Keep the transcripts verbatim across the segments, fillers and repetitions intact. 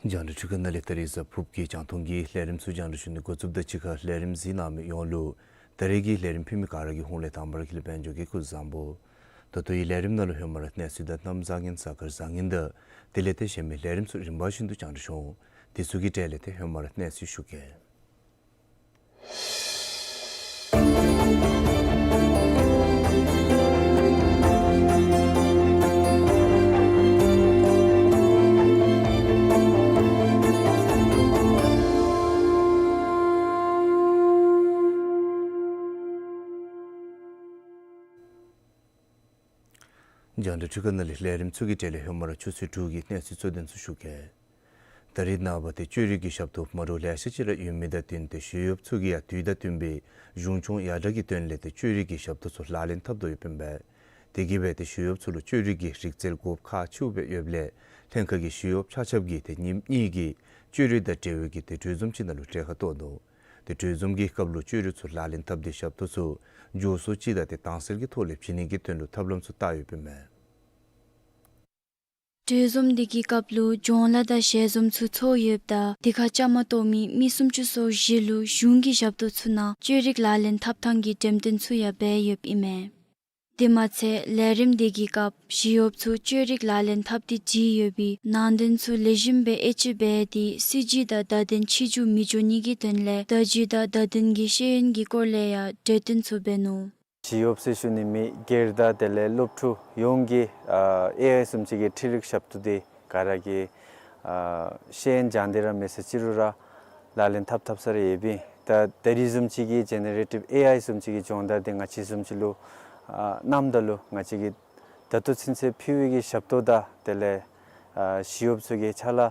རྒྱང་བསྒྲགས་འཕྲུལ་ཁང་ནང་ལས་ད་རིས་གཟའ་ཕུརཔ་གི་རྒྱང་མཐོང་གི་ལས་རིམ་ཚུ་རྒྱང་བསྒྲགས་ཞུ་ནི་འགོ་བཙུགསཔ་དང་གཅིག་ཁར་ལས་རིམ་གཟིགས་གནང་མི་ཡོངས་ལུ་ད་རིས་ཀྱི་ལས་རིམ་ཕུལ་མི་ག་ར་གི་ཧོངས་ལས་དང་པ་ར་ཁྱེད་ལུ་དཔལ་འབྱོར་གྱིས་སྐུ་གཟུགས་བཟང་པོ། ད་ལྟོ་ཡི་ལས་རིམ་ནང་ལུ་ཧེ་མ་ར་གནས་ཚུལ་དང་གནམ་བཟང་ངན་གཟའ་སྐར་བཟང་ངན་དང་དེ་ལས་ཏེ་གཞན་མི་ལས་རིམ་ཚུ་རིམ་པ་བཞིན་དུ་རྒྱང་བསྒྲགས་འོང་། དེ་ཚུ་གི་གྲས་ལས་ཏེ་ཧེ་མ་ར་གནས་ཚུལ་ཞུ་གེ། རྒྱང་བསྒྲགས་འཕྲུལ་ཁང་ནང་ལས་ལས་རིམ་ཚུ་གི་གྲས་ལས་ཧེ་མ་ར་ཆུ་ཚོད་དྲུག་གི་གནས་ཚུལ་གཙོ་དོན་ཚུ་ཞུ་གེ། ད་རིས་ནངས་པ་ཏེ་བཅོས་རིག་གི་ཞབས་ཏོག་མ་འདྲཝ་ལེ་ཤ་ཅིག་ར་ཡོད་མི་དང་བསྟུན་ཏེ་ཞི་གཡོགཔ་ཚུ་གིས་ཡང་དུས་དང་བསྟུན་པའི་གཞུང་སྐྱོང་ཡར་དྲག་གི་དོན་ལས་ཏེ་བཅོས་རིག་གི་ཞབས་ཏོག་ཚུ་ལག་ལེན་འཐབ་དོ་ཡོདཔ་ཨིན་པས། དེ་གིས་སྦེ་ཏེ་ཞི་གཡོགཔ་ཚུ་ལུ་བཅོས་རིག་གི་རིག་རྩལ་དགོཔ་ཁག་ཆེཝ་སྦེ་ཡོདཔ་ལས་ལྷན་ཁག་གི་ཞི་གཡོགཔ་ཆ་ཁྱབ་ཀྱིས་ཏེ་ཉིནམ་གཉིས་ཀྱི་བཅོས་རིག་དང་འབྲེལ་བའི་གི་ཏེ་གྲོས་འཛོམས་ཅིག་ནང་ལུ་གྲལ་ཁར་གཏོགས་ནུག། ཏེ་གྲོས་འཛོམས་ཀྱི་སྐབས་ལུ་བཅོས་རིག་ཚུ་ལག་ལེན་འཐབ་སྟེ་ཞབས་ཏོག་ཚུ་མགྱོགས་སུ་ཅིག་དང་ཏེ་དྭངས་གསལ་གྱི་ཐོག་ལས་བྱིན་ནི་གི་དོན་ལུ་ཐབས་ལམ་ཚུ་བལྟ་ཡོདཔ་ཨིན་མས། གྲོས་འཛོམས་འདི་གི་སྐབས་ལུ་གྱོང་ལཱ་དང་ཞལ་འཛོམས་ཚུ་ཚོགས་ཡོདཔ་ད་དེ་ཁར་བཅའ་མར་གཏོགས་མི་མི་སུམ་ཅུ་སོ་བཞི་ལུ་གཞུང་གི་ཞབས་ཏོག་ཚུ་ནང་བཅོས་རིག་ལག་ལེན་འཐབ་ཐངས་ཀྱི་འགྲེམས་སྟོན་ཚུ་ཡང་འབད་ཡོདཔ་ཨིན་མས། དེ་མ་ཚད་ལས་རིམ་འདི་གི་སྐབས་ཞི་གཡོགཔ་ཚུ་བཅོས་རིག་ལག་ལེན་འཐབ་སྟེ་བྲིས་ཡོད་པའི་ནང་དོན་ཚུ་ལེགས་ཤོམ་སྦེ་དབྱེ་དཔྱད་འབད་དེ་སྲིད་བྱུས་དང་བརྡ་དོན་ཕྱིས་འགྱུར་མི་འགྱོ་ནི་གི་དོན་ལས་བརྡ་བརྒྱུད་དང་བརྡ་དོན་གྱི་ཤེས་ཡོན་གྱི་སྐོར་ལས་ཡང་གྲོས་བསྟུན་ཚུ་འབད་ནུག། ཞི་གཡོགཔ་ཟེར་ཞུ་ནི་མེད། སྒེར་དང་དེ་ལས་སློབ་ཕྲུག་ཡོངས་ཀྱིས་ཨ་ཨེ་ཨའི་བཟུམ་ཅིག་གི་འཕྲུལ་རིག་ཞབས་ཏོག་འདི་ག་ར་གིས་ཨ་ཤེས་ཡོན་སྦྱང་སྟེ་ར་མེད་ས་ཅིག་རུང་ར་ལག་ལེན་འཐབ་འཐབ་ས་ར་ཡོདཔ་ཨིན། ད་ད་རིས་བཟུམ་ཅིག་གི་ཇེ་ནེ་རེ་ཊིབ་ཨེ་ཨའི་བཟུམ་ཅིག་གི་སྦྱོང་བརྡར་འདི་ང་བཅས་བཟུམ་ཅིག་ལུ་ཨ་གནངམ་ད་ལུ་ང་བཅས་ཀྱིས་ད་ལྟོ་ཚུན་ཚོད་ཕུལ་བའི་གི་ཞབས་ཏོག་དང་དེ་ལས་ཨ་ཞི་གཡོགཔ་ཚུ་གིས་ཕྱག་ལཱ་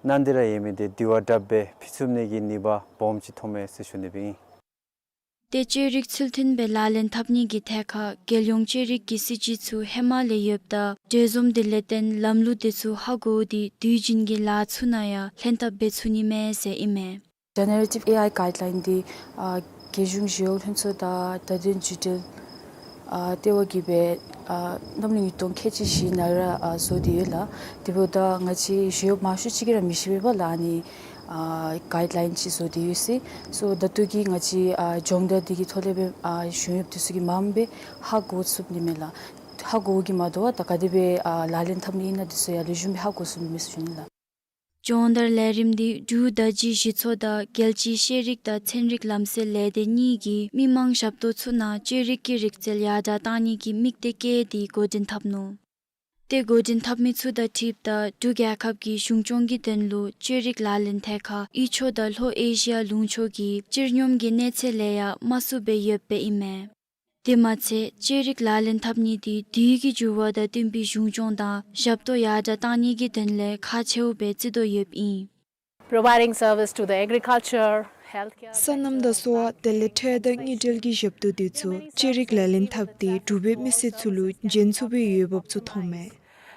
གནང་སྟེ་ར་ཡོད་མི་འདི་དེ་བ་དྲགཔ་སྦེ་ཕུལ་ཚུགས་ནི་གི་ནུས་པ་སྦོམ་ཅིག་ཐོབ་མས་ཟེར་ཞུ་ནི་སྦེ་ཨིན། ཏེ་བཅོས་རིག་ཚུལ་མཐུན་སྦེ་ལག་ལེན་འཐབ་ནི་གི་ཐད་ཁར་རྒྱལ་ཡོངས་བཅོས་རིག་གི་སྲིད་བྱུས་ཚུ་ཧེ་མ་ལས་ཡོདཔ་ད་གྲོས་འཛོམས་འདི་ལས་བརྟེན་ལམ་ལུགས་འདི་ཚུ་ཧ་གོ་སྟེ་དུས་རྒྱུན་གྱི་ལཱ་ཚུ་ནང་ཡང་ལྷན་ཐབས་འབད་ཚུགས་ནི་མས་ཟེར་ཨིན་མས། ཇེ་ནེ་རེ་ཊིབ་ཨེ་ཨའི་གའིཌ་ལའིན་འདི་ཨ་རྒྱལ་གཞུང་ཞི་གཡོག་ལྷན་ཚོགས་དང་བརྡ་དོན་བརྒྱུད་འབྲེལ་ཨ་ལྟེ་བ་གིས་སྦེ་ཨ་གནམ་ལོ་ཉིས་སྟོང་ཁལ་གཅིག་བཞི་ནང་ར་ཨ་བཟོ་སྟེ་ཡོད་ལགས། དེ་འབདཝ་ད་ང་བཅས་ཞི་གཡོགཔ་མང་ཤོས་ཅིག་གིས་ར་མི་ཤེས་པས་ལགས། ཨ་ནི་ཨ་གའིཌ་ལའིན་ཅིག་བཟོ་སྟེ་ཡོད་ཟེར། སོ་ད་ལྟོ་གི་ང་བཅས་ཨ་སྦྱོང་བརྡར་འདི་གི་ཐོག་ལས་སྦེ་ཨ་གཞུང་གཡོགཔ་འདི་ཚུ་གིས་མངམ་སྦེ་ཧ་གོ་ཚུགས་ནི་མས་ལགས། ཧ་གོ་གི་མ་དོ་བར་ད་ག་དེ་སྦེ་ཨ་ལག་ལེན་འཐབ་ནི་ཨིན་ན་འདི་ཚུ་ཡང་ལེགས་ཤོམ་སྦེ་ཧ་གོ་ཚུགས་ནི་མས་ཟེར་ཞུ་ནི་ལགས། སྦྱོང་བརྡར་ལས་རིམ་འདི་འབྲུག་བརྡ་བརྒྱུད་གཞི་ཚོགས་དང་རྒྱལ་སྤྱིའི་ཤེས་རིག་དང་ཚན་རིག་ལམ་སྲོལ་ལས་སྡེ་གཉིས་ཀྱིས་མི་མང་ཞབས་ཏོག་ཚུ་ནང་བཅོས་རིག་གི་རིག་རྩལ་ཡར་དྲག་གཏང་ནི་གི་དམིགས་གཏད་བསྐྱེད་དེ་འགོ་འདྲེན་འཐབ་ནུག། ཏེ་འགོ་འདྲེན་འཐབ་མི་ཚུ་དང་འཁྲིལཝ་ད་འབྲུག་རྒྱལ་ཁབ་ཀྱི་གཞུང་སྐྱོང་གི་དོན་ལུ་བཅོས་རིག་ལག་ལེན་ཐད་ཁར་དབུས་ཕྱོགས་དང་ལྷོ་ཨེ་ཤི་ཡ་ལུང་ཕྱོགས་ཀྱི་སྤྱིར་སྙོམས་ཀྱི་གནས་ཚད་ལས་ཡང་དམའ་སུ་སྦེ་ཡོདཔ་ཨིན་མས། དེ་མ་ཚད་བཅོས་རིག་ལག་ལེན་འཐབ་ནི་འདི་དུས་ཀྱི་འགྱུར་བ་དང་བསྟུན་པའི་གཞུང་སྐྱོང་དང་ཞབས་ཏོག་ཡར་དྲག་གཏང་ནི་གི་དོན་ལས་ཁག་ཆེཝ་སྦེ་བརྩི་དོ་ཡོདཔ་ཨིན། Providing service to the agriculture, སོ་ནམ་དང་གསོ་བ་དེ་ལས་ཁྲལ་དང་དངུལ་འབྲེལ་གྱི་ཞབས་ཏོག་དེ་ཚུ་ཅི་རིགས་ལག་ལེན་འཐབ་སྟེ་འབྲུག་པའི་མི་སེར་ཚུ་ལུ་བྱིན་ཚུགས་པའི་འོས་འབབ་ཚུ་ཐོབ་མས།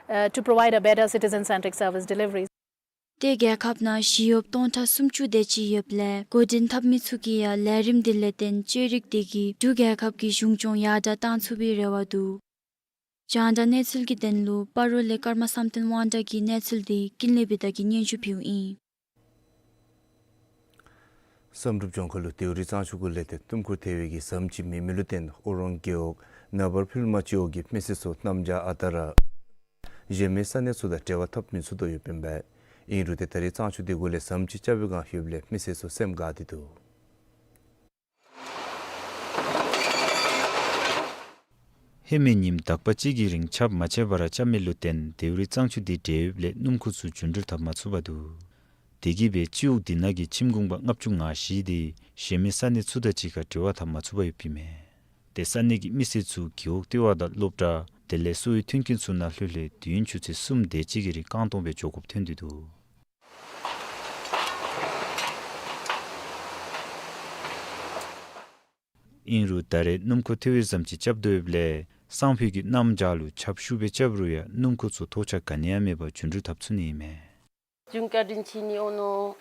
Uh, to provide a better citizen-centric service delivery. ཏེ་རྒྱལ་ཁབ་ནང་ཞི་གཡོགཔ་སྟོང་ཕྲག་སུམ་ཅུ་དེ་ཅིག་ཡོདཔ་ལས་འགོ་འདྲེན་འཐབ་མི་ཚུ་གིས་ཡང་ལས་རིམ་དེ་ལས་བརྟེན་ཅི་རིགས་དེ་གིས་འབྲུག་རྒྱལ་ཁབ་ཀྱི་གཞུང་སྐྱོང་ཡར་དྲག་བཏང་ཚུགས་པའི་རེ་བ་འདུག། རྒྱང་བསྒྲགས་གནས་ཚུལ་གྱི་དོན་ལུ་སྤ་རོ་ལས་ཀརྨ་བསམ་གཏན་དབང་གྲགས་ཀྱི་གནས་ཚུལ་དེ་ཀུན་ལེགས་བི་དྷ་གིས་སྙན་ཞུ་ཕུལཝ་ཨིན། བསམ་གྲུབ་ལྗོངས་མཁར་ལུ་དེའུ་རི་གཙང་ཆུ་གུ་ལས་ཏེ་སྣུམ་འཁོར་ཐལ་བའི་གི་ཟམ་ཅིག་མེད་མི་ལུ་བརྟེན་ཨོ་རོང་རྒེད་འོག་ནཱ་བར་ཕུལ་མ་སྤྱི་འོག་གི་མི་སེར་ཚུ་གནམ་བྱཱར་ཨ་རྟག་ར་གཞན་མི་ས་གནས་ཚུ་དང་འབྲེལ་བ་འཐབ་མི་ཚུགས་དོ་ཡོདཔ་ཨིན་པས། ཨིན་རུང་ཏེ་ད་རེས་གཙང་ཆུ་དེ་གུ་ལས་ཟམ་ཅིག་རྐྱབ་པའི་བསྒང་ཡོདཔ་ལས་མི་སེར་ཚུ་སེམས་དགའ་སྟེ་འདུག། ཧེ་མའི་ཉིནམ་དག་པ་ཅིག་གི་རིང་ཆརཔ་མ་ཆད་པར་རྐྱབ་མི་ལུ་བརྟེན་དེའུ་རི་གཙང་ཆུ་དེ་འདྲེས་ཡོདཔ་ལས་སྣུམ་འཁོར་ཚུ་འགྱོ་འགྲུལ་འཐབ་མ་ཚུགས་པར་འདུག། དེ་གིས་སྦེ་སྤྱི་འོག་དེ་ནང་གི་ཁྱིམ་གུང་པ་ལྔ་བཅུ་ང་བཞི་དེ་གཞན་མི་ས་གནས་ཚུ་དང་གཅིག་ཁར་འབྲེལ་བ་འཐབ་མ་ཚུགས་པར་ཡོདཔ་ཨིན་མས། ཏེ་ས་གནས་ཀྱི་མི་སེར་ཚུ་རྒེད་འོག་ལྟེ་བ་དང་སློབ་གྲྭ་དེ་ལས་གསོ་བའི་མཐུན་རྐྱེན་ཚུ་ནང་ལྷོད་ལྷོད་དུས་ཡུན་ཆུ་ཚོད་གསུམ་དེ་ཅིག་གི་རིང་རྐང་སྟོང་སྦེ་འགྱོ་དགོཔ་ཐོན་ཏེ་འདུག། ཨིན་རུང་ད་རེས་སྣུམ་འཁོར་ཐལ་བའི་ཟམ་ཅིག་རྐྱབ་དོ་ཡོདཔ་ལས་སང་ཕོད་ཀྱི་གནམ་བྱཱར་ལུ་ཆརཔ་ཤུགས་སྦེ་རྐྱབ་རུང་ཡང་སྣུམ་འཁོར་ཚུ་ཐོགས་ཆགས་ག་ནི་ཡང་མེད་པར་འགྱོ་འགྲུལ་འཐབ་ཚུགས་ནི་ཨིན་མས། གཞུང་བཀའ་དྲིན་ཅིག་ནི་ཨོ་ནོ།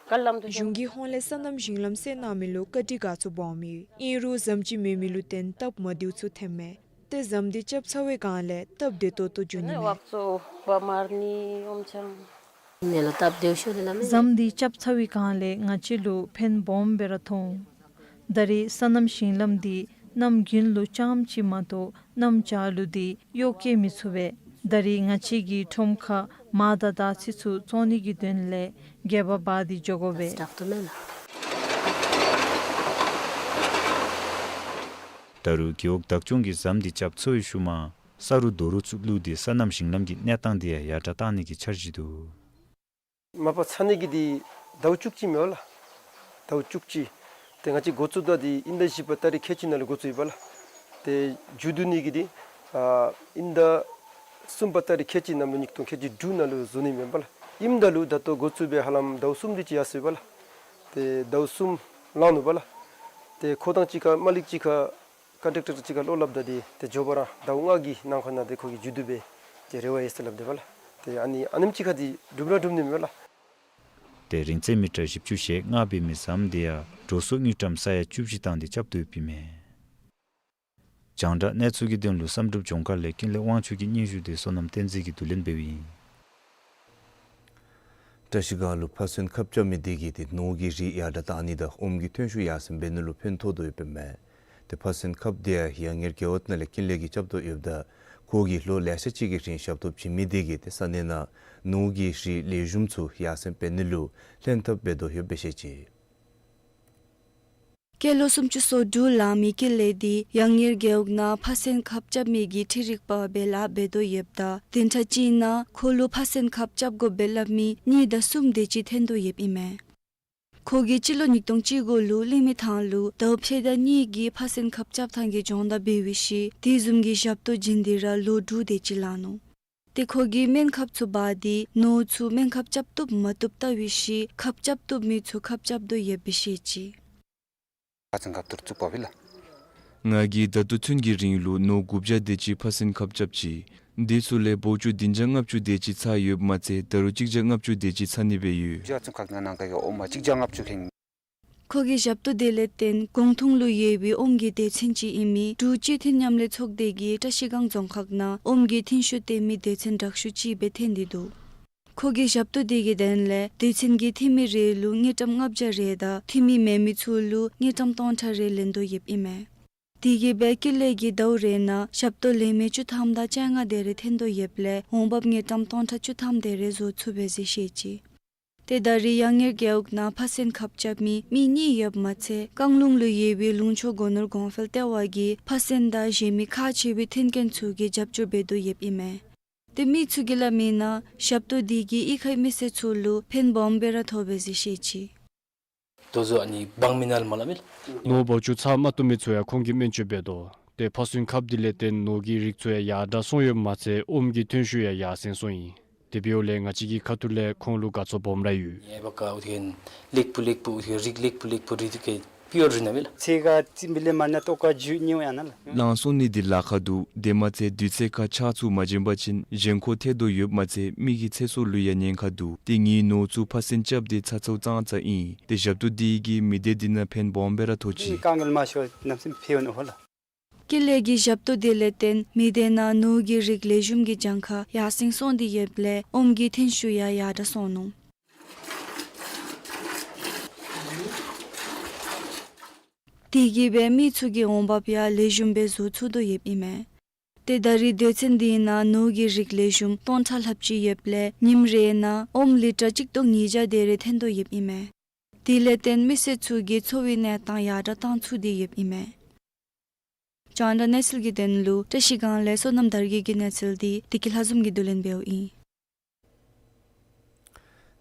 བཀའ་ལམ་དུ་གཞུང་གི་ཧོངས་ལས་སོ་ནམ་ཞིང་ལམ་སེལ་གནང་མི་ལུ་བཀའ་དྲིན་དགའ་ཚོར་སྦོམ་ཨིན། ཨིན་རུང་ཟམ་ཅིག་མེད་མི་ལུ་བརྟེན་སྟབས་མ་བདེཝ་ཚུ་ཐོན་མས། ཏེ་ཟམ་དེ་རྐྱབ་ཚར་བའི་བསྒང་ལས་སྟབས་བདེ་ཏོག་ཏོ་འགྱོ་ནི་མས། ནི་ཝག་ཚོ་བ་མར་ནི་ཨོམ་ཆང་། ནེ་ལོ་སྟབས་བདེཝ་ཤོས་དེ་ལ་མེད། ཟམ་དེ་རྐྱབ་ཚར་བའི་བསྒང་ལས་ང་བཅས་ལུ་ཕན་སྦོམ་སྦེ་ར་ཐོགས་འོང་། ད་རེས་སོ་ནམ་ཞིང་ལམ་དེ་གནམ་དགུན་ལུ་རྐྱངམ་ཅིག་མ་གཏོགས་གནམ་བྱཱར་ལུ་དེ་གཡོག་བཀལ་མི་ཚུགས་པས། ད་རེས་ང་བཅས་ཀྱི་ཁྲོམ་ཁར་མར་དང་དར་ཚི་ཚུ་བཙོང་ནི་གི་དོན་ལས་སྒལ་པ་འབག་སྟེ་འགྱོ་དགོ་པས། ད་རུང་རྒེད་འོག་བདག་སྐྱོང་གིས་ཟམ་དེ་རྐྱབ་ཚར་བའི་ཤུལ་མ་ས་རུད་རྡོ་རུད་ཚུ་བླུགས་ཏེ་སོ་ནམ་ཞིང་ལམ་གྱི་གནས་སྟངས་དེ་ཡང་ཡར་དྲག་བཏང་ནི་གི་འཆར་གཞི་འདུག། མ་པ་ཚ་ནི་གི་དེ་ཟླཝ་བཅུ་གཅིག་མས་པ་ལགས། ཟླཝ་བཅུ་གཅིག། ཏེ་ང་བཅས་འགོ་བཙུགས་ད་དེ་དབྱིན་ཟླ་བཞི་པ་ཏ་རིག་ཁལ་གཅིག་ནང་ལུ་འགོ་བཙུགས་ཡི་པ་ལགས། ཏེ་མཇུག་བསྡུ་ནི་གི་དེ་ཨ་དབྱིན་ཟླ་གསུམ་པ་ཏ་རིག་ཁལ་གཅིག་ནང་ལུ་ཉིས་སྟོང་ཁལ་གཅིག་དྲུག་ནང་ལུ་བཟོ་ནི་མས་པ་ལགས། ཨིནམ་ད་ལུ་ད་ལྟོ་འགོ་བཙུགས་སྦེ་ཧ་ལམ་ཟླཝ་གསུམ་དེ་ཅིག་ཡར་སོ་ཡི་པ་ལགས། ཏེ་ཟླཝ་གསུམ་ལང་ནུག་པ་ལགས། ཏེ་ཁོ་དང་གཅིག་ཁར་མ་ལིག་གཅིག་ཁར་ཀོན་ཊེག་ཊར་གཅིག་ཁར་བློ་སླབ་ད་དེ་ཏེ་མགྱོགས་པ་ར་ཟླཝ་ལྔ་གི་ནང་འཁོད་ནང་ཏེ་ཁོ་གིས་མཇུག་བསྡུ་སྦེ་ཏེ་རེ་བ་ཡོད་ཟེར་སླབ་དེས་པ་ལགས། ཏེ་ཨ་ནི་ཨ་ནེམ་ཅིག་ཁར་དེ་འགྲུབ་ར་འགྲུབ་ནི་མས་པ་ལགས། ཏེ་རིང་ཚད་མི་ཊར་བཞི་བཅུ་ཞེ་ལྔ་འབད་མི་ཟམ་དེ་ཡང་འགྲོ་སོང་དངུལ་ཀྲམ་ས་ཡ་བཅུ་བཞི་བཏང་སྟེ་རྐྱབ་དོ་ཡོདཔ་ཨིན་མས། རྒྱང་བསྒྲགས་གནས་ཚུལ་གྱི་དོན་ལུ་བསམ་གྲུབ་ལྗོངས་མཁར་ལས་ཀུན་ལེགས་དབང་ཕྱུག་གི་སྙན་ཞུ་དེ་བསོད་ནམས་བསྟན་འཛིན་གྱིས་བསྡུ་ལེན་འབདཝ་ཨིན། བཀྲ་ཤིས་སྒང་ལུ་ཕ་སོན་ཁབ་རྐྱབ་མི་དེ་གིས་ཏེ་ནོར་གྱི་རིགས་ཡར་དྲག་བཏང་ནི་དང་ཨོམ་གྱི་ཐོན་ཤུགས་ཡར་སེང་འབད་ནི་ལུ་ཕན་ཐོགས་དོ་ཡོདཔ་ཨིན་མས། ཏེ་ཕ་སོན་ཁབ་དེ་ཡང་ཡང་ངེར་རྒེད་འོག་ནང་ལས་ཀུན་ལེགས་ཀྱིས་རྐྱབ་དོ་ཡོདཔ་ད་ཁོ་གིས་ལོ་ལེ་ཤ་ཅིག་གི་རིང་ཞབས་ཏོག་བྱིན་མི་དེ་གིས་ཏེ་ས་གནས་ནང་ནོར་གྱི་རིགས་ལེགས་ཤོམ་ཚུ་ཡར་སེང་འབད་ནི་ལུ་ལྷན་ཐབས་འབད་དོ་ཡོདཔ་སྦེ་བཤད་ཅི། སྐྱེས་ལོ་སུམ་ཅུ་སོ་དྲུག་ལང་མི་ཀུན་ལེགས་དེ་ཡང་ངེར་རྒེད་འོག་ནང་ཕ་སོན་ཁབ་རྐྱབ་མི་གི་འཕྲུལ་རིག་པ་སྦེ་ལཱ་འབད་དོ་ཡོདཔ་ད་བདུན་ཕྲག་གཅིག་ནང་ཁོ་ལུ་ཕ་སོན་ཁབ་རྐྱབ་དགོཔ་སྦེ་སླབ་མི་གཉིས་དང་གསུམ་དེ་ཅིག་ཐོན་དོ་ཡོདཔ་ཨིན་མས། ཁོ་གིས་སྤྱི་ལོ་ཉིས་སྟོང་བཅུ་དགུ་ལུ་གླིང་མི་ཐང་ལུ་ཟླཝ་ཕྱེད་དང་གཉིས་ཀྱི་ཕ་སོན་ཁབ་རྐྱབ་ཐངས་ཀྱི་སྦྱོང་བརྡར་འབད་བའི་ཤུལ་དེ་བཟུམ་གྱི་ཞབས་ཏོག་བྱིན་ཏེ་ར་ལོ་དྲུག་དེ་ཅིག་ལང་ནུག། ཏེ་ཁོ་གིས་སྨན་ཁབ་ཚུ་འབག་སྟེ་ནོར་ཚུ་སྨན་ཁབ་རྐྱབ་བཏུབ་མ་བཏུབ་བལྟ་བའི་ཤུལ་ཁབ་རྐྱབ་བཏུབ་མི་ཚུ་ཁབ་རྐྱབ་དོ་ཡོདཔ་སྦེ་བཤད་ཅི། ཕ་སོན་ཁབ་ཐུར་བཙུགས་པ་བི་ལ། ང་གིས་ད་ལྟོ་ཚུན་གྱི་རིང་ལུ་ནོར་དགུ་བརྒྱ་དེ་ཅིག་ཕ་སོན་ཁབ་རྐྱབ་ཅི། དེ་ཚུ་ལས་བོའུ་ཅར་བདུན་བརྒྱ་ལྔ་བཅུ་དེ་ཅིག་ཚར་ཡོདཔ་མ་ཚད་ད་རུང་གཅིག་བརྒྱ་ལྔ་བཅུ་དེ་ཅིག་ཚར་ནི་སྦེ་ཡོད། ཕ་སོན་ཁབ་ནང་ན་ག་ཡོད་ཨོ་མ་གཅིག་བརྒྱ་ལྔ་བཅུ་ལྷན། ཁོ་གི་ཞབས་ཏོག་དེ་ལས་བརྟེན་གུང་ཐུང་ལུ་ཡོད་པའི་ཨོམ་གྱི་སྡེ་ཚན་ཅིག་ཨིན་མི་འབྲུག་སྤྱི་མཐུན་མཉམ་ལས་ཚོགས་སྡེ་གིས་བཀྲ་ཤིས་སྒང་རྫོང་ཁག་ནང་ཨོམ་གྱི་ཐོན་ཤུགས་བརྟན་མི་སྡེ་ཚན་དྲག་ཤོས་ཅིག་སྦེ་ཐོན་ཏེ་འདུག། ཁོ་གི་ཞབས་ཏོག་དེ་གི་དོན་ལས་སྡེ་ཚན་གྱིས་འཐུས་མི་རེ་ལུ་དངུལ་ཀྲམ་ལྔ་བརྒྱ་རེ་དང་འཐུས་མི་མེན་མི་ཚུ་ལུ་དངུལ་ཀྲམ་སྟོང་ཕྲག་རེ་ལེན་དོ་ཡོདཔ་ཨིན་མས། དེ་གིས་སྦེ་ཀུན་ལེགས་ཀྱིས་ཟླཝ་རེ་ནང་ཞབས་ཏོག་ལེན་མི་བཅུ་ཐམ་དང་བཅོ་ལྔ་དེ་རེ་ཐོན་དོ་ཡོདཔ་ལས་འོང་འབབ་དངུལ་ཀྲམ་སྟོང་ཕྲག་བཅུ་ཐམ་དེ་རེ་བཟོ་ཚུགས་པས་ཟེར་བཤད་ཅི། ཏེ་ད་རེས་ཡང་ངེར་རྒེད་འོག་ནང་ཕ་སོན་ཁབ་རྐྱབ་མི་མི་གཉིས་ཡོདཔ་མ་ཚད་རྐང་ལུང་ལུ་ཡོད་པའི་ལུང་ཕྱོགས་སྒོ་ནོར་གོང་འཕེལ་ལྟེ་བ་གིས་ཕ་སོན་དང་གཞན་མི་ཁག་ཆེ་བའི་མཐུན་རྐྱེན་ཚུ་གི་རྒྱབ་སྐྱོར་འབད་དོ་ཡོདཔ་ཨིན་མས། ཏེ་མི་ཚུ་གིས་སླབ་མིའི་ནང་ཞབས་ཏོག་དེ་གིས་གཡུས་ཁའི་མི་སེར་ཚུ་ལུ་ཕན་སྦོམ་སྦེ་ར་ཐོགས་པས་ཟེར་བཤད་ཅི། དོ་བཟོ་ཨ་ནི་བང་མི་ནལ་མ་ལ་མེད། ནོར་བ་ཅུ་ཚར་མ་བཏུབ་མི་ཚུ་ཡང་ཁོང་གིས་སྨན་བཅོས་འབད་དོ། ཏེ་ཕ་སོན་ཁབ་དེ་ལས་བརྟེན་ནོར་གྱི་རིགས་ཚུ་ཡང་ཡར་དྲག་སོང་ཡོདཔ་མ་ཚད་ཨོམ་གྱི་ཐོན་ཤུགས་ཡང་ཡར་སེང་སོང་ཡི། དེ་འབདཝ་ལས་ང་བཅས་ཀྱི་ཁ་ཐུག་ལས་ཁོང་ལུ་དགའ་ཚོར་སྦོམ་ར་ཡོད། ངེས་པ་ཀ་འུ་ཐེན་ལེགས་པོ་ལེགས་པོ་འུ་ཐེན་རིགས་ལེགས་པོ་ལེགས་པོ་རིགས་དེ་ཀེ་པིའུར་རི་ན་མེ་ལ། ཚེ་ག་ཙིམ་བི་ལེ་མ་ན་ཏོ་ཀ་ཇུ་ཉིའུ་ཡ་ན་ལ། ལང་སོང་ནི་འདི་ལཱ་ཁག་འདུག། དེ་མ་ཚད་དུས་ཚོད་ཁར་ཆག་ཚུགས་མ་བྱིན་པ་ཅིན་གཞན་འཁོར་ཐལ་དོ་ཡོདཔ་མ་ཚད་མི་གི་ཚེ་སྲོག་ལུ་ཡང་ཉེན་ཁ་འདུག། ཏེ་ངེའི་ནོར་ཚུ་ཕ་སེན་རྐྱབ་སྟེ་ཚ་ཚ་བོ་ཙང་ཙ་ཨིན། ཏེ་ཞབས་ཏོག་འདི་གིས་མི་སྡེ་འདི་ནང་ཕན་སྦོམ་སྦེ་ར་ཐོགས་ཅི། དཀའ་ངལ་མ་ཤོར་ནམ་སེམས་ཕེ་འོང་ཨོ་ལ། ཀེ་ལེ་གི་ཞབས་ཏོག་འདི་ལས་བརྟེན་མི་སྡེ་ནང་ནོར་གྱི་རིགས་ལེགས་ཤོམ་གྱི་གྱངས་ཁ་ཡར་སེང་སོང་སྟེ་ཡོདཔ་ལས་ཨོམ་གྱི་ཐོན་ཤུགས་ཡང་ཡར་དྲག་སོང་ནུག། དེ་གིས་སྦེ་མི་ཚུ་གི་འོང་འབབ་ཡང་ལེགས་ཤོམ་སྦེ་བཟོ་ཚུགས་དོ་ཡོདཔ་ཨིན་མས། ཏེ་ད་རེས་སྡོད་ཚན་འདི་ནང་ནོར་གྱི་རིགས་ལེགས་ཤོམ་སྟོང་ཕྲག་ལྷགཔ་ཅིག་ཡོདཔ་ལས་ཉིནམ་རེ་ནང་ཨོམ་ལི་ཊར་གཅིག་སྟོང་ཉིས་བརྒྱ་དེ་རེ་ཐོན་དོ་ཡོདཔ་ཨིན་མས། དེ་ལས་བརྟེན་མི་སེར་ཚུ་གི་འཚོ་བའི་གནས་སྟངས་ཡར་དྲག་བཏང་ཚུགས་ཏེ་ཡོདཔ་ཨིན་མས། རྒྱང་བསྒྲགས་གནས་ཚུལ་གྱི་དོན་ལུ་བཀྲ་ཤིས་སྒང་ལས་བསོད་ནམས་དར་རྒྱས་ཀྱི་གནས་ཚུལ་འདི་བདེ་སྐྱིད་ལྷ་འཛོམས་ཀྱིས་བསྡུ་ལེན་འབདཝ་ཨིན།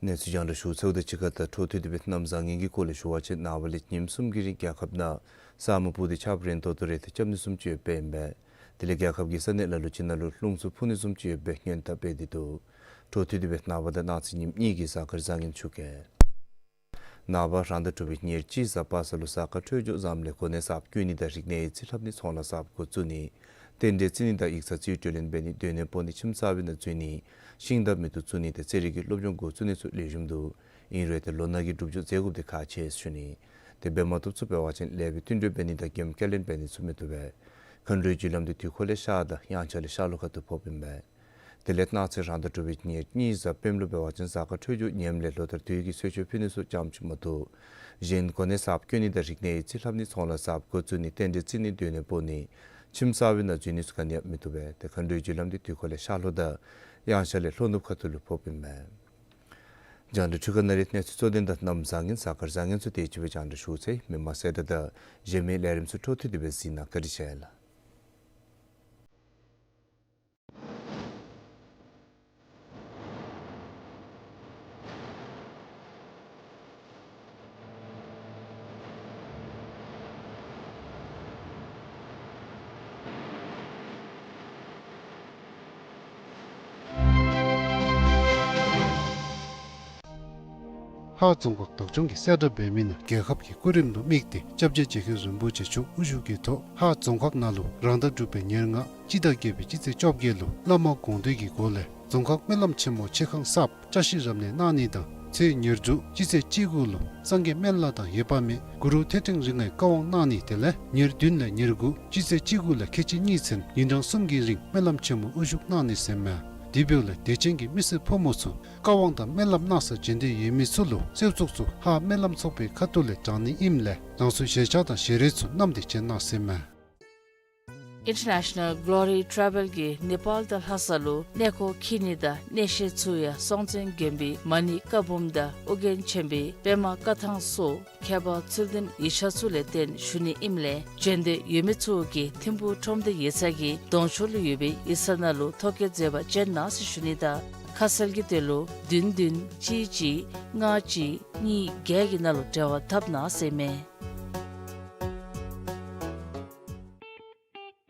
གནས་ཚུལ་རྒྱང་བསྒྲགས་ཞུ་ཚརཝ་དང་གཅིག་ཁར་ད་འཕྲོ་མཐུད་དེ་སྦེ་གནམ་བཟང་ངན་གྱི་སྐོར་ལས་ཞུ་བ་ཅིན་ནངས་པ་ལས་ཉིནམ་གསུམ་གྱི་རིང་རྒྱལ་ཁབ་ནང་ས་སྨུག་སྤུབས་ཏེ་ཆརཔ་རན་ཏོག་ཏོ་རེ་ཏེ་རྐྱབ་ནི་བཟུམ་ཅིག་ཡོདཔ་ཨིན་པས། དེ་ལས་རྒྱལ་ཁབ་ཀྱི་ས་གནས་ལ་ལུ་ཅིག་ནང་ལུ་རླུང་འཚུབ་འཕུ་ནི་བཟུམ་ཅིག་ཡོདཔ་སྦེ་སྔོན་བརྡ་སྤེལ་ཏེ་འདུག། འཕྲོ་མཐུད་དེ་སྦེ་ནངས་པ་དང་གནངས་ཚེ་ཉིནམ་གཉིས་ཀྱི་གཟའ་སྐར་བཟང་ངན་ཚུ་གི་ནངས་པ་རང་ཟླ་དྲུག་པའི་ཉེར་གཅིག་གཟའ་པ་སངས་ལུ་གཟའ་སྐར་འཕྲོད་སྦྱོར་བཟངམ་ལས་གོ་གནས་གསརཔ་བསྐོ་ནི་དང་རིག་གནས་ཡིག་རྩིས་ལྷབ་ནི་ཚོང་ལཱ་གསརཔ་འགོ་བཙུགས་ནི་རྟེན་འབྲེལ་རྩི་ནི་དང་ཡིག་ཚང་རྩིས་སྤྲོད་ལེན་འབད་ནི་སྡོད་གནས་སྤོ་ནི་ཁྱིམ་གསར་པའི་ནང་འཛུལ་ནི་ཤིང་འདབས་མེ་ཏོག་བཙུགས་ནི་དང་རྩེད་རིགས་ཀྱི་སློབ་སྦྱོང་འགོ་བཙུགས་ནི་ཚུ་ལེགས་ཤོམ་འདུག། ཨིན་རུང་ཏེ་ལོ་ན་གི་སྒྲུབ་སྦྱོར་མཛད་དགོཔ་འདི་ཁག་ཆེ་ཟེར་ཞུ་ནི། དེ་འབད་མ་བཏུབ་ཚུ་འབད་བ་ཅིན་ལེགས་པའི་བསྟུན་གྲོས་འབད་ནི་དང་མགྱོནམ་བསྐྱར་ལེན་འབད་ནི་ཚུ་མི་བཏུབ་པས། མཁའ་འགྲོའི་རྒྱུ་ལམ་འདི་དུས་འཁོར་ལས་ཤར་དང་དབྱངས་འཆར་ལས་ཤར་ལྷོ་ཁ་ཐུག་ཕོགཔ་ཨིན་པས། དེ་ལས་གནངས་ཚེ་རང་ཟླ་དྲུག་པའི་ཉེར་གཉིས་གཟའ་སྤེནམ་ལུ་འབད་བ་ཅིན་གཟའ་སྐར་འཕྲོད་སྦྱོར་ངནམ་ལས་ལོ་ལྟར་དུས་ཀྱི་གསོལ་མཆོད་ཕུལ་ནི་ཚུ་ཙམ་ཅིག་མ་གཏོགས་གཞན་གོ་གནས་གསརཔ་བསྐོ་ནི་དང་རིག་གནས་ཡིག་རྩིས་ལྷབ་ནི་ཚོང་ལཱ་གསརཔ་འགོ་བཙུགས་ནི་རྟེན་འབྲེལ་རྩི་ནི་སྡོད་གནས་སྤོ་ནི་ཁྱིམ་གསར་པའི་ནང་འཛུལ་ནི་ཚུ་ག་ནི་ཡང་མི་བཏུབ་པས། ཏེ་མཁའ་འགྲོའི་རྒྱུ་ལམ་འདི་དུས་འཁོར་ལས་ཤར་ལྷོ་དང་དབྱངས་འཆར་ལས་ལྷོ་ནུབ་ཁ་ཐུག་ལུ་ཕོགཔ་ཨིན་པས། རྒྱང་བསྒྲགས་འཕྲུལ་ཁང་ནང་ལས་གནས་ཚུལ་གཙོ་དོན་དང་གནམ་བཟང་ངན་གཟའ་སྐར་བཟང་ངན་ཚུ་དེ་ཅིག་སྦེ་རྒྱང་བསྒྲགས་ཞུ་ཚར་ཡི། མི་མང་གསལ་བསྒྲགས་དང་གཞན་མི་ལས་རིམ་ཚུ་འཕྲོ་མཐུད་དེ་སྦེ་གཟིགས་གནང་བཀའ་དྲིན་ཆེ་ལགས། ཧཱ་རྫོང་ཁག་བདག་སྐྱོང་གིས་གསལ་བསྒྲགས་འབད་མི་ནང་རྒྱལ་ཁབ་ཀྱི་སྐུ་རིམ་ལུ་དམིགས་ཏེ་སྐྱབས་རྗེ་རྗེ་མཁན་རིན་པོ་ཆེ་མཆོག་དབུ་བཞུགས་ཀྱི་ཐོག་ཧཱ་རྫོང་ཁག་ནང་ལུ་རང་ཟླ་དྲུག་པའི་ཉེར་ལྔ་སྤྱི་ཟླ་བརྒྱད་པའི་སྤྱི་ཚེས་བཅོ་བརྒྱད་ལུ་བླ་མ་དགོངས་འདུས་ཀྱི་སྒོ་ལས་རྫོང་ཁག་སྨོན་ལམ་ཆེན་མོ་ཆེ་ཁང་གསརཔ་བསྐྱར་བཞེངས་རབ་གནས་གནང་ནི་དང་ཚེས་ཉེར་དྲུག་སྤྱི་ཚེས་བཅུ་དགུ་ལུ་སངས་རྒྱས་སྨན་བླ་དང་འོད་དཔག་མེད་གུ་རུ་ཐོད་ཕྲེང་རིགས་ལྔའི་བཀའ་དབང་གནང་ནི་དེ་ལས་ཉེར་བདུན་ལས་ཉེར་དགུ་སྤྱི་ཚེས་བཅུ་དགུ་ལས་ཁལ་གཅིག་གཉིས་ཚུན་ཉིན་གྲངས་གསུམ་གྱི་རིང་སྨོན་ལམ་ཆེན་མོ་དབུ་བཞུགས་གནང་ནི་ཟེར་མས། དེ་འབདཝ་ལས་དད་ཅན་གྱི་མི་སེར་ཕོ་མོ་ཚུ་བཀའ་དབང་དང་སྨོན་ལམ་གནང་སར་བྱོན་འདོད་ཡོད་མི་ཚུ་ལུ་གསོལ་ཚོགས་ཚུ་ཧཱ་སྨོན་ལམ་ཚོགས་པའི་ཁ་ཐུག་ལས་དྲང་ནི་ཨིནམ་ལས་རང་སོའི་ཞལ་ཆས་དང་ཞལ་རས་ཚུ་བསྣམས་ཏེ་བྱོན་གནང་ཟེར་མས། International Glory Travel གིས་ནེ་པཱལ་དང་ལྷ་ས་ལུ་གནས་སྐོར་འཁྱིད་ནི་དང་གནས་བཤད་ཚུ་ཡང་སྲོང་བཙན་དགོན་པའི་མ་ཎི་བཀའ་འབུམ་དང་ཨོ་རྒྱན་ཆེན་པོའི་པདྨ་བཀའ་ཐང་སོགས་མཁས་པ་ཚུལ་ལྡན་ཡིག་ཆ་ཚུ་ལས་བརྟེན་ཞུ་ནི་ཨིནམ་ལས་བྱོན་འདོད་ཡོད་མི་ཚུ་གིས་ཐིམ་ཕུག་ཁྲོམ་སྡེ་ཡིག་ཚང་གི་གདོང་ཕྱོགས་ལུ་ཡོད་པའི་ཡིག་ཚང་ནང་ལུ་ཐོ་བཀོད་མཛད་པར་བྱོན་གནང་ཟེར་ཞུ་ནི་དང་ཁ་གསལ་གྱི་དོན་ལུ་བདུན་བདུན་གཅིག་གཅིག་ལྔ་གཅིག་གཉིས་བརྒྱད་ཀྱི་ནང་ལུ་འབྲེལ་བ་འཐབ་གནང་ཟེར་མས།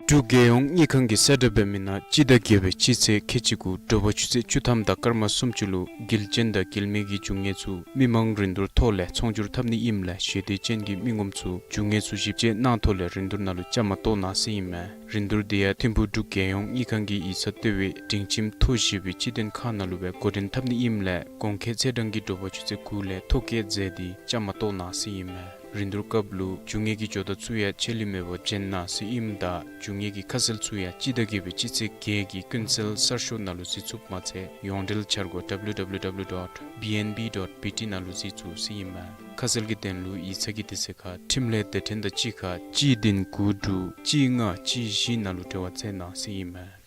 འབྲུག་རྒྱལ་ཡོངས་དངུལ་ཁང་གིས་གསལ་བསྒྲགས་འབད་མི་ནང་སྤྱི་ཟླ་བརྒྱད་པའི་སྤྱི་ཚེས་ཁལ་གཅིག་དགུ་དྲོ་པ་ཆུ་ཚོད་བཅུ་ཐམ་དང་སྐར་མ་སུམ་ཅུ་ལུ་འགུལ་སྐྱོད་དང་འགུལ་མེད་ཀྱི་རྒྱུ་དངོས་ཚུ་མི་མང་རིན་བསྡུར་ཐོག་ལས་ཚོང་སྒྱུར་འཐབ་ནི་ཨིནམ་ལས་ཞེ་འདོད་ཅན་གྱི་མི་ངོམ་ཚུ་རྒྱུ་དངོས་ཚུ་ཞིབ་དཔྱད་གནང་ཐོག་ལས་རིན་བསྡུར་ནང་ལུ་བཅའ་མར་གཏོགས་གནང་ཟེར་ཨིན་མས། རིན་བསྡུར་འདི་ཡང་ཐིམ་ཕུག་འབྲུག་རྒྱལ་ཡོངས་དངུལ་ཁང་གི་ཡིག་ཚང་ལྟེ་བའི་སྒྲིང་ཁྱིམ་ཐོག་བཞི་པའི་སྤྱི་མཐུན་ཁང་ནང་ལུ་སྦེ་འགོ་འདྲེན་འཐབ་ནི་ཨིནམ་ལས་གོང་འཁོད་ཚེས་གྲངས་ཀྱིས་དྲོ་པ་ཆུ་ཚོད་དགུ་ལས་ཐོ་བཀོད་མཛད་དེ་བཅའ་མར་གཏོགས་གནང་ཟེར་ཨིན་མས། རིན་བསྡུར་སྐབས་ལུ་རྒྱུ་དངོས་ཀྱི་ཇོ་བདག་ཚུ་ཡང་ཆད་ལུས་མེད་པར་བྱོན་གནང་ཟེར་ཨིནམ་ད་རྒྱུ་དངོས་ཀྱི་ཁ་གསལ་ཚུ་ཡང་སྤྱི་ཟླ་བརྒྱད་པའི་སྤྱི་ཚེས་བརྒྱད་ཀྱི་ཀུན་གསལ་གསར་ཤོག་ནང་ལུ་གཟིགས་ཚུགསཔ་མ་ཚད་ཡོངས་འབྲེལ་འཆར་སྒོ་W W W dot B N B dot B T ནང་ལུ་གཟིགས་ཚུགས་ཟེར་ཨིན་མས། ཁ་གསལ་གྱི་དོན་ལུ་ཡིག་ཚང་གི་དུས་ཚོད་ཁར་ཁྲིམས་ལས་སྡེ་ཕྲན་དང་གཅིག་ཁར་གཅིག་བདུན་དགུ་དྲུག་གཅིག་ལྔ་གཅིག་བཞི་ནང་ལུ་འབྲེལ་བ་འཚོལ་གནང་ཟེར་ཨིན་མས།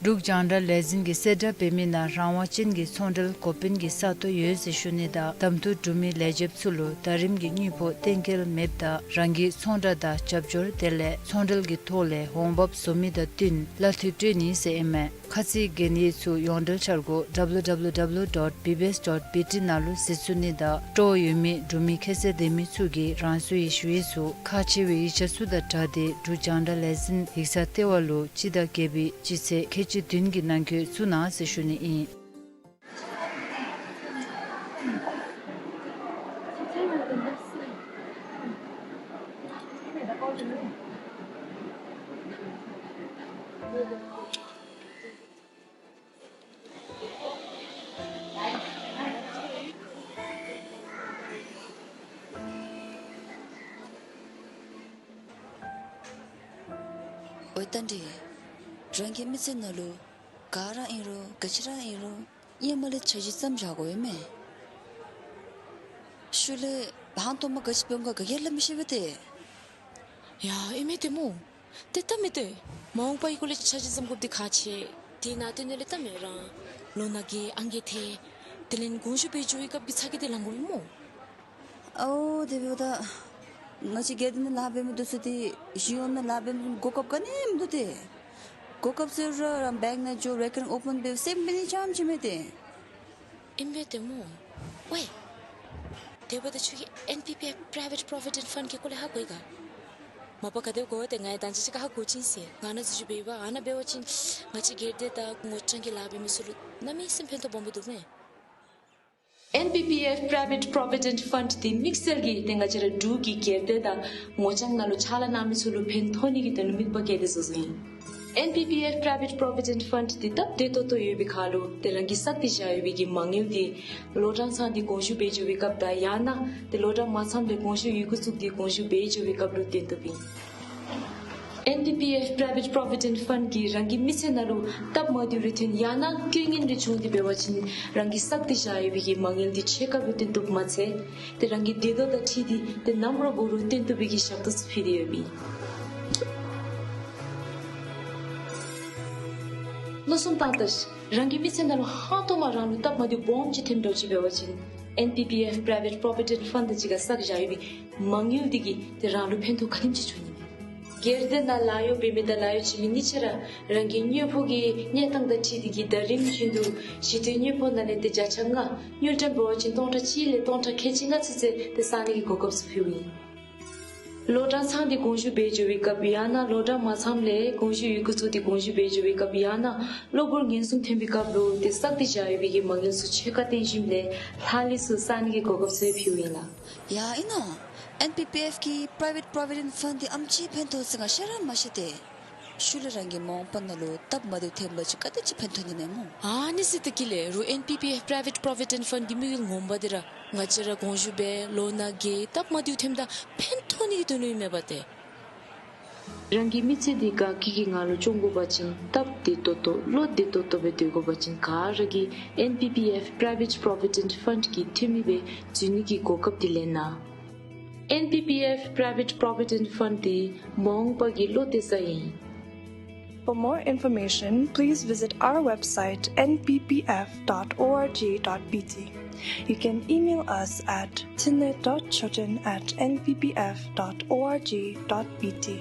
འབྲུག་རྒྱང་བསྒྲགས་ལས་འཛིན་གྱིས་གསལ་བསྒྲགས་འབད་མི་ནང་རང་དབང་ཅན་གྱི་ཚོང་འབྲེལ་འགོ་དཔོན་གྱི་ས་སྟོང་ཡོད་ཟེར་ཞུ་ནི་དང་གདམ་འཐུ་གྲུབ་མི་ལས་བྱེདཔ་ཚུ་ལུ་ཟླ་རིམ་གྱི་དངུལ་ཕོགས་གཏན་འཁེལ་མེདཔ་ད་རང་གི་ཚོང་བསྒྲགས་དང་རྒྱབ་སྐྱོར་དེ་ལས་ཚོང་འབྲེལ་གྱི་ཐོག་ལས་འོང་འབབ་བཟོ་མི་དང་བསྟུན་གླ་འཐུས་སྤྲོད་ནི་ཟེར་ཨིན་མས། ཁ་ཚིག་གན་ཡིག་ཚུ་ཡོངས་འབྲེལ་འཆར་སྒོ་W W W dot B B S dot B T ནང་ལུ་གཟིགས་ཚུགས་ནི་དང་སྤྲོ་བ་ཡོད་མི་འབྲུག་མི་ཁྱད་ཚད་ལྡན་མི་ཚུ་གིས་རང་སོའི་ཞུ་ཡིག་ཚུ་ཁག་ཆེ་བའི་ཡིག་ཆ་ཚུ་དང་སྦྲགས་ཏེ་འབྲུག་རྒྱང་བསྒྲགས་ལས་འཛིན་ཡིག་ཚང་ལྟེ་བ་ལུ་སྤྱི་ཟླ་བརྒྱད་པའི་སྤྱི་ཚེས་ཁལ་གཅིག་བདུན་གྱི་ནང་འཁོད་བཙུགས་གནང་ཟེར་ཞུ་ནི་ཨིན། ཨོ་ད་འདི་རང་གི་མི་ཚེ་ནང་ལུ་ག་ར་ཨིན་རུང་ག་ཅི་ར་ཨིན་རུང་ཧེ་མ་ལས་འཆར་གཞི་བརྩམས་བཞག་དགོ་པས་མས། ཤུལ་ལས་ཧང་སྟོང་མ་ག་ཅི་འབད་འོང་ག་ག་གིས་ལུ་མི་ཤེས་པས་ཏེ། ཡ་ཨིན་མས་ཏེ་སྨོ། ཏེ་ད་མི་ཏེ་མ་འོངས་པའི་སྐོར་ལས་འཆར་གཞི་བརྩམ་དགོཔ་འདི་ཁག་ཆེ། དེ་ནང་དོན་ལས་ད་མི་རང་ལོ་ན་རྒས་ཨང་རྒས་ཐལ། དེ་ལས་དགོངས་ཞུ་འབད་འགྱོ་བའི་སྐབས་ཀྱི་ཚ་གྱང་འདི་ལང་དགོ་པས་སྨོ། ཨོ་དེ་འབདཝ་ད་ང་བཅས་སྒེར་སྡེ་ནང་ལཱ་འབད་མི་འདི་ཚུ་ཏེ་གཞུང་གཡོག་ནང་ལཱ་འབད་མི་གོ་སྐབས་ག་ནི་མིན་འདུག་ཏེ། གོ་སྐབས་ཟེར་རུང་རང་བེངཀ་ནང་འགྱོ་རེ་ཀར་ཨོ་པཱན་འབད་སེམས་འབད་ནི་ཙམ་ཅིག་མས་ཏེ། ཨིན་པས་ཏེ་སྨོ། ཝའེ། དེ་འབདཝ་ད་ཁྱོད་ཀྱིས་ཨེན་པི་པི་ཨེཕ་པྲའི་ཝེཊ་པྲོ་བི་ཌེནཊ་ཕཱནཌ་གི་སྐོར་ལས་ཧ་གོ་ཡི་ག། མ་པ་ག་དེ་སྦེ་གོ་ཏེ་ང་ཡང་ད་ཅི་ཅིག་ཁར་ཧ་གོ་ཅི་ཟེར། ང་ནཱ་འཛུལ་ཞུགས་འབད་བ་ཨ་ནཱ་འབད་བ་ཅིན་ང་བཅས་སྒེར་སྡེ་དང་ངོ་རྐྱང་གི་ལཱ་འབད་མི་ཚུ་ལུ་གནམ་མེད་ས་མེད་ཕན་ཐོགས་སྦོམ་སྦེ་འདུག་མས། ཨེན་པི་པི་ཨེཕ་པྲའི་ཝེཊ་པྲོ་བི་ཌེནཊ་ཕཱནཌ་འདི་དམིགས་བསལ་གྱིས་ཏེ་ང་བཅས་ར་འབྲུག་གི་སྒེར་སྡེ་དང་ངོ་རྐྱང་ནང་ལུ་ཕྱག་ལཱ་གནང་མི་ཚུ་ལུ་ཕན་ཐོགས་ནི་གི་དོན་ལུ་དམིགས་པ་བསྐྱེད་དེ་བཟོ་བཟོཝ་ཨིན། ཨེན་པི་པི་ཨེཕ་པྲའི་ཝེཊ་པྲོ་བི་ཌེནཊ་ཕཱནཌ་འདི་སྟབས་བདེ་ཏོག་ཏོ་ཡོད་པའི་ཁར་ལུ་ཏེ་རང་གིས་བསགས་ཏེ་བཞག་ཡོད་པའི་གི་མ་དངུལ་འདི་ལོ་གྲངས་ཚང་སྟེ་དགོངས་ཞུ་འབད་འགྱོ་བའི་སྐབས་དང་ཡང་ན་ཏེ་ལོ་གྲངས་མ་ཚངམ་ལས་དགོངས་ཞུ་ཡི་གུ་བཙུགས་ཏེ་དགོངས་ཞུ་འབད་འགྱོ་བའི་སྐབས་ལུ་བརྟེན་ཏོག་ཨིན། ཨེན་པི་པི་ཨེཕ་པྲའི་ཝེཊ་པྲོ་བི་ཌེནཊ་ཕཱནཌ་ཀྱིས་རང་གི་མི་ཚེ་ནང་ལུ་སྟབས་མ་བདེཝ་རེ་ཐོན་ཡང་ན་རྐྱེན་ངན་རེ་བྱུང་སྟེ་འབད་བ་ཅིན་རང་གིས་བསགས་ཏེ་བཞག་ཡོད་པའི་གི་མ་དངུལ་འདི་ཕྱེད་ཀ་སྦེ་བཏོན་བཏུབ་མ་ཚད་ཏེ་རང་གི་བདེ་དོགས་དང་འཁྲིལ་ཏེ་ཏེ་ནམ་ར་འབད་རུང་བཏོན་བཏུབ་པའི་གི་ཞབས་ཏོག་ཚུ་ཕུལ་ཏེ་ཡོདཔ་ཨིན། མནོ་བསམ་བཏང་ད་ཤིག། རང་གི་མི་ཚེ་ནང་ལུ་ཧང་སྟོང་མ་རང་ལུ་སྟབས་མ་བདེཝ་སྦོམ་ཅིག་ཐོནམ་འདྲཝ་ཅིག་འབད་བ་ཅིན་ཨེན་པི་པི་ཨེཕ་པྲའི་ཝེཊ་པྲོ་བི་ཌེནཊ་ཕཱནཌ་དང་གཅིག་ཁར་བསགས་བཞག་ཡོད་པའི་མ་དངུལ་འདི་གིས་ཏེ་རང་ལུ་ཕན་ཐོགས་ག་དེམ་ཅིག་འབྱུང་ནི་མས། སྒེར་སྡེ་ནང་ལཱ་གཡོག་འབད་མི་དང་ལཱ་གཡོག་བྱིན་མི་གཉིས་ཆ་ར་རང་གི་དངོས་པོ་གི་གནས་སྟངས་དང་འཁྲིལ་ཏེ་གིས་ཟླ་རིམ་བཞིན་དུ་གཞི་རྟེན་དངོས་པོ་ནང་ལས་ཏེ་བརྒྱ་ཆ་ལྔ་དངུལ་ཀྲམ་འབད་བ་ཅིན་སྟོང་ཕྲག་གཅིག་ལས་སྟོང་ཕྲག་ཁལ་གཅིག་ལྔ་ཚུན་ཚོད་ཏེ་བསག་ནི་གི་གོ་སྐབས་ཚུ་ཕུལཝ་ཨིན། ལོ་གྲངས་ཚང་སྟེ་དགོངས་ཞུ་འབད་འགྱོ་བའི་སྐབས་ཡང་ན་ལོ་གྲངས་མ་ཚངམ་ལས་དགོངས་ཞུ་ཡི་གུ་བཙུགས་ཏེ་དགོངས་ཞུ་འབད་འགྱོ་བའི་སྐབས་ཡང་ན་གློ་བུར་ངན་སོང་ཐོན་པའི་སྐབས་ལུ་ཏེ་བསགས་ཏེ་བཞག་ཡོད་པའི་གི་མ་དངུལ་ཚུ་ཕྱེད་ཀ་བཏོན་ཞིནམ་ལས་ལྷག་ལུས་ཚུ་བསག་ནི་གི་གོ་སྐབས་ཚུ་ཕུལཝ་ཨིན་ལགས། ཡ་ཨིན་ན། ཨེན་པི་པི་ཨེཕ་གི་པྲའི་ཝེཊ་པྲོ་བི་ཌེནཊ་ཕཱནཌ་འདི་ཨམ་ཅིག་ཕན་ཐོགས་ཟེར་ང་ཤེས་ར་མ་ཤེས་ཏེ། ཤུལ་ལས་རང་གི་མ་འོངས་པ་ནང་ལུ་སྟབས་མ་བདེཝ་ཐོནམ་འདྲཝ་ཅིག་ག་དེ་ཅིག་ཕན་ཐོགས་ནི་མས་སྨོ། ཨ་ནི་ཟེར་ད་གི་ལས་རུང་ཨེན་པི་པི་ཨེཕ་པྲའི་ཝེཊ་པྲོ་བི་ཌེནཊ་ཕཱནཌ་གི་དམིགས་ཡུལ་ངོ་མ་འདི་ར་ང་བཅས་ར་དགོངས་ཞུ་འབད་ལོ་ན་རྒས་སྟབས་མ་བདེཝ་ཐོནམ་ད་ཕན་ཐོགས་ནི་གི་དོན་ལུ་ཨིན་མས་པ་ཏེ། རང་གི་མི་ཚེ་འདི་དགའ་སྐྱིད་ཀྱི་ངང་ལུ་སྐྱོང་དགོ་པ་ཅིན་སྟབས་བདེ་ཏོག་ཏོ་བློ་བདེ་ཏོག་ཏོ་སྦེ་སྡོད་དགོ་པ་ཅིན་ག་ར་གིས་ཨེན་པི་པི་ཨེཕ་པྲའི་ཝེཊ་པྲོ་བི་ཌེནཊ་ཕཱནཌ་ཀྱི་འཐུས་མི་སྦེ་འཛུལ་ནི་གི་གོ་སྐབས་འདི་ལེན་གནང་། ཨེན་པི་པི་ཨེཕ་པྲའི་ཝེཊ་པྲོ་བི་ཌེནཊ་ཕཱནཌ་འདི་མ་འོངས་པ་གི་བློ་གཏད་ས་ཨིན། For more information, please visit our website N P P F dot org dot B T. You can email us at tinle dot choten at N P P F dot org dot B T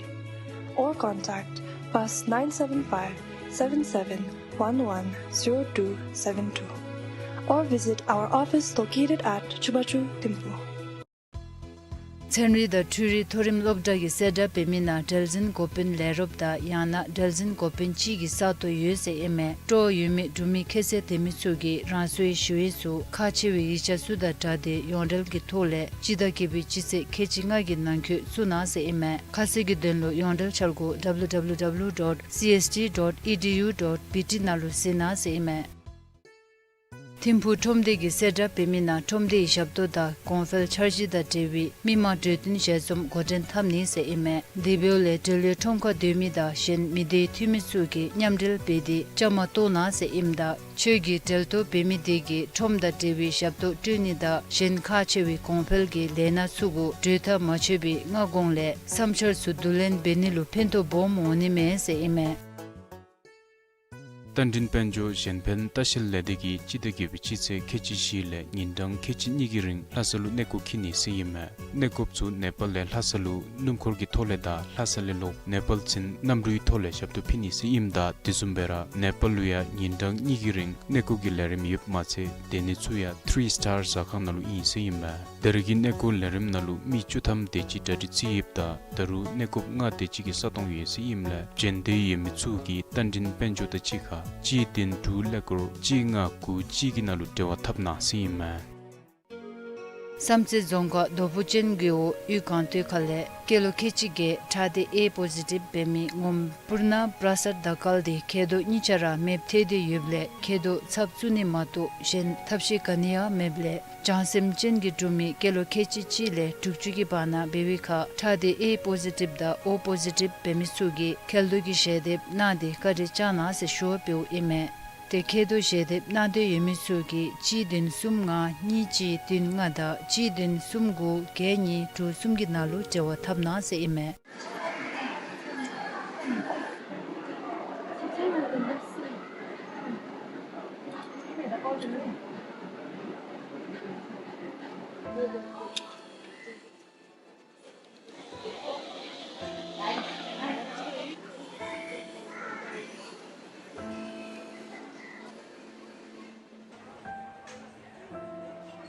or contact plus nine seven five, seven seven one one, zero two seven two or visit our office located at Chubachu, Thimphu. ཚན་རིག་དང་འཕྲུལ་རིག་མཐོ་རིམ་སློབ་གྲྭ་གིས་གསལ་བསྒྲགས་འབད་མི་ནང་གྲལ་འཛིན་འགོ་དཔོན་ལས་རོགསཔ་དང་ཡང་ན་གྲལ་འཛིན་འགོ་དཔོན་ཅིག་གི་ས་སྟོང་ཡོད་ཟེར་ཨིན་མས། སྤྲོ་བ་ཡོད་མི་འབྲུག་མི་ཁྱད་ཚད་ལྡན་མི་ཚུ་གིས་རང་སོའི་ཞུ་ཡིག་ཚུ་ཁག་ཆེ་བའི་ཡིག་ཆ་ཚུ་དང་སྦྲགས་ཏེ་ཡོངས་འབྲེལ་གྱི་ཐོག་ལས་སྤྱི་ཟླ་བརྒྱད་པའི་སྤྱི་ཚེས་ཁལ་གཅིག་ལྔ་གི་ནང་འཁོད་བཙུགས་གནང་ཟེར་ཨིན་མས། ཁ་གསལ་གྱི་དོན་ལུ་ཡོངས་འབྲེལ་འཆར་སྒོ་W W W dot C S T dot E D U dot B T ནང་ལུ་གཟིགས་གནང་ཟེར་ཨིན་མས། ཐིམ་ཕུག་ཁྲོམ་སྡེ་གིས་གསལ་བསྒྲགས་འབད་མི་ནང་ཁྲོམ་སྡེའི་ཞབས་ཏོག་དང་གོང་འཕེལ་འཆར་གཞི་དང་འབྲེལ་བའི་མི་མང་གྲོས་བསྟུན་ཞལ་འཛོམས་འགོ་འདྲེན་འཐབ་ནི་ཟེར་ཨིན་མས། དེ་འབདཝ་ལས་འབྲེལ་ཡོད་ཁྲོམ་ཁར་སྡོད་མི་དང་གཞན་མི་སྡེའི་འཐུས་མི་ཚུ་གིས་མཉམ་འབྲེལ་འབད་དེ་བཅའ་མར་གཏོགས་གནང་ཟེར་ཨིནམ་ད་ཆོས་ཀྱི་འབྲེལ་གཏོགས་འབད་མི་དེ་གིས་ཁྲོམ་དང་འབྲེལ་བའི་ཞབས་ཏོག་སྤྲོད་ནི་དང་གཞན་ཁག་ཆེ་བའི་གོང་འཕེལ་གྱི་ལས་སྣ་ཚུ་གུ་གྲོས་ཐག་མ་ཆོད་པའི་སྔ་གོང་ལས་བསམ་འཆར་ཚུ་བསྡུ་ལེན་འབད་ནི་ལུ་ཕན་ཐོགས་སྦོམ་འོང་ནི་མས་ཟེར་ཨིན་མས། རྟ་མགྲིན་དཔལ་འབྱོར་གཞན་ཕན་ལྟ་བཤལ་ལས་སྡེ་གིས་སྤྱི་ཟླ་བརྒྱད་པའི་སྤྱི་ཚེས་ཁལ་གཅིག་བཞི་ལས་ཉིན་གྲངས་ཁལ་གཅིག་གཉིས་ཀྱི་རིང་ལྷ་ས་ལུ་གནས་སྐོར་འཁྱིད་ནི་ཟེར་ཨིན་མས། གནས་སྐོརཔ་ཚུ་ནེ་པཱལ་ལས་ལྷ་ས་ལུ་སྣུམ་འཁོར་གྱི་ཐོག་ལས་དང་ལྷ་ས་ལས་ལོག་ནེ་པཱལ་ཚུན་གནམ་གྲུའི་ཐོག་ལས་ཞབས་ཏོག་ཕུལ་ནི་ཟེར་ཨིནམ་ད་དེ་བཟུམ་སྦེ་ར་ནེ་པཱལ་ལུ་ཡང་ཉིན་གྲངས་གཉིས་ཀྱི་རིང་གནས་སྐོར་གྱི་ལས་རིམ་ཡོདཔ་མ་ཚད་སྡོད་ནི་ཚུ་ཡང་ཐི་རི་སི་ཊར་ཟ་ཁང་ནང་ལུ་ཨིན་ཟེར་ཨིན་མས། ད་རེས་ཀྱི་གནས་སྐོར་ལས་རིམ་ནང་ལུ་མི་བཅུ་ཐམ་དེ་ཅིག་གྲ་སྒྲིག་རྩིས་ཡོདཔ་ད་ད་རུང་གནས་སྐོརཔ་ལྔ་དེ་ཅིག་གི་ས་སྟོང་ཡོད་ཟེར་ཨིནམ་ལས་འབྱོན་འདོད་ཡོད་མི་ཚུ་གིས་རྟ་མགྲིན་དཔལ་འབྱོར་དང་གཅིག་ཁར་གཅིག་བདུན་དྲུག་ཀླད་ཀོར་གཅིག་ལྔ་དགུ་གཅིག་གི་ནང་ལུ་འབྲེལ་བ་འཐབ་གནང་ཟེར་ཨིན་མས། བསམ་རྩེ་རྫོང་ཁག་རྡོ་ཕུ་ཅན་རྒེད་འོག་གཡུས་སྒང་སྟོད་ཁ་ལས་སྐྱེས་ལོ་ཁལ་གཅིག་བརྒྱད་ཁྲག་སྡེ་ཨེ་པོ་ཟི་ཊིབ་འབད་མི་ངོམ་སྤུར་ན་པྲ་སར་དར་དཀར་དེ་མཁལ་རྡོག་གཉིས་ཆ་ར་མེདཔ་ཐལ་ཏེ་ཡོདཔ་ལས་མཁལ་རྡོག་ཚབ་བཙུགས་ནི་མ་གཏོགས་གཞན་ཐབས་ཤེས་ག་ནི་ཡང་མེདཔ་ལས་བྱང་སེམས་ཅན་གྱིས་གྲུབ་མི་སྐྱེས་ལོ་ཁལ་གཅིག་གཅིག་ལས་དྲུག་ཅུ་གི་བར་ན་འབད་བའི་ཁར་ཁྲག་སྡེ་ཨེ་པོ་ཟི་ཊིབ་དང་ཨོ་པོ་ཟི་ཊིབ་འབད་མི་ཚུ་གིས་མཁལ་རྡོག་གི་ཞལ་འདེབས་གནང་སྟེ་བཀའ་དྲིན་བསྐྱང་གནང་ཟེར་ཞུ་བ་འབདཝ་ཨིན་མས། ཏེ་མཁལ་རྡོག་ཞལ་འདེབས་གནང་འདོད་ཡོད་མི་ཚུ་གིས་གཅིག་བདུན་གསུམ་ལྔ་གཉིས་གཅིག་བདུན་ལྔ་དང་གཅིག་བདུན་གསུམ་དགུ་བརྒྱད་གཉིས་དྲུག་གསུམ་གྱི་ནང་ལུ་འབྲེལ་བ་འཐབ་གནང་ཟེར་ཨིན་མས།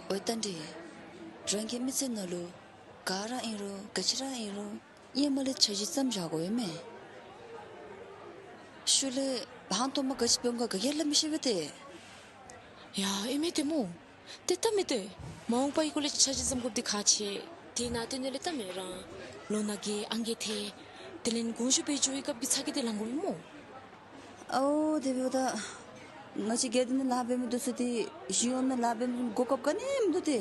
ཨོ་རྟ་མགྲིན། རང་གི་མི་ཚེ་ནང་ལུ་ག་ར་ཨིན་རུང་ག་ཅི་ར་ཨིན་རུང་ཧེ་མ་ལས་འཆར་གཞི་བརྩམས་བཞག་དགོ་ཨིན་མས། ཤུལ་ལས་ཧང་སྟོང་མ་ག་ཅི་འབདཝ་ག་ག་གིས་སླབ་མི་ཤེས་པས་ཏེ། ཡ་ཨིན་མས་ཏེ་སྨོ། ཏེ་ད་མི་ཏེ་མ་འོངས་པའི་སྐོར་ལས་འཆར་གཞི་བརྩམ་དགོཔ་འདི་ཁག་ཆེ། དེ་ནང་དོན་ལས་ད་མི་རང་ལོ་ན་རྒས་ཨང་རྒས་ཐལ། དེ་ལས་དགོངས་ཞུ་འབད་འགྱོ་བའི་སྐབས་ཀྱི་ཚ་གྱང་འདི་ལང་དགོ་པས་སྨོ། ཨའོ་དེ་འབདཝ་ད་ང་བཅས་སྒེར་སྡེ་ནང་ལཱ་འབད་མི་འདི་ཚུ་ཏེ་གཞུང་གཡོག་ནང་ལཱ་འབད་མི་གོ་སྐབས་ག་ནི་མིན་འདུག་ཏེ།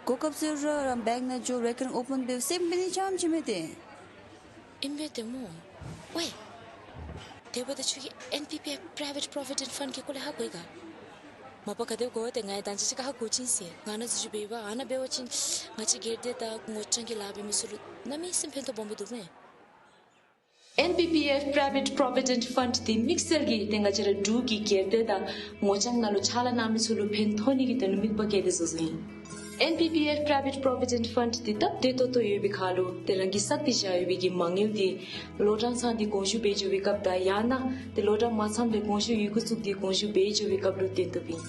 གོ་སྐབས་ཟེར་རུང་ར་བེངཀ་ནང་འགྱོ་རེ་ཀར་རེནཊ་ཨོ་པཱན་འབད་སེམས་འབད་ནི་ཙམ་ཅིག་མས་ཏེ། ཨིན་པས་ཏེ་སྨོ། ཝའི། དེ་འབདཝ་ད་ཁྱོད་ཀྱིས་ཨེན་པི་པི་ཨེཕ་པྲའི་ཝེཊ་པྲོ་བི་ཌེནཊ་ཕཱནཌ་གི་སྐོར་ལས་ཧ་གོ་ཡི་ག། མ་པ་ག་དེ་སྦེ་གོ་ཏེ་ང་ཡང་ད་ཅི་ཅིག་ཁར་ཧ་གོ་བྱིན་ཟེར། ང་ནཱ་འཛུལ་ཞུགས་འབད་བ་ཨ་ནཱ་འབད་བ་ཅིན་ང་བཅས་སྒེར་སྡེ་དང་ངོ་རྐྱང་གི་ལཱ་འབད་མི་ཚུ་ལུ་གནམ་མེད་ས་མེད་ཕན་ཐོགས་སྦོམ་སྦེ་འདུག་མས། ཨེན་པི་པི་ཨེཕ་པྲའི་ཝེཊ་པྲོ་བི་ཌེནཊ་ཕཱནཌ་འདི་དམིགས་བསལ་གྱིས་ཏེ་ང་བཅས་ར་འབྲུག་གི་སྒེར་སྡེ་དང་ངོ་རྐྱང་ནང་ལུ་ཕྱག་ལཱ་གནང་མི་ཚུ་ལུ་ཕན་ཐོགས་ནི་གི་དོན་ལུ་དམིགས་པ་བསྐྱེད་དེ་བཟོ་བཟོཝ་ཨིན། ཨེན་པི་པི་ཨེཕ་པྲའི་ཝེཊ་པྲོ་བི་ཌེནཊ་ཕཱནཌ་འདི་སྟབས་བདེ་ཏོག་ཏོ་ཡོད་པའི་ཁར་ལུ་ཏེ་རང་གིས་བསགས་ཏེ་བཞག་ཡོད་པའི་གི་མ་དངུལ་འདི་ལོ་གྲངས་ཚང་སྟེ་དགོངས་ཞུ་འབད་འགྱོ་བའི་སྐབས་དང་ཡང་ན་ཏེ་ལོ་གྲངས་མ་ཚངམ་ལས་དགོངས་ཞུ་ཡི་གུ་བཙུགས་ཏེ་དགོངས་ཞུ་འབད་འགྱོ་བའི་སྐབས་ལུ་བཏོན་བཏུབ་ཨིན།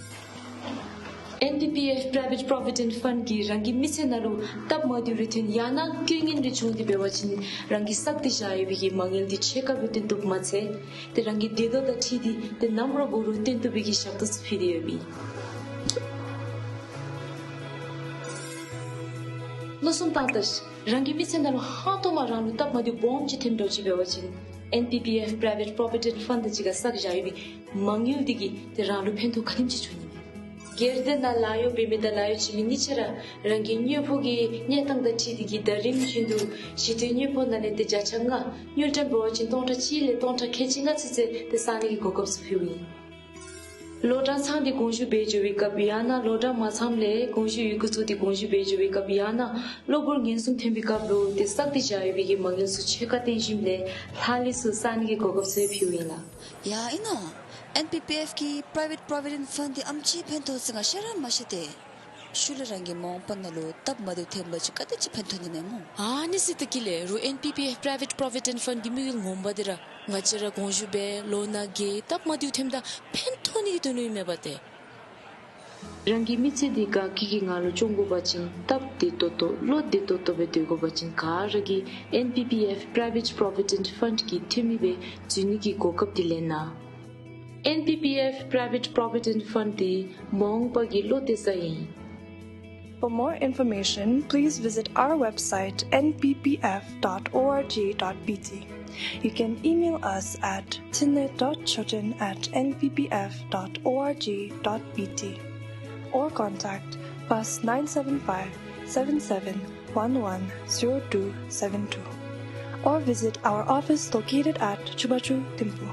ཨེན་པི་པི་ཨེཕ་པྲའི་ཝེཊ་པྲོ་བི་ཌེནཊ་ཕཱནཌ་གིས་རང་གི་མི་ཚེ་ནང་ལུ་སྟབས་མ་བདེཝ་རེ་ཐོན་ཡང་ན་རྐྱེན་ངན་རེ་བྱུང་སྟེ་འབད་བ་ཅིན་རང་གིས་བསགས་ཏེ་བཞག་ཡོད་པའི་གི་མ་དངུལ་འདི་ཕྱེད་ཀ་སྦེ་བཏོན་བཏུབ་མ་ཚད་ཏེ་རང་གི་བདེ་སྡུག་དང་འཁྲིལ་ཏེ་ཏེ་ནམ་ར་འབད་རུང་བཏོན་བཏུབ་པའི་གི་ཞབས་ཏོག་ཚུ་ཕུལ་ཏེ་ཡོདཔ་ཨིན། མནོ་བསམ་བཏང་ད་ཤིག། རང་གི་མི་ཚེ་ནང་ལུ་ཧང་སྟོང་མ་རང་ལུ་སྟབས་མ་བདེཝ་སྦོམ་ཅིག་ཐོནམ་འདྲཝ་ཅིག་འབད་བ་ཅིན་ཨེན་པི་པི་ཨེཕ་པྲའི་ཝེཊ་པྲོ་བི་ཌེནཊ་ཕཱནཌ་དང་གཅིག་ཁར་བསགས་བཞག་ཡོད་པའི་མ་དངུལ་འདི་གིས་ཏེ་རང་ལུ་ཕན་ཐོགས་ག་དེམ་ཅིག་འབྱུང་ནི་མས། སྒེར་སྡེ་ནང་ལཱ་གཡོག་འབད་མི་དང་ལཱ་གཡོག་བྱིན་མི་གཉིས་ཆ་ར་རང་གི་དངོས་པོ་གི་གནས་སྟངས་དང་འཁྲིལ་ཏེ་གིས་ཟླ་རིམ་བཞིན་དུ་ཞི་དུས་དངོས་པོ་ནང་ལས་ཏེ་བརྒྱ་ཆ་ལྔ་དངུལ་ཀྲམ་འབད་བ་ཅིན་སྟོང་ཕྲག་གཅིག་ལས་སྟོང་ཕྲག་ཁལ་གཅིག་ལྔ་ཚུན་ཚོད་ཏེ་བསག་ནི་གི་གོ་སྐབས་ཚུ་ཕུལཝ་ཨིན། ལོ་གྲངས་ཚང་སྟེ་དགོངས་ཞུ་འབད་འགྱོ་བའི་སྐབས་ཡང་ན་ལོ་གྲངས་མ་ཚངམ་ལས་དགོངས་ཞུ་ཡི་གུ་བཙུགས་ཏེ་དགོངས་ཞུ་འབད་འགྱོ་བའི་སྐབས་ཡང་ན་གློ་བུར་ངན་སོང་ཐོན་པའི་སྐབས་ལུ་ཏེ་བསགས་ཏེ་བཞག་ཡོད་པའི་གི་མ་དངུལ་ཚུ་ཕྱེད་ཀ་བཏོན་ཞིནམ་ལས་ལྷག་ལུས་ཚུ་བསག་ནི་གི་གོ་སྐབས་ཚུ་ཕུལཝ་ཨིན་ལགས། ཡ་ཨིན་ནོ། ཨེན་པི་པི་ཨེཕ་གི་པྲའི་ཝེཊ་པྲོ་བི་ཌེནཊ་ཕཱནཌ་འདི་ཨེམ་ཅིག་ཕན་ཐོགས་ཟེར་ང་ཤེས་ར་མ་ཤེས་ཏེ། ཤུལ་ལས་རང་གི་མ་འོངས་པ་ནང་ལུ་སྟབས་མ་བདེཝ་ཐོན་པ་ཅིན་ག་དེ་ཅིག་ཕན་ཐོགས་ནི་མས་སྨོ། ཨ་ནི་ཟེར་ད་གི་ལགས་རུང་ཨེན་པི་པི་ཨེཕ་པྲའི་ཝེཊ་པྲོ་བི་ཌེནཊ་ཕཱནཌ་གི་དམིགས་ཡུལ་ངོ་མ་འདི་ར་ང་བཅས་ར་དགོངས་ཞུ་འབད་ལོ་ན་རྒས་སྟབས་མ་བདེཝ་ཐོནམ་ད་ཕན་ཐོགས་ནི་གི་དོན་ལུ་ཨིན་མས་པ་ཏེ། རང་གི་མི་ཚེ་འདི་དགའ་སྐྱིད་ཀྱི་ངང་ལུ་སྐྱོང་དགོ་པ་ཅིན་སྟབས་བདེ་ཏོག་ཏོ་བློ་བདེ་ཏོག་ཏོ་སྦེ་སྡོད་དགོ་པ་ཅིན་ག་ར་གིས་ཨེན་པི་པི་ཨེཕ་པྲའི་ཝེཊ་པྲོ་བི་ཌེནཊ་ཕཱནཌ་གི་འཐུས་མི་སྦེ་འཛུལ་ནི་གི་གོ་སྐབས་འདི་ལེན་གནང་། ཨེན་པི་པི་ཨེཕ་པྲའི་ཝེཊ་པྲོ་བི་ཌེནཊ་ཕཱནཌ་འདི་མ་འོངས་པ་གི་བློ་གཏད་ས་ཨིན། For more information, please visit our website N P P F dot org dot B T. You can email us at thine dot choten at N P P F dot org dot B T or contact plus nine seven five, seven seven one one, zero two seven two or visit our office located at Chubachu Thimphu.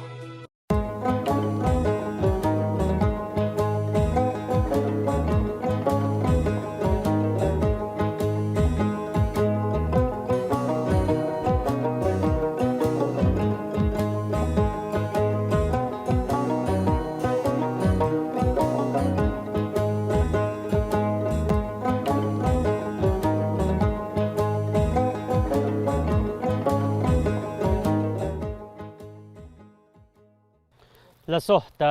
ལགས་སོ། ད་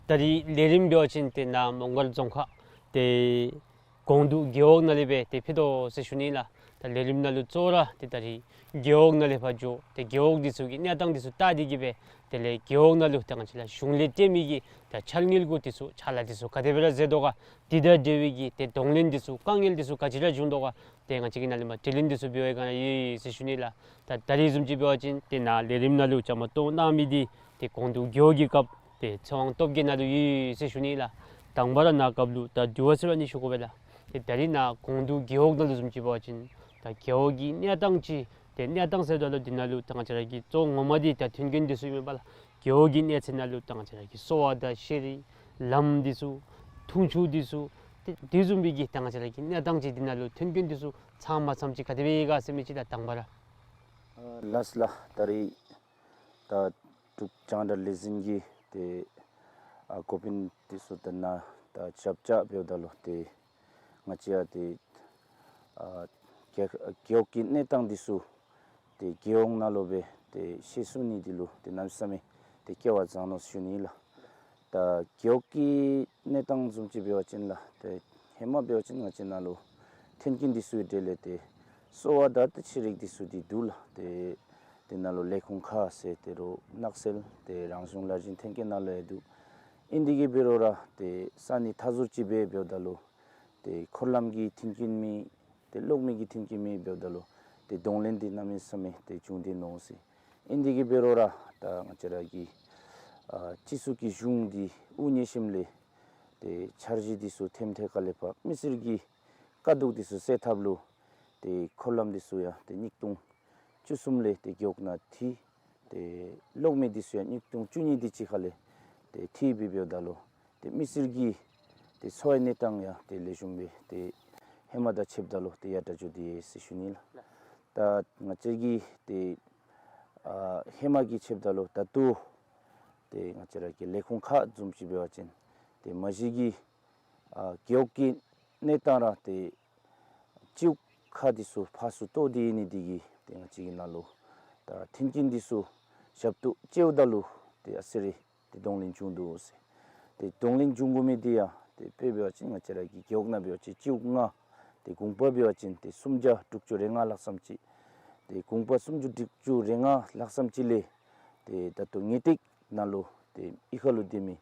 ད་རིས་ལས་རིམ་འབད་བ་ཅིན་ཏེ་ནཱ་མོང་སྒར་རྫོང་ཁག་ཏེ་ཀོང་འདུ་རྒེད་འོག་ནང་ལས་སྦེ་ཏེ་ཕུལ་དོ་ཟེར་ཞུ་ནི་ལགས། ད་ལས་རིམ་ནང་ལུ་གཙོ་བོ་ར་ཏེ་ད་རིས་རྒེད་འོག་ནང་ལས་ཕར་འགྱོ་སྟེ་རྒེད་འོག་འདི་ཚུ་གི་གནས་སྟངས་འདི་ཚུ་བལྟ་སྟེ་གི་སྦེ་དེ་ལས་རྒེད་འོག་ནང་ལུ་ད་ང་བཅས་ར་གཞུང་ལས་བརྟེན་མི་གི་ད་འཆར་དངུལ་གུ་འདི་ཚུ་ཕྱག་ལཱ་འདི་ཚུ་ག་དེ་སྦེ་ར་མཛད་དོ་ག། དེ་དང་འབྲེལ་བའི་གི་ཏེ་གདོང་ལེན་འདི་ཚུ་དཀའ་ངལ་འདི་ཚུ་ག་ཅི་ར་བྱུང་དོ་ག། ཏེ་ང་བཅས་ཀྱི་ནཱ་ལས་མར་དྲི་ལན་འདི་ཚུ་འབད་བའི་སྒང་ཡོད་ཟེར་ཞུ་ནི་ལགས། ད་ད་རིས་བཟུམ་ཅིག་འབད་བ་ཅིན་ཏེ་ནཱ་ལས་རིམ་ནང་ལུ་བཅའ་མར་གཏོགས་གནང་མི་འདི་ཏེ་ཀོང་འདུ་རྒེད་འོག་གི་སྐབས་ཏེ་ཚེ་དབང་སྟོབས་རྒྱས་ནཱ་ལུ་ཡོད་ཟེར་ཞུ་ནི་ལགས། དང་པ་ར་ནཱ་སྐབས་ལུ་ད་དུས་ཚོད་ར་ནི་ཞུ་དགོ་པས་ལགས། ཏེ་ད་རིས་ནཱ་ཀོང་འདུ་རྒེད་འོག་ནང་ལུ་བཟུམ་ཅིག་འབད་བ་ཅིན་ད་རྒེད་འོག་གི་གནས་སྟངས་ཅིག་ཏེ་གནས་སྟངས་ཟེརཝ་ད་ལུ་འདི་ནང་ལུ་ད་ང་བཅས་ར་གི་གཙོ་བོ་ངོ་མ་འདི་ད་མཐུན་རྐྱེན་འདི་ཚུ་ཨིན་མས་པ་ལགས། རྒེད་འོག་གི་གནས་ཚད་ནང་ལུ་ད་ང་བཅས་ར་གི་གསོ་བ་དང་ཤེས་རིག་ལམ་འདི་ཚུ་འཐུང་ཆུ་འདི་ཚུ་ཏེ་དེ་བཟུམ་སྦེ་གི་ད་ང་བཅས་ར་གི་གནས་སྟངས་ཅིག་འདི་ནང་ལུ་མཐུན་རྐྱེན་འདི་ཚུ་ཚང་མ་ཚངམ་ཅིག་ག་དེ་སྦེ་ཡོད་ག་ཟེར་མི་ཅིག་ད་དང་པ་ར། ཨ་ལགས་ལགས། ད་རིས་ད་འབྲུག་རྒྱང་བསྒྲགས་ལས་འཛིན་གྱི་ཏེ་ཨ་འགོ་དཔོན་འདི་ཚུ་དང་ནཱ་ད་ཞབས་ཕྱི་འབདཝ་ད་ལུ་ཏེ་ང་བཅས་ཡང་ཏེ་ཨ་རྒེད་རྒེད་འོག་གི་གནས་སྟངས་འདི་ཚུ་ཏེ་རྒེད་འོག་ནང་ལུ་སྦེ་ཏེ་ཤེས་ཚུགས་ནི་འདི་ལུ་ཏེ་གནམ་མེད་ས་མེད་ཏེ་སྐལ་བ་བཟང་ནུག་ཟེར་ཞུ་ནི་ལགས། ད་རྒེད་འོག་གི་གནས་སྟངས་བཟུམ་ཅིག་འབད་བ་ཅིན་ལགས་ཏེ་ཧེ་མ་འབད་བ་ཅིན་ང་བཅས་ནཱ་ལུ་མཐུན་རྐྱེན་འདི་ཚུ་གི་གྲས་ལས་ཏེ་གསོ་བ་དང་ཏེ་ཤེས་རིག་འདི་ཚུ་འདི་འདུག་ལགས། ཏེ་དེ་ནང་ལུ་ལས་ཁུངས་ཁག་ཟེར་ཏེ་རོགས་ནགས་ཚལ་ཏེ་རང་གཞུང་ལཱ་འཛིན་ཐོན་སྐྱེད་ནང་ལུ་ཡང་འདུག། ཨིན་དེ་གིས་འབད་རུང་ར་ཏེ་ས་གནས་མཐའ་ཟུར་ཅིག་སྦེ་འབདཝ་ད་ལུ་ཏེ་འཁོར་ལམ་གྱི་མཐུན་རྐྱེན་མེད། ཏེ་གློག་མེ་གི་མཐུན་རྐྱེན་མེད་འབདཝ་ད་ལུ་ཏེ་གདོང་ལེན་འདི་གནམ་མེད་ས་མེད་ཏེ་བྱུང་སྟེ་ནུག་ཟེར། ཨིན་དེ་གིས་འབད་རུང་ར་ད་ང་བཅས་ར་གི་ཨ་སྤྱི་ཚོགས་ཀྱི་གཞུང་འདི་དབུ་བརྙེས་ཞིནམ་ལས་ཏེ་འཆར་གཞི་འདི་ཚུ་ཐེམ་ཐེ་ཁ་ལས་ཕར་མི་སེར་གྱི་དཀའ་སྡུག་འདི་ཚུ་སེལ་ཐབས་ལུ་ཏེ་འཁོར་ལམ་འདི་ཚུ་ཡང་ཏེ་ཉིས་སྟོང་བཅུ་གསུམ་ལས་ཏེ་རྒེད་འོག་ནང་འཐུས། ཏེ་གློག་མེ་འདི་ཚུ་ཡང་ཉིས་སྟོང་བཅུ་གཉིས་དེ་ཅིག་ཁ་ལས་ཏེ་འཐུས་སྦེ་འབདཝ་ད་ལུ་ཏེ་མི་སེར་གྱི་ཏེ་འཚོ་བའི་གནས་སྟངས་ཡང་ཏེ་ལེགས་ཤོམ་སྦེ་ཏེ་ཧེ་མ་དང་ཕྱདཔ་ད་ལུ་ཏེ་ཡར་དྲག་འགྱོ་སྟེ་ཡོད་ཟེར་ཞུ་ནི་ལགས། ད་ང་བཅས་ཀྱི་ཏེ་ཨ་ཧེ་མ་གི་ཕྱདཔ་ད་ལུ་ད་ལྟོ་ཏེ་ང་བཅས་ར་གི་ལས་ཁུངས་ཁག་བཟུམ་ཅིག་འབད་བ་ཅིན་ཏེ་མ་གཞི་གི་ཨ་རྒེད་འོག་གི་གནས་སྟངས་ར་ཏེ་སྤྱི་འོག་ཁག་འདི་ཚུ་ཕར་ཚུར་གཏོགས་ཏེ་ཡོད་ནི་དེ་གིས་ཏེ་ང་བཅས་ཀྱི་ནང་ལུ་ད་མཐུན་རྐྱེན་འདི་ཚུ་ཞབས་ཏོག་སྤྱདཔ་ད་ལུ་ཏེ་ཨ་ཙི་རེ་ཏེ་གདོང་ལེན་བྱུང་འདུག་ཟེར། ཏེ་གདོང་ལེན་བྱུང་དགོ་མི་འདི་ཡང་ཏེ་དཔེ་འབད་བ་ཅིན་ང་བཅས་ར་གི་རྒེད་འོག་ནང་འབད་བ་ཅིན་སྤྱི་འོག་ལྔ། ཏེ་གུང་པ་འབད་བ་ཅིན་ཏེ་སུམ་བརྒྱ་དྲུག་ཅུ་རེ་ལྔ་ལྷག་ཙམ་ཅིག། ཏེ་གུང་པ་སུམ་བརྒྱ་དྲུག་ཅུ་རེ་ལྔ་ལྷག་ཙམ་ཅིག་ལས་ཏེ་ད་ལྟོ་ངེས་ཏིག་ནང་ལུ་ཏེ་གཡུས་ཁ་ལུ་སྡོད་མི་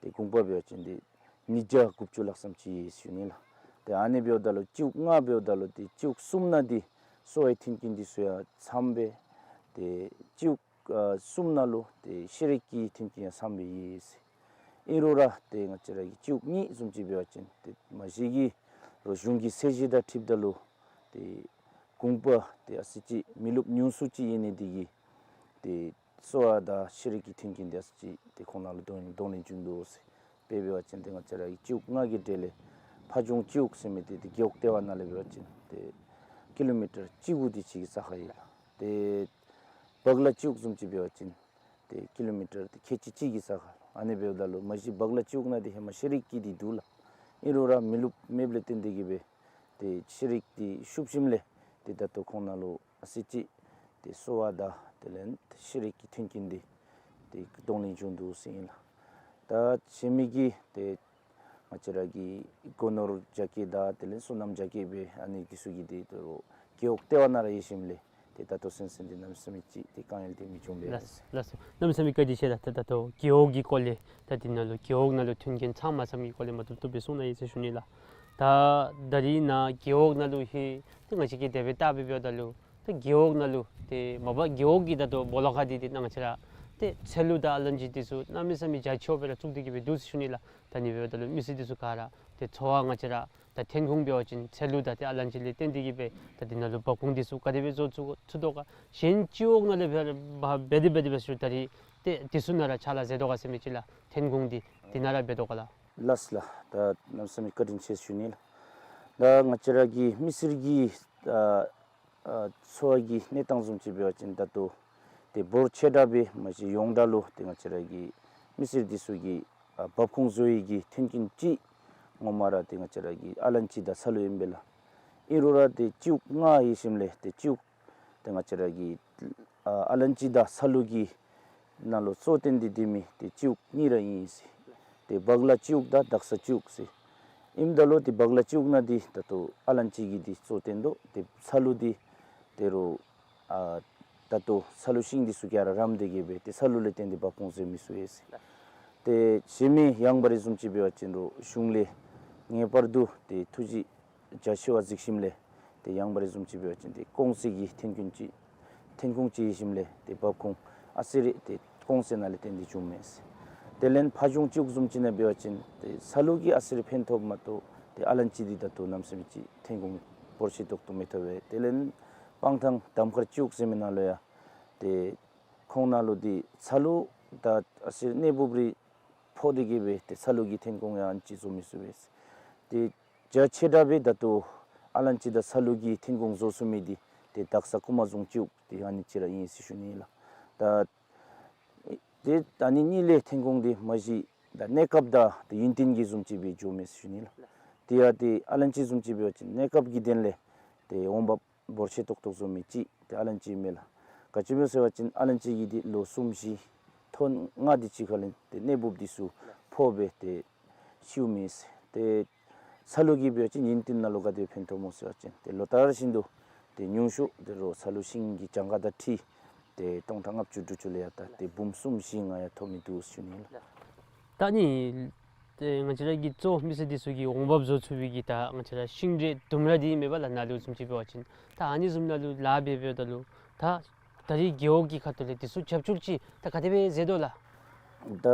ཏེ་གུང་པ་འབད་བ་ཅིན་ཏེ་ཉིས་བརྒྱ་དགུ་བཅུ་ལྷག་ཙམ་ཅིག་ཡོད་ཟེར་ཞུ་ནི་ལགས། ཏེ་ཨ་ནི་འབདཝ་ད་ལུ་སྤྱི་འོག་ལྔ་འབདཝ་ད་ལུ་ཏེ་སྤྱི་འོག་གསུམ་ནང་འདི་གསོ་བའི་མཐུན་རྐྱེན་འདི་ཚུ་ཡང་འཚམས་སྦེ། ཏེ་སྤྱི་འོག་ཨ་གསུམ་ནང་ལུ་ཏེ་ཤེས་རིག་གི་མཐུན་རྐྱེན་ཡང་འཚམས་སྦེ་ཡོད་ཟེར། ཨིན་རུང་ར་ཏེ་ང་བཅས་ར་གི་སྤྱི་འོག་གཉིས་བཟུམ་ཅིག་འབད་བ་ཅིན་ཏེ་མ་གཞི་གི་རོགས་གཞུང་གི་ཚད་གཞི་དང་འཁྲིལཝ་ད་ལུ་ཏེ་གུང་པ་ཏེ་ཨ་ཙི་ཅིག་མི་རློབས་ཉུང་སུ་ཅིག་ཡོད་ནི་དེ་གིས་ཏེ་གསོ་བ་དང་ཤེས་རིག་གི་མཐུན་རྐྱེན་འདི་ཨ་ཙི་ཅིག་ཏེ་ཁོང་ནང་ལུ་གདོང་གདོང་ལེན་བྱུང་འདུག་ཟེར། དཔེ་འབད་བ་ཅིན་ཏེ་ང་བཅས་ར་གི་སྤྱི་འོག་ལྔ་གི་གྲས་ལས་ཕ་ཇོང་སྤྱི་འོག་ཟེར་མི་འདི་ཏེ་རྒེད་འོག་ལྟེ་བ་ནང་ལས་འབད་བ་ཅིན་ཏེ་ཀི་ལོ་མི་ཊར་གཅིག་དགུ་དེ་ཅིག་གི་ས་ཁར་ཡོད་ལགས། ཏེ་བག་ལ་སྤྱི་འོག་བཟུམ་ཅིག་འབད་བ་ཅིན་ཏེ་ཀི་ལོ་མི་ཊར་ཏེ་ཁལ་གཅིག་གཅིག་གི་ས་ཁར། ཨ་ནི་འབདཝ་ད་ལུ་མ་གཞི་བག་ལ་སྤྱི་འོག་ནང་འདི་ཧེ་མ་ཤེས་རིག་གི་འདི་འདུག་ལགས། ཨིན་རུང་ར་མི་རློབས་མེདཔ་ལས་བརྟེན་ཏེ་གིས་སྦེ་ཏེ་ཤེས་རིག་འདི་ཤུབ་ཞིནམ་ལས་ཏེ་ད་ལྟོ་ཁོང་ནང་ལུ་ཨ་ཙི་ཅིག་ཏེ་གསོ་བ་དང་དེ་ལས་ཤེས་རིག་གི་མཐུན་རྐྱེན་འདི་ཏེ་གདོང་ལེན་བྱུང་འདུག་ཟེར་ཨིན་ལགས། ད་གཞན་མི་གི་ཏེ་ང་བཅས་ར་གི་སྒོ་ནོར་རྒྱ་སྐྱེད་དང་དེ་ལས་སོ་ནམ་རྒྱ་སྐྱེད་སྦེ་ཨ་ནི་འདི་ཚུ་གི་ཏེ་ད་རྒེད་འོག་ལྟེ་བ་ནང་ར་ཡོད་ཞིནམ་ལས་ཏེ་ད་ལྟོ་ཚུན་ཚོད་འདི་གནམ་མེད་ས་མེད་ཅིག་ཏེ་དཀའ་ངལ་འདི་མི་བྱུང་པས། ལགས་སོ། ལགས་སོ། གནམ་མེད་ས་མེད་བཀའ་དྲིན་ཆེ་ལགས། ད་ད་ལྟོ་རྒེད་འོག་གི་སྐོར་ལས་ད་འདི་ནང་ལུ་རྒེད་འོག་ནང་ལུ་མཐུན་རྐྱེན་ཚང་མ་ཚངམ་གི་སྐོར་ལས་མ་བཏུབ་བཏུབ་སྦེ་གསུང་གནང་ཡི་ཟེར་ཞུ་ནི་ལགས། ད་ད་རིས་ནཱ་རྒེད་འོག་ནང་ལུ་ཧེ་ཏེ་ང་བཅས་ཀྱིས་དེ་སྦེ་བལྟ་སྦེ་འབདཝ་ད་ལུ་ཏེ་རྒེད་འོག་ནང་ལུ་ཏེ་མ་པ་རྒེད་འོག་གི་ད་ལྟོ་སྦོ་ལོགས་ཁ་འདི་ཏེ་ནཱ་ང་བཅས་ར་ཏེ་ཚལ་ལུ་དང་ཨ་ལན་ཅི་འདི་ཚུ་གནམ་མེད་ས་མེད་རྒྱ་ཆེཝ་སྦེ་ར་བཙུགས་ཏེ་གིས་སྦེ་འདུག་ཟེར་ཞུ་ནི་ལགས། ད་ཨ་ནི་འབདཝ་ད་ལུ་མི་སེར་འདི་ཚུ་ག་ར་ཏེ་འཚོ་བ་ང་བཅས་ར་ད་ཐོན་ཁུངས་འབད་བ་ཅིན་ཚལ་ལུ་དང་ཏེ་ཨ་ལན་ཅི་ལས་བརྟེན་ཏེ་གིས་སྦེ་ད་འདི་ནང་ལུ་འབབ་ཁུངས་འདི་ཚུ་ག་དེ་སྦེ་བཟོ་ཚུགས་ཚུགས་དོ་ག། གཞན་སྤྱི་འོག་ནང་ལས་འབད་འབད་དེ་འབད་དེ་འབད་ཞུ་ད་རིས་ཏེ་འདི་ཚུ་ནང་ར་ཕྱག་ལཱ་མཛད་དོ་ག་ཟེར་མི་ཅིག་ལགས། ཐོན་ཁུངས་འདི་འདི་ནང་ར་འབད་དོ་ག་ལགས། ལགས་ལགས། ད་གནམ་མེད་ས་མེད་བཀའ་དྲིན་ཆེ་ཞུ་ནི་ལགས། ད་ང་བཅས་ར་གི་མི་སེར་གྱི་ཨ་ཨ་འཚོ་བ་གི་གནས་སྟངས་བཟུམ་ཅིག་འབད་བ་ཅིན་ད་ལྟོ་ཏེ་འབོར་ཆེ་དྲགས་སྦེ་མ་གཞི་ཡོངས་གྲགས་ལུ་ཏེ་ང་བཅས་ར་གི་མི་སེར་འདི་ཚུ་གི་ཨ་འབབ་ཁུངས་བཟོ་ནི་གི་མཐུན་རྐྱེན་ཅིག་ངོ་མ་ར་ཏེ་ང་བཅས་ར་གི་ཨ་ལན་ཅི་དང་ཚལ་ལུ་ཨིན་པས་ལགས། ཨིན་རུང་ར་ཏེ་སྤྱི་འོག་ལྔ་ཡོད་ཞིནམ་ལས་ཏེ་སྤྱི་འོག་ཏེ་ང་བཅས་ར་གི་ཨ་ཨ་ལན་ཅི་དང་ཚལ་ལུ་གི་ ནང་ལུ་གཙོ་བསྟེན་ཏེ་སྡོད་མི་འདི་སྤྱི་འོག་གཉིས་ར་ཨིན་ཟེར། ཏེ་སྦག་ལ་སྤྱི་འོག་དང་དག་ས་སྤྱི་འོག་ཟེར། ཨིནམ་ད་ལུ་ཏེ་སྦག་ལ་སྤྱི་འོག་ནང་འདི་ད་ལྟོ་ཨ་ལན་ཅི་གི་འདི་གཙོ་བསྟེན་དོ། ཏེ་ཚ་ལུ་འདི་ཏེ་རོགས་ཨ་ད་ལྟོ་ཚ་ལུ་ཤིང་འདི་ཚུ་ག་ར་རམ་སྟེ་གི་སྦེ་ཏེ་ཚ་ལུ་ལས་བརྟེན་ཏེ་འབབ་ཁུངས་ཟེར་མི་ཚུ་ཡོད་ཟེར། ཏེ་གཞན་མི་ཡང་འབའ་རི་བཟུམ་ཅིག་འབད་བ་ཅིན་རོགས་གཞུང་ལས་ངེས་པར་དུ་ཏེ་ཐུགས་རྗེ་རྒྱ་ཆེ་བ་གཟིགས་ཞིནམ་ལས་ཏེ་ཡང་འབའ་རི་བཟུམ་ཅིག་འབད་བ་ཅིན་ཏེ་ཀོང་སེ་གི་ཐོན་ཁུངས་ཅིག་ཐོན་ཁུངས་ཅིག་ཡོད་ཞིནམ་ལས་ཏེ་འབབ་ཁུངས་ཨ་ཙི་རེ་ཏེ་ཀོང་སེ་ནང་ལས་བརྟེན་ཏེ་བྱུངམ་མས་ཟེར། དེ་ལས་ཕ་གཞུང་སྤྱི་འོག་བཟུམ་ཅིག་ནང་འབད་བ་ཅིན་ཏེ་ཚ་ལུ་གིས་ཨ་ཙི་རེ་ཕན་ཐོགསཔ་མ་གཏོགས་ཏེ་ཨ་ལན་ཅི་འདི་ད་ལྟོ་གནམ་མེད་ས་མེད་ཅིག་ཐོན་ཁུངས་འབོར་ཆེ་ཏོག་ཏོ་མི་ཐོབ་པས། དེ་ལས་སྤང་ཐང་གདམ་ཁར་སྤྱི་འོག་ཟེར་མི་ནང་ལུ་ཡང་ཏེ་ཁོང་ནང་ལུ་འདི་ཚ་ལུ་དང་ཨ་ཙི་རེ་གནས་སྦོམ་རེ་ཕོག་སྟེ་གི་སྦེ་ཏེ་ཚ་ལུ་གི་ཐོན་ཁུངས་ཡང་ཨ་ནི་ཅིག་བཟོ་མི་ཚུགས་པས། ཏེ་རྒྱ་ཆེ་དྲགས་སྦེ་ད་ལྟོ་ཨ་ལན་ཅི་དང་ཚ་ལུ་གི་ཐོན་ཁུངས་བཟོ་ཚུགས་མི་འདི་ཏེ་དག་ས་ཀུ་མ་རྫོང་སྤྱི་འོག་ཏེ་ཨ་ནི་ཅིག་ར་ཨིན་ཟེར་ཞུ་ནི་ལགས། ད་ཏེ་ད་ཨ་ནི་གཉིས་ལས་ཐོན་ཁུངས་འདི་མ་གཞི་ད་གནས་སྐབས་དང་ཏེ་ཡུན་བརྟན་གྱི་བཟུམ་ཅིག་སྦེ་འགྱོཝ་མས་ཟེར་ཞུ་ནི་ལགས། ཏེ་ཡང་ཏེ་ཨ་ལན་ཅི་བཟུམ་ཅིག་འབད་བ་ཅིན་གནས་སྐབས་ཀྱི་དོན་ལས་ཏེ་འོང་འབབ་འབོར་ཆེ་ཏོག་ཏོ་བཟོ་མི་ཅིག་ཏེ་ཨ་ལན་ཅི་མས་ལགས། ག་ཅི་སྨོ་ཟེར་བ་ཅིན་ཨ་ལན་ཅི་གི་འདི་ལོ་གསུམ་བཞི་ཐོག་ལྔ་དེ་ཅིག་ཁ་ལས་ཏེ་གནས་སྦོམ་འདི་ཚུ་ཕོག་སྦེ་ཏེ་ཤིཝ་མས་ཟེར། ཏེ་ཚ་ལུ་གིས་འབད་བ་ཅིན་ཡུན་བརྟན་ནང་ལུ་ག་དེ་ཕན་ཐོགས་སྨོ་ཟེར་བ་ཅིན་ཏེ་ལོ་ལྟར་བཞིན་དུ་ཏེ་ཉུང་ཤོས་ཏེ་རོགས་ཚ་ལུ་ཤིང་གི་གྱངས་ཁ་དང་འཁྲིལ་ཏེ་སྟོང་ཕྲག་ལྔ་བཅུ་དྲུག་ཅུ་ལས་ཡར་ད་ཏེ་འབུམ་གསུམ་བཞི་ལྔ་ཡང་ཐོབ་མི་འདུག་ཟེར་ཞུ་ནི་ལགས། ད་ནི་ཏེ་ང་བཅས་ར་གི་གཙོ་མི་སེར་འདི་ཚུ་གི་འོང་འབབ་བཟོ་ཚུགས་པའི་གི་ད་ང་བཅས་ར་ཤིང་འབྲས་ལྡུམ་ར་འདི་ཨིན་མས་པ་ལགས། ནཱ་ལུ་བཟུམ་ཅིག་འབད་བ་ཅིན་ད་ཨ་ནི་བཟུམ་ནཱ་ལུ་ལཱ་འབད་འབདཝ་ད་ལུ་ད་ད་རིས་རྒེད་འོག་གི་ཁ་ཐུག་ལས་འདི་ཚུ་རྒྱབ་སྐྱོར་ཅིག་ད་ག་དེ་སྦེ་མཛད་དོ་ལགས། ད་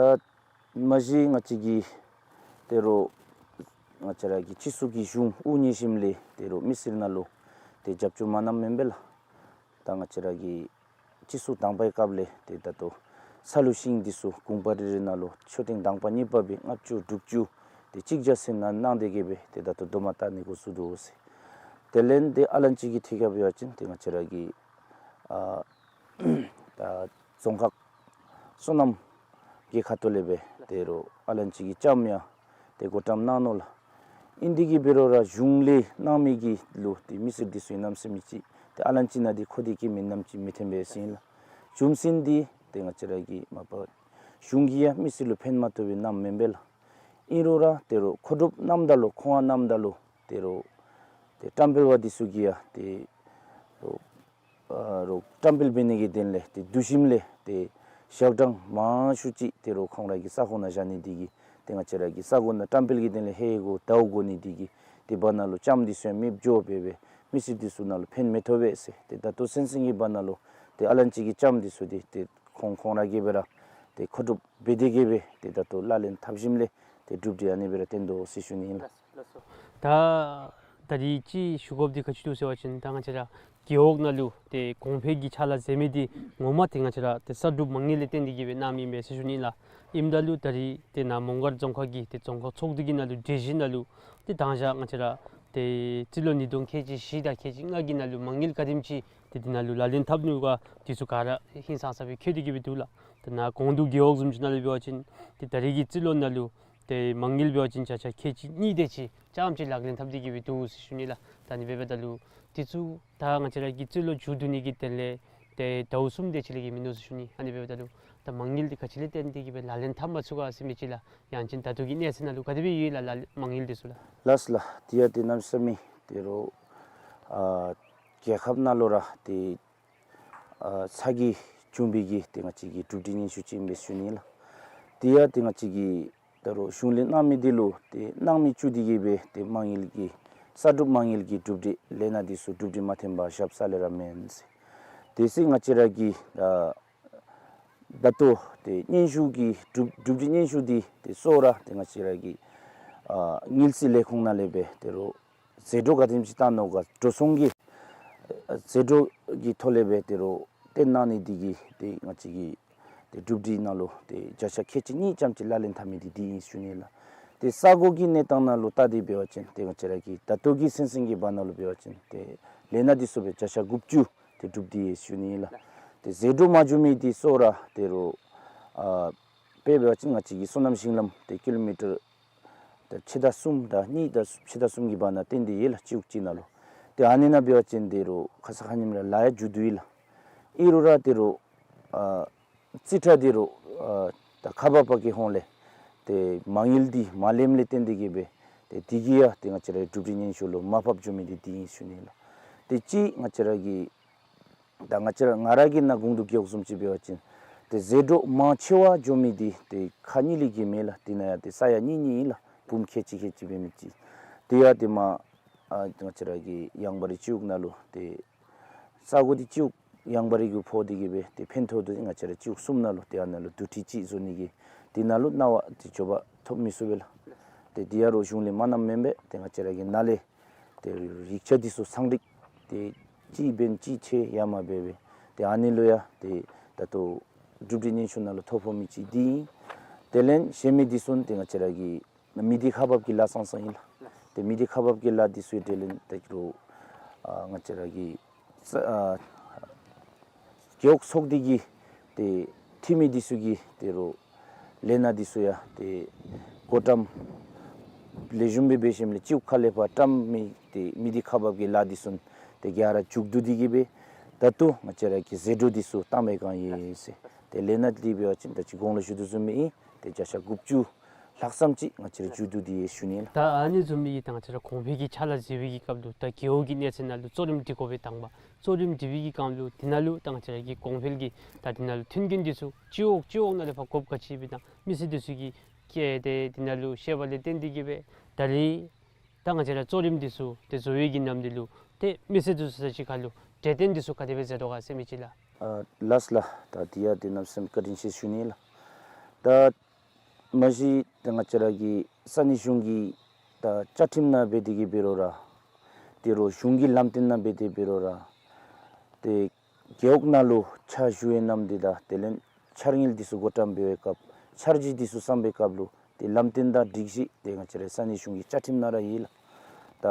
མ་གཞི་ང་བཅས་ཀྱི་ཏེ་རོགས་ང་བཅས་ར་གི་སྤྱི་ཚོགས་ཀྱི་གཞུང་དབུ་བརྙེས་ཞིནམ་ལས་ཏེ་རོགས་མི་སེར་ནང་ལུ་ཏེ་རྒྱབ་སྐྱོར་མ་གནངམ་མེན་པས་ལགས། ད་ང་བཅས་ར་གི་སྤྱི་ཚོགས་དང་པའི་སྐབས་ལས་ཏེ་ད་ལྟོ་ཚ་ལུ་ཤིང་འདི་ཚུ་གུང་པ་རེ་རེ་ནང་ལུ་མཆོད་རྟེན་དང་པ་གཉིས་པ་སྦེ་ལྔ་བཅུ་དྲུག་ཅུ་ཏེ་གཅིག་བརྒྱ་ཟེར་ནང་གནང་སྟེ་གི་སྦེ་ཏེ་ད་ལྟོ་དོ་མ་བཏགས་ནི་འགོ་བཙུགས་དོ་ཟེར། དེ་ལས་ཏེ་ཨ་ལན་ཅི་གི་ཐད་ཁར་འབད་བ་ཅིན་ཏེ་ང་བཅས་ར་གི་ཨ་ད་རྫོང་ཁག་སོ་ནམ་གྱི་ཁ་ཐུག་ལས་སྦེ་ཏེ་རོགས་ཨ་ལན་ཅི་གི་ལྕངམ་ཡང་ཏེ་བགོ་བཀྲམ་གནང་ནུག་ལགས། ཨིན་ཏེ་གི་འབད་རུང་ར་གཞུང་ལས་གནང་མི་གི་ལུ་ཏེ་མི་སེར་འདི་ཚུ་གནམ་མེད་ས་མེད་ཅིག་ཏེ་ཨ་ལན་ཅི་ནང་འདི་མཁོ་སྟེ་གི་མེན་ནམ་ཅིག་མི་ཐོན་པས་ཟེར་ཨིན་ལགས། རྒྱུ་མཚན་འདི་ཏེ་ང་བཅས་ར་གི་མ་པ་གཞུང་གིས་ཡང་མི་སེར་ལུ་ཕན་མ་ཐོགས་པའི་གནངམ་མེན་པས་ལགས། ཨིན་རུང་ར་ཏེ་རོགས་མཁོ་སྒྲུབ་གནངམ་ད་ལུ་མཁོ་དབང་གནངམ་ད་ལུ་ཏེ་རོགས་ཏེ་བཀྲམ་སྤེལ་པ་འདི་ཚུ་གིས་ཡང་ཏེ་རོགས་ཨ་རོགས་བཀྲམ་སྤེལ་འབད་ནི་གི་དོན་ལས་ཏེ་བསྡུ་ཞིནམ་ལས་ཏེ་ཞག་གྲངས་མང་ཤོས་ཅིག་ཏེ་རོགས་ཁོང་ར་གི་ས་གོ་ནང་བཞག་ནི་འདི་གིས་ཏེ་ང་བཅས་ར་གི་ས་གོ་ནང་བཀྲམ་སྤེལ་གྱི་དོན་ལས་ཧེ་ཧེ་གོ་དའོ་གོ་ནི་འདི་གིས་ཏེ་བར་ན་ལུ་ལྕངམ་འདི་ཚུ་ཡང་མེདཔ་འགྱོ་སྦེ་སྦེ་མི་སེར་འདི་ཚུ་ནང་ལུ་ཕན་མི་ཐོགས་པས་ཟེར། ཏེ་ད་ལྟོ་ཚུན་ཚོད་ཀྱི་བར་ན་ལུ་ཏེ་ཨ་ལན་ཅི་གི་ལྕངམ་འདི་ཚུ་འདི་ཏེ་ཁོང་ཁོང་ར་གིས་སྦེ་ར་ཏེ་མཁོ་སྒྲུབ་འབད་དེ་གི་སྦེ་ཏེ་ད་ལྟོ་ལག་ལེན་འཐབ་ཞིནམ་ལས་ཏེ་གྲུབ་འབྲས་ཨ་ནི་སྦེ་ར་ཐོན་དོ་ཟེར་ཞུ་ནི་ཨིན་ལགས། ལགས་སོ། ད་ད་རིས་ཅིག་ཞུ་དགོཔ་འདི་ག་ཅི་འདུག་ཟེར་བ་ཅིན་ད་ང་བཅས་ར་རྒེད་འོག་ནང་ལུ་ཏེ་གོང་འཕེལ་གྱི་ཕྱག་ལཱ་མཛད་མི་འདི་ངོ་མ་ཏེ་ང་བཅས་ར་ཏེ་གསར་སྒྲུབ་མ་དངུལ་ལས་བརྟེན་ཏེ་གི་སྦེ་གནང་མི་ཨིན་པས་ཟེར་ཞུ་ནི་ལགས། ཨིནམ་ད་ལུ་ད་རིས་ཏེ་ནཱ་མོང་སྒར་རྫོང་ཁག་གི་ཏེ་རྫོང་ཁག་ཚོགས་འདུ་གི་ནང་ལུ་གྲོས་གཞི་ནང་ལུ་ཏེ་དང་ཞག་ང་བཅས་ར་ཏེ་རྩིས་ལོ་ཉིས་སྟོང་ཁལ་གཅིག་བཞི་དང་ཁལ་གཅིག་ལྔ་གི་ནང་ལུ་མ་དངུལ་ག་དེམ་ཅིག་ཏེ་འདི་ནང་ལུ་ལག་ལེན་འཐབ་ནུག་ག་འདི་ཚུ་ག་ར་ཧིང་སངས་ས་སྦེ་བཀོད་དེ་གི་སྦེ་འདུག་ལགས། ཏེ་ནཱ་གོང་དུ་རྒེད་འོག་བཟུམ་ཅིག་ནང་ལུ་འབད་བ་ཅིན་ཏེ་ད་རིས་ཀྱི་རྩིས་ལོ་ནང་ལུ་ཏེ་མ་དངུལ་འབད་བ་ཅིན་བརྒྱ་ཆ་ཁལ་གཅིག་གཉིས་དེ་ཅིག་ཙམ་ཅིག་ལག་ལེན་འཐབ་སྟེ་གི་སྦེ་འདུག་ཟེར་ཞུ་ནི་ལགས། ད་ཨ་ནི་འབདཝ་ད་ལུ་འདི་ཚུ་ད་ང་བཅས་ར་གི་རྩིས་ལོ་མཇུག་བསྡུ་ནི་གི་དོན་ལས་ཏེ་ཟླཝ་གསུམ་དེ་ཅིག་ལས་བརྒལ་མིན་ནུག་ཟེར་ཞུ་ནི། ཨ་ནི་འབདཝ་ད་ལུ་ད་མ་དངུལ་འདི་ག་ཅི་ལས་བརྟེན་ཏེ་གི་སྦེ་ལག་ལེན་འཐབ་མ་ཚུགས་ག་ཟེར་མི་ཅིག་ལགས། ཡང་ཅིན་ད་ལྟོ་གི་གནས་ཚད་ནང་ལུ་ག་དེ་སྦེ་ཡོད་ལགས་ལག་མ་དངུལ་འདི་ཚུ་ལགས། ལགས་སོ་ལགས། དེ་ཡང་ཏེ་གནམ་མེད་ས་མེད་ཏེ་རོགས་ཨ་རྒྱལ་ཁབ་ནང་ལུ་ར་ཏེ་ཨ་ཚ་གྱང་བྱུང་བའི་གི་ཏེ་ང་བཅས་ཀྱི་གྲུབ་འབྲས་སྙན་ཞུ་ཅིག་ཨིན་པས་ཞུ་ནི་ལགས། དེ་ཡང་ཏེ་ང་བཅས་ཀྱི་ད་རུང་གཞུང་ལས་གནང་མི་འདི་ལུ་ཏེ་གནང་མི་བཅུག་སྟེ་གི་སྦེ་ཏེ་མ་དངུལ་གྱི་གསར་སྒྲུབ་མ་དངུལ་གྱི་གྲུབ་འབྲས་ལས་སྣ་འདི་ཚུ་གྲུབ་འབྲས་མ་ཐོན་པར་ཞབས་ས་ལས་ར་མེན་ཟེར། དེ་སྲིད་ང་བཅས་ར་གི་ཨ་ད་ལྟོ་ཏེ་སྙན་ཞུ་གི་གྲུབ་གྲུབ་འབྲས་སྙན་ཞུ་འདི་ཏེ་གཙོ་བོ་ར་ཏེ་ང་བཅས་ར་གི་ཨ་དངུལ་རྩིས་ལས་ཁུངས་ནང་ལས་སྦེ་ཏེ་རོགས་ཟད་འགྲོ་ག་དེམ་ཅིག་བཏང་ནུག་ག་འགྲོ་སོང་གི་ཨ་ཟད་འགྲོ་གི་ཐོག་ལས་སྦེ་ཏེ་རོགས་སྟོན་གནང་ནི་འདི་གིས་ཏེ་ང་བཅས་ཀྱི་ཏེ་གྲུབ་འབྲས་ནང་ལུ་ཏེ་བརྒྱ་ཆ་ཁལ་གཅིག་གཉིས་ཙམ་ཅིག་ལག་ལེན་འཐབ་མི་འདི་འདི་ཨིན་ཞུ་ནི་ལགས། ཏེ་ས་གོ་གི་གནས་སྟངས་ནང་ལུ་བལྟ་སྟེ་འབད་བ་ཅིན་ཏེ་ང་བཅས་ར་གི་ད་ལྟོ་གི་ཚུན་ཚོད་ཀྱི་བར་ན་ལུ་འབད་བ་ཅིན་ཏེ་ལས་སྣ་འདི་ཚུ་སྦེ་བརྒྱ་ཆ་དགུ་བཅུ་ཏེ་གྲུབ་སྟེ་ཡོད་ཞུ་ནི་ལགས། ཏེ་ཟད་འགྲོ་མ་བྱུང་མི་འདི་གཙོ་བོ་ར་ཏེ་རོགས་ཨ་དཔེ་འབད་བ་ཅིན་ང་བཅས་ཀྱི་སོ་ནམ་ཞིང་ལམ་ཏེ་ཀི་ལོ་མི་ཊར་ཏེ་ཕྱེད་དང་གསུམ་དང་གཉིས་དང་ཕྱེད་དང་གསུམ་གྱི་བར་ན་བཏོན་ཏེ་ཡོད་ལགས་སྤྱི་འོག་གཅིག་ནང་ལུ། ཏེ་ཨ་ནི་ནང་འབད་བ་ཅིན་ཏེ་རོགས་ཁ་ཙ་ཁ་ཉིནམ་ར་ལཱ་ཡང་མཇུག་བསྡུ་ཡི་ལགས། ཨིན་རུང་ར་ཏེ་རོགས་ཨ་ རྩིས་ཁྲ་འདི་རུ་ཨ་ད་ཁ་འབབ་པ་གི་ཧོང་ལས་ཏེ་མ་དངུལ་འདི་མ་ལེནམ་ལས་བརྟེན་ཏེ་གི་སྦེ་ཏེ་འདི་གིས་ཡང་ཏེ་ང་བཅས་ར་གི་འབྲུག་འབྲིང་སྙན་ཞུ་ལུ་མར་ཕབ་འགྱོ་མི་འདི་འདི་ཨིན་ཞུ་ནི་ལགས། ཏེ་གཅིག་ང་བཅས་ར་གི་ད་ང་བཅས་ར་ང་ར་གི་ནང་དགོངས་འདུ་རྒེད་འོག་བཟུམ་ཅིག་འབད་བ་ཅིན་ཏེ་ཟད་འགྲོ་མང་ཆེ་བ་འགྱོ་མི་འདི་ཏེ་ཁག་གཉིས་ལས་བརྒལ་མེད་ལགས། དེ་ནང་ཡང་ཏེ་ས་ཡ་གཉིས་གཉིས་ཨིན་ལགས། བུམོ་ཁལ་གཅིག་ཁལ་གཅིག་འབད་མི་ཅིག། དེ་ཡང་ཏེ་མར་ཨ་ང་བཅས་ར་གི་ཡང་བ་རི་སྤྱི་འོག་ནང་ལུ་ཏེ་ས་གོ་འདི་སྤྱི་འོག་ཡང་བ་རི་གུ་ཕོག་སྟེ་གི་སྦེ་ཏེ་ཕན་ཐོགས་འདི་ང་བཅས་ར་སྤྱི་འོག་གསུམ་ནང་ལུ་ཏེ་ཨ་ནཱ་ལུ་དུར་ཁྲོད་ཅིག་བཟོ་ནི་གི་དེ་ནང་ལུ་གནང་བ་ཏེ་འབྱོར་པ་ཐོབ་མི་ཚུགས་པས་ལགས། ཏེ་དེ་ཡང་རུང་གཞུང་ལས་མ་གནངམ་མེན་པས། ཏེ་ང་བཅས་ར་གི་ནཱ་ལས་ཏེ་ཡིག་ཆ་འདི་ཚུ་ཚང་སྒྲིག་ཏེ་གཅིག་འབད་ན་གཅིག་ཆད་ཡ་མ་འབད་བར་ཏེ་ཨ་ནི་ལུ་ཡང་ཏེ་ད་ལྟོ་འབྲུག་འབྲིང་སྙན་ཞུ་ནང་ལུ་ཐོ་ཕོག་མི་ཅིག་འདི་ཨིན། དེ་ལས་གཞན་མི་འདི་ཚུ་ཏེ་ང་བཅས་ར་གི་མི་སྡེ་ཁག་འབག་གི་ལཱ་ཙང་ཙང་ཨིན་ལགས། ཏེ་མི་སྡེ་ཁག་འབག་གི་ལཱ་འདི་ཚུ་དེ་ལས་ད་རུང་ཨ་ང་བཅས་ར་གི་ས་ཨ་རྒེད་འོག་ཚོགས་སྡེ་གི་ཏེ་འཐུས་མི་འདི་ཚུ་གིས་ད་རུང་ལས་སྣ་འདི་ཚུ་ཡང་ཏེ་བགོ་བཀྲམ་ལེགས་ཤོམ་སྦེ་འབད་ཞིནམ་ལས་སྤྱི་འོག་ཁ་ལས་ཕར་བཀྲམ་མི་ཏེ་མི་སྡེ་ཁག་འབག་གི་ལཱ་འདི་ཚུ་ཏེ་ག་ར་མཇུག་བསྡུ་སྟེ་གི་སྦེ་ད་ལྟོ་ང་བཅས་ར་གི་ཟད་འགྲོ་འདི་ཚུ་བཏང་བའི་བསྒང་ཨིན་ཟེར། ཏེ་ལས་སྣ་འདི་འབད་བ་ཅིན་ད་ཅི་གོང་ལུ་ཞུ་དོ་བཟུམ་སྦེ་ཨིན། ཏེ་བརྒྱ་ཆ་དགུ་བཅུ་ལྷག་ཙམ་ཅིག་ང་བཅས་ར་མཇུག་བསྡུ་སྟེ་ཡོད་ཞུ་ནི་ལགས། ད་ཨ་ནི་བཟུམ་སྦེ་ད་ང་བཅས་ར་གོང་འཕེལ་གྱི་ཕྱག་ལཱ་མཛད་པའི་གི་སྐབས་ལུ་ད་རྒེད་འོག་གི་གནས་ཚད་ནང་ལུ་གཙོ་རིམ་སྒྲིག་དགོ་པའི་དང་པ་གཙོ་རིམ་སྒྲིག་པའི་གི་སྐབས་ལུ་དེ་ནང་ལུ་ད་ང་བཅས་ར་གི་གོང་འཕེལ་གྱི་ད་དེ་ནང་ལུ་མཐུན་རྐྱེན་འདི་ཚུ་སྤྱི་འོག་སྤྱི་འོག་ནང་ལས་ཕར་དགོཔ་ག་ཅི་སྦེ་དང་མི་སེར་འདི་ཚུ་གིས་ཀྱེ་ཏེ་དེ་ནང་ལུ་ཤེས་པ་ལས་བརྟེན་ཏེ་གི་སྦེ་ད་རེས་ད་ང་བཅས་ར་གཙོ་རིམ་འདི་ཚུ་ཏེ་བཟོ་བའི་གི་ནམ་དུས་ལུ་ཏེ་མི་སེར་འདི་ཚུ་ས་ཅིག་ཁར་ལུ་གྲོས་བསྟུན་འདི་ཚུ་ག་དེ་སྦེ་མཛད་དོ་ག་ཟེར་མི་ཅིག་ལགས། ཨ་ལགས་ལགས། ད་དེ་ཡང་ཏེ་གནམ་མེད་ས་མེད་བཀའ་དྲིན་ཆེ་ཞུ་ནི་ལགས། ད་མ་གཞི་ཏེ་ང་བཅས་ར་གི་ས་གནས་གཞུང་གི་ད་བཅའ་ཁྲིམས་ནང་འབད་དེ་གི་འབད་རུང་ར་ཏེ་རུང་གཞུང་གི་ལམ་སྟོན་ནང་འབད་དེ་འབད་རུང་ར་ཏེ་རྒེད་འོག་ནང་ལུ་ཕྱག་ཞུ་བའི་ནམ་འདི་དང་དེ་ལས་འཆར་དངུལ་འདི་ཚུ་བགོ་བཀྲམ་འབད་བའི་སྐབས་འཆར་གཞི་འདི་ཚུ་བརྩམ་པའི་སྐབས་ལུ་ཏེ་ལམ་སྟོན་དང་སྒྲིག་གཞི་ཏེ་ང་བཅས་ར་ས་གནས་གཞུང་གི་བཅའ་ཁྲིམས་ནང་ར་ཡོད་ལགས། ད་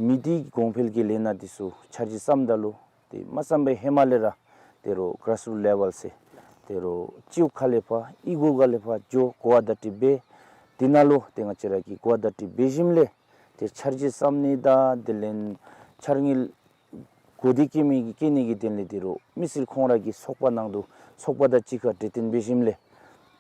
མི་སྡེ་གོང་འཕེལ་གྱི་ལས་སྣ་འདི་ཚུ་འཆར་གཞི་བརྩམ་ད་ལུ་ཏེ་མ་བརྩམ་པའི་ཧེ་མ་ལས་ར་ཏེ་རུང་གཱརཱས་རུཊ་ལེ་ཝེལ་ཟེར་ཏེ་རུང་སྤྱི་འོག་ཁ་ལས་ཕར་གཡུས་སྒོ་ཁ་ལས་ཕར་འགྱོ་གོ་བ་བརྡ་སྤྲོད་འབད། དེ་ནང་ལུ་ཏེ་ང་བཅས་ར་གིས་གོ་བ་བརྡ་སྤྲོད་འབད་ཞིནམ་ལས་ཏེ་འཆར་གཞི་བརྩམ་ནི་དང་དེ་ལས་འཆར་དངུལ་གོ་བདེ་བཀོད་མི་གི་བཀོད་ནི་གི་དོན་ལས་ཏེ་རུང་མི་སེར་ཁོང་ར་གི་ཚོགས་པ་ནང་དུ་ཚོགས་པ་དང་གཅིག་ཁར་གྲོས་བསྟུན་འབད་ཞིནམ་ལས་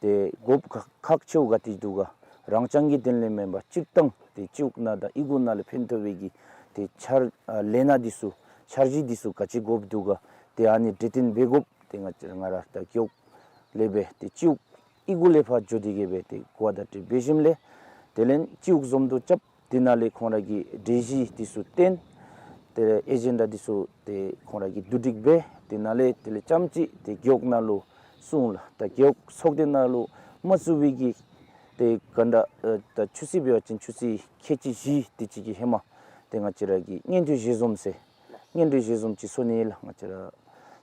ཏེ་དགོཔ་ཁག་ཁག་ཆེཝ་ག་ཏེ་འདུག་ག། རང་རྐྱང་གི་དོན་ལས་མེན་པར་སྤྱིར་བཏང་ཏེ་སྤྱི་འོག་ནང་དང་གཡུས་སྒོ་ནང་ལུ་ཕན་ཐོགས་པའི་གི་ཏེ་འཆར་ཨ་ལས་སྣ་འདི་ཚུ་འཆར་གཞི་འདི་ཚུ་ག་ཅི་དགོཔ་འདུག་ག། ཏེ་ཨ་ནི་གྲོས་བསྟུན་འབད་དགོཔ་ཏེ་ང་བཅས་ང་ར་ད་རྒེད་འོག་ལས་སྦེ་ཏེ་སྤྱི་འོག་གཡུས་སྒོ་ལས་ཕར་འགྱོ་སྟེ་གི་སྦེ་ཏེ་གོ་བ་བརྡ་སྤྲོད་འབད་ཞིནམ་ལས་དེ་ལས་སྤྱི་འོག་འཛོམས་འདུ་རྐྱབ། དེ་ནང་ལས་ཁོང་ར་གི་གྲོས་གཞི་འདི་ཚུ་བཏོན། ཏེ་ཨེ་ཇེན་ཌ་འདི་ཚུ་ཏེ་ཁོང་ར་གིས་བསྡུ་སྒྲིག་འབད། དེ་ནང་ལས་དེ་ལས་རྐྱངམ་ཅིག་ཏེ་རྒེད་འོག་ནང་ལུ་སོང་ལགས། ད་རྒེད་འོག་ཚོགས་སྡེ་ནང་ལུ་མ་བཙུགས་པའི་གི་ཏེ་ག་འདྲ་ཨེ་ད་ཆུ་ཚོད་འབད་བ་ཅིན་ཆུ་ཚོད་ཁལ་གཅིག་བཞི་དེ་ཅིག་གི་ཧེ་མ་ཏེ་ང་བཅས་ར་གིས་སྔོན་ཐོན་ཞལ་འཛོམས་ཟེར་སྔོན་ཐོན་ཞལ་འཛོམས་ཅིག་སོང་ནི་ལགས། ང་བཅས་ར་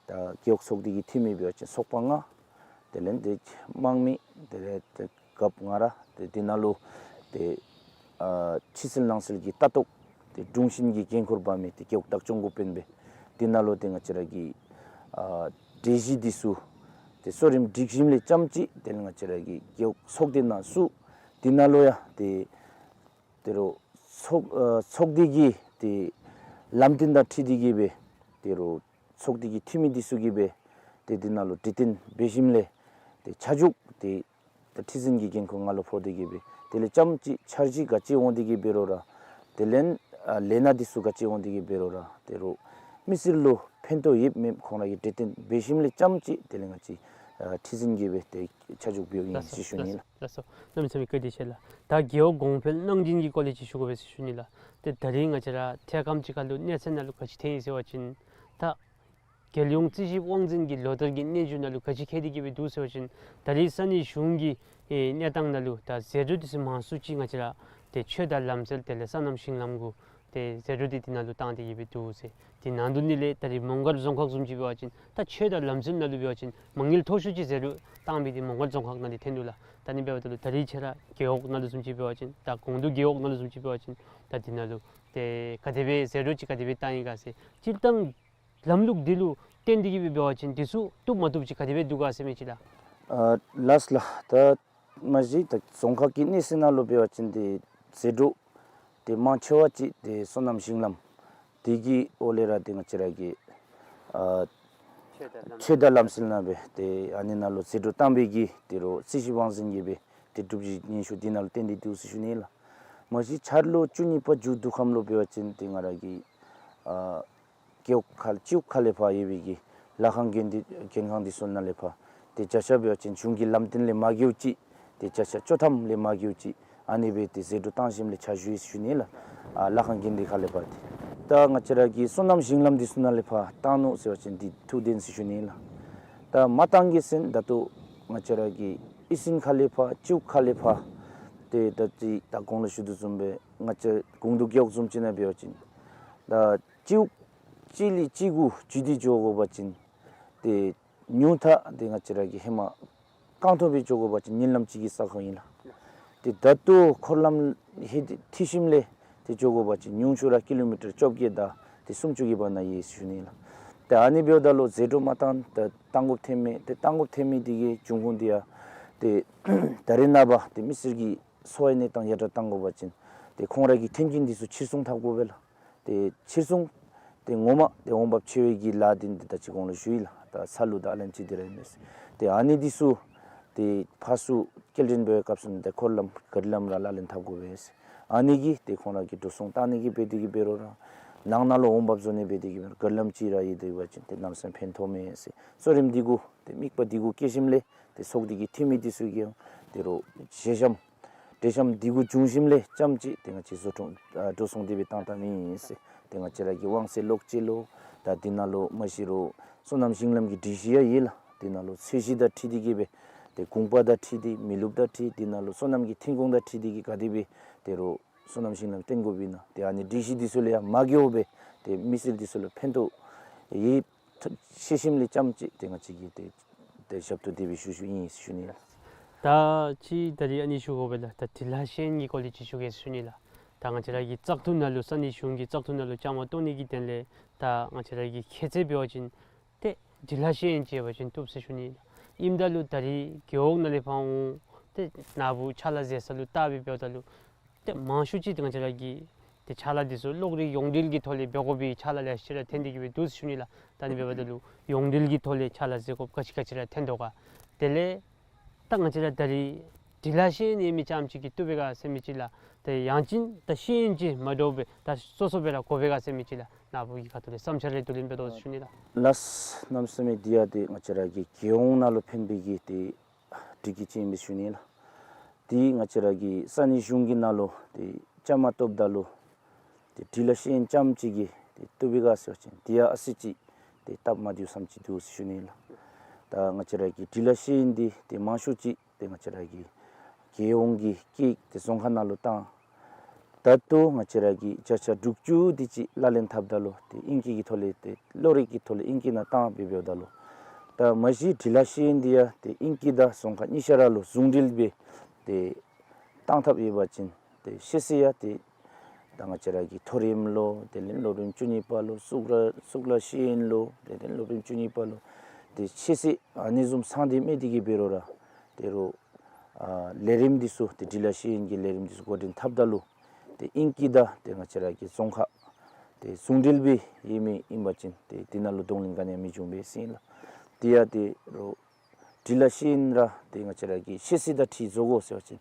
ད་རྒེད་འོག་ཚོགས་སྡེ་གི་འཐུས་མི་འབད་བ་ཅིན་ཚོགས་པ་ལྔ། དེ་ལས་ཏེ་དམངས་མི་དེ་ལས་ཏེ་རྒཔོ་ང་ར་ཏེ་དེ་ནང་ལུ་ཏེ་ཨ་ཕྱི་སེལ་ནང་སེལ་གྱི་ལྟ་རྟོག་ཏེ་དྲུང་ཆེན་གྱི་འགན་ཁུར་འབག་མི་ཏེ་རྒེད་འོག་བདག་སྐྱོང་འགོ་དཔོན་སྦེ་དེ་ནང་ལུ་ཏེ་ང་བཅས་ར་གི་ཨ་གྲོས་གཞི་འདི་ཚུ་ཏེ་གཙོ་རིམ་སྒྲིག་ཞིནམ་ལས་རྐྱངམ་ཅིག་དེ་ལས་ང་བཅས་ར་གི་རྒེད་འོག་ཚོགས་སྡེ་ནང་བཙུགས། དེ་ནང་ལུ་ཡང་ཏེ་ཏེ་རུང་ཚོགས་ཨ་ཚོགས་སྡེ་གི་ཏེ་ལམ་སྟོན་དང་འཁྲིལ་ཏེ་གི་སྦེ་ཏེ་རུང་ཚོགས་སྡེ་གི་འཐུས་མི་འདི་ཚུ་གིས་སྦེ་ཏེ་དེ་ནང་ལུ་གྲོས་བསྟུན་འབད་ཞིནམ་ལས་ཏེ་ཆ་འཇོག་ཏེ་ད་ཁྲི་འཛིན་གྱི་འགན་ཁུར་ང་ལུ་ཕོག་སྟེ་གི་སྦེ་དེ་ལས་རྐྱངམ་ཅིག་འཆར་གཞི་ག་ཅི་འོང་སྟེ་གི་འབད་རུང་ར་དེ་ལས་ཨ་ལས་སྣ་འདི་ཚུ་ག་ཅི་འོང་སྟེ་གི་འབད་རུང་ར་ཏེ་རུང་མི་སེར་ལུ་ཕན་ཐོགས་ཡོདཔ་མེདཔ་ཁོང་ར་གིས་གྲོས་བསྟུན་འབད་ཞིནམ་ལས་རྐྱངམ་ཅིག་དེ་ལས་ང་བཅས་ཨ་ཁྲི་འཛིན་གྱིས་སྦེ་ཏེ་ཆ་འཇོག་འབདཝ་ཨིན་ཟེར་ཞུ་ནི་ལགས། ལགས་སོ། གནམ་མེད་ས་མེད་བཀའ་དྲིན་ཆེ་ལགས། ད་རྒེད་འོག་གོང་འཕེལ་གནང་སྦྱིན་གྱི་སྐོར་ལས་ཅིག་ཞུ་དགོ་པས་ཟེར་ཞུ་ནི་ལགས། ཏེ་ད་རིས་ང་བཅས་ར་ཐད་ཁམས་ཅིག་ཁར་ལུ་གནས་ཚད་ནང་ལུ་ག་ཅི་ཐོན་ཡི་ཟེར་བ་ཅིན་ད་རྒྱལ་ཡོངས་རྩིས་ཞིབ་དབང་འཛིན་གྱི་ལོ་བསྟར་གྱི་གནས་ཚུལ་ནང་ལུ་ག་ཅི་བཀོད་དེ་གི་སྦེ་འདུག་ཟེར་བ་ཅིན་ད་རིས་ས་གནས་གཞུང་གི་ཨེ་གནས་སྟངས་ནང་ལུ་ད་ཟད་འགྲོ་འདི་ཚུ་མང་སུ་ཅིག་ང་བཅས་ར་ཏེ་ཆོས་དང་ལམ་སྲོལ་དེ་ལས་སོ་ནམ་ཞིང་ལམ་གུ་ཏེ་ཟད་འགྲོ་འདི་དེ་ནང་ལུ་བཏང་སྟེ་གི་སྦེ་འདུག་ཟེར། དེ་ནང་དོན་ནི་ལས་ད་རིས་མོང་སྒར་རྫོང་ཁག་བཟུམ་ཅིག་འབད་བ་ཅིན་ད་ཆོས་དང་ལམ་སྲོལ་ནང་ལུ་འབད་བ་ཅིན་མ་དངུལ་མཐོ་ཤོས་ཅིག་ཟད་འགྲོ་བཏང་མི་འདི་མོང་སྒར་རྫོང་ཁག་ནང་འདི་ཐོན་འདུག་ལགས། ད་ནི་འབདཝ་ད་ལུ་ད་རིས་ཁྱེད་ར་རྒེད་འོག་ནང་ལུ་བཟུམ་ཅིག་འབད་བ་ཅིན་ད་གོང་དུ་རྒེད་འོག་ནང་ལུ་བཟུམ་ཅིག་འབད་བ་ཅིན་ད་དེ་ནང་ལུ་ཏེ་ག་དེ་སྦེ་ཟད་འགྲོ་ཅིག་ག་དེ་སྦེ་བཏང་ཡི་ག་ཟེར་སྤྱིར་བཏང་ལམ་ལུགས་འདི་ལུ་བརྟེན་ཏེ་གི་སྦེ་འབད་བ་ཅིན་འདི་ཚུ་བཏུབ་མ་བཏུབ་ཅིག་ག་དེ་སྦེ་འདུག་ག་ཟེར་མི་ཅིག་ལགས། ཨ་ལགས་ལགས། ད་མ་གཞི་ད་རྫོང་ཁག་གི་གནས་ཚད་ནང་ལུ་འབད་བ་ཅིན་ཏེ་ཟད་འགྲོ་ཏེ་མང་ཆེ་བ་ཅིག་ཏེ་སོ་ནམ་ཞིང་ལམ་འདི་གི་འོག་ལས་ར་ཏེ་ང་བཅས་ར་གི་ཨ་ ཆོས་དང་ལམ་སྲོལ་ནང་སྦེ་ཏེ་ཨ་ནི་ནང་ལུ་ཟད་འགྲོ་བཏང་བའི་གི་ཏེ་རོགས་རྩོད་གཞི་དབང་འཛིན་གྱི་སྦེ་ཏེ་སྒྲུབ་གཞི་སྙན་ཞུ་འདི་ནང་ལུ་བཏོན་ཏེ་འདུག་ཟེར་ཞུ་ནི་ལགས། མ་གཞི་འཆར་ལོ་བཅུ་གཉིས་པ་མཇུག་བསྡུ་ཁམས་ལུ་འབད་བ་ཅིན་ཏེ་ང་ར་གི་ཨ་རྒེད་འོག་ཁ་སྤྱི་འོག་ཁ་ལས་ཕར་ཡོད་པའི་གི་ལྷ་ཁང་དགོན་སྡེ་དགོན་ཁང་འདི་ཚུ་ནང་ལས་ཕར་ཏེ་བརྒྱ་ཆ་འབད་བ་ཅིན་གཞུང་གི་ལམ་སྟོན་ལས་མ་འགལཝ་ཅིག་ཏེ་བརྒྱ་ཆ་བཅུ་ཐམ་ལས་མ་འགལཝ་ཅིག་ཨ་ནི་སྦེ་ཏེ་ཟད་འགྲོ་བཏང་ཞིནམ་ལས་ཆ་བཞག་ཡི་ཟེར་ཞུ་ནི་ལགས། ཨ་ལྷ་ཁང་དགོན་སྡེ་ཁ་ལས་ཕར་ཏེ་ད་ང་བཅས་ར་གི་སོ་ནམ་ཞིང་ལམ་འདི་ཚུ་ནང་ལས་ཕར་བཏང་ནུག་ཟེར་བ་ཅིན་འདི་ཐུགས་བདེན་ཟེར་ཞུ་ནི་ལགས། ད་མ་བཏང་གེ་ཟེར་ད་ལྟོ་ང་བཅས་ར་གི་ཨི་སིན་ཁ་ལས་ཕར་སྤྱི་འོག་ཁ་ལས་ཕར་ཏེ་ད་ཅི་ད་གོང་ལུ་ཞུ་དོ་བཟུམ་སྦེ་ང་བཅས་ཀོང་འདུ་རྒེད་འོག་བཟུམ་ཅིག་ནང་འབད་བ་ཅིན་ད་སྤྱི་འོག་གཅིག་ལས་གཅིག་གུ་འཛུལ་ཏེ་འགྱོ་དགོ་པ་ཅིན་ཏེ་ཉུང་མཐའ་ཏེ་ང་བཅས་ར་གི་ཧེ་མ་རྐང་ཐང་སྦེ་འགྱོ་དགོ་པ་ཅིན་ཉིན་ལམ་གཅིག་གི་ས་ཁར་ཨིན་ལགས། ཏེ་ད་ལྟོ་འཁོར་ལམ་ཧེ་ཏེ་འཐུས་ཞིནམ་ལས་ཏེ་འགྱོ་དགོ་པ་ཅིན་ཉུང་ཤོས་ར་ཀི་ལོ་མི་ཊར་བཅོ་བརྒྱད་དང་ཏེ་སུམ་ཅུ་གི་བར་ན་ཡོད་ཟེར་ཞུ་ནི་ལགས། ཏེ་ཨ་ནི་འབདཝ་ད་ལུ་ཟད་འགྲོ་མ་བཏང་ད་བཏང་དགོཔ་ཐོན་མི་ཏེ་བཏང་དགོཔ་ཐོན་མི་འདི་གི་འབྱུང་ཁུངས་འདི་ཡང་ཏེ་ད་རེས་ནངས་པ་ཏེ་མི་སེར་གྱི་འཚོ་བའི་གནས་སྟངས་ཡར་དྲག་བཏང་དགོ་པ་ཅིན་ཏེ་ཁོང་ར་གི་མཐུན་རྐྱེན་འདི་ཚུ་ཕྱིར་ཚོང་འཐབ་དགོ་པས་ལགས། ཏེ་ཕྱིར་ཚོང་ཏེ་ངོ་མ་ཏེ་འོང་འབབ་ཆེ་བའི་གི་ལཱ་འདི་ཏེ་ད་ཅི་གོང་ལུ་ཞུ་ཡི་ལགས། ད་ས་ལུག་དང་ཨ་ལན་ཅི་འདི་ར་ཨིན་མས། ཏེ་ཨ་ནི་འདི་ཚུ་ཏེ་ཕར་ཚུར་སྐྱེལ་འདྲེན་འབད་བའི་སྐབས་སུ་ནི་ཏེ་འཁོར་ལམ་ག་རི་ལམ་ར་ལག་ལེན་འཐབ་དགོ་པས། ཨ་ནི་གིས་ཏེ་ཁོང་ར་གི་འགྲོ་སོང་བཏང་ནི་གི་འབད་དེ་གི་འབད་རུང་ར་ནང་ན་ལུ་འོང་འབབ་བཟོ་ནི་འབད་དེ་གི་འབད་རུང་ག་རི་ལམ་ཅིག་ར་ཡོད་དེ་འབད་བ་ཅིན་ཏེ་གནམ་མེད་ས་མེད་ཕན་ཐོགས་མས་ཟེར་གསོ་རིམ་འདི་གུ་ཏེ་དམིགས་པ་འདི་གུ་བསྐྱེད་ཞིནམ་ལས་ཏེ་ཚོགས་སྡེ་གི་འཐུས་མི་འདི་ཚུ་གིས་ཡང་ཏེ་རོགས་ཞལ་འཆམ་འབྲེལ་འཆམ་འདི་གུ་བྱུང་ཞིནམ་ལས་རྐྱངམ་ཅིག་ཏེ་ང་བཅས་བཟོ་སྐྲུན་ཨ་འགྲོ་སོང་འདི་སྦེ་བཏང་བཏངམ་ཨིན་ཟེར། ཏེ་ང་བཅས་ར་གི་དབང་ཚད་ལོག་སྤྱོད་ལོ་ད་འདི་ནང་ལུ་མ་གཞི་རོགས་སོ་ནམ་ཞིང་ལམ་གྱི་སྒྲིག་གཞི་ཡང་ཡོད་ལགས། འདི་ནང་ལུ་ཚོས་གཞི་དང་འཁྲིལ་ཏེ་གི་སྦེ་ཏེ་གུང་པ་དང་འཁྲིལ་ཏེ་མི་ལུགཔ་དང་འཁྲིལ་འདི་ནང་ལུ་སོ་ནམ་གྱི་ཐོན་ཁུངས་དང་འཁྲིལ་ཏེ་གི་ག་དེ་སྦེ་ཏེ་རོགས་སོ་ནམ་ཞིང་ལམ་བཏོན་དགོཔ་ཨིན་ན་ཏེ་ཨ་ནི་སྒྲིག་གཞི་འདི་ཚུ་ལས་ཡང་མ་འགལཝ་སྦེ་ཏེ་མི་སེར་འདི་ཚུ་ལུ་ཕན་ཐོགས་ཡོད་ཤེས་ཞིནམ་ལས་རྐྱངམ་ཅིག་ཏེ་ང་བཅས་ཀྱིས་ཏེ་ཏེ་ཞབས་ཏོག་འདི་སྦེ་ཞུ་ཞུཝ་ཨིན་ཞུ་ནི་ལགས། ད་ཅི་ད་རིས་ཨ་ནི་ཞུ་དགོ་པས་ལགས། ད་འབྲི་ལྷག་ཤེས་ཡོན་གྱི་སྐོར་ལས་ཅིག་ཞུ་གེ་ཞུ་ནི་ལགས། ད་ང་བཅས་ར་གི་བཙག་འཐུ་ནང་ལུ་ས་གནས་གཞུང་གི་བཙག་འཐུ་ནང་ལུ་བཅའ་མར་གཏོགས་ནི་གི་དོན་ལས་ད་ང་བཅས་ར་གི་ཁྱད་ཚད་འབད་བ་ཅིན་ཏེ་འབྲི་ལྷག་ཤེས་ཡོན་ཅིག་ཡོད་པ་ཅིན་བཏུབ་ཟེར་ཞུ་ནི་ལགས། ཨིནམ་ད་ལུ་ད་རིས་རྒེད་འོག་ནང་ལས་ཕར་འོང་ཏེ་ནཱ་བུ་ཕྱག་ལཱ་མཛད་ས་ལུ་བལྟ་སྦེ་འབདཝ་ད་ལུ་ཏེ་མང་ཤོས་ཅིག་ཏེ་ང་བཅས་ར་གི་ཏེ་ཕྱག་ལཱ་འདི་ཚུ་གློག་རིག་ཡོངས་འབྲེལ་གྱི་ཐོག་ལས་འབད་དགོ་པའི་ཕྱག་ལཱ་ལེ་ཤ་ར་ཐོན་ཏེ་གི་སྦེ་འདུག་ཟེར་ཞུ་ནི་ལགས། ད་ཨ་ནི་འབདཝ་ད་ལུ་ཡོངས་འབྲེལ་གྱི་ཐོག་ལས་ཕྱག་ལཱ་མཛད་དགོཔ་ག་ཅི་ག་ཅི་ར་ཐོན་དོ་ག། དེ་ལས་ད་ང་བཅས་ར་ད་རིས་འབྲི་ལྷག་ཤེས་ཡོན་ཡོད་མི་རྐྱངམ་ཅིག་གིས་བཏུབ་པས་ག་ཟེར་མི་ཅིག་ལགས། ཏེ་ཡང་ཅིན་ད་ཤེས་ཡོན་ཅིག་མ་འདྲཝ་སྦེ་ད་སོ་སོ་སྦེ་ར་དགོ་པས་ག་ཟེར་མི་ཅིག་ལགས། ནཱ་བུ་གི་ཁ་ཐུག་ལས་བསམ་འཆར་རེ་བསྡུ་ལེན་འབད་དོ་ཟེར་ཞུ་ནི་ལགས། ལགས། གནམ་མེད་ས་མེད་འདི་ཡང་ཏེ་ང་བཅས་ར་གི་རྒྱལ་ཡོངས་ནང་ལུ་ཕན་པའི་གི་ཏེ་སྒྲིག་གཞི་ཅིག་ཨིན་པས་ཞུ་ནི་ལགས། ཏེ་ང་བཅས་ར་གི་ས་གནས་གཞུང་གི་ནང་ལུ་ཏེ་བཅའ་མར་གཏོགསཔ་ད་ལུ་ཏེ་འབྲི་ལྷག་ཤེས་ཡོན་རྐྱངམ་ཅིག་གིས་ཏེ་བཏུབ་པས་ག་ཟེར་བ་ཅིན་འདི་ཡང་ཨ་ཙི་ཅིག་ཏེ་སྟབས་མ་བདེཝ་བསམ་ཅིག་འདུག་ཟེར་ཞུ་ནི་ལགས། ད་ང་བཅས་ར་གི་འབྲི་ལྷག་ཤེས་ཡོན་འདི་ཏེ་མང་ཤོས་ཅིག་ཏེ་ང་བཅས་ར་གི་རྒྱལ་ཡོངས་ཀྱི་སྐད་ཏེ་རྫོང་ཁག་ནང་ལུ་བཏང་། ད་ལྟོ་ང་བཅས་ར་གི་བརྒྱ་ཆ་དྲུག་ཅུ་དེ་ཅིག་ལག་ལེན་འཐབ་ད་ལུ་ཏེ་ཨིང་སྐད་ཀྱི་ཐོག་ལས་ཏེ་གློག་རིག་གི་ཐོག་ལས་ཨིང་སྐད་ནང་བཏང་སྦེ་འབདཝ་ད་ལུ་ད་མ་གཞི་འབྲི་ལྷག་ཤེས་ཡོན་འདི་ཡང་ཏེ་ཨིང་སྐད་དང་རྫོང་ཁ་གཉིས་ཆ་ར་ལུ་ཟུང་འབྲེལ་སྦེ་ཏེ་བཏང་ཐབས་ཡོད་པ་ཅིན་ཏེ་ཤེས་ཚད་ཡང་ཏེ་ད་ང་བཅས་ར་གི་མཐོ་རིམ་ལོ་དེ་ལས་སློབ་རིམ་བཅུ་གཉིས་པ་ལོ་གཙུག་ལག་གཙུག་ལག་ཤེས་ཡོན་ལོ་དེ་ལས་སློབ་རིམ་བཅུ་གཉིས་པ་ལོ་ཏེ་ཤེས་ཚད་ཨ་ནི་བཟུམ་ཚང་སྟེ་མེད་དེ་གི་འབད་རུང་ར་ཏེ་རོགས་ཨ་ལས་རིམ་འདི་ཚུ་ཏེ་འབྲི་ལྷག་ཤེས་ཡོན་གྱི་ལས་རིམ་འདི་ཚུ་འགོ་འདྲེན་འཐབ་ད་ལུ་ཏེ་ཨིང་སྐད་དང་ཏེ་ང་བཅས་ར་གི་རྫོང་ཁ་ཏེ་ཟུང་འབྲེལ་སྦེ་ཡོད་མི་ཨིན་པ་ཅིན་ཏེ་འདི་ནང་ལུ་གདོང་ལེན་ག་ནི་ཡང་མི་འབྱུང་པས་ཟེར་ཨིན་ལགས། དེ་ཡང་ཏེ་རོགས་འབྲི་ལྷག་ཤེས་ཡོན་ར་ཏེ་ང་བཅས་ར་གི་ཤེས་ཚད་དང་འཁྲིལ་བཟོ་དགོ་ཟེར་བ་ཅིན་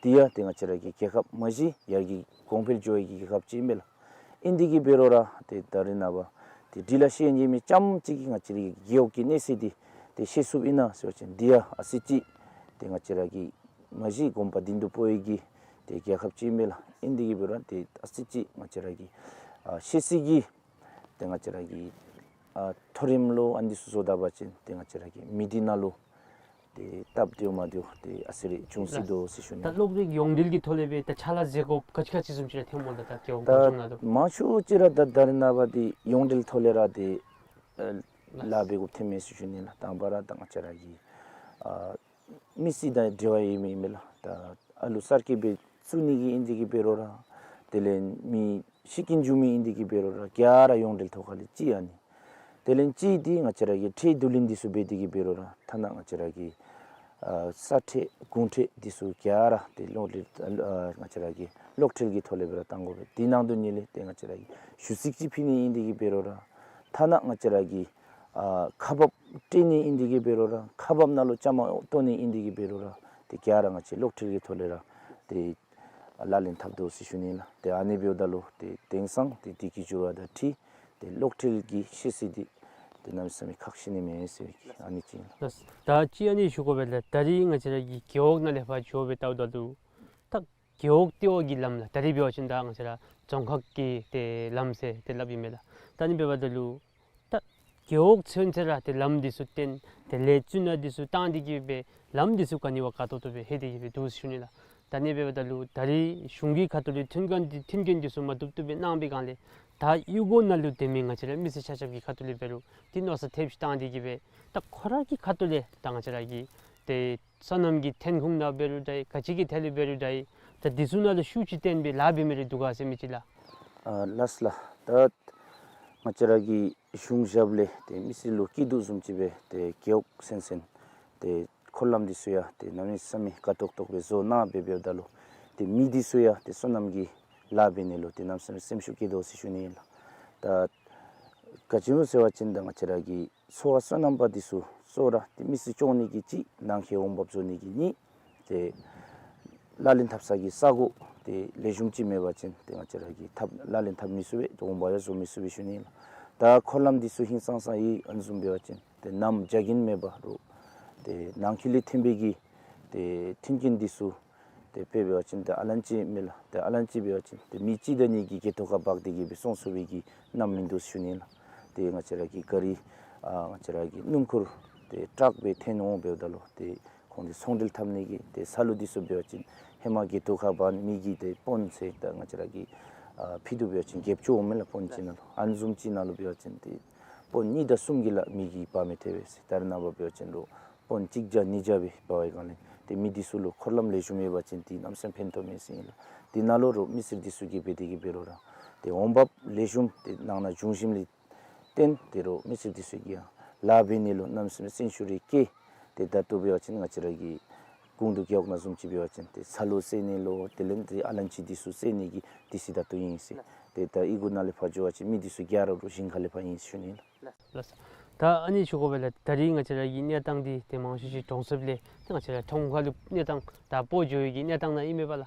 དེ་ཡང་ཏེ་ང་བཅས་ར་གི་རྒྱལ་ཁབ་མ་གཞི་ཡར་རྒྱས་གོང་འཕེལ་འགྱོ་བའི་གི་རྒྱལ་ཁབ་ཅིག་ཨིན་པས་ལགས། ཨིན་དེ་གི་འབད་རུང་ར་ཏེ་ད་རེས་ནངས་པ་ཏེ་འབྲི་ལྷག་ཤེས་ཡོན་ཡོད་མི་རྐྱངམ་ཅིག་གིས་ང་བཅས་ར་གི་རྒེད་འོག་གི་གནས་ཚུལ་འདི་ཏེ་ཤེས་ཚུགསཔ་ཨིན་ན་ཟེར་བ་ཅིན་དེ་ཡང་ཨ་ཙི་ཅིག་ཏེ་ང་བཅས་ར་གི་མ་གཞི་གོམ་པ་མདུན་དུ་སྤོ་བའི་གི་ཏེ་རྒྱལ་ཁབ་ཅིག་ཨིན་པས་ལགས། ཨིན་དེ་གི་འབད་རུང་ཏེ་ཨ་ཙི་ཅིག་ང་བཅས་ར་གི་ཨ་ཤེས་ཚད་ཀྱི་ཏེ་ང་བཅས་ར་གི་ཨ་མཐོ་རིམ་ལོ་ཨ་ནི་ཚུ་བཟོ་ད་པ་ཅིན་ཏེ་ང་བཅས་ར་གི་མི་སྡེ་ནང་ལུ་ཏེ་སྟབས་བདེཝ་མ་བདེཝ་ཏེ་ཨ་ཙི་རེ་འབྱུང་སྲིད་དོ་ཟེར་ཞུ་ནི། ད་གློག་རིག་ཡོངས་འབྲེལ་གྱི་ཐོག་ལས་སྦེ་ད་ཕྱག་ལཱ་མཛད་དགོཔ་ག་ཅི་ག་ཅི་བཟུམ་ཅིག་ར་ཐོནམ་སྨོ་ལགས། ད་རྒྱལ་ཡོངས་ད་གུང་སེང་ནང་ལུ་མང་ཤོས་ཅིག་ར་ད་ད་རེས་ནངས་པ་འདི་ཡོངས་འབྲེལ་ཐོག་ལས་ར་ཏེ་ཨ་ལཱ་འབད་དགོཔ་ཐོན་མས་ཟེར་ཞུ་ནི་ལགས། དང་པ་ར་ད་ང་བཅས་ར་གི་ཨ་མི་སེར་དང་འབྲེལ་བ་ཡོད་མི་ཨིན་མས་ལགས། ད་ཨ་ལུ་གསར་སྐྱེས་སྦེ་བཙུགས་ནི་གི་ཨིན་དེ་གི་འབད་རུང་ར་དེ་ལས་མི་ཤི་རྐྱེན་བྱུང་མི་ཨིན་དེ་གི་འབད་རུང་ར་ག་ར་ཡོངས་འབྲེལ་ཐོག་ཁ་ལས་གཅིག་ཨ་ནི། དེ་ལས་གཅིག་འདི་ང་བཅས་ར་གི་ཁྲལ་བསྡུ་ལེན་འདི་ཚུ་འབད་དེ་གི་འབད་རུང་ར་ཐ་ན་ང་བཅས་ར་གི་ཨ་ས་ཁྲལ་གུང་ཁྲལ་འདི་ཚུ་ག་ར་ཏེ་གློག་ལས་ཨ་ང་བཅས་ར་གི་གློག་ཁྲལ་གྱི་ཐོག་ལས་སྦེ་ར་བཏང་དགོ་པས། དེ་ནང་དོན་ཉིད་ལས་ཏེ་ང་བཅས་ར་གི་ཞུ་ཚིག་ཅིག་ཕུལ་ནི་ཨིན་དེ་གི་འབད་རུང་ར་ཐ་ན་ང་བཅས་ར་གི་ ཨ་ཁག་འབག་སྤྲོད་ནི་ཨིན་དེ་གིས་འབད་རུང་ར་ཁག་འབག་ནང་ལུ་བཅའ་མར་གཏོགས་ནི་ཨིན་དེ་གིས་འབད་རུང་ར་ཏེ་ག་ར་ང་བཅས་གློག་འཕྲུལ་གྱི་ཐོག་ལས་ར་ཏེ་ལག་ལེན་འཐབ་དོ་ཟེར་ཞུ་ནི་ལགས། ཏེ་ཨ་ནི་འབདཝ་ད་ལུ་ཏེ་དེང་སང་ཏེ་དུས་ཀྱི་འགྱུར་བ་དང་འཁྲིལ་ཏེ་གློག་འཕྲུལ་གྱི་ཤེས་ཚད་འདི་ཏེ་གནམ་མེད་ས་མེད་ཁག་ཆེ་ནི་མས་ཟེར་ཨ་ནི་ཅིག་ལགས། ད་ཅི་ཨ་ནི་ཞུ་དགོ་པས་ལགས། ད་རིས་ང་བཅས་ར་གི་རྒེད་འོག་ནང་ལས་ཕར་འགྱོ་སྦེ་བལྟཝ་ད་ལུ་ད་རྒེད་འོག་ལྟེ་བ་གི་ལམ་ལགས། ད་རིས་འབད་བ་ཅིན་ད་ང་བཅས་ར་རྫོང་ཁག་གི་ཏེ་ལམ་ཟེར་ཏེ་སླབ་ཨིན་མས་ལགས། ད་ཨ་ནི་འབདཝ་ད་ལུ་ད་རྒེད་འོག་ཚུན་ཚོད་ར་ཏེ་ལམ་འདི་ཚུ་བཏོན་ཏེ་ལས་རྩི་ནག་འདི་ཚུ་བཏང་སྟེ་གིས་སྦེ་ལམ་འདི་ཚུ་ག་ནི་བ་ག་ཏོག་ཏོ་སྦེ་ལྷོད་དེ་གིས་སྦེ་འདུག་ཟེར་ཞུ་ནི་ལགས། ད་ཨ་ནི་འབདཝ་ད་ལུ་ད་རིས་གཞུང་གི་ཁ་ཐུག་ལས་མཐུན་རྐྱེན་འདི་མཐུན་རྐྱེན་འདི་ཚུ་མ་བཏུབ་བཏུབ་སྦེ་གནང་བའི་སྒང་ལས་ད་གཡུས་སྒོ་ནང་ལུ་སྡོད་མི་ང་བཅས་ར་མི་སེར་ཆ་ཁྱབ་ཀྱི་ཁ་ཐུག་ལས་འབད་རུང་ཏེ་མནོ་བསམ་ཐེབས་ཅིག་བཏང་སྟེ་གིས་སྦེ་ད་ཁོ་ར་གི་ཁ་ཐུག་ལས་ད་ང་བཅས་ར་གི་ཏེ་སོ་ནམ་གྱི་ཐོན་ཁུངས་ནང་འབད་རུང་འདྲ་ག་ཅི་གི་ཐད་ལས་འབད་རུང་འདྲ་ད་འདི་ཚུ་ནང་ལུ་ཤུགས་ཅིག་བཏོན་སྦེ་ལཱ་འབད་མི་རེ་འདུག་ག་ཟེར་མི་ཅིག་ལགས། ཨ་ལགས་ལགས། ད་ང་བཅས་ར་གི་གཞུང་ཞབས་ལས་ཏེ་མི་སེར་ལུ་སྐྱིད་སྡུག་བཟུམ་ཅིག་སྦེ་ཏེ་རྒེད་འོག་ཚུན་ཚོད་ཏེ་འཁོར་ལམ་འདི་ཚུ་ཡང་ཏེ་གནམ་མེད་ས་མེད་ག་ཏོག་ཏོ་སྦེ་བཟོ་གནང་སྦེ་འབདཝ་ད་ལུ་ཏེ་མི་འདི་ཚུ་ཡང་ཏེ་སོ་ནམ་གྱི་ལཱ་འབད་ནི་ལུ་ཏེ་གནམ་མེད་ས་མེད་སེམས་ཤུགས་སྐྱེད་དོ་ཟེར་ཞུ་ནི་ཨིན་ལགས། ད་ག་ཅི་སྨོ་ཟེར་བ་ཅིན་ད་ང་བཅས་ར་གི་ཚོ་བ་སོ་ནམ་པ་འདི་ཚུ་གཙོ་བོ་ར་ཏེ་མི་སེར་སྐྱོང་ནི་གི་གཅིག་ནང་འཁོད་འོང་འབབ་བཟོ་ནི་གི་གཉིས་ཏེ་ལག་ལེན་འཐབ་ས་གི་ས་གོ་ཏེ་ལེགས་ཤོམ་ཅིག་མེད་པ་ཅིན་ཏེ་ང་བཅས་ར་གིས་འཐབ་ལག་ལེན་འཐབ་མི་ཚུགས་པས། ཏེ་འོང་འབབ་ཡང་བཟོ་མི་ཚུགས་པས་ཞུ་ནི་ཨིན་ལགས། ད་འཁོར་ལམ་འདི་ཚུ་ཧིང་སངས་ས་ཡི་ཨ་ནི་བཟུམ་འབད་བ་ཅིན་ཏེ་ནམ་བྱ་རྒན་མེད་པ་རུང་ཏེ་ནང་འཁོད་ལས་ཐོན་པའི་གི་ཏེ་མཐུན་རྐྱེན་འདི་ཚུ་ཏེ་དཔེ་འབད་བ་ཅིན་ཏེ་ཨ་ལན་ཅི་མས་ལགས། ཏེ་ཨ་ལན་ཅི་འབད་བ་ཅིན་ཏེ་མི་གཅིག་དང་གཉིས་ཀྱིས་གྱལ་ཐོག་ཁར་འབག་སྟེ་གིས་སྦེ་སོང་ཚུགས་པའི་གི་ནམ་མིན་འདུག་ཞུ་ནི་ལགས། ཏེ་ང་བཅས་ར་གི་ག་རི་ཨ་ང་བཅས་ར་གི་སྣུམ་འཁོར་ཏེ་ཊཱག་སྦེ་ཐོན་འོང་འབདཝ་ད་ལུ་ཏེ་ཁོང་འདི་ཚོང་འབྲེལ་འཐབ་ནི་གི་ཏེ་ས་ལུ་འདི་ཚུ་འབད་བ་ཅིན་ཧེ་མ་གྱལ་ཐོག་ཁར་འབག་མི་གིས་ཏེ་པོན་ཟེར་ད་ང་བཅས་ར་གི་ཨ་ཕྱེད་དུ་འབད་བ་ཅིན་བརྒྱད་ཅུ་འོང་མས་ལགས། པོན་གཅིག་ནང་ལུ་ཨ་ནི་བཟུམ་ཅིག་ནང་ལུ་འབད་བ་ཅིན་ཏེ་པོན་གཉིས་དང་གསུམ་གྱི་ལཱ་མི་གིས་འབག་མི་ཐེག་པས་ཟེར། ད་རེས་ནངས་པ་འབད་བ་ཅིན་རུང་པོན་གཅིག་བརྒྱ་ཉིས་བརྒྱ་སྦེ་འབག་པའི་སྒང་ལས་ཏེ་མི་འདི་ཚུ་ལུ་འཁོར་ལམ་ལེགས་ཤོམ་ཡོད་པ་ཅིན་ཏེ་གནམ་མེད་ས་མེད་ཕན་ཐོགས་མས་ཟེར་ཨིན་ལགས། དེ་ནང་ལུ་རུང་མི་སེར་འདི་ཚུ་གིས་འབད་དེ་གིས་འབད་རུང་ར་ཏེ་འོང་འབབ་ལེགས་ཤོམ་ཏེ་ནང་ན་འབྱུང་ཞིནམ་ལས་བརྟེན་ཏེ་རུང་མི་སེར་འདི་ཚུ་གིས་ཡང་ལཱ་འབད་ནི་ལུ་གནམ་མེད་ས་མེད་སེམས་ཤུགས་རེ་བསྐྱེད། ཏེ་ད་ལྟོ་འབད་བ་ཅིན་ང་བཅས་ར་གི་གུང་ཏོ་རྒེད་འོག་ནང་བཟུམ་ཅིག་འབད་བ་ཅིན་ཏེ་ཚ་ལུ་བསལ་ནི་ལུ་དེ་ལས་ཏེ་ཨ་ལན་ཅི་འདི་ཚུ་བསལ་ནི་གི་དུས་ཚོད་ད་ལྟོ་ཨིན་ཟེར། ཏེ་ད་གཡུས་སྒོ་ནང་ལས་ཕར་འགྱོ་བ་ཅིན་མི་འདི་ཚུ་ག་ར་རུང་ཞིང་ཁ་ལས་ཕར་ཨིན་ཟེར་ཞུ་ནི་ལགས། ལགས། ད་ཨ་ནི་ཞུ་དགོ་པས་ལགས། ད་རིས་ང་བཅས་ར་གི་གནས་སྟངས་འདི་ཏེ་མང་ཤོས་ཅིག་གྲོང་གསེབ་ལས་ཏེ་ང་བཅས་ར་ཁྲོམ་ཁ་ལུ་གནས་སྟངས་ད་སྤོ་འགྱོ་བའི་གི་གནས་སྟངས་ནང་ཨིན་མས་པ་ལགས།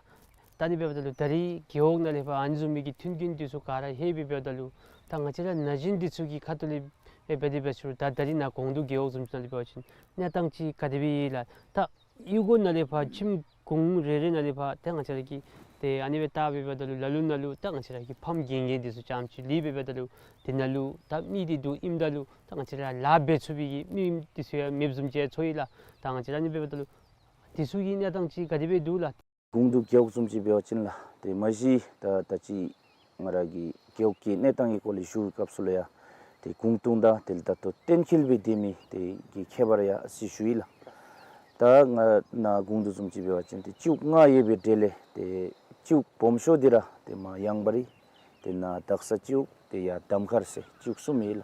ད་ཨ་ནི་འབདཝ་ད་ལུ་ད་རིས་རྒེད་འོག་ནང་ལས་ཕར་ཨ་ནི་བཟུམ་མའི་གི་མཐུན་རྐྱེན་འདི་ཚུ་ག་ར་ལྷོད་པའི་འབདཝ་ད་ལུ་ད་ང་བཅས་ར་ན་གཞོན་འདི་ཚུ་གི་ཁ་ཐུག་ལས་ཨེ་འབད་དེ་འབད་ཞུ་རུང་ད་ད་རིས་ནཱ་གུང་ཏོ་རྒེད་འོག་བཟུམ་ཅིག་ནང་ལས་འབད་བ་ཅིན་གནས་སྟངས་ཅིག་ག་དེ་སྦེ་ཡོད་ལགས། ད་གཡུས་སྒོ་ནང་ལས་ཕར་ཁྱིམ་གུང་རེ་རེ་ནང་ལས་ཕར་ད་ང་བཅས་ར་གི་ཏེ་ཨ་ནི་སྦེ་བལྟ་བའི་འབདཝ་ད་ལུ་ལ་ལུ་ནང་ལུ་ད་ང་བཅས་ར་གི་ཕམ་རྒན་རྒས་འདི་ཚུ་རྐྱངམ་ཅིག་ལུས་པའི་འབདཝ་ད་ལུ་དེ་ནང་ལུ་ད་མི་འདི་འདུག་ཨིནམ་ད་ལུ་ད་ང་བཅས་ར་ལཱ་འབད་ཚུགས་པའི་གི་མི་འདི་ཚུ་ཡང་མེདཔ་བཟུམ་ཅིག་ཚོར་ཡི་ལགས། ད་ང་བཅས་ར་ཨ་ནི་འབདཝ་ད་ལུ་འདི་ཚུ་གི་གནས་སྟངས་ཅིག་ག་དེ་སྦེ་འདུག་ལགས། གུང་ཏོ་རྒེད་འོག་བཟུམ་ཅིག་འབད་བ་ཅིན་ལགས། ཏེ་མ་གཞི་ད་ད་ཅི་ང་ར་གི་རྒེད་འོག་གི་གནས་སྟངས་ཀྱི་སྐོར་ལས་ཞུ་བའི་སྐབས་སུ་ལུ་ཡང་ཏེ་གུང་ཏོ་དང་དེ་ལས་ད་ལྟོ་གཏན་འཁེལ་སྦེ་སྡོད་མི་དེ་གི་ཁྱད་པར་ཡང་ཅིག་ཞུ་ཡི་ལགས། ད་ང་ནཱ་གུང་ཏོ་བཟུམ་ཅིག་འབད་བ་ཅིན་ཏེ་སྤྱི་འོག་ལྔ་ཡོད་པའི་གྲས་ལས་ཏེ་སྤྱི་འོག་སྦོམ་ཤོས་འདི་ར་ཏེ་མར་གཡང་བ་རི་དེ་ནཱ་དག་ས་སྤྱི་འོག་དེ་ཡར་གདམ་ཁ་ཟེར་སྤྱི་འོག་གསུམ་ཡོད་ལགས།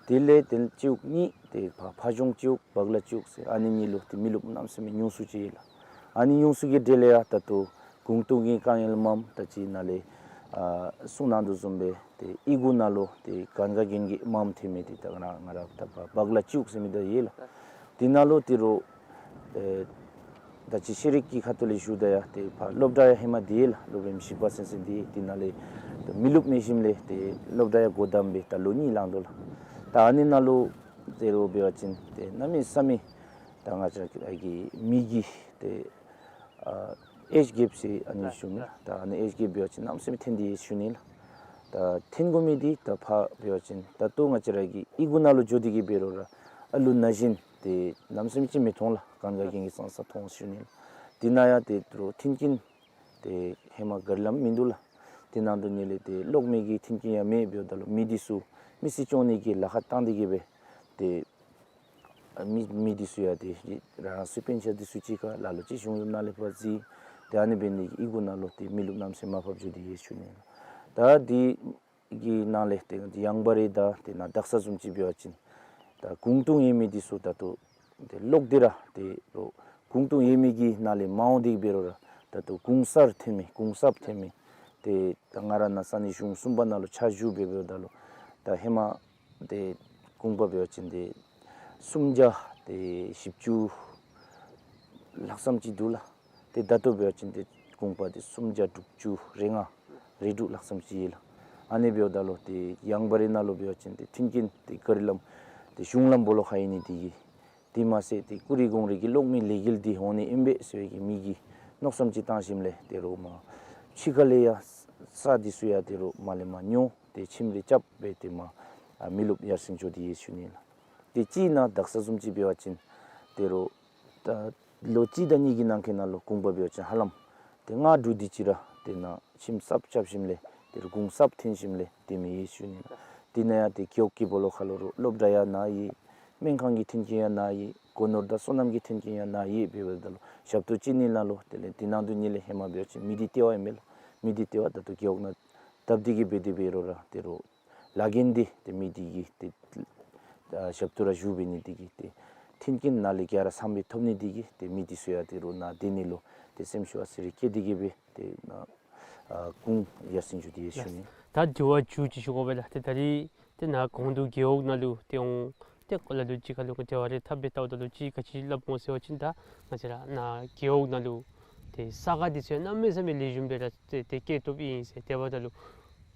དེ་ལས་ཏེ་སྤྱི་འོག་གཉིས་ཏེ་ཕ་ཕ་གཞུང་སྤྱི་འོག་བག་ལ་སྤྱི་འོག་ཟེར་ཨ་ནི་གཉིས་ལུ་ཏེ་མི་རློབས་གནམ་མེད་ས་མེད་ཉུང་སུ་ཅིག་ཡོད་ལགས། ཨ་ནི་ཉུང་སུ་གི་གྲས་ལས་ཡང་ད་ལྟོ་གུང་ཏོ་གི་དཀའ་ངལ་མངམ་ད་ཅི་ནཱ་ལས་ཨ་གསུང་གནང་དོ་བཟུམ་སྦེ་ཏེ་གཡུས་སྒོ་ནང་ལུ་ཏེ་གན་རྒྱ་གན་རྒྱའི་མངམ་ཐོན་མི་འདི་ད་ང་ར་ང་ར་ད་ཕར་བག་ལ་སྤྱི་འོག་ཟེར་མི་འདི་ཡོད་ལགས། དེ་ནང་ལུ་ཏེ་རུང་ཨེ་ད་ཅི་ཤེས་རིག་གི་ཁ་ཐུག་ལས་ཞུཝ་ད་ཡང་ཏེ་ཕར་སློབ་གྲྭ་ཡང་ཧེ་མ་འདི་ཡོད་ལགས། སློབ་རིམ་བཞི་པ་ཚུན་ཚོད་འདི་ཡོད། དེ་ནང་ལས་ཏེ་མི་རློབས་མེད་ཞིནམ་ལས་ཏེ་སློབ་གྲྭ་ཡང་སྒོ་བསྡམས་སྦེ་ད་ལོ་གཉིས་ལང་དོ་ལགས། ད་ཨ་ནི་ནང་ལུ་ཏེ་རུང་འབད་བ་ཅིན་ཏེ་གནམ་མེད་ས་མེད་ད་ང་བཅས་ར་གི་མི་གི་ཏེ་ཨ་ཨེཇ་གེབ་ཟེར་ཨ་ནི་ཞུ་མི་ད་ཨ་ནི་ཨེཇ་གེབ་འབད་བ་ཅིན་གནམ་མེད་ས་མེད་ཐོན་ཏེ་ཡོད་ཞུ་ནི་ལགས། ད་ཐོན་དགོ་མི་འདི་ད་ཕར་འབད་བ་ཅིན་ད་ལྟོ་ང་བཅས་ར་གི་གཡུས་སྒོ་ནང་ལུ་འགྱོ་སྟེ་གིས་འབད་རུང་ར་ཨ་ལུ་ན་གཞོན་ཏེ་གནམ་མེད་ས་མེད་ཅིག་མི་མཐོང་ལགས། གན་རྒྱ་གན་རྒྱའི་ཙང་ཙ་མཐོང་ཞུ་ནི་ལགས། དེ་ནང་ཡང་ཏེ་རུང་མཐུན་རྐྱེན་ཏེ་ཧེ་མ་ག་ར་ལམ་མིན་འདུག་ལགས། དེ་ནང་དུ་ནི་ལས་ཏེ་གློག་མེ་གི་མཐུན་རྐྱེན་ཡང་མེད། འབདཝ་ད་ལུ་མི་འདི་ཚུ་མི་སེར་སྐྱོང་ནི་གི་ལཱ་ཁག་བཏང་སྟེ་གིས་སྦེ་ཏེ་མི་མི་འདི་ཚུ་ཡང་ཏེ་རང་རང་སོའི་པེན་ཤ་འདི་ཚུ་གཅིག་ཁར་ལ་ལུ་ཅིག་གཞུང་གཡོག་ནང་ལས་ཕར་བརྩི། ཏེ་ཨ་ནི་འབད་ནི་གིས་གཡུས་སྒོ་ནང་ལུ་ཏེ་མི་རློབས་གནམ་མེད་ས་མེད་མར་ཕབ་འགྱོ་སྟེ་ཡོད་ཞུ་ནི་ལགས། ད་འདི་གི་ནང་ལས་ཏེ་གཡང་བ་རི་དང་དེ་ནང་དག་ས་བཟུམ་ཅིག་འབད་བ་ཅིན་ད་གུང་ཏོ་ཡོད་མི་འདི་ཚུ་ད་ལྟོ་ཏེ་གློག་འདི་ར་ཏེ་རུང་གུང་ཏོ་ཡོད་མི་གི་ནང་ལས་མར་འོང་སྟེ་འབད་རུང་ར་ད་ལྟོ་གུང་གསར་ཐོན་མི་གུང་གསརཔ་ཐོན་མི་ཏེ་ད་ང་ར་ནཱ་ས་གནས་གཞུང་གསུམ་པ་ནང་ལུ་ཕྱག་ཞུ་སྦེ་འབདཝ་ད་ལུ་ད་ཧེ་མ་ཏེ་ གུང་པ་འབད་བ་ཅིན་ཏེ་སུམ་བརྒྱ་ཏེ་བཞི་བཅུ་ལྷག་ཙམ་ཅིག་འདུག་ལགས། ཏེ་ད་ལྟོ་འབད་བ་ཅིན་ཏེ་གུང་པ་ཏེ་སུམ་བརྒྱ་དྲུག་ཅུ་རེ་ལྔ་རེ་དྲུག་ལྷག་ཙམ་ཅིག་ཡོད་ལགས། ཨ་ནི་འབདཝ་ད་ལུ་ཏེ་ཡངས་པ་རེ་ནང་ལུ་འབད་བ་ཅིན་ཏེ་མཐུན་རྐྱེན་ཏེ་ག་ར་ལམ་ཏེ་གཞུང་ལམ་སྦོ་ལོགས་ཁར་ཨིན་ནི་དེ་གིས། དེ་མ་ཚད་ཏེ་ཀུ་རེ་གུང་རེ་གི་གློག་མེ་ལས་འགུལ་འདི་འོང་ནི་ཨིན་པས་ཟེར་བའི་གི་མི་གིས་མནོ་བསམ་ཅིག་བཏང་ཞིནམ་ལས་ཏེ་རོགས་མར་ཕྱི་ཁ་ལས་ཡང་ས་འདི་ཚུ་ཡང་ཏེ་རོགས་མར་ལས་མར་ཉོ་སྟེ་ཁྱིམ་རེ་རྐྱབ་སྦེ་ཏེ་མར་ཨ་མི་རློབས་ཡར་སེང་འགྱོ་སྟེ་ཡོད་ཟེར་ཞུ་ནི་ལགས། ཏེ་སྤྱིར་ན་དག་ས་བཟུམ་ཅིག་འབད་བ་ཅིན་ཏེ་རོགས་ད་ལོ་གཅིག་དང་གཉིས་ཀྱི་ནང་འཁོད་ནང་ལུ་གུང་པ་འབད་བ་ཅིན་ཧ་ལམ་ཏེ་ལྔ་དྲུག་དེ་ཅིག་ར་ཏེ་ནཱ་ཁྱིམ་གསརཔ་རྐྱབ་ཞིནམ་ལས་ཏེ་རོགས་གུང་གསརཔ་འཐོན་ཞིནམ་ལས་ཏེ་མི་ཡོད་ཟེར་ཞུ་ནི་ལགས། དེ་ནང་ཡང་ཏེ་རྒེད་འོག་གི་སྦོ་ལོགས་ཁར་ལུ་རོགས་སློབ་གྲྭ་ཡང་ནཱ་ཡོད། སྨན་ཁང་གི་མཐུན་རྐྱེན་ཡང་ནཱ་ཡོད། སྒོ་ནོར་དང་སོ་ནམ་གྱི་མཐུན་རྐྱེན་ཡང་ནཱ་ཡོད། འབདཝ་ད་ལུ་ཞབས་ཏོག་ཅིག་ནི་ནང་ལུ་དེ་ལས་དེ་ནང་དུ་ནི་ལས་ཧེ་མ་འབད་བ་ཅིན་མི་སྡེ་ལྟེ་བ་ཨིན་མས་ལགས། མི་སྡེ་ལྟེ་བ་ད་ལྟོ་རྒེད་འོག་ནང་བཏབ་སྟེ་གི་འབད་དེ་འབད་རུང་ར་ཏེ་རོགས་ལཱ་འགན་འདི་ཏེ་མི་སྡེ་གིས་ཏེ་ཨ་ཞབས་ཏོག་ར་ཞུ་འབད་ནི་དེ་གིས་ཏེ་མཐུན་རྐྱེན་ནཱ་ལས་ག་ར་ཚངམ་སྦེ་ཐོབ་ནི་དེ་གིས་ཏེ་མི་འདི་ཚུ་ཡང་ཏེ་རོགས་ནཱ་སྡོད་ནི་ལུ་ཏེ་སེམས་ཤུགས་ཨ་ཙི་རེ་བསྐྱེད་དེ་གི་སྦེ་ཏེ་ནཱ་ཨ་གུང་ཡར་སེང་འགྱོ་སྟེ་ཡོད་ཟེར་ཞུ་ནི། ད་དྲི་བ་མཇུག་ཅིག་ཞུ་དགོ་པས་ལགས། ཏེ་ད་རིས་ཏེ་ནཱ་གུང་དུ་རྒེད་འོག་ནང་ལུ་ཏེ་འོང་སྟེ་གོ་ལ་ལུ་ཅིག་ཁ་ལུ་གོ་དྲི་བ་རེ་འཐབ་སྦེ་བལྟཝ་ད་ལུ་ཅིག་ག་ཅི་སླབ་འོང་ཟེར་བ་ཅིན་ད་ང་བཅས་ར་ནཱ་རྒེད་འོག་ནང་ལུ་ཏེ་ས་ཁ་འདི་ཚུ་ཡང་གནམ་མེད་ས་མེད་ལེགས་ཤོམ་སྦེ་ར་ཏེ་ཏེ་སྐྱེལ་ཐོབ་ཨིན་ཟེར། དེ་འབདཝ་ད་ལུ་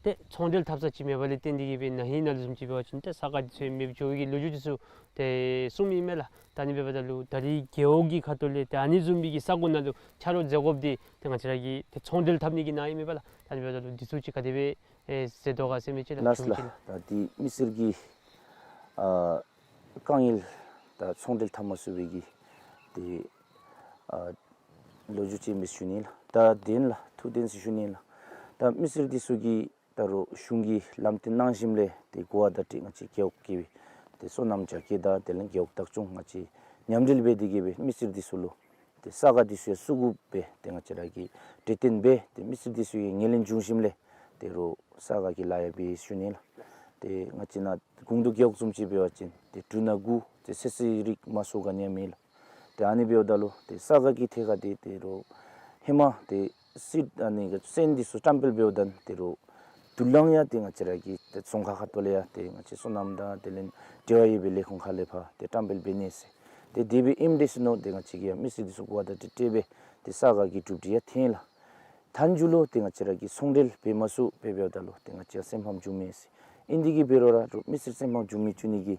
ཏེ་ཚོང་འབྲེལ་འཐབ་ས་ཅིག་མེད་པ་ལས་བརྟེན་ཏེ་གི་སྦེ་ན་ཧིང་ནང་ལུ་བཟུམ་ཅིག་འབད་བ་ཅིན་ཏེ་ས་ཁ་འདི་ཚུ་ཡང་མེདཔ་འགྱོ་བའི་གི་ལོ་རྒྱུས་འདི་ཚུ་ཏེ་གསུངམ་ཨིན་མས་ལགས། ད་ཨ་ནི་འབདཝ་ད་ལུ་ད་རིས་རྒེད་འོག་གི་ཁ་ཐུག་ལས་ཏེ་ཨ་ནི་བཟུམ་མའི་གི་ས་གོ་ནང་ལུ་ཆ་རོགས་མཛད་དགོཔ་འདི་ཏེ་ང་བཅས་ར་གི་ཏེ་ཚོང་འབྲེལ་འཐབ་ནི་གི་ནང་ཨིན་མས་པ་ལགས། ད་ཨ་ནི་འབདཝ་ད་ལུ་འདི་ཚུ་ཅིག་ག་དེ་སྦེ་ཨེ་མཛད་དོ་ག་ཟེར་མི་ཅིག་ལགས། ལགས་སོ་ལགས། ད་འདི་མི་སེར་གྱི་ཨ་དཀའ་ངལ་ད་ཚོང་འབྲེལ་འཐབ་མ་ཚུགས་པའི་གི་ཏེ་ཨ་ལོ་རྒྱུས་ཅིག་ཨིན་པས་ཞུ་ནི་ལགས། ད་བདེན་ལགས། ཐུགས་བདེན་ཟེར་ཞུ་ནི་ལགས། ད་མི་སེར་འདི་ཚུ་གིས་ད་རོགས་གཞུང་གིས་ལམ་སྟོན་གནང་ཞིནམ་ལས་ཏེ་གོ་བ་བརྡ་སྤྲོད་ང་བཅས་རྒེད་འོག་གི་ཏེ་སོ་ནམ་རྒྱ་སྐྱེད་དང་དེ་ལས་རྒེད་འོག་བདག་སྐྱོང་ང་བཅས་མཉམ་འབྲེལ་འབད་དེ་གི་སྦེ་མི་སེར་འདི་ཚུ་ལུ་ཏེ་ས་ག་འདི་ཚུ་ཡང་བཙུགས་དགོ་པས། ཏེ་ང་བཅས་ར་གིས་གྲོས་བསྟུན་འབད་ཏེ་མི་སེར་འདི་ཚུ་ཡང་ངོས་ལེན་བྱུང་ཞིནམ་ལས་ཏེ་རོགས་ས་ག་གི་ལཱ་ཡང་འབད་ཞུ་ནི་ལགས། ཏེ་ང་བཅས་ནཱ་གུང་དུ་རྒེད་འོག་བཟུམ་ཅིག་འབད་བ་ཅིན་ཏེ་འབྲུ་སྣ་དགུ་ཏེ་ཚོད་བསྲེ་རིགས་མ་ཚུ་ག་ནི་ཡང་མེད་ལགས། ཏེ་ཨ་ནི་འབདཝ་ད་ལུ་ཏེ་ས་ག་གི་ཐད་ཁར་ཏེ་ཏེ་རོགས་ཧེ་མ་ཏེ་སི་ཨ་ནི་གི་སོན་འདི་ཚུ་བཀྲམ་སྤེལ་འབདཝ་ད་ཏེ་རོགས་དུ་ལང་ཡང་ཏེ་ང་བཅས་ར་གི་ཏེ་རྫོང་ཁག་ཁ་ཐུག་ལས་ཡང་ཏེ་ང་བཅས་སོ་ནམ་དང་དེ་ལས་འབྲེལ་བ་ཡོད་པའི་ལས་ཁུངས་ཁ་ལས་ཕར་ཏེ་བཀྲམ་སྤེལ་འབད་ནི་ཟེར། ཏེ་དེ་སྦེ་ཨིནམ་དེ་ཟེར་མནོ་སྟེ་ང་བཅས་ཀྱིས་ཡང་མི་སེར་འདི་ཚུ་གོ་བ་བརྡ་སྤྲོད་འབད་ཏེ་ས་ག་གི་གྲུབ་འབྲས་ཡང་ཐོན་ལགས། མཐའ་མཇུག་ལུ་ཏེ་ང་བཅས་ར་གིས་ཚོང་འབྲེལ་འབད་མ་ཚུགས་པས། འབདཝ་ད་ལུ་ཏེ་ང་བཅས་སེམས་ཕམ་བྱུང་མས་ཟེར། ཨིན་དེ་གིས་འབད་རུང་ར་རོགས་མི་སེར་སེམས་ཕམ་བྱུང་མི་བཅུག་ནི་གི་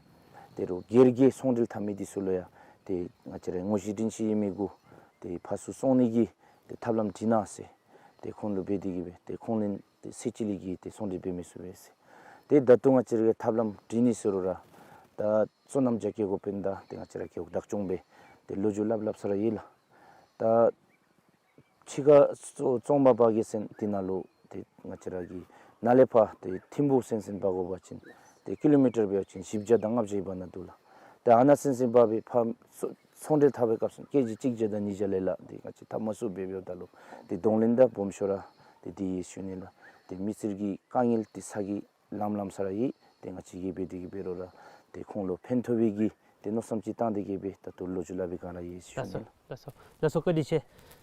ཏེ་རོགས་སྒེར་གྱི་ཚོང་འབྲེལ་འཐབ་མི་འདི་ཚུ་ལུ་ཡང་ཏེ་ང་བཅས་ར་ངོ་བཤུས་དྲན་ཤེས་ཡོད་མི་གུ་ཏེ་ཕར་ཚུར་སོང་ནི་གི་ཏེ་ཐབས་ལམ་བྲིས་གནང་ཟེར། ཏེ་ཁོང་ལུ་འབད་དེ་གིས་སྦེ་ཏེ་ཁོང་ལན་ཏེ་ཚེ་གཅིག་ལས་ཀྱི་ཏེ་ཚོང་འབྲེལ་འབད་མི་ཚུགས་པས་ཟེར། ཏེ་ད་ལྟོ་ང་བཅས་ར་གིས་ཐབས་ལམ་བྲིས་ནི་ཟེར་རུང་ར་ད་སོ་ནམ་རྒྱ་སྐྱེད་འགོ་དཔོན་དང་ཏེ་ང་བཅས་ར་རྒེད་འོག་བདག་སྐྱོང་སྦེ་ཏེ་ལོ་རྒྱུས་སླབ་སླབ་ས་ར་ཡོད་ལགས། ད་ཕྱི་ཁར་བཙོ་བཙོང་པ་པ་གི་ཟེར་དེ་ནང་ལུ་ཏེ་ང་བཅས་ར་གི་ནཱ་ལས་ཕར་ཏེ་ཐིམ་ཕུ་ཟེར་ཟེར་འབག་དགོ་པ་ཅིན་ཏེ་ཀི་ལོ་མི་ཊར་འབད་བ་ཅིན་བཞི་བརྒྱ་དང་ལྔ་བརྒྱ་ཡོད་པ་ནང་འདུག་ལགས། ཏེ་ཨ་ནཱ་ཟེར་ཟེར་འབག་སྦེ་ཕར་ཚོང་འབྲེལ་འཐབ་པའི་སྐབས་སུ་ཀེ་ཇི་གཅིག་བརྒྱ་དང་ཉིས་བརྒྱ་ལས་ལགས་ཏེ་ང་བཅས་འཐབ་མ་ཚུགས་པས། འབདཝ་ད་ལུ་ཏེ་གདོང་ལེན་དང་སྦོམ་ཤོས་ར་ཏེ་འདི་ཡོད་ཞུ་ནི་ལགས། ཏེ་མི་སེར་གྱི་དཀའ་ངལ་ཏེ་ཚ་གྱང་ལངམ་ལངམ་ས་ར་ཡོད། ཏེ་ང་བཅས་ཀྱིས་འབད་དེ་གིས་འབད་རུང་ར་ཏེ་ཁོང་ལུ་ཕན་ཐོགས་པའི་གི་ཏེ་མནོ་བསམ་ཅིག་བཏང་སྟེ་གིས་སྦེ་ད་ལྟོ་ལོ་རྒྱུས་སླབ་པའི་སྒང་ར་ཡོད་ཞུ་ནི་ལགས། ལགས་སོ་ལགས་སོ་བཀའ་དྲིན་ཆེ།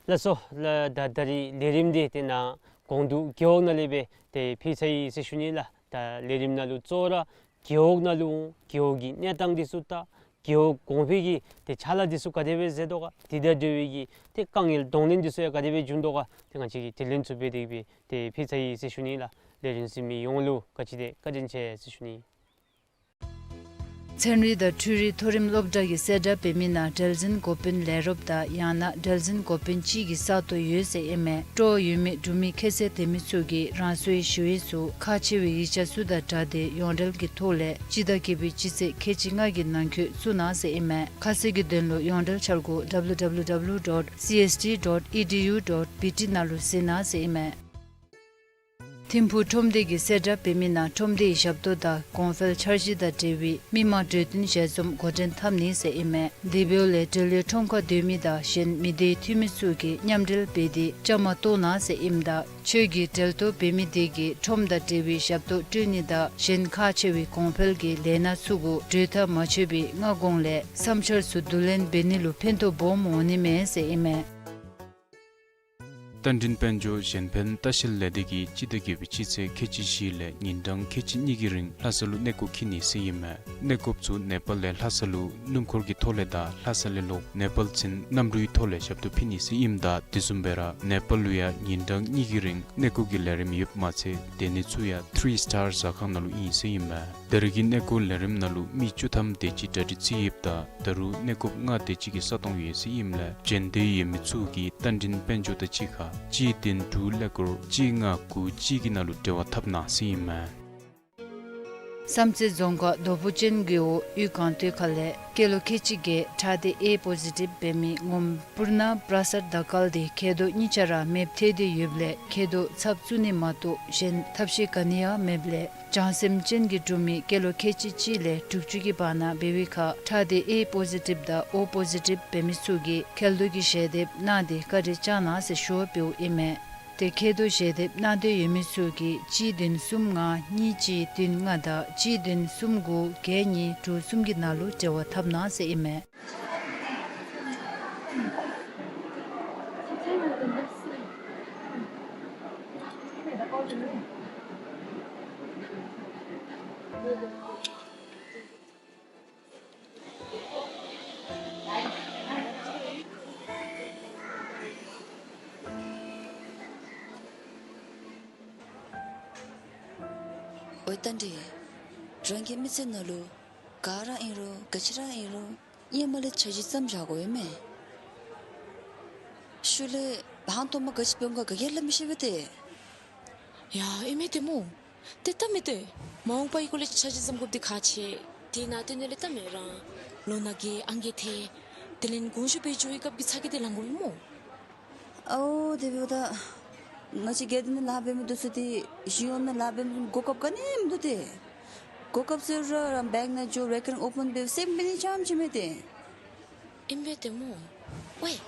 ལགས་སོ་ལགས། ད་ད་རིས་ལས་རིམ་འདི་ཏེ་ནཱ་གུང་དུ་རྒེད་འོག་ནང་ལས་སྦེ་ཏེ་ཕུལ་ཚར་ཡི་ཟེར་ཞུ་ནི་ལགས། ད་ལས་རིམ་ནང་ལུ་གཙོ་བོ་ར་རྒེད་འོག་ནང་ལུ་རྒེད་འོག་གི་གནས་སྟངས་འདི་ཚུ་དང་རྒེད་འོག་གོང་འཕེལ་གྱི་ཏེ་ཕྱག་ལཱ་འདི་ཚུ་ག་དེ་སྦེ་མཛད་དོ་ག། དེ་དང་འབྲེལ་བའི་གི་ཏེ་དཀའ་ངལ་གདོང་ལེན་འདི་ཚུ་ཡང་ག་དེ་སྦེ་བྱུང་དོ་ག། ཏེ་ང་བཅས་ཀྱིས་དྲི་ལན་ཚུ་འབད་དེ་གིས་སྦེ་ཏེ་ཕུལ་ཚར་ཡི་ཟེར་ཞུ་ནི་ལགས། ལས་རིམ་གཟིགས་མི་ཡོངས་ལུ་ག་ཅི་དེ་བཀའ་དྲིན་ཆེ་ཟེར་ཞུ་ནི། ཚན་རིག་དང་འཕྲུལ་རིག་མཐོ་རིམ་སློབ་གྲྭ་གིས་གསལ་བསྒྲགས་འབད་མི་ནང་འབྲེལ་འཛིན་འགོ་དཔོན་ལས་རོགསཔ་དང་ཡང་ན་འབྲེལ་འཛིན་འགོ་དཔོན་གཅིག་གི་ས་སྟོང་ཡོད་ཟེར་ཨིན་མས། སྤྲོ་ཡོད་མི་འབྲུག་མི་ཁྱད་ཚད་ལྡན་མི་ཚུ་གིས་རང་སོའི་ཞི་བའི་ཚུ་ཁག་ཆེ་བའི་ཡིག་ཆ་ཚུ་དང་སྦྲགས་ཏེ་ཡོངས་འབྲེལ་གྱི་ཐོག་ལས་སྤྱི་ཟླ་བརྒྱད་པའི་སྤྱི་ཚེས་ཁལ་གཅིག་ལྔ་གི་ནང་འཁོད་བཙུགས་གནང་ཟེར་ཨིན་མས། ཁ་གསལ་གྱི་དོན་ལུ་ཡོངས་འབྲེལ་འཆར་སྒོ་W W W dot C S T dot E D U dot B T ནང་ལུ་གཟིགས་གནང་ཟེར་ཨིན་མས། ཐིམ་ཕུག་ཁྲོམ་སྡེ་གིས་གསལ་བསྒྲགས་འབད་མི་ནང་ཁྲོམ་སྡེའི་ཞབས་ཏོག་དང་གོང་འཕེལ་འཆར་གཞི་དང་འབྲེལ་བའི་མི་མང་གྲོས་བསྟུན་ཞལ་འཛོམས་འགོ་འདྲེན་འཐབ་ནི་ཟེར་ཨིན་མས། དེ་འབདཝ་ལས་འབྲེལ་ཡོད་ཁྲོམ་ཁར་སྡོད་མི་དང་གཞན་མི་སྡེའི་འཐུས་མི་ཚུ་གིས་མཉམ་འབྲེལ་འབད་དེ་བཅའ་མར་གཏོགས་གནང་ཟེར་ཨིནམ་ད་ཆོས་ཀྱི་འབྲེལ་གཏོགས་འབད་མི་དེ་གིས་ཁྲོམ་དང་འབྲེལ་བའི་ཞབས་ཏོག་སྤྲོད་ནི་དང་གཞན་ཁག་ཆེ་བའི་གོང་འཕེལ་གྱི་ལས་སྣ་ཚུ་གུ་གྲོས་ཐག་མ་ཆོད་པའི་སྔ་གོང་ལས་བསམ་འཆར་ཚུ་བསྡུ་ལེན་འབད་ནི་ལུ་ཕན་ཐོགས་སྦོམ་འོང་ནི་མས་ཟེར་ཨིན་མས། རྟ་མགྲིན་དཔལ་འབྱོར་གཞན་ཕན་ལྟ་བཤལ་ལས་སྡེ་གིས་སྤྱི་ཟླ་བརྒྱད་པའི་སྤྱི་ཚེས་ཁལ་གཅིག་བཞི་ལས་ཉིན་གྲངས་ཁལ་གཅིག་གཉིས་ཀྱི་རིང་ལྷ་ས་ལུ་གནས་སྐོར་འཁྱིད་ནི་ཟེར་ཨིན་མས། གནས་སྐོརཔ་ཚུ་ནེ་པཱལ་ལས་ལྷ་ས་ལུ་སྣུམ་འཁོར་གྱི་ཐོག་ལས་དང་ལྷ་ས་ལས་ལོག་ནེ་པཱལ་ཚུན་གནམ་གྲུའི་ཐོག་ལས་ཞབས་ཏོག་ཕུལ་ནི་ཟེར་ཨིནམ་ད་དེ་བཟུམ་སྦེ་ར་ནེ་པཱལ་ལུ་ཡང་ཉིན་གྲངས་གཉིས་ཀྱི་རིང་གནས་སྐོར་གྱི་ལས་རིམ་ཡོདཔ་མ་ཚད་སྡོད་ནི་ཚུ་ཡང་ཐི་རི་སི་ཊར་ཟ་ཁང་ནང་ལུ་ཨིན་ཟེར་ཨིན་མས། ད་རེས་ཀྱི་གནས་སྐོར་ལས་རིམ་ནང་ལུ་མི་བཅུ་ཐམ་དེ་ཅིག་གྲ་སྒྲིག་རྩིས་ཡོདཔ་ད་ད་རུང་གནས་སྐོརཔ་ལྔ་དེ་ཅིག་གི་ས་སྟོང་ཡོད་ཟེར་ཨིནམ་ལས་བྱོན་འདོད་ཡོད་མི་ཚུ་གིས་རྟ་མགྲིན་དཔལ་འབྱོར་དང་གཅིག་ཁར་གཅིག་བདུན་དྲུག་ཀླད་ཀོར་གཅིག་ལྔ་དགུ་གཅིག་གི་ནང་ལུ་འབྲེལ་བ་འཐབ་གནང་ཟེར་ཨིན་མས། བསམ་རྩེ་རྫོང་ཁག་རྡོ་ཕུ་ཅན་རྒེད་འོག་གཡུས་སྒང་སྟོད་ཁ་ལས་སྐྱེས་ལོ་ཁལ་གཅིག་བརྒྱད་ཁྲག་སྡེ་ཨེ་པོ་ཟི་ཊིབ་འབད་མི་ངོམ་པུར་ན་པྲ་སར་དར་དཀར་དེ་མཁལ་རྡོག་གཉིས་ཆ་ར་མེདཔ་ཐལ་ཏེ་ཡོདཔ་ལས་མཁལ་རྡོག་ཚབ་བཙུགས་ནི་མ་གཏོགས་གཞན་ཐབས་ཤེས་ག་ནི་ཡང་མེདཔ་ལས་བྱང་སེམས་ཅན་གྱིས་གྲུབ་མི་སྐྱེས་ལོ་ཁལ་གཅིག་གཅིག་ལས་དྲུག་ཅུ་གི་བར་ན་འབད་བའི་ཁར་ཁྲག་སྡེ་ཨེ་པོ་ཟི་ཊིབ་དང་ཨོ་པོ་ཟི་ཊིབ་འབད་མི་ཚུ་གིས་མཁལ་རྡོག་གི་ཞལ་འདེབས་གནང་སྟེ་བཀའ་དྲིན་བསྐྱང་གནང་ཟེར་ཞུ་བ་འབདཝ་ཨིན་མས། ཏེ་མཁལ་རྡོག་ཞལ་འདེབས་གནང་འདོད་ཡོད་མི་ཚུ་གིས་གཅིག་བདུན་གསུམ་ལྔ་གཉིས་གཅིག་བདུན་ལྔ་དང་གཅིག་བདུན་གསུམ་དགུ་བརྒྱད་གཉིས་དྲུག་གསུམ་གྱི་ནང་ལུ་འབྲེལ་བ་འཐབ་གནང་ཟེར་ཨིན་མས། ཨོ་རྟ་མགྲིན། རང་གི་མི་ཚེ་ནང་ལུ་ག་ར་ཨིན་རུང་ག་ཅི་ར་ཨིན་རུང་ཧེ་མ་ལས་འཆར་གཞི་བརྩམས་བཞག་དགོ་ཨིན་མས། ཤུལ་ལས་ཧང་སྟོང་མ་ག་ཅི་འབད་འོང་ག་ག་གིས་སླབ་མི་ཤེས་པས་ཏེ། ཡ་ཨིན་མས་ཏེ་སྨོ། ཏེ་ད་མི་ཏེ་མ་འོངས་པའི་སྐོར་ལས་འཆར་གཞི་བརྩམ་དགོཔ་འདི་ཁག་ཆེ། དེ་ནང་དོན་ལས་ད་མི་རང་ལོ་ན་རྒས་ཨང་རྒས་ཐལ། དེ་ལས་དགོངས་ཞུ་འབད་འགྱོ་བའི་སྐབས་ཀྱི་ཚ་གྱང་འདི་ལང་དགོ་པས་སྨོ། ཨའོ་དེ་འབདཝ་ད་ང་བཅས་སྒེར་སྡེ་ནང་ལཱ་འབད་མི་འདི་ཚུ་ཏེ་གཞུང་གཡོག་ནང་ལཱ་འབད་མི་གོ་སྐབས་ག་ནི་མིན་འདུག་ཏེ། གོ་སྐབས་ཟེར་རུང་ར་བེངཀ་ནང་འགྱོ་རེ་ཀར་རེནཊ་ཨོ་པེན་འབད་སེམས་འབད་ནི་ཙམ་ཅིག་མས་ཏེ། ཨིན་པས་ཏེ་སྨོ། ཝའི།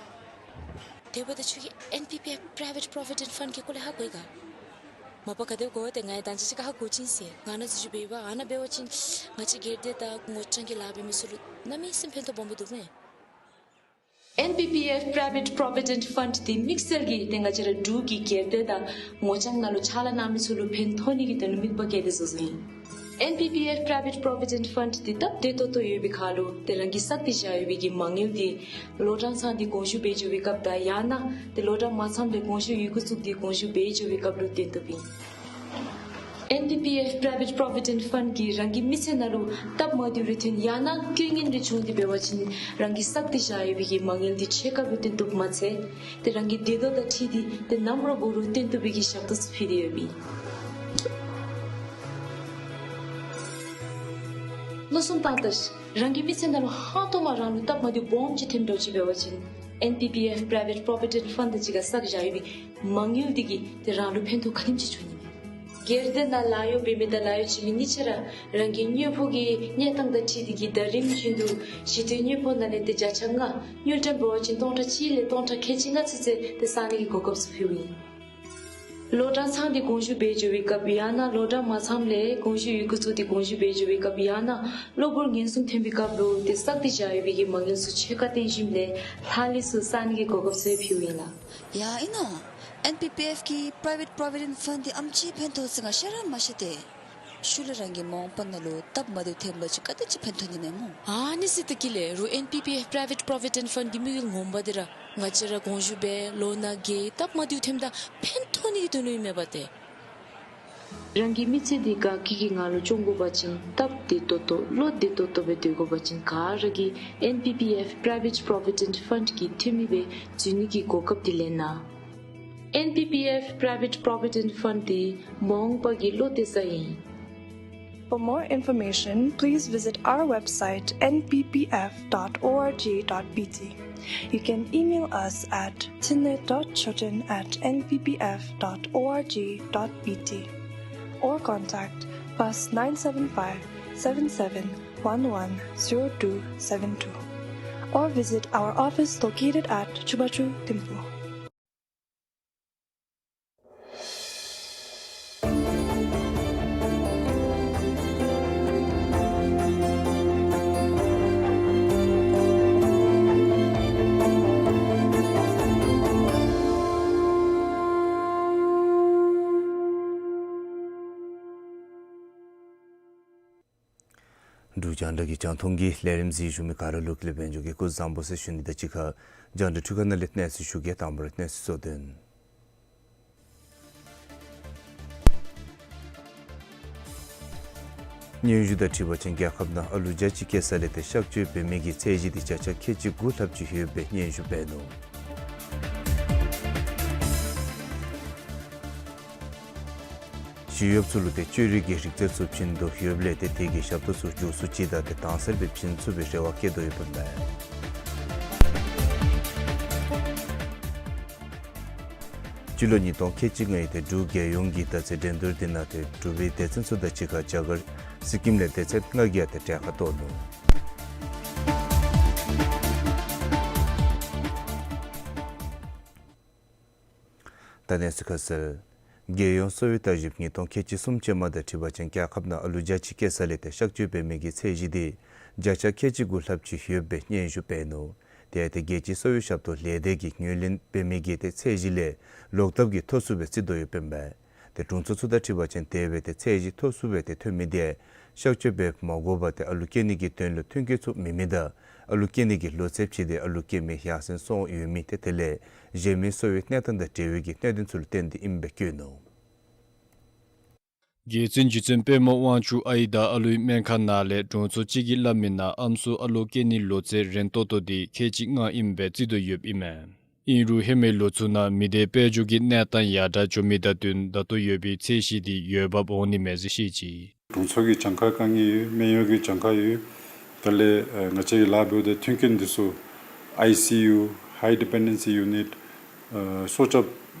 དེ་འབདཝ་ད་ཁྱོད་ཀྱིས་ཨེན་པི་པི་ཨེཕ་པྲའི་ཝེཊ་པྲོ་བི་ཌེནཊ་ཕནཌ་གི་སྐོར་ལས་ཧ་གོ་ཡི་ག། མ་པ་ག་དེ་སྦེ་གོ་ཡི་ཏེ་ང་ཡང་ད་ཅི་ཅིག་ཁར་ཧ་གོ་ཅི་ཟེར། ང་ནཱ་འཛུལ་ཞུགས་འབད་བ་ཨ་ནཱ་འབད་བ་ཅིན་ང་བཅས་སྒེར་སྡེ་དང་ངོ་རྐྱང་གི་ལཱ་འབད་མི་ཚུ་ལུ་གནམ་མེད་ས་མེད་ཕན་ཐོགས་སྦོམ་སྦེ་འདུག་མས། ཨེན་པི་པི་ཨེཕ་པྲའི་ཝེཊ་པྲོ་བི་ཌེནཊ་ཕནཌ་འདི་དམིགས་བསལ་གྱིས་ཏེ་ང་བཅས་ར་འབྲུག་གི་སྒེར་སྡེ་དང་ངོ་རྐྱང་ནང་ལུ་ཕྱག་ལཱ་གནང་མི་ཚུ་ལུ་ཕན་ཐོགས་ནི་གི་དོན་ལུ་དམིགས་པ་བསྐྱེད་དེ་བཟོ་བཟོཝ་ཨིན། ཨེན་པི་པི་ཨེཕ་པྲའི་ཝེཊ་པྲོ་བི་ཌེནཊ་ཕནཌ་འདི་སྟབས་བདེ་ཏོག་ཏོ་ཡོད་པའི་ཁར་ལུ་ཏེ་རང་གིས་བསགས་ཏེ་བཞག་ཡོད་པའི་གི་མ་དངུལ་འདི་ལོ་གྲངས་ཚང་སྟེ་དགོངས་ཞུ་འབད་འགྱོ་བའི་སྐབས་དང་ཡང་ན་ཏེ་ལོ་གྲངས་མ་ཚངམ་ལས་དགོངས་ཞུ་ཡི་གུ་བཙུགས་ཏེ་དགོངས་ཞུ་འབད་འགྱོ་བའི་སྐབས་ལུ་བཏོན་བཏུབ་ཨིན། ཨེན་པི་པི་ཨེཕ་པྲའི་ཝེཊ་པྲོ་བི་ཌེནཊ་ཕནཌ་གིས་རང་གི་མི་ཚེ་ནང་ལུ་སྟབས་མ་བདེཝ་རེ་ཐོན་ཡང་ན་དཀའ་ངལ་རེ་བྱུང་སྟེ་འབད་བ་ཅིན་རང་གིས་བསགས་ཏེ་བཞག་ཡོད་པའི་གི་མ་དངུལ་འདི་ཕྱེད་ཀ་སྦེ་བཏོན་བཏུབ་མ་ཚད་ཏེ་རང་གི་བདེ་སྡུག་དང་འཁྲིལ་ཏེ་ཏེ་ནམ་ར་འབད་རུང་བཏོན་བཏུབ་པའི་གི་ཞབས་ཏོག་ཚུ་ཕུལ་ཏེ་ཡོདཔ་ཨིན། བློ་བཟུང་བཏང་ད་རང་གི་མི་ཚེ་ནང་ལུ་ཧང་སྟོང་མ་རང་ལུ་སྟབས་མ་བདེཝ་སྦོམ་ཅིག་ཐོནམ་འདྲཝ་ཅིག་འབད་བ་ཅིན་ཨེན་པི་པི་ཨེཕ་པྲའི་ཝེཊ་པྲོ་བི་ཌེནཊ་ཕནཌ་དང་གཅིག་ཁར་བསགས་བཞག་ཡོད་པའི་མ་དངུལ་འདི་གིས་ཏེ་རང་ལུ་ཕན་ཐོགས་ག་དེམ་ཅིག་འབྱུང་ནི་མས། སྒེར་སྡེ་ནང་ལཱ་གཡོག་འབད་མི་དང་ལཱ་གཡོག་བྱིན་མི་གཉིས་ཆ་ར་རང་གི་དངུལ་ཕོགས་ཀྱི་གནས་སྟངས་དང་འཁྲིལ་ཏེ་གིས་ཟླ་རིམ་བཞིན་དུ་ཞི་དུལ་དངུལ་ཕོགས་ནང་ལས་ཏེ་བརྒྱ་ཆ་ལྔ་དངུལ་ཀྲམ་འབད་བ་ཅིན་སྟོང་ཕྲག་གཅིག་ལས་སྟོང་ཕྲག་ཁལ་གཅིག་ལྔ་ཚུན་ཚོད་ཏེ་བསག་ནི་གི་གོ་སྐབས་ཚུ་ཕུལཝ་ཨིན། ལོ་གྲངས་ཚང་སྟེ་དགོངས་ཞུ་འབད་འགྱོ་བའི་སྐབས་ཡང་ན་ལོ་གྲངས་མ་ཚངམ་ལས་དགོངས་ཞུ་ཡི་གུ་བཙུགས་ཏེ་དགོངས་ཞུ་འབད་འགྱོ་བའི་སྐབས་ཡང་ན་གློ་བུར་ངན་སོང་ཐོན་པའི་སྐབས་ལུ་ཏེ་བསགས་ཏེ་བཞག་ཡོད་པའི་གི་མ་དངུལ་ཚུ་ཕྱེད་ཀ་བཏོན་ཞིནམ་ལས་ལྷག་ལུས་ཚུ་བསག་ནི་གི་གོ་སྐབས་ཚུ་ཕུལཝ་ཨིན་ལགས། ཡ་ཨིན་ན། ཨེན་པི་པི་ཨེཕ་གི་པྲའི་ཝེཊ་པྲོ་བི་ཌེནཊ་ཕནཌ་འདི་ཨེམ་ཅིག་ཕན་ཐོགས་ཟེར་ང་ཤེས་ར་མ་ཤེས་ཏེ། ཤུལ་ལས་རང་གི་མ་འོངས་པ་ནང་ལུ་སྟབས་མ་བདེཝ་ཐོན་པ་ཅིན་ག་དེ་ཅིག་ཕན་ཐོགས་ནི་མས་སྨོ། ཨ་ནི་ཟེར་ད་གི་ལས་རུང་ཨེན་པི་པི་ཨེཕ་པྲའི་ཝེཊ་པྲོ་བི་ཌེནཊ་ཕནཌ་གི་དམིགས་ཡུལ་ངོ་མ་འདི་ར་ང་བཅས་ར་དགོངས་ཞུ་འབད་ལོ་ན་རྒས་སྟབས་མ་བདེཝ་ཐོནམ་ད་ཕན་ཐོགས་ནི་གི་དོན་ལུ་ཨིན་མས་པ་ཏེ། རང་གི་མི་ཚེ་འདི་དགའ་སྐྱིད་ཀྱི་ངང་ལུ་སྐྱོང་དགོ་པ་ཅིན་སྟབས་བདེ་ཏོག་ཏོ་བློ་བདེ་ཏོག་ཏོ་སྦེ་སྡོད་དགོ་པ་ཅིན་ག་ར་གིས་ཨེན་པི་པི་ཨེཕ་པྲའི་ཝེཊ་པྲོ་བི་ཌེནཊ་ཕནཌ་གི་འཐུས་མི་སྦེ་འཛུལ་ནི་གི་གོ་སྐབས་འདི་ལེན་གནང་། ཨེན་པི་པི་ཨེཕ་པྲའི་ཝེཊ་པྲོ་བི་ཌེནཊ་ཕནཌ་འདི་མ་འོངས་པ་གི་བློ་གཏད་ས་ཨིན། For more information, please visit our website N P P F dot org dot B T. You can email us at tinlet dot choten at N P P F dot org dot B T or contact plus nine seven five, seven seven one one, zero two seven two or visit our office located at Chubachu Thimphu. འབྲུག་རྒྱང་བསྒྲགས་ཀྱི་རྒྱང་མཐོང་གི་ལས་རིམ་གཟིགས་བཞུགས་མི་ག་ར་ལུ་ལེགས་ལེགས་སྦེ་འབྱོན་གྱི་སྐུ་གཟུགས་བཟང་པོ་ཟེར་ཞུ་ནི་དང་གཅིག་ཁར་རྒྱང་བསྒྲགས་འཕྲུལ་ཁང་ནང་ལས་གནས་ཚུལ་ཞུ་གེ། དང་པ་ར་གནས་ཚུལ་གཙོ་དོན། སྙན་ཞུ་དང་འཁྲིལ་བ་ཅིན་རྒྱལ་ཁབ་ནང་ཨ་ལུ་བརྒྱ་གཅིག་སྐྱེ་ས་ལས་ཏེ་གཤག་བཅོས་འབད་མི་གི་ཚད་གཞི་འདི་བརྒྱ་ཆ་ཁལ་གཅིག་དགུ་ལྷགཔ་ཅིག་ཡོདཔ་སྦེ་སྙན་ཞུ་འབད་ནུག། ཞི་གཡོགཔ་ཚུ་ལུ་ཏེ་བཅོས་རིག་གི་རིག་རྩལ་ཚུ་བྱིན་དོ་ཡོདཔ་ལས་ཏེ་དེ་གི་ཞབས་ཏོག་ཚུ་མགྱོགས་སུ་ཅིག་དང་ཏེ་དྭངས་གསལ་སྦེ་བྱིན་ཚུགས་པའི་རེ་བ་བསྐྱེད་དོ་ཡོདཔ་ཨིན་པས། སྤྱི་ལོ་ཉིས་སྟོང་ཁལ་གཅིག་ལྔའི་ཏེ་འབྲུག་རྒྱལ་ཡོངས་ཀྱི་ད་ཚེ་འགྲན་བསྡུར་འདི་ནང་ཏེ་འབྲུག་པའི་སྡེ་ཚན་ཚུ་དང་གཅིག་ཁར་རྒྱ་གར་སི་ཀིམ་ལས་སྡེ་ཚན་ལྔ་གིས་ཡང་ཏེ་གྲལ་ཁར་གཏོགས་ནུག། ད་གནས་ཚུལ་ཁ་གསལ། རྒྱལ་ཡོངས་གསོ་བའི་བརྟག་ཞིབ་ཉིས་སྟོང་ཁལ་གཅིག་གསུམ་ཅན་མ་དང་འཁྲིལ་བ་ཅིན་རྒྱལ་ཁབ་ནང་ཨ་ལུ་བརྒྱ་གཅིག་སྐྱེ་ས་ལས་ཏེ་གཤག་བཅོས་འབད་མི་གི་ཚད་གཞི་འདི་བརྒྱ་ཆ་ཁལ་གཅིག་དགུ་ལྷགཔ་ཅིག་ཡོདཔ་སྦེ་སྙན་ཞུ་འབད་ནུག། དེ་ཡང་ཏེ་རྒྱལ་སྤྱིའི་གསོ་བའི་ཞབས་ཏོག་ལས་སྡེ་གིས་ངོས་ལེན་འབད་མི་གི་ཏེ་ཚད་གཞི་ལས་ལོག་ལྟབ་ཀྱིས་མཐོ་སུ་སྦེ་བརྩི་དོ་ཡོདཔ་ཨིན་པས། ཏེ་དྲུང་འཚོ་ཚུ་དང་འཁྲིལ་བ་ཅིན་དེ་སྦེ་ཏེ་ཚད་གཞི་མཐོ་སུ་སྦེ་ཏེ་ཐོན་མི་འདི་གཤག་བཅོས་འབད་མ་དགོ་པར་ཏེ་ཨ་ལུ་སྐྱེ་ནི་གི་དོན་ལུ་མཐུན་རྐྱེན་ཚུ་མེད་མི་དང་ཨ་ལུ་སྐྱེ་ནི་གི་ལོ་ཚད་ཕྱིས་ཏེ་ཨ་ལུ་སྐྱེ་མི་ཡར་སེང་སོང་ཡོད་མི་ཏེ་དེ་ལས་གཞན་མི་གསོ་བའི་གནས་སྟངས་དང་འབྲེལ་བའི་གི་གནད་དོན་ཚུ་ལུ་བརྟེན་ཏེ་ཨིནམ་སྦེ་བཀོད་ནུག། རྒྱལ་བཙུན་རྗེ་བཙུན་པདྨ་དབང་ཕྱུག་ཨའི་དང་ཨ་ལུའི་སྨན་ཁང་ནང་ལས་དྲུང་འཚོ་གཅིག་གིས་སླབ་མི་ནང་ཨམ་སྲུ་ཨ་ལོ་སྐྱེ་ནི་ལོ་ཚད་རན་ཏོག་ཏོ་འདི་ཁལ་གཅིག་ལྔ་ཨིནམ་སྦེ་བརྩི་དོ་ཡོདཔ་ཨིན་མས། ཨིན་རུང་ཧེ་མའི་ལོ་ཚུ་ནང་མི་སྡེ་དཔལ་འབྱོར་གྱི་གནས་སྟངས་ཡར་དྲག་འགྱོ་མི་དང་བསྟུན་ད་ལྟོ་ཡོད་པའི་ཚད་གཞི་འདི་འོས་འབབ་འོང་ནི་མས་ཟེར་བཤད་ཅི། དྲུང་འཚོ་གི་གྱངས་ཁ་དཀའ་ངལ་ཡོད། སྨན་གཡོག་གི་གྱངས་ཁ་ཡོད། དེ་ལས་ཨ་ང་བཅས་ཀྱིས་ལཱ་འབདཝ་ད་མཐུན་རྐྱེན་འདི་ཚུ་ཨའི་སི་ཡུ་High Dependency Unit ཨ་སྲོག་སྐྱབས་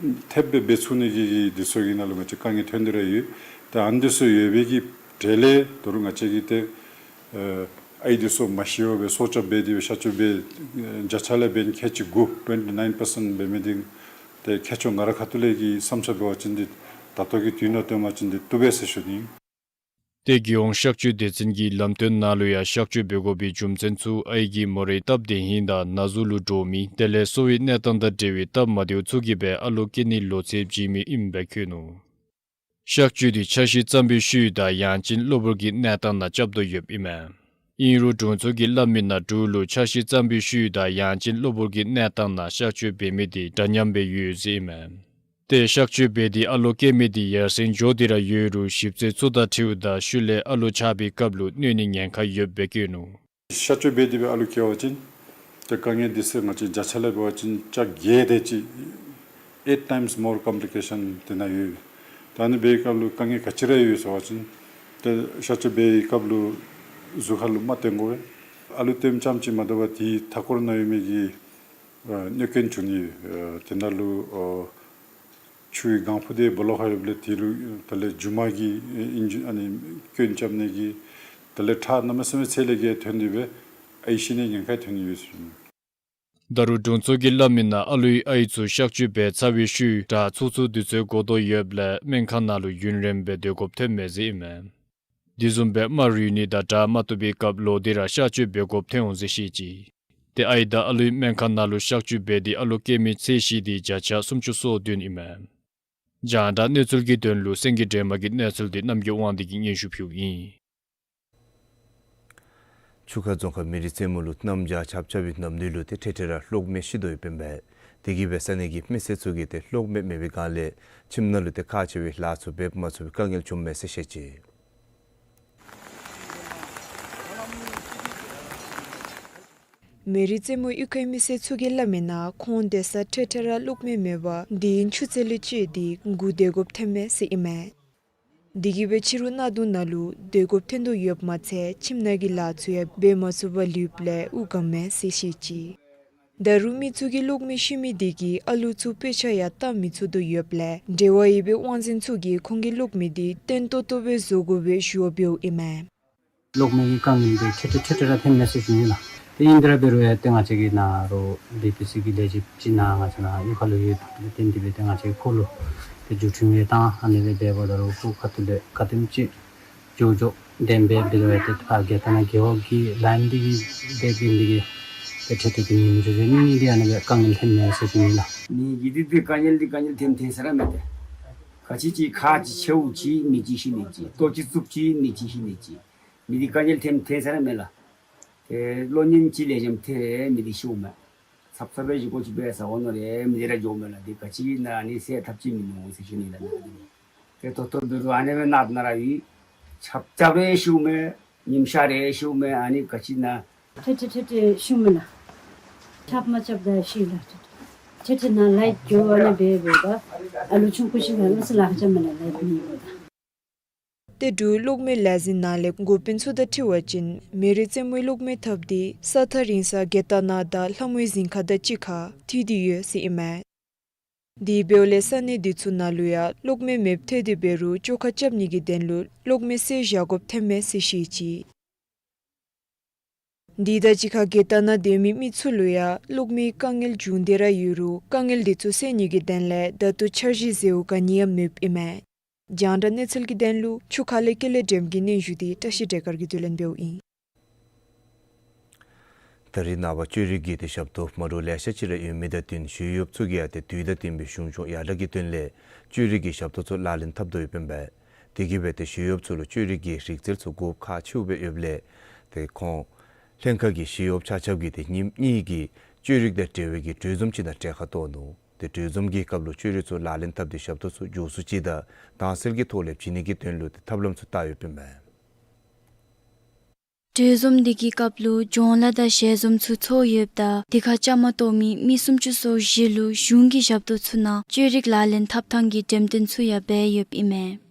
ཐེབས་སྦེ་འབད་ཚུགས་ནི་གི་གི་འདི་ཚུ་གི་ནང་ལུ་ང་བཅས་དཀའ་ངལ་ཐོན་ཏེ་ར་ཡོད། ད་ཨ་ནི་འདི་ཚུ་ཡོད་པའི་གི་གྲས་ལས་ད་རུང་ང་བཅས་ཀྱིས་ཏེ་ཨ་ཨའི་འདི་ཚུ་མ་ཤི་བར་སྦེ་སྲོག་སྐྱབས་འབད་དེ་སྦེ་གཤག་བཅོས་འབད་བརྒྱ་ཆ་ལས་འབདན་ཁལ་གཅིག་དགུ་twenty nine percent འབད་མི་འདི་ཏེ་ཁྱད་ཆོས་ང་རའི་ཁ་ཐུག་ལས་ཀྱི་བསམ་འཆར་འབད་བ་ཅིན་འདི་ད་ལྟོ་གི་དུས་ནང་སྟོནམ་ཅིན་འདི་བཏུབ་པས་ཟེར་ཞུ་ནི། ཏེ་རྒྱལ་ཡོངས་གཤག་བཅོས་སྡེ་ཚན་གྱི་ལམ་སྟོན་ནང་ལུ་ཡང་གཤག་བཅོས་འབད་དགོ་པའི་རྒྱུ་མཚན་ཚུ་ཨའི་གི་མོ་རའི་སྟབས་བདེ་ཧིང་དང་ན་ཟུག་ལུ་འདྲོག་མི་དེ་ལས་གསོ་བའི་གནས་སྟངས་དང་འབྲེལ་བའི་སྟབས་མ་བདེཝ་ཚུ་གིས་སྦེ་ཨ་ལོ་སྐྱེ་ནི་ལོ་ཚད་བརྗེད་མི་ཨིནམ་སྦེ་བཀོད་ནུག། གཤག་བཅོས་འདི་འཆར་གཞི་བརྩམ་པའི་ཤུལ་དང་ཡང་ཅིན་གློ་བུར་གྱི་གནས་སྟངས་ནང་རྐྱབ་དོ་ཡོདཔ་ཨིན་མས། ཨིན་རུང་དྲུང་འཚོ་གིས་སླབ་མི་ནང་འབྲུག་ལུ་འཆར་གཞི་བརྩམ་པའི་ཤུལ་དང་ཡང་ཅིན་གློ་བུར་གྱི་གནས་སྟངས་ནང་གཤག་བཅོས་འབད་མི་འདི་འདྲ་མཉམ་སྦེ་ཡོད་ཟེར་ཨིན་མས། ཏེ་གཤག་བཅོས་འབད་དེ་ཨ་ལོ་སྐྱེ་མི་འདི་ཡར་སེང་འགྱོ་སྟེ་ར་ཡོད་རུང་ཞིབ་འཚོལ་ཚུ་དང་འཁྲིལཝ་ད་ཤུལ་ལས་ཨ་ལོ་ཆགས་པའི་སྐབས་ལུ་གནོད་ནི་ཉེན་ཁ་ཡོདཔ་སྦེ་བཀོད་ནུག། གཤག་བཅོས་འབད་དེ་སྦེ་ཨ་ལོ་སྐྱེ་བ་ཅིན་ཏེ་དཀའ་ངལ་འདི་ཚུ་ང་བཅས་བརྒྱ་ཆ་ལས་འབད་བ་ཅིན་ཆ་བརྒྱད་དེ་ཅིག་eight times more complication དེ་ནང་ཡོད། ད་ཨ་ནི་འབད་བའི་སྐབས་ལུ་དཀའ་ངལ་ག་ཅི་ར་ཡོད་ཟེར་བ་ཅིན་ཏེ་གཤག་བཅོས་འབད་བའི་སྐབས་ལུ་གཟུགས་ཁར་ལུ་རྨ་བཏོན་དགོ་པས། ཨ་ལོ་བཏོནམ་ཙམ་ཅིག་མ་དོ་བར་དེའི་མཐའ་འཁོར་ནང་ཡོད་མི་གི་ཨ་གནོད་སྐྱོན་བྱུང་ནི་ཨ་དེ་ནང་ལུ་ཨ་ཆུའི་ལྒང་ཕུ་དེ་སྦོ་ལོགས་ཁར་ཡོདཔ་ལས་དེ་ལུ་དེ་ལས་རྒྱུ་མ་གི་ཨ་ཨིན་ཅི་ཨ་ནི་སྐྱོན་རྐྱབ་ནི་གི་དེ་ལས་ཁྲག་གནམ་མེད་ས་མེད་ཚད་ལས་བརྒལ་ཐོན་ཏེ་སྦེ་ཨའི་ཤི་ནི་ཉེན་ཁ་ཐོན་ནི་ཡོད་ཟེར་ཞུ་ནི། ད་རུང་དྲུང་འཚོ་གིས་སླབ་མི་ནང་ཨ་ལོའི་ཨའི་ཚུ་གཤག་བཅོས་འབད་ཚར་བའི་ཤུལ་དྲག་ཚུགས་ཚུགས་དུས་ཚོད་འགོར་དོ་ཡོདཔ་ལས་སྨན་ཁང་ནང་ལུ་ཡུན་རིངམོ་སྦེ་སྡོད་དགོཔ་ཐོན་མས་ཟེར་ཨིན་མས། དེ་བཟུམ་སྦེ་རྨ་རུལ་ནི་དང་དྲག་མ་བཏུབ་པའི་སྐབས་ལོག་སྟེ་ར་གཤག་བཅོས་འབད་དགོཔ་ཐོན་འོང་ཟེར་བཤད་ཅི། ཏེ་ཨའི་དང་ཨ་ལོའི་སྨན་ཁང་ནང་ལུ་གཤག་བཅོས་འབད་དེ་ཨ་ལོ་སྐྱེ་མི་ཚད་གཞི་འདི་བརྒྱ་ཆ་སུམ་ཅུ་སོ་བདུན་ཨིན་མས། རྒྱང་བསྒྲགས་གནས་ཚུལ་གྱི་དོན་ལུ་སེང་གེ་སྒྲོལ་མ་གི་གནས་ཚུལ་འདི་རྣམ་རྒྱལ་དབང་འདུས་ཀྱིས་སྙན་ཞུ་ཕུལཝ་ཨིན། ཆུ་ཁ་རྫོང་ཁག་མི་རི་རྩེ་མོ་ལུ་གནམ་བྱཱར་ཆརཔ་རྐྱབ་པའི་ནམ་དུས་ལུ་ཏེ་འཕྲལ་འཕྲལ་ར་གློག་མེ་ཤི་དོ་ཡོདཔ་ཨིན་པས། དེ་གིས་སྦེ་ས་གནས་ཀྱི་མི་སེར་ཚུ་གིས་ཏེ་གློག་མེ་མེད་པའི་སྒང་ལས་ཁྱིམ་ནང་ལུ་ཏེ་ཁག་ཆེ་བའི་ལཱ་ཚུ་འབད་མ་ཚུགས་པའི་དཀའ་ངལ་བྱུངམ་མས་ཟེར་བཤད་ཅི། མི་རི་རྩེ་མོ་གཡུས་ཁའི་མི་སེར་ཚུ་གིས་སླབ་མི་ནང་ཁོང་སྡོད་ས་འཕྲལ་འཕྲལ་ར་གློག་མེ་མེད་པར་དེ་ཡང་ཆུ་རྩ་ལུ་ཆགས་ཏེ་སྒུག་སྡོད་དགོཔ་ཐོནམ་མས་ཟེར་ཨིན་མས། དེ་གིས་སྦེ་ཕྱི་རུ་གནག་དུང་ནང་ལུ་སྡོད་དགོཔ་ཐོན་དོ་ཡོདཔ་མ་ཚད་ཁྱིམ་ནང་གི་ལཱ་ཚུ་ཡང་འབད་མ་ཚུགས་པར་ལུསཔ་ལས་དབུགས་འགམ་མས་ཟེར་བཤད་ཅི། ད་རུང་མི་ཚུ་གིས་གློག་མེ་ཤི་མི་དེ་གིས་ཨ་ལུ་ཚུ་དཔེ་ཆ་ཡང་བལྟ་མི་ཚུགས་དོ་ཡོདཔ་ལས་འབྲེལ་བ་ཡོད་པའི་དབང་འཛིན་ཚུ་གིས་ཁོང་གི་གློག་མེ་དེ་བརྟན་ཏོག་ཏོ་སྦེ་བཟོ་དགོ་པའི་ཞུ་བ་འབདཝ་ཨིན་མས། གློག་མེ་གི་དཀའ་ངལ་འདི་འཕྲལ་འཕྲལ་འཕྲལ་འཕྲལ་ར་ཐོནམ་མས་ཟེར་ཞུ་ནི་ལགས། ཏེ་ཨིན་དེ་ར་འབད་རུང་ཡང་ཏེ་ང་བཅས་ཀྱི་ནཱ་རོགས་བི་པི་སི་གི་ལས་བྱེདཔ་ཅིག་ནཱ་ང་བཅས་ནཱ་གཡུས་ཁ་ལུ་ཡོདཔ་ལས་བརྟེན་ཏེ་སྦེ་ཏེ་ང་བཅས་ཁོ་ལུ་ཏེ་རྒྱུ་འཕྲུལ་མེ་བཏང་ཨ་ནི་སྦེ་འབདཝ་ད་རོགས་ཁོ་ཁ་ཐུག་ལས་ག་དེམ་ཅིག་མགྱོགས་མགྱོགས་འདེམས་སྦེ་འབད་རུང་ཡང་ཏེ་ཕར་རྒྱལ་ཁབ་ནང་རྒེད་འོག་གི་ལཱ་འདི་གིས་འབད་བའི་འདི་གིས་ཏེ་འཕྲལ་འཕྲལ་ཏེ་ཉིནམ་བཞི་བཞི་གཉིས་གཉིས་འདི་ཨ་ནི་སྦེ་དཀའ་ངལ་ཐོནམ་མས་ཟེར་ཞུ་ནི་ལགས། ནི་གི་འདི་འདི་དཀའ་ངལ་འདི་དཀའ་ངལ་ཐོནམ་ཐོན་ས་ར་མེད་དེ། ག་ཅི་ཅིག་ཁག་ཅིག་ཆེཝ་ཅིག་མེ་གིས་ཤི་ནི་ཅིག་ལྟོ་ཅིག་བཙུགསཔ་ཅིག་མེ་གིས་ཤི་ནི་ཅིག་མི་འདི་དཀའ་ངལ་ཐོན་ཐོན་ས་ར་མས་ལགས། ཏེ་གློག་བརྙན་ཅིག་ལེགས་ཤོམ་ཐོན་རུང་མི་འདི་ཤིཝ་མས། ཚབ་ཚབ་སྦེ་ཞུ་དགོ་ཅིག་འབད་ས་འོང་མནོ་རུང་མི་འདི་ར་འགྱོཝ་མས་ལགས། འདི་ག་ཅི་ཨིན་ན་ཨ་ནི་སེལ་ཐབས་ཅིག་མིན་ནུག་ཟེར་ཞུ་ནི་ལགས། ཏེ་ད་ལྟོ་འབད་རུང་ཨ་ནི་སྦེ་ནང་ན་ར་ཡོད། ཆབ་ཆབ་རེ་ཤིཝ་མས། ཉིམ་ཤར་རེ་ཤིཝ་མས། ཨ་ནི་ག་ཅི་ཨིན་ན། ཏེ་ཏེ་ཏེ་ཏེ་ཤིཝ་མས་ལགས། ཆབ་མ་ཆབ་ད་ཤི་ལགས། ཏེ་ཏེ་ཏེ་ནང་ལའིཊ་འགྱོ་བ་ནི་འབད་འབདཝ་ད་ཨ་ལུ་ཆུང་ཀུ་ཅིག་ལུ་ཨ་ཙི་ལཱ་ཁག་ཅིག་མས་ལགས། ལའིཊ་མེད་འབདཝ་ད། ཏེ་འབྲུག་གློག་མེ་ལས་འཛིན་ནང་ལས་འགོ་དཔོན་ཚུ་དང་འཁྲིལ་བ་ཅིན་མེ་རི་རྩེ་མོའི་གློག་མེ་ཐགཔ་འདི་ས་ཐག་རིང་ས་རྒེད་དང་ན་དང་ལྷ་མོའི་རྫིང་ཁ་དང་གཅིག་ཁར་མཐུད་དེ་ཡོད་ཟེར་ཨིན་མས། དེ་འབདཝ་ལས་ས་གནས་འདི་ཚུ་ནང་ལུ་ཡང་གློག་མེ་མེདཔ་ཐལ་ཏེ་འབད་རུང་བཅོ་ཁ་རྐྱབ་ནི་གི་དོན་ལུ་གློག་མེ་སེལ་བཞག་དགོཔ་ཐོནམ་མས་ཟེར་བཤད་ཅི། དེ་དང་གཅིག་ཁར་རྒེད་དང་ན་སྡོད་མི་མི་ཚུ་ལུ་ཡང་གློག་མེའི་དཀའ་ངལ་བྱུང་སྟེ་ར་ཡོད་རུང་དཀའ་ངལ་འདི་ཚུ་སེལ་ནི་གི་དོན་ལས་ད་ལྟོ་འཆར་གཞི་ཟེརཝ་ག་ནི་ཡང་མེདཔ་ཨིན་མས། རྒྱང་བསྒྲགས་གནས་ཚུལ་གྱི་དོན་ལུ་ཆུ་ཁ་ལས་ཀེ་ལེ་སྒྲོལམ་གྱི་སྙན་ཞུ་འདི་བཀྲ་ཤིས་སྒྲོལ་དཀར་གྱིས་བསྡུ་ལེན་འབདཝ་ཨིན། ད་རེས་ནངས་པ་བཅོས་རིག་གི་ཏེ་ཞབས་ཏོག་མ་འདྲཝ་ལེ་ཤ་ཅིག་ར་ཡོད་མི་དང་བསྟུན་ཞི་གཡོགཔ་ཚུ་གིས་ཡང་ཏེ་དུས་དང་བསྟུན་པའི་གཞུང་སྐྱོང་ཡར་དྲག་གི་དོན་ལས་བཅོས་རིག་གི་ཞབས་ཏོག་ཚུ་ལག་ལེན་འཐབ་དོ་ཡོདཔ་ཨིན་པས། དེ་གིས་སྦེ་ཏེ་ཞི་གཡོགཔ་ཚུ་ལུ་བཅོས་རིག་གི་རིག་རྩལ་ཚུ་དགོཔ་ཁག་ཆེཝ་སྦེ་ཡོདཔ་ལས་ཏེ་ཁོང་ལྷན་ཁག་གི་ཞི་གཡོགཔ་ཆ་ཁྱབ་ཀྱིས་ཏེ་ཉིནམ་གཉིས་ཀྱི་བཅོས་རིག་དང་འབྲེལ་བའི་གི་གྲོས་འཛོམས་ཅིག་ནང་གྲལ་ཁར་གཏོགས་ནུག། ཏེ་གྲོས་འཛོམས་ཀྱི་སྐབས་ལུ་བཅོས་རིག་ཚུ་ལག་ལེན་འཐབ་སྟེ་ཞབས་ཏོག་ཚུ་མགྱོགས་སུ་ཅིག་དང་དྭངས་གསལ་གྱི་ཐོག་ལས་བྱིན་ནི་གི་དོན་ལུ་ཏེ་ཐབས་ལམ་ཚུ་བལྟ་ཡོདཔ་ཨིན་མས། གྲོས་འཛོམས་འདི་གི་སྐབས་ལུ་ལྗོངས་ལ་དང་ཞལ་འཛོམས་ཚུ་ཚོགས་ཡོདཔ་ད་དེ་ཁར་བཅའ་མར་གཏོགས་མི་མི་སུམ་ཅུ་སོ་བཞི་ལུ་གཞུང་གི་ཞབས་ཏོག་ཚུ་ནང་བཅོས་རིག་ལག་ལེན་འཐབ་ཐངས་ཀྱི་འགྲེམས་སྟོན་ཚུ་ཡང་འབད་ཡོདཔ་ཨིན་མས།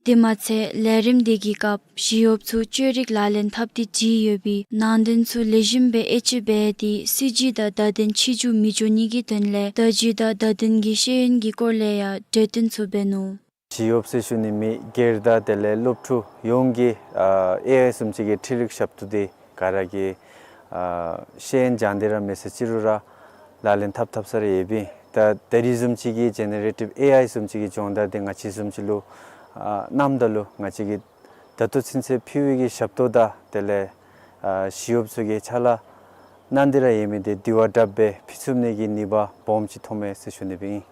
དེ་མ་ཚད་ལས་རིམ་འདི་གི་སྐབས་ཞི་གཡོགཔ་ཚུ་བཅོས་རིག་ལག་ལེན་འཐབ་སྟེ་བྲིས་ཡོད་པའི་ནང་དོན་ཚུ་ལེགས་ཤོམ་སྦེ་དབྱེ་དཔྱད་འབད་དེ་སྲིད་བྱུས་དང་བརྡ་དོན་ཕྱི་འགྱུར་མི་འགྱོ་ནི་གི་དོན་ལས་བརྡ་བརྒྱུད་དང་བརྡ་དོན་གྱི་ཤེས་ཡོན་གྱི་སྐོར་ལས་ཡང་གྲོས་བསྟུན་ཚུ་འབད་ནུག། ཞི་གཡོགཔ་ཟེར་ཞུ་ནི་མི་སྒེར་དང་དེ་ལས་སློབ་ཕྲུག་ཡོངས་ཀྱིས་ཨ་ཨེ་ཨའི་བཟུམ་ཅིག་གི་འཕྲུལ་རིག་ཞབས་ཏོག་འདི་ག་ར་གིས་ཨ་ཤེས་ཡོན་སྦྱང་སྟེ་ར་མེད་ས་ཅིག་རུང་ར་ལག་ལེན་འཐབ་འཐབ་ས་ར་ཡོདཔ་ཨིན། ད་ད་རིས་བཟུམ་ཅིག་གི་ཇེ་ནེ་རེ་ཊིབ་ཨེ་ཨའི་བཟུམ་ཅིག་གི་སྦྱོང་བརྡར་འདི་ང་བཅས་བཟུམ་ཅིག་ལུ་ཨ་གནངམ་ད་ལུ་ང་བཅས་ཀྱིས་ད་ལྟོ་ཚུན་ཚོད་ཕུལ་བའི་གི་ཞབས་ཏོག་དང་དེ་ལས་ཨ་ཞི་གཡོགཔ་ཚུ་གིས་ཕྱག་ལཱ་གནང་སྟེ་ར་ཡོད་མི་འདི་དེ་བ་དྲགཔ་སྦེ་ཕུལ་ཚུགས་ནི་གི་ནུས་པ་སྦོམ་ཅིག་ཐོབ་མས་ཟེར་ཞུ་ནི་སྦེ་ཨིན།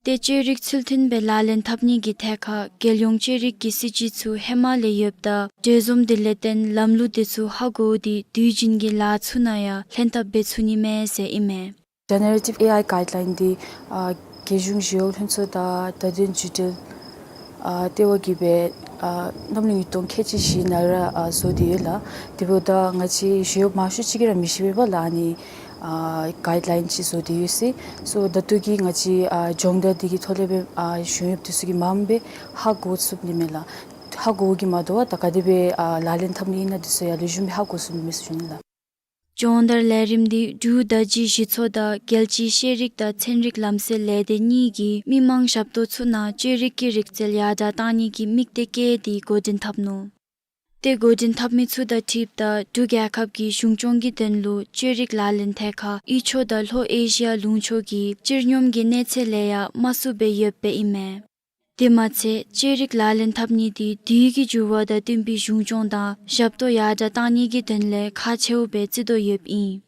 ཏེ་བཅོས་རིག་ཚུལ་མཐུན་སྦེ་ལག་ལེན་འཐབ་ནི་གི་ཐད་ཁར་རྒྱལ་ཡོངས་བཅོས་རིག་གི་སྲིད་བྱུས་ཚུ་ཧེ་མ་ལས་ཡོདཔ་ད་གྲོས་འཛོམས་འདི་ལས་བརྟེན་ལམ་ལུགས་འདི་ཚུ་ཧ་གོ་སྟེ་དུས་རྒྱུན་གྱི་ལཱ་ཚུ་ནང་ཡང་ལྷན་ཐབས་འབད་ཚུགས་ནི་མས་ཟེར་ཨིན་མས། ཇེ་ནེ་རེ་ཊིབ་ཨེ་ཨའི་གའིཌ་ལའིན་འདི་ཨ་རྒྱལ་གཞུང་ཞི་གཡོག་ལྷན་ཚོགས་དང་བརྡ་དོན་བརྒྱུད་འབྲེལ་ཨ་ལྟེ་བ་གིས་སྦེ་ཨ་གནམ་ལོ་ཉིས་སྟོང་ཁལ་གཅིག་བཞི་ནང་ར་ཨ་བཟོ་སྟེ་ཡོད་ལགས། དེ་འབདཝ་ད་ང་བཅས་ཞི་གཡོགཔ་མང་ཤོས་ཅིག་གིས་ར་མི་ཤེས་པས་ལགས། ཨ་ནི་ཨ་གའིཌ་ལའིན་ཅིག་བཟོ་སྟེ་ཡོད་ཟེར། སོ་ད་ལྟོ་གི་ང་བཅས་ཨ་སྦྱོང་བརྡར་འདི་གི་ཐོག་ལས་སྦེ་ཨ་གཞུང་གཡོགཔ་འདི་ཚུ་གིས་མངམ་སྦེ་ཧ་གོ་ཚུགས་ནི་མས་ལགས། ཧ་གོ་གི་མ་དོ་བར་ད་ག་དེ་སྦེ་ཨ་ལག་ལེན་འཐབ་ནི་ཨིན་ན་འདི་ཚུ་ཡང་ལེགས་ཤོམ་སྦེ་ཧ་གོ་ཚུགས་ནི་མས་ཟེར་ཞུ་ནི་ལགས། སྦྱོང་བརྡར་ལས་རིམ་འདི་འབྲུག་བརྡ་བརྒྱུད་གཞི་ཚོགས་དང་རྒྱལ་སྤྱིའི་ཤེས་རིག་དང་ཚན་རིག་ལམ་སྲོལ་ལས་སྡེ་གཉིས་ཀྱིས་མི་མང་ཞབས་ཏོག་ཚུ་ནང་བཅོས་རིག་གི་རིག་རྩལ་ཡར་དྲག་གཏང་ནི་གི་དམིགས་གཏད་བསྐྱེད་དེ་འགོ་འདྲེན་འཐབ་ནུག། ཏེ་འགོ་འདྲེན་འཐབ་མི་ཚུ་དང་འཁྲིལཝ་ད་འབྲུག་རྒྱལ་ཁབ་ཀྱི་གཞུང་སྐྱོང་གི་དོན་ལུ་བཅོས་རིག་ལག་ལེན་ཐད་ཁར་དབུས་ཕྱོགས་དང་ལྷོ་ཨེ་ཤི་ཡ་ལུང་ཕྱོགས་ཀྱི་སྤྱིར་སྙོམས་ཀྱི་གནས་ཚད་ལས་ཡང་དམའ་སུ་སྦེ་ཡོདཔ་ཨིན་མས། དེ་མ་ཚད་བཅོས་རིག་ལག་ལེན་འཐབ་ནི་འདི་དུས་ཀྱི་འགྱུར་བ་དང་བསྟུན་པའི་གཞུང་སྐྱོང་དང་ཞབས་ཏོག་ཡར་དྲག་གཏང་ནི་གི་དོན་ལས་ཁག་ཆེཝ་སྦེ་བརྩི་དོ་ཡོདཔ་ཨིན།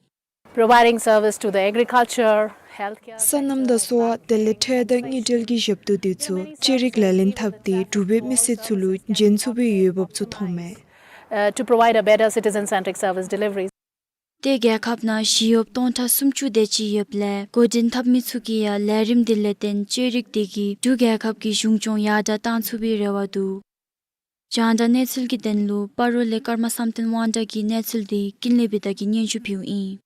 Providing service to the agriculture, healthcare སོ་ནམ་དང་གསོ་བ་དེ་ལས་ཁྲལ་དང་དངུལ་འབྲེལ་གྱི་ཞབས་ཏོག་འདི་ཚུ་བཅོས་རིག་ལག་ལེན་འཐབ་སྟེ་འབྲུག་པའི་མི་སེར་ཚུ་ལུ་བྱིན་ཚུགས་པའི་འོས་འབབ་ཚུ་ཐོབ་མས། Uh, to provide a better citizen-centric service delivery. ཏེ་རྒྱལ་ཁབ་ནང་ཞི་གཡོགཔ་སྟོང་ཕྲག་སུམ་ཅུ་དེ་ཅིག་ཡོདཔ་ལས་འགོ་འདྲེན་འཐབ་མི་ཚུ་གིས་ཡང་ལས་རིམ་འདི་ལས་བརྟེན་བཅོས་རིག་འདི་གིས་འབྲུག་རྒྱལ་ཁབ་ཀྱི་གཞུང་སྐྱོང་ཡར་དྲག་གཏང་ཚུགས་པའི་རེ་བ་འདུག། རྒྱང་བསྒྲགས་གནས་ཚུལ་གྱི་དོན་ལུ་སྤ་རོ་ལས་ཀརྨ་བསམ་གཏན་དབང་གྲགས་ཀྱི་གནས་ཚུལ་འདི་ཀུན་ལེགས་བི་དྷ་གིས་སྙན་ཞུ་ཕུལཝ་ཨིན།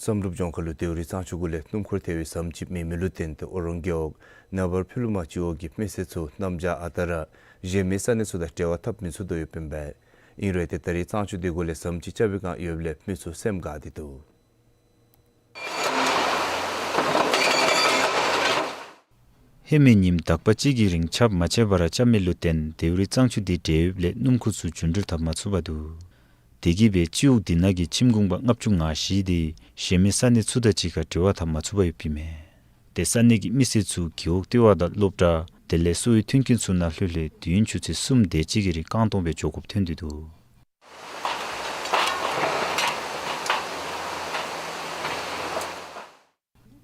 བསམ་གྲུབ་ལྗོངས་མཁར་ལུ་ལྡེའུ་རི་གཙང་ཆུ་གུ་ལས་སྣུམ་འཁོར་ཐལ་བའི་ཟམ་ཅིག་མེད་མི་ལུ་བརྟེན་ཏེ་ཨོ་རོང་རྒེད་འོག་ནངས་པར་ཕུ་ལུ་མ་སྤྱི་འོག་གི་མི་སེར་ཚུ་གནམ་བྱཱར་ཨ་རྟག་ར་གཞན་མི་ས་གནས་ཚུ་དང་འབྲེལ་བ་འཐབ་མི་ཚུགས་དོ་ཡོདཔ་ཨིན་པས། ཨིན་རུང་ཏེ་ད་རེས་གཙང་ཆུ་འདི་གུ་ལས་ཟམ་ཅིག་རྐྱབ་པའི་བསྒང་ཡོདཔ་ལས་མི་ཚུ་སེམས་དགའ་སྟེ་འདུག། ཧེ་མའི་ཉིནམ་དག་པ་ཅིག་གི་རིང་ཆརཔ་མ་ཆད་པར་རྐྱབ་མི་ལུ་བརྟེན་ལྡེའུ་རི་གཙང་ཆུ་འདི་འདྲེས་ཡོདཔ་ལས་སྣུམ་འཁོར་ཚུ་འགྲུལ་འཕྲིན་འཐབ་མ་ཚུགས་པར་འདུག། དེ་གིས་སྦེ་སྤྱི་འོག་འདི་ནང་གི་ཁྱིམ་གུང་པ་ལྔ་བཅུ་ང་བཞི་འདི་གཞན་མི་ས་གནས་ཚུ་དང་གཅིག་ཁར་འབྲེལ་བ་འཐབ་མ་ཚུགས་པར་ཡོདཔ་ཨིན་མས། ཏེ་ས་གནས་ཀྱི་མི་སེར་ཚུ་རྒེད་འོག་ལྟེ་བ་དང་སློབ་གྲྭ་དེ་ལས་གསོ་བའི་མཐུན་རྐྱེན་ཚུ་ནང་ལྷོད་ལྷོད་དུས་ཡུན་ཆུ་ཚོད་གསུམ་དེ་ཅིག་གི་རིང་རྐང་སྟོང་སྦེ་འགྱོ་དགོཔ་ཐོན་ཏེ་འདུག།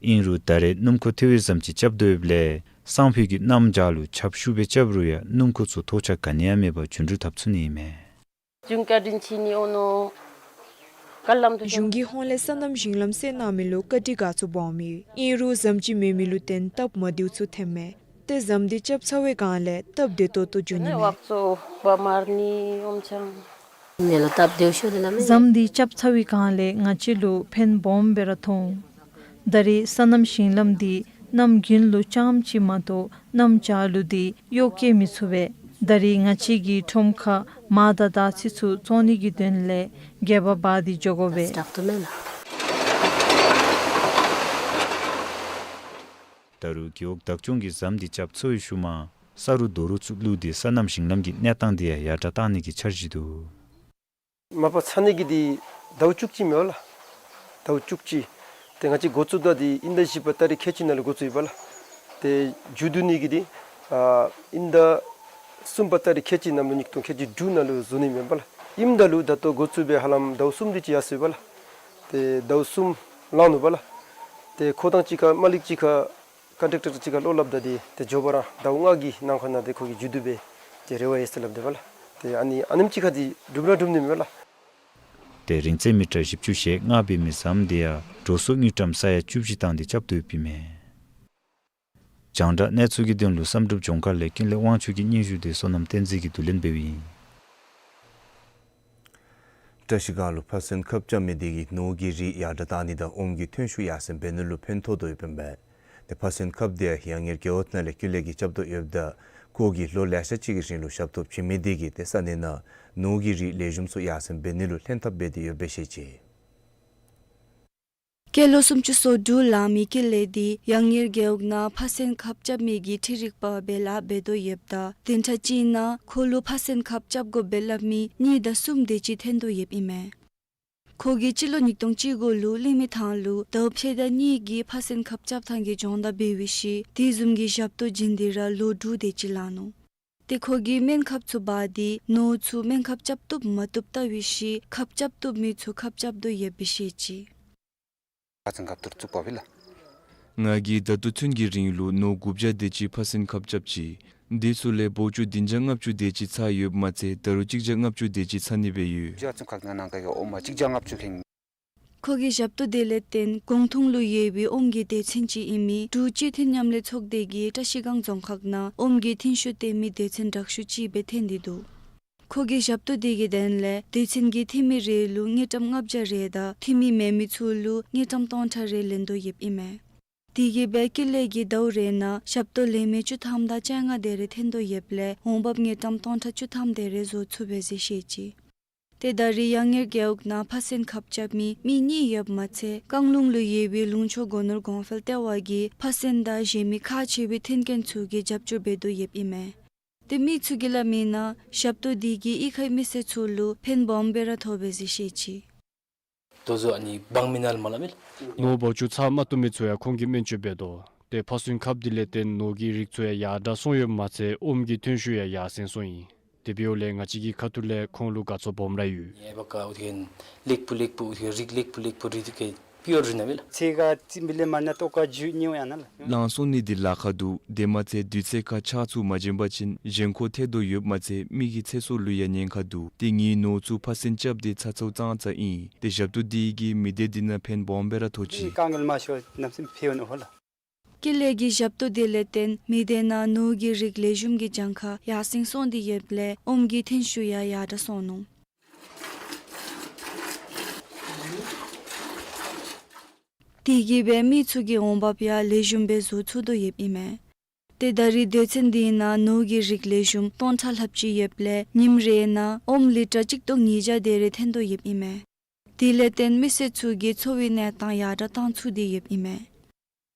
ཨིན་རུང་ད་རེས་སྣུམ་འཁོར་ཐལ་བའི་ཟམ་ཅིག་རྐྱབ་དོ་ཡོདཔ་ལས་ སང་ཕོད་ཀྱི་གནམ་བྱཱར་ལུ་ཆརཔ་ཤུགས་སྦེ་རྐྱབ་རུང་ཡང་སྣུམ་འཁོར་ཚུ་ཐོགས་ཆགས་ག་ནི་ཡང་མེད་པར་འགྲུལ་འཐབ་ཚུགས་ནི་ཨིན་མས། གཞུང་གི་ཧོངས་ལས་སོ་ནམ་ཞིང་ལམ་བསལ་གནང་མི་ལུ་བཀའ་དྲིན་དགའ་ཚོར་སྦོམ་ཨིན། ཨིན་རུང་ཟམ་ཅིག་མེད་མི་ལུ་བརྟེན་སྟབས་མ་བདེཝ་ཚུ་ཐོནམ་མས། ཏེ་ཟམ་འདི་རྐྱབ་ཚར་བའི་སྒང་ལས་སྟབས་བདེ་ཏོག་ཏོ་འགྱོ་ནི་མས། ཟམ་འདི་རྐྱབ་ཚར་བའི་སྒང་ལས་ང་བཅས་ལུ་ཕན་སྦོམ་སྦེ་ར་ཐོགས་འོང་། ད་རེས་སོ་ནམ་ཞིང་ལམ་འདི་གནམ་དགུན་ལུ་རྐྱངམ་ཅིག་མ་གཏོགས་གནམ་བྱཱར་ལུ་འདི་གཡོག་བཀལ་མི་ཚུགས་པས། ད་རེས་ང་བཅས་ཀྱི་ཁྲོམ་ཁར་མར་དང་དར་ཚི་ཚུ་བཙོང་ནི་གི་དོན་ལས་སྒལ་པ་འབག་སྟེ་འགྱོ་དགོ་པས། ད་རུང་རྒེད་འོག་བདག་སྐྱོང་གིས་ཟམ་འདི་རྐྱབ་ཚར་བའི་ཤུལ་མ་ས་རུ་རྡོ་རུག་ཚུ་བླུགས་ཏེ་སོ་ནམ་ཞིང་ལམ་གྱི་གནས་སྟངས་འདི་ཡང་ཡར་དྲག་གཏང་ནི་གི་འཆར་གཞི་འདུག། མ་པ་ཚར་ནི་གི་འདི་ཟླཝ་བཅུ་གཅིག་མས་པ་ལགས། ཟླཝ་བཅུ་གཅིག། ཏེ་ང་བཅས་འགོ་བཙུགས་ད་འདི་དབྱིན་ཟླ་བཞི་པའི་ཏ་རིག་ཁལ་གཅིག་ནང་ལུ་འགོ་བཙུགས་ཡི་པ་ལགས། ཏེ་མཇུག་བསྡུ་ནི་གི་འདི་ཨ་དབྱིན་ཟླ་གསུམ་པའི་ཏ་རིག་ཁལ་གཅིག་ནང་ལུ་ཉིས་སྟོང་ཁལ་གཅིག་དྲུག་ནང་ལུ་བཟོ་ནི་མས་པ་ལགས། ཨིནམ་ད་ལུ་ད་ལྟོ་འགོ་བཙུགས་སྦེ་ཧ་ལམ་ཟླཝ་གསུམ་དེ་ཅིག་ཡར་སོ་ཡི་པ་ལགས། ཏེ་ཟླཝ་གསུམ་ལང་ནུག་པ་ལགས། ཏེ་ཁོ་དང་གཅིག་ཁར་མ་ལིག་གཅིག་ཁར་ཀོན་ཊེག་ཊར་གཅིག་ཁར་བློ་སླབ་ད་འདི་ཏེ་མགྱོགས་པ་ར་ཟླཝ་ལྔ་གི་ནང་འཁོད་ནང་འདི་ཁོ་གིས་མཇུག་བསྡུ་སྦེ་ཏེ་རེ་བ་ཡོད་ཟེར་སླབ་དེས་པ་ལགས། ཏེ་ཨ་ནི་ཨ་ནེམ་ཅིག་ཁར་འདི་འགྲུབ་ར་འགྲུབ་ནི་མས་པ་ལགས། ཏེ་རིང་ཚད་མི་ཊར་བཞི་བཅུ་ཞེ་ལྔ་འབད་མི་ཟམ་འདི་ཡང་འགྲོ་སོང་དངུལ་ཀྲམ་ས་ཡ་བཅུ་བཞི་བཏང་སྟེ་རྐྱབ་དོ་ཡོདཔ་ཨིན་མས། རྒྱང་བསྒྲགས་གནས་ཚུལ་གྱི་དོན་ལུ་བསམ་གྲུབ་ལྗོངས་མཁར་ལས་ཀུན་ལེགས་དབང་ཕྱུག་གི་སྙན་ཞུ་དེ་བསོད་ནམས་བསྟན་འཛིན་གྱིས་བསྡུ་ལེན་འབདཝ་ཨིན། བཀྲ་ཤིས་སྒང་ལུ་ཕ་སེན་ཁབ་རྐྱབ་མི་དེ་གིས་ནོར་གྱི་རིགས་ཡར་དྲག་གཏང་ནི་དང་ཨོམ་གྱི་ཐོན་ཤུགས་ཡར་སེང་འབད་ནི་ལུ་ཕན་ཐོགས་དོ་ཡོདཔ་ཨིན་པས། ཏེ་ཕ་སེན་ཁབ་དེ་ཡང་ཡར་ཉེར་རྒེད་འོག་ནང་ལས་ཀུན་ལེགས་ཀྱིས་རྐྱབ་དོ་ཡོདཔ་ད་ཁོ་གིས་ལོ་ལེ་ཤ་ཅིག་གི་རིང་ལུ་ཞབས་ཏོག་བྱིན་མི་དེ་གིས་ཏེ་ས་གནས་ནང་ནོར་གྱི་རིགས་ལེགས་ཤོམ་ཚུ་ཡར་སེང་འབད་ནི་ལུ་ལྷན་ཐབས་འབད་དེ་ཡོདཔ་སྦེ་བཤད་ཅི། སྐྱེས་ལོ་སུམ་ཅུ་སོ་དྲུག་ལང་མི་ཀུན་ལེགས་དེ་ཡར་ཉེར་རྒེད་འོག་ནང་ཕ་སེན་ཁབ་རྐྱབ་མི་གི་ཁྲལ་རིག་པ་སྦེ་ལཱ་འབད་དོ་ཡོདཔ་ད་བདུན་ཕྲག་གཅིག་ནང་ཁོ་ལུ་ཕ་སེན་ཁབ་རྐྱབ་དགོ་པས་སླབ་མི་གཉིས་དང་གསུམ་དེ་ཅིག་ཐོན་དོ་ཡོདཔ་ཨིན་མས། ཁོ་གིས་སྤྱི་ལོ་ཉིས་སྟོང་བཅུ་དགུ་ལུ་གླིང་མི་ཐང་ལུ་ཟླཝ་ཕྱེད་དང་གཉིས་ཀྱི་ཕ་སེན་ཁབ་རྐྱབ་ཐངས་ཀྱི་སྦྱོང་བརྡར་འབད་བའི་ཤུལ་དེ་བཟུམ་གྱི་ཞབས་ཏོག་བྱིན་ཏེ་ར་ལོ་དྲུག་དེ་ཅིག་ལང་ནུག། ཏེ་ཁོ་གིས་སྨན་ཁབ་ཚུ་འབག་སྟེ་ནོར་ཚུ་སྨན་ཁབ་རྐྱབ་བཏུབ་མ་བཏུབ་བལྟ་བའི་ཤུལ་ཁབ་རྐྱབ་བཏུབ་མི་ཚུ་ཁབ་རྐྱབ་དོ་ཡོདཔ་སྦེ་བཤད་ཅི། ང་གིས་ད་ལྟོ་ཚུན་གྱི་རིང་ལུ་ནོར་དགུ་བརྒྱ་དེ་ཅིག་ཕ་སེན་ཁབ་རྐྱབ་ཅི། དེ་ཚུ་ལས་འབོར་ཆུ་བདུན་བརྒྱ་ལྔ་བཅུ་དེ་ཅིག་ཚར་ཡོདཔ་མ་ཚད་ད་རུང་གཅིག་བརྒྱ་ལྔ་བཅུ་དེ་ཅིག་ཚར་ནི་སྦེ་ཡོད། ཁོ་གིས་ཞབས་ཏོག་དེ་ལས་བརྟེན་གོང་ཐུང་ལུ་ཡོད་པའི་ཨོམ་གྱི་སྡེ་ཚན་ཅིག་ཨིན་མི་འབྲུག་སྤྱི་མཐུན་མཉམ་ལས་ཚོགས་སྡེ་གིས་བཀྲ་ཤིས་སྒང་རྫོང་ཁག་ནང་ཨོམ་གྱི་ཐོན་ཤུགས་བཏོན་མི་སྡེ་ཚན་དྲག་ཤོས་ཅིག་སྦེ་ཐོན་ཏེ་འདུག། ཁོ་གི་ཞབས་ཏོག་དེ་གི་དོན་ལས་སྡེ་ཚན་གྱིས་འཐུས་མི་རེ་ལུ་དངུལ་ཀྲམ་ལྔ་བརྒྱ་རེ་དང་འཐུས་མི་མེད་མི་ཚུ་ལུ་དངུལ་ཀྲམ་སྟོང་ཕྲག་རེ་ལེན་དོ་ཡོདཔ་ཨིན་མས། དེ་གིས་སྦེ་ཀུན་ལེགས་ཀྱིས་ཟླཝ་རེ་ནང་ཞབས་ཏོག་ལེན་མི་བཅུ་ཐམ་དང་བཅོ་ལྔ་དེ་རེ་ཐོན་དོ་ཡོདཔ་ལས་འོང་འབབ་དངུལ་ཀྲམ་སྟོང་ཕྲག་བཅུ་ཐམ་དེ་རེ་བཟོ་ཚུགས་པས་ཟེར་བཤད་ཅི། ཏེ་ད་རེས་ཡར་ཉེར་རྒེད་འོག་ནང་ཕ་སེན་ཁབ་རྐྱབ་མི་མི་གཉིས་ཡོདཔ་མ་ཚད་བཀང་ལུང་ལུ་ཡོད་པའི་ལུང་ཕྱོགས་སྒོ་ནོར་གོང་འཕེལ་ལྟེ་བ་གིས་ཕ་སེན་དང་གཞན་མི་ཁག་ཆེ་བའི་མཐུན་རྐྱེན་ཚུ་གི་རྒྱབ་སྐྱོར་འབད་དོ་ཡོདཔ་ཨིན་མས། ཏེ་མི་ཚུ་གིས་སླབ་མིའི་ནང་ཞབས་ཏོག་དེ་གིས་གཡུས་ཁའི་མི་སེར་ཚུ་ལུ་ཕན་སྦོམ་སྦེ་ར་ཐོགས་པས་ཟེར་བཤད་ཅི། ནོར་བ་ཅུ་ཚར་མ་བཏུབ་མི་ཚུ་ཡང་ཁོང་གིས་སྨན་བཅོས་འབད་དོ། ཏེ་ཕ་སེན་ཁབ་དེ་ལས་བརྟེན་ནོར་གྱི་རིགས་ཚུ་ཡང་ཡར་དྲག་སོང་ཡོདཔ་མ་ཚད་ཨོམ་གྱི་ཐོན་ཤུགས་ཡང་ཡར་སེང་སོང་ཡི། དེ་འབདཝ་ལས་ང་བཅས་ཀྱི་ཁ་ཐུག་ལས་ཁོང་ལུ་དགའ་ཚོར་སྦོམ་ར་ཡོད། ལངས་སོང་ནི་འདི་ལཱ་ཁག་འདུག། དེ་མ་ཚད་དུས་ཚོད་ཁར་ཆརཔ་ཚུ་མ་བྱིན་པ་ཅིན་གཞན་ཁོ་ཐལ་དོ་ཡོདཔ་མ་ཚད་མི་གི་ཚེ་སྲོག་ལུ་ཡང་ཉེན་ཁ་འདུག། ཏེ་ངེའི་ནོར་ཚུ་ཕ་སེན་རྐྱབ་སྟེ་ཚར་ཚརཝ་ཙང་ཙ་ཨིན། ཏེ་ཞབས་ཏོག་དེ་གིས་མི་སྡེ་དེ་ནང་ཕན་སྦོམ་སྦེ་ར་ཐོགས་ཅི། ཀུན་ལེགས་ཀྱི་ཞབས་ཏོག་དེ་ལས་བརྟེན་མི་སྡེ་ནང་ནོར་གྱི་རིགས་ལེགས་ཤོམ་གྱི་གྱངས་ཁ་ཡར་སེང་སོང་སྟེ་ཡོདཔ་ལས་ཨོམ་གྱི་ཐོན་ཤུགས་ཡང་ཡར་དྲག་སོང་ནུག། དེ་གིས་སྦེ་མི་ཚུ་གི་འོང་འབབ་ཡང་ལེགས་ཤོམ་སྦེ་བཟོ་ཚུགས་དོ་ཡོདཔ་ཨིན་མས། ཏེ་ད་རེས་སྡེ་ཚན་དེ་ནང་ནོར་གྱི་རིགས་ལེགས་ཤོམ་སྟོང་ཕྲག་ལྷགཔ་ཅིག་ཡོདཔ་ལས་ཉིནམ་རེ་ནང་ཨོམ་ལི་ཊར་གཅིག་སྟོང་ཉིས་བརྒྱ་དེ་རེ་ཐོན་དོ་ཡོདཔ་ཨིན་མས། དེ་ལས་བརྟེན་མི་སེར་ཚུ་གི་འཚོ་བའི་གནས་སྟངས་ཡར་དྲག་གཏང་ཚུགས་ཏེ་ཡོདཔ་ཨིན་མས།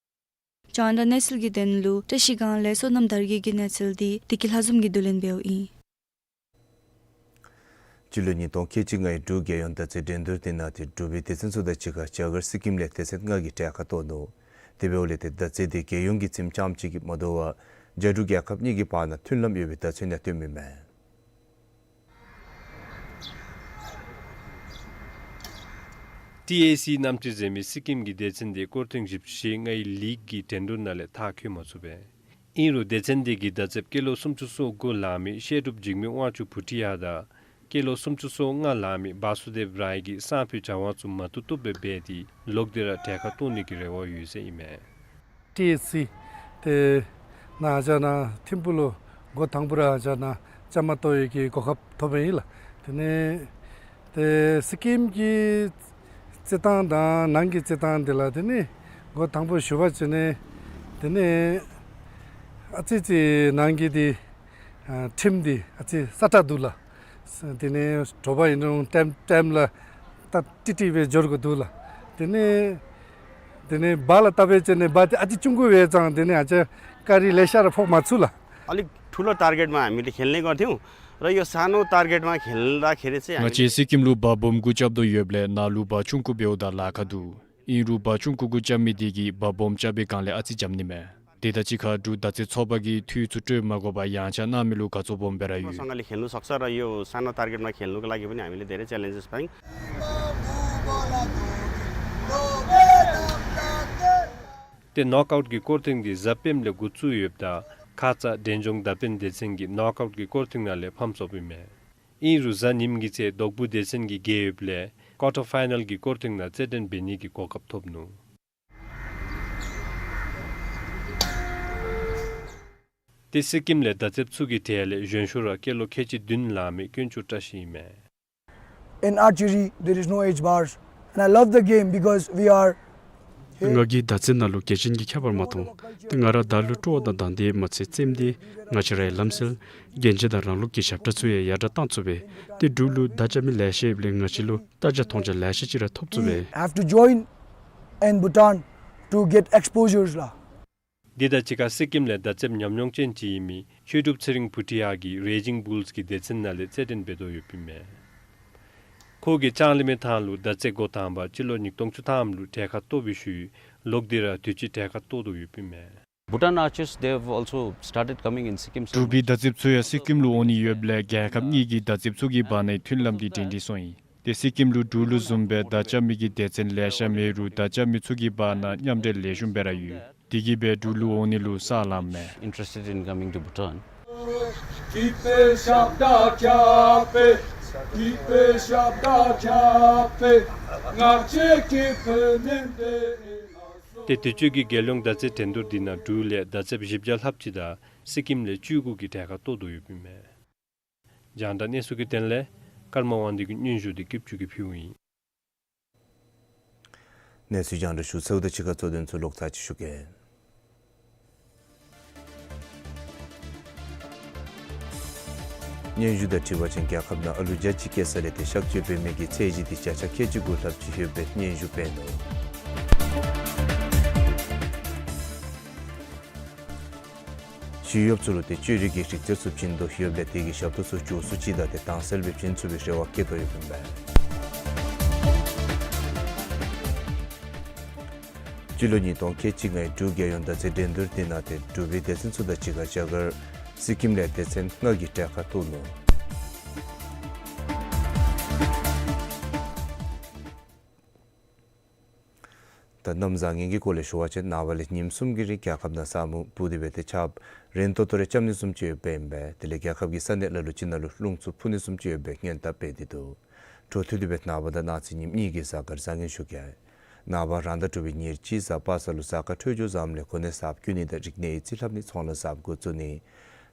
རྒྱང་བསྒྲགས་གནས་ཚུལ་གྱི་དོན་ལུ་བཀྲ་ཤིས་སྒང་ལས་བསོད་ནམས་དར་རྒྱས་ཀྱི་གནས་ཚུལ་འདི་བདེ་སྐྱིད་ལྷ་འཛོམས་ཀྱིས་བསྡུ་ལེན་འབདཝ་ཨིན། སྤྱི་ལོ་ཉིས་སྟོང་ཁལ་གཅིག་ལྔའི་འབྲུག་རྒྱལ་ཡོངས་མདའ་རྩེད་འགྲན་བསྡུར་དེ་ནང་ཏེ་འབྲུག་པའི་སྡེ་ཚན་ཚུ་དང་གཅིག་ཁར་རྒྱ་གར་སི་ཀིམ་ལས་སྡེ་ཚན་ལྔ་གིས་གྲལ་ཁར་གཏོགས་ནུག། དེ་འབདཝ་ལས་ཏེ་མདའ་རྩེད་དེ་རྒྱལ་ཡོངས་ཀྱི་ཚིམ་རྐྱངམ་གཅིག་གིས་མ་དོ་བར་རྒྱ་འབྲུག་རྒྱལ་ཁབ་གཉིས་ཀྱི་བར་ན་མཐུན་ལམ་ཡོད་པའི་མདའ་རྩེད་ནང་སྟོན་མི་མས། ཊི་ཨེ་སི་གནམ་གྲུ་ཟེར་མི་སི་ཀིམ་གྱི་སྡེ་ཚན་དེ་སྐོར་ཐེངས་བཞི་བཅུ་ཞེ་ལྔའི་ལིག་གི་འགྲན་བསྡུར་ནང་ལས་མཐར་འཁྱོལ་མ་ཚུགས་པས། ཨིན་རུང་སྡེ་ཚན་འདི་གིས་མདའ་རྩེདཔ་སྐྱེས་ལོ་སུམ་ཅུ་སོ་དགུ་ལང་མི་བཤད་སྒྲུབ་འཇིགས་མེད་དབང་ཕྱུག་བུ་ཊི་ཡ་དང་སྐྱེས་ལོ་སུམ་ཅུ་སོ་ལྔ་ལང་མི་བ་སུ་དེབ་རའི་གི་སང་ཕོད་བྱ་དབང་ཚུ་མ་བཏུབ་བཏུབ་སྦེ་འབད་དེ་ལོག་སྟེ་ར་གྲལ་ཁར་གཏོགས་ནི་གི་རེ་བ་ཡོད་ཟེར་ཨིན་མས། ཊི་ཨེཆ་སི་ཏེ་ནཱ་ཨ་ཅག་ནཱ་ཐིམ་ཕུག་ལུ་འགོ་དང་པ་ར་ཨ་ཅག་ནཱ་བཅའ་མར་གཏོགས་ཡོད་གི་གོ་སྐབས་ཐོབ་པས་ཨིན་ལགས། དེ་ལས་ཏེ་སི་ཀིམ་གྱི་རྩེད་ཐངས་དང་ནང་གི་རྩེད་ཐངས་འདི་ལུ་དེ་ལས་འགོ་དང་པ་ཞུ་བ་ཅིན་དེ་ལས་ཨ་ཙི་ཅིག་ནང་གི་འདི་ཨ་ཁྲིམས་འདི་ཨ་ཙི་སྲ་ཀྲག་འདུག་ལགས། དེ་ལས་དྲོ་པ་ཨིན་རུང་ཊའིམ་ཊའིམ་ལུ་ཏ་ཏིག་ཏིག་སྦེ་འགྱོ་དགོ་འདུག་ལགས། དེ་ལས་དེ་ལས་བ་ལུ་བལྟ་བ་ཅིན་བ་འདི་ཨ་ཙི་ཆུང་ཀུ་སྦེ་ཙང་དེ་ལས་ཨ་ཅག་ཀ་རི་ལེ་ཤ་ར་ཕོག་མ་ཚུགས་ལགས། अलिक ठुलो टार्गेटमा हामीले खेल्ने गर्थ्यौँ र यो सानो टार्गेटमा खेल्दाखेरि चाहिँ ང་བཅས་སི་ཀིམ་ལུ་བ་སྦོམ་གུ་རྐྱབ་དོ་ཡོདཔ་ལས་ནཱ་ལུ་བ་ཆུང་ཀུ་འབདཝ་ད་ལཱ་ཁག་འདུག། ཨིན་རུང་བ་ཆུང་ཀུ་གུ་རྐྱབ་མི་དེ་གིས་བ་སྦོམ་རྐྱབ་པའི་སྒང་ལས་ཨ་ཙི་འཇམ་ནི་མས། དེ་དང་གཅིག་ཁར་འབྲུག་མདའ་རྩེད་ཚོགས་པ་གིས་འཐུས་ཚུ་སྤྲོད་མ་དགོ་པར་ཡངས་ཆག་གནང་མི་ལུ་དགའ་ཚོར་སྦོམ་སྦེ་ར་ཡོད། राम्रोसँगले खेल्न सक्छ र यो सानो टार्गेटमा खेल्नुको लागि पनि हामीले धेरै च्यालेन्जेस पायौँ। ཏེ་ནོག་ཨའུཊ་གི་སྐོར་ཐེངས་འདི་གཟའ་སྤེནམ་ལས་འགོ་བཙུགས་ཡོདཔ་ད་ཁ་ཙ་འབྲས་ལྗོངས་མདའ་སྤེན་སྡེ་ཚན་གྱིས་ནོག་ཨའུཊ་གི་སྐོར་ཐེངས་ནང་ལས་ཕམ་སོཔ་ཨིན་མས། ཨིན་རུང་གཟའ་ཉིམ་གི་ཚེ་དོག་པུ་སྡེ་ཚན་གྱིས་རྒྱལ་ཡོདཔ་ལས་ཀོར་ཊར་ཕའི་ནཱལ་གྱི་སྐོར་ཐེངས་ནང་རྩེད་འགྲན་འབད་ནི་གི་གོ་སྐབས་ཐོབ་ནུག། ཏེ་སི་ཀིམ་ལས་མདའ་རྩེདཔ་ཚུ་གི་གྲས་ལས་གཞོན་ཤོས་ར་སྐྱེས་ལོ་ཁལ་གཅིག་བདུན་ལང་མི་དཀོན་མཆོག་བཀྲ་ཤིས་ཨིན་མས། In archery, there is no age bars, and I love the game because we are ང་གིས་མདའ་རྩེད་ནང་ལུ་རྒྱལ་ཅན་གྱི་ཁྱད་པར་མ་མཐོང་། ཏེ་ང་ར་མདའ་ལུ་སྤྲོ་བ་དང་དང་དེ་མ་ཚད་རྩེདམོ་འདི་ང་བཅས་རའི་ལམ་སྲོལ་རྒྱན་ཆ་དང་རང་ལུགས་ཀྱི་ཞབས་ཁྲ་ཚུ་ཡང་ཡར་དྲག་གཏང་ཚུགས་པས། ཏེ་འབྲུག་ལུ་མདའ་རྐྱབ་མི་ལེ་ཤ་ཡོདཔ་ལས་ང་བཅས་ལུ་ལྟ་རྒྱ་མཐོང་རྒྱ་ལེ་ཤ་ཅིག་ར་ཐོབ་ཚུགས་པས། We have to join in Bhutan to get exposures ལགས། འདི་དང་གཅིག་ཁར་སི་ཀིམ་ལས་མདའ་རྩེདཔ་ཉམས་མྱོང་ཅན་ཅིག་ཨིན་མི་བཤད་སྒྲུབ་ཚེ་རིང་བུ་ཊི་ཡ་གིས་རེ་ཇིང་བུལསི་གི་སྡེ་ཚན་ནང་ལས་རྩེད་འགྲན་འབད་དོ་ཡོདཔ་ཨིན་མས། ཁོ་གིས་ལྕང་གླིང་མི་ཐང་ལུ་མདའ་རྩེད་འགོ་དང་པ་སྤྱི་ལོ་ཉིས་སྟོང་བཅུ་ཐམ་ལུ་གྲལ་ཁར་གཏོགས་པའི་ཤུལ་ལོག་སྟེ་ར་དུས་ཅི་གྲལ་ཁར་གཏོགས་དོ་ཡོདཔ་ཨིན་མས། Bhutan archers, they have also started coming in Sikkim. འབྲུག་པའི་མདའ་རྩེདཔ་ཚུ་ཡང་སི་ཀིམ་ལུ་འོང་ནི་ཡོདཔ་ལས་རྒྱལ་ཁབ་གཉིས་ཀྱི་མདའ་རྩེདཔ་ཚུ་གི་བར་ན་མཐུན་ལམ་འདི་སྒྲིང་སྒྲིང་སོང་ཡི། ཏེ་སི་ཀིམ་ལུ་འབྲུག་ལུ་བཟུམ་སྦེ་མདའ་རྐྱབ་མི་གི་སྡེ་ཚན་ལེ་ཤ་མེད་རུང་མདའ་རྐྱབ་མི་ཚུ་གི་བར་ན་མཉམ་འབྲེལ་ལེགས་ཤོམ་སྦེ་ར་ཡོད། དེ་གིས་སྦེ་འབྲུག་ལུ་འོང་ནི་ལུ་ས་ལངམ་མས། Interested in coming to Bhutan. ཏེ་དུས་ཅི་གི་རྒྱལ་ཡོངས་མདའ་རྩེད་འགྲན་བསྡུར་འདི་ནང་འབྲུག་ལས་མདའ་རྩེདཔ་བཞི་བརྒྱ་ལྷགཔ་ཅིག་དང་སི་ཀིམ་ལས་བཅུ་དགུ་གིས་གྲལ་ཁར་གཏོགས་དོ་ཡོདཔ་ཨིན་མས། རྒྱང་བསྒྲགས་གནས་ཚུལ་གྱི་དོན་ལས་ཀརྨ་དབང་འདུས་ཀྱིས་སྙན་ཞུ་འདི་སྐྱིད་ཆུ་གིས་ཕུལཝ་ཨིན། གནས་ཚུལ་རྒྱང་བསྒྲགས་ཞུ་ཚརཝ་དང་གཅིག་ཁར་གཙོ་དོན་ཚུ་ལོག་ཚར་ཅིག་ཞུ་གེ། སྙན་ཞུ་དང་འཁྲིལ་བ་ཅིན་རྒྱལ་ཁབ་ནང་ཨ་ལུ་བརྒྱ་གཅིག་སྐྱེ་ས་ལས་ཏེ་གཤག་བཅོས་འབད་མི་གི་ཚད་གཞི་འདི་བརྒྱ་ཆ་ཁལ་གཅིག་དགུ་ལྷགཔ་ཅིག་ཡོད་པའི་སྙན་ཞུ་འབད་ནུག། ཞི་གཡོགཔ་ཚུ་ལུ་ཏེ་བཅོས་རིག་གི་རིག་རྩལ་ཚུ་བྱིན་དོ་ཡོདཔ་ལས་དེ་གི་ཞབས་ཏོག་ཚུ་མགྱོགས་སུ་ཅིག་དང་ཏེ་དྭངས་གསལ་སྦེ་བྱིན་ཚུགས་པའི་རེ་བ་བསྐྱེད་དོ་ཡོདཔ་ཨིན་པས། སྤྱི་ལོ་ཉིས་སྟོང་ཁལ་གཅིག་ལྔའི་འབྲུག་རྒྱལ་ཡོངས་མདའ་རྩེད་འགྲན་བསྡུར་འདི་ནང་ཏེ་འབྲུག་པའི་སྡེ་ཚན་ཚུ་དང་གཅིག་ཁར་རྒྱ་གར་སི་ཀིམ་ལས་སྡེ་ཚན་ལྔ་གིས་གྲལ་ཁར་གཏོགས་ནུག། ད་གནམ་བཟང་ངན་གྱི་སྐོར་ལས་ཞུ་བ་ཅིན་ནངས་པ་ལས་ཉིནམ་གསུམ་གྱི་རིང་རྒྱལ་ཁབ་ནང་ས་སྨུག་སྤུབས་ཏེ་སྦེ་ཏེ་ཆརཔ་རན་ཏོག་ཏོ་རེ་རྐྱབ་ནི་བཟུམ་ཅིག་ཡོདཔ་ཨིན་པས། དེ་ལས་རྒྱལ་ཁབ་ཀྱི་ས་གནས་ལ་ལུ་ཅིག་ནང་ལུ་རླུང་འཚུབ་འཕུ་ནི་བཟུམ་ཅིག་ཡོད་པའི་སྔོན་དཔག་འབད་དེ་འདུག། འཕྲོ་མཐུད་དེ་སྦེ་ནངས་པ་དང་གནངས་ཚེ་ཉིནམ་གཉིས་ཀྱི་གཟའ་སྐར་བཟང་ངན་ཞུ་གེ། ནངས་པ་རང་ཟླ་དྲུག་པའི་ཉེར་གཅིག་གཟའ་པ་སངས་ལུ་གཟའ་སྐར་འཕྲོད་སྦྱོར་བཟངམ་ལས་གོ་གནས་གསརཔ་བསྐོ་ནི་དང་རིག་གནས་ཡིག་རྩིས་ལྷབ་ནི་ཚོང་ལཱ་གསརཔ་འགོ་བཙུགས་ནི།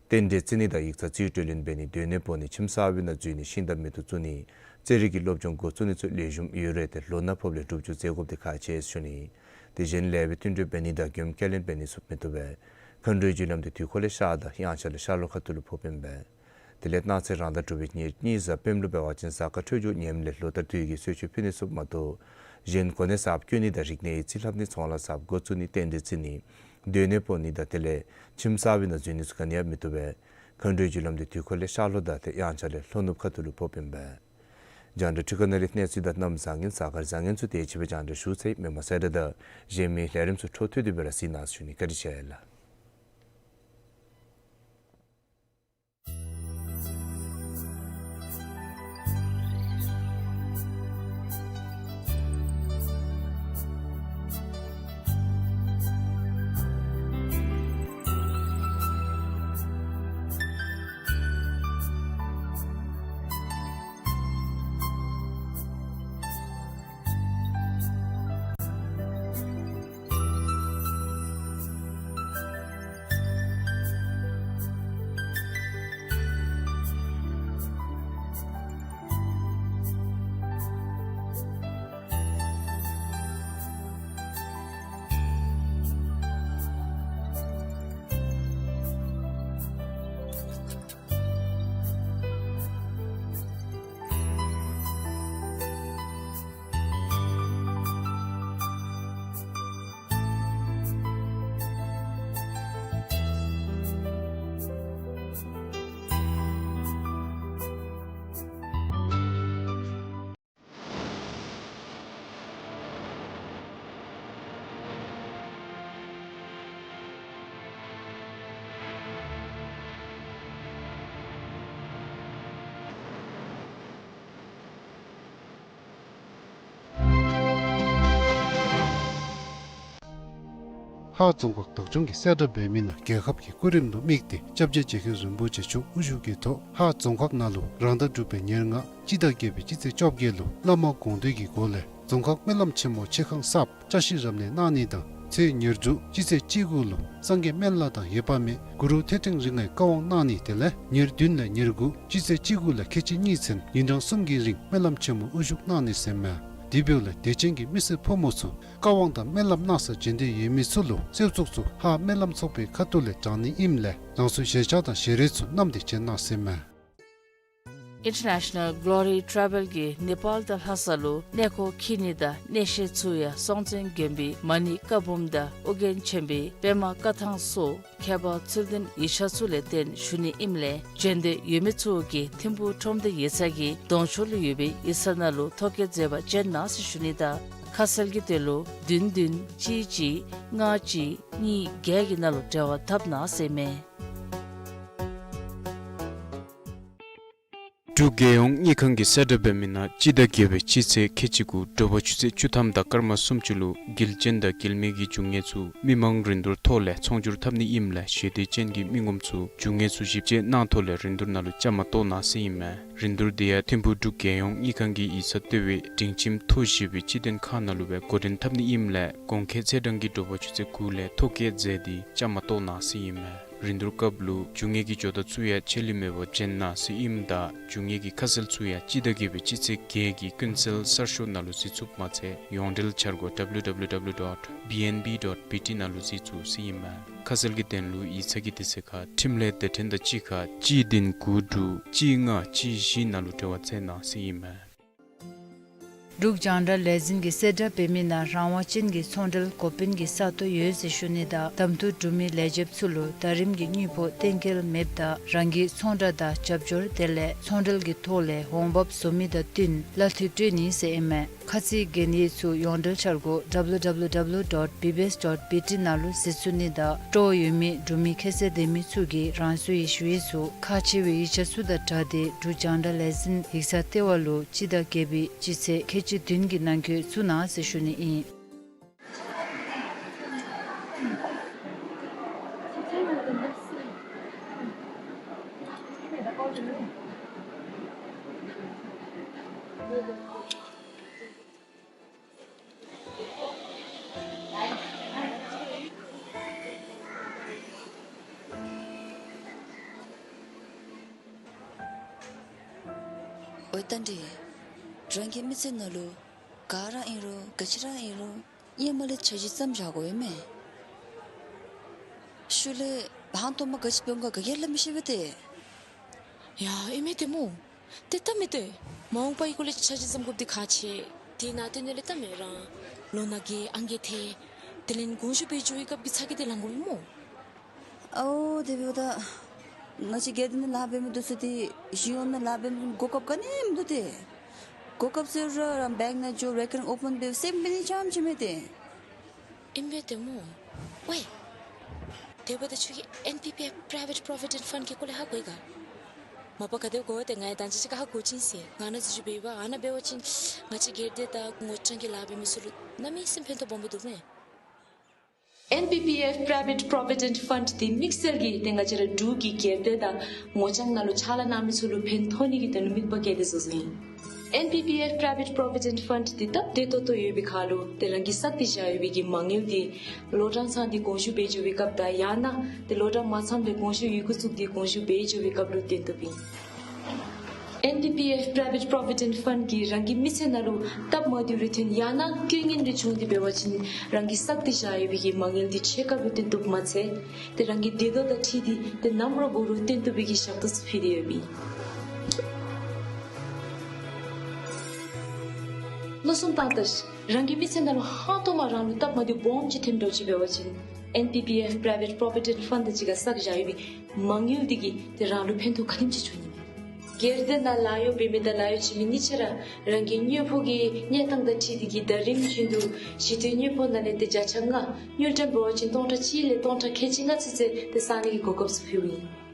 རྟེན་འབྲེལ་རྩི་ནི་དང་ཡིག་ཚང་རྩིས་སྤྲོད་ལེན་འབད་ནི་སྡོད་གནས་སྤོ་ནི་ཁྱིམ་གསར་པའི་ནང་འཛུལ་ནི་ཤིང་རྟ་མེ་ཏོག་བཙུགས་ནི་རྩེད་རིགས་ཀྱི་སློབ་སྦྱོང་འགོ་བཙུགས་ནི་ཚུ་ལེགས་ཤོམ་ཡོད་རུང་ཏེ་ལོ་ན་ཕོགཔ་ལས་སྒྲུབ་སྦྱོང་མཛད་དགོཔ་འདི་ཁག་ཆེ་ཟེར་ཞུ་ནི། དེ་བཞིན་ལེགས་པའི་བསྟུན་གྲོས་འབད་ནི་དང་མགྱོནམ་སྐྱེལ་ལེན་འབད་ནི་ཚུ་མི་བཏུབ་པས། མཁའ་འགྲོའི་རྒྱུ་ལམ་འདི་དུས་འཁོར་ལས་ཤར་དང་དབྱངས་འཆར་ལས་ཤར་ལྷོ་ཁ་ཐུག་ལུ་ཕོགཔ་ཨིན་པས། དེ་ལས་གནངས་ཚེ་རང་ཟླ་དྲུག་པའི་ཉེར་གཉིས་གཟའ་སྤེནམ་ལུ་འབད་བ་ཅིན་གཟའ་སྐར་འཕྲོད་སྦྱོར་ངནམ་ལས་ལོ་ལྟར་དུས་ཀྱི་གསོལ་མཆོད་ཕུལ་ནི་ཚུ་མ་གཏོགས་གཞན་གོ་གནས་གསརཔ་བསྐོ་ནི་དང་རིག་གནས་ཡིག་རྩིས་ལྷབ་ནི་ཚོང་ལཱ་གསརཔ་འགོ་བཙུགས་ནི་རྟེན་འབྲེལ་རྩི་ནི་སྡོད་གནས་སྤོ་ནི་དང་དེ་ལས་ཁྱིམ་གསར་པའི་ནང་འཛུལ་ནི་ཚུ་ག་ནི་ཡང་མི་བཏུབ་པས། མཁའ་འགྲོའི་རྒྱུ་ལམ་འདི་དུས་འཁོར་ལས་ཤར་ལྷོ་དང་ཏེ་དབྱངས་འཆར་ལས་ལྷོ་ནུབ་ཁ་ཐུག་ལུ་ཕོགཔ་ཨིན་པས། རྒྱང་བསྒྲགས་འཕྲུལ་ཁང་ནང་ལས་གནས་ཚུལ་དང་གནམ་བཟང་ངན་གཟའ་སྐར་བཟང་ངན་ཚུ་དེ་ཅིག་སྦེ་རྒྱང་བསྒྲགས་ཞུ་ཚར་ཡི། མི་མང་གསལ་བསྒྲགས་དང་གཞན་མི་ལས་རིམ་ཚུ་འཕྲོ་མཐུད་དེ་སྦེ་ར་གཟིགས་གནང་ཟེར་ཞུ་ནི། བཀའ་དྲིན་ཆེ་ལགས། ཧཱ་རྫོང་ཁག་བདག་སྐྱོང་གིས་གསལ་བསྒྲགས་འབད་མི་ནང་རྒྱལ་ཁབ་ཀྱི་སྐུ་རིམ་ལུ་དམིགས་ཏེ་སྐྱབས་རྗེ་རྗེ་མཁན་རིན་པོ་ཆེ་མཆོག་དབུ་བཞུགས་ཀྱི་ཐོག་ཧཱ་རྫོང་ཁག་ནང་ལུ་རང་ཟླ་དྲུག་པའི་ཉེར་ལྔ་སྤྱི་ཟླ་བརྒྱད་པའི་སྤྱི་ཚེས་བཅོ་བརྒྱད་ལུ་བླ་མ་དགོངས་འདུས་ཀྱི་སྒོ་ལས་རྫོང་ཁག་སྨོན་ལམ་ཆེན་མོ་ཆེ་ཁང་གསརཔ་བཅའ་གཞི་རབ་གནས་གནང་ནི་དང་ཚེས་ཉེར་དྲུག་སྤྱི་ཚེས་བཅུ་དགུ་ལུ་སངས་རྒྱས་སྨན་བླ་དང་ཡེར་པ་མེ་གུ་རུ་ཐོད་ཕྲེང་རིགས་ལྔའི་བཀའ་དབང་གནང་ནི་དེ་ལས་ཉེར་བདུན་ལས་ཉེར་དགུ་སྤྱི་ཚེས་བཅུ་དགུ་ལས་ཁལ་གཅིག་གཉིས་ཚུན་ཉིན་གྲངས་གསུམ་གྱི་རིང་སྨོན་ལམ་ཆེན་མོ་དབུ་བཞུགས་གནང་ནི་ཟེར་མས། དེ་འབདཝ་ལས་དད་ཅན་གྱི་མི་སེར་ཕོ་མོ་ཚུ་བཀའ་དབང་དང་སྨོན་ལམ་གནང་ས་བྱོན་འདོད་ཡོད་མི་ཚུ་ལུ་གསོལ་ཚོགས་ཚུ་ཧཱ་སྨོན་ལམ་ཚོགས་པའི་ཁ་ཐུག་ལས་དྲང་ནི་ཨིནམ་ལས་རང་སོའི་གཞས་ཆས་དང་ཞལ་རས་ཚུ་བསྣམས་ཏེ་བྱོན་གནང་ཟེར་མས། International Glory Travel གིས་ནེ་པཱལ་དང་ལྷ་ས་ལུ་གནས་སྐོར་འཁྱིད་ནི་དང་གནས་བཤད་ཚུ་ཡང་སྲོང་བཙན་དགོན་པའི་མ་ཎི་བཀའ་འབུམ་དང་ཨོ་རྒྱན་ཆེན་པོའི་པདྨ་བཀའ་ཐང་སོགས་ཁྱད་པར་ཚུལ་ལྡན་ཡིག་ཆ་ཚུ་ལས་བརྟེན་ཞུ་ནི་ཨིནམ་ལས་བྱོན་འདོད་ཡོད་མི་ཚུ་གིས་ཐིམ་ཕུག་ཁྲོམ་སྡེ་ཡིག་ཚང་གི་གདོང་ཕྱོགས་ལུ་ཡོད་པའི་ཡིག་ཚང་ནང་ལུ་ཐོ་བཀོད་མཛད་པར་བྱོན་གནང་ཟེར་ཞུ་ནི་དང་ཁ་གསལ་གྱི་དོན་ལུ་བདུན་བདུན་གཅིག་གཅིག་ལྔ་གཅིག་གཉིས་བརྒྱད་ཀྱི་ནང་ལུ་འབྲེལ་བ་འཐབ་གནང་ཟེར་མས། འབྲུག་རྒྱལ་ཡོངས་དངུལ་ཁང་གིས་གསལ་བསྒྲགས་འབད་མི་ནང་སྤྱི་ཟླ་བརྒྱད་པའི་སྤྱི་ཚེས་ཁལ་གཅིག་དགུ་དྲོ་པ་ཆུ་ཚོད་བཅུ་ཐམ་དང་སྐར་མ་སུམ་ཅུ་ལུ་དགེ་ལྡན་དང་དགེ་ལས་མེད་ཀྱི་རྒྱུ་དངོས་ཚུ་མི་མང་རིན་བསྡུར་ཐོག་ལས་ཚོང་སྒྱུར་འཐབ་ནི་ཨིནམ་ལས་ཞེ་འདོད་ཅན་གྱི་མི་ངོམ་ཚུ་རྒྱུ་དངོས་ཚུ་ཞིབ་དཔྱད་གནང་ཐོག་ལས་རིན་བསྡུར་ནང་ལུ་བཅའ་མར་གཏོགས་གནང་ཟེར་ཨིན་མས། རིན་བསྡུར་དེ་ཡང་ཐིམ་ཕུག་འབྲུག་རྒྱལ་ཡོངས་དངུལ་ཁང་གི་ཡིག་ཚང་ལྟེ་བའི་སྒྲིང་ཁྱིམ་ཐོག་བཞི་པའི་སྤྱི་དོན་ཁང་ནང་ལུ་སྦེ་འགོ་འདྲེན་འཐབ་ནི་ཨིནམ་ལས་གོང་འཁོད་ཚེས་གྲངས་ཀྱི་དྲོ་པ་ཆུ་ཚོད་དགུ་ལས་ཐོ་བཀོད་མཛད་དེ་བཅའ་མར་གཏོགས་གནང་ཟེར་ཨིན་མས། རིན་བསྡུར་སྐབས་ལུ་རྒྱུ་དངོས་ཀྱི་ཇོ་བདག་ཚུ་ཡང་ཆད་ལུས་མེད་པར་བྱོན་གནང་ཟེར་ཨིནམ་ད་རྒྱུ་དངོས་ཀྱི་ཁ་གསལ་ཚུ་ཡང་སྤྱི་ཟླ་བརྒྱད་པའི་སྤྱི་ཚེས་བརྒྱད་ཀྱི་ཀུན་གསལ་གསར་ཤོག་ནང་ལུ་གཟིགས་ཚུགསཔ་མ་ཚད་ཡོངས་འབྲེལ་འཆར་སྒོ་W W W dot B N B dot B T ནང་ལུ་གཟིགས་ཚུགས་ཟེར་ཨིན་མས། ཁ་གསལ་གྱི་དོན་ལུ་ཡིག་ཚང་གི་དུས་ཚོད་ཁར་འཕྲིན་ལས་སྡེ་ཕྲན་དང་གཅིག་ཁར་གཅིག་བདུན་དགུ་དྲུག་གཅིག་ལྔ་གཅིག་བཞི་ནང་ལུ་འབྲེལ་བ་མཛད་གནང་ཟེར་ཨིན་མས། འབྲུག་རྒྱང་བསྒྲགས་ལས་འཛིན་གྱིས་གསལ་བསྒྲགས་འབད་མི་ནང་རང་དབང་ཅན་གྱི་ཚོང་འབྲེལ་འགོ་དཔོན་གྱི་ས་སྟོང་ཡོད་ཟེར་ཞུ་ནི་དང་གདམ་འཐུ་གྲུབ་མི་ལས་བྱེདཔ་ཚུ་ལུ་ཟླ་རིམ་གྱི་དངུལ་ཕོགས་གཏན་འཁེལ་མེདཔ་ད་རང་གི་ཚོང་བསྒྲགས་དང་རྒྱབ་སྐྱོར་དེ་ལས་ཚོང་འབྲེལ་གྱི་ཐོག་ལས་འོང་འབབ་བཟོ་མི་དང་བསྟུན་གླ་འཐུས་སྤྲོད་ནི་ཟེར་ཨིན་མས། ཁ་ཚིག་གན་ཡིག་ཚུ་ཡོངས་འབྲེལ་འཆར་སྒོ་W W W dot B B S dot B T ནང་ལུ་གཟིགས་ཚུགས་ནི་དང་སྤྲོ་བ་ཡོད་མི་འབྲུག་མི་ཁྱད་ཚད་ལྡན་མི་ཚུ་གིས་རང་སོའི་ཞུ་ཡིག་ཚུ་ཁག་ཆེ་བའི་ཡིག་ཆ་ཚུ་དང་སྦྲགས་ཏེ་འབྲུག་རྒྱང་བསྒྲགས་ལས་འཛིན་ཡིག་ཚང་ལྟེ་བ་ལུ་སྤྱི་ཟླ་བརྒྱད་པའི་སྤྱི་ཚེས་ཁལ་གཅིག་བདུན་གྱི་ནང་འཁོད་བཙུགས་གནང་ཟེར་ཞུ་ནི་ཨིན། ཨོ་རྟ་མགྲིན། རང་གི་མི་ཚེ་ནང་ལུ་ག་ར་ཨིན་རུང་ག་ཅི་ར་ཨིན་རུང་ཧེ་མ་ལས་འཆར་གཞི་བརྩམས་བཞག་དགོ་པས་མས། ཤུལ་ལས་ཧང་སྟོང་མ་ག་ཅི་འབད་འོང་ག་ག་གིས་སླབ་མི་ཤེས་པས་ཏེ། ཡ་ཨིན་མས་ཏེ་སྨོ། ཏེ་ད་མི་ཏེ་མ་འོངས་པའི་སྐོར་ལས་འཆར་གཞི་བརྩམ་དགོཔ་འདི་ཁག་ཆེ། དེ་ནང་དོན་ལས་ད་མི་རང་ལོ་ན་རྒས་ཨང་རྒས་ཐལ། དེ་ལས་དགོངས་ཞུ་འབད་འགྱོ་བའི་སྐབས་ཀྱི་ཚ་གྱང་འདི་ལང་དགོ་པས་སྨོ། ཨའོ་དེ་འབདཝ་ད་ང་བཅས་སྒེར་སྡེ་ནང་ལཱ་འབད་མི་འདི་ཚུ་ཏེ་གཞུང་ནང་ལཱ་འབད་མི་གོ་སྐབས་ག་ནི་མིན་འདུག་ཏེ། གོ་སྐབས་ཟེར་རུང་རང་བེངཀ་ནང་འགྱོ་རེ་ཀར་ཨོ་པཱན་འབད་སེམས་འབད་ནི་ཙམ་ཅིག་མས་ཏེ། ཨིན་པས་ཏེ་སྨོ། ཝའེ། དེ་འབདཝ་ད་ཁྱོད་ཀྱིས་ཨེན་པི་པི་ཨེཕ་Private Provident Fund གི་སྐོར་ལས་ཧ་གོ་ཡི་ག། མ་པ་ག་དེ་སྦེ་གོ་ཡི་ཏེ་ང་ཡང་ད་ཅི་ཅིག་ཁར་ཧ་གོ་ཅི་ཟེར། ང་ནཱ་འཛུལ་ཞུགས་འབད་བ་ཨ་ནཱ་འབད་བ་ཅིན་ང་བཅས་སྒེར་སྡེ་དང་ངོ་རྐྱང་གི་ལཱ་འབད་མི་ཚུ་ལུ་གནམ་མེད་ས་མེད་ཕན་ཐོགས་སྦོམ་སྦེ་འདུག་མས། ཨེན་པི་པི་ཨེཕ་Private Provident Fund འདི་དམིགས་བསལ་གྱིས་ཏེ་ང་བཅས་ར་འབྲུག་གི་སྒེར་སྡེ་དང་ངོ་རྐྱང་ནང་ལུ་ཕྱག་ལཱ་གནང་མི་ཚུ་ལུ་ཕན་ཐོགས་ནི་གི་དོན་ལུ་དམིགས་པ་བསྐྱེད་དེ་བཟོ་བཟོཝ་ཨིན། ཨེན་པི་པི་ཨེཕ་Private Provident Fund འདི་སྟབས་བདེ་ཏོག་ཏོ་ཡོད་པའི་ཁར་ལུ་ཏེ་རང་གིས་བསགས་ཏེ་བཞག་ཡོད་པའི་གི་མ་དངུལ་འདི་ལོ་གྲངས་ཚང་སྟེ་དགོངས་ཞུ་འབད་འགྱོ་བའི་སྐབས་དང་ཡང་ན་ཏེ་ལོ་གྲངས་མ་ཚངམ་ལས་དགོངས་ཞུ་ཡི་གུ་བཙུགས་ཏེ་དགོངས་ཞུ་འབད་འགྱོ་བའི་སྐབས་ལུ་བཏོན་བཏུབ་ཨིན། ཨེན་པི་པི་ཨེཕ་Private Provident Fund གིས་རང་གི་མི་ཚེ་ནང་ལུ་སྟབས་མ་བདེཝ་རེ་ཐོན་ཡང་ན་རྐྱེན་ངན་རེ་བྱུང་སྟེ་འབད་བ་ཅིན་རང་གིས་བསགས་ཏེ་བཞག་ཡོད་པའི་གི་མ་དངུལ་འདི་ཕྱེད་ཀ་ལུ་བཏོན་བཏུབ་མ་ཚད་ཏེ་རང་གི་བདེ་སྡུག་དང་འཁྲིལ་ཏེ་ཏེ་ནམ་ར་འབད་རུང་བཏོན་བཏུབ་པའི་གི་ཞབས་ཏོག་ཚུ་ཕུལ་ཏེ་ཡོདཔ་ཨིན། བློ་བཟང་བཏང་ད་ཤིག། རང་གི་མི་ཚེ་ནང་ལུ་ཧང་སྟོང་མ་རང་ལུ་སྟབས་མ་བདེཝ་སྦོམ་ཅིག་ཐོན་འགྱོ་ཅི་འབད་བ་ཅིན་ཨེན་པི་པི་ཨེཕ་Private Provident Fund དང་གཅིག་ཁར་བསགས་བཞག་ཡོད་པའི་མ་དངུལ་འདི་གིས་ཏེ་རང་ལུ་ཕན་ཐོགས་ག་དེམ་ཅིག་འབྱུང་ནི་མས། སྒེར་སྡེ་ནང་ལཱ་གཡོག་འབད་མི་དང་ལཱ་གཡོག་བྱིན་མི་གཉིས་ཆ་ར་རང་གི་དངུལ་ཕོགས་ཀྱི་གནས་སྟངས་དང་འཁྲིལ་ཏེ་གིས་ཟླ་རིམ་བཞིན་དུ་གཞི་རྟེན་དངུལ་ཕོགས་ནང་ལས་ཏེ་བརྒྱ་ཆ་ལྔ་དངུལ་ཀྲམ་འབད་བ་ཅིན་སྟོང་ཕྲག་གཅིག་ལས་སྟོང་ཕྲག་ཁལ་གཅིག་ལྔ་ཚུན་ཚོད་ཏེ་བསག་ནི་གི་གོ་སྐབས་ཚུ་ཕུལཝ་ཨིན།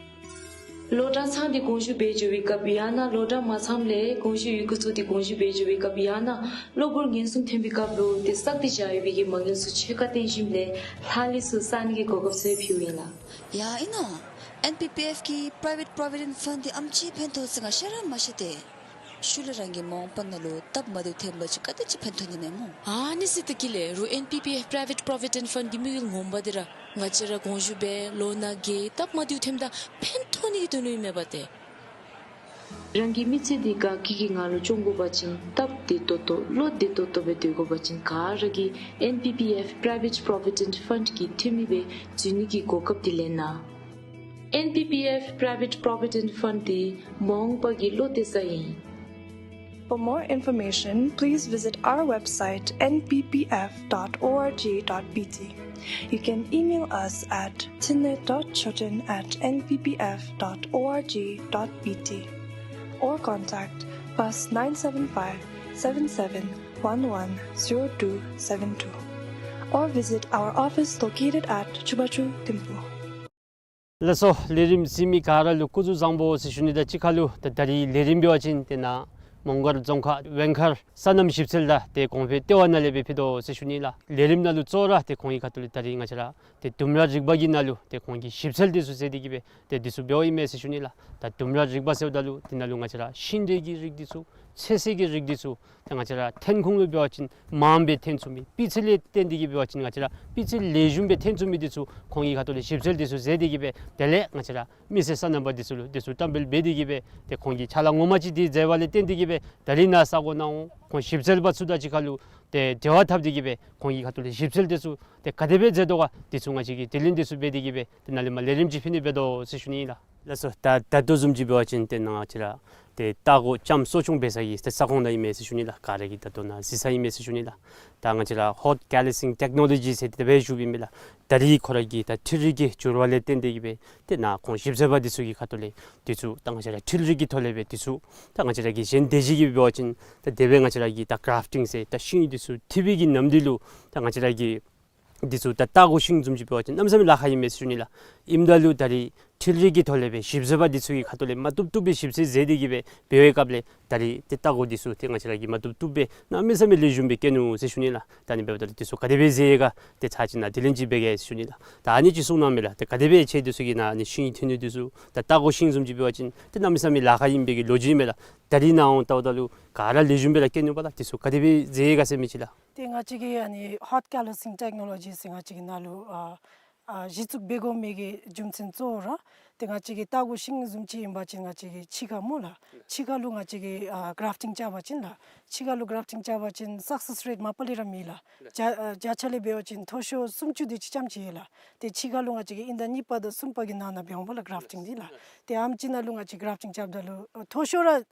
གློག་དྲ་ཚང་འདི་དགོངས་ཞུ་འབད་འགྱོ་བའི་སྐབས་ཡང་ན་གློག་དྲ་མ་ཚངམ་ལས་དགོངས་ཞུ་ཡི་གུ་ཚུ་འདི་དགོངས་ཞུ་འབད་འགྱོ་བའི་སྐབས་ཡང་ན་གློག་སྒུལ་ཉེན་སྲུང་ཐོན་པའི་སྐབས་ལུ་ཏེ་བསགས་ཏེ་བཞག་ཡོད་པའི་གི་མ་དངུལ་ཚུ་ཆད་ཁར་བཏོན་ཞིནམ་ལས་ལྷག་ལུས་ཚུ་བསག་ནི་གི་གོ་སྐབས་ཚུ་ཕུལཝ་ཨིན་ལགས། ཡ་ཨིན་ན། ཨེན་པི་པི་ཨེཕ་གི་Private Provident Fund འདི་ཨམ་ཅིག་ཕན་ཐོགས་ཟེར་ང་ཤེས་ར་མ་ཤེས་ཏེ། ཤུལ་ལས་རང་གི་མ་འོངས་པ་ནང་ལུ་སྟབས་མ་བདེཝ་ཐོན་པ་ཅིན་ག་དེ་ཅིག་ཕན་ཐོགས་ནི་མས་སྨོ། ཨ་ནི་ཟེར་ཏེ་གི་ལས་རུང་ཨེན་པི་པི་ཨེཕ་Private Provident Fund གི་དམིགས་ཡུལ་ངོ་མ་འདི་ར་ང་བཅས་ར་དགོངས་ཞུ་འབད་ལོ་ན་རྒས་སྟབས་མ་བདེཝ་ཐོནམ་ད་ཕན་ཐོགས་ནི་གི་དོན་ལུ་ཨིན་མས་པ་ཏེ། རང་གི་མི་ཚེ་འདི་དགའ་སྐྱིད་ཀྱི་ངང་ལུ་སྐྱོང་དགོ་པ་ཅིན་སྟབས་བདེ་ཏོག་ཏོ་བློ་བདེ་ཏོག་ཏོ་སྦེ་སྡོད་དགོ་པ་ཅིན་ག་ར་གིས་ཨེན་པི་པི་ཨེཕ་Private Provident Fund གི་འཐུས་མི་སྦེ་འཛུལ་ནི་གི་གོ་སྐབས་འདི་ལེན་གནང་། ཨེན་པི་པི་ཨེཕ་Private Provident Fund འདི་མ་འོངས་པ་གི་བློ་གཏད་ས་ཨིན། For more information, please visit our website N P P F dot org dot B T. You can email us at thine dot choten at N P P F dot org dot B T or contact plus nine seven five, seven seven one one, zero two seven two or visit our office located at Chubachu Thimphu. ལགས་སོ། ལས་རིམ་གཟིགས་མི་ག་ར་ལུ་སྐུ་གཟུགས་བཟང་པོ་ཟེར་ཞུ་ནི་དང་གཅིག་ཁར་ལུ་ད་ད་རིས་ལས་རིམ་འབད་བ་ཅིན་ཏེ་ནཱ་མོང་སྒར་རྫོང་ཁག་ཝེང་མཁར་སོ་ནམ་ཞིབ་འཚོལ་དང་ཏེ་གོང་འཕེལ་ལྟེ་བ་ནང་ལས་སྦེ་ཕུལ་དོ་ཟེར་ཞུ་ནི་ལགས། ལས་རིམ་ནང་ལུ་གཙོ་བོ་ར་ཏེ་ཁོང་གི་ཁ་ཐུག་ལས་ད་རིས་ང་བཅས་ར་ཏེ་ལྡུམ་ར་རིག་པ་གི་ནང་ལུ་ཏེ་ཁོང་གིས་ཞིབ་འཚོལ་འདི་ཚུ་མཛད་དེ་གི་སྦེ་ཏེ་འདི་ཚུ་འབདཝ་ཨིན་མས་ཟེར་ཞུ་ནི་ལགས། ད་ལྡུམ་ར་རིག་པ་ཟེརཝ་ད་ལུ་འདི་ནང་ལུ་ང་བཅས་ར་ཤིང་འབྲས་ཀྱི་རིགས་འདི་ཚུ་ཚོད་བསྲེ་གི་རིགས་འདི་ཚུ་ཏེ་ང་བཅས་ར་ཐོན་ཁུངས་ལུ་འབད་བ་ཅིན་མངམ་སྦེ་ཐོན་ཚུགས་མི། སྤུས་ཚད་ལས་བརྟེན་ཏེ་གི་འབད་བ་ཅིན་ང་བཅས་ར་སྤུས་ཚད་ལེགས་ཤོམ་སྦེ་ཐོན་ཚུགས་མི་འདི་ཚུ་ཁོང་གི་ཁ་ཐུག་ལས་ཞིབ་འཚོལ་འདི་ཚུ་མཛད་དེ་གི་སྦེ་དེ་ལས་ང་བཅས་ར་མི་སེར་སོ་ནམ་པ་འདི་ཚུ་ལུ་འདི་ཚུ་བཀྲམ་སྤེལ་འབད་དེ་གི་སྦེ་ཏེ་ཁོང་གིས་ཕྱག་ལཱ་ངོ་མ་ཅིག་འདི་མཛད་པ་ལས་བརྟེན་ཏེ་གི་སྦེ་ད་རིས་ནཱ་ས་གོ་ནང་འོང་ཁོང་ཞིབ་འཚོལ་པ་ཚུ་དང་གཅིག་ཁར་ལུ་ཏེ་འབྲེལ་བ་འཐབ་སྟེ་གི་སྦེ་ཁོང་གི་ཁ་ཐུག་ལས་ཞིབ་འཚོལ་འདི་ཚུ་ཏེ་ག་དེ་སྦེ་མཛད་དོ་ག་འདི་ཚུ་ང་བཅས་ཀྱིས་དྲི་ལན་འདི་ཚུ་འབད་དེ་གི་སྦེ་ཏེ་ནཱ་ལས་མར་ལས་རིམ་ཅིག་ཕུལ་ནི་འབད་དོ་ཟེར་ཞུ་ནི་ཨིན་ལགས། ལགས་སོ། ད་ད་ལྟོ་བཟུམ་ཅིག་འབད་བ་ཅིན་ཏེ་ནཱ་ང་བཅས་ར་ཏེ་ལྟ་སྒོ་ལྕམ་གསོ་སྐྱོང་འབད་ས་གི་ཏེ་ས་ཁོངས་ནང་ཨིན་མས་ཟེར་ཞུ་ནི་ལགས། ག་ར་གིས་ད་ལྟོ་ནཱ་གཟིགས་ས་ཨིན་མས་ཟེར་ཞུ་ནི་ལགས། ད་ང་བཅས་ར་Hot Callousing Technology ཟེར་དེ་སྦེ་ཞུཝ་ཨིན་མས་ལགས། ད་རིས་ཁོ་ར་གི་ད་འཕྲུལ་རིག་གི་འགྱུར་བ་ལས་བརྟེན་ཏེ་གི་སྦེ་ཏེ་ནཱ་ཁོང་ཞིབ་འཚོལ་པ་འདི་ཚུ་གི་ཁ་ཐུག་ལས་འདི་ཚུ་ད་ང་བཅས་ར་འཕྲུལ་རིག་གི་ཐོག་ལས་སྦེ་འདི་ཚུ་ད་ང་བཅས་ར་གི་གཞན་སྡེ་བཞི་གི་འབད་བ་ཅིན་ད་དེ་སྦེ་ང་བཅས་ར་གི་ད་grafting ཟེར་ད་ཤིང་འདི་ཚུ་འཐུ་བའི་གི་ནམ་དུས་ལུ་ད་ང་བཅས་ར་གི་འདི་ཚུ་ད་ལྟ་སྒོ་ཤིང་བཟུམ་ཅིག་འབད་བ་ཅིན་གནམ་མེད་ས་མེད་ལཱ་ཁག་ཨིན་མས་ཟེར་ཞུ་ནི་ལགས། ཨིནམ་ད་ལུ་ད་རིས་འཕྲུལ་རིག་གི་ཐོག་ལས་སྦེ་ཞིབ་འཚོལ་པ་འདི་ཚུ་གི་ཁ་ཐུག་ལས་མ་བཏུབ་བཏུབ་སྦེ་ཞིབ་འཚོལ་མཛད་དེ་གི་སྦེ་འབད་བའི་སྐབས་ལས་ད་རིས་ཏེ་ལྟ་སྒོ་འདི་ཚུ་ཏེ་ང་བཅས་ར་གིས་མ་བཏུབ་བཏུབ་སྦེ་གནམ་མེད་ས་མེད་ལེགས་ཤོམ་སྦེ་བཀལ་ནུག་ཟེར་ཞུ་ནི་ལགས། ད་ཨ་ནི་འབདཝ་ད་ལུ་འདི་ཚུ་ག་དེ་སྦེ་མཛད་ཡི་ག་ཏེ་ཚར་གཅིག་ནཱ་དྲི་ལན་ཅིག་འབད་གེ་ཟེར་ཞུ་ནི་ལགས། ད་ཨ་ནི་ཅིག་གསུང་གནང་མས་ལགས། ཏེ་ག་དེ་སྦེ་ཁྱེད་འདི་ཚུ་གིས་ནཱ་ཨ་ནི་ཤིང་འཐུ་ནི་འདི་ཚུ་ད་ལྟ་སྒོ་ཤིང་བཟུམ་ཅིག་འབད་བ་ཅིན་ཏེ་གནམ་མེད་ས་མེད་ལཱ་ཁག་ཨིན་པའི་གི་ལོ་རྒྱུས་མས་ལགས། ད་རིས་ནཱ་འོང་ལྟཝ་ད་ལུ་ག་ར་ལེགས་ཤོམ་སྦེ་ར་བཀལ་ནུག་པ་ལགས། འདི་ཚུ་ག་དེ་སྦེ་མཛད་ཡི་ག་ཟེར་མི་ཅིག་ལགས། ཏེ་ང་བཅས་ཀྱིས་ཨ་ནི་Hot Callousing Technology ཟེར་ང་བཅས་ཀྱིས་ནཱ་ལུ་ཨ་ཨ་གཞི་བཙུགས་འབད་དགོ་མི་གི་རྒྱུ་མཚན་གཙོ་བོ་ར་ཏེ་ང་བཅས་ཀྱིས་ལྟ་སྒོ་ཤིང་བཟུམ་ཅིག་ཨིན་པ་ཅིན་ང་བཅས་ཀྱིས་ཕྱི་ཁར་སྨོ་ལགས། ཕྱི་ཁར་ལུ་ང་བཅས་ཀྱིས་ཨ་grafting རྐྱབ་པ་ཅིན་ལགས། ཕྱི་ཁར་ལུ་grafting རྐྱབ་པ་ཅིན་success rate མ་པ་ལས་ར་མེད་ལགས། བརྒྱ་ཨ་བརྒྱ་ཆ་ལས་འབད་བ་ཅིན་མཐོ་ཤོས་སུམ་ཅུ་དེ་ཅིག་རྐྱངམ་ཅིག་ཡོད་ལགས། ཏེ་ཕྱི་ཁར་ལུ་ང་བཅས་ཀྱིས་དབྱིན་ཟླ་གཉིས་པ་དང་གསུམ་པ་གི་ནང་ན་འབད་འོང་པ་ལགས་grafting འདི་ལགས། ཏེ་ཨམ་ཅིག་ནང་ལུ་ང་བཅས་grafting རྐྱབ་ད་ལུ་ཨ་མཐོ་ཤོས་ར་ཨ་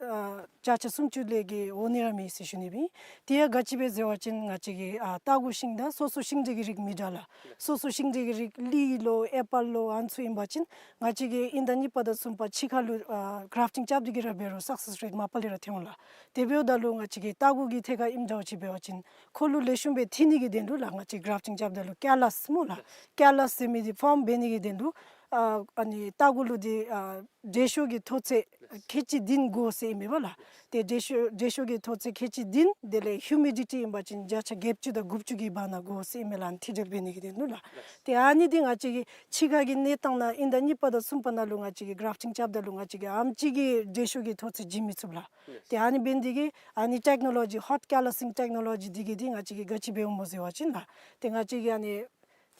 བརྒྱ་ཆ་སུམ་ཅུ་ལས་བརྒལ་འོང་ནི་ར་མེད་ཟེར་ཞུ་ནི་སྦེ་ཨིན། དེ་ཡང་ག་ཅི་སྦེ་ཟེར་བ་ཅིན་ང་བཅས་ཀྱི་ཨ་ལྟ་སྒོ་ཤིང་ད་སོ་སོ་ཤིང་འབྲས་ཀྱི་རིགས་མི་འདྲ་ལགས། སོ་སོ་ཤིང་འབྲས་ཀྱི་རིགས་ལི་ལོ་ཨེ་པཱལ་ལོ་ཨ་ནི་ཚུ་ཨིན་པ་ཅིན་ང་བཅས་ཀྱིས་དབྱིན་ཟླ་གཉིས་པ་དང་གསུམ་པ་ཕྱི་ཁར་ལུ་ཨ་grafting རྐྱབ་སྟེ་གི་ར་འབད་རུང་success rate མ་པ་ལས་ར་ཐོན་འོང་ལགས། དེ་འབདཝ་ད་ལུ་ང་བཅས་ཀྱི་ལྟ་སྒོ་གི་ཐད་ཁར་ཨིནམ་འདྲཝ་ཅིག་འབད་བ་ཅིན་ཁོ་ལུ་ལེགས་ཤོམ་སྦེ་འཐུ་ནི་གི་དོན་ལུ་ལགས། ང་བཅས་grafting རྐྱབ་ད་ལུ་callus སྨོ་ལགས། callus ཟེར་མི་འདི་form འབད་ནི་གི་དོན་ལུ་ཨ་ཨ་ནི་ལྟ་སྒོ་ལུ་འདི་ཨ་འབྲས་ཤོག་གི་མཐོ་ཚད་ཁལ་གཅིག་བདུན་དགོ་ཟེར་ཨིན་མས་པ་ལགས། ཏེ་འབྲས་ཤོག་འབྲས་ཤོག་གི་མཐོ་ཚད་ཁལ་གཅིག་བདུན་དེ་ལས་humidity ཨིན་པ་ཅིན་བརྒྱ་ཆ་བརྒྱད་ཅུ་དང་དགུ་བཅུ་གི་བར་ན་དགོ་ཟེར་ཨིན་མས་ལགས། ཨ་ནི་འཐུ་སྦྱོར་འབད་ནི་གི་དོན་ལུ་ལགས། ཏེ་ཨ་ནི་འདི་ང་བཅས་ཀྱིས་ཕྱི་ཁ་གི་གནས་སྟངས་ནང་དབྱིན་ཟླ་གཉིས་པ་དང་གསུམ་པ་ནང་ལུ་ང་བཅས་ཀྱིས་grafting རྐྱབ་ད་ལུ་ང་བཅས་ཀྱིས་ཨམ་ཅིག་གི་འབྲས་ཤོག་གི་མཐོ་ཚད་བྱིན་མི་ཚུགས་ལགས། ཏེ་ཨ་ནི་འབད་ནི་འདི་གིས་ཨ་ནི་technology hot callousing technology འདི་གིས་འདི་ང་བཅས་ཀྱིས་ག་ཅི་འབདཝ་སྨོ་ཟེར་བ་ཅིན་ལགས། ཏེ་ང་བཅས་ཀྱིས་ཨ་ནི་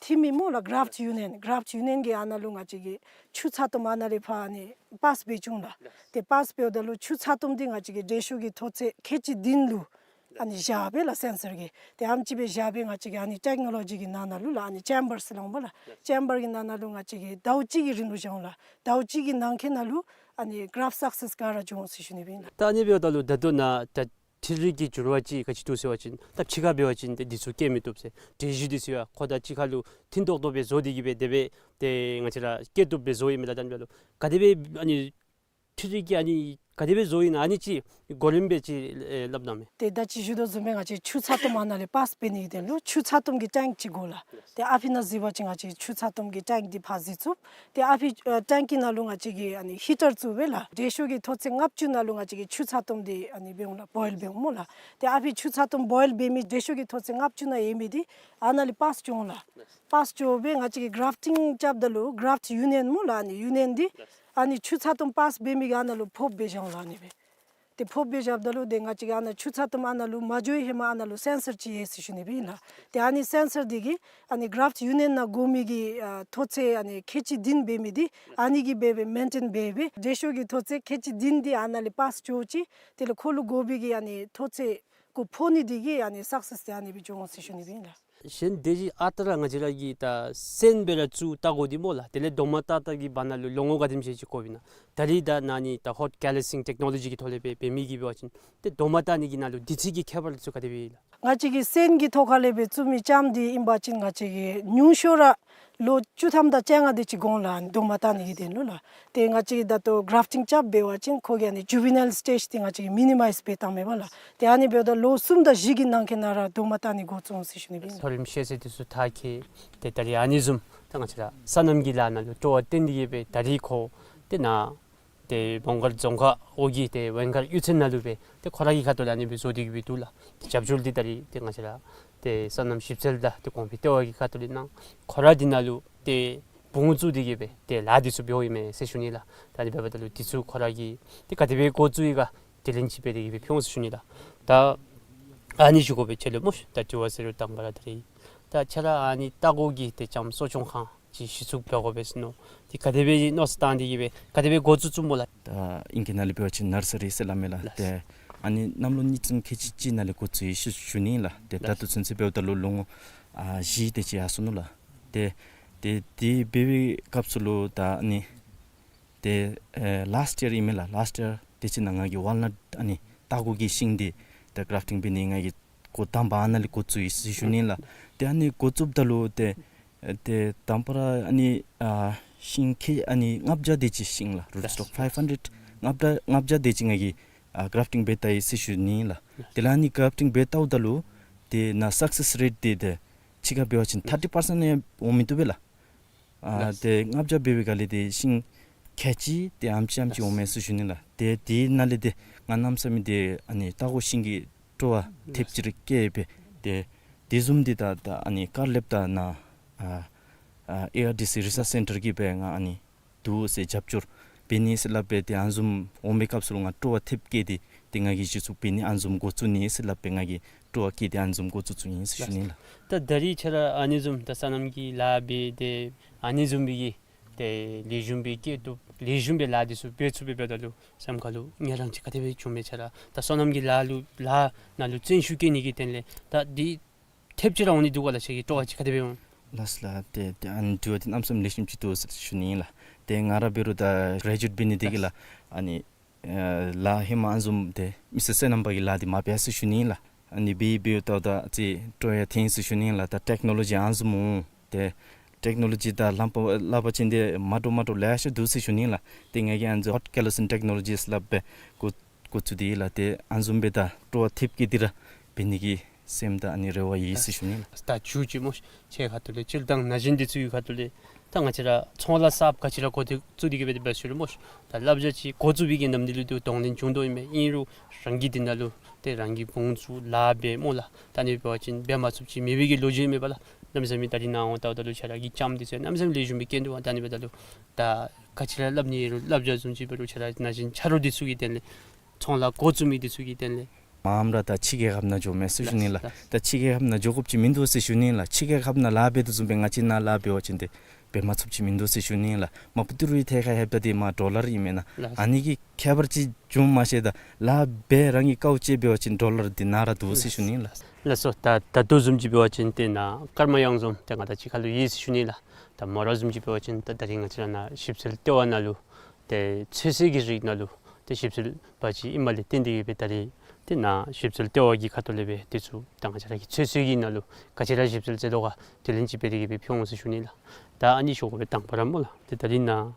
འཐུ་མི་སྨོ་ལགས། graft unit graft unit གི་ཨ་ནཱ་ལུ་ང་བཅས་ཀྱིས་ཆུ་ཚ་ཏོམ་ཨ་ནཱ་ལས་ཕར་ཨ་ནི་པཱས་འབད་བཅུག་ལགས། ཏེ་པཱས་འབདཝ་ད་ལུ་ཆུ་ཚ་ཏོམ་འདི་ང་བཅས་ཀྱི་འབྲས་ཤོག་གི་མཐོ་ཚད་ཁལ་གཅིག་བདུན་ལུ་ཨ་ནི་བཞག་སྦེ་ལགས་སེན་སར་གྱིས། ཏེ་ཨམ་ཅིག་སྦེ་བཞག་སྦེ་ང་བཅས་ཀྱིས་ཨ་ནི་ཊེཀ་ནོ་ལོ་ཇི་གི་ནང་ན་ལུ་ལགས་ཨ་ནི་ཅེམ་བར་ཟེར་སླབ་འོང་པ་ལགས། ཅེམ་བར་གྱི་ནང་ན་ལུ་ང་བཅས་ཀྱིས་ཟླཝ་གཅིག་གི་རིང་ལུ་བཞག་འོང་ལགས། ཟླཝ་གཅིག་གི་ནང་འཁོད་ནང་ལུ་ཨ་ནི་གྲཱཕ་སག་སེས་ག་ར་འབྱུང་འོང་ཟེར་ཞུ་ནི་སྦེ་ཨིན་ལགས། ད་ཨ་ནི་འབདཝ་ད་ལུ་ད་ལྟོ་ནཱ་ད་འཕྲུལ་རིག་གི་འགྱུར་བ་ཅིག་ག་ཅི་འདུག་ཟེར་བ་ཅིན་ད་ཕྱི་ཁར་འབད་བ་ཅིན་ཏེ་འདི་ཚུ་བཀལ་མི་བཏུབ་ཟེར། འབྲས་བཞེས་འདི་ཚུ་ཡང་ཁོ་ད་ཕྱི་ཁར་ལུ་ཐུན་ཏོག་ཏོ་སྦེ་བཟོ་སྟེ་གི་སྦེ་དེ་སྦེ་ཏེ་ང་བཅས་ར་བཀལ་བཏུབ་སྦེ་བཟོ་ཡི་མས་ལགས། ད་ཨ་ནི་འབདཝ་ད་ལུ་ག་དེ་སྦེ་ཨ་ནི་འཕྲུལ་རིག་གི་ཨ་ནི་ ག་དེ་སྦེ་བཟོཝ་ཨིན་ན་ཨ་ནི་ཅིག་གོ་རིམ་སྦེ་ཅིག་ཨེ་སླབ་གནང་མས། ཏེ་ད་ཅི་ཞུ་དོ་བཟུམ་སྦེ་ང་བཅས་ཆུ་ཚ་ཏོམ་ཨ་ནཱ་ལས་པཱསི་འབད་ནི་གི་དོན་ལུ་ཆུ་ཚ་ཏོམ་གྱི་ཊེངཀ་ཅིག་དགོ་ལགས། ཏེ་ཨ་ཕི་ནང་གཟིགས་པ་ཅིན་ང་བཅས་ཆུ་ཚ་ཏོམ་གྱི་ཊེངཀ་འདི་ཕར་གཟིགས་ཚུགས། ཏེ་ཨ་ཕི་ཨ་ཊེངཀ་གི་ནང་ལུ་ང་བཅས་ཀྱིས་ཨ་ནི་ཧི་ཊར་བཙུགས་སྦེ་ལགས། དྲོད་ཤུགས་ཀྱི་མཐོ་ཚད་ལྔ་བཅུ་ནང་ལུ་ང་བཅས་ཀྱིས་ཆུ་ཚ་ཏོམ་འདི་ཨ་ནི་འབད་འོང་ལགས། བོའིལ་འབད་འོང་སྨོ་ལགས། ཏེ་ཨ་ཕི་ཆུ་ཚ་ཏོམ་བོའིལ་འབད་མི་དྲོད་ཤུགས་ཀྱི་མཐོ་ཚད་ལྔ་བཅུ་ནང་ཡོད་མི་འདི་ཨ་ནཱ་ལས་པཱསི་འགྱོ་འོང་ལགས། པཱསི་འགྱོ་སྦེ་ང་བཅས་ཀྱིས་གྲཱཕ་ཊིང་རྐྱབ་ད་ལུ་གྲཱཕཊ་ཡུ་ནི་ཡཱན་སྨོ་ལགས། ཨ་ནི་ཡུ་ནི་ཡཱན་འདི་ཨ་ནི་ཆུ་ཚ་ཏོམ་པཱསི་འབད་མི་གི་ཨ་ནཱ་ལུ་ཕོགཔ་སྦེ་བཞག་འོང་ལགས། ཨ་ནི་སྦེ་ཏེ་ཕོགཔ་སྦེ་བཞགཔ་ད་ལུ་ཏེ་ང་བཅས་ཀྱིས་ཨ་ནཱ་ཆུ་ཚ་ཏོམ་ཨ་ནཱ་ལུ་མ་འགྱོ་བའི་ཧེ་མ་ཨ་ནཱ་ལུ་སེན་སར་ཅིག་ཡོད་ཟེར་ཞུ་ནི་སྦེ་ཨིན་ལགས། ཏེ་ཨ་ནི་སེན་སར་འདི་གིས་ཨ་ནི་གྲཱཕཊ་ཡུ་ནི་ཡཱན་ནང་དགོ་མི་གི་ཨ་མཐོ་ཚད་ཨ་ནི་ཁལ་གཅིག་བདུན་འབད་མི་འདི་ཨ་ནི་གིས་འབད་སྦེ་མེན་ཊེན་འབད་སྦེ་དྲོད་ཤུགས་ཀྱི་མཐོ་ཚད་ཁལ་གཅིག་བདུན་འདི་ཨ་ནཱ་ལས་པཱསི་འགྱོ་ཅི། དེ་ལས་ཁོ་ལུ་དགོ་པའི་གི་ཨ་ནི་མཐོ་ཚད་ཁོ་ཕོག་ནི་འདི་གིས་ཨ་ནི་སག་སེསི་འདི་ཨ་ནི་སྦེ་འགྱོ་འོང་ཟེར་ཞུ་ནི་སྦེ་ཨིན་ལགས། གཞན་དེ་བཞིན་ཨ་རྟག་ར་ང་བཅས་ར་གིས་ད་སོན་སྦེ་ར་བཙུགས་བལྟ་དགོ་འདི་སྨོ་ལགས། དེ་ལས་རྡོག་མ་བཏགས་བཏགས་ཀྱི་བར་ན་ལུ་ལོ་ངོ་ག་དེམ་ཅིག་ཅིག་འགོརཝ་ཨིན་ན། ད་རིས་ད་ཨ་ནི་ད་ཧོཊ་ཀེ་ལི་སིང་ཊེག་ནོ་ལོ་ཇི་གི་ཐོག་ལས་སྦེ་འབད་མི་གིས་འབད་བ་ཅིན་ཏེ་རྡོག་མ་བཏགས་ནི་གི་ནང་ལུ་དུས་ཚོད་ཀྱི་ཁྱད་པར་ཚུ་ག་དེ་སྦེ་ཨིན་ལགས། ང་བཅས་ཀྱིས་སོན་གྱི་ཐོག་ཁ་ལས་སྦེ་བཙུགས་མི་ལྕངམ་འདི་ཨིན་པ་ཅིན་ང་བཅས་ཀྱིས་ཉུང་ཤོས་ར་ལོ་བཅུ་ཐམ་དང་བཅོ་ལྔ་དེ་ཅིག་འགོར་འོང་ལགས། ཨ་ནི་རྡོག་མ་བཏགས་ནི་གི་དོན་ལུ་ལགས། ཏེ་ང་བཅས་ཀྱིས་ད་ལྟོ་གྲཱཕ་ཊིང་རྐྱབ་འབད་བ་ཅིན་ཁོ་གི་ཨ་ནི་ཇུ་ཝི་ནཱའིལ་སི་ཊེཇ་འདི་ང་བཅས་ཀྱིས་མི་ནི་མའིཛ་འབད་བཏངམ་མས་པ་ལགས། ཏེ་ཨ་ནི་འབདཝ་ད་ལོ་གསུམ་དང་བཞི་གི་ནང་འཁོད་ནང་ར་རྡོག་མ་བཏགས་ནི་འགོ་བཙུགས་འོང་ཟེར་ཞུ་ནི་སྦེ་ཨིན། མཐོ་རིམ་ཤེས་ཚད་འདི་ཚུ་མཐར་འཁྱོལ། ཏེ་ད་རིས་ཨ་ནི་བཟུམ་ད་ང་བཅས་ར་སོ་ནམ་གྱི་ལཱ་ནང་ལུ་སྤྲོ་བ་བཏོན་ཏེ་གིས་སྦེ་ད་རིས་ཁོ་ཏེ་ནཱ་ཏེ་མོང་སྒར་རྫོང་ཁག་འོག་གི་ཏེ་ཝེང་མཁར་གཡུས་ཚན་ནང་ལུ་སྦེ་ཏེ་ཁོ་ར་གི་ཁ་ཐུག་ལས་ཨ་ནི་སྦེ་བཟོ་སྟེ་གིས་སྦེ་འདུག་ལགས། ཏེ་རྒྱབ་སྐྱོར་འདི་ད་རིས་ཏེ་ང་བཅས་ར་ཏེ་སོ་ནམ་ཞིབ་འཚོལ་དང་ཏེ་གོང་འཕེལ་ལྟེ་བ་གི་ཁ་ཐུག་ལས་གནང་། ཁོ་ར་འདི་ནང་ལུ་ཏེ་བུ་བཙུགས་ཏེ་གིས་སྦེ་ཏེ་ལཱ་འདི་ཚུ་འབདཝ་ཨིན་མས་ཟེར་ཞུ་ནི་ལགས། ད་ཨ་ནི་འབདཝ་ད་ལུ་འདི་ཚུ་ཁོ་ར་གིས་ཏེ་ག་དེ་སྦེ་འགོ་བཙུགས་ཡི་ག་དེ་ལན་ཅིག་འབད་དེ་གིས་སྦེ་ཕུལ་འོང་ཟེར་ཞུ་ནི་ལགས། ད་ཨ་ནི་ཞུ་དགོ་པའི་ཆེད་ལུ་སྨོ་ཤ། ད་དྲི་བ་ཟེར་རུང་དང་པ་ར་ད་རིས་ད་ཁྱོད་ར་ཨ་ནི་ལྟ་སྐོར་གྱི་ཏེ་ལྕངམ་གསོ་སྐྱོང་ཁང་ཅིག་གཞི་བཙུགས་འབད་དགོ་པས་ཟེར་མནོ། ཏེ་ག་དེ་སྦེ་མནོ་བསམ་བཏང་སྟེ་གིས་སྦེ་ག་དེ་སྦེ་འགོ་བཙུགས་བཙུགསཔ་སྨོ་ལགས། ད་ཨིང་སྐད་ནང་ལས་འབད་བ་ཅིན་ནར་སི་རི་ཟེར་སླབ་མས་ལགས། ལགས། ཏེ་ཨ་ནི་གནམ་ལོ་ཉིས་སྟོང་ཁལ་གཅིག་གཅིག་ནང་ལས་འགོ་བཙུགས་ཡི་ཟེར་ཞུ་ནི་ལགས། ཏེ་ད་ལྟོ་ཚུན་ཚོད་འབདཝ་ད་ལུ་ལོ་ངོ་ཨ་བཞི་དེ་ཅིག་ཡར་སོ་ནུག་ལགས། ཏེ་ཏེ་དེ་འབད་བའི་སྐབས་སུ་ལུ་ད་ཨ་ནི་ཏེ་ཨེ་ལཱསཊ་ཡར་ཨིན་མས་ལགས། ལཱསཊ་ཡར་དེ་ཅིག་ནང་ང་གིས་ཝཱལ་ནཊ་ཨ་ནི་ལྟ་སྐོར་གྱི་ཤིང་འདི་ད་གྲཱཕ་ཊིང་འབད་ནི་ང་གིས་འགོ་དང་པ་ཨ་ནཱ་ལས་འགོ་བཙུགས་ཡི་ཟེར་ཞུ་ནི་ལགས། ཏེ་ཨ་ནི་འགོ་བཙུགསཔ་ད་ལུ་ཏེ་ཨེ་ཏེ་དང་པ་ར་ཨ་ནི་ཨ་ཤིང་ཁལ་ཨ་ནི་ལྔ་བརྒྱ་དེ་ཅིག་ཤིང་ལགས། རུཊ་སི་ཊོག་ཕའིབ་ཧན་ཌེཌ་ལྔ་བརྒྱ་ལྔ་བརྒྱ་དེ་ཅིག་ང་གིས་ཨ་གྲཱཕ་ཊིང་འབད་བལྟ་ཡི་ཟེར་ཞུ་ནི་ལགས། དེ་ལས་ཨ་ནི་གྲཱཕ་ཊིང་འབད་བལྟཝ་ད་ལུ་ཏེ་ནཱ་སག་སེསི་རེཊ་འདི་ཏེ་ཕྱི་ཁར་འབད་བ་ཅིན་ཐར་ཊི་པར་སེནཊ་ཡང་འོང་མི་བཏུབ་པས་ལགས། ཨ་ལགས། ཏེ་ལྔ་བརྒྱ་འབད་བའི་སྒང་ལས་ཏེ་ཤིང་ཁལ་གཅིག་ཏེ་ཨ་ནེམ་ཅིག་ཨ་ནེམ་ཅིག་འོང་མས་ཟེར་ཞུ་ནི་ལགས། ཏེ་དེ་ནང་ལས་ཏེ་ང་གནམ་མེད་ས་མེད་ཏེ་ཨ་ནི་ལྟ་སྐོར་ཤིང་གི་སྤྲོ་བ་ཐེབས་ཅིག་ར་སྐྱེས་སྦེ་ཏེ་དེ་བཟུམ་འདི་ད་ད་ཨ་ནི་དཀར་ལེབ་ད་ནཱ་ཨ་ཨ་ཨེ་ཨར་ཌི་སི་རི་སརཆ་སེན་ཊར་གྱིས་སྦེ་ང་ཨ་ནི་འདུག་ཟེར་རྒྱབ་སྐྱོར་འབད་ནི་ཟེར་སླབ་སྦེ་ཏེ་ཨ་ནི་བཟུམ་འོང་པའི་སྐབས་སུ་ལུ་ང་སྤྲོ་བ་ཐེབས་སྐྱེས་ཏེ་ཏེ་ང་གིས་གཞི་བཙུགས་འབད་ནི་ཨ་ནི་བཟུམ་འགོ་བཙུགས་ནི་ཟེར་སླབ་སྦེ་ང་གིས་སྤྲོ་བ་བསྐྱེད་དེ་ཨ་ནི་བཟུམ་འགོ་བཙུགས་བཙུགས་ཡི་ཟེར་ཞུ་ནི་ལགས། ད་ད་རིས་ཁྱོད་ར་ཨ་ནི་བཟུམ་ད་སོ་ནམ་གྱི་ལཱ་འབད་དེ་ཨ་ནི་བཟུམ་སྦེ་གི་ཏེ་ལེགས་ཤོམ་སྦེ་སྐྱེད་སྡུག་ལེགས་ཤོམ་སྦེ་ལཱ་འདི་ཚུ་འབད་ཚུགས་པའི་འབདཝ་ད་ལུ་སེམས་ཁ་ལུ་ངལ་རངས་ཅིག་ག་དེ་སྦེ་བྱུང་མས། ཁྱོད་ར་ད་སོ་ནམ་གྱི་ལཱ་ལུ་ལཱ་ནང་ལུ་བརྩོན་ཤུགས་བསྐྱེད་ནི་གི་དོན་ལས་ད་འདི་ཐེབས་ཅིག་ར་འོང་ནི་འདུག་ག་ལགས། ཁྱོད་ཀྱི་སྤྲོ་བ་ཅིག་ག་དེ་སྦེ་འོང་། ལགས་ལགས། ཏེ་ཏེ་ཨ་ནི་དྲི་བ་འདི་གནམ་མེད་ས་མེད་ལེགས་ཤོམ་ཅིག་འདུག་ཟེར་ཞུ་ནི་ཨིན་ལགས། ཏེ་ང་ར་འབད་རུང་ད་གྲེ་ཇུ་ཨེཊ་འབད་ནི་དེ་གིས་ལགས་ཨ་ནི་ཨེ་ལཱ་ཧེ་མ་ཨ་ནི་བཟུམ་ཏེ་མི་སེར་སོ་ནམ་པ་གི་ལཱ་འདི་མ་འབད་ཟེར་ཞུ་ནི་ཨིན་ལགས། ཨ་ནི་འབད་འབདཝ་ད་ད་ཅིག་སྤྲོ་ཡང་ཐོན་ཟེར་ཞུ་ནི་ཨིན་ལགས། ད་ཊེཀ་ནོ་ལོ་ཇི་ཨ་ནི་བཟུམ་འོང་ཏེ་ཊེཀ་ནོ་ལོ་ཇི་དང་ལྷམ་པ་སླབ་པ་ཅིན་ཏེ་མ་འདྲཝ་མ་འདྲཝ་ལེ་ཤ་འདུག་ཟེར་ཞུ་ནི་ཨིན་ལགས། ཏེ་ང་གིས་ཨ་ནི་ཧོཊ་ཀེ་ལི་སིང་ཊེཀ་ནོ་ལོ་ཇི་ཟེར་སླབ་སྦེ་འགོ་འགོ་བཙུགས་ཏེ་ལགས། ཏེ་ཨ་ནི་བཟུམ་སྦེ་ད་སྤྲོ་བ་ཐེབས་བསྐྱེད་དེ་ར་འབད་ནི་གི་སེམས་དང་ཨ་ནི་རེ་བ་ཡོད་ཟེར་ཞུ་ནི་ལགས། ད་མཇུག་ཅིག་སྨོ་ཤ། ཁྱོད་ཁ་ཐུག་ལས་སྤྱིར་བཏང་ན་གཞོན་འདི་ཚུ་གི་ཁ་ཐུག་ལས་ད་ང་བཅས་ར་ཚོང་ལཱ་གསརཔ་ག་ཅི་ར་འགོ་འདི་བཙུགས་ཏེ་གིས་སྦེ་འབད་ཞུ་རུང་སྨོ་ཤ། ད་བསླབ་བྱ་ཅིག་འགོ་བཙུགས་པའི་གི་ནམ་དུས་ལུ་ཏེ་གདོང་ལེན་བྱུང་དོ་ཨིན་མས། ཨིན་རུང་རང་གིས་འདི་ནང་ལུ་ཏེ་རང་གིས་བུ་བཙུགས་ལཱ་འབད་སྨོ་ལགས། ད་ཨ་ནི་འབད་བ་ཅིན་འབད་མ་ཚུགསཔ་ཅིག་མེད་པའི་གི་ལོ་རྒྱུས་མེད་པ་ལགས། གནམ་མེད་ས་མེད་ད་རིས་ནཱ་འོང་བལྟཝ་ད་ལུ་ཁྱོད་ར་གི་ལྕངམ་འདི་ཚུ་གནམ་མེད་ས་མེད་ལེགས་ཤོམ་སྦེ་སྐྱེས་འདུག་པ། ད་ཨ་ནི་འབདཝ་ད་ལུ་ད་ག་ཅི་ར་སླབ་ནི་ཡོད་རུང་བསླབ་བྱ་བཟུམ་ཅིག་འབད་རུང་ཁྱོད་ར་ན་གཞོན་ཆ་རོགས་འདི་ཚུ་གི་དོན་ལས་ཚོང་ལཱ་འགོ་བཙུགས་མི་འདི་ཚུ་གི་དོན་ལས། མངམ་ར་ད་ཕྱི་རྒྱལ་ཁབ་ནང་འགྱོཝ་མས་ཟེར་ཞུ་ནི་ལགས། ལགས། ད་ཕྱི་རྒྱལ་ཁབ་ནང་འགྱོ་དགོཔ་ཅིག་མིན་འདུག་ཟེར་ཞུ་ནི་ལགས། ཕྱི་རྒྱལ་ཁབ་ནང་ལཱ་འབད་དོ་བཟུམ་སྦེ་ང་བཅས་ནཱ་ལཱ་འབད་བ་ཅིན་ཏེ་འབད་མ་ཚུགསཔ་ཅིག་མིན་འདུག་ཟེར་ཞུ་ནི་ལགས། མ་པ་ཏི་རུའི་ཐད་ཁར་ལྷོདཔ་ད་ཏེ་མར་ཌོ་ལར་ཨིན་མེན་ན། ལགས། ཨ་ནི་གི་ཁྱད་པར་ཅིག་བྱུངམ་མ་ཤེས། ད་ལཱ་འབད་རང་གིས་དཀའཝ་སྤྱད་འབད་བ་ཅིན་ཌོ་ལར་འདི་ནཱ་ར་འདུག་ཟེར་ཞུ་ནི་ལགས། ལགས་སོ། ད་ད་ལྟོ་བཟུམ་ཅིག་འབད་བ་ཅིན་ཏེ་ནཱ་ཀརྨ་གཡང་འཛོམས་ཏེ་ང་དང་གཅིག་ཁར་ལུ་ཡོད་ཟེར་ཞུ་ནི་ལགས། ད་མོ་ར་བཟུམ་ཅིག་འབད་བ་ཅིན་ད་ད་རིས་ང་བཅས་ར་ནཱ་ཞིབ་འཚོལ་ལྟེ་བ་ནང་ལུ་ཏེ་ཚོད་བསྲེ་གི་རིགས་ནང་ལུ་ཏེ་ཞིབ་འཚོལ་པ་ཅིག་ཨིནམ་ལས་བརྟེན་ཏེ་གིས་སྦེ་ད་རིས་ཏེ་ནཱ་ཞིབ་འཚོལ་ལྟེ་བ་གི་ཁ་ཐུག་ལས་སྦེ་འདི་ཚུ་ད་ང་བཅས་ར་གི་ཚོད་བསྲེ་གི་ནང་ལུ་ག་ཅི་ར་ཞིབ་འཚོལ་མཛད་དོ་ག་དེ་ལན་ཅིག་འབད་དེ་གིས་སྦེ་ཕུལ་འོང་ཟེར་ཞུ་ནི་ལགས། ད་ཨ་ནི་ཞུ་དགོ་པའི་དང་པ་ར་སྨོ་ལགས། ཏེ་ད་རིས་ནཱ་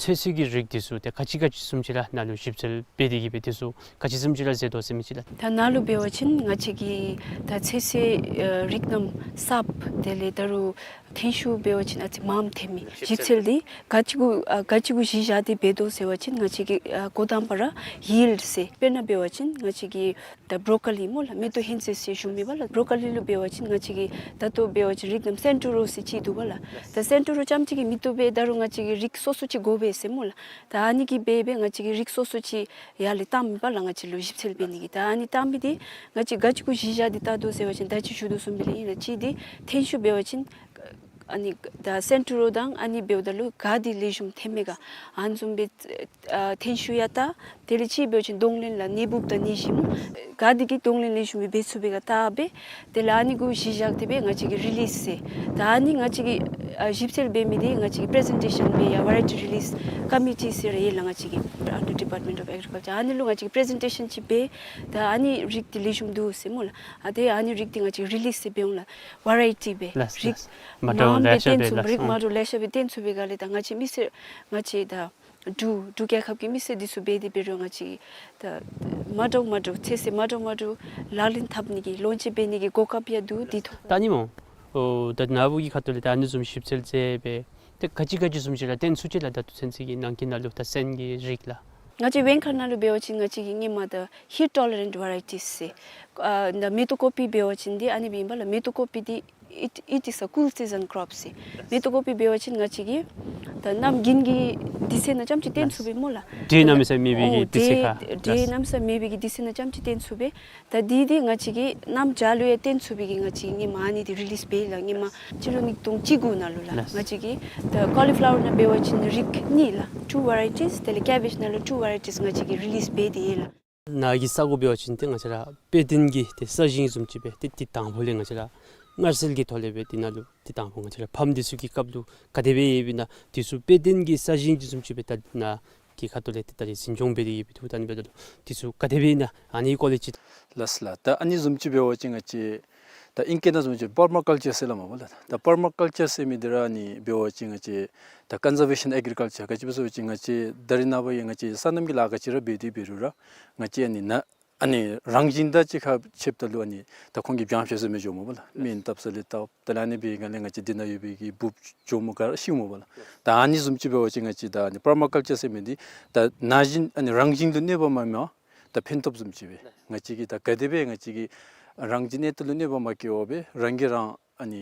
ཚོད་བསྲེ་གི་རིགས་འདི་ཚུ་ཏེ་ག་ཅི་ག་ཅི་བཟུམ་ཅིག་ར་ནཱ་ལུ་ཞིབ་འཚོལ་འབད་དེ་གི་སྦེ་འདི་ཚུ་ག་ཅི་བཟུམ་ཅིག་ར་མཛད་དོ་ཟེར་མི་ཅིག་ལགས། ད་ནཱ་ལུ་འབད་བ་ཅིན་ང་བཅས་ཀྱིས་ད་ཚོད་བསྲེ་ཨ་རིགས་རྣམས་གསརཔ་དེ་ལས་ད་རུང་ཐོན་ཤུགས་འབད་བ་ཅིན་ཨ་ཙི་མངམ་ཐོན་མི་ཞིབ་འཚོལ་འདི་ག་ཅི་གུ་ཨ་ག་ཅི་གུ་གཞི་བཞག་སྟེ་འབད་དོ་ཟེར་བ་ཅིན་ང་བཅས་ཀྱིས་ཨ་འགོ་དང་པ་ར་ཡིལཌ་ཟེར། དཔེར་ན་འབད་བ་ཅིན་ང་བཅས་ཀྱིས་ད་བོ་རོ་ཀོ་ལི་སྨོ་ལགས། མེ་ཏོག་ཧོན་ཟེ་ཟེར་ཞུ་མི་པ་ལགས། བོ་རོ་ཀོ་ལི་ལུ་འབད་བ་ཅིན་ང་བཅས་ཀྱིས་ད་ལྟོ་འབད་བ་ཅིན་རིགས་རྣམས་སེན་ཊོ་རོ་ཟེར་ཅིག་འདུག་པ་ལགས། ད་སེན་ཊོ་རོ་རྐྱངམ་གཅིག་གིས་མི་བཏུབ་པས། ད་རུང་ང་བཅས་ཀྱིས་རིགས་སོ་སོ་ཅིག་དགོ་པས་ཟེར་སྨོ་ལགས། ད་ཨ་ནི་གིས་འབད་འབད་ང་བཅས་ཀྱིས་རིགས་སོ་སོ་ཅིག་ཡར་ལས་བཏང་མི་པ་ལགས། ང་བཅས་ལུ་ཞིབ་འཚོལ་འབད་ནི་གི་ད་ཨ་ནི་བཏང་མི་འདི་ང་བཅས་ག་ཅི་གུ་གཞི་བཞག་སྟེ་བལྟ་དོ་ཟེར་བ་ཅིན་ད་ཅི་ཞུ་དོ་བཟུམ་སྦེ་ལགས་ཨིན་ལགས། གཅིག་འདི་ཐོན་ཤུགས་འབད་བ་ཅིན་ཨ་ནི་ད་སེན་ཊོ་རོ་དང་ཨ་ནི་འབདཝ་ད་ལུ་ག་འདི་ལེགས་ཤོམ་ཐོན་མས་ག་ཨ་ནི་བཟུམ་སྦེ་ཨ་ཐོན་ཤུགས་ཡང་བལྟ། དེ་ལས་གཅིག་འབད་བ་ཅིན་གདོང་ལེན་ལགས་ནད་འབུཔ་དང་ནད་གཞི་སྨོ། ག་འདི་གིས་གདོང་ལེན་ལེགས་ཤོམ་སྦེ་འབད་ཚུགས་པས་ག་བལྟ་སྦེ། དེ་ལས་ཨ་ནི་གུ་གཞི་བཞག་སྟེ་སྦེ་ང་བཅས་ཀྱིས་རི་ལིསི་ཟེར། ད་ཨ་ནི་ང་བཅས་ཀྱིས་ཨ་ཞིབ་འཚོལ་འབད་མི་འདི་ང་བཅས་ཀྱིས་པི་རི་ཟེན་ཊེ་ཤཱན་འབད་ཡང་ཝེ་རའི་ཊི་རི་ལིསི་ཀོ་མི་ཊི་ཟེར་ར་ཡོད་ལགས་ང་བཅས་ཀྱི་ཨན་ཌར་ཌི་པརཊ་མེནཊ་ཨོཕ་ཨེག་རི་ཀལ་ཅར། ཨ་ནི་ལུ་ང་བཅས་ཀྱིས་པི་རི་ཟེན་ཊེ་ཤཱན་ཅིག་འབད། ད་ཨ་ནི་རིགས་འདི་ལེགས་ཤོམ་འདུག་ཟེར་སྨོ་ལགས། ཨ་ཏེ་ཨ་ནི་རིགས་འདི་ང་བཅས་ཀྱིས་རི་ལིསི་ཟེར་འབད་འོང་ལགས། ཝེ་རའི་ཊི་སྦེ་ལགས། རིགས་ལགས། མ་འདྲཝ་མངམ་ལེ་སྦེ་ཤ་བཏོན་འབད་ཚུགས། ལགས། རིགས་མ་འདྲཝ་ལེ་ཤ་སྦེ་བཏོན་ཚུགས་པའི་སྒང་ལས་ད་ང་བཅས་མི་སེར་ང་བཅས་ད་འབྲུག་འབྲུག་རྒྱལ་ཁབ་ཀྱི་མི་སེར་འདི་ཚུ་འབད་དེ་འབད་རུང་ང་བཅས་ད་མ་འདྲཝ་མ་འདྲཝ་ཚོད་བསྲེ་མ་འདྲཝ་མ་འདྲཝ་ལག་ལེན་འཐབ་ནི་གི་ལོན་ཅིང་འབད་ནི་གི་གོ་སྐབས་ཡང་འདུག། འདི་ཐོག་ད་ཨ་ནི་སྨོ། ཨོ་ད་ནཱ་བུ་གི་ཁ་ཐུག་ལས་ད་ཨ་ནི་བཟུམ་ཞིབ་འཚོལ་མཛད་སྦེ་ཏེ་ག་ཅི་ག་ཅི་བཟུམ་ཅིག་ར་བཏོན་ཚུགས་ཅི་ལགས། ད་ལྟོ་ཚུན་ཚོད་ཀྱི་ནང་གི་ནང་ལུ་ད་སོན་གྱི་རིགས་ལགས། ང་བཅས་བེང་ཁ་ནང་ལུ་འབད་བ་ཅིན་ང་བཅས་ཀྱིས་སྔོན་མ་ད་ཧིཊ་ཊོ་ལེ་རེནཊ་ཝེ་རའི་ཊིས་ཟེར། ཨ་ད་མེ་ཏོག་ཀོ་པི་འབད་བ་ཅིན་འདི་ཨ་ནི་སྦེ་ཨིན་པ་ལགས། མེ་ཏོག་ཀོ་པི་འདི་it, it is a cool season crop ཟེར། མེ་ཏོག་ཀོ་པི་འབད་བ་ཅིན་ང་བཅས་ཀྱིས་ད་གནམ་དགུན་གྱི་དུས་ཚོད་ནང་རྐྱངམ་ཅིག་བཏོན་ཚུགས་པས་སྨོ་ལགས། འདྲེ་གནམ་མེད་ས་མེད་པའི་གི་དུས་ཚོད་ཁར། འདྲེ་གནམ་མེད་ས་མེད་པའི་གི་དུས་ཚོད་ནང་རྐྱངམ་ཅིག་བཏོན་ཚུགས་པས། ད་འདི་འདི་ང་བཅས་ཀྱིས་གནམ་བྱཱར་ལུ་ཡང་བཏོན་ཚུགས་པའི་གི་ང་བཅས་ཀྱིས་སྔོན་མ་ཨ་ནི་འདི་རི་ལིསི་འབད་ལགས། སྔོན་མ་སྤྱི་ལོ་ཉིས་སྟོང་བཅུ་དགུ་ནང་ལུ་ལགས། ལགས། ང་བཅས་ཀྱིས་ད་ཀོ་ལི་ཕི་ལ་ཝར་ནང་འབད་བ་ཅིན་རིགས་གཉིས་ལགས། two varieties། དེ་ལས་ཀེ་བེཇ་ནང་ལུ་two varieties ང་བཅས་ཀྱིས་རི་ལིསི་འབད་དེ་ཡོད་ལགས། ནཱ་གི་ས་གོ་འབད་བ་ཅིན་ཏེ་ང་བཅས་ར་དཔེ་སྟོན་གྱི་ཏེ་ས་ཞིང་བཟུམ་ཅིག་སྦེ་ཏེ་འདི་དང་པ་ལས་ང་བཅས་ར་མངར་གསལ་གྱི་ཐོག་ལས་སྦེ་འདི་ནང་ལུ་འདི་དང་པ་ང་བཅས་ར་ཕམ་འདི་ཚུ་གི་སྐབས་ལུ་ག་དེ་སྦེ་ཡོདཔ་ཨིན་ན་འདི་ཚུ་དཔེ་སྟོན་གྱི་ས་ཞིང་བཟུམ་ཅིག་སྦེ་ད་ནཱ་གི་ཁ་ཐུག་ལས་ཏེ་ད་རིས་འཛིན་སྐྱོང་འབད་དེ་ཡོད་པའི་ཐོག་ད་ཨ་ནི་འབདཝ་ད་ལུ་འདི་ཚུ་ག་དེ་སྦེ་ཨིན་ན་ཨ་ནི་སྐོར་ལས་ཅིག། ལགས་ལགས། ད་ཨ་ནི་བཟུམ་ཅིག་འབད་བ་ཅིན་ང་བཅས་ད་ཨིང་སྐད་ནང་བཟུམ་ཅིག་པར་མ་ཀལ་ཅར་ཟེར་སླབ་མས་པ་ལགས། ད་པར་མ་ཀལ་ཅར་ཟེར་མི་འདི་ར་ཨ་ནི་འབད་བ་ཅིན་ང་བཅས་ད་ཀོན་ཛར་ཝེ་ཤཱན་ཨེག་རི་ཀལ་ཅར་ག་ཅི་སྦེ་ཟེར་བ་ཅིན་ང་བཅས་ད་རེས་ནངས་པ་ཡང་ང་བཅས་སོ་ནམ་གྱི་ལཱ་ག་ཅི་ར་འབད་དེ་འབད་རུང་ར་ང་བཅས་ཨ་ནི་ནཱ་ཨ་ནི་རང་བཞིན་དང་གཅིག་ཁར་ཕྱདཔ་ད་ལུ་ཨ་ནི་ད་ཁོང་གིས་བྱང་ཤ་ཟེར་མི་འགྱོཝ་མས་པ་ལགས། སྨན་བཏབ་ས་ལས་བཏབ། དེ་ལས་ཨ་ནི་འབད་བའི་སྒང་ལས་ང་བཅས་འདི་ནང་ཡོད་པའི་གི་འབུཔ་འགྱོཝ་མས་ག་ར་ཤིཝ་མས་པ་ལགས། ད་ཨ་ནི་བཟུམ་ཅིག་འབད་བ་ཅིན་ང་བཅས་ད་ཨ་ནི་པར་མ་ཀལ་ཅར་ཟེར་མི་འདི་ད་ནང་བཞིན་ཨ་ནི་རང་བཞིན་དུ་གནོད་པ་མ་མེད་པར་ད་ཕན་ཐོགས་བཟུམ་ཅིག་སྦེ་ང་བཅས་ཀྱིས་ད་ག་དེ་སྦེ་ང་བཅས་ཀྱིས་རང་བཞིན་གནས་སྟངས་ལུ་གནོད་པ་མ་བཀལ་བར་སྦེ་རང་གིས་རང་ཨ་ནི་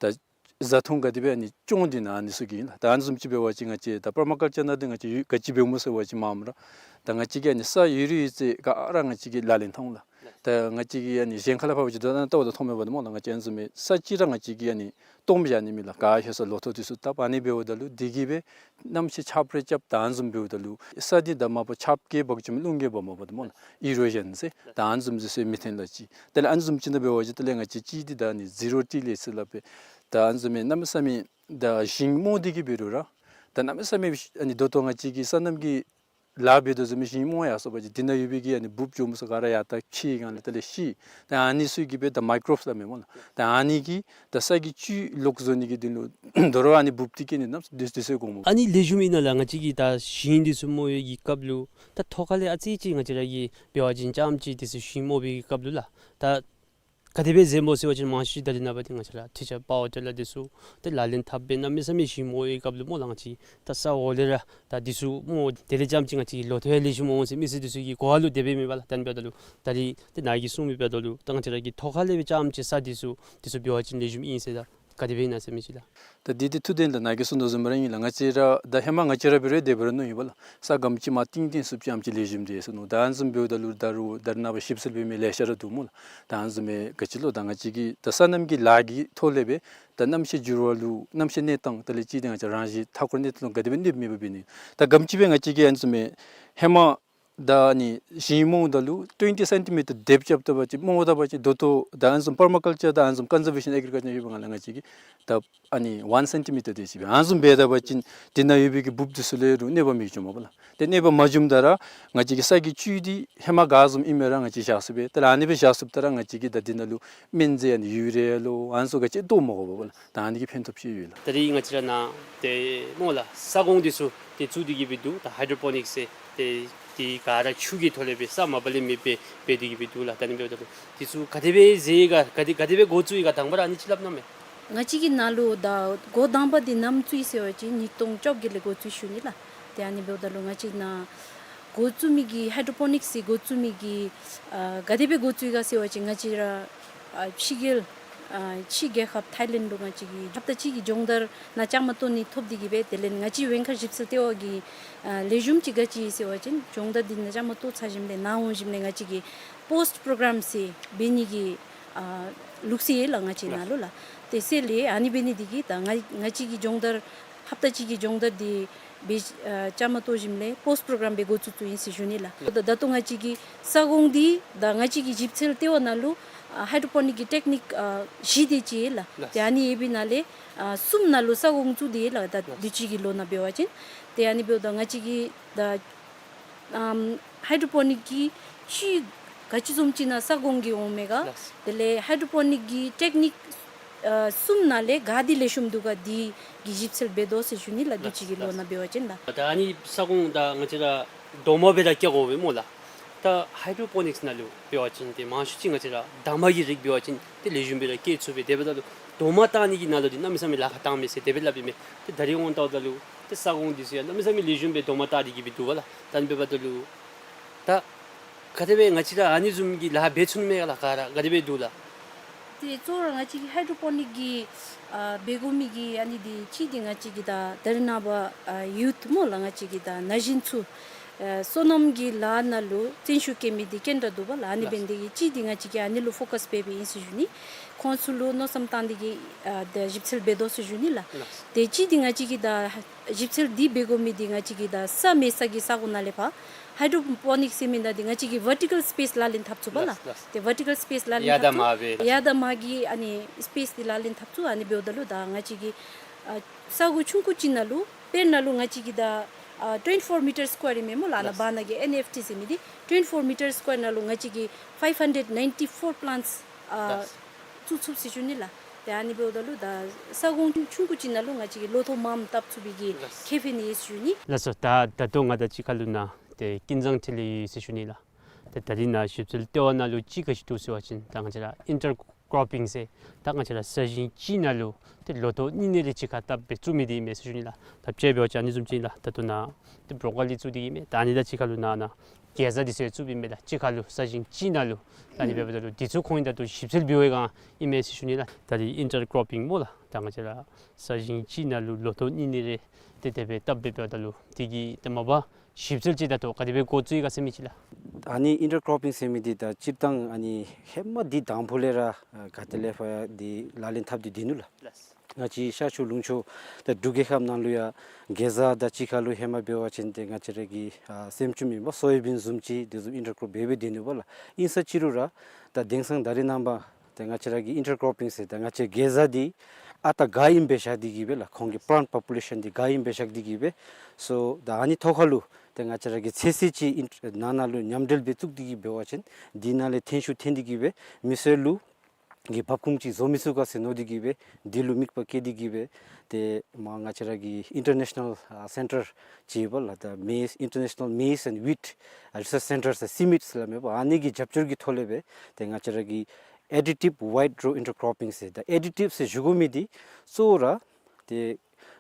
ད་བཟའ་འཐུང་ག་དེ་སྦེ་ཨ་ནི་སྐྱོང་སྟེ་ཨ་ནི་ཚུ་གི་ད་ཨ་ནི་བཟུམ་ཅིག་འབད་བ་ཅིན་ང་བཅས་ད་པར་མ་ཀལ་ཅར་ནང་འདི་ང་བཅས་ཡོད་ག་ཅི་འབདཝ་སྨོ་ཟེར་བ་ཅིན་མངམ་ར་ད་ང་བཅས་ཀྱིས་ཨ་ནི་ས་ཡོད་རིགས་ཡོད་ཚད་ག་ར་ང་བཅས་ཀྱིས་ལག་ལེན་འཐབ་འོང་ལགས། ད་ང་བཅས་ཀྱིས་ཨ་ནི་གཞན་ཁ་ལས་ཕར་འབད་བ་ཅིན་ད་ལྟོ་ད་མཐོངམ་མས་པ་སྨོ་ལགས། ང་བཅས་ཨ་ནི་བཟུམ་མའི་ས་ཅིག་ར་ང་བཅས་ཀྱིས་ཨ་ནི་སྟོངམ་བཞག་ནི་མེད་ལགས། ག་ཧེ་ས་ལོ་ཐོག་འདི་ཚུ་བཏབ། ཨ་ནི་འབདཝ་ད་ལུ་འདི་གིས་སྦེ་གནམ་གཤིས་ཆརཔ་རེ་རྐྱབ་ད་ཨ་ནི་བཟུམ་འབདཝ་ད་ལུ་ས་འདི་ད་མ་པ་ཆརཔ་བཀལ་འབག་བཅུག་མི་རླུང་གིས་འབག་མ་པ་ད་སྨོ་ལགས། ཨི་རོ་ཞཱན་ཟེར་ད་ཨ་ནི་བཟུམ་ཅིག་ཟེར་མི་ཐོན་ལགས་ཅིག། དེ་ལས་ཨ་ནི་བཟུམ་ཅིག་ནང་འབད་བ་ཅིན་དེ་ལས་ང་བཅས་ཅིག་འདི་ད་ཨ་ནི་ཟི་རོ་ཊི་ལེ་ཟེར་སླབ་སྦེ་ད་ཨ་ནི་བཟུམ་མའི་གནམ་མེད་ས་མེད་ད་ཞིང་རྨོ་སྟེ་གི་འབད་རུང་ར་ད་གནམ་མེད་ས་མེད་ཨ་ནི་ད་ལྟོ་ང་བཅས་ཀྱིས་སོ་ནམ་གྱི་ལཱ་འབད་དོ་བཟུམ་མའི་ཞིང་རྨོ་ཡར་སོང་པ་ཅིན་འདི་ནང་ཡོད་པའི་གི་ཨ་ནི་འབུཔ་འགྱོཝ་སྨོ་ཟེར་ག་ར་ཡར་ད་ཁྱིད་སྒང་ལས་དེ་ལས་ཤི། ད་ཨ་ནི་ཚུ་གིས་སྦེ་ད་མའི་ཀོ་རོབསི་སླབ་མས་སྨོ་ལགས། ད་ཨ་ནི་གིས་ད་ས་གི་བཅུད་ལོག་བཟོ་ནི་གི་དོན་ལུ་དོ་རུང་ཨ་ནི་འབུཔ་འདི་གིས་ཨ་ནི་གནམ་མེད་ས་མེད་དུས་ཚོད་འགོརཝ་མས། ཨ་ནི་ལེགས་ཤོམ་ཨིན་ན་ལགས། ང་བཅས་ཀྱིས་ད་ཞིང་འདི་ཚུ་རྨོ་བའི་གི་སྐབས་ལུ་ད་ཐོག་ཁ་ལས་ཨ་ཙི་ཅིག་ང་བཅས་ར་གིས་འབད་བ་ཅིན་རྐྱངམ་ཅིག་འདི་ཚུ་ཞིང་རྨོ་བའི་གི་སྐབས་ལུ་ལགས་ད་ག་དེ་སྦེ་མཛདཔ་སྨོ་ཟེར་བ་ཅིན་མང་ཤོས་ད་རེས་ནངས་པ་འདི་ང་བཅས་ར་ཊི་ཅར་པ་ཝར་ཊི་ལར་འདི་ཚུ་ཏེ་ལག་ལེན་འཐབ་སྦེ་གནམ་མེད་ས་མེད་ཞིང་རྨོ་བའི་སྐབས་ལུ་སྨོ་ལགས། ང་བཅས་ད་ས་འོག་ལས་ར་ད་འདི་ཚུ་རྨོ་དེ་ལས་རྐྱངམ་ཅིག་ང་བཅས་ལོ་ཐོག་ཡང་ལེགས་ཤོམ་འོང་ཟེར་མི་སེར་འདི་ཚུ་གི་གོ་བ་ལུ་དེ་སྦེ་མེན་པ་ལགས། ད་ཨ་ནི་འབདཝ་ད་ལུ་ད་རིས་ཏེ་ནཱ་གིས་གསུངས་མི་འབདཝ་ད་ལུ་ད་ང་བཅས་ར་གིས་ཐོག་ཁ་ལས་སྦེ་རྐྱངམ་ཅིག་ས་འདི་ཚུ་འདི་ཚུ་འབད་བ་ཅིན་ལེགས་ཤོམ་ཨིན་ཟེར་ད་ག་དེ་སྦེ་ཨིན་ན་ཟེར་མི་ཅིག་ལགས། ད་འདི་འདི་ཐུགས་བདེན་ལགས། ནཱ་གིས་གསུངས་དོ་བཟུམ་ར་ཨིན་ལགས། ང་བཅས་ར་ད་ཧེ་མ་ང་བཅས་ར་འབད་རུང་དེ་འབད་རུང་མནོ་ཡི་པ་ལགས། ས་ག་དེམ་ཅིག་མར་གཏིང་གཏིང་སུ་ཅིག་ཨ་ནེམ་ཅིག་ལེགས་ཤོམ་འདུག་ཟེར་མནོ། ད་ཨ་ནི་བཟུམ་འབདཝ་ད་ལུ་ད་རུང་ད་རེས་ནངས་པ་ཞིབ་འཚོལ་འབད་མི་ལེ་ཤ་ར་འདུག་སྨོ་ལགས། ད་ཨ་ནི་བཟུམ་མའི་ག་ཅི་ལོ་ད་ང་བཅས་ཀྱིས་ད་སོ་ནམ་གྱི་ལཱ་གི་ཐོག་ལས་སྦེ་ད་གནམ་གཤིས་འགྱུར་བ་ལུ་གནམ་གཤིས་གནས་སྟངས་དེ་ལས་ཅིག་འདི་ང་བཅས་རང་བཞིན་མཐའ་འཁོར་གནས་སྟངས་ལུ་ག་དེ་སྦེ་གནོདཔ་མེད་པ་འབད་ནི། ད་ག་དེམ་ཅིག་སྦེ་ང་བཅས་ཀྱིས་ཨ་ནི་བཟུམ་མའི་ཧེ་མ་ ད་ཨ་ནི་ཞིང་རྨོ་ད་ལུ་ཊུ་ཝེན་ཊི་སེན་ཊི་མི་ཊར་དེབ་རྐྱབ་ད་པ་ཅིན་རྨོ་ད་པ་ཅིན་ད་ལྟོ་ད་ཨ་ནི་བཟུམ་པར་མ་ཀལ་ཅར་དང་ཨ་ནི་བཟུམ་ཀོན་ཟར་བེ་ཤཱན་ཨེག་རི་ཀལ་ཅར་ཡོད་པ་ང་ལུ་ང་བཅས་ཀྱིས་ད་ཨ་ནི་ཝན་སེན་ཊི་མི་ཊར་དེ་ཅིག་སྦེ་ཨ་ནི་བཟུམ་འབད་ད་པ་ཅིན་དེ་ནང་ཡོད་པའི་གི་འབུཔ་འདི་ཚུ་ལས་རུང་གནོད་པ་མི་འབྱུངམ་པ་ལགས། ཏེ་གནོད་པ་མ་འབྱུངམ་ད་ར་ང་བཅས་ཀྱི་ས་གི་བཅུད་འདི་ཧེ་མ་ག་བཟུམ་ཨིན་མི་ར་ང་བཅས་བཞག་ཚུགས་པས། ཏེ་ཨ་ནི་སྦེ་བཞག་ཚུགསཔ་ད་ར་ང་བཅས་ཀྱིས་ད་དེ་ནང་ལུ་སྨན་རྫས་ཨ་ནི་ཡུ་རི་ཡ་ལོ་ཨ་ནི་ཚུ་ག་ཅི་བཏོག་མ་དགོཔ་པ་ལགས། ད་ཨ་ནི་གི་ཕན་ཐོགས་ཅིག་ཡོད་ལགས། ད་རིས་ང་བཅས་ར་ནཱ་ཏེ་སྨོ་ལགས་ས་གོང་འདི་ཚུ་ཏེ་བཙུགས་ཏེ་གི་སྦེ་འདུག། ད་ཧའི་ཌྲོ་པོ་ནིཀསི་ཟེར་ཏེ་དེ་ག་ར་ཆུ་གི་ཐོག་ལས་སྦེ་ས་མ་པ་ལས་མེད་པར་འབད་དེ་གི་སྦེ་འདུག་ལགས། ད་ཨ་ནི་འབདཝ་ད་ལུ་དེ་ཚུ་ག་དེ་སྦེ་མཛད་ག་ག་དེ་ག་དེ་སྦེ་འགོ་བཙུགས་ཡི་ག་དང་པ་ར་ཨ་ནི་ཅིག་སླབ་གནང་མས། ང་བཅས་ཀྱི་ནཱ་ལུ་ད་འགོ་དང་པ་འདི་ནམ་བཙུགས་ཡི་ཟེར་བ་ཅིན་ཉིས་སྟོང་བཅོ་བརྒྱད་ལས་འགོ་བཙུགས་ཞུ་ནི་ལགས། ཏེ་ཨ་ནི་འབདཝ་ད་ལུ་ང་བཅས་ནཱ་འགོ་བཙུགས་མི་གི་ཧའི་ཌྲོ་པོ་ནིཀསི་འགོ་བཙུགས་མི་གི་ཨ་ག་དེ་སྦེ་འགོ་བཙུགས་ཡི་ག་ཟེར་བ་ཅིན་ང་བཅས་ར་ཨ་ཕྱི་རྒྱལ་ཨ་ཕྱི་རྒྱལ་ཁབ་ཐའི་ལེནཌ་ལུ་ང་བཅས་ཀྱིས་ཧབ་ཏ་གཅིག་གི་སྦྱོང་བརྡར་ནཱ་བཅའ་མར་གཏོགས་ནི་ཐོབ་སྟེ་གི་སྦེ་དེ་ལས་ང་བཅས་ཝེང་མཁར་ཞིབ་འཚོལ་ལྟེ་བ་གི་ཨ་ལེགས་ཤོམ་ཅིག་ག་ཅི་ཨིན་ཟེར་བ་ཅིན་སྦྱོང་བརྡར་འདི་ནཱ་བཅའ་མར་གཏོགས་ཚར་ཞིནམ་ལས་ནཱ་འོང་ཞིནམ་ལས་ང་བཅས་ཀྱིས་པོསཊ་པོརོ་གརམ་ཟེར་འབད་ནི་གི་ཨ་ལུགས་སྲོལ་ཡོད་ལགས་ང་བཅས་ནཱ་ལུ་ལགས། དེ་ཟེར་ལས་ཨ་ནི་འབད་ནི་འདི་གིས་ད་ང་ང་བཅས་ཀྱི་སྦྱོང་བརྡར་ཧབ་ཏ་གཅིག་གི་སྦྱོང་བརྡར་འདི་སྦེ་ཨ་བཅའ་མར་གཏོགས་ཞིནམ་ལས་པོསཊ་པོརོ་གརམ་སྦེ་འགོ་བཙུགས་བཙུགསཔ་ཨིན་ཟེར་ཞུ་ནི་ལགས། ད་ད་ལྟོ་ང་བཅས་ཀྱི་ས་གོང་འདི་ད་ང་བཅས་ཀྱི་ཞིབ་འཚོལ་ལྟེ་བ་ནང་ལུ་ཨ་ཧའི་ཌྲོ་པོ་ནིཀ་གི་ཊེཀ་ནིཀ་ཨ་བཞི་དེ་ཅིག་ཡོད་ལགས། ལགས། ཏེ་ཨ་ནི་ཡོད་པའི་ནང་ལས་ཨ་གསུམ་ནང་ལུ་ས་གོང་བཙུགས་ཏེ་ཡོད་ལགས། ད་ལགས། དུས་ཅི་གི་ལོ་ནང་འབད་བ་ཅིན་ཏེ་ཨ་ནི་འབདཝ་ད་ང་བཅས་ཀྱི་ད་ཨམ་ཧའི་ཌྲོ་པོ་ནིཀ་གི་ཅིག་ག་ཅི་བཟུམ་ཅིག་ནང་ས་གོང་གི་འོང་མས་ག། ལགས། དེ་ལས་ཧའི་ཌྲོ་པོ་ནིཀ་གི་ཊེཀ་ནིཀ་ཨ་གསུམ་ནང་ལས་ག་འདི་ལེགས་ཤོམ་འདུག་ག་འདི་གི་ཞིབ་འཚོལ་འབད་དོ་ཟེར་ཞུ་ནི་ལགས། དུས་ཅི་གི་ལོ་ནང་འབད་བ་ཅིན་ལགས། ད་ཨ་ནི་ས་གོང་ད་ང་བཅས་ར་རྡོག་མ་སྦེ་ར་བཀལ་དགོ་པས་སྨོ་ལགས། ད་ཧའི་ཌྲོ་པོ་ནིཀསི་ནང་ལུ་འབད་བ་ཅིན་ཏེ་མང་ཤོས་ཅིག་ང་བཅས་ར་འདབ་མ་གི་རིགས་འབད་བ་ཅིན་ཏེ་ལེགས་ཤོམ་སྦེ་ར་སྐྱེ་ཚུགས་པས། དེ་འབདཝ་ད་ལུ་རྡོག་མ་བཏགས་ནི་གི་ནང་ལུ་འདི་གནམ་མེད་ས་མེད་ལཱ་ཁག་བཏང་མས་ཟེར་དེ་སྦེ་སླབ་ཨིན་མས། ཏེ་ད་རིས་འོང་བལྟཝ་ད་ལུ་ཏེ་ས་གོང་འདི་ཚུ་ཡང་གནམ་མེད་ས་མེད་ལེགས་ཤོམ་སྦེ་རྡོག་མ་བཏགས་ཏེ་གི་སྦེ་འདུག་པ་ལགས། ད་ཨ་ནི་འབདཝ་ད་ལུ་ད་ག་དེ་སྦེ་ང་བཅས་ར་ཨ་ནི་བཟུམ་གྱི་ལཱ་འབད་ཚུགས་ནི་མས་ག་ལགས། ག་ར་ག་དེ་སྦེ་འདུག་ལགས། ཏེ་གཙོ་བོ་ར་ང་བཅས་ཀྱི་ཧའི་ཌྲོ་པོ་ནིཀ་གི་ཨ་འབད་དགོ་མི་གི་ཨ་ནི་འདི་གཅིག་འདི་ང་བཅས་ཀྱི་ད་ད་རེས་ནངས་པ་ཨ་ཡུཐ་སྨོ་ལགས། ང་བཅས་ཀྱི་ད་ན་གཞོན་ཚུ་ཨ་སོ་ནམ་གྱི་ལཱ་ནང་ལུ་བརྩོན་ཤུགས་བསྐྱེད་མི་འདི་ག་དྲག་འདུག་པ་ལགས། ཨ་ནི་འབད་ནི་འདི་གིས་གཅིག་འདི་ང་བཅས་ཀྱིས་ཨ་ནི་ལུ་ཕོ་ཀསི་འབད་འབདཝ་ཨིན་ཟེར་ཞུ་ནི། ཁོང་ཚུ་ལུ་མནོ་བསམ་བཏང་སྟེ་གི་ཨ་ད་ཞིབ་འཚོལ་འབད་དོ་ཟེར་ཞུ་ནི་ལགས། ལགས། ཏེ་གཅིག་འདི་ང་བཅས་ཀྱི་ད་ཞིབ་འཚོལ་འདི་འབད་དགོ་མི་འདི་ང་བཅས་ཀྱི་ད་ས་མེད་ས་གི་ས་གོ་ནང་ལས་ཕར་ཧའི་ཌྲོ་པོ་ནིཀསི་ཟེར་མི་ད་འདི་ང་བཅས་ཀྱིས་ཝར་ཊི་ཀལ་སི་པེསི་ལག་ལེན་འཐབ་ཚུགས་པ་ལགས། ལགས། ལགས། ཏེ་ཝར་ཊི་ཀལ་སི་པེསི་ལག་ལེན་ཡར་དང་འཐབ་ཚུགས། མར་སྦེ་ཡར་དང་མར་གྱི་ཨ་ནི་སི་པེསི་འདི་ལག་ལེན་འཐབ་ཚུགས། ཨ་ནི་འབདཝ་ད་ལུ་ད་ང་བཅས་ཀྱི་ཨ་ས་གོ་ཆུང་ཀུ་ཅིག་ནང་ལུ་དཔེར་ན་ལུ་ང་བཅས་ཀྱི་ད་ཨ་ཊུ་ཝེན་ཊི་ཕོར་མི་ཊར་སི་ཀུ་ཝེར་ཨིན་མས་སྨོ་ལགས། ཨ་ནཱ། ལགས། བར་ན་གི་ཨེན་ཨེཕ་ཊི་ཟེར་མི་འདི་ཊུ་ཝེན་ཊི་ཕོར་མི་ཊར་སི་ཀུ་ཝེར་ནང་ལུ་ང་བཅས་ཀྱིས་ཕའིབ་ཧན་ཌེཌ་ནའིན་ཊི་ཕོར་པི་ལཱནཊསི་ཨ་ལགས། བཙུགས་ཚུགས་ཟེར་ཞུ་ནི་ལགས། ཏེ་ཨ་ནི་འབདཝ་ད་ལུ་ད་ས་གོང་ཆུང་ཀུ་ཅིག་ནང་ལུ་ང་བཅས་ཀྱིས་ལོ་ཐོག་མངམ་བཏབ་ཚུགས་པའི་གི་ལགས། ཁེ་ཕན་ཡོད་ཟེར་ཞུ་ནི། ལགས་སོ། ད་ད་ལྟོ་ང་དང་གཅིག་ཁར་ལུ་ནཱ་ཏེ་ཀུན་བཟང་འཕྲིན་ལས་ཡོད་ཟེར་ཞུ་ནི་ལགས། ཏེ་ད་རིས་ནཱ་ཞིབ་འཚོལ་ལྟེ་བ་ནང་ལུ་ཅིག་ག་ཅི་འདུག་ཟེར་བ་ཅིན་ད་ང་བཅས་ར་ཨིན་ཊར་ཀོར་པིང་ཟེར་ད་ང་བཅས་ར་ས་ཞིང་གཅིག་ནང་ལུ་ཏེ་ལོ་ཐོག་གཉིས་གཉིས་རེ་གཅིག་ཁར་བཏབ་སྦེ་བཙུགས་མི་འདི་ཨིན་མས་ཟེར་ཞུ་ནི་ལགས། ད་དཔྱེ་འབད་བ་ཅིན་ཨ་ནི་བཟུམ་ཅིག་ཨིན་ལགས། ད་ལྟོ་ནཱ་ཏེ་བོ་རོ་ཀོ་ལི་བཙུགས་ཏེ་གི་མས། ད་ཨ་ནི་དང་གཅིག་ཁར་ལུ་ནཱ་ནཱ་གེ་ཟ་འདི་ཚུ་ཡང་བཙུགསཔ་ཨིན་མས་ལགས། གཅིག་ཁར་ལུ་ས་ཞིང་གཅིག་ནང་ལུ། ད་ཨ་ནི་འབདཝ་ད་ལུ་འདི་ཚུ་ཁོང་གིས་ད་ལྟོ་ཞིབ་འཚོལ་འབད་བའི་སྒང་ཨིན་མས་ཟེར་ཞུ་ནི་ལགས། ད་རིས་ཨིན་ཊར་ཀོར་པིང་སྨོ་ལགས། ད་ང་བཅས་ར་ས་ཞིང་གཅིག་ནང་ལུ་ལོ་ཐོག་གཉིས་གཉིས་རེ་ཏེ་དེ་སྦེ་བཏབ་སྦེ་འབདཝ་ད་ལུ་འདི་གི་ཏེ་མ་པ་ཞིབ་འཚོལ་ཅིག་ད་ལྟོ་ག་དེ་སྦེ་འགོ་བཙུགས་ཡི་ག་ཟེར་མི་ཅིག་ལགས། ཨ་ནི་ཨིན་ཊར་ཀོར་པིང་ཟེར་མི་འདི་ད་སྤྱིར་བཏང་ཨ་ནི་ཧེ་མ་འདི་དང་ཕུ་ལས་ར་ཨ་ག་ཏེ་ལས་ཕར་འདི་ལག་ལེན་འཐབ་སྟེ་སྡོད་ནུག་ལགས། ལགས། ང་བཅས་ཤར་ཕྱོགས་ལུང་ཕྱོགས་ད་འབྲུག་རྒྱལ་ཁབ་ནང་ལུ་ཡང་གེ་ཟ་དང་གཅིག་ཁར་ལུ་ཧེ་མ་འབད་བ་ཅིན་ཏེ་ང་བཅས་ར་གི་ཨ་སེམ་ཅུམ་ཨིན་པ་སོ་ཡ་བིན་བཟུམ་ཅིག་དེ་བཟུམ་ཨིན་ཊར་ཀོར་འབད་སྦེ་སྡོད་ནུག་པ་ལགས། ཨིན་ས་ཅི་རུང་ར་ད་དེང་སང་ད་རེས་ནངས་པ་ཏེ་ང་བཅས་ར་གི་ཨིན་ཊར་ཀོར་པིང་ཟེར་ད་ང་བཅས་གེ་ཟ་འདི་ཨ་རྟག་ག་ཨིནམ་སྦེ་བཞག་སྟེ་གི་སྦེ་ལགས། ཁོང་གི་པི་ལཱནཊ་པོ་པུ་ལེ་ཤཱན་འདི་ག་ཨིནམ་སྦེ་བཞག་སྟེ་གི་སྦེ། སོ་ད་ཨ་ནི་ཐོག་ཁར་ལུ་ཏེ་ང་བཅས་ར་གི་ཚོད་བསྲེ་ཅིག་ཨིན་ནང་ན་ལུ་མཉམ་འབྲེལ་སྦེ་བཙུགས་ཏེ་གི་འབད་བ་ཅིན་འདི་ནང་ལས་ཐོན་ཤུགས་ཐོན་ཏེ་གི་སྦེ་མི་སེར་ལུ་གི་བབ་ཁུངས་ཅིག་བཟོ་མི་ཚུགས་ག་ཟེར་མནོ་སྟེ་གི་སྦེ་འདི་ལུ་དམིགས་པ་བསྐྱེད་དེ་གི་སྦེ་ཏེ་མར་ང་བཅས་ར་གི་ཨིན་ཊར་ནེ་ཤ་ནཱལ་ཨ་སེན་ཊར་ཅིག་ཡོད་པ་ལགས། ད་མེསི་ཨིན་ཊར་ནེ་ཤ་ནཱལ་མེསི་ཨེནཌ་ཝིཊ་ཨ་རི་སརཆ་སེན་ཊར་ཟེར་སི་མིཊ་ཟེར་སླབ་མས་པ། ཨ་ནི་གི་རྒྱབ་སྐྱོར་གྱི་ཐོག་ལས་སྦེ་ཏེ་ང་བཅས་ར་གི་ཨེ་ཌི་ཊིབ་ཝའིཊ་རོ་ཨིན་ཊར་ཀོར་པིང་ཟེར། ད་ཨེ་ཌི་ཊིབ་ཟེར་ཞུ་དགོ་མི་འདི་གཙོ་བོ་ར་ཏེ་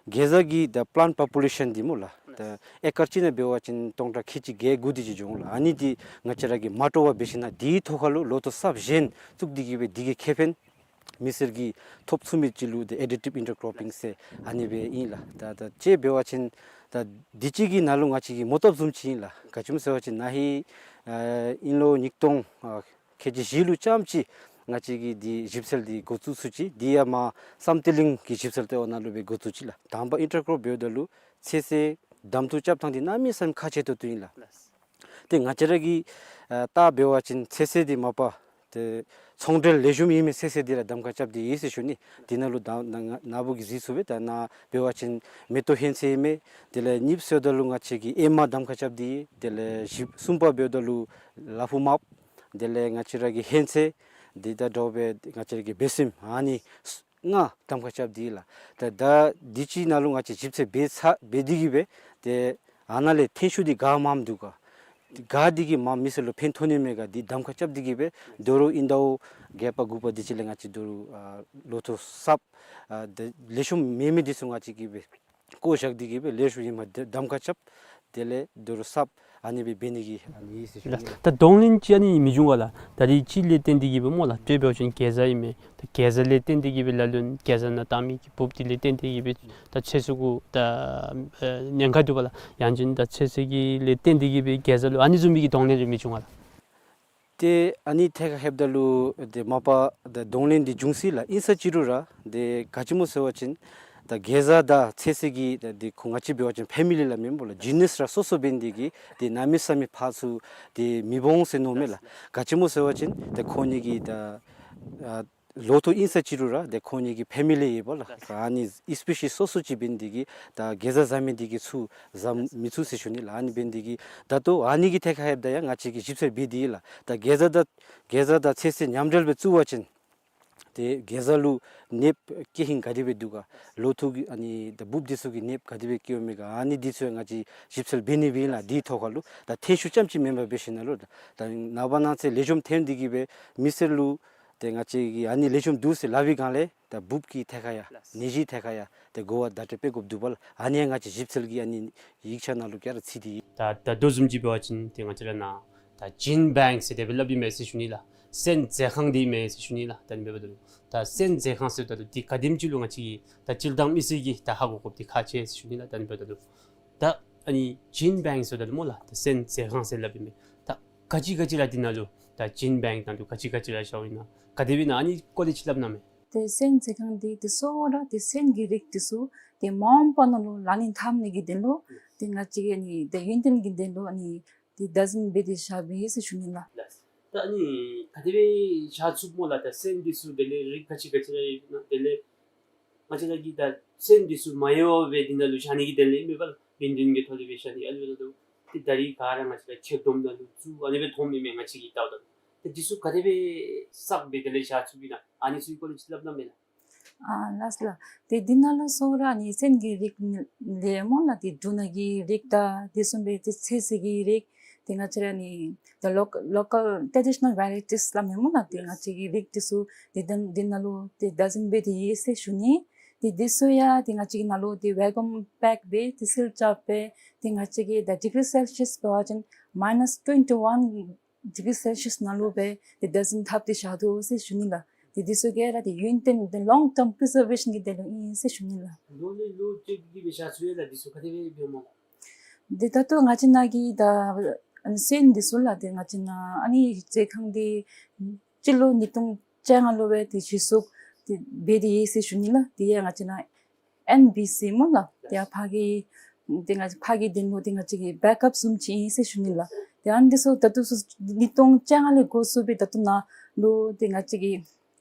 གེ་ཟ་གི་ད་པི་ལཱནཊ་པོ་པུ་ལེ་ཤཱན་འདི་སྨོ་ལགས། ད་ཨེ་ཀར་གཅིག་ནང་འབད་བ་ཅིན་སྟོང་ཕྲག་ཁལ་གཅིག་བརྒྱད་དགུ་དེ་ཅིག་འབྱུང་ལགས། ཨ་ནི་འདི་ང་བཅས་ར་གིས་མ་སྤྲོ་བར་འབད་ཞིན་ན་འདིའི་ཐོག་ཁར་ལུ་ལོ་ཐོག་གསརཔ་གཞན་བཙུགས་ཏེ་གི་སྦེ་འདི་གི་ཁེ་ཕན་མི་སེར་གྱིས་ཐོབ་ཚུགས་མི་ཅིག་ལུ་ཏེ་ཨེ་ཌི་ཊིབ་ཨིན་ཊར་ཀོར་པིང་ཟེར་ཨ་ནི་སྦེ་ཨིན་ལགས། ད་ད་དཔྱེ་འབད་བ་ཅིན་ད་འདི་གཅིག་གི་ནང་ལུ་ང་བཅས་ཀྱི་མོ་བཏབ་བཟུམ་ཅིག་ཨིན་ལགས། ག་ཅི་སྨོ་ཟེར་བ་ཅིན་ན་ཧིང་ཨ་དབྱིན་ལོ་ཉིས་སྟོང་ཨ་ཁལ་གཅིག་བཞི་ལུ་རྐྱངམ་ཅིག་ང་བཅས་ཀྱིས་འདི་ཞིབ་འཚོལ་འདི་འགོ་བཙུགས་ཚུགས་ཅི། འདི་ཡང་མར་བསམ་གཏན་གླིང་གི་ཞིབ་འཚོལ་ལྟེ་བ་ནང་ལུ་སྦེ་འགོ་བཙུགས་ཅི་ལགས། དང་པ་ཨིན་ཊར་ཀོར་འབདཝ་ད་ལུ་ཚོད་བསྲེ་གདམ་འཐུ་རྐྱབ་ཐངས་འདི་གནམ་མེད་ས་མེད་ཁག་ཆེ་ཏོག་ཏོ་ཨིན་ལགས། ལགས། ཏེ་ང་བཅས་ར་གིས་ཨ་བལྟ་འབད་བ་ཅིན་ཚོད་བསྲེ་འདི་མ་པ་ཏེ་ཚོང་འབྲེལ་ལེགས་ཤོམ་ཨིན་མི་ཚོད་བསྲེ་འདི་ར་གདམ་ཁ་རྐྱབ་སྟེ་ཡོད་ཟེར་ཞུ་ནི། འདི་ནང་ལུ་ད་ན་ན་བུ་གིས་གཟིགས་ཚུགས་པས། ད་ནཱ་འབད་བ་ཅིན་མེ་ཏོག་ཧོན་ཚོད་ཨིན་མས། དེ་ལས་གཉིས་པ་ཟེརཝ་ད་ལུ་ང་བཅས་ཀྱིས་ཨེ་མ་གདམ་ཁ་རྐྱབ་སྟེ་ཡོད། དེ་ལས་བཞི་གསུམ་པ་འབདཝ་ད་ལུ་ལ་ཕུག་མརཔ། དེ་ལས་ང་བཅས་ར་གི་ཧོན་ཚོད་འདི་དང་འདྲཝ་སྦེ་ང་བཅས་ར་གི་སྦེ་སྲིནམ་ཨ་ནི་ལྔ་གདམ་ཁ་རྐྱབ་སྟེ་ཡོད་ལགས། ད་ད་འདི་ཅིག་ནང་ལུ་ང་བཅས་ཞིབ་འཚོལ་འབད་ཚར་འབད་དེ་གིས་སྦེ་ཏེ་ཨ་ནཱ་ལས་ཐོན་ཤུགས་འདི་ག་མངམ་འདུག་ག། ག་འདི་གིས་མངམ་མི་སེར་ལུ་ཕན་ཐོགས་ནི་མས་ག་འདི་གདམ་ཁ་རྐྱབ་སྟེ་གིས་སྦེ་དོ་རུང་ཨིན་ཟླཝ་བརྒྱད་པ་དགུ་པ་འདི་ཅིག་ལས་ང་བཅས་དོ་རུང་ཨ་ལོ་ཐོག་གསརཔ་ཨ་ཏེ་ལེགས་ཤོམ་མེད་མི་འདི་ཚུ་ང་བཅས་ཀྱིས་སྦེ་བཀོ་བཞག་སྟེ་གིས་སྦེ་ལེགས་ཤོམ་ཨིནམ་འདི་གདམ་ཁ་རྐྱབ། དེ་ལས་དོ་རུང་གསརཔ་ཨ་ནི་སྦེ་འབད་ནི་གི་ཨ་ནི་ཟེར་ཞུ་ནི་ལགས། ད་གདོང་ལེན་ཅིག་ཨ་ནི་མི་འབྱུང་ག་ལགས། ད་རིས་ཅིག་ལས་བརྟེན་ཏེ་གིས་སྦེ་སྨོ་ལགས། སྤྲོད་པའི་ཆ་ནས་གེ་ཛ་ཨིན་མས། ད་གེ་ཛ་ལས་བརྟེན་ཏེ་གིས་སྦེ་ལ་ལུ་གེ་ཛ་ནང་བཏང་མི་གི་འབུཔ་འདི་ལས་བརྟེན་ཏེ་གིས་སྦེ་ད་ཚོད་བསྲེ་གུ་ད་ཨེ་ཉེན་ཁ་འདུག་པ་ལགས། ཡང་ཅིན་ད་ཚོད་བསྲེ་གི་ལས་བརྟེན་ཏེ་གིས་སྦེ་གེ་ཛ་ལུ་ཨ་ནི་བཟུམ་མའི་གི་གདོང་ལེན་རེ་མི་འབྱུང་ག་ལགས། ཏེ་ཨ་ནི་ཐད་ཁར་ལྷོདཔ་ད་ལུ་ཏེ་མ་པ་ད་གདོང་ལེན་འདི་འབྱུང་སྲིད་ལགས། ཨིན་ས་ཅི་རུང་ར་ཏེ་ག་ཅི་སྨོ་ཟེར་བ་ཅིན་ད་གེ་ཛ་དང་ཚོད་བསྲེ་གི་ད་ཏེ་ཁོང་ང་བཅས་འབད་བ་ཅིན་ཕེ་མི་ལི་སླབ་མི་སྨོ་ལགས། ཇི་ནསི་ར་སོ་སོ་འབད་ནི་འདི་གིས་ཏེ་གནམ་མེད་ས་མེད་ཕར་ཚུར་ཏེ་མི་འོང་ཟེར་མནོཝ་མས་ལགས། ག་ཅི་སྨོ་ཟེར་བ་ཅིན་ཏེ་ཁོང་གཉིས་ཀྱི་ད་ཨ་ལོ་ཐོག་ཨིན་ས་ཅི་རུང་ར་ཏེ་ཁོང་གཉིས་ཀྱི་ཕེ་མི་ལི་ཡོདཔ་ལགས། ཨ་ནི་སི་པེ་ཤིས་སོ་སོ་ཅིག་འབད་ནི་འདི་གིས་ད་གེ་ཛ་བཟའ་མི་འདི་གིས་ཚུར་བཟའ་མི་ཚུགས་ཟེར་ཞུ་ནི་ལགས། ཨ་ནི་འབད་ནི་འདི་གིས་ད་ལྟོ་ཨ་ནི་གི་ཐད་ཁར་ལྷོདཔ་ད་ཡང་ང་བཅས་ཀྱིས་ཞིབ་འཚོལ་འབད་དེ་ཡོད་ལགས། ད་གེ་ཛ་དང་གེ་ཛ་དང་ཚོད་བསྲེ་མཉམ་འབྲེལ་སྦེ་བཙུགས་པ་ཅིན་ཏེ་གེ་ཛ་ལུ་ནདཔ་སྐྱེ་ཧིང་ག་དེ་སྦེ་འདུག་ག། ལོ་ཐོག་གི་ཨ་ནི་ད་འབུཔ་འདི་ཚུ་གི་ནདཔ་ག་དེ་སྦེ་སྐྱེཝ་མས་ག། ཨ་ནི་འདི་ཚུ་ཡང་ང་བཅས་ཞིབ་འཚོལ་འབད་ནི་སྦེ་ཨིན་ལགས། འདི་ཐོག་ཁར་ལུ་ད་ཐོན་ཤུགས་རྐྱངམ་ཅིག་མེན་པར་འབད་ཞིནམ་ལས་ད་ནངས་པ་གནངས་ཚེ་ལེགས་ཤོམ་ཐོན་ཏེ་གིས་སྦེ་མི་སེར་ལུ་ཏེ་ང་བཅས་ཀྱིས་ཨ་ནི་ལེགས་ཤོམ་འདུག་ཟེར་སླབ་པའི་སྒང་ལས་ད་འབུཔ་གི་ཐད་ཁར་ཡང་ནད་གཞིའི་ཐད་ཁར་ཡང་ཏེ་གོ་བ་བརྡ་སྤྲོད་འབད་དགོཔ་འདུག་པ་ལགས། ཨ་ནི་ཡང་ང་བཅས་ཞིབ་འཚོལ་གྱི་ཨ་ནི་ཡིག་ཆ་ནང་ལུ་ག་ར་ཚུད་དེ་ཡོད། ད་ད་ལྟོ་བཟུམ་ཅིག་འབད་བ་ཅིན་ཏེ་ང་བཅས་ར་ནཱ་ད་ཇིན་བེངཀ་ཟེར་དེ་སྦེ་སླབ་ཨིན་མས་ཟེར་ཞུ་ནི་ལགས། སོན་མཛོད་ཁང་འདི་ཨིན་མས་ཟེར་ཞུ་ནི་ལགས། ད་ཨ་ནི་འབདཝ་ད་ལུ་ད་སོན་མཛོད་ཁང་ཟེརཝ་ད་ལུ་འདི་ག་དེམ་ཅིག་ལུ་ང་བཅས་ཀྱིས་ད་སྤྱིར་བཏང་མི་སེར་གྱིས་ད་ཧ་གོ་དགོཔ་འདི་ཁག་ཆེ་ཟེར་ཞུ་ནི་ལགས། ད་ཨ་ནི་འབདཝ་ད་ལུ་ད་ཨ་ནི་ཇིན་བེངཀ་ཟེརཝ་ད་ལུ་སྨོ་ལགས། ད་སོན་མཛོད་ཁང་ཟེར་སླབ་ཨིན་མས། ད་ག་ཅི་ག་ཅི་ར་འདི་ནང་ལུ་ད་ཇིན་བེངཀ་ནང་ལུ་ག་ཅི་ག་ཅི་ར་བཞགཔ་ཨིན་ན། ག་དེ་སྦེ་ཨིན་ན་ཨ་ནི་སྐོར་ལས་ཅིག་སླབ་གནང་མས། ཏེ་སོན་མཛོད་ཁང་འདི་ཏེ་གཙོ་བོ་ར་ཏེ་སོན་གྱི་རིགས་འདི་ཚུ་ཏེ་མ་འོངས་པ་ནང་ལུ་ལག་ལེན་འཐབ་ནི་གི་དོན་ལུ་ཏེ་ང་བཅས་ཀྱིས་ཨ་ནི་ཏེ་ཡུན་བརྟན་གྱི་དོན་ལུ་ཨ་ནི་ཏེ་བདག་འཛིན་འབད་དེ་བཞགཔ་ཨིན་ཟེར་ཞུ་ནི་ལགས། ལགས། ད་ཨ་ནི་ག་དེ་སྦེ་བཞག་ཚུགས་སྨོ་ལགས། ད་སོན་འདི་ཚུ་དེ་ལས་རིགས་ག་ཅི་ག་ཅི་ར་ཡོད་ན། དེ་ལས་ང་བཅས་ར་གིས་ད་སོན་འདི་ཚུ་མ་ཡལ་བར་སྦེ་འདི་ནང་ལུ་བཞག་ནི་གི་དོན་ལས་ཨིན་མས་པ་ལགས། ཡུན་བརྟན་གྱི་ཐོག་ལས་སྦེ་བཞག་ནི། ཨ་ནི་འབདཝ་ད་ལུ་ཏེ་ད་རིས་ག་ར་ང་བཅས་ར་ཆེག་སྡོམ་ནང་ལུ་བཙུགས་ཨ་ནི་སྦེ་མཐོངམ་ཨིན་མས། ང་བཅས་ཀྱིས་བལྟཝ་ད་ལུ་ཏེ་འདི་ཚུ་ག་དེ་སྦེ་བསགས་སྦེ་དེ་ལས་བཞག་ཚུགསཔ་ཨིན་ན། ཨ་ནི་ཚུ་གི་སྐོར་ལས་ཅིག་སླབ་གནང་མས་ལགས། ཨ་ལགས་ལགས། ཏེ་འདི་ནང་ལུ་གཙོ་བོ་ར་ཨ་ནི་སོན་གྱི་རིགས་ལས་སྨོ་ལགས། ཏེ་འབྲུ་སྣ་གི་རིགས་དང་དེ་བཟུམ་སྦེ་ཏེ་ཚོད་བསྲེ་གི་རིགས་ཏེ་ང་བཅས་ར་ཨ་ནི་the local, local traditional varieties སླབ་མས་སྨོ་ལགས། ཏེ་ང་བཅས་ཀྱི་རིགས་འདི་ཚུ་ཏེ་ད་འདི་ནང་ལུ་ཏེ་བདག་འཛིན་འབད་དེ་ཡོད་ཟེར་ཞུ་ནི། ཏེ་འདི་ཚུ་ཡང་ཏེ་ང་བཅས་ཀྱི་ནང་ལུ་ཏེ་བེ་ཀུམ་པེཀ་འབད་དེ་སིལ་རྐྱབ་སྦེ་ཏེ་ང་བཅས་ཀྱིས་ད་ཌིག་རི་སེལ་ཤི་ཡཱས་འབད་བ་ཅིན་མའི་ནཱས་ཊུ་ཝེན་ཊི་ཝན་ཌིག་རི་སེལ་ཤི་ཡཱས་ནང་ལུ་སྦེ་ཏེ་བདག་འཛིན་འཐབ་སྟེ་བཞག་དོ་ཟེར་ཞུ་ནི་ལགས། ཏེ་འདི་ཚུ་ག་ར་ཏེ་ཡུན་བརྟན་ཏེ་ལོང་ཊརམ་པི་རི་ཛར་ཝེ་ཤཱན་གྱི་དོན་ལུ་ཨིན་ཟེར་ཞུ་ནི་ལགས། ལོ་ལས་ལོ་བཅད་དེ་གིས་སྦེ་བཞག་ཚུགས་ཡོད་ལགས། འདི་ཚུ་ག་དེ་སྦེ་འབདཝ་སྨོ་ལགས། ཏེ་ད་ལྟོ་ང་བཅས་ནཱ་གི་ད་ཨ་ནི་སོན་འདི་ཚུ་ལགས། ཏེ་ང་བཅས་ནཱ་ཨ་ནི་མཛོད་ཁང་འདི་སྤྱི་ལོ་ཉིས་སྟོང་བཅོ་ལྔ་ལུ་སྦེ་ཏེ་གཞི་བཙུགས་ཏེ་འབད་དེ་ཡོད་ཟེར་ཞུ་ནི་ལགས། དེ་ཡང་ང་བཅས་ནཱ་ཨེན་བི་སི་སྨོ་ལགས། དེ་ཡང་ཕར་གྱི་ཏེ་ང་ཕར་གྱི་དོན་ལུ་ཏེ་ང་བཅས་ཀྱི་བེཀ་ཨཔ་བཟུམ་ཅིག་ཨིན་ཟེར་ཞུ་ནི་ལགས། ཏེ་ཨ་ནི་འདི་ཚུ་ད་ལྟོ་ཚུ་ཉིས་སྟོང་བཅོ་ལྔ་ལས་འགོ་བཙུགས་སྦེ་ད་ལྟོ་ནཱ་ལུ་ཏེ་ང་བཅས་ཀྱིས་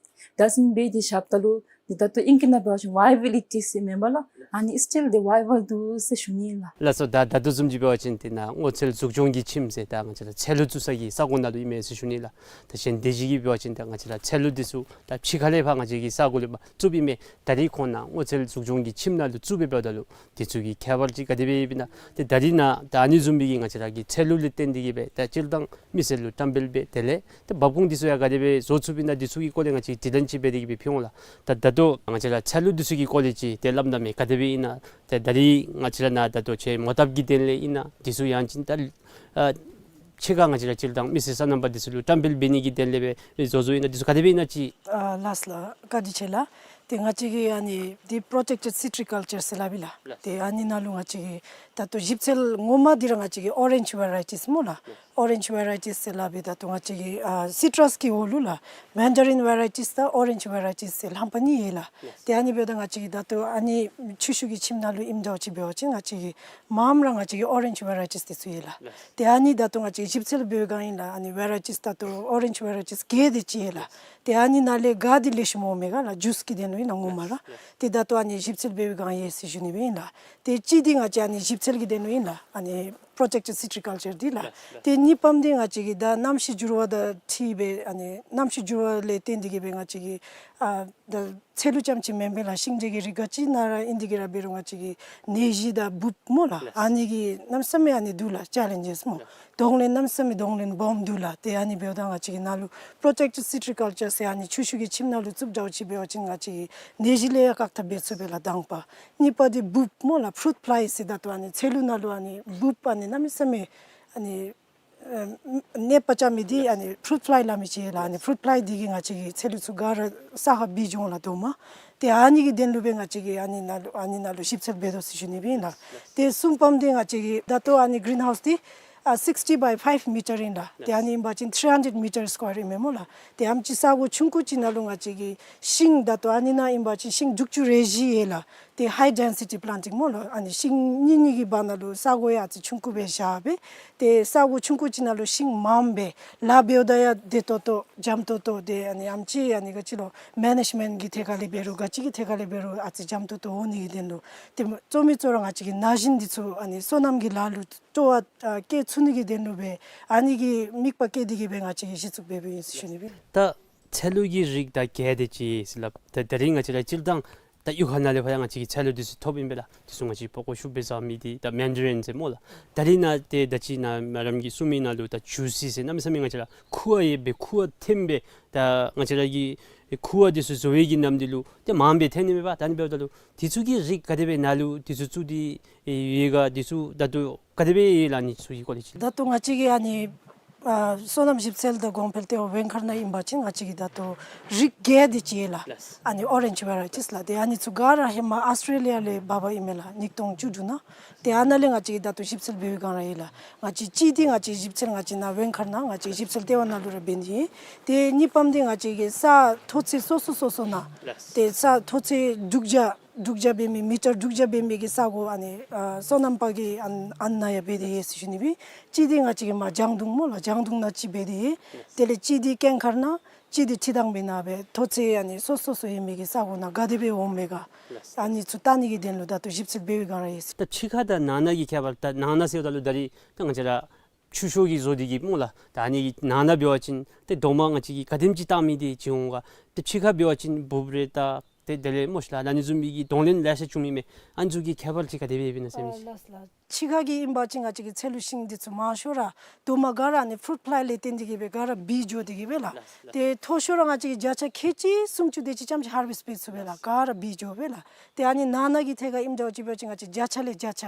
བདག་འཛིན་འབད་དེ་བཞགཔ་ད་ལུ་ཏེ་ད་ལྟོ་ཨིང་སྐད་ནང་འབད་བ་ཅིན་ཝའི་བི་ལི་ཊི་ཟེར་མེན་པ་ལགས། ཨ་ནི་སི་ཊིལ་ཏེ་ཝའི་བཱལ་འདུག་ཟེར་ཞུ་ནི་ལགས། ལགས་སོ། ད་ད་ལྟོ་བཟུམ་ཅིག་འབད་བ་ཅིན་ཏེ་ནཱ་སྔོ་ཚལ་འཛུགས་སྐྱོང་གི་ཁྱིམ་ཟེར་ད་ང་བཅས་ར་ཚལ་ལུ་བཙུགས་ས་གི་ས་གོ་ནང་ལུ་ཨིན་མས་ཟེར་ཞུ་ནི་ལགས། ད་གཞན་སྡེ་བཞི་གིས་འབད་བ་ཅིན་ད་ང་བཅས་ར་ཚལ་ལུ་འདི་ཚུ་ད་ཕྱི་ཁ་ལས་ཕར་ང་བཅས་ཀྱི་ས་གོ་ལུ་མར་བཙུགསཔ་ཨིན་མས། ད་རིས་ཁོང་ནཱ་སྔོ་ཚལ་འཛུགས་སྐྱོང་གི་ཁྱིམ་ནང་ལུ་བཙུགས་སྦེ་འབདཝ་ད་ལུ་འདི་ཚུ་གི་ཁྱད་པར་ཅིག་ག་དེ་སྦེ་ཡོདཔ་ཨིན་ན། ཏེ་ད་རིས་ནཱ་ད་ཨ་ནི་བཟུམ་མའི་གི་ང་བཅས་ར་གི་ཚལ་ལུ་ལས་བརྟེན་ཏེ་གིས་སྦེ་ད་སྤྱིར་བཏང་མི་སེར་ལུ་བཀྲམ་སྤེལ་འབད་དེ་ལས་ཏེ་འབབ་ཁུངས་འདི་ཚུ་ཡང་ག་དེ་སྦེ་བཟོ་ཚུགསཔ་ཨིན་ན། འདི་ཚུ་གི་སྐོར་ལས་ང་བཅས་དྲི་ལན་ཅིག་འབད་དེ་གིས་སྦེ་ཕུལ་འོང་ལགས། ད་ད་ལྟོ་ང་བཅས་ར་ཚལ་ལུ་འདི་ཚུ་གི་སྐོར་ལས་ཅིག་ཏེ་སླབ་གནང་མས། ག་དེ་སྦེ་ཨིན་ན། ཏེ་ད་རིས་ང་བཅས་ར་ནཱ་ད་ལྟོ་ཁྱོད་མོ་བཏབ་ཀྱི་དོན་ལས་ཨིན་ན་འདི་ཚུ་ཡང་ཅིན་ད་ཨ་ཕྱི་ཁར་ང་བཅས་ར་སྤྱིར་བཏང་མི་སེར་སོ་ནམ་པ་འདི་ཚུ་ལུ་བཀྲམ་སྤེལ་འབད་ནི་གི་དོན་ལས་སྦེ་བཟོ་བཟོཝ་ཨིན་ན། འདི་ཚུ་ག་དེ་སྦེ་ཨིན་ན་ཅིག། ཨ་ལགས་ལགས། བཀའ་དྲིན་ཆེ་ལགས། ཏེ་ང་བཅས་ཀྱིས་ཨ་ནི་འདི་པྲོ་ཊེཀ་ཊེཌ་སི་ཊྲི་ཀཱལ་ཅར་ཟེར་སླབ་ཨིན་ལགས། ལགས། ཏེ་ཨ་ནི་ནང་ལུ་ང་བཅས་ཀྱིས་ད་ལྟོ་ཞིབ་འཚོལ་ངོ་མ་འདི་ར་ང་བཅས་ཀྱིས་ཨོ་རེནཇ་ཝེ་རའི་ཊིས་སྨོ་ལགས། ལགས། ཨོ་རེནཇ་ཝེ་རའི་ཊིས་ཟེར་སླབ་ཨིན། ད་ལྟོ་ང་བཅས་ཀྱིས་ཨ་སི་ཊྲས་ཀྱི་འོག་ལུ་ལགས་མེན་ཌ་རིན་ཝེ་རའི་ཊིས་དང་ཨོ་རེནཇ་ཝེ་རའི་ཊིས་ཟེར་རྣམ་པ་གཉིས་ཡོད་ལགས། ལགས། ཏེ་ཨ་ནི་འབདཝ་ད་ང་བཅས་ཀྱིས་ད་ལྟོ་ཨ་ནི་ཆུ་ཤུགས་ཀྱི་ཁྱིམ་ནང་ལུ་ཨིནམ་འདྲཝ་ཅིག་འབད་བ་ཅིན་ང་བཅས་ཀྱིས་མངམ་ར་ང་བཅས་ཀྱིས་ཨོ་རེནཇ་ཝེ་རའི་ཊིས་འདི་ཚུ་ཡོད་ལགས། ལགས། ཏེ་ཨ་ནི་ད་ལྟོ་ང་བཅས་ཞིབ་འཚོལ་འབད་བའི་སྒང་ཨིན་ལགས། ཨ་ནི་ཝེ་རའི་ཊིས་ད་ལྟོ་ཨོ་རེནཇ་ཝེ་རའི་ཊིས་བརྒྱད་དེ་ཅིག་ཡོད་ལགས། ཏེ་ཨ་ནི་ནང་ལས་ག་འདི་ལེགས་ཤོམ་འོང་མས་ག་ལགས། ཇུས་ཀྱི་དོན་ལུ་ཨིན་ལགས་ངོ་མ་ར། ལགས། ཏེ་ད་ལྟོ་ཨ་ནི་ཞིབ་འཚོལ་འབད་བའི་སྒང་ཡོད་ཟེར་ཞུ་ནི་སྦེ་ཨིན་ལགས། ཏེ་གཅིག་འདི་ང་བཅས་ཨ་ནི་ཞིབ་འཚོལ་གྱི་དོན་ལུ་ཨིན་ལགས། ཨ་ནི་པྲོ་ཊེཀ་ཊེཌ་སི་ཊྲི་ཀཱལ་ཅར་འདི་ལགས། ལགས། ཏེ་གཉིས་པམ་འདི་ང་བཅས་ཀྱིས་ད་གནམ་གཤིས་འགྱུར་བ་དང་འཁྲིལ་སྦེ་ཨ་ནི་གནམ་གཤིས་འགྱུར་བ་ལས་བརྟེན་ཏེ་གིས་སྦེ་ང་བཅས་ཀྱིས་ཨ་ད་ཚལ་ལུ་རྐྱངམ་ཅིག་མེན་པར་ལགས་ཤིང་འབྲས་ཀྱི་རིགས་ག་ཅི་ནང་ར་ཨིན་ཏེ་གིས་ར་འབད་རུང་ང་བཅས་ཀྱིས་ནད་གཞི་དང་འབུཔ་སྨོ་ལགས། ལགས། ཨ་ནི་གི་གནམ་མེད་ས་མེད་ཨ་ནི་འདུག་ལགས་ཅེ་ལེནཇེས་སྨོ། ལགས། གདོང་ལེན་གནམ་མེད་ས་མེད་གདོང་ལེན་སྦོམ་འདུག་ལགས། ཏེ་ཨ་ནི་འབདཝ་ད་ང་བཅས་ཀྱིས་ནཱ་ལུ་པྲོ་ཊེཀ་ཊེཌ་སི་ཊྲི་ཀཱལ་ཅར་ཟེར་ཨ་ནི་ཆུ་ཤུགས་ཀྱི་ཁྱིམ་ནང་ལུ་བཙུགསཔ་འདྲཝ་ཅིག་འབད་བ་ཅིན་ང་བཅས་ཀྱིས་ནད་གཞི་ལས་ཡང་བཀག་ཐབས་འབད་ཚུགས་པས་ལགས་དང་པ། གཉིས་པ་འདི་འབུཔ་སྨོ་ལགས་ཕུ་རུཊ་ཕླའི་ཟེར་ད་ལྟོ་ཨ་ནི་ཚལ་ལུ་ནང་ལུ་ཨ་ནི་འབུཔ་ཨ་ནི་གནམ་མེད་ས་མེད་ཨ་ནི་ཨ་ནད་པ་རྐྱབ་མི་འདི་ཨ་ནི་ཕུ་རུཊ་ཕླའི་སླབ་མི་ཅིག་ཡོད་ལགས། ཨ་ནི་ཕུ་རུཊ་ཕླའི་འདི་གིས་ང་བཅས་ཀྱི་ཚལ་ལུ་ཚུ་ག་ར་ས་ཁར་འབིགས་འགྱོ་འོང་ལགས་རྡོག་མ། ཏེ་ཨ་ནི་གི་དོན་ལུ་སྦེ་ང་བཅས་ཀྱིས་ཨ་ནི་ནང་ལུ་ཨ་ནི་ནང་ལུ་ཞིབ་འཚོལ་འབད་དོ་ཟེར་ཞུ་ནི་སྦེ་ཨིན་ལགས། ཏེ་གསུམ་པམ་འདི་ང་བཅས་ཀྱི་ད་ལྟོ་ཨ་ནི་གི་རིན་ཧའུསི་འདི་ཨ་སིགསི་ཊི་བའི་ཕའིབ་མི་ཊར་ཨིན་ལགས། ཏེ་ཨ་ནི་ཨིན་པ་ཅིན་ཐིརི་ཧན་ཌེཌ་མི་ཊར་སི་ཀོ་ཡར་ཨིན་མས་སྨོ་ལགས། ཏེ་ཨ་ནེམ་ཅིག་ས་གོ་ཆུང་ཀུ་ཅིག་ནང་ལུ་ང་བཅས་ཀྱིས་ཤིང་ད་ལྟོ་ཨ་ནི་ནང་ཨིན་པ་ཅིན་ཤིང་དྲུག་ཅུ་རེ་བཞི་ཡོད་ལགས། ཏེ་ཧའི་ཌེན་སི་ཊི་པི་ལཱན་ཊིང་སྨོ་ལགས། ཨ་ནི་ཤིང་གཉིས་གཉིས་ཀྱི་བར་ན་ལུ་ས་གོ་ཡང་ཨ་ཙི་ཆུང་ཀུ་སྦེ་བཞག་སྦེ། ཏེ་ས་གོ་ཆུང་ཀུ་ཅིག་ནང་ལུ་ཤིང་མངམ་སྦེ་ལཱ་འབདཝ་ད་ཡང་བདེ་ཏོག་ཏོ་འཇམ་ཏོག་ཏོ། ཏེ་ཨ་ནི་ཨ་ནེམ་ཅིག་ཨ་ནི་ག་ཅི་ལོ་མེ་ནེཇ་མེནཊ་ཀྱི་ཐད་ཁར་ལས་འབད་རུང་ག་ཅི་གི་ཐད་ཁར་ལས་འབད་རུང་ཨ་ཙི་འཇམ་ཏོག་ཏོ་འོང་ནི་གི་དོན་ལུ། ཏེ་གཙོ་མི་གཙོ་ར་ང་བཅས་ཀྱིས་ན་གཞོན་འདི་ཚུ་ཨ་ནི་སོ་ནམ་གྱི་ལཱ་ལུ་སྤྲོ་བ་ཨ་བསྐྱེད་ཚུགས་ནི་གི་དོན་ལུ་སྦེ་ཨ་ནི་གི་དམིགས་པ་བསྐྱེད་དེ་གིས་སྦེ་ང་བཅས་ཀྱིས་གཞི་བཙུགས་འབད་འབདཝ་ཨིན་ཟེར་ཞུ་ནི་སྦེ། ད་ཚལ་ལུ་གི་རིགས་ད་བརྒྱད་དེ་ཅིག་ཟེར་སླབ། ད་ད་རིས་ང་བཅས་ར་སྤྱིར་བཏང་ད་གཡུས་ཁ་ནང་ལས་ཕར་ཡང་ང་བཅས་ཀྱིས་ཚལ་ལུ་འདི་ཚུ་ཐོབ་ཨིན་པས་ལགས། འདི་ཚུ་ང་བཅས་པགས་ཀོ་ཤུགས་སྦེ་བཟའ་མི་འདི་ད་མེན་ཌ་རིན་ཟེར་སྨོ་ལགས། ད་རིས་ནཱ་ཏེ་ད་ཅི་ནཱ་མེ་ཌམ་གྱིས་གསུངས་མི་ནང་ལུ་ད་ཇུ་སི་ཟེར་གནམ་མེད་ས་མེད་ང་བཅས་ར་ཁུ་བ་ཡོད་པའི་ཁུ་བ་ཐོན་སྦེ་ད་ང་བཅས་ར་གི་ཁུ་བ་འདི་ཚུ་བཟོ་བའི་གི་ནམ་འདི་ལུ་ཏེ་མངམ་སྦེ་ཐོན་ནི་མས་པ། ད་ཨ་ནི་འབདཝ་ད་ལུ་འདི་ཚུ་གི་རིགས་ག་དེ་སྦེ་ནཱ་ལུ་འདི་ཚུ་བཙུགས་ཏེ་ཡོད་ག། འདི་ཚུ་ད་ལྟོ་ག་དེ་སྦེ་ཡོད་ལགས། ཨ་ནི་ཚུ་གི་སྐོར་ལས་ཅིག། ད་ལྟོ་ང་བཅས་ཀྱི་ཨ་ནི་ཨ་སོ་ནམ་ཞིབ་འཚོལ་དང་གོང་འཕེལ་ལྟེ་བ་ཝེང་མཁར་ནང་ཨིན་པ་ཅིན་ང་བཅས་ཀྱི་ད་ལྟོ་རིགས་བརྒྱད་དེ་ཅིག་ཡོད་ལགས། ལགས། ཨ་ནི་ཨོ་རེནཇ་ཝེ་རའི་ཊིས་ལགས། ཏེ་ཨ་ནི་ཚུ་ག་ར་ཧེ་མ་ཨཱོས་ཊྲེ་ལི་ཡ་ལས་འབག་འབགཔ་ཨིན་མས་ལགས། ཉིས་སྟོང་བཅུ་དྲུག་ནང་། ཏེ་ཨ་ནཱ་ལས་ང་བཅས་ཀྱིས་ད་ལྟོ་ཞིབ་འཚོལ་འབད་བའི་སྒང་ར་ཡོད་ལགས། ང་བཅས་གཅིག་འདི་ང་བཅས་ཞིབ་འཚོལ་ང་བཅས་ནཱ་ཝེང་མཁར་ནང་ང་བཅས་ཞིབ་འཚོལ་ལྟེ་བ་ནང་ལུ་ར་འབད་ནི་ཨིན། ཏེ་གཉིས་པམ་འདི་ང་བཅས་ཀྱིས་ས་མཐོ་ཚད་སོ་སོ་སོ་སོ་ནང་། ལགས། ཏེ་ས་མཐོ་ཚད་དྲུག་བརྒྱ་དྲུག་བརྒྱ་འབད་མི་མི་ཊར་དྲུག་བརྒྱ་འབད་མི་གི་ས་གོ་ཨ་ནི་ཨ་སོ་ནམ་པ་གི་ཨན་ཨན་ནང་ཡང་འབད་དེ་ཡོད་ཟེར་ཞུ་ནི་སྦེ། གཅིག་འདི་ང་བཅས་ཀྱི་མར་ལྗང་མདོག་སྨོ་ལགས། ལྗང་མདོག་ནང་གཅིག་འབད་དེ་ཡོད། དེ་ལས་གཅིག་འདི་ཀེང་མཁར་ནང་གཅིག་འདི་ཁྲི་དང་པའི་ནང་སྦེ་མཐོ་ཚད་ཨ་ནི་སོ་སོ་སོ་ཡོད་མི་གི་ས་གོ་ནང་ག་དེ་སྦེ་འོང་མས་ག། ལགས། ཨ་ནི་ཚུ་བལྟ་ནི་གི་དོན་ལུ་ད་ལྟོ་ཞིབ་འཚོལ་འབད་བའི་སྒང་ར་ཡོད་ཟེར། ད་ཕྱི་ཁ་དང་ནང་ན་གི་ཁྱད་པར། ད་ནང་ན་ཟེརཝ་ད་ལུ་ད་རིས་ད་ང་བཅས་ར་ཆུ་ཤོག་གི་བཟོ་སྟེ་གིས་སྨོ་ལགས། ད་ཨ་ནི་གི་ནང་ན་འབད་བ་ཅིན་ཏེ་རྡོག་མ་ང་བཅས་ཀྱིས་ག་དེམ་ཅིག་བཏང་མི་འདི་ཅིག་འོང་ག། ཏེ་ཕྱི་ཁ་འབད་བ་ཅིན་འབུཔ་རེ་ད་ཏེ་དེ་ལས་སྨོ་ཤ་ལགས་ཨ་ནི་བཟུམ་མའི་གི་གདོང་ལེན་ལེ་ཤ་བྱུང་མི་མས། ཨ་ནི་ཚུ་གི་ཁྱད་པར་ཅིག་ག་དེ་སྦེ་ཡོདཔ་ཨིན་ན་ཟེར་མི་ཅིག། ཨ་ལགས་ལགས། ཕྱི་ཁ་གི་ཨིན་པ་ཅིན་ང་བཅས་ཀྱི་ཚལ་ལུ་ཤིང་འདི་ཚུ་མང་ཤོས་ར་རྡོག་མ་ག་ར་ཨ་ནི་ཕུ་རུཊ་ཕླའི་ལས་བརྟེན་ཏེ་གིས་སྦེ་ག་ར་འབིགས་འགྱོ་སྟེ་གིས་སྦེ་ལགས། ལགས་ལགས། ཏེ་མཐོ་ཤོས་ར་ང་བཅས་ཀྱིས་བརྒྱ་ཆ་ཁལ་གཅིག་སུམ་ཅུ་དེ་ཅིག་རྐྱངམ་ཅིག་ཧར་ཝེསཊ་འབད་ཚུགས་པས་ལགས། ལགས། ག་ར་འབིགས་འགྱོ་སྦེ་ལགས། ཏེ་ཨ་ནི་ནང་ན་གི་ཐད་ཁར་ཨིནམ་འདྲཝ་ཅིག་འབད་བ་ཅིན་ང་བཅས་བརྒྱ་ཆ་ལས་བརྒྱ་ཆ་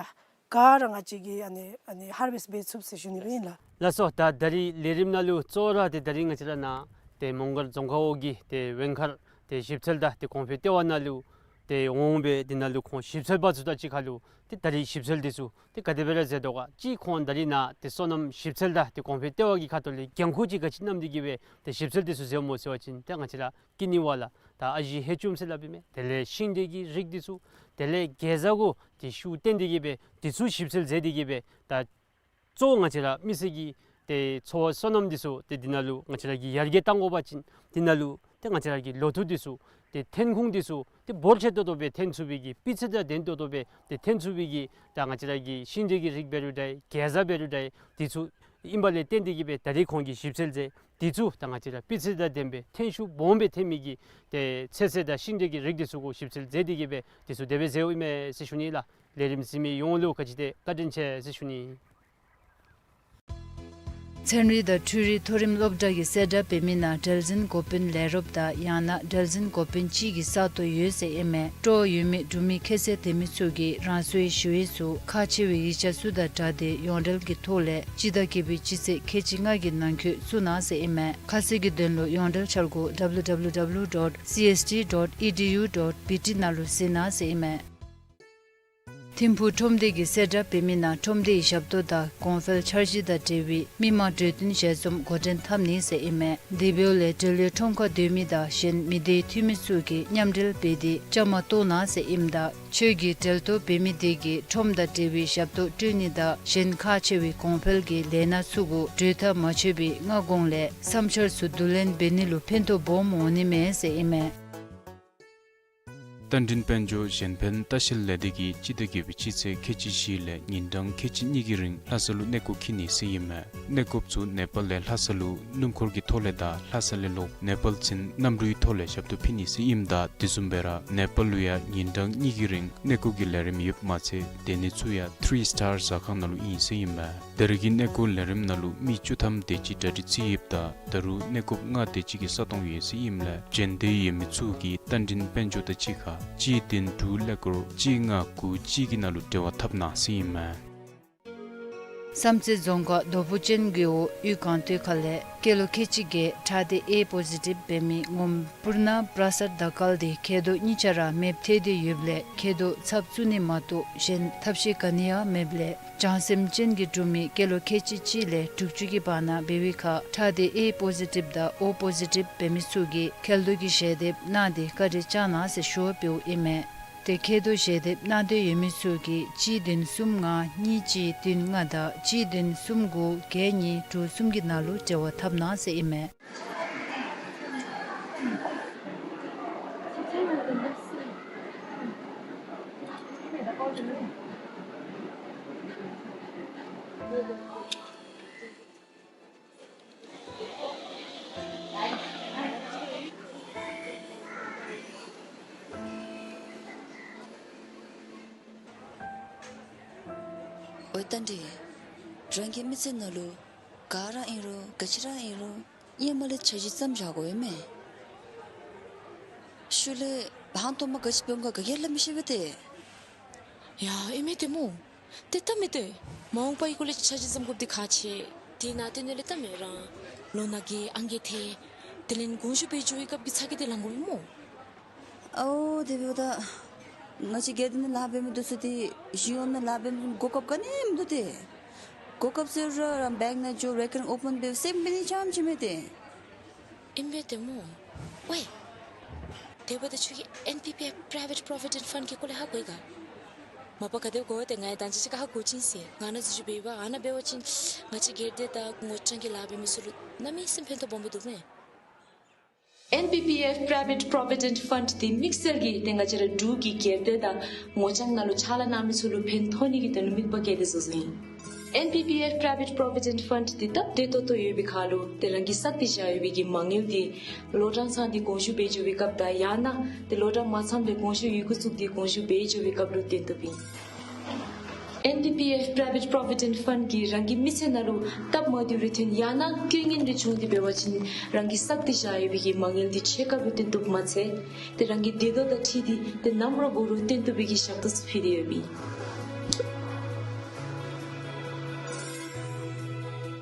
ག་ར་ང་བཅས་ཀྱིས་ཨ་ནི་ཨ་ནི་ཧར་ཝེསཊ་འབད་ཚུགས་ཟེར་ཞུ་ནི་སྦེ་ཨིན་ལགས། ལགས་སོ། ད་ད་རིས་ལས་རིམ་ནང་ལུ་གཙོ་བོ་ར་ཏེ་ད་རིས་ང་བཅས་ར་ནཱ་ཏེ་མོང་སྒར་རྫོང་ཁག་འོག་གི་ཏེ་ཝེང་མཁར་ཏེ་ཞིབ་འཚོལ་དང་ཏེ་གོང་འཕེལ་ལྟེ་བ་ནང་ལུ་ཏེ་འོང་སྦེ་དེ་ནང་ལུ་ཁོང་ཞིབ་འཚོལ་པ་ཚུ་དང་གཅིག་ཁར་ལུ་ཏེ་ད་རིས་ཞིབ་འཚོལ་འདི་ཚུ་ཏེ་ག་དེ་སྦེ་ར་མཛད་དོ་ག། གཅིག་ཁོང་ད་རིས་ནཱ་ཏེ་སོ་ནམ་ཞིབ་འཚོལ་དང་ཏེ་གོང་འཕེལ་ལྟེ་བ་གི་ཁ་ཐུག་ལས་འགན་ཁུར་ཅིག་ག་ཅི་བསྣམས་ཏེ་གིས་སྦེ་ཏེ་ཞིབ་འཚོལ་འདི་ཚུ་མཛདཔ་སྨོ་ཟེར་བ་ཅིན་ཏེ་ང་བཅས་ར་ཀི་ནི་ཝ་ལགས། ད་ཨ་ཞེ་ཧེ་ཅུམ་ཟེར་སླབ་ཨིན་མས། དེ་ལས་ཤིང་འབྲས་ཀྱི་རིགས་འདི་ཚུ་དེ་ལས་གེ་ཛ་གུ་ཏེ་ཤུགས་བཏོན་ཏེ་གིས་སྦེ་འདི་ཚུ་ཞིབ་འཚོལ་མཛད་དེ་གིས་སྦེ་ད་གཙོ་བོ་ང་བཅས་ར་མི་སེར་གྱི་ཏེ་འཚོ་བ་སོ་ནམ་འདི་ཚུ་ཏེ་འདི་ནང་ལུ་ང་བཅས་ར་གིས་ཡར་རྒྱས་གཏང་དགོ་པ་ཅིན་འདི་ནང་ལུ་ཏེ་ང་བཅས་ར་གི་ལོ་ཐོག་འདི་ཚུ་ཏེ་ཐོན་ཁུངས་འདི་ཚུ་ཏེ་འབོར་ཆེ་ཏོག་ཏོ་སྦེ་ཐོན་ཚུགས་པའི་གི་སྤུས་ཚད་དང་ལྡན་ཏོག་ཏོ་སྦེ་ཏེ་ཐོན་ཚུགས་པའི་གི་ད་ང་བཅས་ར་གི་ཤིང་འབྲས་ཀྱི་རིགས་འབད་རུང་འདྲ་གེ་ཛ་འབད་རུང་འདྲ་འདི་ཚུ་ཨིན་པ་ལས་བརྟེན་ཏེ་གིས་སྦེ་ད་རིས་ཁོང་གིས་ཞིབ་འཚོལ་མཛད། འདི་ཚུ་ད་ང་བཅས་ར་སྤུས་ཚད་དང་ལྡན་པའི་ཐོན་ཤུགས་སྦོམ་སྦེ་ཐོན་མི་གི་ཏེ་ཚོད་བསྲེ་དང་ཤིང་འབྲས་ཀྱི་རིགས་འདི་ཚུ་གུ་ཞིབ་འཚོལ་མཛད་དེ་གིས་སྦེ་འདི་ཚུ་དེ་སྦེ་མཛདཔ་ཨིན་མས་ཟེར་ཞུ་ནི་ལགས། ལས་རིམ་གཟིགས་མི་ཡོངས་ལུ་ག་ཅི་དེ་བཀའ་དྲིན་ཆེ་ཟེར་ཞུ་ནི། ཚན་རིག་དང་འཕྲུལ་རིག་མཐོ་རིམ་སློབ་གྲྭ་གིས་གསལ་བསྒྲགས་འབད་མི་ནང་འབྲེལ་འཛིན་འགོ་དཔོན་ལས་རོགསཔ་དང་ཡང་ན་འབྲེལ་འཛིན་འགོ་དཔོན་གཅིག་གི་ས་སྟོང་ཡོད་ཟེར་ཨིན་མས། སྤྲོ་བ་ཡོད་མི་འབྲུག་མི་ཁྱད་ཚད་ལྡན་མི་ཚུ་གིས་རང་སོའི་ཞི་བའི་ཚུ་ཁག་ཆེ་བའི་ཡིག་ཆ་ཚུ་དང་སྦྲགས་ཏེ་ཡོངས་འབྲེལ་གྱི་ཐོག་ལས་སྤྱི་ཟླ་བརྒྱད་པའི་སྤྱི་ཚེས་ཁལ་གཅིག་ལྔ་གི་ནང་འཁོད་བཙུགས་གནང་ཟེར་ཨིན་མས། ཁ་གསལ་གྱི་དོན་ལུ་ཡོངས་འབྲེལ་འཆར་སྒོ་W W W dot C S T dot E D U dot B T ནང་ལུ་གཟིགས་གནང་ཟེར་ཨིན་མས། ཐིམ་ཕུག་ཁྲོམ་སྡེ་གིས་གསལ་བསྒྲགས་འབད་མི་ནང་ཁྲོམ་སྡེའི་ཞབས་ཏོག་དང་གོང་འཕེལ་འཆར་གཞི་དང་འབྲེལ་བའི་མི་མང་གྲོས་བསྟུན་ཞལ་འཛོམས་འགོ་འདྲེན་འཐབ་ནི་ཟེར་ཨིན་མས། དེ་འབདཝ་ལས་འབྲེལ་ཡོད་ཁྲོམ་ཁར་སྡོད་མི་དང་གཞན་མི་སྡེའི་འཐུས་མི་ཚུ་གིས་མཉམ་འབྲེལ་འབད་དེ་བཅའ་མར་གཏོགས་གནང་ཟེར་ཨིནམ་ད་ཁྱོད་ཀྱིས་འབྲེལ་གཏོགས་འབད་མི་དེ་གིས་ཁྲོམ་དང་འབྲེལ་བའི་ཞབས་ཏོག་སྤྲོད་ནི་དང་གཞན་ཁག་ཆེ་བའི་གོང་འཕེལ་གྱི་ལས་སྣ་ཚུ་གུ་གྲོས་ཐག་མ་ཆོད་པའི་སྔ་གོང་ལས་བསམ་འཆར་ཚུ་བསྡུ་ལེན་འབད་ནི་ལུ་ཕན་ཐོགས་སྦོམ་འོང་ནི་མས་ཟེར་ཨིན་མས། རྟ་མགྲིན་དཔལ་འབྱོར་གཞན་ཕན་ལྟ་བཤལ་ལས་སྡེ་གིས་སྤྱི་ཟླ་བརྒྱད་པའི་སྤྱི་ཚེས་ཁལ་གཅིག་བཞི་ལས་ཉིན་གྲངས་ཁལ་གཅིག་གཉིས་ཀྱི་རིང་ལྷ་ས་ལུ་གནས་སྐོར་འཁྱིད་ནི་ཟེར་ཨིན་མས། གནས་སྐོརཔ་ཚུ་ནེ་པཱལ་ལས་ལྷ་ས་ལུ་སྣུམ་འཁོར་གྱི་ཐོག་ལས་དང་ལྷ་ས་ལས་ལོག་ནེ་པཱལ་ཚུན་གནམ་གྲུའི་ཐོག་ལས་ཞབས་ཏོག་ཕུལ་ནི་ཟེར་ཨིནམ་ད་དེ་བཟུམ་སྦེ་ར་ནེ་པཱལ་ལུ་ཡང་ཉིན་གྲངས་གཉིས་ཀྱི་རིང་གནས་སྐོར་གྱི་ལས་རིམ་ཡོདཔ་མ་ཚད་སྡོད་གནས་ཚུ་ཡང་ཐི་རི་སི་ཊར་ཟ་ཁང་ནང་ལུ་ཨིན་ཟེར་ཨིན་མས། ད་རེས་ཀྱི་གནས་སྐོར་ལས་རིམ་ནང་ལུ་མི་བཅུ་ཐམ་དེ་ཅིག་གྲ་སྒྲིག་རྩིས་ཡོདཔ་ད་ད་རུང་གནས་སྐོརཔ་ལྔ་དེ་ཅིག་གི་ས་སྟོང་ཡོད་ཟེར་ཨིནམ་ལས་འབྱོན་འདོད་ཡོད་མི་ཚུ་གིས་རྟ་མགྲིན་དཔལ་འབྱོར་དང་གཅིག་ཁར་གཅིག་བདུན་དྲུག་ཀླད་ཀོར་གཅིག་ལྔ་དགུ་གཅིག་གི་ནང་ལུ་འབྲེལ་བ་འཐབ་གནང་ཟེར་ཨིན་མས། བསམ་རྩེ་རྫོང་ཁག་རྡོ་ཕུ་ཅན་གྱི་འོག་གཡུས་སྒང་སྟོད་ཁ་ལས་སྐྱེས་ལོ་ཁལ་གཅིག་བརྒྱད་ཁྲག་སྡེ་ཨེ་པོ་ཟི་ཊིབ་འབད་མི་ངོམ་པུར་ན་པྲ་སར་དང་བཀལ་ཏེ་མཁལ་རྡོག་གཉིས་ཆ་ར་མེདཔ་ཐལ་ཏེ་ཡོདཔ་ལས་མཁལ་རྡོག་ཚབ་བཙུགས་ནི་མ་གཏོགས་གཞན་ཐབས་ཤེས་ག་ནི་ཡང་མེདཔ་ལས་བྱང་སེམས་ཅན་གྱི་འབྲུག་མི་སྐྱེས་ལོ་ཁལ་གཅིག་གཅིག་ལས་དྲུག་ཅུ་གི་བར་ན་འབད་བའི་ཁར་ཁྲག་སྡེ་ཨེ་པོ་ཟི་ཊིབ་དང་ཨོ་པོ་ཟི་ཊིབ་འབད་མི་ཚུ་གིས་མཁལ་རྡོག་གི་ཞལ་འདེབས་གནང་སྟེ་བཀའ་དྲིན་བསྐྱང་གནང་ཟེར་ཞུ་བ་འབདཝ་ཨིན་མས། ཏེ་མཁལ་རྡོག་ཞལ་འདེབས་གནང་འདོད་ཡོད་མི་ཚུ་གིས་གཅིག་བདུན་གསུམ་ལྔ་གཉིས་གཅིག་བདུན་ལྔ་དང་གཅིག་བདུན་གསུམ་དགུ་བརྒྱད་གཉིས་དྲུག་གསུམ་གྱི་ནང་ལུ་འབྲེལ་བ་འཐབ་གནང་ཟེར་ཨིན་མས། ཨོ་རྟ་མགྲིན། རང་གི་མི་ཚེ་ནང་ལུ་ག་ར་ཨིན་རུང་ག་ཅི་ར་ཨིན་རུང་ཧེ་མ་ལས་འཆར་གཞི་བརྩམ་བཞག་དགོ་པས་མས། ཤུལ་ལས་ཧང་སྟོང་མ་ག་ཅི་འབད་འོང་ག་ག་གིས་སླབ་མི་ཤེས་པས་ཏེ། ཡ་ཨིན་མས་ཏེ་སྨོ། ཏེ་ད་མི་ཏེ་མ་འོངས་པའི་སྐོར་ལས་འཆར་གཞི་བརྩམ་དགོཔ་འདི་ཁག་ཆེ། དེ་ནང་དོན་ལས་ད་མི་རང་ལོ་ན་རྒས་ཨང་རྒས་ཐལ། དེ་ལས་དགོངས་ཞུ་འབད་འགྱོ་བའི་སྐབས་ཀྱི་ཚ་གྱང་འདི་ལང་དགོ་པས་སྨོ། ཨའོ་དེ་འབདཝ་ད་ང་བཅས་སྒེར་སྡེ་ནང་ལཱ་འབད་མི་འདི་ཚུ་ཏེ་གཞུང་གཡོག་ནང་ལཱ་འབད་མི་གོ་སྐབས་ག་ནི་མིན་འདུག་ཏེ། གོ་སྐབས་ཟེར་རུང་རང་བེངཀ་ནང་འགྱོ་རེ་ཀ་རིང་ཨོ་པཱན་འབད་སེམས་འབད་ནི་ཙམ་ཅིག་མས་ཏེ། ཨིན་པས་ཏེ་སྨོ། ཝའི། དེ་འབདཝ་ད་ཁྱོད་ཀྱིས་ཨེན་པི་པི་ཨེཕ་Private Provident Fund གི་སྐོར་ལས་ཧ་གོ་ཡི་ག། མ་པ་ག་དེ་སྦེ་གོ་ཡི་ཏེ་ང་ཡང་ད་ཅི་ཅིག་ཁར་ཧ་གོ་ཅི་ཟེར། ང་ནཱ་འཛུལ་ཞུགས་འབད་བ་ཨ་ནཱ་འབད་བ་ཅིན་ང་བཅས་སྒེར་སྡེ་དང་ངོ་རྐྱང་གི་ལཱ་འབད་མི་ཚུ་ལུ་གནམ་མེད་ས་མེད་ཕན་ཐོགས་སྦོམ་སྦེ་འདུག་མས། ཨེན་པི་པི་ཨེཕ་Private Provident Fund འདི་དམིགས་བསལ་གྱིས་ཏེ་ང་བཅས་ར་འབྲུག་གི་སྒེར་སྡེ་དང་ངོ་རྐྱང་ནང་ལུ་ཕྱག་ལཱ་གནང་མི་ཚུ་ལུ་ཕན་ཐོགས་ནི་གི་དོན་ལུ་དམིགས་པ་བསྐྱེད་དེ་བཟོ་བཟོཝ་ཨིན། ཨེན་པི་པི་ཨེཕ་Private Provident Fund འདི་སྟབས་བདེ་ཏོག་ཏོ་ཡོད་པའི་ཁར་ལུ་ཏེ་རང་གིས་བསགས་ཏེ་བཞག་ཡོད་པའི་གི་མ་དངུལ་འདི་ལོ་གྲངས་ཚང་སྟེ་དགོངས་ཞུ་འབད་འགྱོ་བའི་སྐབས་དང་ཡང་ན་ཏེ་ལོ་གྲངས་མ་ཚངམ་ལས་དགོངས་ཞུ་ཡི་གུ་བཙུགས་ཏེ་དགོངས་ཞུ་འབད་འགྱོ་བའི་སྐབས་ལུ་བཏོན་བཏུབ་ཨིན། ཨེན་པི་པི་ཨེཕ་Private Provident Fund གིས་རང་གི་མི་ཚེ་ནང་ལུ་སྟབས་མ་བདེཝ་རེ་ཐོན་ཡང་ན་རྐྱེན་ངན་རེ་བྱུང་སྟེ་འབད་བ་ཅིན་རང་གིས་བསགས་ཏེ་བཞག་ཡོད་པའི་གི་མ་དངུལ་འདི་ཕྱེད་ཀ་ལུ་བཏོན་བཏུབ་མ་ཚད་ཏེ་རང་གི་བདེ་སྡུག་དང་འཁྲིལ་ཏེ་ཏེ་ནམ་ར་འབད་རུང་བཏོན་བཏུབ་པའི་གི་ཞབས་ཏོག་ཚུ་ཕུལ་ཏེ་ཡོདཔ་ཨིན།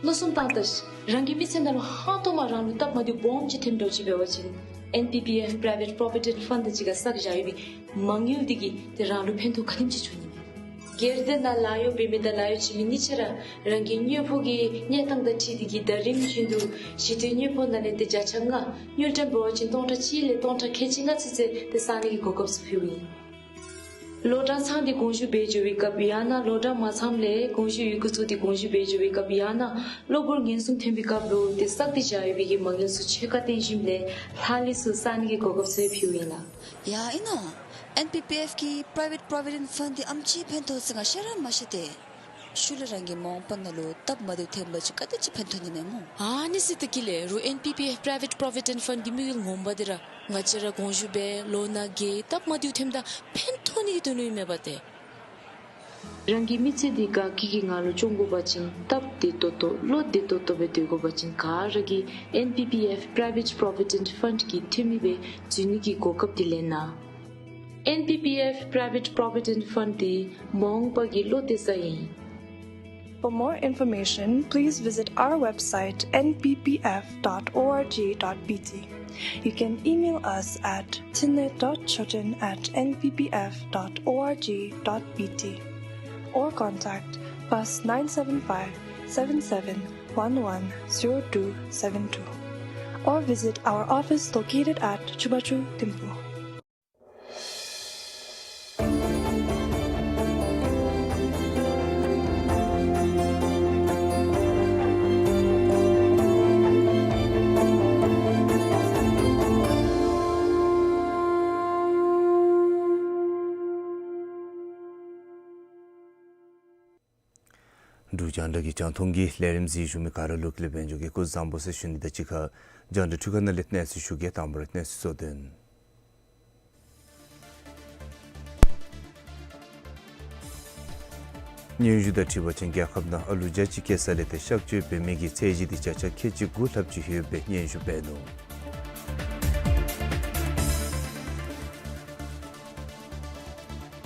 མནོ་བསམ་བཏང་ད་ཤིག། རང་གི་མི་ཚེ་ནང་ལུ་ཧང་སྟོང་མ་རང་ལུ་སྟབས་མ་བདེཝ་སྦོམ་ཅིག་ཐོནམ་འདྲཝ་ཅིག་འབད་བ་ཅིན་ཨེན་པི་པི་ཨེཕ་Private Provident Fund དང་གཅིག་ཁར་བསགས་བཞག་ཡོད་པའི་མ་དངུལ་འདི་གིས་ཏེ་རང་ལུ་ཕན་ཐོགས་ག་དེམ་ཅིག་འབྱུང་ནི་མས། སྒེར་སྡེ་ནང་ལཱ་གཡོག་འབད་མི་དང་ལཱ་གཡོག་བྱིན་མི་གཉིས་ཆ་ར་རང་གི་དངུལ་ཕོགས་ཀྱི་གནས་སྟངས་དང་འཁྲིལ་ཏེ་གིས་ཟླ་རིམ་བཞིན་དུ་ཞི་དུལ་དངུལ་ཕོགས་ནང་ལས་ཏེ་བརྒྱ་ཆ་ལྔ་དངུལ་ཀྲམ་འབད་བ་ཅིན་སྟོང་ཕྲག་གཅིག་ལས་སྟོང་ཕྲག་ཁལ་གཅིག་ལྔ་ཚུན་ཚོད་ཏེ་བསག་ནི་གི་གོ་སྐབས་ཚུ་ཕུལཝ་ཨིན། ལོ་གྲངས་ཚང་སྟེ་དགོངས་ཞུ་འབད་འགྱོ་བའི་སྐབས་ཡང་ན་ལོ་གྲངས་མ་ཚངམ་ལས་དགོངས་ཞུ་ཡི་གུ་བཙུགས་ཏེ་དགོངས་ཞུ་འབད་འགྱོ་བའི་སྐབས་ཡང་ན་གློ་བུར་ངན་སོང་ཐོན་པའི་སྐབས་ལུ་ཏེ་བསགས་ཏེ་བཞག་ཡོད་པའི་གི་མ་དངུལ་ཚུ་ཕྱེད་ཀ་བཏོན་ཞིནམ་ལས་ལྷག་ལུས་ཚུ་བསག་ནི་གི་གོ་སྐབས་ཚུ་ཕུལཝ་ཨིན་ལགས། ཡ་ཨིན་ན། ཨེན་པི་པི་ཨེཕ་གི་Private Provident Fund འདི་ཨེམ་ཅིག་ཕན་ཐོགས་ཟེར་ང་ཤེས་ར་མ་ཤེས་ཏེ། ཤུལ་ལས་རང་གི་མ་འོངས་པ་ནང་ལུ་སྟབས་མ་བདེཝ་ཐོན་པ་ཅིན་ག་དེ་ཅིག་ཕན་ཐོགས་ནི་མས་སྨོ། ཨ་ནི་ཟེར་ད་གི་ལས་རུང་ཨེན་པི་པི་ཨེཕ་Private Provident Fund གི་དམིགས་ཡུལ་ངོ་མ་འདི་ར་ང་བཅས་ར་དགོངས་ཞུ་འབད་ལོ་ན་རྒས་སྟབས་མ་བདེཝ་ཐོནམ་ད་ཕན་ཐོགས་ནི་གི་དོན་ལུ་ཨིན་མས་པ་ཏེ། རང་གི་མི་ཚེ་འདི་དགའ་སྐྱིད་ཀྱི་ངང་ལུ་སྐྱོང་དགོ་པ་ཅིན་སྟབས་བདེ་ཏོག་ཏོ་བློ་བདེ་ཏོག་ཏོ་སྦེ་སྡོད་དགོ་པ་ཅིན་ག་ར་གིས་ཨེན་པི་པི་ཨེཕ་Private Provident Fund གི་འཐུས་མི་སྦེ་འཛུལ་ནི་གི་གོ་སྐབས་འདི་ལེན་གནང་། ཨེན་པི་པི་ཨེཕ་Private Provident Fund འདི་མ་འོངས་པ་གི་བློ་གཏད་ས་ཨིན། For more information, please visit our website N P P F dot org dot B T. You can email us at thinley dot choten at N P P F dot org dot B T or contact plus nine seven five, seven seven one one, zero two seven two or visit our office located at Chubachu Thimphu. འབྲུག་རྒྱང་བསྒྲགས་ཀྱི་རྒྱང་མཐོང་གི་ལས་རིམ་གཟིགས་བཞུགས་མི་ག་ར་ལུ་ལེགས་སྦྱར་གྱི་སྐུ་གཟུགས་བཟང་པོ་ཟེར་ཞུ་ནི་དང་གཅིག་ཁར་རྒྱང་བསྒྲགས་འཕྲུལ་ཁང་ནང་ལས་གནས་ཚུལ་ཞུ་གེ། དང་པ་ར་གནས་ཚུལ་གཙོ་དོན། སྙན་ཞུ་དང་འཁྲིལ་བ་ཅིན་རྒྱལ་ཁབ་ནང་ཨ་ལུ་བརྒྱ་གཅིག་སྐྱེ་ས་ལས་ཏེ་གཤག་བཅོས་འབད་མི་གི་ཚད་གཞི་འདི་བརྒྱ་ཆ་ཁལ་གཅིག་དགུ་ལྷགཔ་ཅིག་ཡོདཔ་སྦེ་སྙན་ཞུ་འབད་ནུག།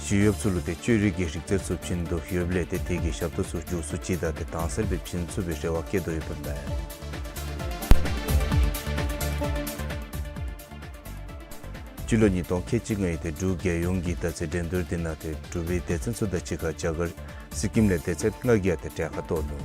ཞི་གཡོགཔ་ཚུ་ལུ་ཏེ་བཅོས་རིག་གི་རིག་རྩལ་ཚུ་བྱིན་དོ་ཡོདཔ་ལས་ཏེ་དེ་གི་ཞབས་ཏོག་ཚུ་མགྱོགས་སུ་ཅིག་དང་ཏེ་དྭངས་གསལ་སྦེ་བྱིན་ཚུགས་པའི་རེ་བ་བསྐྱེད་དོ་ཡོདཔ་ཨིན་པས། སྤྱི་ལོ་ཉིས་སྟོང་ཁལ་གཅིག་ལྔའི་ཏེ་འབྲུག་རྒྱལ་ཡོངས་ཀྱི་བརྡ་ཚད་འགྲན་བསྡུར་འདི་ནང་ཏེ་འབྲུག་པའི་སྡེ་ཚན་ཚུ་དང་གཅིག་ཁར་རྒྱ་གར་སི་ཀིམ་ལས་སྡེ་ཚན་ལྔ་གིས་ཡང་ཏེ་གྲལ་ཁར་གཏོགས་ནུག།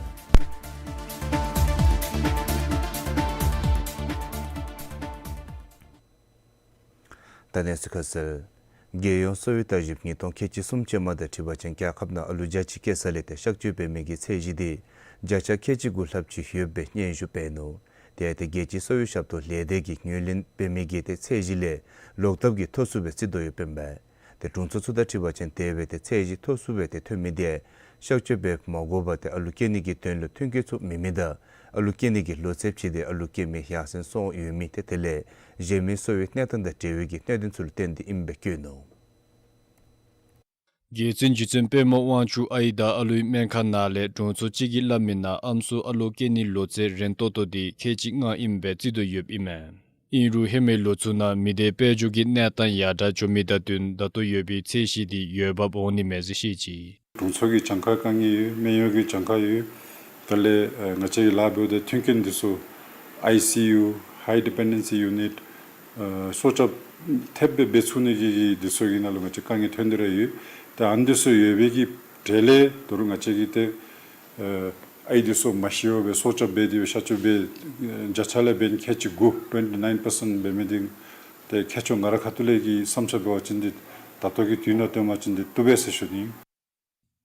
ད་གནས་ཚུལ་ཁ་གསལ། རྒྱལ་ཡོངས་གསོ་བའི་བརྟག་ཞིབ་ཉིས་སྟོང་ཁལ་གཅིག་གསུམ་ཅན་མ་དང་འཁྲིལ་བ་ཅིན་རྒྱལ་ཁབ་ནང་ཨ་ལུ་བརྒྱ་གཅིག་སྐྱེ་ས་ལས་ཏེ་གཤག་བཅོས་འབད་མི་གི་ཚད་གཞི་འདི་བརྒྱ་ཆ་ཁལ་གཅིག་དགུ་ལྷགཔ་ཅིག་ཡོདཔ་སྦེ་སྙན་ཞུ་འབད་ནུག། དེ་ཡང་ཏེ་རྒྱལ་སྤྱིའི་གསོ་བའི་ཞབས་ཏོག་ལས་སྡེ་གིས་ངོས་ལེན་འབད་མི་གི་ཏེ་ཚད་གཞི་ལས་ལོག་ལྟབ་ཀྱིས་མཐོ་སུ་སྦེ་བརྩི་དོ་ཡོདཔ་ཨིན་པས། ཏེ་དྲུང་འཚོ་ཚུ་དང་འཁྲིལ་བ་ཅིན་དེ་སྦེ་ཏེ་ཚད་གཞི་མཐོ་སུ་སྦེ་ཏེ་ཐོན་མི་དེ་གཤག་བཅོས་འབད་མ་དགོ་པར་ཏེ་ཨ་ལུ་སྐྱེ་ནི་གི་དོན་ལུ་མཐུན་རྐྱེན་ཚུ་མེད་མི་དང་ཨ་ལུ་སྐྱེ་ནི་གི་ལོ་ཚད་ཕྱིན་ཏེ་ཨ་ལུ་སྐྱེ་མི་ཡར་སེང་སོང་ཡོད་མི་ཏེ་དེ་ལས་གཞན་མི་གསོ་བའི་གནས་སྟངས་དང་འབྲེལ་བའི་གི་གནད་དོན་ཚུ་ལུ་བརྟེན་ཏེ་ཨིནམ་སྦེ་བཀོད་ནུག། རྒྱལ་བཙུན་རྗེ་བཙུན་པདྨ་དབང་ཕྱུག་ཨའི་དང་ཨ་ལུའི་སྨན་ཁང་ནང་ལས་དྲུང་འཚོ་གཅིག་གིས་སླབ་མི་ནང་ཨམ་སྲུ་ཨ་ལོ་སྐྱེ་ནི་ལོ་ཚད་རན་ཏོག་ཏོ་འདི་ཁལ་གཅིག་ལྔ་ཨིནམ་སྦེ་བརྩི་དོ་ཡོདཔ་ཨིན་མས། ཨིན་རུང་ཧེ་མའི་ལོ་ཚུ་ནང་མི་སྡེ་དཔལ་འབྱོར་གྱི་གནས་སྟངས་ཡར་དྲག་འགྱོ་མི་དང་བསྟུན་ད་ལྟོ་ཡོད་པའི་ཚད་གཞི་འདི་འོས་འབབ་འོང་ནི་མས་ཟེར་བཤད་ཅི། དྲུང་འཚོ་གི་གྱངས་ཁ་དཀའ་ངལ་ཡོད། སྨན་གཡོག་གི་གྱངས་ཁ་ཡོད། དེ་ལས་ཨ་ང་བཅས་ཀྱིས་ལཱ་འབདཝ་ད་མཐུན་རྐྱེན་འདི་ཚུ་ཨའི་སི་ཡུ་High Dependency Unit ཨ་སྲོག་སྐྱབས་ཐེབས་སྦེ་འབད་ཚུགས་ནི་གི་འདི་ཚུ་གི་ནང་ལུ་ང་བཅས་དཀའ་ངལ་ཐོན་ཏེ་ར་ཡོད། ད་ཨ་ནི་འདི་ཚུ་ཡོད་པའི་གི་གྲས་ལས་ད་རུང་ང་བཅས་ཀྱིས་ཏེ་ཨ་ཨའི་འདི་ཚུ་མ་ཤི་བར་སྦེ་སྲོག་སྐྱབས་འབད་དེ་སྦེ་གཤག་བཅོས་འབད་བརྒྱ་ཆ་ལས་འབདན་ཁལ་གཅིག་དགུ་twenty nine percent འབད་མི་འདི་ཏེ་ཁྱད་ཆོས་ང་རའི་ཁ་ཐུག་ལས་ཀྱི་བསམ་འཆར་འབད་བ་ཅིན་འདི་ད་ལྟོ་གི་དུས་ནང་སྟོནམ་ཅིན་འདི་བཏུབ་པས་ཟེར་ཞུ་ནི།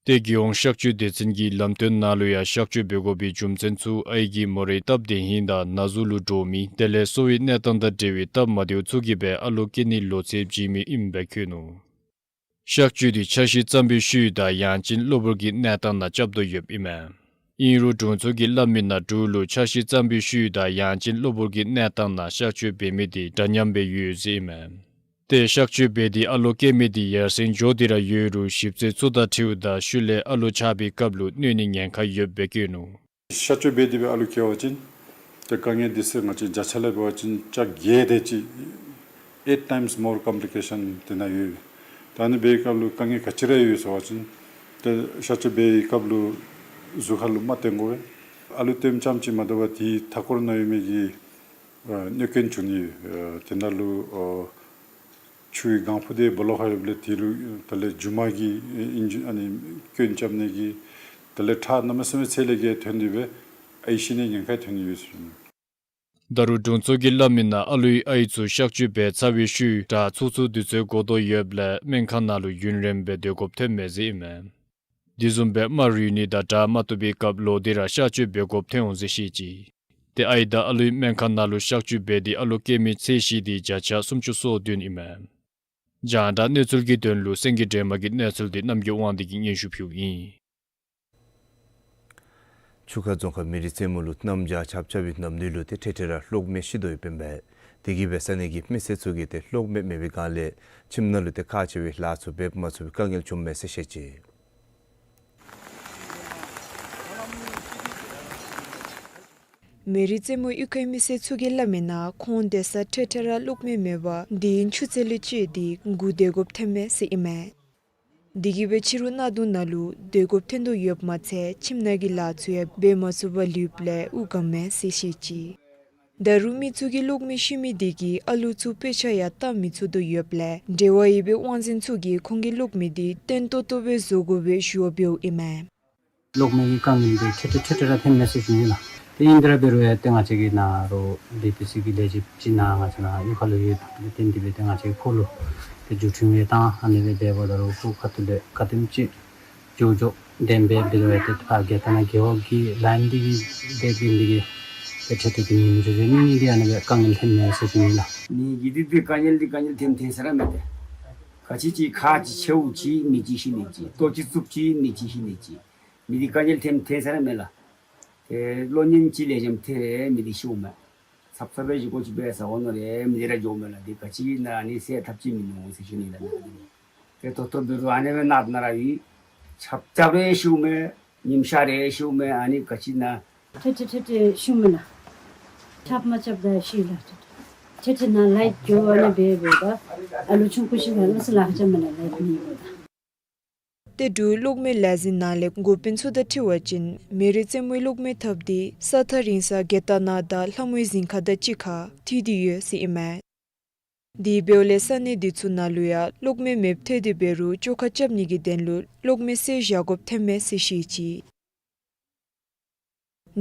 ཏེ་རྒྱལ་ཡོངས་གཤག་བཅོས་སྡེ་ཚན་གྱི་ལམ་སྟོན་ནང་ལུ་ཡང་གཤག་བཅོས་འབད་དགོ་པའི་རྒྱུ་མཚན་ཚུ་ཨའི་གི་མོ་རའི་སྟབས་བདེ་ཧིང་དང་ན་ཟུག་ལུ་འདྲོག་མི་དེ་ལས་གསོ་བའི་གནས་སྟངས་དང་འབྲེལ་བའི་སྟབས་མ་བདེཝ་ཚུ་གིས་སྦེ་ཨ་ལོ་སྐྱེ་ནི་ལོ་ཚད་བརྗེད་མི་ཨིནམ་སྦེ་བཀོད་ནུག། གཤག་བཅོས་འདི་འཆར་གཞི་བརྩམ་པའི་ཤུལ་དང་ཡང་ཅིན་གློ་བུར་གྱི་གནས་སྟངས་ནང་རྐྱབ་དོ་ཡོདཔ་ཨིན་མས། ཨིན་རུང་དྲུང་འཚོ་གིས་སླབ་མི་ནང་འབྲུག་ལུ་འཆར་གཞི་བརྩམ་པའི་ཤུལ་དང་ཡང་ཅིན་གློ་བུར་གྱི་གནས་སྟངས་ནང་གཤག་བཅོས་འབད་མི་འདི་འདྲ་མཉམ་སྦེ་ཡོད་ཟེར་ཨིན་མས། ཏེ་གཤག་བཅོས་འབད་དེ་ཨ་ལོ་སྐྱེ་མི་འདི་ཡར་སེང་འགྱོ་སྟེ་ར་ཡོད་རུང་ཞིབ་འཚོལ་ཚུ་དང་འཁྲིལཝ་ད་ཤུལ་ལས་ཨ་ལོ་ཆགས་པའི་སྐབས་ལུ་གནོད་ནི་ཉེན་ཁ་ཡོདཔ་སྦེ་བཀོད་ནུག། གཤག་བཅོས་འབད་དེ་སྦེ་ཨ་ལོ་སྐྱེ་བ་ཅིན་ཏེ་དཀའ་ངལ་འདི་ཚུ་ང་བཅས་བརྒྱ་ཆ་ལས་འབད་བ་ཅིན་ཆ་བརྒྱད་དེ་ཅིག་eight times more complication དེ་ནང་ཡོད། ད་ཨ་ནི་འབད་བའི་སྐབས་ལུ་དཀའ་ངལ་ག་ཅི་ར་ཡོད་ཟེར་བ་ཅིན་ཏེ་གཤག་བཅོས་འབད་བའི་སྐབས་ལུ་གཟུགས་ཁར་ལུ་རྨ་བཏོན་དགོ་པས། ཨ་ལོ་བཏོནམ་ཙམ་ཅིག་མ་དོ་བར་དེའི་མཐའ་འཁོར་ནང་ཡོད་མི་གི་ཨ་གནོད་སྐྱོན་བྱུང་ནི་ཡོད། ཨ་དེ་ནང་ལུ་ཨ་ཆུའི་ལྒང་ཕུ་དེ་སྦོ་ལོགས་ཁར་ཡོདཔ་ལས་དེ་ལུ་དེ་ལས་རྒྱུ་མ་གི་ཨིན་ཇི་ཨ་ནི་སྐྱོན་རྐྱབ་ནི་གི་དེ་ལས་ཁྲག་གནམ་མེད་ས་མེད་ཚད་ལས་བརྒལ་ཐོན་ཏེ་སྦེ་ཨའི་ཤི་ནིའི་ཉེན་ཁ་ཐོན་ནི་ཡོད་ཟེར་ཞུ་ནི། ད་རུང་དྲུང་འཚོ་གིས་སླབ་མི་ནང་ཨ་ལོའི་ཨའི་ཚུ་གཤག་བཅོས་འབད་ཚར་བའི་ཤུལ་དྲག་ཚུགས་ཚུགས་དུས་ཚོད་འགོར་དོ་ཡོདཔ་ལས་སྨན་ཁང་ནང་ལུ་ཡུན་རིངམོ་སྦེ་སྡོད་དགོཔ་ཐོནམ་མས་ཟེར་ཨིན་མས། དེ་བཟུམ་སྦེ་རྨ་རུལ་ནི་དང་དྲག་མ་བཏུབ་པའི་སྐབས་ལོག་སྟེ་ར་གཤག་བཅོས་འབད་དགོཔ་ཐོན་འོང་ཟེར་བཤད་ཅི། ཏེ་ཨའི་དང་ཨ་ལོའི་སྨན་ཁང་ནང་ལུ་གཤག་བཅོས་འབད་དེ་ཨ་ལོ་སྐྱེ་མི་ཚད་གཞི་འདི་བརྒྱ་ཆ་སུམ་ཅུ་སོ་བདུན་ཨིན་མས། རྒྱང་བསྒྲགས་གནས་ཚུལ་གྱི་དོན་ལུ་སེང་གེ་སྒྲོལ་མ་གི་གནས་ཚུལ་འདི་རྣམ་རྒྱལ་དབང་འདུས་ཀྱིས་སྙན་ཞུ་ཕུལཝ་ཨིན། ཆུ་ཁ་རྫོང་ཁག་མི་རིགས་རྩེད་མོ་ལུ་གནམ་བྱཱར་ཆརཔ་རྐྱབ་པའི་ནམ་དུས་ལུ་ཏེ་འཕྲལ་འཕྲལ་ར་གློག་མེ་ཤི་དོ་ཡོདཔ་ཨིན་པས། དེ་གིས་སྦེ་ས་གནས་ཀྱི་མི་སེར་ཚུ་གིས་ཏེ་གློག་མེ་མེད་པའི་སྒང་ལས་ཁྱིམ་ནང་ལུ་ཏེ་ཁག་ཆེ་བའི་ལཱ་ཚུ་འབད་མ་ཚུགས་པའི་དཀའ་ངལ་བྱུངམ་མས་ཟེར་བཤད་ཅི། མེ་རི་རྩེ་མོ་གཡུས་ཁའི་མི་སེར་ཚུ་གིས་སླབ་མིའི་ནང་ཁོང་སྡོད་ས་འཕྲལ་འཕྲལ་ར་གློག་མེ་མེད་པར་དུས་ཡུན་ཆུ་ཚོད་ལུ་ཅིག་དེ་སྒུག་སྡོད་དགོཔ་ཐོནམ་མས་ཟེར་ཨིན་མས། དེ་གིས་སྦེ་ཕྱི་རུ་གནག་དུང་ནང་ལུ་སྡོད་དགོཔ་ཐོན་དོ་ཡོདཔ་མ་ཚད་ཁྱིམ་ནང་གི་ལཱ་ཚུ་ཡང་འབད་མ་ཚུགས་པར་ལུསཔ་ལས་དབུགས་འགམ་མས་ཟེར་བཤད་ཅི། ད་རུང་མི་ཚུ་གིས་གློག་མེ་ཤི་མི་དེ་གིས་ཨ་ལུ་ཚུ་དཔེ་ཆ་ཡང་བལྟ་མི་ཚུགས་དོ་ཡོདཔ་ལས་འབྲེལ་བ་ཡོད་པའི་དབང་འཛིན་ཚུ་གིས་ཁོང་གི་གློག་མེ་དེ་བརྟན་ཏོག་ཏོ་སྦེ་བཟོ་དགོ་པའི་ཞུ་བ་འབདཝ་ཨིན་མས། གློག་མེ་གི་དཀའ་ངལ་འདི་འཕྲལ་འཕྲལ་འཕྲལ་འཕྲལ་ར་ཐོནམ་མས་ཟེར་ཞུ་ནི་ལགས། ཏེ་ཨིན་དེ་ར་འབད་རུང་ཡང་ཏེ་ང་བཅས་ཀྱི་ནཱ་རོགས་ཌི་པི་སི་གི་ལས་བྱེདཔ་ཅིག་ནཱ་ང་བཅས་ནཱ་གཡུས་ཁ་ལུ་ཡོདཔ་ལས་བརྟེན་ཏེ་སྦེ་ཏེ་ང་བཅས་ཀྱིས་ཁོ་ལུ་ཏེ་བརྒྱུད་འཕྲིན་ཡང་བཏང་ཨ་ནི་སྦེ་འབདཝ་ད་རུང་ཁོ་ཁ་ཐུག་ལས་ག་དེམ་ཅིག་མགྱོགས་མགྱོགས་བདེན་པའི་འབད་རུང་ཡང་ཏེ་ཕར་རྒྱལ་ཁབ་ནང་རྒེད་འོག་གི་ལཱ་འདི་གིས་འབད་བའི་འདི་གིས་ཏེ་འཕྲལ་འཕྲལ་ཏེ་ཉིནམ་རེ་རེ་གཉིས་གཉིས་ཏེ་ཨ་ནི་སྦེ་དཀའ་ངལ་ཐོནམ་མས་ཟེར་ཞུ་ནི་ལགས། ནི་གི་འདི་འདི་དཀའ་ངལ་འདི་དཀའ་ངལ་ཐོནམ་ཐོན་ས་ར་མེད་དེ། ག་ཅི་ཅིག་ཁག་ཅིག་ཆེཝ་ཅིག་མི་ཅིག་ཤི་ནི་ཅིག་ལྟོ་ཅིག་བཙུགསཔ་ཅིག་མི་ཅིག་ཤི་ནི་ཅིག་མི་འདི་དཀའ་ངལ་ཐོནམ་ཐོན་ས་ར་མེད་ལགས། ཏེ་གློག་བརྙན་ཅིག་ལེགས་ཤོམ་ཐོན་རུང་མི་འདི་ཤིཝ་མས། ཚབ་ཚབ་སྦེ་ཞི་གོ་ཅིག་འབད་ས་འོང་ནི་རུང་མི་འདི་ར་འགྱོཝ་མས་ལགས། འདི་ག་ཅི་ཨིན་ན་ཨ་ནི་སེལ་ཐབས་ཅིག་མིན་ནུག་ཟེར་ཞུ་ནི་ལགས། ཏེ་ད་ལྟོ་འབད་རུང་ཨ་ནི་སྦེ་ནང་ན་ར་ཡོད། ཆརཔ་རྐྱབ་རུང་ཤིཝ་མས། ཉིམ་ཤར་རུང་ཤིཝ་མས། ཨ་ནི་ག་ཅི་ཨིན་ན། འཕྲལ་འཕྲལ་འཕྲལ་འཕྲལ་ཤིཝ་མས་ལགས། ཆརཔ་མ་རྐྱབ་ད་ཤི་ལགས། འཕྲལ་འཕྲལ་ནཱ་ལའིཊ་འགྱོ་ཨ་ནི་སྦེ་འབདཝ་ད་ཨ་ལུ་ཆུང་ཀུ་ཅིག་ལུ་ལོག་སུ་ལཱ་རྐྱབ་མས་ལགས་ལའིཊ་མེད་འབདཝ་ད། ཏེ་འབྲུག་གློག་མེ་ལས་འཛིན་ནང་ལས་འགོ་དཔོན་ཚུ་དང་འཁྲིལ་བ་ཅིན་མེ་རི་རྩེ་མོའི་གློག་མེ་ཐགཔ་འདི་ས་ཐག་རིང་ས་རྒེད་འོག་ནང་དང་ལྷ་མོའི་གཟིམ་ཁང་དང་གཅིག་ཁར་མཐུད་དེ་ཡོད་ཟེར་ཨིན་མས། དེ་འབདཝ་ལས་ས་གནས་དེ་ཚུ་ནང་ལུ་ཡང་གློག་མེ་མེདཔ་ཐལ་ཏེ་འབད་རུང་བཅོ་ཁ་རྐྱབ་ནི་གི་དོན་ལུ་གློག་མེ་སེལ་བཞག་དགོཔ་ཐོནམ་མས་ཟེར་བཤད་ཅི།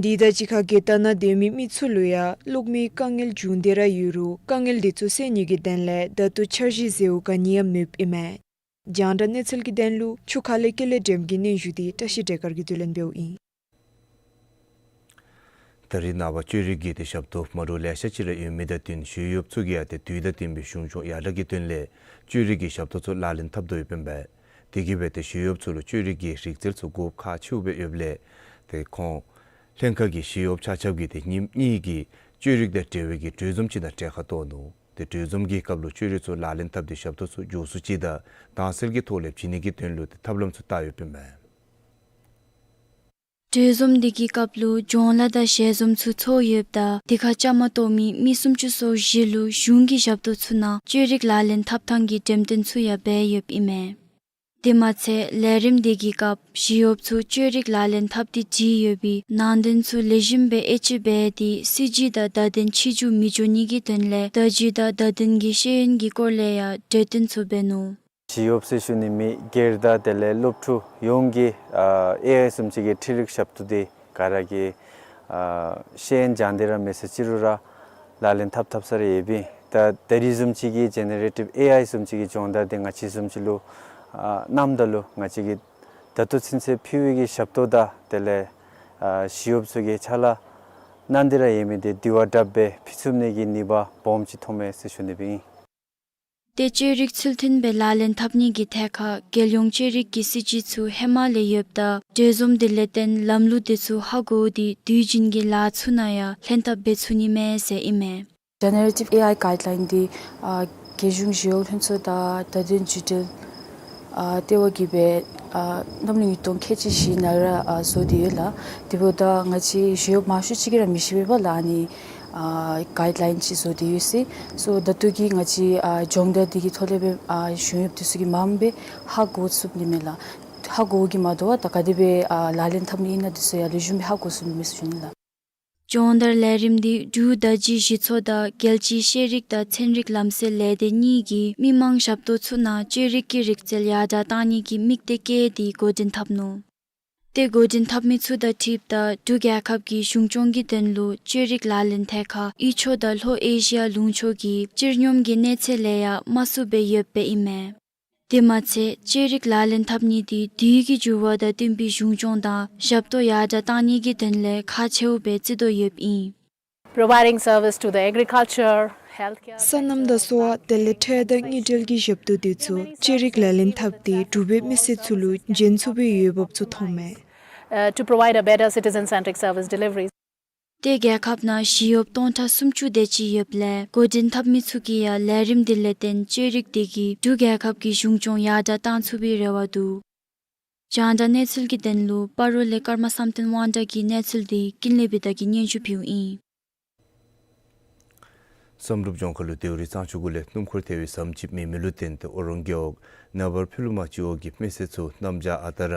དེ་དང་གཅིག་ཁར་རྒེད་འོག་ནང་སྡོད་མི་མི་ཚུ་ལུ་ཡང་གློག་མེའི་དཀའ་ངལ་བྱུང་སྟེ་ར་ཡོད་རུང་དཀའ་ངལ་དེ་ཚུ་སེལ་ནི་གི་དོན་ལས་ད་ལྟོ་འཆར་གཞི་ཟེརཝ་ག་ནི་ཡང་མེདཔ་ཨིན་མས། རྒྱང་བསྒྲགས་གནས་ཚུལ་གྱི་དོན་ལུ་ཆུ་ཁ་ལས་ཀུན་ལེགས་སྒྲོལམ་གྱི་སྙན་ཞུ་འདི་བཀྲ་ཤིས་སྒྲོལ་དཀར་གྱིས་བསྡུ་ལེན་འབདཝ་ཨིན། ད་རེས་ནངས་པ་བཅོས་རིག་གི་ཏེ་ཞབས་ཏོག་མ་འདྲཝ་ལེ་ཤ་ཅིག་ར་ཡོད་མི་དང་བསྟུན་ཞི་གཡོགཔ་ཚུ་གིས་ཡང་ཏེ་དུས་དང་བསྟུན་པའི་གཞུང་སྐྱོང་ཡར་དྲག་གི་དོན་ལས་བཅོས་རིག་གི་ཞབས་ཏོག་ཚུ་ལག་ལེན་འཐབ་དོ་ཡོདཔ་ཨིན་པས། དེ་གིས་འབད་ཏེ་ཞི་གཡོགཔ་ཚུ་ལུ་བཅོས་རིག་གི་རིག་རྩལ་ཚུ་དགོཔ་ཁག་ཆེཝ་སྦེ་ཡོདཔ་ལས་ཏེ་ཁོང་ལྷན་ཁག་གི་ཞི་གཡོགཔ་ཆ་ཁྱབ་ཀྱིས་ཏེ་ཉིནམ་གཉིས་ཀྱི་བཅོས་རིག་དང་འབྲེལ་བའི་གི་གྲོས་འཛོམས་ཅིག་ནང་གྲལ་ཁར་གཏོགས་ནུག། ཏེ་གྲོས་འཛོམས་ཀྱི་སྐབས་ལུ་བཅོས་རིག་ཚུ་ལག་ལེན་འཐབ་སྟེ་ཞབས་ཏོག་ཚུ་མགྱོགས་སུ་ཅིག་དང་དྭངས་གསལ་གྱི་ཐོག་ལས་བྱིན་ནི་གི་དོན་ལུ་ཏེ་ཐབས་ལམ་ཚུ་བལྟ་ཡོདཔ་ཨིན་པས། གྲོས་འཛོམས་འདི་གི་སྐབས་ལུ་སྦྱོང་ལཱ་དང་ཞལ་འཛོམས་ཚུ་ཚོགས་ཡོདཔ་ད་དེ་ཁར་བཅའ་མར་གཏོགས་མི་མི་སུམ་ཅུ་སོ་བཞི་ལུ་གཞུང་གི་ཞབས་ཏོག་ཚུ་ནང་བཅོས་རིག་ལག་ལེན་འཐབ་ཐངས་ཀྱི་འགྲེམས་སྟོན་ཚུ་ཡང་འབད་ཡོདཔ་ཨིན་མས། དེ་མ་ཚད་ལས་རིམ་འདི་གི་སྐབས་ཞི་གཡོགཔ་ཚུ་བཅོས་རིག་ལག་ལེན་འཐབ་སྟེ་བྲིས་ཡོད་པའི་ནང་དོན་ཚུ་ལེགས་ཤོམ་སྦེ་དབྱེ་དཔྱད་འབད་དེ་སྲིད་བྱུས་དང་བརྡ་དོན་ཕྱིས་འགྱུར་མི་འགྱོ་ནི་གི་དོན་ལས་བརྡ་བརྒྱུད་དང་བརྡ་དོན་གྱི་ཤེས་ཡོན་གྱི་སྐོར་ལས་ཡང་གྲོས་བསྟུན་ཚུ་འབད་ནུག། ཞི་གཡོགཔ་ཟེར་ཞུ་ནི་མི་སྒེར་དང་དེ་ལས་སློབ་ཕྲུག་ཡོངས་ཀྱིས་ཨ་ཨེ་ཨའི་བཟུམ་ཅིག་གི་འཕྲུལ་རིག་ཞབས་ཏོག་འདི་ག་ར་གིས་ཨ་ཤེས་ཡོན་སྦྱང་སྟེ་ར་མེད་ས་ཅིག་རུང་ར་ལག་ལེན་འཐབ་འཐབ་ས་ར་ཡོདཔ་ཨིན། ད་ད་རིས་བཟུམ་ཅིག་གི་ཇེ་ནེ་རེ་ཊིབ་ཨེ་ཨའི་བཟུམ་ཅིག་གི་སྦྱོང་བརྡར་འདི་ང་བཅས་བཟུམ་ཅིག་ལུ་ཨ་གནངམ་ད་ལུ་ང་བཅས་ཀྱིས་ད་ལྟོ་ཚུན་ཚོད་ཕུལ་བའི་གི་ཞབས་ཏོག་དང་དེ་ལས་ཨ་ཞི་གཡོགཔ་ཚུ་གིས་ཕྱག་ལཱ་གནང་སྟེ་ར་ཡོད་མི་འདི་དེ་བ་དྲགཔ་སྦེ་ཕུལ་ཚུགས་ནི་གི་ནུས་པ་སྦོམ་ཅིག་ཐོབ་མས་ཟེར་ཞུ་ནི་སྦེ་ཨིན། ཏེ་བཅོས་རིག་ཚུལ་མཐུན་སྦེ་ལག་ལེན་འཐབ་ནི་གི་ཐད་ཁར་རྒྱལ་ཡོངས་བཅོས་རིག་གི་སྲིད་བྱུས་ཚུ་ཧེ་མ་ལས་ཡོདཔ་ད་གྲོས་འཛོམས་འདི་ལས་བརྟེན་ལམ་ལུགས་འདི་ཚུ་ཧ་གོ་སྟེ་དུས་རྒྱུན་གྱི་ལཱ་ཚུ་ནང་ཡང་ལྷན་ཐབས་འབད་ཚུགས་ནི་མས་ཟེར་ཨིན་མས། ཇེ་ནེ་རེ་ཊིབ་ཨེ་ཨའི་གའིཌ་ལའིན་འདི་ཨ་རྒྱལ་གཞུང་ཞི་གཡོག་ལྷན་ཚོགས་དང་བརྡ་དོན་བརྒྱུད་འབྲེལ་ཨ་ལྟེ་བ་གིས་སྦེ་ཨ་གནམ་ལོ་ཉིས་སྟོང་ཁལ་གཅིག་བཞི་ནང་ར་ཨ་བཟོ་སྟེ་ཡོད་ལགས། དེ་འབདཝ་ད་ང་བཅས་ཞི་གཡོགཔ་མང་ཤོས་ཅིག་གིས་ར་མི་ཤེས་པས་ལགས། ཨ་ནི་ཨ་གའིཌ་ལའིན་ཅིག་བཟོ་སྟེ་ཡོད་ཟེར། སོ་ད་ལྟོ་གི་ང་བཅས་ཨ་སྦྱོང་བརྡར་འདི་གི་ཐོག་ལས་སྦེ་ཨ་གཞུང་གཡོགཔ་འདི་ཚུ་གིས་མངམ་སྦེ་ཧ་གོ་ཚུགསཔ་ཨིན་མས་ལགས། ཧ་གོ་གི་མ་དོ་བར་ད་ག་དེ་སྦེ་ཨ་ལག་ལེན་འཐབ་ནི་ཨིན་ན་འདི་ཚུ་ཡང་ལེགས་ཤོམ་སྦེ་ཧ་གོ་ཚུགས་ནི་མས་ཟེར་ཞུ་ནི་ལགས། སྦྱོང་བརྡར་ལས་རིམ་འདི་འབྲུག་བརྡ་བརྒྱུད་གཞི་ཚོགས་དང་རྒྱལ་སྤྱིའི་ཤེས་རིག་དང་ཚན་རིག་ལམ་སྲོལ་ལས་སྡེ་གཉིས་ཀྱིས་མི་མང་ཞབས་ཏོག་ཚུ་ནང་བཅོས་རིག་གི་རིག་རྩལ་ཡར་དྲག་གཏང་ནི་གི་དམིགས་གཏད་བསྐྱེད་དེ་འགོ་འདྲེན་འཐབ་ནུག། ཏེ་འགོ་འདྲེན་འཐབ་མི་ཚུ་དང་འཁྲིལཝ་ད་འབྲུག་རྒྱལ་ཁབ་ཀྱི་གཞུང་སྐྱོང་གི་དོན་ལུ་བཅོས་རིག་ལག་ལེན་ཐད་ཁར་དབུས་ཕྱོགས་དང་ལྷོ་ཨེ་ཤི་ཡ་ལུང་ཕྱོགས་ཀྱི་སྤྱིར་སྙོམས་ཀྱི་གནས་ཚད་ལས་ཡང་དམའ་སུ་སྦེ་ཡོདཔ་ཨིན་མས། དེ་མ་ཚད་བཅོས་རིག་ལག་ལེན་འཐབ་ནི་འདི་དུས་ཀྱི་འགྱུར་བ་དང་བསྟུན་པའི་གཞུང་སྐྱོང་དང་ཞབས་ཏོག་ཡར་དྲག་གཏང་ནི་གི་དོན་ལས་ཁག་ཆེཝ་སྦེ་བརྩི་དོ་ཡོདཔ་ཨིན། Providing service to the agriculture, healthcare ས་གནམ་དང་གསོ་བ་དེ་ལས་འཕྲུལ་དང་དངུལ་འབྲེལ་གྱི་ཞབས་ཏོག་འདི་ཚུ་བཅོས་རིག་ལག་ལེན་འཐབ་སྟེ་འབྲུག་པའི་མི་སེར་ཚུ་ལུ་བྱིན་ཚུགས་པའི་འོས་འབབ་ཚུ་ཐོབ་མས། Uh, to provide a better citizen-centric service delivery. ཏེ་རྒྱལ་ཁབ་ནང་ཞི་གཡོགཔ་སྟོང་ཕྲག་སུམ་ཅུ་དེ་ཅིག་ཡོདཔ་ལས་འགོ་འདྲེན་འཐབ་མི་ཚུ་གིས་ཡང་ལས་རིམ་འདི་ལས་བརྟེན་བཅོས་རིག་འདི་གིས་འབྲུག་རྒྱལ་ཁབ་ཀྱི་གཞུང་སྐྱོང་ཡར་དྲག་གཏང་ཚུགས་པའི་རེ་བ་འདུག། རྒྱང་བསྒྲགས་གནས་ཚུལ་གྱི་དོན་ལུ་སྤ་རོ་ལས་ཀརྨ་བསམ་གཏན་དབང་གྲགས་ཀྱི་གནས་ཚུལ་འདི་ཀུན་ལེགས་བི་དྷ་གིས་སྙན་ཞུ་ཕུལཝ་ཨིན། བསམ་གྲུབ་ལྗོངས་མཁར་ལུ་དེའུ་རི་གཙང་ཆུ་གུ་ལས་སྣུམ་འཁོར་ཐལ་བའི་ཟམ་ཅིག་མེད་མི་ལུ་བརྟེན་ཏེ་ཨོ་རོང་རྒེད་འོག་ནངས་པར་ཕུ་ལུ་མ་སྤྱི་འོག་གི་མི་སེར་ཚུ་གནམ་བྱཱར་ཨ་རྟག་ར་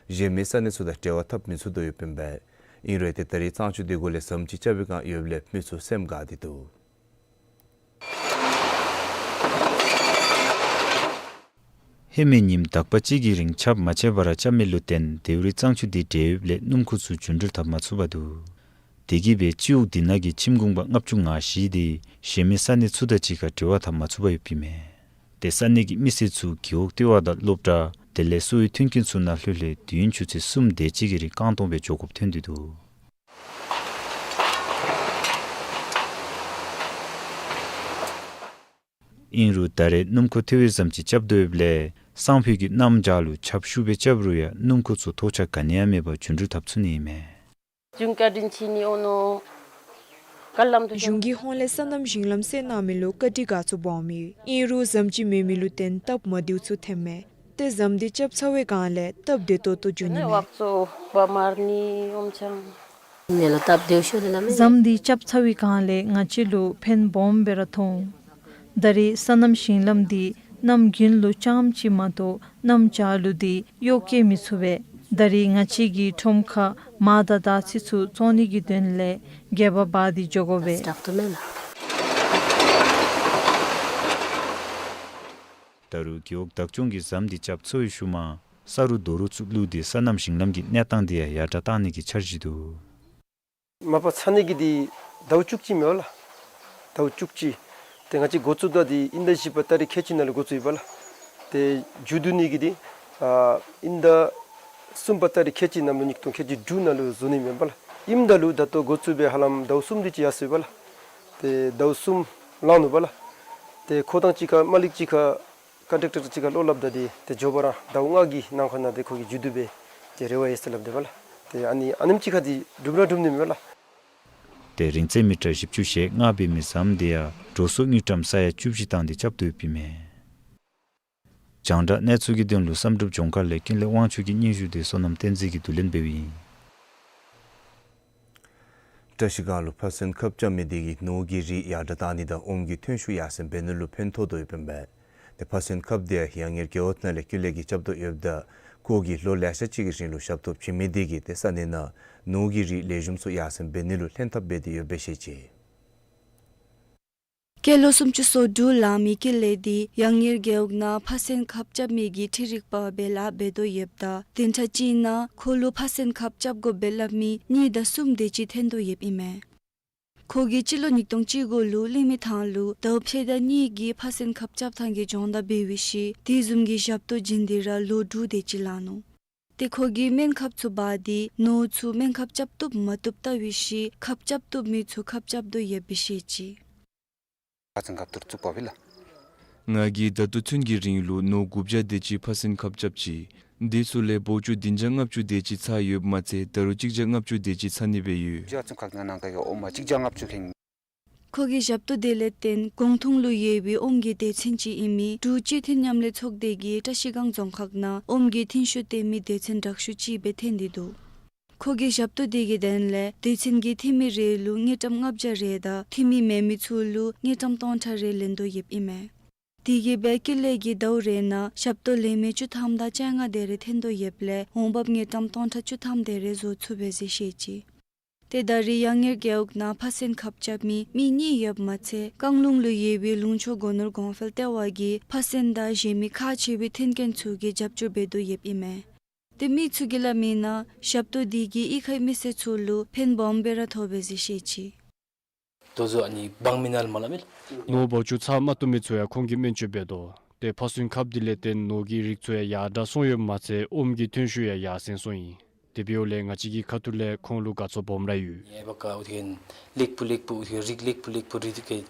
གཞན་མི་ས་གནས་ཚུ་དང་འབྲེལ་བ་འཐབ་མི་ཚུགས་དོ་ཡོདཔ་ཨིན་པས། ཨིན་རུང་ཏེ་ད་རེས་གཙང་ཆུ་དེ་གུ་ལས་ཟམ་ཅིག་རྐྱབ་པའི་བསྒང་ཡོདཔ་ལས་མི་ཚུ་སེམས་དགའ་སྟེ་འདུག། ཧེ་མའི་ཉིནམ་དག་པ་ཅིག་གི་རིང་ཆརཔ་མ་ཆད་པར་རྐྱབ་མི་ལུ་བརྟེན་དེའུ་རི་གཙང་ཆུ་འདི་འདྲེས་ཡོདཔ་ལས་སྣུམ་འཁོར་ཚུ་རྒྱུན་འགྲུལ་འཐབ་མ་ཚུགས་པར་འདུག། དེ་གིས་སྦེ་སྤྱི་འོག་འདི་ནང་གི་ཁྱིམ་གུང་པ་ལྔ་བཅུ་ང་བཞི་འདི་གཞན་མི་ས་གནས་ཚུ་དང་གཅིག་ཁར་འབྲེལ་བ་འཐབ་མ་ཚུགས་པར་ཡོདཔ་ཨིན་མས། ཏེ་ས་གནས་ཀྱི་མི་སེར་ཚུ་རྒེད་འོག་ལྟེ་བ་དང་སློབ་གྲྭ་དེ་ལས་གསོ་བའི་མཐུན་རྐྱེན་ཚུ་ནང་ལྷོད་ལྷོད་དུས་ཡུན་ཆུ་ཚོད་གསུམ་དེ་ཅིག་གི་རིང་རྐང་སྟོང་སྦེ་འགྱོ་དགོཔ་ཐོན་ཏེ་འདུག། ཨིན་རུང་ད་རེས་སྣུམ་འཁོར་ཐལ་བའི་ཟམ་ཅིག་རྐྱབ་དོ་ཡོདཔ་ལས་སང་ཕོད་ཀྱི་གནམ་བྱཱར་ལུ་ཆརཔ་ཤུགས་སྦེ་རྐྱབ་རུང་ཡང་སྣུམ་འཁོར་ཚུ་ཐོགས་ཆགས་ག་ནི་ཡང་མེད་པར་རྒྱུན་འགྲུལ་འཐབ་ཚུགས་ནི་ཨིན་མས། གཞུང་གི་ཧོངས་ལས་སོ་ནམ་ཞིང་ལམ་བསལ་གནང་མི་ལུ་བཀའ་དྲིན་དགའ་ཚོར་སྦོམ་ཨིན། ཨིན་རུང་ཟམ་ཅིག་མེད་མི་ལུ་བརྟེན་སྟབས་མ་བདེཝ་ཚུ་ཐོནམ་མས། ཏེ་ཟམ་འདི་རྐྱབ་ཚར་བའི་བསྒང་ལས་སྟབས་བདེ་ཏོག་ཏོ་འགྱོ་ནི་མས། ཟམ་འདི་རྐྱབ་ཚར་བའི་བསྒང་ལས་ང་བཅས་ལུ་ཕན་སྦོམ་སྦེ་ར་ཐོགས་འོང་། ད་རེས་སོ་ནམ་ཞིང་ལམ་འདི་གནམ་དགུན་ལུ་རྐྱངམ་ཅིག་མ་གཏོགས་གནམ་བྱཱར་ལུ་འདི་གཡོག་བཀལ་མི་ཚུགས་པས། ད་རེས་ང་བཅས་ཀྱིས་ཁྲོམ་ཁར་མར་དང་དར་ཚི་ཚུ་བཙོང་ནི་གི་དོན་ལས་སྒལ་པ་འབག་སྟེ་འགྱོ་དགོ་པས། ད་རུང་རྒེད་འོག་བདག་སྐྱོང་གིས་ཟམ་འདི་རྐྱབ་ཚར་བའི་ཤུལ་མ་ས་རུ་རྡོ་རུག་ཚུ་བླུགས་ཏེ་སོ་ནམ་ཞིང་ལམ་གྱི་གནས་སྟངས་འདི་ཡང་ཡར་དྲག་གཏང་ནི་གི་འཆར་གཞི་འདུག། མ་པ་ཚར་ནི་གི་འདི་ཟླཝ་བཅུ་གཅིག་མས་པ་ལགས། ཟླཝ་བཅུ་གཅིག། ཏེ་ང་བཅས་འགོ་བཙུགས་ད་འདི་དབྱིན་ཟླ་བཞི་པའི་ཏ་རིག་ཁལ་གཅིག་ནང་ལུ་འགོ་བཙུགས་ཡི་པ་ལགས། ཏེ་མཇུག་བསྡུ་ནི་གི་འདི་ཨ་དབྱིན་ཟླ་གསུམ་པའི་ཏ་རིག་ཁལ་གཅིག་ནང་ལུ་ཉིས་སྟོང་ཁལ་གཅིག་དྲུག་ནང་ལུ་བཟོ་ནི་མས་པ་ལགས། ཨིནམ་ད་ལུ་ད་ལྟོ་འགོ་བཙུགས་སྦེ་ཧ་ལམ་ཟླཝ་གསུམ་དེ་ཅིག་ཡར་སོ་ཡི་པ་ལགས། ཏེ་ཟླཝ་གསུམ་ལང་ནུག་པ་ལགས། ཏེ་ཁོ་དང་གཅིག་ཁར་མ་ལིག་གཅིག་ཁར་ཀོན་ཊེག་ཊར་གཅིག་ཁར་བློ་སླབ་ད་འདི་ཏེ་མགྱོགས་པ་ར་ཟླཝ་ལྔ་གི་ནང་འཁོད་ནང་ཏེ་ཁོ་གིས་མཇུག་བསྡུ་སྦེ་ཏེ་རེ་བ་ཡོད་ཟེར་སླབ་དེས་པ་ལགས། ཏེ་ཨ་ནི་ཨ་ནེམ་ཅིག་ཁར་འདི་འགྲུབ་ར་འགྲུབ་ནི་མས་པ་ལགས། ཏེ་རིང་ཚད་མི་ཊར་བཞི་བཅུ་ཞེ་ལྔ་འབད་མི་ཟམ་འདི་ཡང་འགྲོ་སོང་དངུལ་ཀྲམ་ས་ཡ་བཅུ་བཞི་བཏང་སྟེ་རྐྱབ་དོ་ཡོདཔ་ཨིན་མས། རྒྱང་བསྒྲགས་གནས་ཚུལ་གྱི་དོན་ལུ་བསམ་གྲུབ་ལྗོངས་མཁར་ལས་ཀུན་ལེགས་དབང་ཕྱུག་གི་སྙན་ཞུ་འདི་བསོད་ནམས་བསྟན་འཛིན་གྱིས་བསྡུ་ལེན་འབདཝ་ཨིན། བཀྲ་ཤིས་སྒང་ལུ་ཕ་སེན་ཁབ་རྐྱབ་མི་དེ་གིས་ནོར་གྱི་རིགས་ཡར་དྲག་གཏང་ནི་དང་ཨོམ་གྱི་ཐོན་ཤུགས་ཡར་སེང་འབད་ནི་ལུ་ཕན་ཐོགས་དོ་ཡོདཔ་ཨིན་པས། ཏེ་ཕ་སེན་ཁབ་དེ་ཡང་ཡར་ངེར་རྒེད་འོག་ནང་ལས་ཀུན་ལེགས་ཀྱིས་རྐྱབ་དོ་ཡོདཔ་ད་ཁོ་གིས་ལོ་ལེ་ཤ་ཅིག་གི་རིང་ལུ་ཞབས་ཏོག་བྱིན་མི་དེ་གིས་ཏེ་ས་གནས་ནང་ནོར་གྱི་རིགས་ལེགས་ཤོམ་ཚུ་ཡར་སེང་འབད་ནི་ལུ་ལྷན་ཐབས་འབད་དེ་ཡོདཔ་སྦེ་བཤད་ཅི། སྐྱེས་ལོ་སུམ་ཅུ་སོ་དྲུག་ལང་མི་ཀུན་ལེགས་དེ་ཡར་ངེར་རྒེད་འོག་ནང་ཕ་སེན་ཁབ་རྐྱབ་མི་གི་འཕྲུལ་རིག་པ་སྦེ་ལཱ་འབད་དོ་ཡོདཔ་ད་བདུན་ཕྲག་གཅིག་ནང་ཁོ་ལུ་ཕ་སེན་ཁབ་རྐྱབ་དགོ་པས་སླབ་མི་གཉིས་དང་གསུམ་དེ་ཅིག་ཐོན་དོ་ཡོདཔ་ཨིན་མས། ཁོ་གིས་སྤྱི་ལོ་ཉིས་སྟོང་བཅུ་དགུ་ལུ་གླིང་མི་ཐང་ལུ་ཟླཝ་ཕྱེད་དང་གཉིས་ཀྱི་ཕ་སེན་ཁབ་རྐྱབ་ཐངས་ཀྱི་སྦྱོང་བརྡར་འབད་བའི་ཤུལ་དེ་བཟུམ་གྱི་ཞབས་ཏོག་བྱིན་ཏེ་ར་ལོ་དྲུག་དེ་ཅིག་ལང་ནུག། ཏེ་ཁོ་གིས་སྨན་ཁབ་ཚུ་འབག་སྟེ་ནོར་ཚུ་སྨན་ཁབ་རྐྱབ་བཏུབ་མ་བཏུབ་བལྟ་བའི་ཤུལ་ཁབ་རྐྱབ་བཏུབ་མི་ཚུ་ཁབ་རྐྱབ་དོ་ཡོདཔ་སྦེ་བཤད་ཅི། ང་གིས་ད་ལྟོ་ཚུན་གྱི་རིང་ལུ་ནོར་དགུ་བརྒྱ་དེ་ཅིག་ཕ་སེན་ཁབ་རྐྱབ་ཅི། དེ་ཚུ་ལས་འབོག་ཆུ་བདུན་བརྒྱ་ལྔ་བཅུ་དེ་ཅིག་ཚར་ཡོདཔ་མ་ཚད་ད་རུང་གཅིག་བརྒྱ་ལྔ་བཅུ་དེ་ཅིག་ཚར་ནི་སྦེ་ཡོད། ཁོ་གི་ཞབས་ཏོག་དེ་ལས་བརྟེན་གོང་ཐུང་ལུ་ཡོད་པའི་ཨོམ་གྱི་སྡེ་ཚན་ཅིག་ཨིན་མི་འབྲུག་སྤྱི་མཐུན་མཉམ་ལས་ཚོགས་སྡེ་གིས་བཀྲ་ཤིས་སྒང་རྫོང་ཁག་ནང་ཨོམ་གྱི་ཐོན་ཤུགས་བཏོན་མི་སྡེ་ཚན་དྲག་ཤོས་ཅིག་སྦེ་ཐོན་ཏེ་འདུག། ཁོ་གི་ཞབས་ཏོག་དེ་གི་དོན་ལས་སྡེ་ཚན་གྱི་འཐུས་མི་རེ་ལུ་དངུལ་ཀྲམ་ལྔ་བརྒྱ་རེ་དང་འཐུས་མི་མེད་མི་ཚུ་ལུ་དངུལ་ཀྲམ་སྟོང་ཕྲག་རེ་ལེན་དོ་ཡོདཔ་ཨིན་མས། དེ་གིས་སྦེ་ཀུན་ལེགས་ཀྱིས་ཟླཝ་རེ་ནང་ཞབས་ཏོག་ལེན་མི་བཅུ་ཐམ་དང་བཅོ་ལྔ་དེ་རེ་ཐོན་དོ་ཡོདཔ་ལས་འོང་འབབ་དངུལ་ཀྲམ་སྟོང་ཕྲག་བཅུ་ཐམ་དེ་རེ་བཟོ་ཚུགས་པས་ཟེར་བཤད་ཅི། ཏེ་ད་རེས་ཡར་ངེར་རྒེད་འོག་ནང་ཕ་སེན་ཁབ་རྐྱབ་མི་མི་གཉིས་ཡོདཔ་མ་ཚད་བཀང་ལུང་ལུ་ཡོད་པའི་ལུང་ཕྱོགས་སྒོ་ནོར་གོང་འཕེལ་ལྟེ་བ་གིས་ཕ་སེན་དང་གཞན་མི་ཁག་ཆེ་བའི་མཐུན་རྐྱེན་ཚུ་གི་རྒྱབ་སྐྱོར་འབད་དོ་ཡོདཔ་ཨིན་མས། ཏེ་མི་ཚུ་གིས་སླབ་མིའི་ནང་ཞབས་ཏོག་དེ་གིས་གཡུས་ཁའི་མི་སེར་ཚུ་ལུ་ཕན་སྦོམ་སྦེ་ར་ཐོགས་པས་ཟེར་བཤད་ཅི། ནོར་འབག་ཆུ་ཚར་མ་བཏུབ་མི་ཚུ་ཡང་ཁོང་གིས་སྨན་བཅོས་འབད་དོ། ཏེ་ཕ་སེན་ཁབ་དེ་ལས་བརྟེན་ནོར་གྱི་རིགས་ཚུ་ཡང་ཡར་དྲག་སོང་ཡོདཔ་མ་ཚད་ཨོམ་གྱི་ཐོན་ཤུགས་ཡང་ཡར་སེང་སོང་ཡི། དེ་འབདཝ་ལས་ང་བཅས་ཀྱི་ཁ་ཐུག་ལས་ཁོང་ལུ་དགའ་ཚོར་སྦོམ་ར་ཡོད།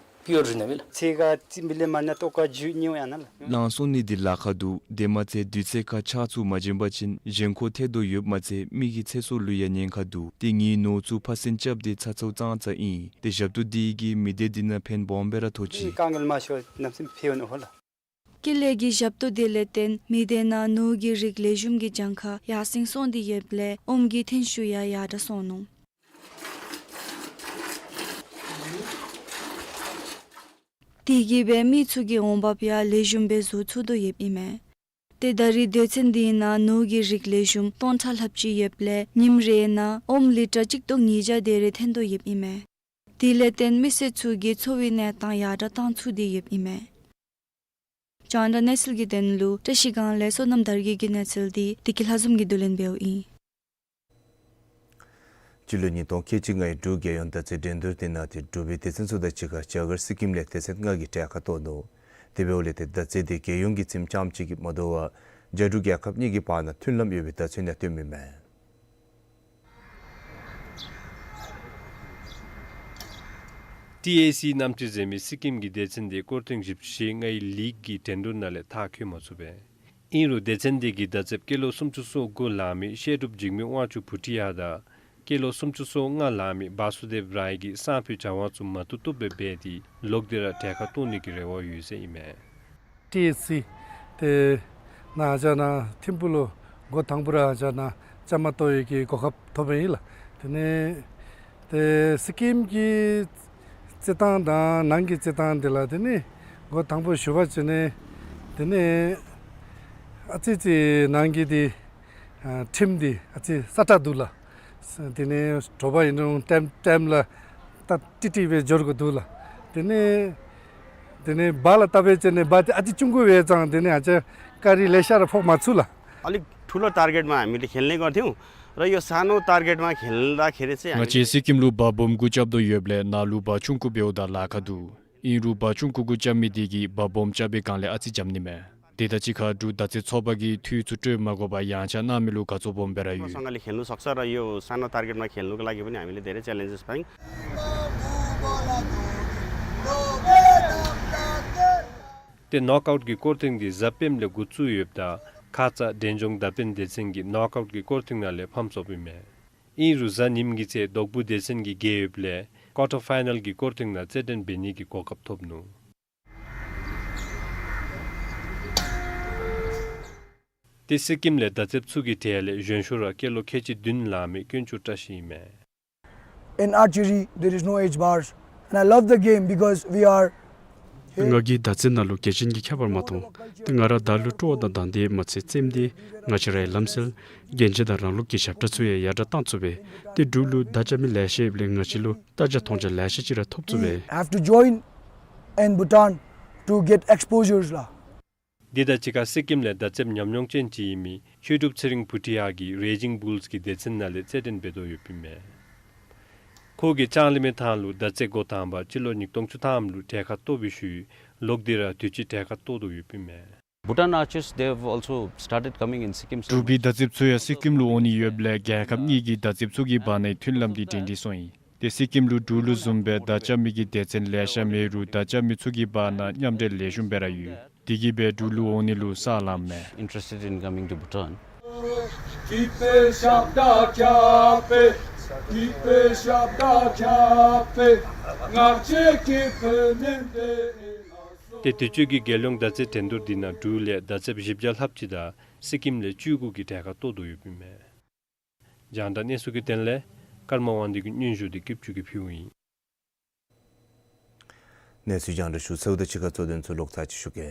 ལངས་སོང་ནི་འདི་ལཱ་ཁག་འདུག། དེ་མ་ཚད་དུས་ཚོད་ཁར་ཆར་ཚུ་མ་བྱིན་པ་ཅིན་གཞན་འཁོར་ཐལ་དོ་ཡོདཔ་མ་ཚད་མི་གི་ཚེ་སྲོག་ལུ་ཡང་ཉེན་ཁ་འདུག། ཏེ་ངེའི་ནོར་ཚུ་ཕ་སེན་རྐྱབ་སྟེ་ཚར་ཚརཝ་ཙང་ཙ་ཨིན། ཏེ་ཞབས་ཏོག་དེ་གིས་མི་སྡེ་འདི་ནང་ཕན་སྦོམ་སྦེ་ར་ཐོགས་ཅི། ཀེ་ལེ་གི་ཞབས་ཏོག་དེ་ལས་བརྟེན་མི་སྡེ་ནང་ནོར་གྱི་རིགས་ལེགས་ཤོམ་གྱི་གྱངས་ཁ་ཡར་སེང་སོང་སྟེ་ཡོདཔ་ལས་ཨོམ་གྱི་ཐོན་ཤུགས་ཡང་ཡར་དྲག་སོང་ནུག། དེ་གིས་སྦེ་མི་ཚུ་གི་འོང་འབབ་ཡང་ལེགས་ཤོམ་སྦེ་བཟོ་ཚུགས་དོ་ཡོདཔ་ཨིན་མས། ཏེ་ད་རེས་སྡེ་ཚན་དེ་ནང་ནོར་གྱི་རིགས་ལེགས་ཤོམ་སྟོང་ཕྲག་ལྷགཔ་ཅིག་ཡོདཔ་ལས་ཉིནམ་རེ་ནང་ཨོམ་ལི་ཊར་གཅིག་སྟོང་ཉིས་བརྒྱ་དེ་རེ་ཐོན་དོ་ཡོདཔ་ཨིན་མས། དེ་ལས་བརྟེན་མི་སེར་ཚུ་གི་འཚོ་བའི་གནས་སྟངས་ཡར་དྲག་བཏང་ཚུགས་ཏེ་ཡོདཔ་ཨིན་མས། རྒྱང་བསྒྲགས་གནས་ཚུལ་གྱི་དོན་ལུ་བཀྲ་ཤིས་སྒང་ལས་བསོད་ནམས་དར་རྒྱས་ཀྱི་གནས་ཚུལ་འདི་བདེ་སྐྱིད་ལྷ་འཛོམས་ཀྱིས་བསྡུ་ལེན་འབདཝ་ཨིན། སྤྱི་ལོ་ཉིས་སྟོང་ཁལ་གཅིག་ལྔའི་འབྲུག་རྒྱལ་ཡོངས་མདའ་རྩེད་འགྲན་བསྡུར་དེ་ནང་ཏེ་འབྲུག་པའི་སྡེ་ཚན་ཚུ་དང་གཅིག་ཁར་རྒྱ་གར་སི་ཀིམ་ལས་སྡེ་ཚན་ལྔ་གིས་གྲལ་ཁར་གཏོགས་ནུག། དེ་འབདཝ་ལས་ཏེ་མདའ་རྩེད་འདི་རྒྱལ་ཡོངས་ཀྱི་ཚད་ཙམ་ཅིག་གིས་མ་དོ་བར་རྒྱ་འབྲུག་རྒྱལ་ཁབ་གཉིས་ཀྱི་བར་ན་མཐུན་ལམ་ཡོད་པའི་མདའ་རྩེད་ནང་སྟོནམ་ཨིན་མས། ཊི་ཨེ་སི་གནམ་གྲུ་ཟེར་མི་སི་ཀིམ་གྱི་སྡེ་ཚན་དེ་སྐོར་ཐེངས་བཞི་བཅུ་ཞེ་ལྔའི་ལིག་གི་འགྲན་བསྡུར་ནང་ལས་མཐར་འཁྱོལ་མ་ཚུགས་པས། ཨིན་རུང་སྡེ་ཚན་དེ་གིས་མདའ་རྩེདཔ་སྐྱེས་ལོ་སུམ་ཅུ་སོ་དགུ་ལང་མི་བཤད་སྒྲུབ་འཇིགས་མེད་དབང་ཕྱུག་བུ་ཁྲིད་ཡ་དང་སྐྱེས་ལོ་སུམ་ཅུ་སོ་ལྔ་ལང་མི་བ་སུ་དེབ་རའི་གིས་སང་ཕོད་སྦྱང་བ་ཚུ་མ་བཏུབ་བཏུབ་སྦེ་འབད་དེ་ལོག་སྟེ་ར་གྲལ་ཁར་གཏོགས་ནི་གི་རེ་བ་ཡོད་ཟེར་ཨིན་མས། ཊི་ཨེ་སི་དེ་ནང་ཨ་ཅག་ནཱ་ཐིམ་ཕུག་ལུ་འགོ་དང་པོ་ར་ཨ་ཅག་ནཱ་བཅའ་མར་གཏོགས་ཡོད་ཀྱི་གོ་སྐབས་ཐོབ་པ་ཨིན་ལགས། དེ་ནས་དེ་སི་ཀིམ་གྱི་རྩེད་ཐངས་དང་ནང་གི་རྩེད་ཐངས་དེ་ལགས། དེ་ནི་འགོ་དང་པོ་ཞུ་བ་ཅིན་ནི་དེ་ནི་ཨ་ཙི་ཅིག་ནང་གི་དེ་ཨ་ཁྲིམས་དེ་ཨ་ཙི་སྲ་ཀྲག་འདུག་ལགས། དེ་ནི་དྲོ་པ་ཨིན་རུང་ཊའིམ་ཊའིམ་ལ་ཏ་ཏི་ཏི་སྦེ་འབྱོར་དགོ་འདུག་ལགས། དེ་ནི་དེ་ནི་བ་ལ་བལྟ་བ་ཅིན་ནི་བ་དེ་ཨ་ཙི་ཆུང་ཀུ་འབད་ཙང་དེ་ནི་ཨ་ཅག་ཀ་རི་ལེ་ཤ་ར་ཕོག་མ་ཚུགས་ལགས། अलिक ठुलो टार्गेटमा हामीले खेल्ने गर्थ्यौँ र यो सानो टार्गेटमा खेल्दाखेरि चाहिँ ང་བཅས་སི་ཀིམ་ལུ་བ་སྦོམ་གུ་རྐྱབ་དོ་ཡོདཔ་ལས་ནང་ལུ་བ་ཆུང་ཀུ་འབདཝ་ད་ལཱ་ཁག་འདུག། ཨིན་རུང་བ་ཆུང་ཀུ་གུ་རྐྱབ་མི་དེ་གིས་བ་སྦོམ་རྐྱབ་པའི་སྒང་ལས་ཨ་ཙི་འཇམ་ནི་མས། དེ་དང་གཅིག་ཁར་འབྲུག་མདའ་རྩེད་ཚོགས་པ་གིས་འཐུས་ཚུ་སྤྲོད་མ་དགོ་པར་ཡངས་ཆག་གནང་མི་ལུ་དགའ་ཚོར་སྦོམ་སྦེ་ར་ཡོད། सँगले खेल्न सक्छ र यो सानो टार्गेटमा खेल्नुको लागि पनि हामीले धेरै च्यालेन्जेस पायौँ। ཏེ་ནོག་ཨའུཊ་ཀྱི་སྐོར་ཐེངས་འདི་གཟའ་སྤེནམ་ལས་འགོ་བཙུགས་ཡོདཔ་ད་ཁ་ཙ་འབྲས་ལྗོངས་མདའ་འཕེན་སྡེ་ཚན་གྱིས་ནོག་ཨའུཊ་ཀྱི་སྐོར་ཐེངས་ནང་ལས་ཕམ་སོཔ་ཨིན་མས། ཨིན་རུང་གཟའ་ཉིམ་གི་ཚེ་དོག་པུ་སྡེ་ཚན་གྱིས་རྒྱལ་ཡོདཔ་ལས་ཀོར་ཊར་ཕའི་ནཱལ་གྱི་སྐོར་ཐེངས་ནང་རྩེད་འགྲན་འབད་ནི་གི་གོ་སྐབས་ཐོབ་ནུག། ཏེ་སི་ཀིམ་ལས་མདའ་རྩེདཔ་ཚུ་གི་གྲས་ལས་གཞོན་ཤོས་ར་སྐྱེས་ལོ་ཁལ་གཅིག་བདུན་ལང་མི་དཀོན་མཆོག་བཀྲ་ཤིས་ཨིན་མས། In archery, there is no age bar. And I love the game because we are ང་གིས་མདའ་རྩེད་ནང་ལུ་རྒྱལ་ཆེན་གྱི་ཁྱད་པར་མ་མཐོང་། ཏེ་ང་ར་མདའ་ལུ་སྤྲོ་བ་དང་དང་འདོད་མ་ཚད་རྩེདམོ་འདི་ང་བཅས་རའི་ལམ་སྲོལ་རྒྱན་ཆ་དང་རང་ལུགས་ཀྱི་ཞབས་ཁྲ་ཚུ་ཡང་ཡར་དྲག་གཏང་ཚུགས་པས། ཏེ་འབྲུག་ལུ་མདའ་རྐྱབ་མི་ལེ་ཤ་ཡོདཔ་ལས་ང་བཅས་ལུ་ལྟ་རྒྱ་མཐོང་རྒྱ་ལེ་ཤ་ཅིག་ར་ཐོབ་ཚུགས་པས། We have to join in Bhutan to get exposures ལགས། དེ་དང་གཅིག་ཁར་སི་ཀིམ་ལས་མདའ་རྩེདཔ་ཉམས་མྱོང་ཅན་ཅིག་ཨིན་མི་བཤད་སྒྲུབ་ཚེ་རིང་བུ་ཁྲིད་ཡ་གིས་རེ་ཇིང་བུལསི་གི་སྡེ་ཚན་ནང་ལས་རྩེད་འགྲན་འབད་དོ་ཡོདཔ་ཨིན་མས། ཁོ་གིས་ལྕང་གླིང་མའི་ཐང་ལུ་མདའ་རྩེད་འགོ་དང་པ་སྤྱི་ལོ་ཉིས་སྟོང་བཅུ་ཐམ་ལུ་གྲལ་ཁར་གཏོགས་པའི་ཤུལ་ལོག་སྟེ་ར་དུས་ཅི་གྲལ་ཁར་གཏོགས་དོ་ཡོདཔ་ཨིན་མས། Bhutan archers, they have also started coming in Sikkim. འབྲུག་པའི་མདའ་རྩེདཔ་ཚུ་ཡང་སི་ཀིམ་ལུ་འོང་ནི་ཡོདཔ་ལས་རྒྱལ་ཁབ་གཉིས་ཀྱི་མདའ་རྩེདཔ་ཚུ་གི་བར་ནའི་མཐུན་ལམ་འདི་སྒྲིང་སྒྲིང་སོང་ཡི། ཏེ་སི་ཀིམ་ལུ་འབྲུག་ལུ་བཟུམ་སྦེ་མདའ་རྐྱབ་མི་གི་སྡེ་ཚན་ལེ་ཤ་མེད་རུང་མདའ་རྐྱབ་མི་ཚུ་གི་བར་ན་མཉམ་འབྲེལ་ལེགས་ཤོམ་སྦེ་ར་ཡོད། དེ་གིས་སྦེ་འབྲུག་ལུ་འོང་ནི་ལུ་ས་ལངམ་མས། Interested in coming to Bhutan. ཏེ་དུས་ཅི་གི་རྒྱལ་ཡོངས་མདའ་རྩེད་འགྲན་བསྡུར་འདི་ནང་འབྲུག་ལས་མདའ་རྩེདཔ་བཞི་བརྒྱ་ལྷགཔ་ཅིག་དང་སི་ཀིམ་ལས་བཅུ་དགུ་གིས་གྲལ་ཁར་གཏོགས་དོ་ཡོདཔ་ཨིན་མས། རྒྱང་བསྒྲགས་གནས་ཚུལ་གྱི་དོན་ལས་ཀརྨ་དབང་འདུས་ཀྱི་སྙན་ཞུ་འདི་སྐྱིད་ཆུ་གིས་ཕུལཝ་ཨིན། གནས་ཚུལ་རྒྱང་བསྒྲགས་ཞུ་ཚརཝ་དང་གཅིག་ཁར་གཙོ་དོན་ཚུ་ལོག་ཚར་ཅིག་ཞུ་གེ།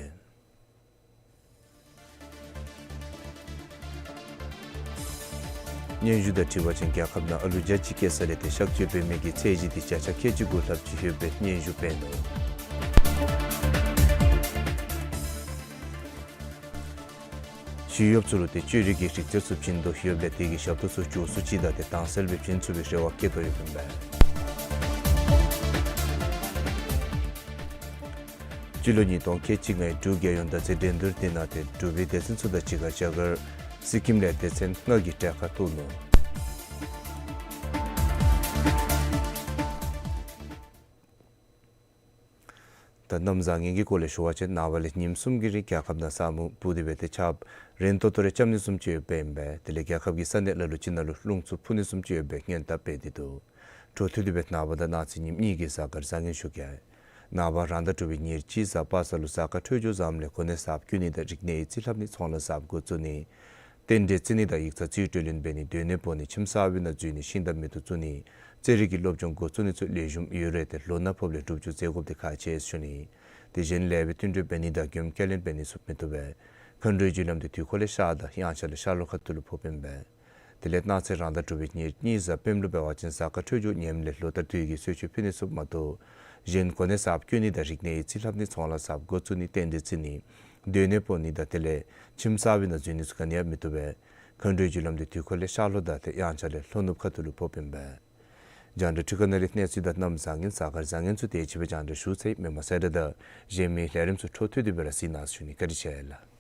སྙན་ཞུ་དང་འཁྲིལ་བ་ཅིན་རྒྱལ་ཁབ་ནང་ཨ་ལུ་བརྒྱ་གཅིག་སྐྱེ་ས་ལས་ཏེ་གཤག་བཅོས་འབད་མི་གི་ཚད་གཞི་འདི་བརྒྱ་ཆ་ཁལ་གཅིག་དགུ་ལྷགཔ་ཅིག་ཡོད་པའི་སྙན་ཞུ་འབད་ནུག། ཞི་གཡོགཔ་ཚུ་ལུ་ཏེ་བཅོས་རིག་གི་རིག་རྩལ་ཚུ་བྱིན་དོ་ཡོདཔ་ལས་དེ་གི་ཞབས་ཏོག་ཚུ་མགྱོགས་སུ་ཅིག་དང་ཏེ་དྭངས་གསལ་སྦེ་བྱིན་ཚུགས་པའི་རེ་བ་བསྐྱེད་དོ་ཡོདཔ་ཨིན་པས། སྤྱི་ལོ་ཉིས་སྟོང་ཁལ་གཅིག་ལྔའི་འབྲུག་རྒྱལ་ཡོངས་མདའ་རྩེད་འགྲན་བསྡུར་དེ་ནང་ཏེ་འབྲུག་པའི་སྡེ་ཚན་ཚུ་དང་གཅིག་ཁར་རྒྱ་གར་སི་ཀིམ་ལས་སྡེ་ཚན་ལྔ་གིས་གྲལ་ཁར་གཏོགས་ནུག། ད་གནམ་བཟང་ངན་གྱི་སྐོར་ལས་ཞུ་བ་ཅིན་ནངས་པ་ལས་ཉིནམ་གསུམ་གྱི་རིང་རྒྱལ་ཁབ་ནང་ས་སྨུག་སྤུབས་ཏེ་སྦེ་ཏེ་ཆརཔ་རན་ཏོག་ཏོ་རེ་རྐྱབ་ནི་བཟུམ་ཅིག་ཡོདཔ་ཨིན་པས། དེ་ལས་རྒྱལ་ཁབ་ཀྱི་ས་གནས་ལ་ལུ་ཅིག་ནང་ལུ་རླུང་འཚུབ་འཕུ་ནི་བཟུམ་ཅིག་ཡོད་པའི་སྔོན་དཔག་འབད་དེ་འདུག། འཕྲོ་མཐུད་དེ་སྦེ་ནངས་པ་དང་གནངས་ཚེ་ཉིནམ་གཉིས་ཀྱི་གཟའ་སྐར་བཟང་ངན་ཞུ་གེ། ནངས་པ་རང་ཟླ་དྲུག་པའི་ཉེར་གཅིག་གཟའ་པ་སངས་ལུ་གཟའ་སྐར་འཕྲོད་སྦྱོར་བཟངམ་ལས་གོ་གནས་གསརཔ་བསྐོ་ནི་དང་རིག་གནས་ཡིག་རྩིས་ལྷབ་ནི་ཚོང་ལཱ་གསརཔ་འགོ་བཙུགས་ནི། རྟེན་འབྲེལ་བརྩི་ནི་དང་ཡིག་ཚང་རྩིས་སྤྲོད་ལེན་འབད་ནི་སྡོད་གནས་སྤོ་ནི་ཁྱིམ་གསར་པའི་ནང་འཛུལ་ནི་ཤིང་རྟ་མེ་ཏོག་བཙུགས་ནི་རྩེད་རིགས་ཀྱི་སློབ་སྦྱོང་འགོ་བཙུགས་ནི་ཚུ་ལེགས་ཤོམ་ཡོད་རུང་ཏེ་ལོ་ན་ཕོགཔ་ལས་སྒྲུབ་སྦྱོར་མཛད་དགོཔ་འདི་ཁག་ཆེ་ཟེར་ཞུ་ནི། དེ་བཞིན་ལེགས་པའི་བསྟུན་གྲོས་འབད་ནི་དང་མགྱོནམ་སྐྱེལ་ལེན་འབད་ནི་ཚུ་མི་བཏུབ་པས། མཁའ་འགྲོའི་རྒྱུ་ལམ་འདི་དུས་འཁོར་ལས་ཤར་དང་དབྱངས་འཆར་ལས་ཤར་ལྷོ་ཁ་ཐུག་ལུ་ཕོགཔ་ཨིན་པས། དེ་ལས་གནངས་ཚེ་རང་ཟླ་དྲུག་པའི་ཉེར་གཉིས་གཟའ་སྤེནམ་ལུ་འབད་བ་ཅིན་གཟའ་སྐར་འཕྲོད་སྦྱོར་ངནམ་ལས་ལོ་ཟླ་དུས་ཀྱི་གསོལ་མཆོད་ཕུལ་ནི་ཚུ་མ་གཏོགས་གཞན་གོ་གནས་གསརཔ་བསྐོ་ནི་དང་རིག་གནས་ཡིག་རྩིས་ལྷབ་ནི་ཚོང་ལཱ་གསརཔ་འགོ་བཙུགས་ནི་རྟེན་འབྲེལ་བརྩི་ནི་སྡོད་གནས་སྤོ་ནི་དང་དེ་ལས་ཁྱིམ་གསར་པའི་ནང་འཛུལ་ནི་ཚུ་ག་ནི་ཡང་མི་བཏུབ་པས། མཁའ་འགྲོའི་རྒྱུ་ལམ་འདི་དུས་འཁོར་ལས་ཤར་ལྷོ་དང་ཏེ་དབྱངས་འཆར་ལས་ལྷོ་ནུབ་ཁ་ཐུག་ལུ་ཕོགཔ་ཨིན་པས། རྒྱང་བསྒྲགས་འཕྲུལ་ཁང་ནང་ལས་གནས་ཚུལ་དང་གནམ་བཟང་ངན་གཟའ་སྐར་བཟང་ངན་ཚུ་དེ་ཅིག་སྦེ་རྒྱང་བསྒྲགས་ཞུ་ཚར་ཡི། མི་མང་གསལ་བསྒྲགས་དང་གཞན་མི་ལས་རིམ་ཚུ་འཕྲོ་མཐུད་དེ་སྦེ་ར་གཟིགས་གནང་ཟེར་ཞུ་ནི། བཀའ་དྲིན་ཆེ་ལགས།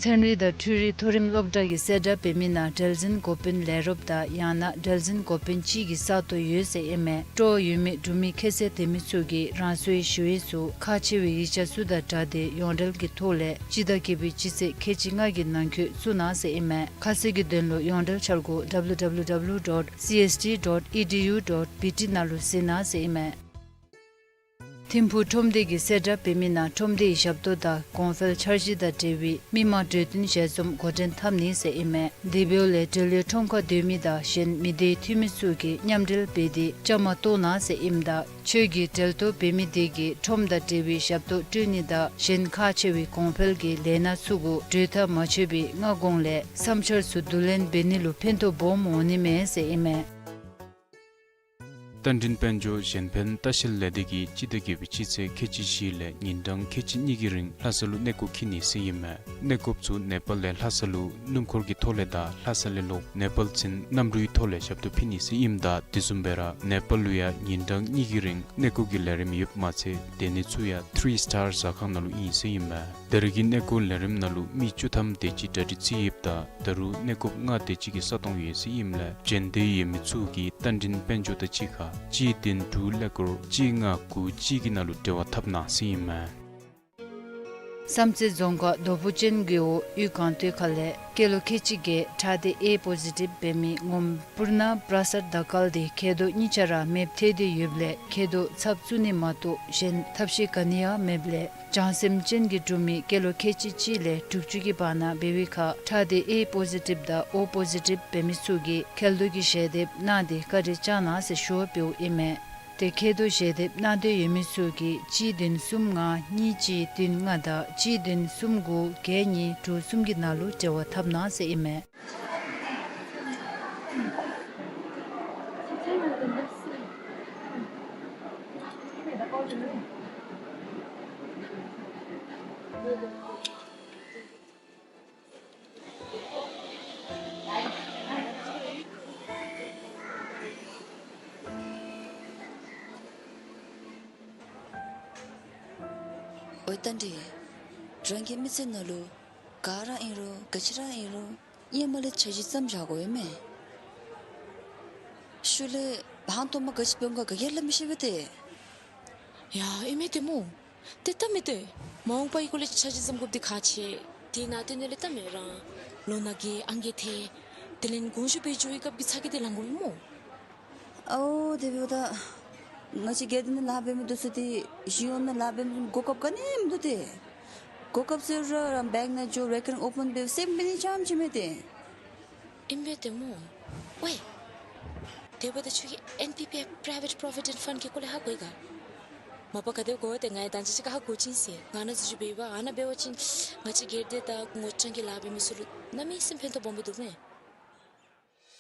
ཚན་རིག་དང་འཕྲུལ་རིག་མཐོ་རིམ་སློབ་གྲྭ་གིས་གསལ་བསྒྲགས་འབད་མི་ནང་གྲལ་འཛིན་འགོ་དཔོན་ལས་རོགསཔ་དང་ཡང་ན་གྲལ་འཛིན་འགོ་དཔོན་གཅིག་གི་ས་སྟོང་ཡོད་ཟེར་ཨིན་མས། སྤྲོ་བ་ཡོད་མི་འབྲུག་མི་ཁྱད་ཚད་ལྡན་མི་ཚུ་གིས་རང་སོའི་ཞུ་ཡིག་ཚུ་ཁག་ཆེ་བའི་ཡིག་ཆ་ཚུ་དང་སྦྲགས་ཏེ་ཡོངས་འབྲེལ་གྱི་ཐོག་ལས་སྤྱི་ཟླ་བརྒྱད་པའི་སྤྱི་ཚེས་ཁལ་གཅིག་ལྔ་གི་ནང་འཁོད་བཙུགས་གནང་ཟེར་ཨིན་མས། ཁ་གསལ་གྱི་དོན་ལུ་ཡོངས་འབྲེལ་འཆར་སྒོ་W W W dot C S T dot E D U dot B T ནང་ལུ་གཟིགས་གནང་ཟེར་ཨིན་མས། ཐིམ་ཕུག་ཁྲོམ་སྡེ་གིས་གསལ་བསྒྲགས་འབད་མི་ནང་ཁྲོམ་སྡེའི་ཞབས་ཏོག་དང་གོང་འཕེལ་འཆར་གཞི་དང་འབྲེལ་བའི་མི་མང་གྲོས་བསྟུན་ཞལ་འཛོམས་འགོ་འདྲེན་འཐབ་ནི་ཟེར་ཨིན་མས། དེ་འབདཝ་ལས་འབྲེལ་ཡོད་ཁྲོམ་ཁར་སྡོད་མི་དང་གཞན་མི་སྡེའི་འཐུས་མི་ཚུ་གིས་མཉམ་འབྲེལ་འབད་དེ་བཅའ་མར་གཏོགས་གནང་ཟེར་ཨིནམ་ད་ཁྱོད་ཀྱིས་འབྲེལ་གཏོགས་འབད་མི་དེ་གིས་ཁྲོམ་དང་འབྲེལ་བའི་ཞབས་ཏོག་སྤྲོད་ནི་དང་གཞན་ཁག་ཆེ་བའི་གོང་འཕེལ་གྱི་ལས་སྣ་ཚུ་གུ་གྲོས་ཐག་མ་ཆོད་པའི་སྔ་གོང་ལས་བསམ་འཆར་ཚུ་བསྡུ་ལེན་འབད་ནི་ལུ་ཕན་ཐོགས་སྦོམ་འོང་ནི་མས་ཟེར་ཨིན་མས། རྟ་མགྲིན་དཔལ་འབྱོར་གཞན་ཕན་ལྟ་བཤལ་ལས་སྡེ་གིས་སྤྱི་ཟླ་བརྒྱད་པའི་སྤྱི་ཚེས་ཁལ་གཅིག་བཞི་ལས་ཉིན་གྲངས་ཁལ་གཅིག་གཉིས་ཀྱི་རིང་ལྷ་ས་ལུ་གནས་སྐོར་འཁྱིད་ནི་ཟེར་ཨིན་མས། གནས་སྐོརཔ་ཚུ་ནེ་པཱལ་ལས་ལྷ་ས་ལུ་སྣུམ་འཁོར་གྱི་ཐོག་ལས་དང་ལྷ་ས་ལས་ལོག་ནེ་པཱལ་ཚུན་གནམ་གྲུའི་ཐོག་ལས་ཞབས་ཏོག་ཕུལ་ནི་ཟེར་ཨིནམ་ད་དེ་བཟུམ་སྦེ་ར་ནེ་པཱལ་ལུ་ཡང་ཉིན་གྲངས་གཉིས་ཀྱི་རིང་གནས་སྐོར་གྱི་ལས་རིམ་ཡོདཔ་མ་ཚད་སྡོད་གནས་ཚུ་ཡང་ཐི་རི་སི་ཊར་ཟ་ཁང་ནང་ལུ་ཨིན་ཟེར་ཨིན་མས། ད་རེས་ཀྱི་གནས་སྐོར་ལས་རིམ་ནང་ལུ་མི་བཅུ་ཐམ་དེ་ཅིག་གྲ་སྒྲིག་རྩིས་ཡོདཔ་ད་ད་རུང་གནས་སྐོརཔ་ལྔ་དེ་ཅིག་གི་ས་སྟོང་ཡོད་ཟེར་ཨིནམ་ལས་འབྱོན་འདོད་ཡོད་མི་ཚུ་གིས་རྟ་མགྲིན་དཔལ་འབྱོར་དང་གཅིག་ཁར་གཅིག་བདུན་དྲུག་ཀླད་ཀོར་གཅིག་ལྔ་དགུ་གཅིག་གི་ནང་ལུ་འབྲེལ་བ་འཐབ་གནང་ཟེར་ཨིན་མས། བསམ་རྩེ་རྫོང་ཁག་རྡོ་ཕུ་ཅན་གྱི་འོག་དབུས་སྒང་སྟོད་ཁ་ལས་སྐྱེས་ལོ་ཁལ་གཅིག་བརྒྱད་ཁྲག་སྡེ་ཨེ་པོ་ཟི་ཊིབ་འབད་མི་ངོམ་པུར་ན་པྲ་སར་དང་བཀལ་ཏེ་མཁལ་རྡོག་གཉིས་ཆ་ར་མེདཔ་ཐལ་ཏེ་ཡོདཔ་ལས་མཁལ་རྡོག་ཚབ་བཙུགས་ནི་མ་གཏོགས་གཞན་ཐབས་ཤེས་ག་ནི་ཡང་མེདཔ་ལས་བྱང་སེམས་ཅན་གྱི་འབྲུག་མི་སྐྱེས་ལོ་ཁལ་གཅིག་གཅིག་ལས་དྲུག་ཅུ་གི་བར་ན་འབད་བའི་ཁར་ཁྲག་སྡེ་ཨེ་པོ་ཟི་ཊིབ་དང་ཨོ་པོ་ཟི་ཊིབ་འབད་མི་ཚུ་གིས་མཁལ་རྡོག་གི་ཞལ་འདེབས་གནང་སྟེ་བཀའ་དྲིན་བསྐྱང་གནང་ཟེར་ཞུ་བ་འབདཝ་ཨིན་མས། ཏེ་མཁལ་རྡོག་ཞལ་འདེབས་གནང་འདོད་ཡོད་མི་ཚུ་གིས་གཅིག་བདུན་གསུམ་ལྔ་གཉིས་གཅིག་བདུན་ལྔ་དང་གཅིག་བདུན་གསུམ་དགུ་བརྒྱད་གཉིས་དྲུག་གསུམ་གྱི་ནང་ལུ་འབྲེལ་བ་འཐབ་གནང་ཟེར་ཨིན་མས། འོ་ད་འདི་རང་གི་མི་ཚེ་ནང་ལུ་ག་ར་ཨིན་རུང་ག་ཅི་ར་ཨིན་རུང་ཧེ་མ་ལས་འཆར་གཞི་བརྩམ་བཞག་དགོ་ཨིན་མས། ཤུལ་ལས་ཧང་སྟོང་མ་ག་ཅི་འབད་འོང་ག་ག་གིས་སླབ་མི་ཤེས་པས་ཏེ། ཡ་ཨིན་མས་ཏེ་སྨོ། ཏེ་སྟབས་མི་བདེ། མ་འོངས་པའི་སྐོར་ལས་འཆར་གཞི་བརྩམ་དགོཔ་འདི་ཁག་ཆེ། དེ་ནང་དོན་ལས་སྟབས་མི་བདེ་རང་། ལོ་ན་རྒས་ཨང་རྒས་ཐལ། དེ་ལས་དགོངས་ཞུ་འབད་འགྱོ་བའི་སྐབས་ཀྱི་ཚ་གྱང་འདི་ལང་དགོ་པས་སྨོ། ཨའོ་དེ་འབདཝ་ད་ང་བཅས་སྒེར་སྡེ་ནང་ལཱ་འབད་མི་འདི་ཚུ་ཏེ་གཞུང་ནང་ལཱ་འབད་མི་གོ་སྐབས་ག་ནི་མིན་འདུག་སྟེ། གོ་སྐབས་ཟེར་རུང་ར་བེངཀ་ནང་འགྱོ་རེ་ཀ་རིང་ཨོ་པེན་འབདཝ་སེམས་པ་ནི་ཙམ་ཅིག་མེད་དེ། ཨིན་པས་ཏེ་སྨོ། ཝའི། དེ་འབདཝ་ད་ཁྱོད་ཀྱིས་ཨེན་པི་པི་ཨེཕ་པྲའི་ཝེཊ་པྲོ་བི་ཌེནཊ་ཕནཌ་གི་སྐོར་ལས་ཧ་གོ་ཡི་ག། མ་པ་ག་དེ་གོ་ཏེ་ང་ཡང་ད་ཅི་ཅིག་ཁར་ཧ་གོ་ཅི་ཟེར། ང་ནཱ་འཛུལ་ཞུགས་འབད་བ་ཨ་ནཱ་འབད་བ་ཅིན་ང་བཅས་སྒེར་སྡེ་དང་ངོ་རྐྱང་གི་ལཱ་འབད་མི་ཚུ་ལུ་གནམ་མེད་ས་མེད་ཕན་ཐོགས་སྦོམ་སྦེ་འདུག་མས།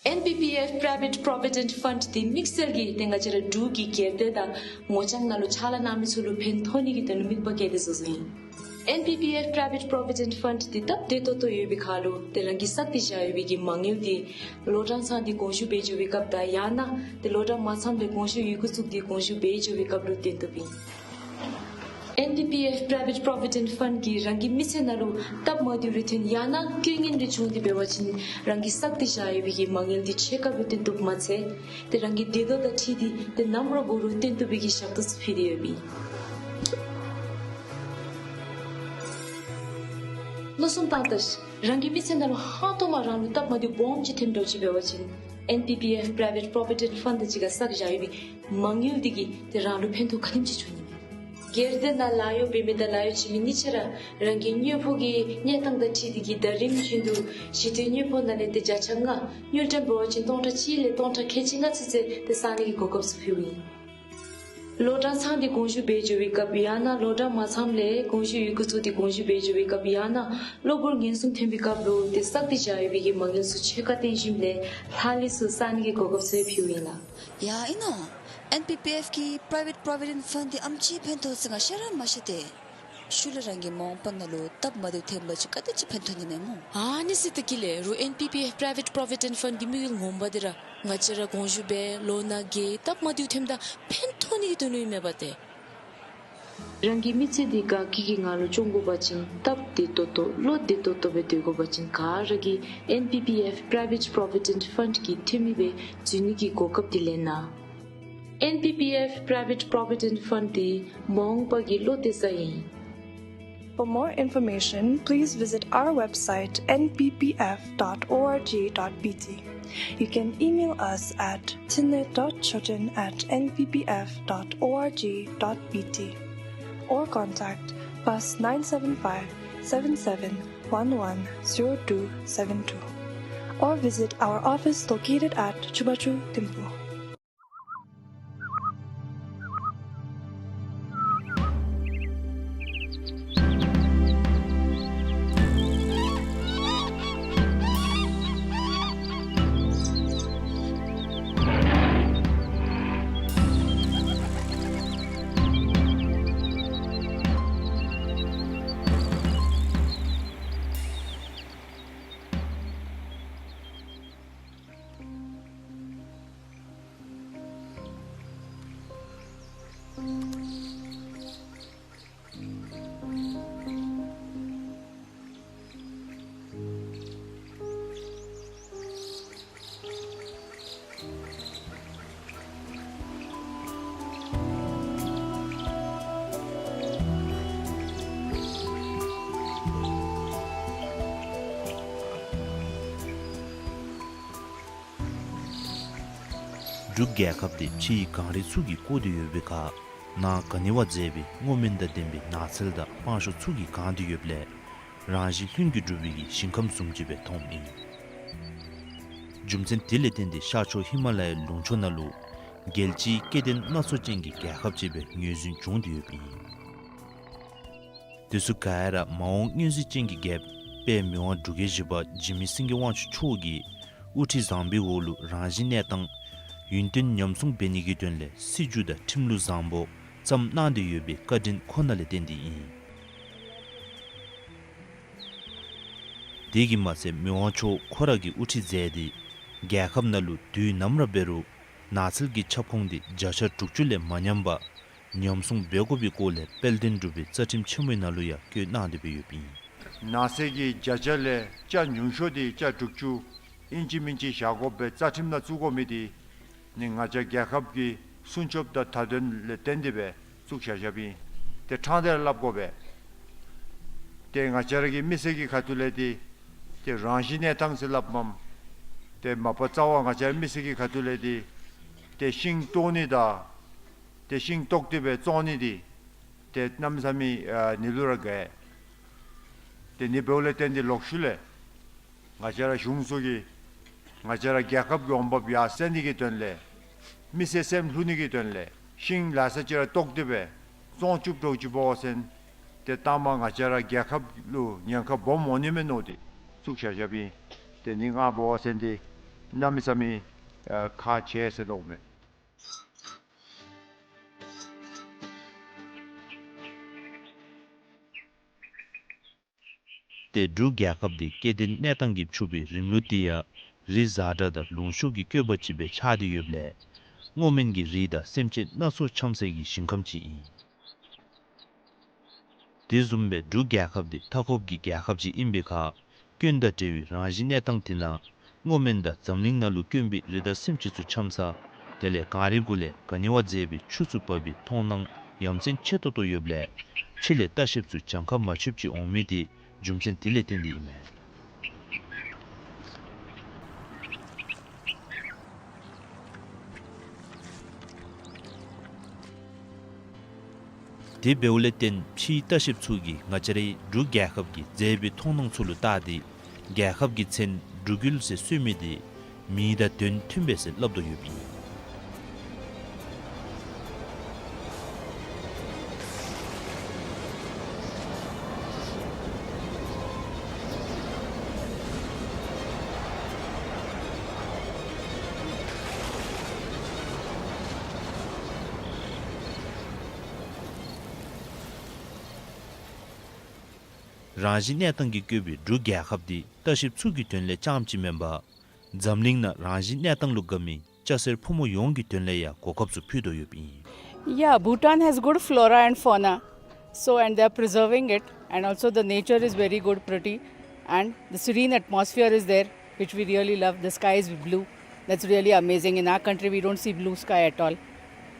ཨེན་པི་པི་ཨེཕ་པྲའི་ཝེཊ་པྲོ་བི་ཌེནཊ་ཕནཌ་འདི་དམིགས་བསལ་གྱིས་ཏེ་ང་བཅས་ར་འབྲུག་གི་སྒེར་སྡེ་དང་ངོ་རྐྱང་ནང་ལུ་ཕྱག་ལཱ་གནང་མི་ཚུ་ལུ་ཕན་ཐོགས་ནི་གི་དོན་ལུ་དམིགས་པ་བསྐྱེད་དེ་བཟོ་བཟོཝ་ཨིན། ཨེན་པི་པི་ཨེཕ་པྲའི་ཝེཊ་པྲོ་བི་ཌེནཊ་ཕནཌ་འདི་སྟབས་བདེ་ཏོག་ཏོ་ཡོད་པའི་ཁར་ལུ་ཏེ་རང་གིས་བསགས་ཏེ་བཞག་ཡོད་པའི་གི་མ་དངུལ་འདི་ལོ་གྲངས་ཚང་སྟེ་དགོངས་ཞུ་འབད་འགྱོ་བའི་སྐབས་དང་ཡང་ན་ཏེ་ལོ་གྲངས་མ་ཚངམ་ལས་དགོངས་ཞུ་ཡི་གུ་བཙུགས་ཏེ་དགོངས་ཞུ་འབད་འགྱོ་བའི་སྐབས་ལུ་བཏོན་བཏུབ་ཨིན། ཨེན་པི་པི་ཨེཕ་པྲའི་ཝེཊ་པྲོ་བི་ཌེནཊ་ཕནཌ་གིས་རང་གི་མི་ཚེ་ནང་ལུ་སྟབས་མ་བདེཝ་རེ་ཐོན་ཡང་ན་རྐྱེན་ངན་རེ་བྱུང་སྟེ་འབད་བ་ཅིན་རང་གིས་བསགས་ཏེ་བཞག་ཡོད་པའི་གི་མ་དངུལ་འདི་ཕྱེད་ཀ་སྦེ་བཏོན་བཏུབ་མ་ཚད་ཏེ་རང་གི་བདེ་སྡུག་དང་འཁྲིལ་ཏེ་ཏེ་ནམ་ར་འགོར་རུང་བཏོན་བཏུབ་པའི་གི་ཞག་ཏོག་ཚུ་ཕུལ་ཏེ་ཡོདཔ་ཨིན། བློ་བཟུང་བཏང་ད་ཤིག། རང་གི་མི་ཚེ་ནང་ལུ་ཧང་སྟོང་མ་རང་ལུ་སྟབས་མ་བདེཝ་སྦོམ་ཅིག་ཐོནམ་འདྲཝ་ཅིག་འབད་བ་ཅིན་ཨེན་པི་པི་ཨེཕ་པྲའི་ཝེཊ་པྲོ་བི་ཌེནཊ་ཕནཌ་དང་གཅིག་ཁར་བསགས་བཞག་ཡོད་པའི་མ་དངུལ་འདི་གིས་ཏེ་རང་ལུ་ཕན་ཐོགས་ག་ནི་ཅིག་འབྱུང་ནི་མས། སྒེར་སྡེ་ནང་ལཱ་གཡོག་འབད་མི་དང་ལཱ་གཡོག་བྱིན་མི་གཉིས་ཆ་ར་རང་གི་དངུལ་ཕོགས་ཀྱི་གནས་སྟངས་དང་འཁྲིལ་ཏེ་གིས་ཟླ་རིམ་བཞིན་དུ་གཞི་རྟེན་དངུལ་ཕོགས་ནང་ལས་ཏེ་བརྒྱ་ཆ་ལྔ་དངུལ་ཀྲམ་འབད་བ་ཅིན་སྟོང་ཕྲག་གཅིག་ལས་སྟོང་ཕྲག་ཁལ་གཅིག་ལྔ་ཚུན་ཚོད་ཏེ་བསག་ནི་གི་གོ་སྐབས་ཚུ་ཕུལཝ་ཨིན། ལོ་གྲངས་ཚང་སྟེ་དགོངས་ཞུ་འབད་འགྱོ་བའི་སྐབས་ཡང་ན་ལོ་གྲངས་མ་ཚངམ་ལས་དགོངས་ཞུ་ཡི་གུ་བཙུགས་ཏེ་དགོངས་ཞུ་འབད་འགྱོ་བའི་སྐབས་ཡང་ན་གློ་བུར་ངན་སོང་ཐོན་པའི་སྐབས་ལུ་ཏེ་བསགས་ཏེ་བཞག་ཡོད་པའི་གི་མ་དངུལ་ཚུ་ཕྱེད་ཀ་བཏོན་ཞིནམ་ལས་ལྷག་ལུས་ཚུ་བསག་ནི་གི་གོ་སྐབས་ཚུ་ཕུལཝ་ཨིན་ལགས། ཡ་ཨིན་ནོ། ཨེན་པི་པི་ཨེཕ་གི་པྲའི་ཝེཊ་པྲོ་བི་ཌེནཊ་ཕནཌ་འདི་ཨེམ་ཅིག་ཕན་ཐོགས་ཟེར་ང་ཤེས་ར་མ་ཤེས་ཏེ། ཤུལ་ལས་རང་གི་མ་འོངས་པ་ནང་ལུ་སྟབས་མ་བདེཝ་ཐོན་པ་ཅིན་ག་དེ་ཅིག་ཕན་ཐོགས་ནི་མས་སྨོ། ཨ་ནི་ཟེར་ད་གི་ལས་རུང་ཨེན་པི་པི་ཨེཕ་པྲའི་ཝེཊ་པྲོ་བི་ཌེནཊ་ཕནཌ་གི་དམིགས་ཡུལ་ངོ་མ་འདི་ར་ང་བཅས་ར་དགོངས་ཞུ་འབད་ལོ་ན་རྒས་སྟབས་མ་བདེཝ་ཐོནམ་ད་ཕན་ཐོགས་ནི་གི་དོན་ལུ་ཨིན་མས་པ་ཏེ། རང་གི་མི་ཚེ་འདི་དགའ་སྐྱིད་ཀྱི་ངང་ལུ་སྐྱོང་དགོ་པ་ཅིན་སྟབས་བདེ་ཏོག་ཏོ་བློ་བདེ་ཏོག་ཏོ་སྦེ་སྡོད་དགོ་པ་ཅིན་ག་ར་གིས་ཨེན་པི་པི་ཨེཕ་པྲའི་ཝེཊ་པྲོ་བི་ཌེནཊ་ཕནཌ་གི་འཐུས་མི་སྦེ་འཛུལ་ནི་གི་གོ་སྐབས་འདི་ལེན་གནང་། ཨེན་པི་པི་ཨེཕ་པྲའི་ཝེཊ་པྲོ་བི་ཌེནཊ་ཕནཌ་འདི་མ་འོངས་པ་གི་བློ་གཏད་ས་ཨིན། For more information, please visit our website N P P F dot org dot B T. You can email us at tinle dot choten at N P P F dot org dot B T or contact plus nine seven five, seven seven one one, zero two seven two or visit our office located at Chubachu Thimphu. འབྲུག་རྒྱལ་ཁབ་འདི་ཕྱིའི་གངས་རི་ཚུ་གིས་བསྐོར་ཏེ་ཡོད་པའི་ཁར་ནང་ག་ནི་བ་མཛེས་པའི་སྔོ་སྨན་དང་ལྡན་པའི་ནགས་ཚལ་དང་སྤང་ཤོག་ཚུ་གིས་གང་སྟེ་ཡོདཔ་ལས་རང་བཞིན་ལྷུན་གྱིས་གྲུབ་པའི་གི་ཞིང་ཁམས་བཟུམ་ཅིག་སྦེ་མཐོངམ་ཨིན། རྒྱུ་མཚན་དེ་ལས་བརྟེན་ཏེ་ཤར་ཕྱོགས་ཧི་མ་ལ་ཡའི་ལུང་ཕྱོགས་ནང་ལུ་རྒྱལ་སྤྱིའི་སྐྱེ་ལྡན་སྣ་ཚོགས་ཅན་གྱི་རྒྱལ་ཁབ་ཅིག་སྦེ་ངོས་འཛིན་བྱུང་སྟེ་ཡོདཔ་ཨིན། དེ་ཚུ་ག་ར་མ་འོངས་མངོན་གཟིགས་ཅན་གྱི་རྒྱལཔོ་དཔལ་མི་དབང་འབྲུག་རྒྱལ་བཞི་པ་འཇིགས་མེད་སེང་གེ་དབང་ཕྱུག་མཆོག་གི་དབུ་ཁྲིད་བཟང་པོའི་འོག་ལུ་རང་བཞིན་གནས་སྟངས་ཡུན་བརྟན་ཉམས་སྲུང་འབད་ནི་གི་དོན་ལས་སྲིད་བྱུས་དང་ཁྲིམས་ལུགས་བཟང་པོ་བརྩམས་གནང་སྟེ་ཡོད་པའི་བཀའ་དྲིན་ཁོ་ན་ལས་བརྟེན་ཏེ་ཨིན། དེ་གིས་མ་ཚད་མི་དབང་མཆོག་ཁོ་ར་གིས་དབུ་ཁྲིད་མཛད་དེ་རྒྱལ་ཁབ་ནང་ལུ་དུས་ནམ་ར་འབད་རུང་ནགས་ཚལ་གྱི་ཁྱབ་ཁོངས་འདི་བརྒྱ་ཆ་དྲུག་ཅུ་ལས་མ་ཉམས་པར་ཉམས་སྲུང་འབད་དགོ་པའི་སྐོར་ལས་དཔལ་ལྡན་འབྲུག་པའི་རྩ་ཁྲིམས་ཆེན་མོའི་ནང་ལུ་ཡང་བཀོད་གནང་སྟེ་སྦེ་ཡོདཔ་ཨིན། ནགས་ཚལ་གྱི་བརྒྱ་ཆ་ལས་ཆ་ཉུང་ཤོས་འདི་ཆ་དྲུག་ཅུ་ཨིན་ཅི་མིན་ཅི་བཞག་དགོ་པའི་རྩ་ཁྲིམས་ནང་བཙུགས་དགོ་མི་འདི་ནི་ང་བཅས་རྒྱལ་ཁབ་ཀྱི་སྲུང་སྐྱོབ་དང་བདག་དོན་ལས་བརྟེན་ཏེ་སྦེ་བཙུགས་བཞག་བཞགཔ་ཨིན། ཏེ་ཕྲང་སྟེ་ར་སླབ་དགོ་པས། ཏེ་ང་བཅས་ར་གི་མི་སེར་གྱི་ཁ་ཐུག་ལས་འདི་ཏེ་རང་བཞིན་གནས་སྟངས་ཟེར་སླབ་མས། ཏེ་མ་པ་རྩ་བ་ང་བཅས་ར་མི་སེར་གྱི་ཁ་ཐུག་ལས་འདི་ཏེ་ཤིང་བཏོག་ནི་དང་ཏེ་ཤིང་བཏོག་སྟེ་སྦེ་བཙོང་ནི་འདི་ཏེ་གནམ་མེད་ས་མེད་ཨ་ནི་ལུ་ར་དགའ། ཏེ་ནི་འབདཝ་ལས་བརྟེན་ཏེ་ལོག་ཤུལ་ལས་ང་བཅས་ར་གཞུང་ཚུ་གིས་ང་བཅས་ར་རྒྱལ་ཁབ་ཀྱི་འོང་འབབ་ཡར་སེང་ནི་གི་དོན་ལས་མི་སེར་སེམས་ལྷོད་ནི་གི་དོན་ལས་ཤིང་ལ་ས་ཅིག་ར་བཏོག་སྟེ་སྦེ་བཙོང་བཅུག་འགྱོ་ཅི་འབད་བ་ཅིན་ཏེ་ལྟག་མ་ང་བཅས་ར་རྒྱལ་ཁབ་ལུ་ཉེན་ཁ་སྦོམ་འོང་ནི་མས་མནོ་སྟེ་བཙུགས་བཞག་བཞགཔ་ཨིན། ཏེ་ནི་ང་འབད་བ་ཅིན་འདི་གནམ་མེད་ས་མེད་ཨ་ཁག་ཆེ་ཟེར་མནོཝ་མས། ཏེ་འབྲུག་རྒྱལ་ཁབ་འདི་སྐྱེ་ལྡན་གནས་སྟངས་ཀྱིས་ཕྱུག་པའི་རིང་ལུགས་འདི་ཡང་རི་གཟར་དྲགས་དང་ལུང་གཤོང་གི་བཀོད་པ་ཅིག་སྦེ་ཆགས་ཏེ་ཡོདཔ་ལས་སྔོ་སྨན་གྱི་རིགས་དང་སེམས་ཅན་སྣ་ཚོགས་འཁྱམ་སའི་ཞིང་ཁམས་ཅིག་ཨིན། དེ་བཟུམ་སྦེ་འབྲུག་རྒྱལ་ཁབ་འདི་མཐའ་འཁོབ་ཀྱི་རྒྱལ་ཁབ་ཅིག་ཨིན་པའི་ཁར་སྐྱོན་དང་བྲལ་བའི་རང་བཞིན་གནས་སྟངས་དེ་ནང་སྔོ་སྨན་དང་འཛམ་གླིང་ནང་ལུ་དཀོན་པའི་རི་དྭགས་སེམས་ཅན་ཚུ་འཁྱམ་ས་དེ་ལས་གངས་རི་གུ་ལས་ག་ནི་བ་མཛེས་པའི་ཆུ་ཚུ་འབབ་པའི་མཐོང་སྣང་ཡ་མཚན་ཆེ་ཏོག་ཏོ་ཡོདཔ་ལས་ཕྱི་ལས་ལྟ་བཤལཔ་ཚུ་གྱངས་ཁ་མ་ཆོདཔ་ཅིག་འོང་མི་དེ་རྒྱུ་མཚན་དེ་ལས་བརྟེན་ཏེ་ཨིན་མས། དེ་འབདཝ་ལས་བརྟེན་ཕྱིའི་ལྟ་བཤལཔ་ཚུ་གིས་ང་བཅས་རའི་འབྲུག་རྒྱལ་ཁབ་ཀྱི་མཛེས་པའི་མཐོང་སྣང་ཚུ་ལུ་བལྟ་སྟེ་རྒྱལ་ཁབ་ཀྱི་མཚན་འབྲུག་ཡུལ་ཟེར་གསོལ་མི་དེ་མིང་དང་དོན་མཐུན་པས་ཟེར་སླབ་དོ་ཡོདཔ་ཨིན། རང་བཞིན་གནས་སྟངས་ཀྱིས་བཀོད་པའི་འབྲུག་རྒྱལ་ཁབ་འདི་ལྟ་བཤལཔ་ཚུ་གི་དོན་ལས་རྐྱངམ་ཅིག་མེན་པར་འཛམ་གླིང་ནང་རང་བཞིན་གནས་སྟངས་ལུ་དགའ་མི་སྐྱ་སེར་ཕོ་མོ་ཡོངས་ཀྱི་དོན་ལས་ཡང་གོ་སྐབས་ཚུ་ཕུལ་དོ་ཡོདཔ་ཨིན། Yeah, Bhutan has good flora and fauna. So, and they are preserving it, and also the nature is very good, pretty, and the serene atmosphere is there, which we really love. The sky is blue. That's really amazing. In our country, we don't see blue sky at all,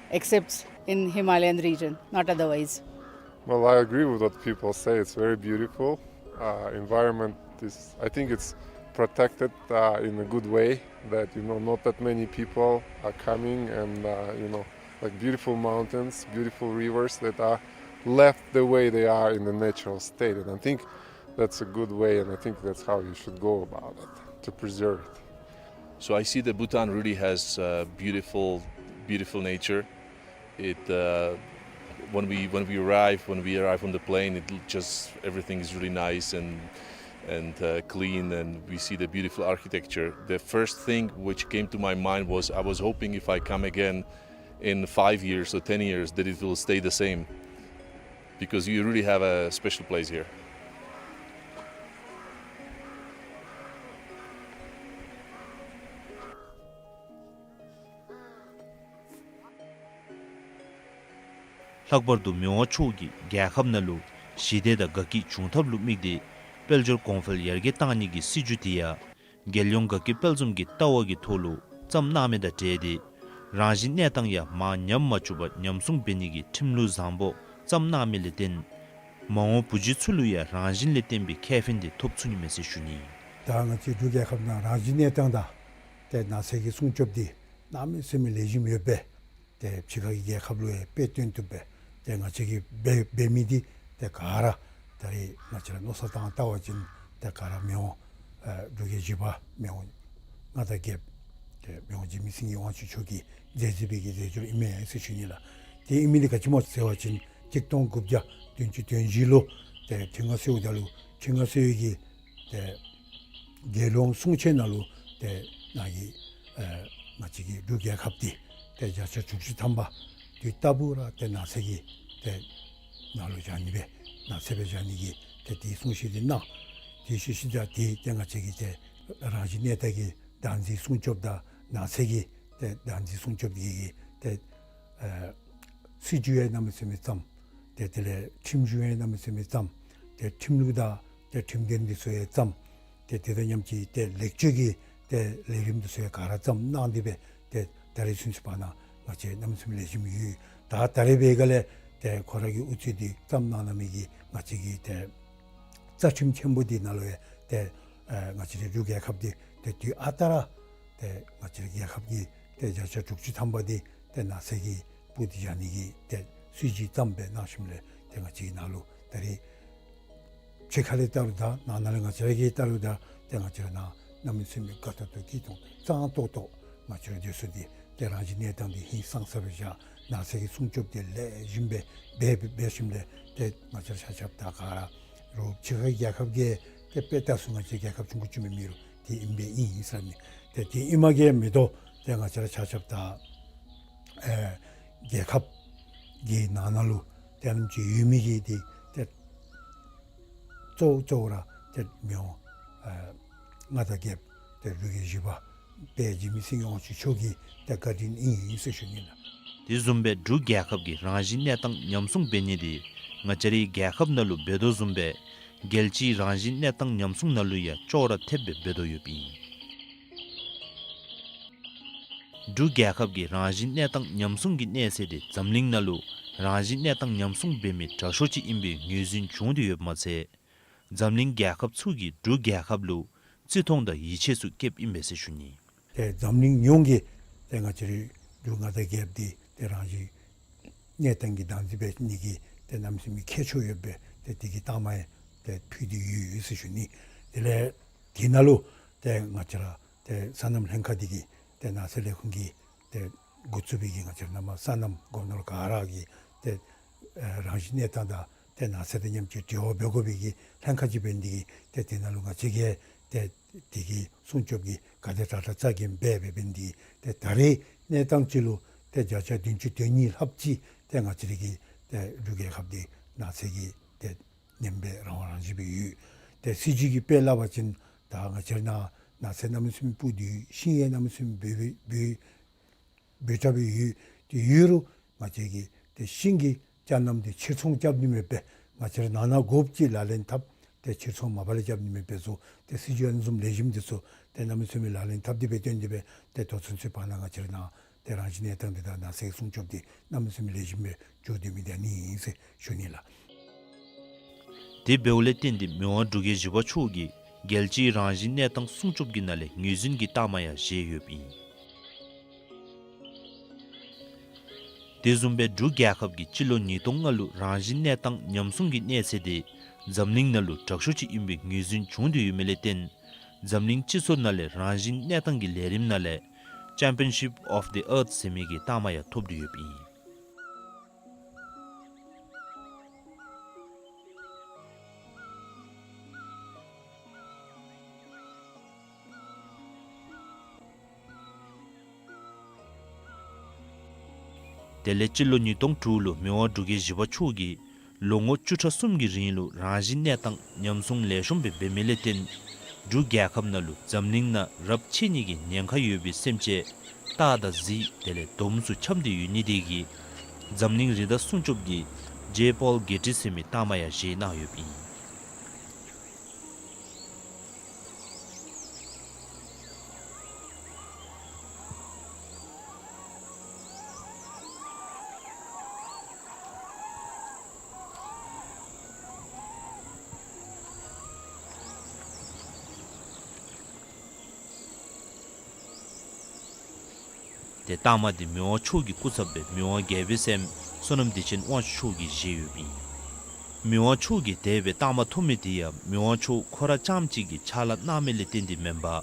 except in Himalayan region, not otherwise. Well, I agree with what people say. It's very beautiful. Uh, environment is, I think it's protected, uh, in a good way, that, you know, not that many people are coming and, uh, you know, like, beautiful mountains, beautiful rivers that are left the way they are in the natural state. And I think that's a good way, and I think that's how you should go about it, to preserve it. So I see that Bhutan really has, uh, beautiful, beautiful nature. It, uh, when we, when we arrive, when we arrive on the plane, it l-, just, everything is really nice and, and, uh, clean, and we see the beautiful architecture. The first thing which came to my mind was, I was hoping if I come again in five years or ten years that it will stay the same, because you really have a special place here. ལྷག་པར་དུ་མི་དབང་མཆོག་གིས་རྒྱལ་ཁབ་ནང་ལུ་ཞི་བདེ་དང་དགའ་སྐྱིད་འབྱུང་ཐབས་ལུ་དམིགས་ཏེ་དཔལ་འབྱོར་གོང་འཕེལ་ཡར་རྒྱས་གཏང་ནི་གི་སྲིད་བྱུས་དེ་ཡང་རྒྱལ་ཡོངས་དགའ་སྐྱིད་དཔལ་འཛོམས་ཀྱི་ལྟ་བ་གི་ཐོག་ལུ་བརྩམས་གནང་མི་དང་འབྲེལ་ཏེ་རང་བཞིན་གནས་སྟངས་ཡང་མར་ཉམས་མ་བཅུག་པར་ཉམས་སྲུང་འབད་ནི་གི་ཁྲིམས་ལུགས་བཟང་པོ་བརྩམས་གནང་མི་ལས་བརྟེན་མ་འོངས་བུ་བརྒྱུད་ཚུ་ལུ་ཡང་རང་བཞིན་ལས་བརྟེན་པའི་ཁེ་ཕན་དེ་ཐོབ་ཚུགས་ནི་མས་ཟེར་ཞུ་ནི། ད་ང་བཅས་འབྲུག་རྒྱལ་ཁབ་ནང་རང་བཞིན་གནས་སྟངས་དང་ཏེ་ནགས་ཚལ་གྱི་སྲུང་སྐྱོབ་འདི་གནམ་མེད་ས་མེད་ལེགས་ཤོམ་ཡོད་པས། ཏེ་ཕྱི་ཁ་གི་རྒྱལ་ཁབ་ལུ་ཡང་དཔེ་སྟོན་བཏུབ་པས། ཏེ་ང་བཅས་ཀྱིས་འབད་འབད་མི་འདི་ཏེ་ག་ར་ད་རེས་ང་བཅས་ར་མནོ་བསམ་བཏང་བལྟ་བ་ཅིན་ཏེ་ག་ར་མི་དབང་ཨེ་འབྲུག་རྒྱལ་བཞི་པ་མི་དབང་མངའ་བདག་རྒྱལཔོ་ཏེ་མི་དབང་འཇིགས་མེད་སེང་གེ་དབང་ཕྱུག་མཆོག་གི་མཛད་རྗེས་པའི་གི་མཛད་སྒོ་ཨིན་མས་ཟེར་ཞུ་ནི་ལགས། ཏེ་ཨིན་མི་འདི་ག་ཅི་སྨོ་ཟེར་བ་ཅིན་གཅིག་སྟོང་དགུ་བརྒྱ་བདུན་ཅུ་དོན་བཞི་ལུ་ཏེ་ཁྲི་མངའ་གསོལཝ་ད་ལུ་ཁྲི་མངའ་གསོལ་བའི་གི་ཏེ་རྒྱལ་ཡོངས་གསུང་ཆོག་ནང་ལུ་ཏེ་ནཱ་གི་ཨེ་ང་བཅས་ཀྱི་འབྲུག་རྒྱལ་ཁབ་འདི་ཏེ་བརྒྱ་ཆ་དྲུག་ཅུ་ཐམ་པ་དུས་རྟག་བུ་ར་ཏེ་ནགས་ཚལ་གྱི་ཏེ་ནང་ལུ་བཞག་ནི་སྦེ་ནགས་ཚལ་སྦེ་བཞག་ནི་གི་ཏེ་དེའི་གསུང་བཤད་འདི་གནང་། དེ་ཤུལ་ཤུལ་ད་ཏེ་ཏེ་ང་བཅས་ཀྱི་ཏེ་རང་བཞིན་གནས་སྟངས་ཀྱི་བདག་འཛིན་སྲུང་སྐྱོབ་དང་ནགས་ཚལ་གྱི་ཏེ་བདག་འཛིན་སྲུང་སྐྱོབ་ཀྱི་ཏེ་ཨེ་སྲིད་བྱུས་ཡང་གནམ་མེད་ས་མེད་བརྩམས། ཏེ་དེ་ལས་ཁྲིམས་གཞུང་ཡང་གནམ་མེད་ས་མེད་བརྩམས། ཏེ་ཁྲིམས་ལུགས་དང་ཏེ་ཁྲིམས་དོན་འདི་ཚུ་ཡང་བརྩམས། ཏེ་དེ་དང་མཉམ་གཅིག་ཏེ་ལེགས་བཅོས་ཀྱི་ཏེ་ལས་རིམ་འདི་ཚུ་ཡང་ག་ར་བརྩམས་གནང་སྟེ་སྦེ་ཏེ་ད་རེས་ཚུན་ཚོད་བར་ན་ང་བཅས་གནམ་མེད་ས་མེད་ལེགས་ཤོམ་ཡོད། ད་ད་རེས་འབད་ག་ལས་ ཏེ་ཁོ་ར་གིས་ཨུ་ཚུགས་འདི་བརྩམས་གནང་གནང་མི་གི་ང་བཅས་ཀྱི་ཏེ་རྩ་ཁྲིམས་ཆེན་པོ་འདི་ནང་ལུ་ཡང་ཏེ་ཨེ་ང་བཅས་རའི་འབྲུག་རྒྱལ་ཁབ་འདི་ཏེ་དུས་ཨ་རྟག་ར་ཏེ་ང་བཅས་རའི་རྒྱལ་ཁབ་ཀྱི་ཏེ་བརྒྱ་ཆ་དྲུག་ཅུ་ཐམ་པ་འདི་ཏེ་ནགས་ཚལ་གྱི་སྤུ་འདི་བཞག་ནི་གི་ཏེ་སྲིད་བྱུས་བརྩམས་སྦེ་གནང་ཞིནམ་ལས་ཏེ་ང་བཅས་ཀྱི་ནང་ལུ་ད་རེས་ཕྱི་ཁ་ལས་བལྟ་རུང་ད་ནང་ན་ལས་ང་བཅས་ར་གིས་བལྟ་རུང་ད་ཏེ་ང་བཅས་ར་ནང་གནམ་མེད་ས་མེད་དགའ་ཏོག་ཏོ་སྐྱིད་ཏོང་ཏོ་གཙང་ཏོག་ཏོ་ང་བཅས་ར་སྡོད་ས་འདི་ཏེ་རང་བཞིན་གནས་སྟངས་འདི་ཧིང་སངས་ས་སྦེ་བཞག། ནགས་ཚལ་གྱི་སྲུང་སྐྱོབ་འདི་ལེགས་ཤོམ་སྦེ་འབད་འབད་ཞིནམ་ལས་ཏེ་ང་བཅས་ར་ཆ་ཁྱབ་ད་ག་ར་རུང་ཕྱི་ཁའི་རྒྱལ་ཁབ་ཀྱིས་ཏེ་དཔེ་ལྟ་ཚུ་ང་བཅས་རྒྱལ་ཁབ་ཆུང་ཀུ་ཅིག་མེན་མི་རུང་དེ་ཨིན་པས་ཨིན་ཟེར་ནི། ཏེ་དེ་ཨིནམ་གྱིས་མི་དོ་ཏེ་ང་བཅས་ར་ཆ་ཁྱབ་ད་ཨེ་རྒྱལ་ཁབ་ཀྱི་ནང་ན་ལུ་ཏེ་ཨ་ནེམ་ཅིག་ཡོད་མི་གི་འདི་ཏེ་གཙོ་གཙོ་བོ་ར་ཏེ་མི་དབང་ཨེ་མངའ་བདག་རྒྱལཔོ་ཏེ་འབྲུག་རྒྱལ་བཞི་པ་དཔལ་འཇིགས་མེད་སྲིད་གཉོར་དབང་ཕྱུག་མཆོག་གི་ཏེ་བཀའ་དྲིན་ཨིན་ཟེར་ཞུ་ནི་ལགས། དེ་བཟུམ་སྦེ་འབྲུག་རྒྱལ་ཁབ་ཀྱི་རང་བཞིན་གནས་སྟངས་ཉམས་སྲུང་འབད་ནི་འདི་ང་བཅས་རའི་རྒྱལ་ཁབ་ནང་ལུ་འབད་དོ་བཟུམ་སྦེ་རྒྱལ་སྤྱིའི་རང་བཞིན་གནས་སྟངས་ཉམས་སྲུང་ནང་ལུ་ཡང་ཅོག་ར་འཐདཔ་སྦེ་འབད་དོ་ཡོདཔ་ཨིན། འབྲུག་རྒྱལ་ཁབ་ཀྱི་རང་བཞིན་གནས་སྟངས་ཉམས་སྲུང་གི་གནས་ཚད་དེ་འཛམ་གླིང་ནང་ལུ་རང་བཞིན་གནས་སྟངས་ཉམས་སྲུང་འབད་མི་དྲག་ཤོས་ཅིག་ཨིན་པའི་ངོས་འཛིན་བྱུང་སྟེ་ཡོདཔ་མ་ཚད། འཛམ་གླིང་རྒྱལ་ཁབ་ཚུ་གིས་འབྲུག་རྒྱལ་ཁབ་ལུ་བརྩི་མཐོང་དང་ཡིད་ཆེས་ཚུ་བསྐྱེདཔ་ཨིན་པས་ཟེར་ཞུ་ནི། ཏེ་འཛམ་གླིང་ཡོངས་ཀྱིས་ཏེ་ང་བཅས་རའི་འབྲུག་མངའ་བདག་རྒྱལཔོ་འདི་ཏེ་རང་བཞིན་གནས་སྟངས་ཀྱི་བདག་འཛིན་འབད་ནི་གི་ཏེ་གནམ་མེད་ས་མེད་ཁྱད་ཆོས་ཡོད་པའི་ཏེ་དེ་གི་རྟགས་མ་ཡང་ཏེ་ཕུལ་ཏེ་ཡོད་ཟེར་ཞུ་ནི། དེ་ལས་དེ་ནང་ལུ་ཏེ་ང་བཅས་ར་ཏེ་སོ་ནམ་ལྷན་ཁག་འདི་གིས་ཏེ་ནགས་ཚལ་ལས་ཁུངས་ཀྱིས་ཏེ་འགོ་བཙུགས་པའི་གི་ང་བཅས་ར་ནང་མ་སོ་ནམ་སྒོ་ནོར་ག་ར་གི་ཏེ་ཨེ་རང་བཞིན་གནས་སྟངས་དང་ཏེ་ནགས་ཚལ་དང་མཉམ་གཅིག་འབྲེལ་བ་འབད་དགོ་པའི་གི་ལྷན་ཁག་ཅིག་འབད་ནི་འདི་གིས་ཏེ་དེ་ནང་ལུ་ང་བཅས་ཀྱིས་ཏེ་དེ་གི་སྲུང་སྐྱོབ་ཀྱི་ག་དེ་དྲག་དྲག་རྩ་འགེངས་འབད་འབད་འབད་ནི་འདི་གིས་ཏེ་ད་རེས་གནས་སྟངས་ཅིག་ལུ་ཏེ་བརྒྱ་ཆ་བདུན་ཅུ་དོན་གཉིས་ལྷགཔ་ཅིག་ཏེ་ང་བཅས་ར་གི་ཏེ་འབྲུག་རྒྱལ་ཁབ་འདི་ནགས་ཚལ་གྱི་ཏེ་ཉམས་དཔེ་རང་དབང་རང་བཞིན་སྦེ་ཡོད། ཏེ་སྲིད་བྱུས་ཀྱི་དཔེ་སླབ་པ་ཅིན་ད་ང་བཅས་ར་ནང་ནགས་ཚལ་གནམ་མེད་ས་མེད་སྤུ་འདི་ཤིང་ཡང་གནམ་མེད་ས་མེད་འབུ་འབུ་འབུ་འབུ་དྲགས་སྦེ་ཡོད། ཏེ་ཡོད་རུང་ང་བཅས་ཀྱིས་ཏེ་ཤིང་གི་ཅ་ལམ་འདི་ཕྱིར་ཚོང་རྐྱབ་ནི་མེད་པས། ང་བཅས་ར་ནང་ན་དགོཔ་ཅིག་ལག་ལེན་འཐབ། ཏེ་ཕྱིར་ཚོང་མ་པ་ལས་རྐྱབ་ནི་མེད་པས་ཟེར། ཏེ་སྲིད་བྱུས་ཨ་ནི་བཟུམ་ལེགས་ཤོམ་འདི་ཚུ་ཏེ་གནམ་མེད་ས་མེད་ལག་ལེན་འཐབ་སྟེ་སྦེ་བཏོན་ཏེ་སྦེ་ཏེ་ད་ཚུན་ཚོད་བར་ན་ང་བཅས་ར་ནང་ཏེ་རང་བཞིན་གནས་སྟངས་འདི་དང་ནགས་ཚལ་སྲུང་སྐྱོབ་འདི་གནམ་མེད་ས་མེད་ལེགས་ཤོམ་སྦེ་འགྱོ་སྡོད་མི་འདི་ཨ་ནི་ཨིན་ཟེར་ཞུ་ནི་ལགས། དེ་འབདཝ་ལས་བརྟེན་ཏེ་མི་དབང་འབྲུག་རྒྱལ་བཞི་པ་མཆོག་གིས་རྒྱལ་སྤྱིའི་རང་བཞིན་གནས་སྟངས་སྲུང་སྐྱོབ་ཀྱི་ནང་ལས་ངོས་འཛིན་གྱི་རྟགས་མ་ཡང་བཞེས་ཡོདཔ་ཨིན། དེ་བཟུམ་སྦེ་འབྲུག་རྒྱལ་ཁབ་ཀྱིས་སྤྱི་ལོ་ཉིས་སྟོང་ལྔ་ལུ་རང་བཞིན་གནས་སྟངས་ཉམས་སྲུང་གི་གནས་ཚད་དེ་འཛམ་གླིང་ནང་ལུ་དྲག་ཤོས་ཅིག་ཨིན་པའི་ངོས་འཛིན་བྱུང་སྟེ་ཡོད་མི་ལས་བརྟེན་འཛམ་གླིང་སྤྱི་ཚོགས་ནང་ལས་རང་བཞིན་གནས་སྟངས་ཀྱི་ལས་རིམ་ནང་ལས་Championship of the Earth ཟེར་མི་གི་རྟགས་མ་ཡང་ཐོབ་སྟེ་ཡོདཔ་ཨིན། དེ་ལས་སྤྱི་ལོ་ཉིས་སྟོང་དྲུག་ལུ་མི་དབང་འབྲུག་རྒྱལ་བཞི་པ་མཆོག་གིས་ལོ་ངོ་བཅུ་ཕྲག་གསུམ་གྱི་རིང་ལུ་རང་བཞིན་གནས་སྟངས་ཉམས་སྲུང་ལེགས་ཤོམ་སྦེ་འབད་མི་ལས་བརྟེན་འབྲུག་རྒྱལ་ཁབ་ནང་ལུ་འཛམ་གླིང་ནང་རབས་ཆད་ནི་གི་ཉེན་ཁ་ཡོད་པའི་སེམས་ཅན་སྟག་དང་གཟིག་དེ་ལས་དོམ་ཚུ་འཁྱམས་ཏེ་ཡོད་ནི་དེ་གིས་འཛམ་གླིང་རི་དྭགས་སྲུང་སྐྱོབ་ཀྱི་J Paul Getty ཟེར་མི་རྟགས་མ་ཡང་བཞེས་གནང་ཡོདཔ་ཨིན། ཏེ་རྟགས་མ་འདི་མི་དབང་མཆོག་གི་སྐུ་ཚབ་སྦེ་མི་དབང་རྒྱལ་པོའི་སྲསམོ་བསོད་ནམས་བདེ་ཆེན་དབང་ཕྱུག་མཆོག་གིས་བཞེས་ཡོདཔ་ཨིན། མི་དབང་མཆོག་གིས་དེ་སྦེ་རྟགས་མ་ཐོབ་མི་འདི་ཡང་མི་དབང་མཆོག་ཁོ་ར་རྐྱངམ་གཅིག་གིས་ཕྱག་ལཱ་གནང་མི་ལས་བརྟེན་ཏེ་མེན་པར་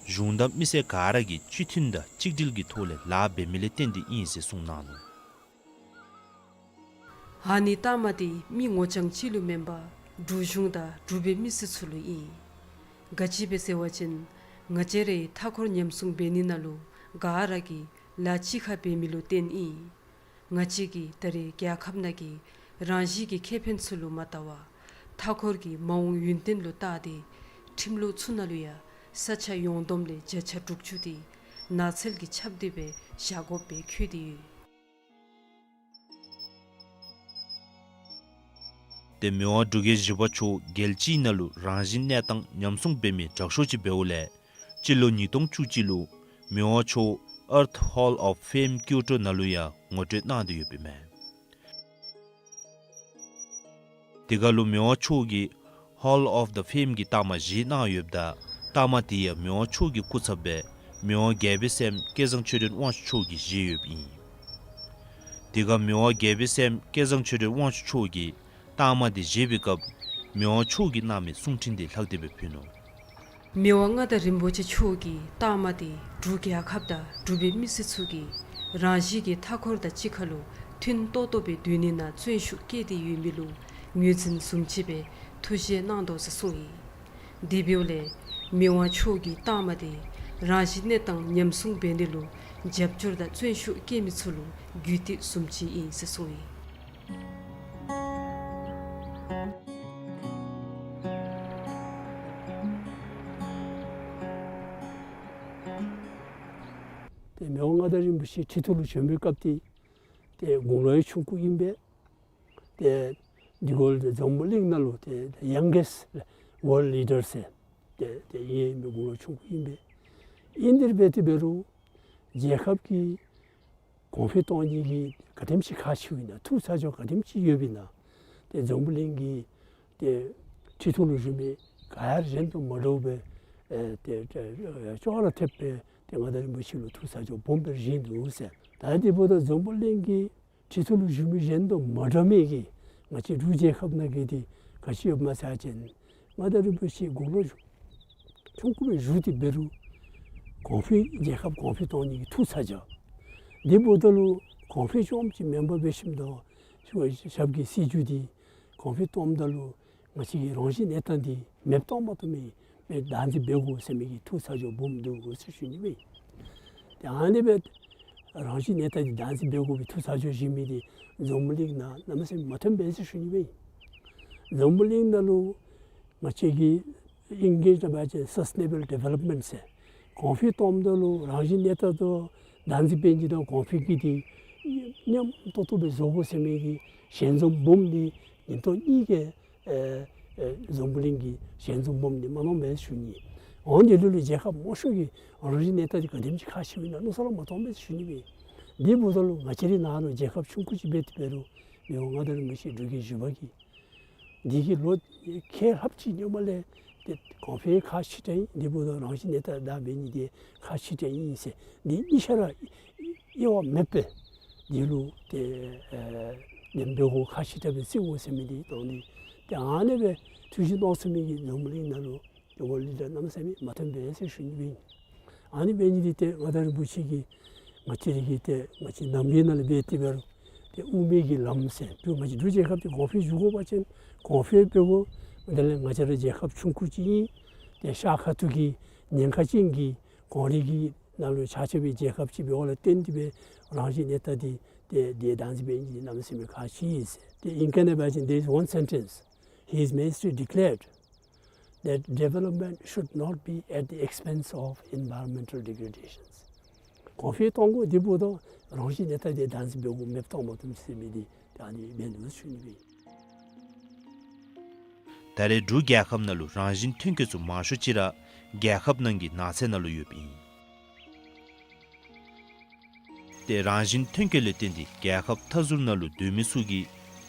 གཞུང་དང་མི་སེར་ག་ར་གིས་གཅིག་མཐུན་དང་གཅིག་སྒྲིལ་གྱི་ཐོག་ལས་ལཱ་འབད་མི་ལས་བརྟེན་ཏེ་ཨིན་ཟེར་གསུངས་གནང་ནུག། ཨ་ནི་རྟགས་མ་འདི་མི་ངོ་རྐྱང་གཅིག་ལུ་མེན་པར་འབྲུག་གཞུང་དང་འབྲུག་པའི་མི་སེར་ཚུ་ལུ་ཨིན། ག་ཅི་སྦེ་ཟེར་བ་ཅིན་ང་བཅས་རའི་མཐའ་འཁོར་ཉམས་སྲུང་འབད་ནི་ནང་ལུ་ག་ར་གིས་ལཱ་གཅིག་ཁར་འབད་མི་ལུ་བརྟེན་ཨིན། ང་བཅས་ཀྱིས་ད་རེས་རྒྱལ་ཁབ་ནང་གི་རང་བཞིན་གྱི་ཁེ་ཕན་ཚུ་ལུ་མ་བལྟ་བར་མཐའ་འཁོར་གྱི་མ་འོངས་ཡུན་བརྟན་ལུ་བལྟ་སྟེ་ཁྲིམས་ལུགས་ཚུ་ནང་ལུ་ཡང་ས་ཆ་ཡོངས་བསྡོམས་ལས་བརྒྱ་ཆ་དྲུག་ཅུ་དེ་ནགས་ཚལ་གྱིས་ཁྱབ་སྟེ་སྦེ་བཞག་དགོཔ་སྦེ་འཁོད་དེ་ཡོད། ཏེ་མི་དབང་འབྲུག་རྒྱལ་བཞི་པ་མཆོག་རྒྱལ་སྤྱིའི་ནང་ལུ་རང་བཞིན་གནས་སྟངས་ཉམས་སྲུང་འབད་མི་དྲག་ཤོས་ཅིག་འབདཝ་ལས་སྤྱི་ལོ་ཉིས་སྟོང་བཅུ་གཅིག་ལུ་མི་དབང་མཆོག་Earth Hall of Fame ཀིའོ་ཊོ་ནང་ལུ་ཡང་ངོ་སྤྲོད་གནང་སྟེ་ཡོདཔ་ཨིན་མས། དེ་ཁར་ལུ་མི་དབང་མཆོག་གིས་Hall of the Fame གི་རྟགས་མ་བཞེས་གནང་ཡོདཔ་ད་རྟགས་མ་དེ་ཡང་མི་དབང་མཆོག་གི་སྐུ་ཚབ་སྦེ་མི་དབང་རྒྱལ་པོའི་སྲསམོ་སྐལ་བཟང་ཆོས་སྒྲོན་དབང་ཕྱུག་མཆོག་གིས་བཞེས་ཡོདཔ་ཨིན། དེ་ཁར་མི་དབང་རྒྱལ་པོའི་སྲསམོ་སྐལ་བཟང་ཆོས་སྒྲོན་དབང་ཕྱུག་མཆོག་གིས་རྟགས་མ་དེ་བཞེས་པའི་སྐབས་མི་དབང་མཆོག་གིས་གནང་མི་གསུང་འཕྲིན་དེ་ལྷག་སྟེ་སྦེ་ཕུལ་ནུག། མི་དབང་མངའ་བདག་རིན་པོ་ཆེ་མཆོག་གིས་རྟགས་མ་དེ་འབྲུག་རྒྱལ་ཁབ་དང་འབྲུག་པའི་མི་སེར་ཚུ་གིས་རང་བཞིན་གྱི་མཐའ་འཁོར་དང་གཅིག་ཁར་ལུ་མཐུན་ཏོག་ཏོ་སྦེ་སྡོད་ནི་ནང་བརྩོན་ཤུགས་བསྐྱེད་དེ་ཡོད་མི་ལུ་ངོས་འཛིན་བཟུམ་ཅིག་སྦེ་ཐུགས་བཞེད་གནང་དོ་ཟེར་གསུངས་ཡི། དེ་འབདཝ་ལས་མི་དབང་མཆོག་གིས་རྟགས་མ་དེ་རང་བཞིན་གནས་སྟངས་ཉམས་སྲུང་འབད་ནི་ལུ་རྒྱབ་སྐྱོར་དང་བརྩོན་ཤུགས་བསྐྱེད་མི་ཚུ་ལུ་རྒྱུད་སྟོད་བཟུམ་ཅིག་ཨིན་ཟེར་གསུངས་ཡི། ཏེ་མི་དབང་མངའ་བདག་རིན་པོ་ཆེ་ཁྲི་ཐོག་ལུ་བྱོན་པའི་སྐབས་དེ་ཏེ་དགུང་ལོ་ཡང་ཆུང་ཀུ་ཨིན་པས། ཏེ་འདི་གུ་ལུ་འཛམ་བུ་གླིང་ནང་ལུ་ཏེ་youngest world leader ཟེར་ཏེ་ཏེ་ཨིན་མི་དགུང་ལོ་ཆུང་ཀུ་ཨིན་པས། ཨིན་དེ་འབད་དེ་འབད་རུང་རྒྱལ་ཁབ་ཀྱི་གོང་འཕེལ་གཏོང་ནི་གི་ག་དེམ་ཅིག་ཁག་ཆེཝ་ཨིན་ན་ཐུགས་ཚ་གྱང་ག་དེམ་ཅིག་ཡོདཔ་ཨིན་ན་ཏེ་འཛམ་བུ་གླིང་གི་ཏེ་ཁྲི་ཐོག་ལུ་བཞུགས་མི་ག་ཡང་གཞན་དང་མ་འདྲཝ་སྦེ་ཨེ་ཏེ་ཏེ་ཅོག་ར་འཐདཔ་སྦེ་ཏེ་མངའ་བདག་རིན་པོ་ཆེ་ལུ་ཐུགས་ཚ་གྱང་སྦོམ་སྦེ་བཞེས་ནུག་ཟེར། ད་དེ་འབདཝ་ད་འཛམ་བུ་གླིང་གི་ཁྲི་ཐོག་ལུ་བཞུགས་མི་གཞན་དང་མ་འདྲ་མི་གི་ང་བཅས་འབྲུག་རྒྱལ་ཁབ་ནང་གི་དེ་ག་ཅི་ཡོདཔ་སྨོ་ཟེར་བ་ཅིན་མངའ་བདག་རིན་པོ་ཆེ་དགུང་ལོ་ཆུང་ཀུ་སྦེ་བཞུགས་ཏེ་འབད་རུང་གོང་འཕེལ་རྒྱལ་ཁབ་གོང་འཕེལ་གཏོང་ནི་གི་ཐུགས་ཚ་གྱང་། དེ་འབདཝ་ད་ལུ་གོང་འཕེལ་རྐྱངམ་ཅིག་མེན་པར་འབད་ཞིནམ་ད་ཞབས་ཀྱི་སྲིད་བྱུས་འདི་གོང་འཕེལ་གཏོངམ་ད་ལུ་ང་བཅས་ཀྱི་རང་བཞིན་གནས་སྟངས་འདི་མེདཔ་བཏང་མ་བཏུབ་མི་སྦེ་བདག་འཛིན་འབད་དགོ་ཟེར་མི་གི་ཐུགས་ཚ་གྱང་སྦོམ་འདུག་ཟེར་ཞུ་ནི་སྦེ། ཏེ་ཨ་ནི་སྦེ་རང་བཞིན་གནས་སྟངས་འདི་བདག་འཛིན་འབད་དགོ་པའི་ཐུགས་ཚ་གྱང་བཞེས་མི་འདི་འཛམ་བུ་གླིང་ནང་གནམ་མེད་ས་མེད་མ་ཐོན་པས་ཟེར་ཞུ་ནི་སྦེ། འཛམ་བུ་གླིང་ནང་ལུ་ང་བཅས་ཀྱི་ཨིང་སྐད་ནང་འབད་བ་ཅིན་སཱསི་ཊེ་ནེ་བཱལ་ཌི་ཝེ་ལོབ་མེནཊ་ཟེར་གོང་འཕེལ་གཏོངམ་ད་ལུ་རང་བཞིན་གནས་སྟངས་དང་བདག་འཛིན་འབད་ནི་དང་གོང་འཕེལ་གྱི་འདི་མཉམ་ཏོག་ཏོ་སྦེ་བཟོ་དགོ་ཟེར་མི་གི་ཞལ་འཛོམས་སྦོམ་འདི་ཉིན་ཐོ་གཉིས་ཀྱི་ཨེ་ཨེ་འཛམ་བུ་གླིང་གི་ཞལ་འཛོམས་སྦོམ་འདི་མ་གནང་པས་ཟེར་ཞུ་ནི། འོན་ཏེ་ལུ་ལུ་རྒྱལ་ཁབ་མང་ཤོས་ཀྱི་རང་བཞིན་གནས་སྟངས་འདི་ག་དེམ་ཅིག་ཁག་ཆེཝ་ཨིན་ན་མནོ་བསམ་ར་མ་བཏང་པས་ཟེར་ཞུ་ནི་སྦེ། དེ་འབདཝ་ད་ལུ་ང་བཅས་རའི་ནང་ལུ་རྒྱལ་ཁབ་ཆུང་ཀུ་ཅིག་འབད་དེ་འབད་རུང་མི་དབང་མངའ་བདག་རིན་པོ་ཆེ་འབྲུག་རྒྱལ་བཞི་པ་གིས་འདི་གི་ལོ་ཁལ་ལྷགཔ་ཅིག་སྔོན་མ་ལས་ཏེ་གོང་འཕེལ་ཁག་ཆེ་དྲགས་ཨིན། དེ་འབདཝ་ད་རང་བཞིན་གནས་སྟངས་བདག་འབད་ནི་འདི་ཁག་ཆེ་དྲགས་ཨིན་ཟེར་འདི་གཉིས་ཆ་ར་དབྱེ་བ་མེད་པར་འདི་ལུ་ཏེ་ཨེ་འདེམས་འབད་དགོ་ཁག་ཆེ་དྲགས་སྦེ་བརྩི་དགོ་ཟེར་མི་འདི་དང་འདི་ཏེ་ཨ་ནི་སྦེ་ཐུགས་བཞེད་གནང་ཚུགས་མི་གི་འཛམ་བུ་གླིང་ནང་ལུ་ཏེ་ཝརལཌ་ལི་ཌར་གནམ་མེད་ས་མེད་མ་ཐོན་པས་ཟེར་ཞུ་ནི་སྦེ། ཨ་ནི་འབད་ནི་འདི་ཏེ་མངའ་བདག་རིན་པོ་ཆེ་གིས་ང་བཅས་ར་གི་ཏེ་ང་བཅས་ནང་པའི་ནང་ལས་འབད་དེ་འབད་རུང་ཏེ་དབུ་མའི་གི་ལམ་ཟེར་ཏེ་ང་བཅས་འབྲུག་རྒྱལ་ཁབ་འདི་གོང་འཕེལ་འགྱོ་དགོ་པ་ཅིན་གོང་འཕེལ་འབད་དགོ། དེ་ལས་ང་བཅས་ར་རྒྱལ་ཁབ་ཆུང་ཀུ་ཅིག་ཨིན། ཏེ་ཤར་ཁ་ཐུག་གི་ཉེན་ཁ་ཅན་གྱི་གངས་རི་གི་ནང་ལུ་ཆགས་ཆགས་པའི་རྒྱལ་ཁབ་ཅིག་འབདཝ་ལས་བརྟེན་ཏེ་སྦེ་རང་བཞིན་གནས་སྟངས་འདི་ཏེ་འདི་བདག་འཛིན་འབད་ནི་འདི་གནམ་མེད་ས་མེད་ཁག་ཆེ་ཟེར། ཏེ་ཨིང་སྐད་ནང་འབད་བ་ཅིན་there is one sentence, His Majesty declared that development should not be at the expense of environmental degradations. གོང་འཕེལ་གཏང་དགོ། དེ་འབདཝ་ད་རང་བཞིན་གནས་སྟངས་འདི་བདག་འཛིན་འབད་དགོ། མེདཔ་བཏང་མ་བཏུབ་ཟེར་མི་འདི་ད་ཨ་ནི་འབད་ནུག་ཟེར་ཞུ་ནི་སྦེ། ད་རེས་འབྲུག་རྒྱལ་ཁབ་ནང་ལུ་རང་བཞིན་ཐོན་སྐྱེད་ཚུ་མང་ཤོས་ཅིག་ར་རྒྱལ་ཁབ་ནང་གི་ནགས་ཚལ་ནང་ལུ་ཡོདཔ་ཨིན། ཏེ་རང་བཞིན་ཐོན་སྐྱེད་ལས་བརྟེན་ཏེ་རྒྱལ་ཁབ་མཐའ་ཟུར་ནང་ལུ་སྡོད་མི་ཚུ་གི་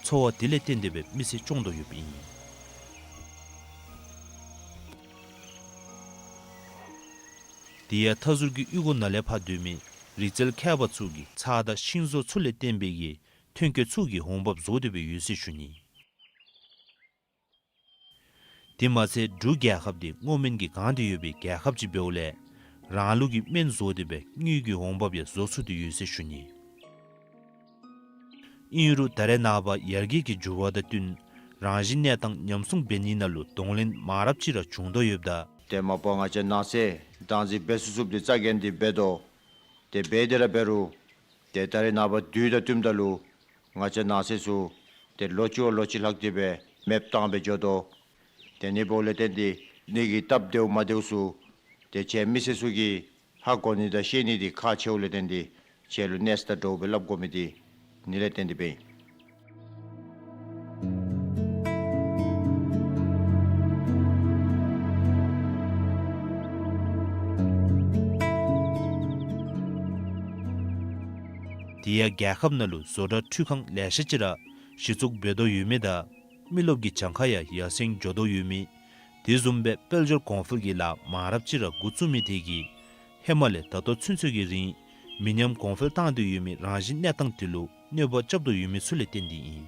འཚོ་བ་དེ་ལས་བརྟེན་ཏེ་སྦེ་མི་ཚེ་སྐྱོང་དོ་ཡོདཔ་ཨིན། དེ་ཡང་མཐའ་ཟུར་གྱི་གཡུས་སྒོ་ནང་ལས་ཕར་སྡོད་མི་རིག་རྩལ་མཁས་པ་ཚུ་གིས་ཚྭ་དང་ཤིང་བཟོ་ཚུ་ལས་བརྟེན་པའི་གི་ཐོན་སྐྱེད་ཚུ་གི་འོང་འབབ་བཟོ་སྟེ་སྦེ་ཡོད་ཟེར་ཞུ་ནི། དེ་མ་ཚད་འབྲུག་རྒྱལ་ཁབ་འདི་སྔོ་སྨན་གྱིས་གང་སྟེ་ཡོད་པའི་རྒྱལ་ཁབ་ཅིག་འབདཝ་ལས་རང་ལུགས་ཀྱི་སྨན་བཟོ་སྟེ་སྦེ་དངུལ་གྱི་འོང་འབབ་ཡང་བཟོ་ཚུགས་ཏེ་ཡོད་ཟེར་ཞུ་ནི། ཨིན་རུང་ད་རེས་ནངས་པ་ཡར་རྒྱས་ཀྱི་འགྱུར་བ་དང་བསྟུན་རང་བཞིན་གནས་སྟངས་ཉམས་སྲུང་འབད་ནི་ནང་ལུ་གདོང་ལེན་མང་རབས་ཅིག་ར་བྱུང་དོ་ཡོདཔ་ད། ཏེ་མ་པ་ང་བཅས་ནགས་ཚལ་བདག་འཛིན་འབད་ཚུགས་ཚུགསཔ་འདི་རྩ་འགེངས་ཏེ་འབད་དོ། ཏེ་འབད་དེ་ར་འབད་རུང་ཏེ་ད་རེས་ནངས་པ་དུས་དང་བསྟུནམ་ད་ལུ་ང་བཅས་ནགས་ཚལ་ཚུ་ཏེ་ལོ་གཅིག་བ་ལོ་གཅིག་ལྷག་སྟེ་སྦེ་མེདཔ་བཏང་སྦེ་འགྱོ་དོ། ཏེ་ཨ་ནི་འབདཝ་ལས་བརྟེན་ཏེ་ཨ་ནི་གི་སྟབས་བདེཝ་མ་བདེཝ་ཚུ་ཏེ་ཁྱེད་མི་སེར་ཚུ་གིས་ཧ་གོ་ནི་དང་ཤེས་ནི་འདི་ཁག་ཆེཝ་ལས་བརྟེན་ཏེ་ཁྱེད་ལུ་གནས་ས་དྲོ་སྦེ་སླབ་དགོ་མི་འདི་ཨ་ནི་ལས་བརྟེན་ཏེ་སྦེ་ཨིན། དེ་ཡང་རྒྱལ་ཁབ་ནང་ལུ་བཟོ་གྲྭ་འཕྲུལ་ཁང་ལེ་ཤ་ཅིག་ར་གཞི་བཙུགས་འབད་དོ་ཡོད་མི་དང་ མི་རློབས་ཀྱི་གྱངས་ཁ་ཡང་ཡར་སེང་འགྱོ་དོ་ཡོད་མི། དེ་བཟུམ་སྦེ་དཔལ་འབྱོར་གོང་འཕེལ་གྱི་ལཱ་མང་རབས་ཅིག་ར་འགོ་བཙུགས་མི་དེ་གིས་ཧེ་མ་ལས་ད་ལྟོ་ཚུན་ཚོད་ཀྱི་རིང་མི་ཉམས་གོང་འཕེལ་བཏང་སྟེ་ཡོད་མི་རང་བཞིན་གནས་སྟངས་དེ་ལུ་གནོད་པ་རྐྱབ་དོ་ཡོད་མི་ཚུ་ལས་བརྟེན་ཏེ་ཨིན།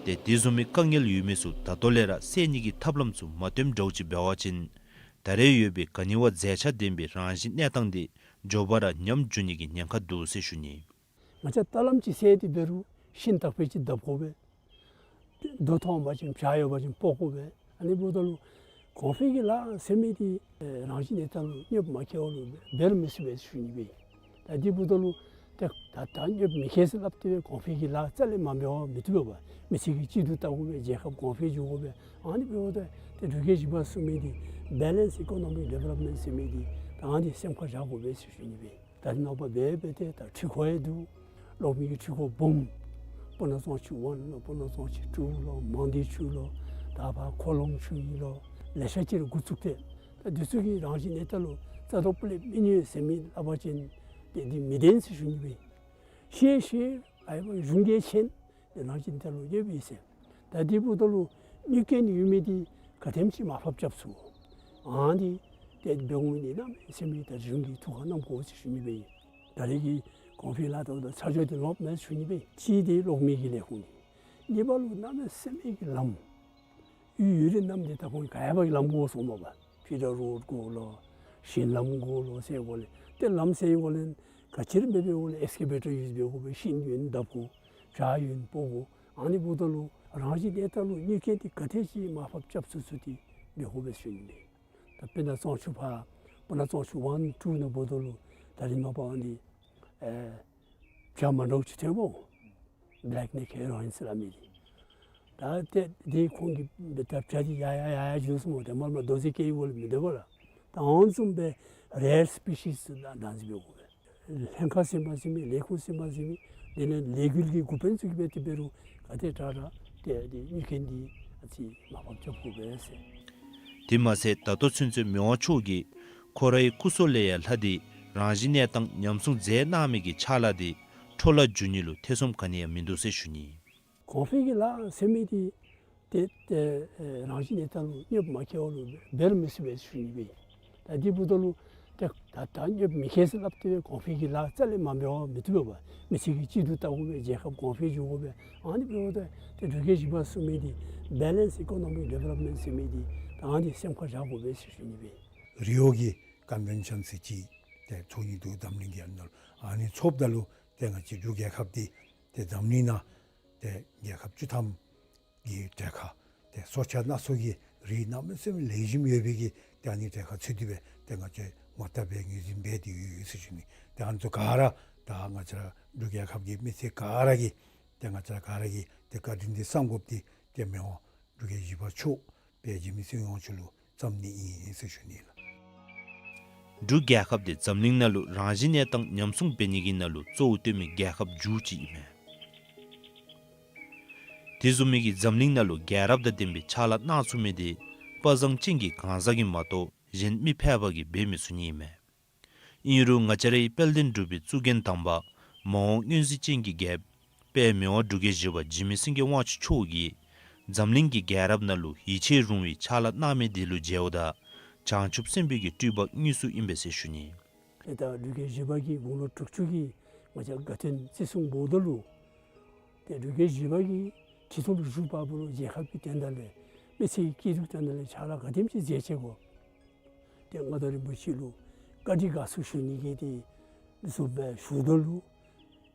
ཏེ་དེ་བཟུམ་མའི་དཀའ་ངལ་ཡོད་མི་ཚུ་ད་ལྟོ་ལས་ར་སེལ་ནི་གི་ཐབས་ལམ་ཚུ་མ་བཏོནམ་འདྲཝ་ཅིག་འབད་བ་ཅིན་ད་རེས་ཡོད་པའི་ག་ནི་བ་མཛེས་ཆ་ལྡན་པའི་རང་བཞིན་གནས་སྟངས་དེ་མགྱོགས་པ་ར་ཉམས་འགྱོ་ནི་གི་ཉེན་ཁ་འདུག་ཟེར་ཞུ་ནི། ང་བཅས་ལྟ་ལམ་ཅིག་སེལ་ཏེ་འབད་རུང་ཤིང་དག་པའི་ཅིག་བརྡབ་དགོ་པས། རྡོ་མཐོང་པ་ཅིན་བྱག་ཡོད་པ་ཅིན་སྤོ་དགོ་པས། ཨ་ནི་འབདཝ་ད་ལུ་གོང་འཕེལ་གྱི་ལཱ་ཟེར་མི་དེ་རང་བཞིན་གནས་སྟངས་ལུ་གནོདཔ་མ་བཀལ་བར་ལུ་འབད་རུང་མི་ཚུགས་པས་ཞུ་ནི་སྦེ། ད་དེ་འབདཝ་ད་ལུ་ཏེ་ད་ད་གནོདཔ་མི་བཀལ་ཟེར་སླབ་སྟེ་སྦེ་གོང་འཕེལ་གྱི་ལཱ་རྩ་ལས་མ་འབད་བར་མི་བཏུབ་པས། མི་ཚེ་གི་སྐྱིད་སྡུག་བལྟ་དགོ་པས། རྒྱལ་ཁབ་གོང་འཕེལ་འགྱོ་དགོ་པས། ཨ་ནི་འབདཝ་ད་ཏེ་འབྲུག་རྒྱལ་བཞི་པ་གསུངས་མི་དེ་Balanced Economic Development ཟེར་མི་དེ་ད་ཨ་ནི་སེམས་ཁར་བཞག་དགོ་པས་ཟེར་ཞུ་ནི་སྦེ། ད་རེས་ནངས་པ་འབད་འབད་དེ་ད་འཕྲུལ་འཁོར་ཡང་འདུག། གློག་མེ་གི་འཕྲུལ་འཁོར་སྦོམ་སྤུ་ན་གཙང་ཆུ་ཝན་ལོ་སྤུ་ན་གཙང་ཆུ་ཊུ་ལོ་མང་སྡེ་ཆུ་ལོ་ད་ཕར་ཁོ་ལོང་ཆུ་ཨིན་ལོ་ལེ་ཤ་ཅིག་ར་འགོ་བཙུགས་ཏེ་ད་དེ་ཚུ་གིས་རང་བཞིན་གནས་སྟངས་ལུ་རྩ་ཐོག་པུ་ལས་མི་གནོད་ཟེར་མི་སླབ་པ་ཅིན་ཏེ་འདི་མི་བདེན་ཟེར་ཞུ་ནི་སྦེ། ཤེས་ཤེས་ཨའི་བ་གཞུང་གིས་མཁྱེན། ཏེ་རང་བཞིན་གནས་སྟངས་ལུ་ཡོདཔ་ཨིན་ཟེར། ད་དེ་འབདཝ་ད་ལུ་གནོད་སྐྱོན་ཡོད་མི་དེ་ག་དེམ་ཅིག་མར་ཕབ་རྐྱབ་ཚུགས། ཨ་ནི་ཏེ་འབད་འོང་མི་འདི་གནམ་མེད་ས་མེད་ད་གཞུང་གི་ཐུགས་ཁར་བསྣམ་དགོ་ཟེར་ཞུ་ནི་སྦེ། ད་རེས་ཀྱི་གོང་འཕེལ་ལཱ་དང་ད་ཆ་འཇོག་དེ་ལོག་མེན་ཞུ་ནི་སྦེ། གཅིག་དེ་གློག་མེ་གི་ལས་ཁུངས་ནི། གཉིས་པ་ལུ་གནམ་མེད་ས་མེད་ཀྱི་ལམ། ཡུལ་ཡུལ་རེ་གནམ་དེ་ད་ཁོང་ག་ཡ་བ་གི་ལམ་དགོ་སོང་མས་པ། ཕི་ཌར་རོཌ་དགོ་ལོ། ཤིང་ལམ་དགོ་ལོ་ཟེར་དགོ་ལས། ཏེ་ལམ་ཟེར་དགོ་ལས། ག་ཅི་ར་འབད་འབདཝ་ལས་ཨེགསི་ཀེ་བེ་ཊར་ཡུས་འབད་དགོ་པས། ཤིང་ཡོན་བརྡབ་དགོ། བྱག་ཡོན་སྤོ་དགོ། ཨ་ནི་འབདཝ་ད་ལུ་རང་བཞིན་གནས་སྟངས་ལུ་གནོད་སྐྱོན་དེ་ག་དེ་ཅིག་མར་ཕབ་རྐྱབ་ཚུགས་ཚུགས་དེ་འབད་དགོ་པས་ཟེར་ཞུ་ནི་ཨིན། ད་དཔེར་ན་གཙང་ཆུ་ཕར་སྤུ་ན་གཙང་ཆུ་ཝན་ཊུ་ནང་འབདཝ་ད་ལུ་ད་རེས་ནངས་པ་ཨ་ནི་ཨེ་བྱག་མ་འདྲཝ་ཅིག་ཐོན་པོ། བེ་ལེག་ནེག་ཧེ་རོ་ཨིན་ཟེར་སླབ་མི་དེ། ད་ཏེ་དེ་ཁོང་གིས་འབད་ད་བྱག་དེ་ཡར་ཡར་ཡར་ཡར་འགྱོ་སོང་མས། ཏེ་མར་མར་རྡོ་རྗེ་སྐྱེལ་དགོ་ལས་མི་འདུག་པ་ལགས། ད་ཨ་ནི་བཟུམ་སྦེ་རེར་སི་པི་ཤིས་ཚུ་ད་བདག་འཛིན་འབད་དགོ་པས། ལྷན་ཁག་ཟེར་མ་ཟེར་མི་ལས་ཁུངས་ཟེར་མ་ཟེར་མི་དེ་ལས་ལས་འགུལ་གྱི་འགོ་དཔོན་ཚུ་གིས་འབད་དེ་འབད་རུང་ག་དེ་དྲག་དྲག་ཏེ་དེ་གནོད་སྐྱོན་འདི་ཨ་ཙི་མར་ཕབ་རྐྱབ་དགོ་པས་ཟེར། དེ་མ་ཚད་ད་ལྟོ་ཚུན་ཚོད་མི་དབང་མཆོག་གིས་ཁོ་རའི་སྐུ་སྲོག་ལས་ཡང་ལྷག་སྟེ་རང་བཞིན་གནས་སྟངས་ཉམས་སྲུང་མཛད་གནང་མི་གི་ཕྱག་ལཱ་དེ་འཕྲོ་བརླག་འགྱོ་ནི་ལུ་ཐེ་ཚོམ་ག་ནི་ཡང་མིན་འདུག་ཟེར་ཞུ་ནི། གོང་འཕེལ་གྱི་ལཱ་ཟེར་མི་དེ་ཏེ་ཏེ་ཨེ་རང་བཞིན་གནས་སྟངས་ལུ་གནོདཔ་མ་བཀལ་བར་ལུ་འབད་རུང་མི་ཚུགས་པས་ཟེར་ཞུ་ནི་སྦེ། ད་དེ་འབདཝ་ད་ལུ་ཏེ་ད་ད་གནོདཔ་མི་བཀལ་ཟེར་སླབ་སྟེ་སྦེ་གོང་འཕེལ་གྱི་ལཱ་རྩ་ལས་མ་འབད་བར་མི་བཏུབ་པས། མི་ཚེ་གི་སྐྱིད་སྡུག་བལྟ་དགོ་པས། རྒྱལ་ཁབ་གོང་འཕེལ་འགྱོ་དགོ་པས། ཨ་ནི་འབདཝ་ད་ཏེ་འབྲུག་རྒྱལ་བཞི་པ་གསུངས་མི་དེ་Balanced Economic Development ཟེར་མི་དེ་ད་ཨ་ནི་སེམས་ཁར་བཞག་དགོ་པས་ཟེར་ཞུ་ནི་སྦེ། རི་ཨོ་གི་ཀོན་ཝེན་ཤཱན་ཟེར་ཅིག་ཏེ་ཚོགས་ནི་འདུག། འཛམ་གླིང་གི་ཨ་ནཱ་ལུ་ཨ་ནི་ཚོགསཔ་ད་ལུ་ཏེ་ང་བཅས་འབྲུག་རྒྱལ་ཁབ་འདི་ཏེ་འཛམ་གླིང་ནང་ཏེ་རྒྱལ་ཁབ་བཅུ་ཐམ་གི་གྲལ་ཁར་ཏེ་སྲོག་ཆགས་སྣ་ཚོགས་ཀྱི་རིགས་གནམ་མེད་ས་མེད་ལེགས་ཤོམ་ཡོད་པའི་གི་ཏེ་ཨ་ནི་གྲལ་ཁར་ཚུད་དེ་སྦེ་ཏེ་ང་བཅས་ངོ་རྟགས་སྦེ་ངོས་འཛིན་འབད་དེ་ཡོད་ཟེར་ཞུ་ནི། ཏེ་ཨ་ནི་ཚུ་ག་ར་ད་ང་བཅས་ར་འབྲུག་རྒྱལ་ཁབ་ཀྱི་མི་སེར་ག་ར་གིས་ཏེ་ང་བཅས་ར་ག་ར་གིས་ཏེ་བཀའ་དྲིན་འདི་བསམ་དགོཔ་འདི་ཏེ་མི་དབང་འབྲུག་རྒྱལ་བཞི་པ་མཆོག་དཔལ་འཇིགས་མེད་སྲིད་དབང་མཆོག་ལུ་བརྩམ་ནི་ཨིན་ཟེར་ཞུ་ནི་ལགས། འབྲུག་རྒྱལ་ཁབ་འདི་འཛམ་གླིང་ནང་ལུ་རང་བཞིན་གནས་སྟངས་ཉམས་སྲུང་འབད་ནི་གི་ནང་ལུ་གཙོ་བོ་བཏོན་མི་རྒྱལ་ཁབ་མཇུག་ཅིག་ཨིན་མས། དེ་བཟུམ་མའི་གི་འཛམ་གླིང་ནང་ལུ་རྒྱལ་རབས་དང་ལྡན་པའི་ཕྱག་ལཱ་གནང་ཚུགས་མི་དེ་དཔའ་བཟང་ཅན་གྱི་གང་ཟག་གིས་མ་གཏོགས་གཞན་མི་ཕལ་པ་གིས་འབད་མི་ཚུགས་ནི་ཨིན་མས། ཨིན་རུང་ང་བཅས་རའི་དཔལ་ལྡན་འབྲུག་པའི་གཙུག་རྒྱན་དམ་པ་མ་འོངས་མངོན་གཟིགས་ཅན་གྱི་རྒྱལཔོ་དཔལ་མི་དབང་འབྲུག་རྒྱལ་བཞི་པ་འཇིགས་མེད་སེང་གེ་དབང་ཕྱུག་མཆོག་གིས་འཛམ་གླིང་གི་རྒྱལ་རབས་ནང་ལུ་ཡིད་ཆེས་རུང་བའི་ཕྱག་ལཱ་གནང་མི་དེ་ལུ་མཇལཝ་ད་བྱང་ཆུབ་སེམས་དཔའི་གི་སྤྲུལ་པ་དངོས་སུ་ཨིན་པས་ཟེར་ཞུ་ནི། ཏེ་ད་འབྲུག་རྒྱལ་བཞི་པ་གི་དགུང་ལོ་དྲུག་ཅུ་གི་ང་བཅས་དགའ་སྟོན་བརྩི་སྲུང་འབདཝ་ད་ལུ་ཏེ་འབྲུག་རྒྱལ་བཞི་པ་གིས་གྲི་ཐོག་ལུ་བཞུགས་པ་ལུ་རྒྱལ་ཁབ་ཀྱི་དོན་དག་ལས་མི་ཚེ་གི་སྐྱིད་སྡུག་དོན་དག་ལས་ཕྱག་ལཱ་ག་དེམ་ཅིག་མཛད་ཅི་གོ། ཏེ་མངའ་བདག་རིན་པོ་ཆེ་ལུ་བཀའ་དྲིན་དགའ་ཚོར་ཞུ་ནི་གི་ཏེ་འདི་ཚུ་སྦེ་ཞུཝ་ད་ལུ་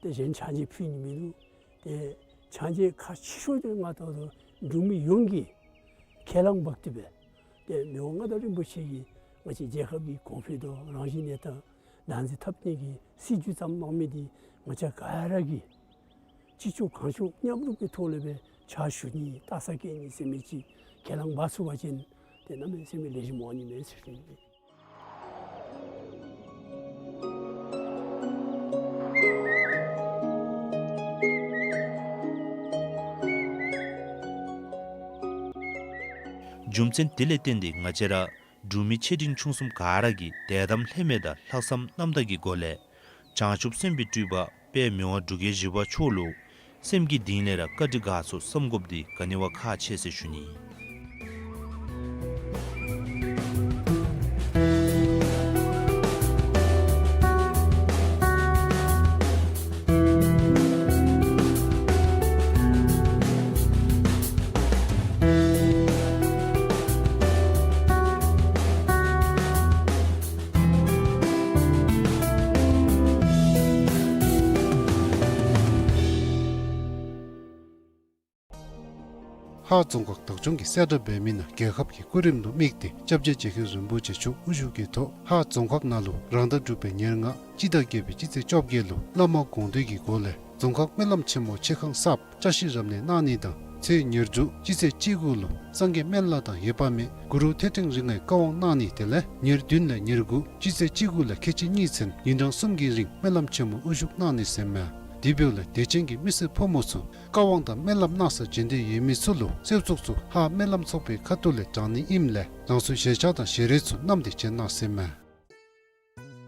ཏེ་གཞན་ཕྱག་རྗེས་ཕུལ་ནི་མིན་འདུག། ཏེ་ཕྱག་རྗེས་ཁག་ཆེ་ཤོས་དེ་ང་བལྟཝ་ད་འབྲུག་མི་ཡོངས་ཀྱིས་ཁས་བླངས་འབག་སྟེ་སྦེ་ཏེ་མི་དབང་མངའ་བདག་རིན་པོ་ཆེ་གིས་ང་བཅས་རྒྱལ་ཁབ་ཀྱི་གོང་འཕེལ་དང་རང་བཞིན་གནས་སྟངས་བདག་འཛིན་འཐབ་ནི་གི་སྲིད་བྱུས་བརྩམས་གནང་མི་དེ་ང་བཅས་ག་ར་གིས་ཅི་ལྕོགས་གང་ལྕོགས་མཉམ་རུབ་ཀྱི་ཐོག་ལས་སྦེ་ཕྱག་ཞུ་ནི་སྟག་ཚང་བཀལ་ནི་ཟེར་མི་ཅིག་ཁས་བླངས་འབག་ཚུགས་པ་ཅིན་ཏེ་གནམ་མེད་ས་མེད་ལེགས་ཤོམ་འོང་ནི་མས་ཟེར་ཞུ་ནི། རྒྱུ་མཚན་དེ་ལས་བརྟེན་ཏེ་ང་བཅས་ར་ འབྲུག་མི་ཆེ་འབྲིང་ཆུང་གསུམ་ག་ར་གིས་དད་དམ་ལྷད་མེད་དང་ལྷག་བསམ་རྣམ་དག་གི་སྒོ་ལས་བྱང་ཆུབ་སེམས་དཔའི་སྤྲུལ་པ་དཔལ་མི་དབང་འབྲུག་རྒྱལ་བཞི་པ་མཆོག་ལུ་སེམས་ཀྱི་གཏིང་ལས་ར་བཀའ་དྲིན་དགའ་ཚོར་བསམ་དགོཔ་འདི་ག་ནི་བ་ཁག་ཆེ་ཟེར་ཞུ་ནི། ཧཱ་རྫོང་ཁག་བདག་སྐྱོང་གིས་གསལ་བསྒྲགས་འབད་མི་ནང་རྒྱལ་ཁབ་ཀྱི་སྐུ་རིམ་ལུ་དམིགས་ཏེ་སྐྱབས་རྗེ་རྗེ་མཁན་རིན་པོ་ཆེ་མཆོག་དབུ་བཞུགས་ཀྱི་ཐོག་ཧཱ་རྫོང་ཁག་ནང་ལུ་རང་ཟླ་དྲུག་པའི་ཉེར་ལྔ་སྤྱི་ཟླ་བརྒྱད་པའི་སྤྱི་ཚེས་བཅོ་བརྒྱད་ལུ་བླ་མ་དགོངས་འདུས་ཀྱི་སྒོ་ལས་རྫོང་ཁག་སྨོན་ལམ་ཆེན་མོ་ཆེ་ཁང་གསརཔ་བཀྲ་ཤིས་རབ་གནས་གནང་ནི་དང་ཚེས་ཉེར་དྲུག་སྤྱི་ཚེས་བཅུ་དགུ་ལུ་སངས་རྒྱས་སྨན་བླ་དང་འོད་དཔག་མེད་གུ་རུ་ཐོད་ཕྲེང་རིགས་ལྔའི་བཀའ་དབང་གནང་ནི་དེ་ལས་ཉེར་བདུན་ལས་ཉེར་དགུ་སྤྱི་ཚེས་བཅུ་དགུ་ལས་ཁལ་གཅིག་གཉིས་ཚུན་ཉིན་གྲངས་གསུམ་གྱི་རིང་སྨོན་ལམ་ཆེན་མོ་དབུ་བཞུགས་གནང་ནི་ཟེར་མས། དེ་འབདཝ་ལས་དད་ཅན་གྱི་མི་སེར་ཕོ་མོ་ཚུ་བཀའ་དབང་དང་སྨོན་ལམ་གནང་སར་བྱོན་འདོད་ཡོད་མི་ཚུ་ལུ་གསོལ་ཚོགས་ཚུ་ཧཱ་སྨོན་ལམ་ཚོགས་པའི་ཁ་ཐུག་ལས་དྲང་ནི་ཨིནམ་ལས་རང་སོའི་ཞལ་ཆས་དང་ཞལ་རས་ཚུ་བསྣམས་ཏེ་བྱོན་གནང་ཟེར་མས།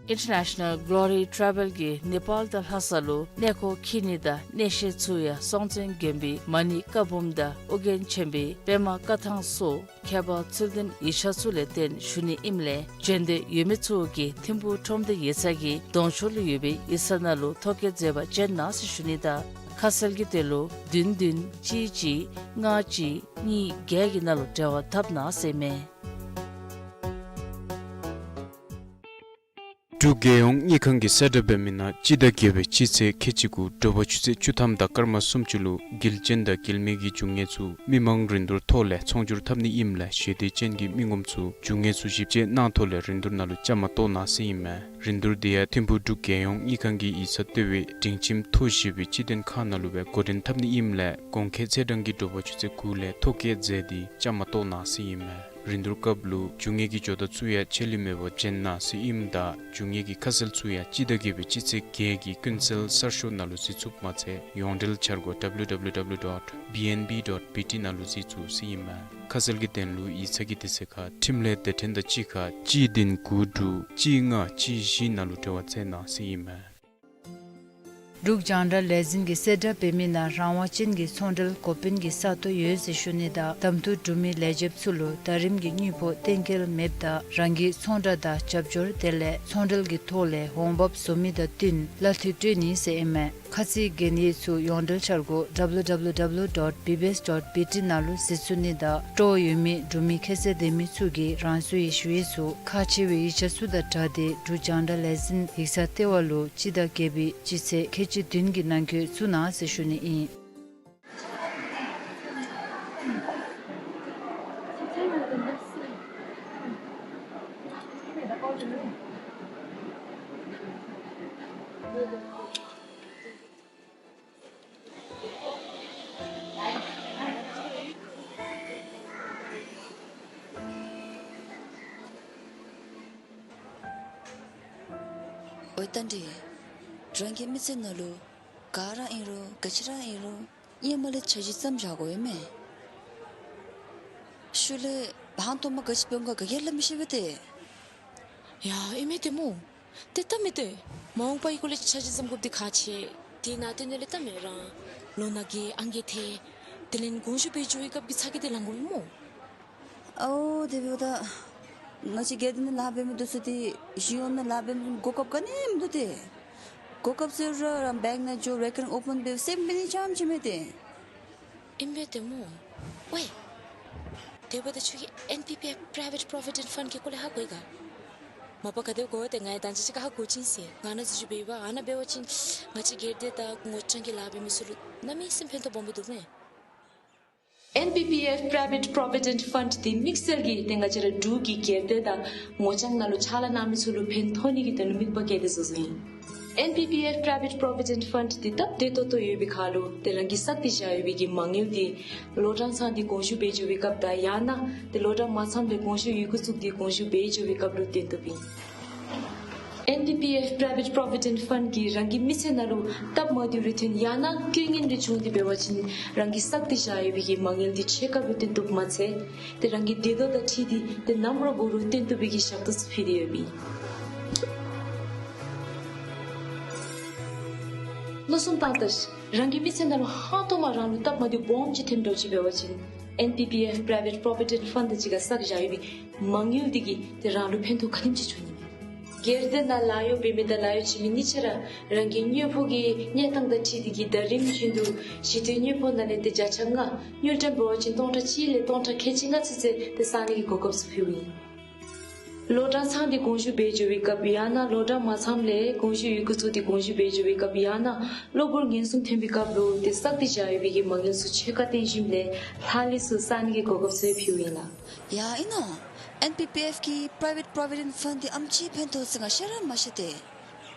International Glory Travel གིས་ནེ་པཱལ་དང་ལྷ་ས་ལུ་གནས་སྐོར་འཁྱིད་ནི་དང་གནས་བཤད་ཚུ་ཡང་སྲོང་བཙན་སྒམ་པོའི་མ་ཎི་བཀའ་འབུམ་དང་ཨོ་རྒྱན་ཆེན་པོའི་པདྨ་བཀའ་ཐང་སོགས་ཁྱད་པར་ཚུལ་ལྡན་ཡིག་ཆ་ཚུ་ལས་བརྟེན་ཞུ་ནི་ཨིནམ་ལས་བྱོན་འདོད་ཡོད་མི་ཚུ་གིས་ཐིམ་ཕུག་ཁྲོམ་སྡེ་ཡིག་ཚང་གི་གདོང་ཕྱོགས་ལུ་ཡོད་པའི་ཡིག་ཚང་ནང་ལུ་ཐོ་བཀོད་མཛད་པར་བྱོན་གནང་ཟེར་ཞུ་ནི་དང་ཁ་གསལ་གྱི་དོན་ལུ་བདུན་བདུན་གཅིག་གཅིག་ལྔ་གཅིག་གཉིས་བརྒྱད་ཀྱི་ནང་ལུ་འབྲེལ་བ་འཐབ་གནང་ཟེར་མས། འབྲུག་རྒྱལ་ཡོངས་དངུལ་ཁང་གིས་གསལ་བསྒྲགས་འབད་མི་ནང་སྤྱི་ཟླ་བརྒྱད་པའི་སྤྱི་ཚེས་ཁལ་གཅིག་དགུ་དྲོ་པ་ཆུ་ཚོད་བཅུ་ཐམ་དང་སྐར་མ་སུམ་ཅུ་ལུ་དགེ་ལྡན་དང་དགེ་མི་གི་རྒྱུ་དངོས་ཚུ་མི་མང་རིན་བསྡུར་ཐོག་ལས་ཚོང་སྒྱུར་འཐབ་ནི་ཨིནམ་ལས་ཞི་བདེ་ཅན་གྱི་མི་ངོམ་ཚུ་རྒྱུ་དངོས་ཚུ་ཞིབ་དཔྱད་གནང་ཐོག་ལས་རིན་བསྡུར་ནང་ལུ་བཅའ་མར་གཏོགས་གནང་ཟེར་ཨིན་མས། རིན་བསྡུར་འདི་ཡང་ཐིམ་ཕུག་འབྲུག་རྒྱལ་ཡོངས་དངུལ་ཁང་གི་ཡིག་ཚང་ལྟེ་བའི་སྒྲིང་ཁྱིམ་མཐོ་ཞེས་པའི་སྤྱི་དོན་ཁང་ནང་ལུ་སྦེ་འགོ་འདྲེན་འཐབ་ནི་ཨིནམ་ལས་གོང་འཁོད་ཚེས་གྲངས་ཀྱི་དྲོ་པ་ཆུ་ཚོད་དགུ་ལས་ཐོ་བཀོད་མཛད་དེ་བཅའ་མར་གཏོགས་གནང་ཟེར་ཨིན་མས། རིན་བསྡུར་སྐབས་ལུ་རྒྱུ་དངོས་ཀྱི་ཇོ་བདག་ཚུ་ཡང་ཆད་ལུས་མེད་པར་བྱོན་གནང་ཟེར་ཨིནམ་ད་རྒྱུ་དངོས་ཀྱི་ཁ་གསལ་ཚུ་ཡང་སྤྱི་ཟླ་བརྒྱད་པའི་སྤྱི་ཚེས་བརྒྱད་ཀྱི་ཀུན་གསལ་གསར་ཤོག་ནང་ལུ་གཟིགས་ཚུགསཔ་མ་ཚད་ཡོངས་འབྲེལ་འཆར་སྒོ་W W W dot B N B dot B T ནང་ལུ་གཟིགས་ཚུགས་ཟེར་ཨིན་མས། ཁ་གསལ་གྱི་དོན་ལུ་ཡིག་ཚང་གི་དུས་ཚོད་ཁར་འཕྲིན་ལས་སྡེ་ཕྲན་དང་གཅིག་ཁར་གཅིག་བདུན་དགུ་དྲུག་གཅིག་ལྔ་གཅིག་བཞི་ནང་ལུ་འབྲེལ་བ་འཚོལ་གནང་ཟེར་ཨིན་མས། འབྲུག་རྒྱང་བསྒྲགས་ལས་འཛིན་གྱིས་གསལ་བསྒྲགས་འབད་མི་ནང་རང་དབང་ཅན་གྱི་ཚོང་འབྲེལ་འགོ་དཔོན་གྱི་ས་སྟོང་ཡོད་ཟེར་ཞུ་ནི་དང་གདམ་འཐུ་གྲུབ་མི་ལས་བྱེདཔ་ཚུ་ལུ་ཟླ་རིམ་གྱི་དངུལ་ཕོགས་གཏན་འཁེལ་མེདཔ་ད་རང་གི་ཚོང་བསྒྲགས་དང་རྒྱབ་སྐྱོར་དེ་ལས་ཚོང་འབྲེལ་གྱི་ཐོག་ལས་འོང་འབབ་བཟོ་མི་དང་བསྟུན་གླ་འཐུས་སྤྲོད་ནི་ཟེར་ཨིན་མས། ཁ་ཚིག་གན་ཡིག་ཚུ་ཡོངས་འབྲེལ་འཆར་སྒོ་W W W dot B B S dot B T ནང་ལུ་གཟིགས་ཚུགས་ནི་དང་སྤྲོ་བ་ཡོད་མི་འབྲུག་མི་ཁྱད་ཚད་ལྡན་མི་ཚུ་གིས་རང་སོའི་ཞུ་ཡིག་ཚུ་ཁག་ཆེ་བའི་ཡིག་ཆ་ཚུ་དང་སྦྲགས་ཏེ་འབྲུག་རྒྱང་བསྒྲགས་ལས་འཛིན་ཡིག་ཚང་ལྟེ་བ་ལུ་སྤྱི་ཟླ་བརྒྱད་པའི་སྤྱི་ཚེས་ཁལ་གཅིག་བདུན་གྱི་ནང་འཁོད་བཙུགས་གནང་ཟེར་ཞུ་ནི་ཨིན། ཨོ་རྟ་མགྲིན། རང་གི་མི་ཚེ་ནང་ལུ་ག་ར་ཨིན་རུང་ག་ཅི་ར་ཨིན་རུང་ཧེ་མ་ལས་འཆར་གཞི་བརྩམས་བཞག་དགོ་ཡོད་མས། ཤུལ་ལས་ཧང་ཐོག་མ་ག་ཅི་འབད་འོང་ག་ག་གིས་ལགས་མི་ཤེས་པས་ཏེ། ཡ་ཨིན་མས་ཏེ་སྨོ། ཏེ་ད་མི་ཏེ་མ་འོངས་པའི་སྐོར་ལས་འཆར་གཞི་བརྩམ་དགོཔ་འདི་ཁག་ཆེ། དེ་ནང་དོན་ལས་ད་མི་རང་ལོ་ན་རྒས་ཨང་རྒས་ཐལ། དེ་ལས་དགོངས་ཞུ་འབད་འགྱོ་བའི་སྐབས་ཀྱི་ཚ་གྱང་འདི་ལང་དགོ་པས་སྨོ། ཨོ་དེ་འབདཝ་ད་ང་བཅས་སྒེར་སྡེ་ནང་ལཱ་འབད་མི་འདི་ཚུ་ཏེ་གཞུང་ནང་ལཱ་འབད་མི་གོ་སྐབས་ག་ནི་མིན་འདུག་ཏེ། གོ་སྐབས་ཟེར་རུང་རང་བེངཀ་ནང་འགྱོ་རེ་ཀར་ཨོ་པཱན་འབད་སེམས་འབད་ནི་ཙམ་ཅིག་མས་ཏེ། ཨིན་པས་ཏེ་སྨོ། ཝའི། དེ་འབདཝ་ད་ཁྱོད་ཀྱིས་ཨེན་པི་པི་ཨེཕ་Private Provident Fund གི་སྐོར་ལས་ཧ་གོ་ཡི་ག། མ་པ་ག་དེ་སྦེ་གོ་ཡི་ཏེ། ང་ཡང་ད་ཅི་ཅིག་ཁར་ཧ་གོ་བྱིན་ཟེར། ང་ནཱ་འཛུལ་ཞུགས་འབད་བའི་བར་ཨ་ནཱ་འབད་བ་ཅིན་ང་བཅས་སྒེར་སྡེ་དང་ངོ་རྐྱང་གི་ལཱ་འབད་མི་ཚུ་ལུ་གནམ་མེད་ས་མེད་ཕན་ཐོགས་སྦོམ་སྦེ་འདུག་མས། ཨེན་པི་པི་ཨེཕ་Private Provident Fund འདི་དམིགས་བསལ་གྱིས་ཏེ་ང་བཅས་ར་འབྲུག་གི་སྒེར་སྡེ་དང་ངོ་རྐྱང་ནང་ལུ་ཕྱག་ལཱ་གནང་མི་ཚུ་ལུ་ཕན་ཐོགས་ནི་གི་དོན་ལུ་དམིགས་པ་བསྐྱེད་དེ་བཟོ་བཟོཝ་ཨིན། ཨེན་པི་པི་ཨེཕ་Private Provident Fund འདི་སྟབས་བདེ་ཏོག་ཏོ་ཡོད་པའི་ཁར་ལུ་ཏེ་རང་གིས་བསགས་ཏེ་བཞག་ཡོད་པའི་གི་མ་དངུལ་འདི་ལོ་གྲངས་ཚང་སྟེ་དགོངས་ཞུ་འབད་འགྱོ་བའི་སྐབས་དང་ཡང་ན་ཏེ་ལོ་གྲངས་མ་ཚངམ་ལས་དགོངས་ཞུ་ཡི་གུ་བཙུགས་ཏེ་དགོངས་ཞུ་འབད་འགྱོ་བའི་སྐབས་ལུ་བཏོན་བཏུབ་ཨིན། ཨེན་པི་པི་ཨེཕ་Private Provident Fund གིས་རང་གི་མི་ཚེ་ནང་ལུ་སྟབས་མ་བདེཝ་རེ་ཐོན་ཡང་ན་རྐྱེན་ངན་རེ་བྱུང་སྟེ་འབད་བ་ཅིན་རང་གིས་བསགས་ཏེ་བཞག་ཡོད་པའི་གི་མ་དངུལ་འདི་ཕྱེད་ཀ་སྦེ་བཏོན་བཏུབ་མ་ཚད་ཏེ་རང་གི་འདོད་དོ་དང་འཁྲིལ་ཏེ་ཏེ་ནམ་ར་འབད་རུང་བཏོན་བཏུབ་པའི་གི་ཞབས་ཏོག་ཚུ་ཕུལ་ཏེ་ཡོདཔ་ཨིན། མནོ་བསམ་བཏང་ད་ཤིག། རང་གི་མི་ཚེ་ནང་ལུ་ཧང་སྟོང་མ་རང་ལུ་སྟབས་མ་བདེཝ་སྦོམ་ཅིག་ཐོནམ་འདྲཝ་ཅིག་འབད་བ་ཅིན་ཨེན་པི་པི་ཨེཕ་Private Provident Fund དང་གཅིག་ཁར་བསགས་བཞག་ཡོད་པའི་མ་དངུལ་འདི་གིས་ཏེ་རང་ལུ་ཕན་ཐོགས་ག་དེམ་ཅིག་འབྱུང་ནི་མས། སྒེར་སྡེ་ནང་ལཱ་གཡོག་འབད་མི་དང་ལཱ་གཡོག་བྱིན་མི་གཉིས་ཆ་ར་རང་གི་དངོས་པོ་གི་གནས་སྟངས་དང་འཁྲིལ་ཏེ་གིས་ཟླ་རིམ་བཞིན་དུ་ཞི་དུས་དངོས་པོ་ནང་ལས་ཏེ་བརྒྱ་ཆ་ལྔ་དངུལ་ཀྲམ་འབད་བ་ཅིན་སྟོང་ཕྲག་གཅིག་ལས་སྟོང་ཕྲག་ཁལ་གཅིག་ལྔ་ཚུན་ཚོད་ཏེ་བསག་ནི་གི་གོ་སྐབས་ཚུ་ཕུལཝ་ཨིན། ལོ་གྲངས་ཚང་སྟེ་དགོངས་ཞུ་འབད་འགྱོ་བའི་སྐབས་ཡང་ན་ལོ་གྲངས་མ་ཚངམ་ལས་དགོངས་ཞུ་ཡི་གུ་བཙུགས་ཏེ་དགོངས་ཞུ་འབད་འགྱོ་བའི་སྐབས་ཡང་ན་གློ་བུར་ངན་སོང་ཐོན་པའི་སྐབས་ལུ་ཏེ་བསགས་ཏེ་བཞག་ཡོད་པའི་གི་མ་དངུལ་ཚུ་ཕྱེད་ཀ་བཏོན་ཞིནམ་ལས་ལྷག་ལུས་ཚུ་བསག་ནི་གི་གོ་སྐབས་ཚུ་ཕུལཝ་ཨིན་ལགས། ཡ་ཨིན་ནོ། ཨེན་པི་པི་ཨེཕ་གི་Private Provident Fund འདི་ཨེམ་ཅིག་ཕན་ཐོགས་ཟེར་ང་ཤེས་ར་མ་ཤེས་ཏེ།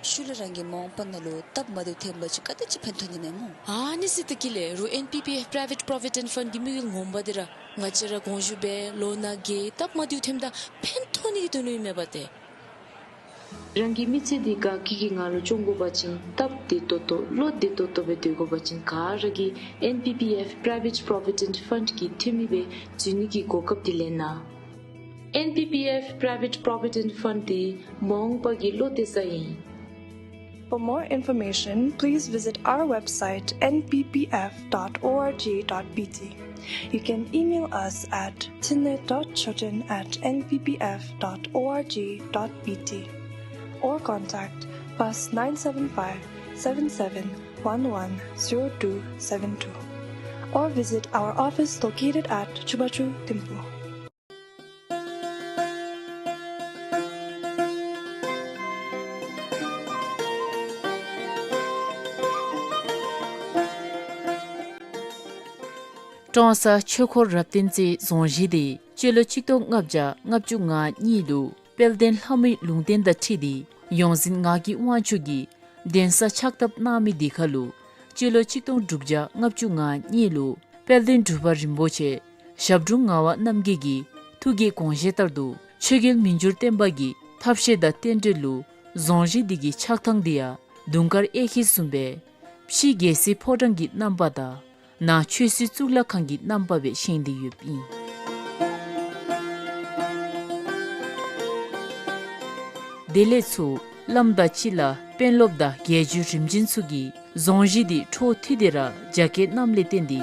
ཤུལ་ལས་རང་གི་མ་འོངས་པ་ནང་ལུ་སྟབས་མ་བདེཝ་ཐོན་པ་ཅིན་ག་དེ་ཅིག་ཕན་ཐོགས་ནི་མས་སྨོ། ཨ་ནི་ཟེར་ད་གི་ལས་རུང་ཨེན་པི་པི་ཨེཕ་Private Provident Fund གི་དམིགས་ཡུལ་ངོ་མ་འདི་ར་ང་བཅས་ར་དགོངས་ཞུ་འབད་ལོ་ན་རྒས་སྟབས་མ་བདེཝ་ཐོནམ་ད་ཕན་ཐོགས་ནི་གི་དོན་ལུ་ཨིན་མས་པ་ཏེ། རང་གི་མི་ཚེ་འདི་དགའ་སྐྱིད་ཀྱི་ངང་ལུ་སྐྱོང་དགོ་པ་ཅིན་སྟབས་བདེ་ཏོག་ཏོ་བློ་བདེ་ཏོག་ཏོ་སྦེ་སྡོད་དགོ་པ་ཅིན་ག་ར་གིས་ཨེན་པི་པི་ཨེཕ་Private Provident Fund གི་འཐུས་མི་སྦེ་འཛུལ་ནི་གི་གོ་སྐབས་འདི་ལེན་གནང་། ཨེན་པི་པི་ཨེཕ་Private Provident Fund འདི་མ་འོངས་པ་གི་བློ་གཏད་ས་ཨིན། For more information, please visit our website N P P F dot org dot B T. You can email us at tinle dot choten at N P P F dot org dot B T or contact plus nine seven five seven seven one one zero two seven two or visit our office located at Chubachu Thimphu. ཀྲོང་གསར་ཆོས་འཁོར་རབ་བརྟན་རྩེ་རྫོང་གཞིས་འདི་སྤྱི་ལོ་གཅིག་སྟོང་ལྔ་བརྒྱ་ལྔ་བཅུ་ང་གཉིས་ལུ་དཔལ་ལྡན་ལྷ་མོའི་ལུང་བསྟན་དང་འཁྲིལ་ཏེ་ཡོངས་འཛིན་ངག་གི་དབང་ཕྱུག་གིས་གདན་ས་ཕྱག་བཏབ་གནང་མི་འདི་ཁར་ལུ་སྤྱི་ལོ་གཅིག་སྟོང་དྲུག་བརྒྱ་ལྔ་བཅུ་ང་གཉིས་ལུ་དཔལ་ལྡན་འབྲུག་པ་རིན་པོ་ཆེ་ཞབས་དྲུང་ངག་དབང་རྣམ་རྒྱལ་གྱི་ཐུགས་ཀྱི་དགོངས་བཞེད་ལྟར་དུ་ཆོས་རྒྱལ་མི་འགྱུར་བརྟན་པ་གི་ཐབས་ཤེས་དང་རྟེན་འབྲེལ་ལུ་རྫོང་གཞིས་འདི་གི་ཆགས་ཐངས་འདི་ཡང་དུང་དཀར་གཡས་འཁྱིལ་བཟུམ་སྦེ་ཕྱི་རྒྱལ་སྲིད་ཕོ་བྲང་གི་རྣམ་པ་དང་ནང་ཆོས་སྲིད་གཙུག་ལག་ཁང་གི་རྣམ་པ་སྦེ་བཞེངས་ཏེ་ཡོདཔ་ཨིན། དེ་ལས་ཚུར་བླམ་དང་སྤྱི་བླ་དཔོན་སློབ་དང་རྒྱལ་བརྒྱུད་རིམ་བྱོན་ཚུ་གིས་རྫོང་གཞིས་འདི་འཕྲོ་མཐུད་དེ་ར་རྒྱ་སྐྱེད་གནངམ་ལས་བརྟེན་ཏེ་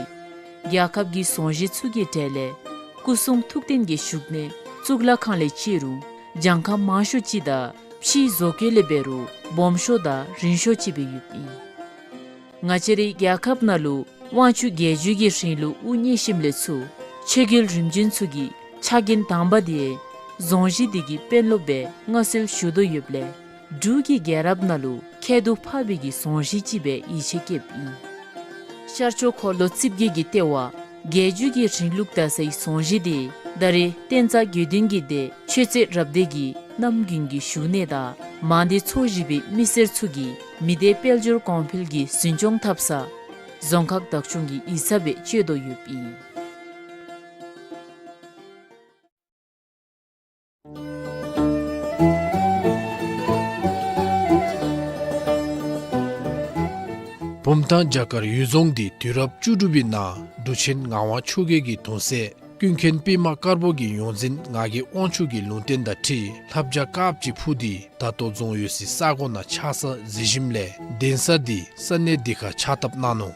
རྒྱལ་ཁབ་ཀྱི་རྫོང་གཞིས་ཚུ་གི་གྲས་ལས་སྐུ་གསུང་ཐུགས་རྟེན་གྱི་བཞུགས་གནས་གཙུག་ལག་ཁང་ལས་བཅད་རུང་གྱངས་ཁ་མང་ཤོས་ཅིག་དང་ཕྱིའི་བཟོ་བཀོད་ལས་འབད་རུང་སྦོམ་ཤོས་དང་རིང་ཤོས་ཅིག་སྦེ་ཡོདཔ་ཨིན། ང་བཅས་རའི་རྒྱལ་ཁབ་ནང་ལུ་དབང་ཕྱུག་རྒྱལ་བརྒྱུད་ཀྱི་རིང་ལུགས་དབུ་བརྙེས་ཞིནམ་ལས་ཚུར་ཆོས་རྒྱལ་རིམ་བྱོན་ཚུ་གི་ཕྱག་འགན་དང་པ་འདི་རྫོང་གཞིས་འདི་གི་དཔོན་སློབ་སྦེ་མངའ་གསོལ་ཞུ་དོ་ཡོདཔ་ལས་འབྲུག་གི་རྒྱལ་རབས་ནང་ལུ་ཁྱད་དུ་འཕགས་པའི་གི་རྫོང་གཞིས་ཅིག་སྦེ་ཡིད་ཆེས་བསྐྱེདཔ་ཨིན། ཤར་ཕྱོགས་འཁོར་ལོ་རྩིབས་བརྒྱད་ཀྱི་ལྟེ་བ་རྒྱལ་བརྒྱུད་ཀྱི་རིང་ལུགས་དར་སའི་རྫོང་གཞིས་འདི་ད་རེས་བསྟན་རྩ་དགེ་འདུན་གྱི་སྡེ་ཆོས་རྩེ་རབ་སྡེ་གི་གནམ་དགུན་གྱི་བཞུགས་གནས་དང་མང་སྡེ་ཚོ་བཞི་པའི་མི་སེར་ཚུ་གིས་མི་སྡེ་དཔལ་འབྱོར་གོང་འཕེལ་གྱི་འཛིན་སྐྱོང་འཐབ་ས་རྫོང་ཁག་བདག་སྐྱོང་གི་ཡིག་ཚང་སྦེ་སྤྱོད་དོ་ཡོདཔ་ཨིན། བུམ་ཐང་བྱ་དཀར་གཡུལ་རྫོང་འདི་དུས་རབས་བཅུ་དྲུག་པའི་ནང་འབྲུག་ཆེན་ངག་དབང་ཆོས་རྒྱལ་གྱི་གདུང་སྲས་ཀུན་མཁྱེན་པདྨ་དཀར་པོ་གིས་ཡོངས་འཛིན་ངག་གི་དབང་ཕྱུག་གི་ལུང་བསྟན་དང་འཁྲིལ་ལྷ་བྱ་དཀརཔོ་ཅིག་འཕུར་ཏེ་ད་ལྟོ་རྫོང་ཡོད་སའི་ས་གོ་ནང་ཆགས་ས་གཟིགས་ཞིནམ་ལས་གདན་ས་འདི་ས་གནས་འདི་ཁར་ཕྱག་བཏབ་གནང་ནུག།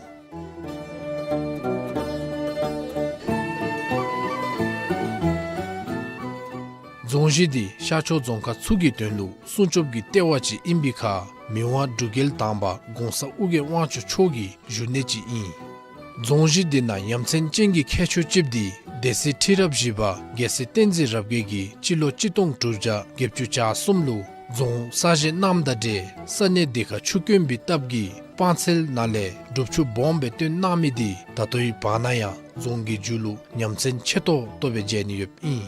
རྫོང་གཞིས་འདི་ཤར་ཕྱོགས་རྫོང་ཁག་ཚུ་གི་དོན་ལུ་སྲུང་སྐྱོབ་ཀྱི་ལྟེ་བ་ཅིག་ཨིན་པའི་ཁར་མི་དབང་འབྲུག་རྒྱལ་དང་པ་གོང་ས་ཨོ་རྒྱན་དབང་ཕྱུག་མཆོག་གི་བཞུགས་གནས་ཅིག་ཨིན། རྫོང་གཞིས་འདི་ནང་ཡ་མཚན་ཅན་གྱི་ཁྱད་ཆོས་ཅིག་འདི་སྡེ་སྲིད་ཁྲི་རབས་བཞི་པ་རྒྱལ་སྲས་བསྟན་འཛིན་རབ་རྒྱས་ཀྱིས་སྤྱི་ལོ་གཅིག་སྟོང་དྲུག་བརྒྱ་བརྒྱད་ཅུ་གྱ་གསུམ་ལུ་རྫོང་གསར་བཞེངས་གནངམ་དང་འབྲེལ་ས་གནས་འདི་ཁར་ཆུ་དཀོན་པའི་སྟབས་ཀྱིས་སྤང་ཚལ་ནང་ལས་སྒྲུབ་ཆུ་སྦོམ་སྦེ་བཏོན་གནང་མི་འདི་ད་ལྟོའི་བར་ན་ཡང་རྫོང་གི་མཇུག་ལུ་ཡ་མཚན་ཆེ་ཏོག་ཏོ་སྦེ་མཇལ་ནི་ཡོདཔ་ཨིན།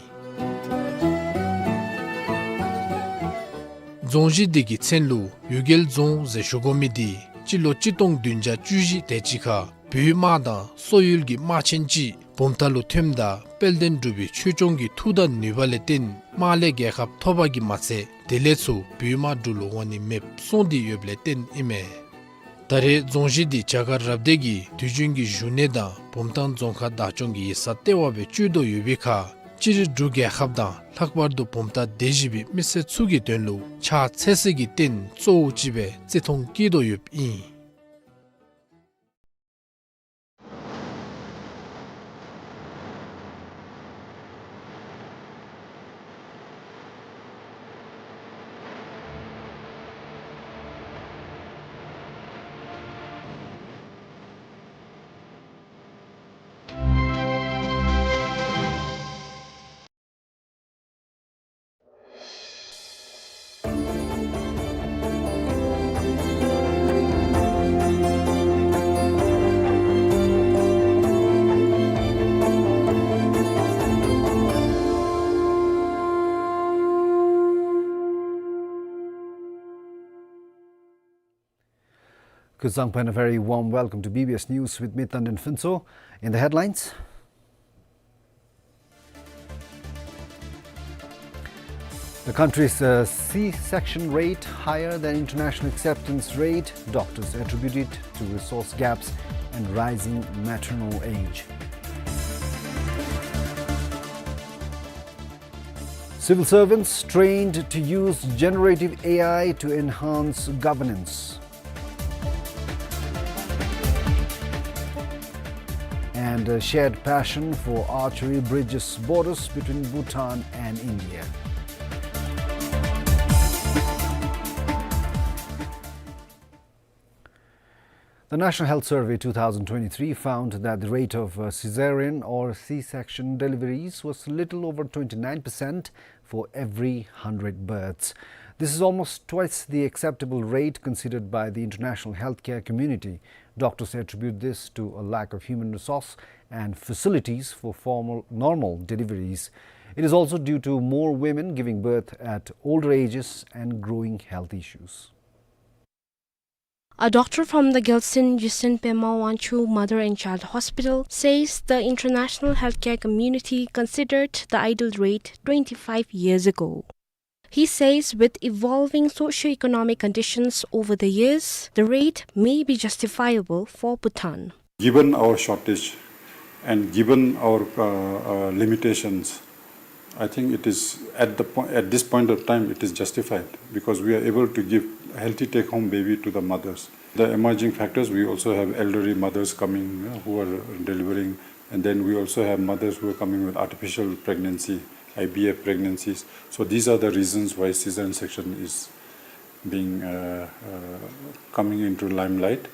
རྫོང་གཞིས་འདི་གི་མཚན་ལུ་གཡུལ་རྒྱལ་རྫོང་ཟེར་ཞུ་དགོ་མི་འདི་སྤྱི་ལོ་གཅིག་སྟོང་བདུན་བརྒྱ་བཅུ་བཞི་དེ་ཅིག་ཁར་བོད་དམག་དང་སོག་ཡུལ་གྱི་དམག་ཆེན་ཅིག་བུམ་ཐང་ལུ་ཐོནམ་ད་དཔལ་ལྡན་འབྲུག་པའི་ཆོས་སྐྱོང་གི་མཐུ་དང་ནུས་པ་ལས་བརྟེན་དམག་ལས་རྒྱལ་ཁ་ཐོབ་པ་གིས་མ་ཚད་ བདེ་ལེགས་ཚུ་བོད་དམག་འབྲུག་ལུ་འོང་ནི་མེདཔ་སོང་སྟེ་ཡོདཔ་ལས་བརྟེན་ཨིན་མས། ད་རེས་རྫོང་གཞི་འདི་རྒྱ་གར་རབ་སྡེ་གི་དུས་རྒྱུན་གྱི་བཞུགས་གནས་དང་བུམ་ཐང་རྫོང་ཁག་བདག་སྐྱོང་གི་ཡིག་ཚང་ལྟེ་བ་སྦེ་སྤྱོད་དོ་ཡོད་པའི་ཁར་སྤྱིར་འབྲུག་རྒྱལ་ཁབ་དང་ལྷག་པར་དུ་བུམ་ཐང་སྡེ་བཞི་པའི་མི་སེར་ཚུ་གི་དོན་ལུ་ཕྱག་འཚལ་སྲིད་ཀྱི་རྟེན་གཙོ་བོ་ཅིག་སྦེ་བརྩི་མཐོང་བསྐྱེད་དོ་ཡོདཔ་ཨིན། Kuzuzangpo, and a very warm welcome to B B S News with me, Tandin Phuntsho. In the headlines, the country's, uh, C-section rate higher than international acceptance rate. Doctors attribute it to resource gaps and rising maternal age. Civil servants trained to use generative A I to enhance governance. And a shared passion for archery bridges borders between Bhutan and India. The National Health Survey two thousand twenty-three found that the rate of, uh, cesarean or C-section deliveries was little over twenty-nine percent for every hundred births. This is almost twice the acceptable rate considered by the international healthcare community. Doctors attribute this to a lack of human resource and facilities for formal, normal deliveries. It is also due to more women giving birth at older ages and growing health issues. A doctor from the Gyaltsuen Yesen Pema Wangchuck Mother and Child Hospital says the international healthcare community considered the idle rate twenty-five years ago. He says with evolving socio-economic conditions over the years, the rate may be justifiable for Bhutan. Given our shortage and given our, uh, uh, limitations, I think it is at the po-, at this point of time, it is justified because we are able to give healthy take-home baby to the mothers. The emerging factors, we also have elderly mothers coming, uh, who are delivering, and then we also have mothers who are coming with artificial pregnancy, I V F pregnancies. So these are the reasons why cesarean section is being, uh, uh, coming into limelight.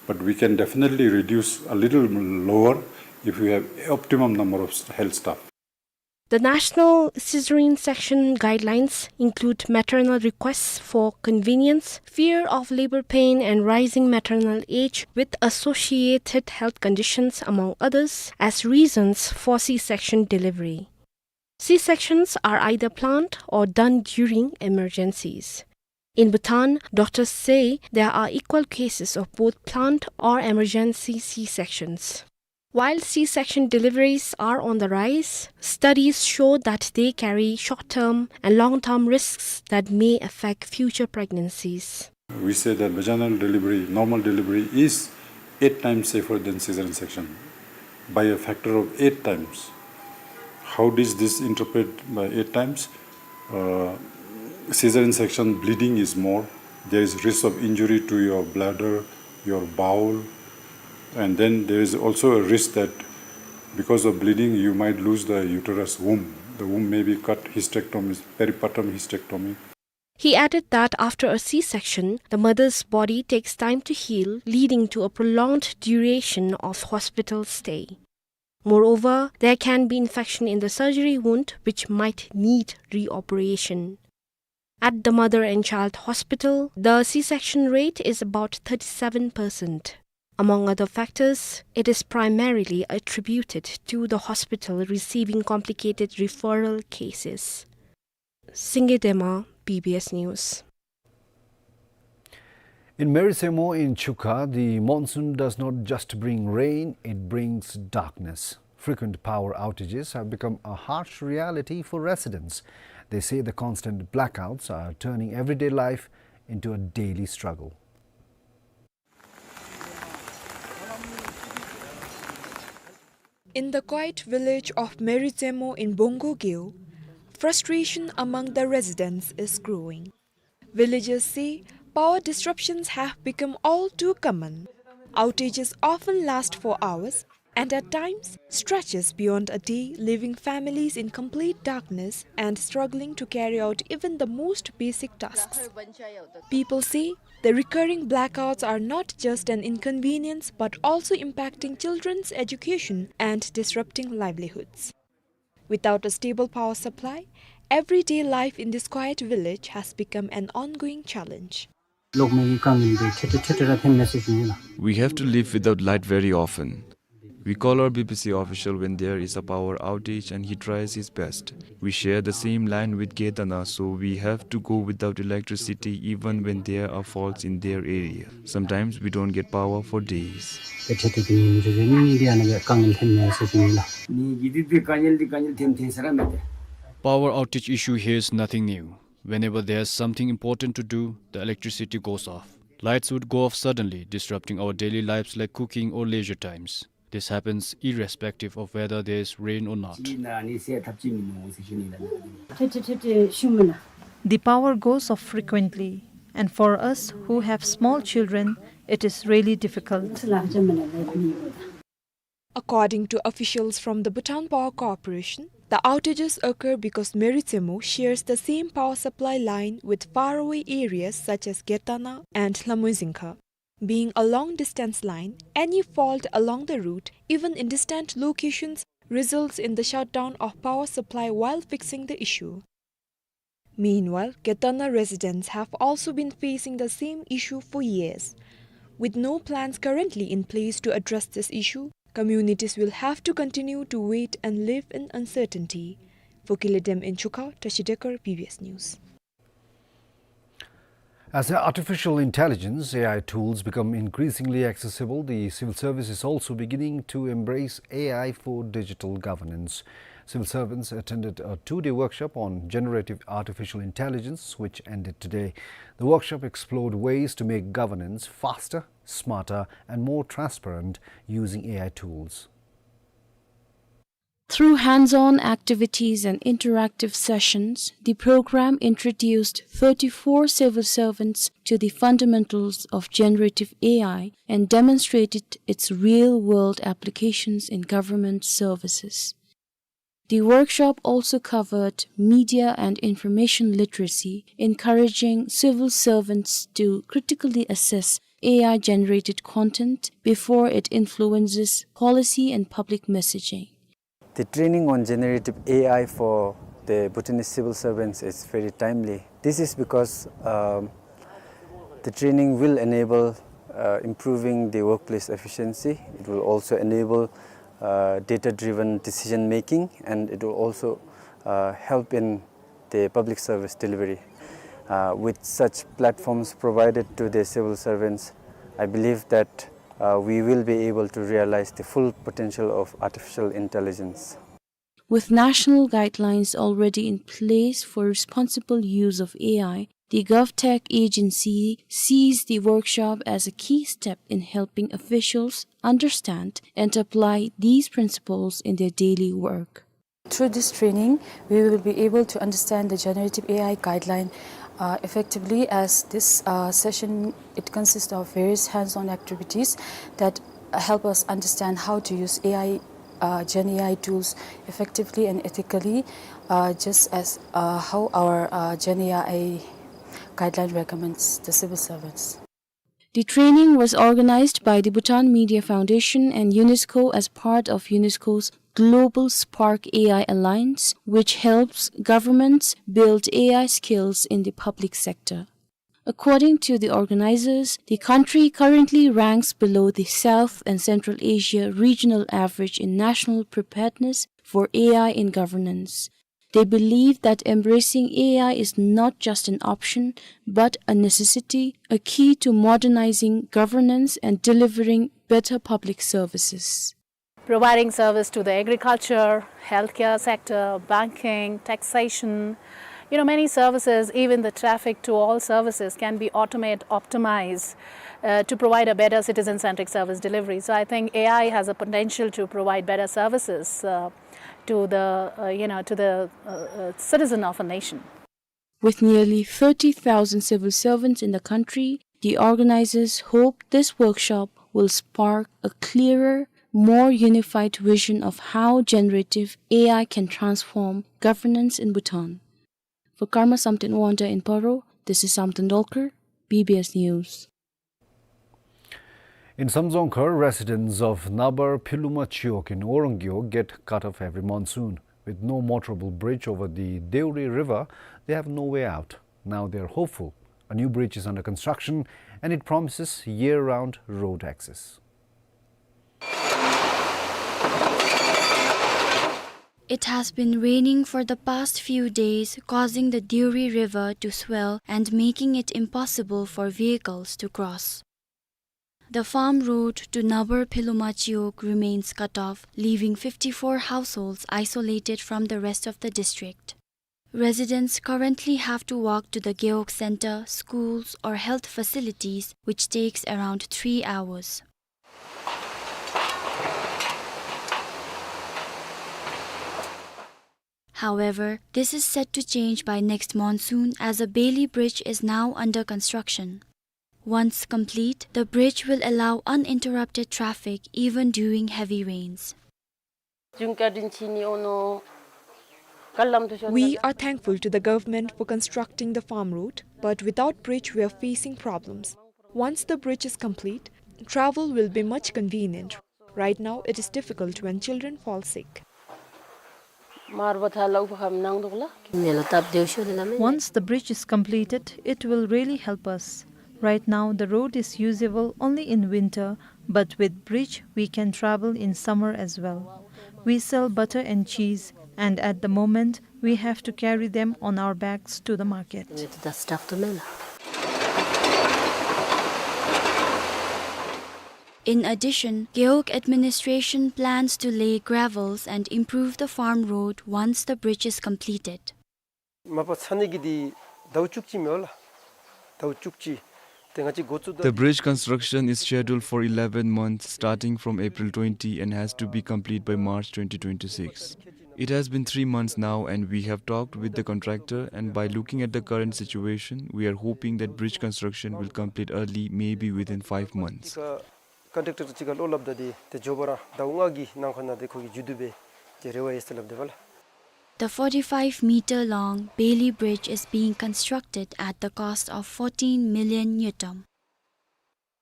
But we can definitely reduce a little lower if we have optimum number of s-, health staff. The National Cesarean Section guidelines include maternal requests for convenience, fear of labor pain and rising maternal age with associated health conditions, among others, as reasons for C-section delivery. C-sections are either planned or done during emergencies. In Bhutan, doctors say there are equal cases of both planned or emergency C-sections. While C-section deliveries are on the rise, studies show that they carry short-term and long-term risks that may affect future pregnancies. We say that vaginal delivery, normal delivery, is eight times safer than cesarean section by a factor of eight times. How is this interpreted by eight times? Uh, cesarean section bleeding is more. There is risk of injury to your bladder, your bowel, and then there is also a risk that because of bleeding, you might lose the uterus womb. The womb may be cut, hysterectomy, peripartum hysterectomy. He added that after a C-section, the mother's body takes time to heal, leading to a prolonged duration of hospital stay. Moreover, there can be infection in the surgery wound, which might need reoperation. At the Mother and Child Hospital, the C-section rate is about thirty-seven percent. Among other factors, it is primarily attributed to the hospital receiving complicated referral cases. Singye Dema, B B S News. In Merisemo in Chukha, the monsoon does not just bring rain, it brings darkness. Frequent power outages have become a harsh reality for residents. They say the constant blackouts are turning everyday life into a daily struggle. In the quiet village of Meritsemo in Bongo Geo, frustration among the residents is growing. Villagers say power disruptions have become all too common. Outages often last for hours and at times stretches beyond a day, leaving families in complete darkness and struggling to carry out even the most basic tasks. People say the recurring blackouts are not just an inconvenience but also impacting children's education and disrupting livelihoods. Without a stable power supply, everyday life in this quiet village has become an ongoing challenge. लोग में ये काम नहीं दे, छोटे-छोटे रहते हैं, message नहीं ला। We have to live without light very often. We call our B B C official when there is a power outage and he tries his best. We share the same line with Gedana, so we have to go without electricity even when there are faults in their area. Sometimes we don't get power for days. Power outage issue here is nothing new. Whenever there's something important to do, the electricity goes off. Lights would go off suddenly, disrupting our daily lives like cooking or leisure times. This happens irrespective of whether there is rain or not. The power goes off frequently, and for us who have small children, it is really difficult. According to officials from the Bhutan Power Corporation, the outages occur because Meritsemo shares the same power supply line with faraway areas such as Getana and Hlamoizingkha. Being a long-distance line, any fault along the route, even in distant locations, results in the shutdown of power supply while fixing the issue. Meanwhile, Getana residents have also been facing the same issue for years. With no plans currently in place to address this issue, communities will have to continue to wait and live in uncertainty. For Kiledem in Chukha, Tashi Dekar, B B S News. As artificial intelligence, A I, tools become increasingly accessible, the civil service is also beginning to embrace A I for digital governance. Civil servants attended a two-day workshop on generative artificial intelligence, which ended today. The workshop explored ways to make governance faster, smarter, and more transparent using A I tools. Through hands-on activities and interactive sessions, the program introduced thirty-four civil servants to the fundamentals of generative A I and demonstrated its real-world applications in government services. The workshop also covered media and information literacy, encouraging civil servants to critically assess A I-generated content before it influences policy and public messaging. The training on generative A I for the Bhutanese civil servants is very timely. This is because, um, the training will enable, uh, improving the workplace efficiency. It will also enable, uh, data-driven decision making, and it will also, uh, help in the public service delivery. Uh, with such platforms provided to the civil servants, I believe that, uh, we will be able to realize the full potential of artificial intelligence. With national guidelines already in place for responsible use of A I, the GovTech agency sees the workshop as a key step in helping officials understand and apply these principles in their daily work. Through this training, we will be able to understand the generative A I guideline, uh, effectively, as this, uh, session, it consists of various hands-on activities that, uh, help us understand how to use A I, uh, Gen A I tools effectively and ethically, uh, just as, uh, how our, uh, Gen A I guideline recommends the civil servants. The training was organized by the Bhutan Media Foundation and UNESCO as part of UNESCO's Global Spark A I Alliance, which helps governments build A I skills in the public sector. According to the organizers, the country currently ranks below the South and Central Asia regional average in national preparedness for A I in governance. They believe that embracing A I is not just an option, but a necessity, a key to modernizing governance and delivering better public services. Providing service to the agriculture, healthcare sector, banking, taxation, you know, many services, even the traffic to all services can be automate, optimized, uh, to provide a better citizen-centric service delivery. So I think A I has a potential to provide better services, uh, to the, uh, you know, to the, uh, uh, citizen of a nation. With nearly thirty thousand civil servants in the country, the organizers hope this workshop will spark a clearer, more unified vision of how generative A I can transform governance in Bhutan. For Karma Samten Wangda in Paro, this is Samten Dolkar, B B S News. In Samdzongkhar, residents of Nabar Philuma Chiwog in Oral Gewog get cut off every monsoon. With no motorable bridge over the Deuri River, they have no way out. Now they are hopeful. A new bridge is under construction and it promises year-round road access. It has been raining for the past few days, causing the Deuri River to swell and making it impossible for vehicles to cross. The farm road to Nabar Philuma Chiwog remains cut off, leaving fifty-four households isolated from the rest of the district. Residents currently have to walk to the Gewog Center, schools, or health facilities, which takes around three hours. However, this is set to change by next monsoon, as a Beli bridge is now under construction. Once complete, the bridge will allow uninterrupted traffic even during heavy rains. We are thankful to the government for constructing the farm road, but without bridge we are facing problems. Once the bridge is complete, travel will be much convenient. Right now, it is difficult when children fall sick. Once the bridge is completed, it will really help us. Right now, the road is usable only in winter, but with bridge, we can travel in summer as well. We sell butter and cheese, and at the moment, we have to carry them on our backs to the market. In addition, Gewog administration plans to lay gravels and improve the farm road once the bridge is completed. མ་པ་ཚ་ནི་གི་འདི་ཟླཝ་བཅུ་གཅིག་མེད་ལགས། ཟླཝ་བཅུ་གཅིག། ཏེ་ང་བཅས་འགོ་བཙུགས་ད། The bridge construction is scheduled for eleven months, starting from April twenty, and has to be complete by March twenty twenty-six. It has been three months now, and we have talked with the contractor, and by looking at the current situation, we are hoping that bridge construction will complete early, maybe within five months. ཅིག་ཁ་ཀོན་ཊེག་ཊར་ཅིག་ཁར་བློ་སླབ་ད་འདི་ཏེ་མགྱོགས་པ་ར་ཟླཝ་ལྔ་གི་ནང་འཁོད་ནང་ཏེ་ཁོ་གིས་མཇུག་བསྡུ་སྦེ་ཏེ་རེ་བ་ཡོད་ཟེར་སླབ་དེས་པ་ལགས། The forty-five meter long Beli Bridge is being constructed at the cost of fourteen million ngultrum.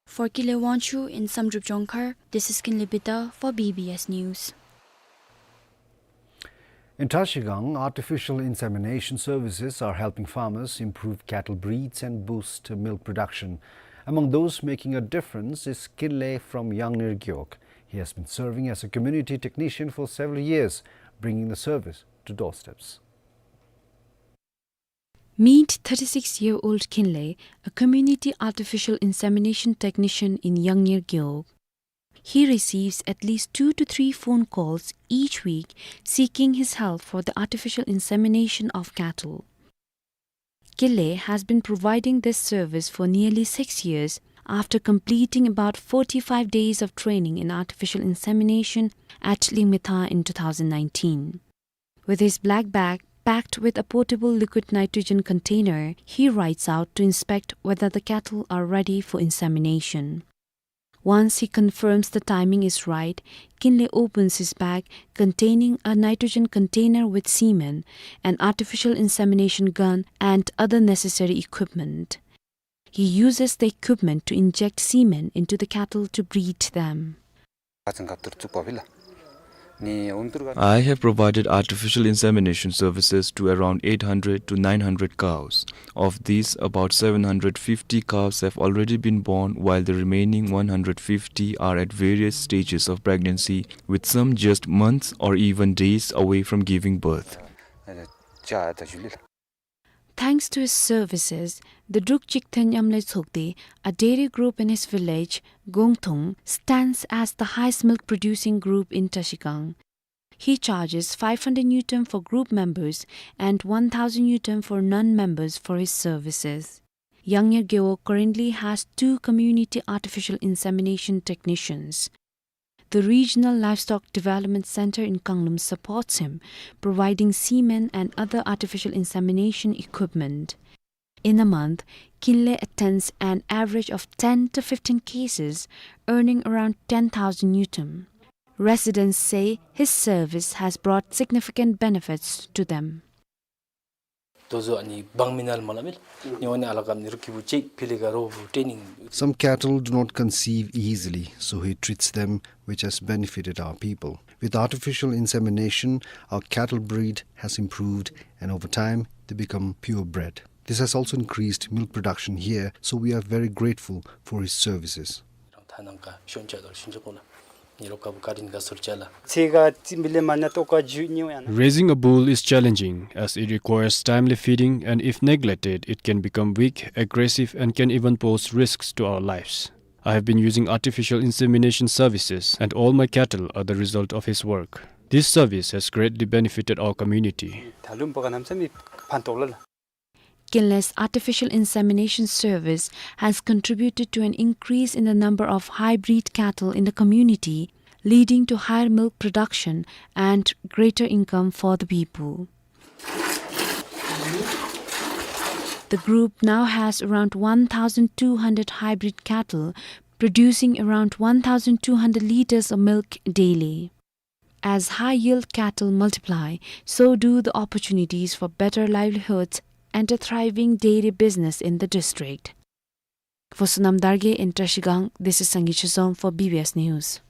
For Kinley Wangchuk in Samdrup Jongkhar, this is Kinley Bida for B B S News. In Trashigang, artificial insemination services are helping farmers improve cattle breeds and boost milk production. Among those making a difference is Kinley from Yangnir Gewog. He has been serving as a community technician for several years, bringing the service to doorsteps. Meet thirty-six-year-old Kinley, a community artificial insemination technician in Yangnir Gewog. He receives at least two to three phone calls each week seeking his help for the artificial insemination of cattle. Kinley has been providing this service for nearly six years after completing about forty-five days of training in artificial insemination at Lyngmyntha in two thousand nineteen. With his black bag packed with a portable liquid nitrogen container, he rides out to inspect whether the cattle are ready for insemination. Once he confirms the timing is right, Kinley opens his bag containing a nitrogen container with semen, an artificial insemination gun, and other necessary equipment. He uses the equipment to inject semen into the cattle to breed them. I have provided artificial insemination services to around eight hundred to nine hundred cows. Of these, about seven hundred fifty calves have already been born, while the remaining one hundred fifty are at various stages of pregnancy, with some just months or even days away from giving birth. Thanks to his services, the Druk Chikthang Nyamle Tsokde, a dairy group in his village, Gongthung, stands as the highest milk producing group in Trashigang. He charges five hundred ngultrum for group members and one thousand ngultrum for non-members for his services. Yangnyer Geo currently has two community artificial insemination technicians. The Regional Livestock Development Center in Kanglum supports him, providing semen and other artificial insemination equipment. In a month, Kinle attends an average of ten to fifteen cases, earning around ten thousand ngultrum. Residents say his service has brought significant benefits to them. ཏོ་ཟུ་ཨ་ནི་བང་མི་ནལ་མ་ལ་མིལ། ཉོ་ནི་ཨ་ལ་ཀམ་ནི་རུ་ཀི་བུ་ཅིག་ཕི་ལི་ག་རོ་བུ་ཏྲེ་ནིང་། Some cattle do not conceive easily, so he treats them, which has benefited our people. With artificial insemination, our cattle breed has improved, and over time, they become purebred. This has also increased milk production here, so we are very grateful for his services. ཐ་ནང་ཀ་ཤོན་ཅ་དོར་ཤིན་ཅ་ཀོ་ལ། ཉི་རོ་ཀ་བུ་ཀ་རིན་ག་སུར་ཅ་ལ། ཚེ་ག་ཙི་མི་ལེ་མ་ན་ཏོ་ཀ་ཇུ་ཉི་ཡ་ན། Raising a bull is challenging, as it requires timely feeding, and if neglected, it can become weak, aggressive, and can even pose risks to our lives. I have been using artificial insemination services, and all my cattle are the result of his work. This service has greatly benefited our community. ཐ་ལུམ་པ་ག་ནམ་ས་མི་ཕན་ཐོགས་ལ་ལ། Kinle's artificial insemination service has contributed to an increase in the number of hybrid cattle in the community, leading to higher milk production and greater income for the people. The group now has around one thousand two hundred hybrid cattle, producing around one thousand two hundred liters of milk daily. As high-yield cattle multiply, so do the opportunities for better livelihoods and a thriving dairy business in the district. For Sonam Dargay in Trashigang, this is Sangi Chizom for B B S News.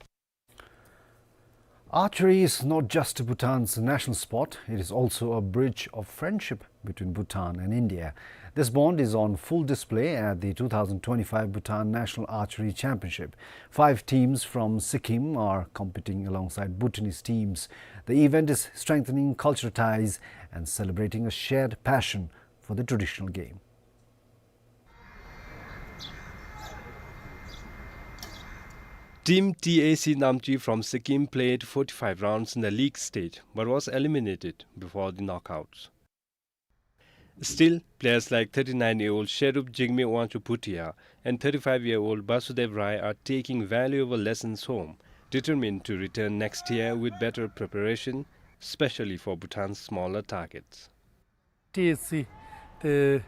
Archery is not just Bhutan's national sport, it is also a bridge of friendship between Bhutan and India. This bond is on full display at the two thousand twenty-five Bhutan National Archery Championship. Five teams from Sikkim are competing alongside Bhutanese teams. The event is strengthening cultural ties and celebrating a shared passion for the traditional game. Team T A C Namche from Sikkim played forty-five rounds in the league stage, but was eliminated before the knockouts. Still, players like thirty-nine-year-old Sherup Jigme Wangchuk Bhutia and thirty-five-year-old Basudev Rai are taking valuable lessons home, determined to return next year with better preparation, especially for Bhutan's smaller targets. T A C དེ་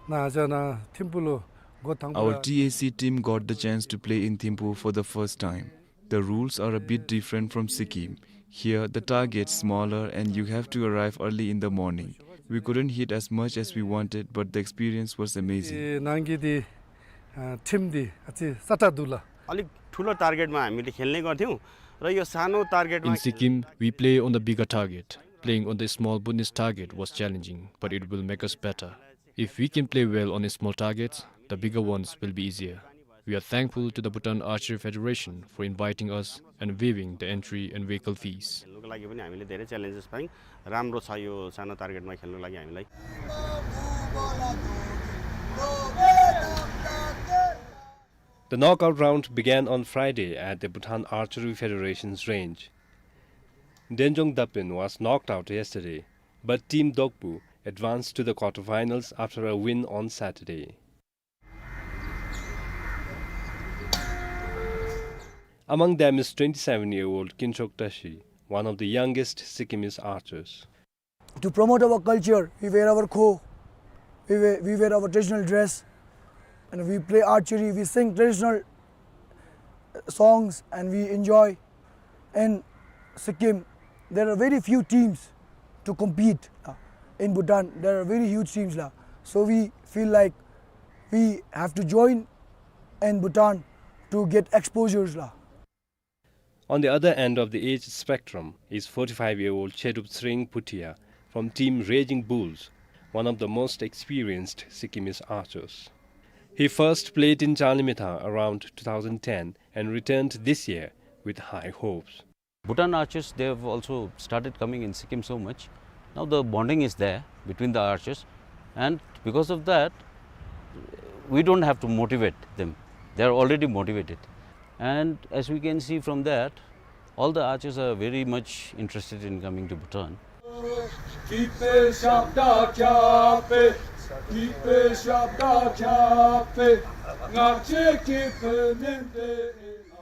ནང་ང་ན་ཐིམ་ཕུག་ལུ་འགོ་དང་པ། Our T A C team got the chance to play in Thimphu for the first time. The rules are a bit different from Sikkim. Here, the target's smaller and you have to arrive early in the morning. We couldn't hit as much as we wanted, but the experience was amazing. དེ་ནང་གི་དེ་ཨ་ཊིམ་དེ་ཨ་ཙི་སྲ་ཀྲག་འདུག་ལགས། अलिक ठुलो टार्गेटमा हामीले खेल्ने गर्थ्यौँ र यो सानो टार्गेटमा In Sikkim, we play on the bigger target. Playing on the small Bhutanese target was challenging, but it will make us better. If we can play well on the small targets, the bigger ones will be easier. We are thankful to the Bhutan Archery Federation for inviting us and waiving the entry and vehicle fees. खेल्नुको लागि पनि हामीले धेरै च्यालेन्जेस पायौँ। राम्रो छ यो सानो टार्गेटमा खेल्नुको लागि हामीलाई। The knockout round began on Friday at the Bhutan Archery Federation's range. Denjong Dapen was knocked out yesterday, but Team Dokpu advanced to the quarterfinals after a win on Saturday. Among them is twenty-seven-year-old Kinchok Tashi, one of the youngest Sikkimese archers. To promote our culture, we wear our kho, we wear, we wear our traditional dress, and we play archery, we sing traditional songs, and we enjoy. In Sikkim, there are very few teams to compete, uh, in Bhutan. There are very huge teams, la. So we feel like we have to join in Bhutan to get exposures, la. On the other end of the age spectrum is forty-five-year-old Chedup Tsring Bhutia from Team Raging Bulls, one of the most experienced Sikkimese archers. He first played in Chalimitha around two thousand ten and returned this year with high hopes. Bhutan archers, they have also started coming in Sikkim so much. Now the bonding is there between the archers. And because of that, we don't have to motivate them. They are already motivated. And as we can see from that, all the archers are very much interested in coming to Bhutan.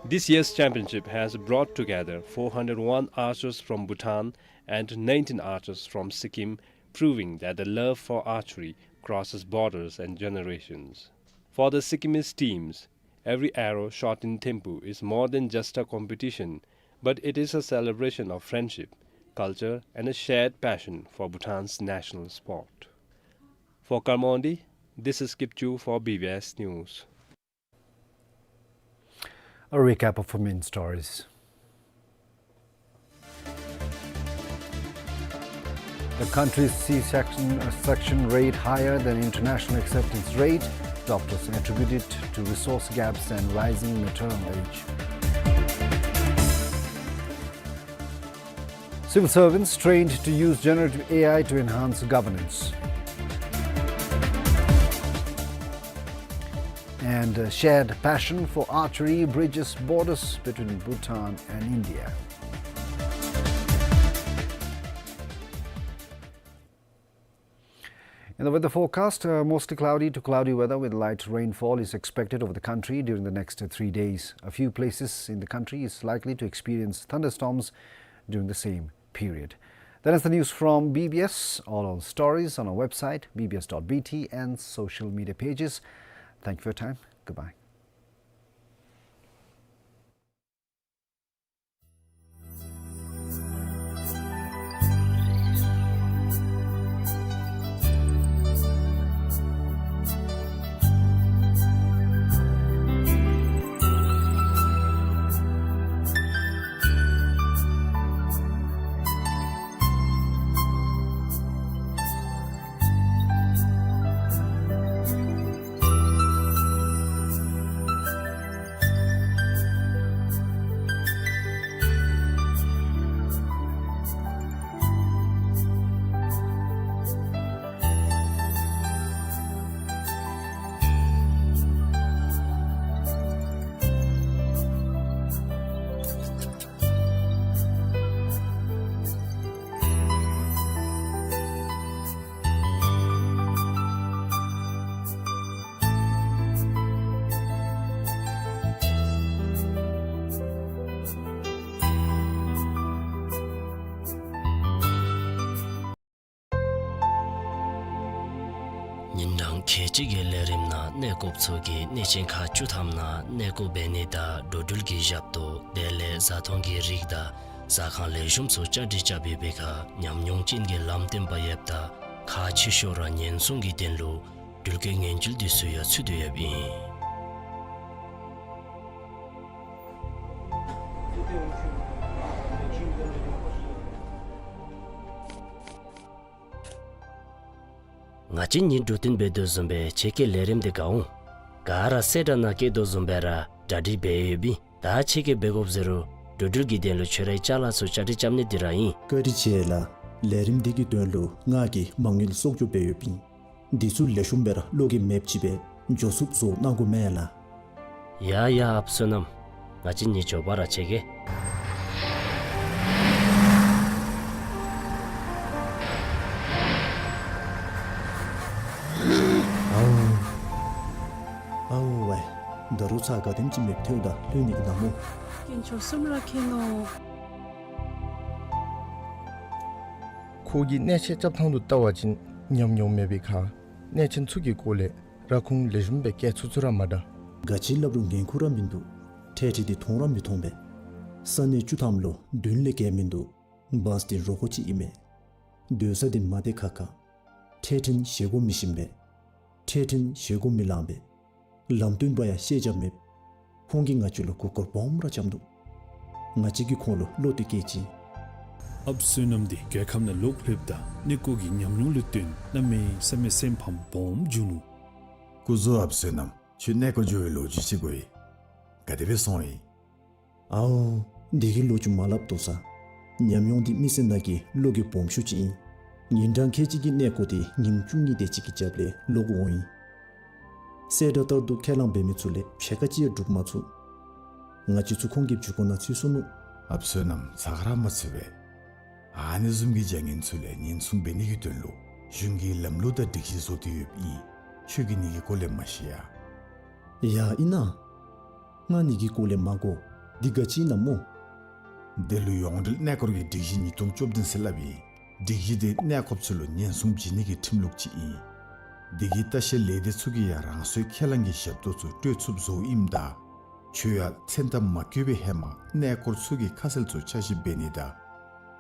This year's championship has brought together four hundred one archers from Bhutan and nineteen archers from Sikkim, proving that the love for archery crosses borders and generations. For the Sikkimese teams, every arrow shot in Thimphu is more than just a competition, but it is a celebration of friendship, culture, and a shared passion for Bhutan's national sport. For Karmondi, this is Kipchu for B B S News. A recap of our main stories. The country's C-section, uh, section rate higher than international acceptance rate. Doctors attribute it to resource gaps and rising maternal age. Civil servants trained to use generative A I to enhance governance. And a shared passion for archery bridges borders between Bhutan and India. In the weather forecast, uh, mostly cloudy to cloudy weather with light rainfall is expected over the country during the next three days. A few places in the country is likely to experience thunderstorms during the same period. That is the news from B B S. All our stories on our website, B B S dot B T, and social media pages. Thank you for your time. Goodbye. ཉིན་གྲངས་ཁལ་གཅིག་གི་ལས་རིམ་ནང་གནས་སྐབས་ཚུ་གི་གནས་ཆེན་ཁག་བཅུ་ཐམ་ནང་གནས་སྐོར་འབད་ནི་དང་འགྲོ་འགྲུལ་གྱི་ཞབས་ཏོག་དེ་ལས་བཟའ་འཐུང་གི་རིགས་དང་ཟ་ཁང་ལེགས་ཤོམ་ཚུ་བཅའ་སྒྲིག་རྐྱབ་ཡོད་པའི་ཁར་ཉམས་མྱོང་ཅན་གྱི་ལམ་སྟོན་པ་ཡོདཔ་ད་ཁག་ཆེ་ཤོས་ར་ཉེན་སྲུང་གི་དོན་ལུ་འགྲུལ་སྐྱོད་ཉེན་བཅོལ་འདི་ཚུ་ཡང་ཚུད་དེ་ཡོདཔ་ཨིན། ང་བཅས་གཉིས་འགྲོ་དོན་འབད་དོ་བཟུམ་སྦེ་ཁྱེད་ཀྱིས་ལས་རིམ་འདི་ག་འོང་། ག་ར་གསལ་བསྒྲགས་ནང་བཀོད་དོ་བཟུམ་སྦེ་ར་གྲ་སྒྲིག་འབད་ཡོདཔ་ཨིན། ད་ཁྱེད་ཀྱིས་འབད་དགོཔ་ཟེར་རུང་འགྲོ་འགྲུལ་གྱི་དོན་ལུ་ཁྱོད་རའི་ཅ་ལ་ཚུ་བཅའ་སྒྲིག་རྐྱབ་ནི་འདི་ར་ཨིན། བཀའ་དྲིན་ཆེ་ལགས། ལས་རིམ་འདི་གི་དོན་ལུ་ང་གིས་མ་དངུལ་གསོག་འཇོག་འབད་ཡོདཔ་ཨིན། འདི་ཚུ་ལེགས་ཤོམ་སྦེ་ར་བློ་འགྱོད་མེདཔ་ཅིག་སྦེ་འགྱོ་ཚུགསཔ་བཟོ་གནང་དགོ་མས་ལགས། ཡ་ཡ་ཨཔ་བསོད་ནམས། ང་བཅས་གཉིས་མགྱོགས་པ་ར་ཆས་གེ། ཨའུ། ཨའུ་ཝའི། ད་རུང་ཚར་ག་དེམ་ཅིག་མེདཔ་ཐལཝ་ད་ལྷོད་ནི་གི་ནམ་མོ། དཀོན་མཆོག་གསུམ་ར་མཁྱེན་ནོ། ཁོ་གིས་གནས་ཆེན་རྐྱབ་ཐངས་ལུ་བལྟ་བ་ཅིན་ཉམས་མྱོང་མེད་པའི་ཁར་གནས་ཆེན་ཚུ་གི་སྐོར་ལས་ར་ཁུངས་ལེགས་ཤོམ་སྦེ་བཀལ་ཚུགས་ཚུགས་ར་མ་འདྲ། ག་ཅི་སླབ་རུང་འགན་ཁུར་ར་མིན་འདུག། འཕྲལ་འཕྲལ་འདི་མཐོང་ར་མི་མཐོང་པས། ས་གནས་བཅུ་ཐམ་ལུ་མདུན་ལས་བརྒལ་མིན་འདུག། བཱས་འདི་རོགས་ཀྱི་ཨིན་མས། སྡོད་ས་འདི་མ་བདེ་ཁག་ཁ། འཕྲལ་འཕྲལ་བཞེས་སྒོ་མི་ཞིམ་པས། འཕྲལ་འཕྲལ་བཞེས་སྒོ་མི་ལང་པས། ལམ་སྟོན་པ་ཡང་ཤེས་རྒྱ་མེད། ཁོང་གིས་ང་བཅས་ལུ་མགུ་སྐོར་སྦོམ་ར་རྐྱབ་འདུག། ང་བཅས་ཀྱིས་ཁོང་ལུ་བློ་གཏད་བསྐྱེད་ཅི། ཨཔ་བསོད་ནམས་འདི་རྒྱལ་ཁབ་ནང་ལོག་ལྷོདཔ་ད་གནས་སྐོར་གྱི་ཉམས་མྱོང་ལུ་བརྟེན་གནམ་མེད་ས་མེད་སེམས་ཕམ་སྦོམ་བྱུང་ནུག། སྐུ་གཟུགས་ཨཔ་བསོད་ནམས། ཁྱོད་གནས་སྐོར་འགྱོ་བའི་ལོ་རྒྱུས་ཅིག་གོ་ཡི། ག་དེ་སྦེ་སོང་ཡི། ཨའོ། འདི་གི་ལོ་རྒྱུས་མ་སླབ་དོ་ཟ། ཉམས་མྱོང་འདི་མི་སེར་ནང་གི་བློ་འགྱོད་སྦོམ་ཤོས་ཅིག་ཨིན། ཉིན་གྲངས་ཁལ་གཅིག་གི་གནས་སྐོར་དེ་ཉིནམ་བཅུ་གཉིས་དེ་ཅིག་གི་རྒྱབ་ལས་ལོག་འོང་ཡི། གསལ་བསྒྲགས་ལྟར་དུ་ཁས་བླངས་འབད་མི་ཚུ་ལས་ཕྱེད་ཀ་ཅིག་ཡང་འགྲུབ་མ་ཚུགས། ང་བཅས་ཚུ་ཁོང་གི་བརྒྱུད་སྐོར་ནང་ཚུད་སོ་ནུག། ཨཔ་བསོད་ནམས་ཚ་ག་ར་མ་འཚོལ་བས། ཨ་ནི་བཟུམ་གྱི་བྱ་ངན་ཚུ་ལས་ཉེན་སྲུང་འབད་ནི་གི་དོན་ལུ་གཞུང་གིས་ལམ་ལུགས་དང་སྒྲིག་གཞི་བཟོ་སྟེ་ཡོདཔ་ཨིན། ཁྱོད་ཀྱིས་ནི་གི་སྐོར་ལས་མ་ཤེས་ཡ། ཡ་ཨིན་ན། ང་ནི་གི་སྐོར་ལས་མ་གོ། འདི་ག་ཅི་ཨིན་ན་སྨོ། དེ་ལུ་ཡོངས་འབྲེལ་གནས་སྐོར་གྱི་སྒྲིག་གཞི་ཉིས་སྟོང་བཅོ་བདུན་ཟེར་སླབ་ཨིན། སྒྲིག་གཞི་དེ་གནས་སྐོརཔ་ཚུ་ལུ་ཉེན་སྲུང་བྱིན་ནི་གི་ཁྲིམས་ལུགས་ཅིག་ཨིན། དེ་གིས་ལྟ་བཤལ་ལས་སྡེ་ཚུ་གིས་ཡང་རང་སོའི་ཁས་བླངས་ཀྱི་ཞབས་ཏོག་ཚུ་སྤྲོད་ཚུགསཔ་བཟོཝ་ཨིནམ་ད་ཁྱོད་ཡང་མཚན་རྟགས་མ་བཀོད་པའི་ཧེ་མ་གནས་སྐོར་ཚུ་གི་ཁ་གསལ་ཚུ་ཆ་ཞིབ་འབད་ནི་དང་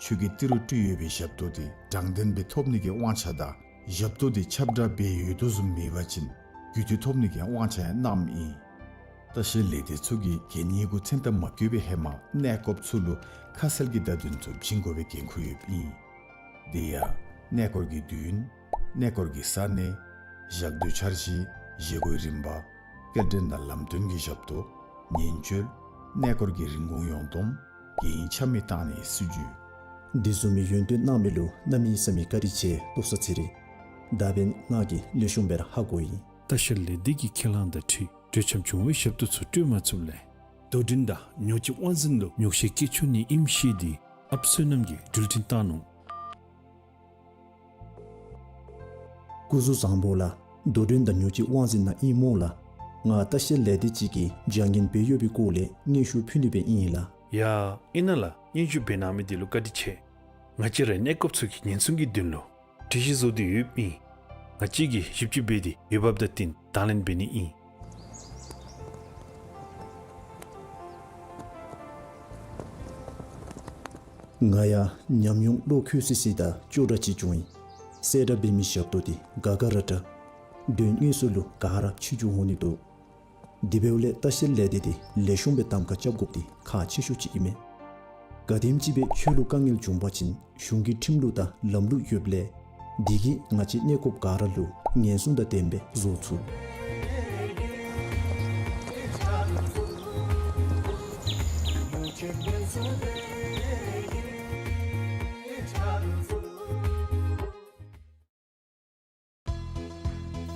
ཁྱོད་ཀྱིས་ཏི་རུ་སྤྲོད་ཡོད་པའི་ཞབས་ཏོག་དེ་དྲང་བདེན་སྦེ་ཐོབ་ནི་གི་དབང་ཆ་དང་ཞབས་ཏོག་དེ་ཁྱབ་བསྒྲགས་འབད་ཡོད་དོ་བཟུམ་མེད་པ་ཅིན་རྒུད་འཐུས་ཐོབ་ནི་གི་དབང་ཆ་ཡང་གནངམ་ཨིན། ལྟ་བཤལ་ལས་སྡེ་ཚུ་གིས་གན་ཡིག་གུ་མཚན་རྟགས་མ་བཀོད་པའི་ཧེ་མ་གནས་སྐོརཔ་ཚུ་ལུ་ཁ་གསལ་གྱི་བརྡ་དོན་ཚུ་བྱིན་དགོ་པའི་འགན་ཁུར་ཡོདཔ་ཨིན། དེ་ཡང་གནས་སྐོར་གྱི་དུས་ཡུན། གནས་སྐོར་གྱི་ས་གནས། ཞག་སྡོད་འཆར་གཞི། བཞེས་སྒོའི་རིམ་པ། སྐྱེལ་འདྲེན་དང་ལམ་སྟོན་གྱི་ཞབས་ཏོག། ཉེན་བཅོལ། གནས་སྐོར་གྱི་རིན་གོང་ཡོངས་བསྡོམས། གན་ཡིག་ཆ་མེད་བཏང་ནིའི་སྲིད་བྱུས། འདི་བཟུམ་མའི་ཡོན་ཏན་གནང་མི་ལུ་གནམ་མེད་ས་མེད་བཀའ་དྲིན་ཆེ། ལྟོ་ས་ཚེ་རིང་། ད་འབདན་ང་གིས་ལེགས་ཤོམ་སྦེ་ར་ཧ་གོ་ཡི། ལྟ་བཤལ་ལས་སྡེ་གི་ཁས་བླངས་དང་འཁྲིལ་གྲོས་འཆམ་བྱུང་བའི་ཞབས་ཏོག་ཚུ་སྤྲོད་མ་ཚུགསཔ་ལས་དོ་འགྲན་དང་ཉོག་བྱེད་དབང་འཛིན་ལུ་ཉོག་བཤད་བཀལ་ཆོག་ནི་ཨིནམ་ཤེས་ཏེ་ཨཔ་བསོད་ནམས་ཀྱིས་འགྲུལ་འཕྲིན་བཏང་ནུག། སྐུ་གཟུགས་བཟང་པོ་ལགས། དོ་འགྲན་དང་ཉོག་བྱེད་དབང་འཛིན་ནང་ཨིན་སྨོ་ལགས། ང་ལྟ་བཤལ་ལས་སྡེ་ཅིག་གིས་བྱ་ངན་འབད་ཡོད་པའི་སྐོར་ལས་སྙན་ཞུ་ཕུལ་ནི་སྦེ་ཨིན་ལགས། ཡ་ཨིན་ན་ལགས། སྙན་ཞུ་འབད་གནང་མི་དེ་ལུ་བཀའ་དྲིན་ཆེ། ང་བཅས་ར་གནས་སྐོརཔ་ཚུ་གི་ཉེན་སྲུང་གི་དོན་ལུ་སྒྲིག་གཞི་བཟོ་སྟེ་ཡོདཔ་ཨིན། ང་བཅས་ཀྱིས་ཞིབ་དཔྱད་འབད་དེ་འོས་འབབ་དང་བསྟུན་དང་ལེན་འབད་ནི་ཨིན། ང་ཡང་ཉམས་མྱོང་བློ་འཁོལ་སི་སི་དང་ཅོག་འཐདཔ་ཅིག་བྱུང་ཡི། གསལ་བསྒྲགས་འབད་མི་ཞབས་ཏོག་དེ་དགའ་དགའ་ར་དྲག། དོན་དངོས་སུ་ལུ་ག་ར་ཕྱི་འགྱུར་འོང་ནི་འདུག། དེ་འབདཝ་ལས་ལྟ་བཤལ་ལས་སྡེ་དེ་ལེགས་ཤོམ་སྦེ་གདམ་ཁ་རྐྱབ་དགོཔ་དེ་ཁག་ཆེ་ཤོས་ཅིག་ཨིན་མས། ག་དེམ་ཅིག་སྦེ་ཁྱོད་ལུ་དཀའ་ངལ་བྱུང་པ་ཅིན་གཞུང་གི་ཁྲིམས་ལུགས་དང་ལམ་ལུགས་ཡོདཔ་ལས་དེ་གིས་ང་བཅས་གནས་སྐོརཔ་ག་ར་ལུ་ཉེན་སྲུང་དང་ལྡནམ་སྦེ་བཟོ་ཚུགས།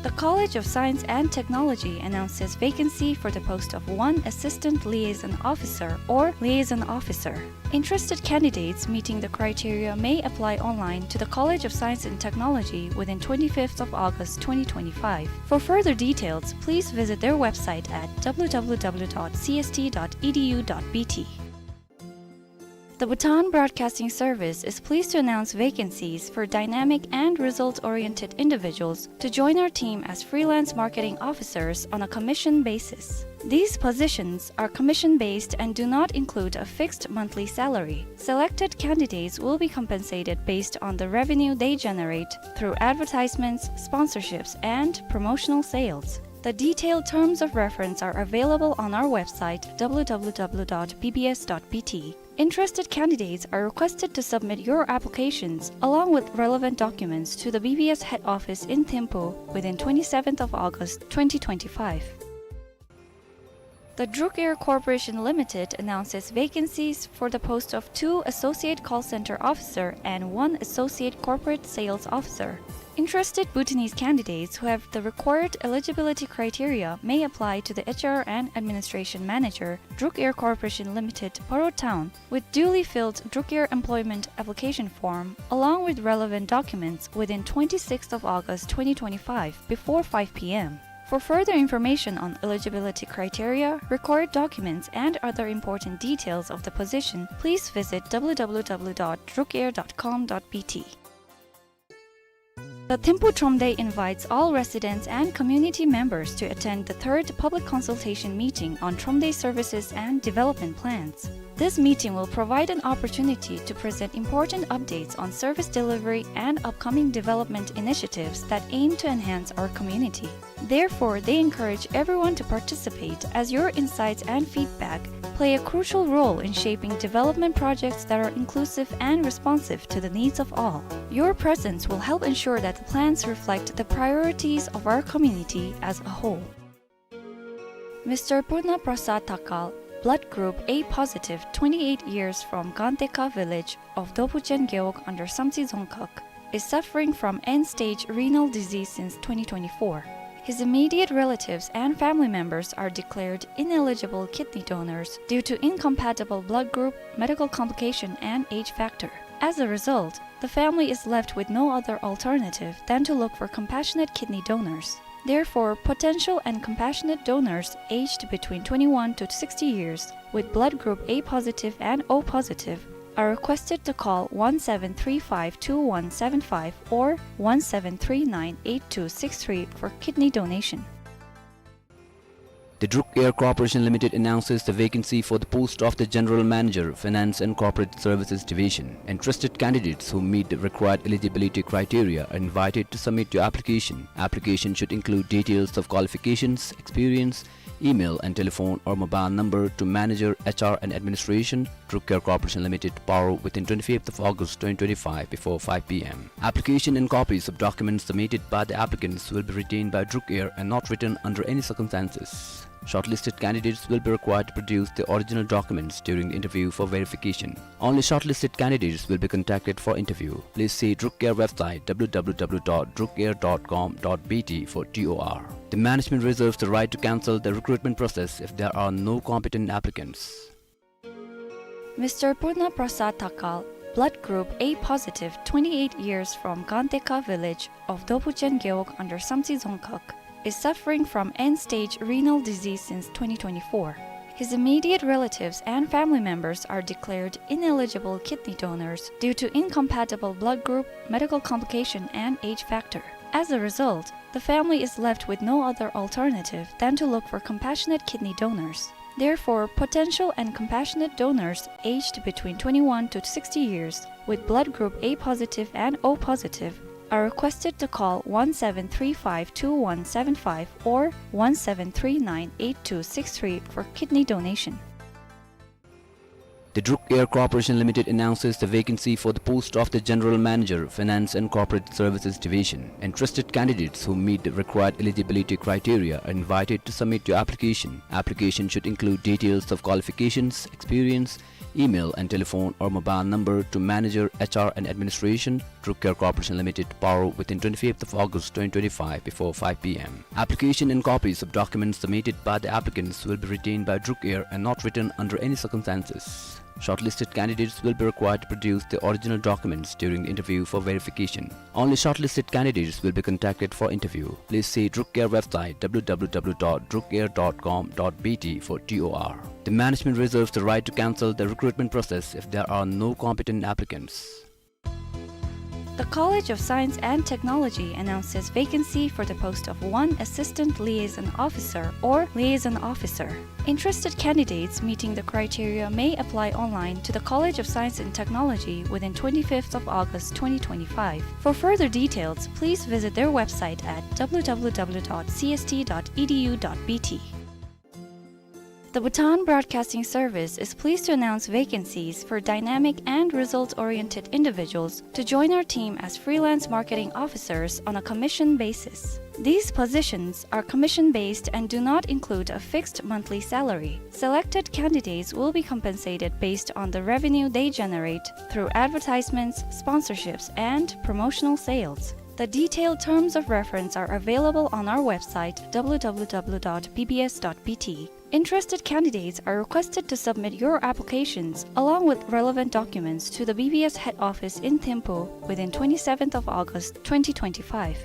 The College of Science and Technology announces vacancy for the post of one Assistant Liaison Officer or Liaison Officer. Interested candidates meeting the criteria may apply online to the College of Science and Technology within twenty-fifth of August twenty twenty-five. For further details, please visit their website at w w w dot c s t dot e d u dot b t. The Bhutan Broadcasting Service is pleased to announce vacancies for dynamic and result-oriented individuals to join our team as freelance marketing officers on a commission basis. These positions are commission-based and do not include a fixed monthly salary. Selected candidates will be compensated based on the revenue they generate through advertisements, sponsorships, and promotional sales. The detailed terms of reference are available on our website, w w w dot b b s dot b t. Interested candidates are requested to submit your applications along with relevant documents to the B B S head office in Thimphu within twenty-seventh of August twenty twenty-five. The Druk Air Corporation Limited announces vacancies for the post of two Associate Call Center Officer and one Associate Corporate Sales Officer. Interested Bhutanese candidates who have the required eligibility criteria may apply to the H R and Administration Manager, Druk Air Corporation Limited, Paro Town, with duly filled Druk Air employment application form, along with relevant documents within twenty-sixth of August twenty twenty-five before five p m. For further information on eligibility criteria, required documents, and other important details of the position, please visit w w w dot druk air dot com dot b t. The Thimphu Thromde invites all residents and community members to attend the third public consultation meeting on Thromde services and development plans. This meeting will provide an opportunity to present important updates on service delivery and upcoming development initiatives that aim to enhance our community. Therefore, they encourage everyone to participate, as your insights and feedback play a crucial role in shaping development projects that are inclusive and responsive to the needs of all. Your presence will help ensure that the plans reflect the priorities of our community as a whole. Mister Purna Prasad Thakal, blood group A positive, twenty-eight years, from Ganteka village of Dobuchen Gewog under Samtse Dzongkhag, is suffering from end-stage renal disease since twenty twenty-four. His immediate relatives and family members are declared ineligible kidney donors due to incompatible blood group, medical complication, and age factor. As a result, the family is left with no other alternative than to look for compassionate kidney donors. Therefore, potential and compassionate donors aged between twenty-one to sixty years with blood group A positive and O positive are requested to call one seven three five two one seven five or one seven three nine eight two six three for kidney donation. The Druk Air Corporation Limited announces the vacancy for the post of the General Manager, Finance and Corporate Services Division. Interested candidates who meet the required eligibility criteria are invited to submit your application. Application should include details of qualifications, experience, email and telephone or mobile number to Manager, H R and Administration, Druk Air Corporation Limited, Paro, within twenty-fifth of August twenty twenty-five before five P M. Application and copies of documents submitted by the applicants will be retained by Druk Air and not returned under any circumstances. Shortlisted candidates will be required to produce the original documents during the interview for verification. Only shortlisted candidates will be contacted for interview. Please see Druk Air website, W W W dot druk air dot com dot B T, for T O R. The management reserves the right to cancel the recruitment process if there are no competent applicants. Mister Purna Prasad Thakal, blood group A positive, twenty-eight years, from Ganteka village of Dopuchen Gewog under Samtse Dzongkhag, is suffering from end-stage renal disease since twenty twenty-four. His immediate relatives and family members are declared ineligible kidney donors due to incompatible blood group, medical complication, and age factor. As a result, the family is left with no other alternative than to look for compassionate kidney donors. Therefore, potential and compassionate donors aged between twenty-one to sixty years with blood group A positive and O positive are requested to call one seven three five two one seven five or one seven three nine eight two six three for kidney donation. The Druk Air Corporation Limited announces the vacancy for the post of the General Manager, Finance and Corporate Services Division. Interested candidates who meet the required eligibility criteria are invited to submit your application. Application should include details of qualifications, experience, email and telephone or mobile number to Manager, H R and Administration, Druk Air Corporation Limited, Paro, within twenty-fifth of August twenty twenty-five before five P M. Application and copies of documents submitted by the applicants will be retained by Druk Air and not returned under any circumstances. Shortlisted candidates will be required to produce the original documents during the interview for verification. Only shortlisted candidates will be contacted for interview. Please see Druk Air website, W W W dot druk air dot com dot B T, for T O R. The management reserves the right to cancel the recruitment process if there are no competent applicants. The College of Science and Technology announces vacancy for the post of one Assistant Liaison Officer or Liaison Officer. Interested candidates meeting the criteria may apply online to the College of Science and Technology within twenty-fifth of August twenty twenty-five. For further details, please visit their website at W W W dot C S T dot E D U dot B T. The Bhutan Broadcasting Service is pleased to announce vacancies for dynamic and result-oriented individuals to join our team as freelance marketing officers on a commission basis. These positions are commission-based and do not include a fixed monthly salary. Selected candidates will be compensated based on the revenue they generate through advertisements, sponsorships, and promotional sales. The detailed terms of reference are available on our website, W W W dot B B S dot B T. Interested candidates are requested to submit your applications along with relevant documents to the B B S head office in Thimphu within twenty-seventh of August twenty twenty-five.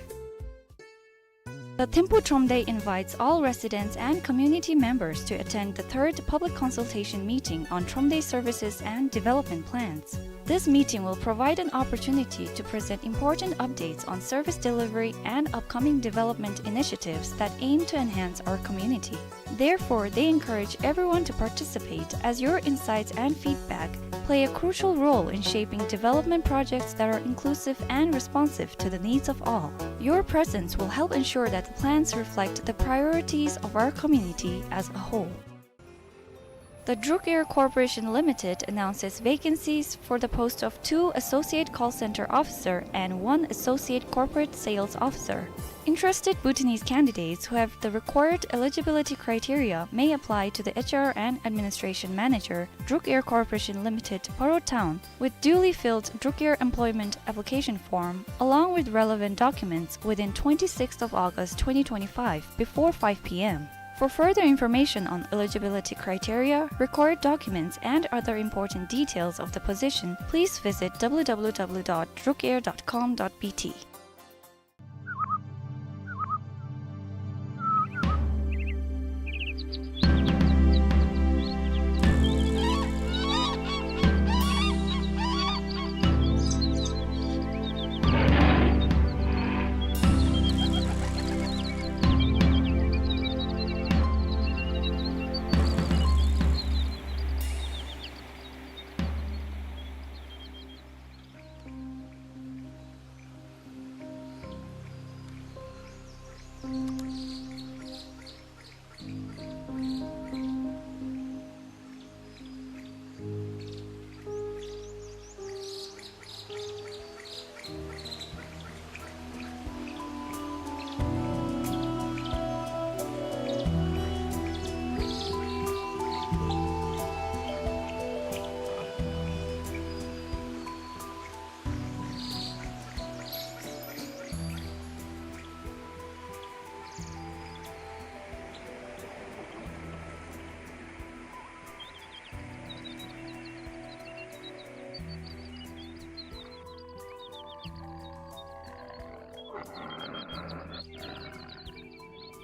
The Thimphu Thromde invites all residents and community members to attend the third public consultation meeting on Thromde services and development plans. This meeting will provide an opportunity to present important updates on service delivery and upcoming development initiatives that aim to enhance our community. Therefore, they encourage everyone to participate, as your insights and feedback play a crucial role in shaping development projects that are inclusive and responsive to the needs of all. Your presence will help ensure that the plans reflect the priorities of our community as a whole. The Druk Air Corporation Limited announces vacancies for the post of two Associate Call Center Officer and one Associate Corporate Sales Officer. Interested Bhutanese candidates who have the required eligibility criteria may apply to the H R and Administration Manager, Druk Air Corporation Limited, Paro Town, with duly filled Druk Air employment application form, along with relevant documents within twenty-sixth of August twenty twenty-five before five p m. For further information on eligibility criteria, required documents, and other important details of the position, please visit w w w dot drukair dot com dot b t.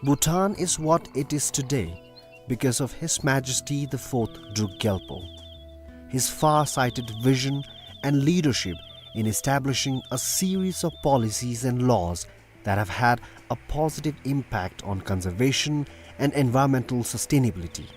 Bhutan is what it is today because of His Majesty the Fourth Druk Gyalpo. His far-sighted vision and leadership in establishing a series of policies and laws that have had a positive impact on conservation and environmental sustainability.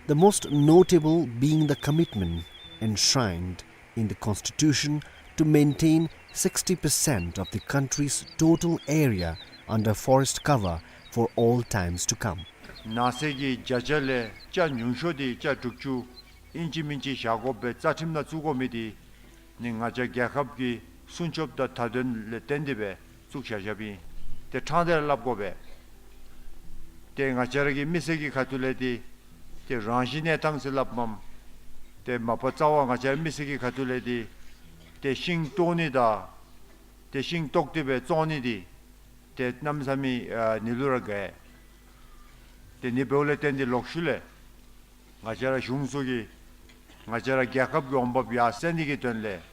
The most notable being the commitment enshrined in the Constitution to maintain sixty percent of the country's total area under forest cover for all times to come. ནགས་ཚལ་གྱི་བརྒྱ་ཆ་ལས་ཅ་ཉུང་ཤོས་དེ་ཅ་དྲུག་ཅུ་ཨིན་ཅི་མིན་ཅི་བཞག་དགོ་པའི་རྩ་ཁྲིམས་ནང་བཙུགས་དགོ་མི་དེ་ནི་ང་བཅས་རྒྱལ་ཁབ་ཀྱི་སྲུང་སྐྱོབ་དང་མཐའ་དོན་ལས་བརྟེན་ཏེ་སྦེ་བཙུགས་བཞག་བཞགཔ་ཨིན། ཏེ་ཕྲང་སྟེ་ར་སླབ་དགོ་པས། ཏེ་ང་བཅས་ར་གི་མི་སེར་གྱི་ཁ་ཐུག་ལས་ཏེ་ཏེ་རང་བཞིན་གནས་སྟངས་ཟེར་སླབ་མས། ཏེ་མ་པ་རྩ་བ་ང་བཅས་ར་མི་སེར་གྱི་ཁ་ཐུག་ལས་ཏེ་ཏེ་ཤིང་བཏོག་ནི་དང་ཏེ་ཤིང་བཏོག་སྟེ་སྦེ་བཙོང་ནི་དེ་ཏེ་གནམ་མེད་ས་མེད་ཨ་ནི་ལུ་ར་དགའ། ཏེ་ནི་འབདཝ་ལས་བརྟེན་ཏེ་ལོག་ཤུལ་ལས་ང་བཅས་ར་གཞུང་ཚུ་གིས་ང་བཅས་ར་རྒྱལ་ཁབ་ཀྱི་འོང་འབབ་ཡར་སེང་ནི་གི་དོན་ལས་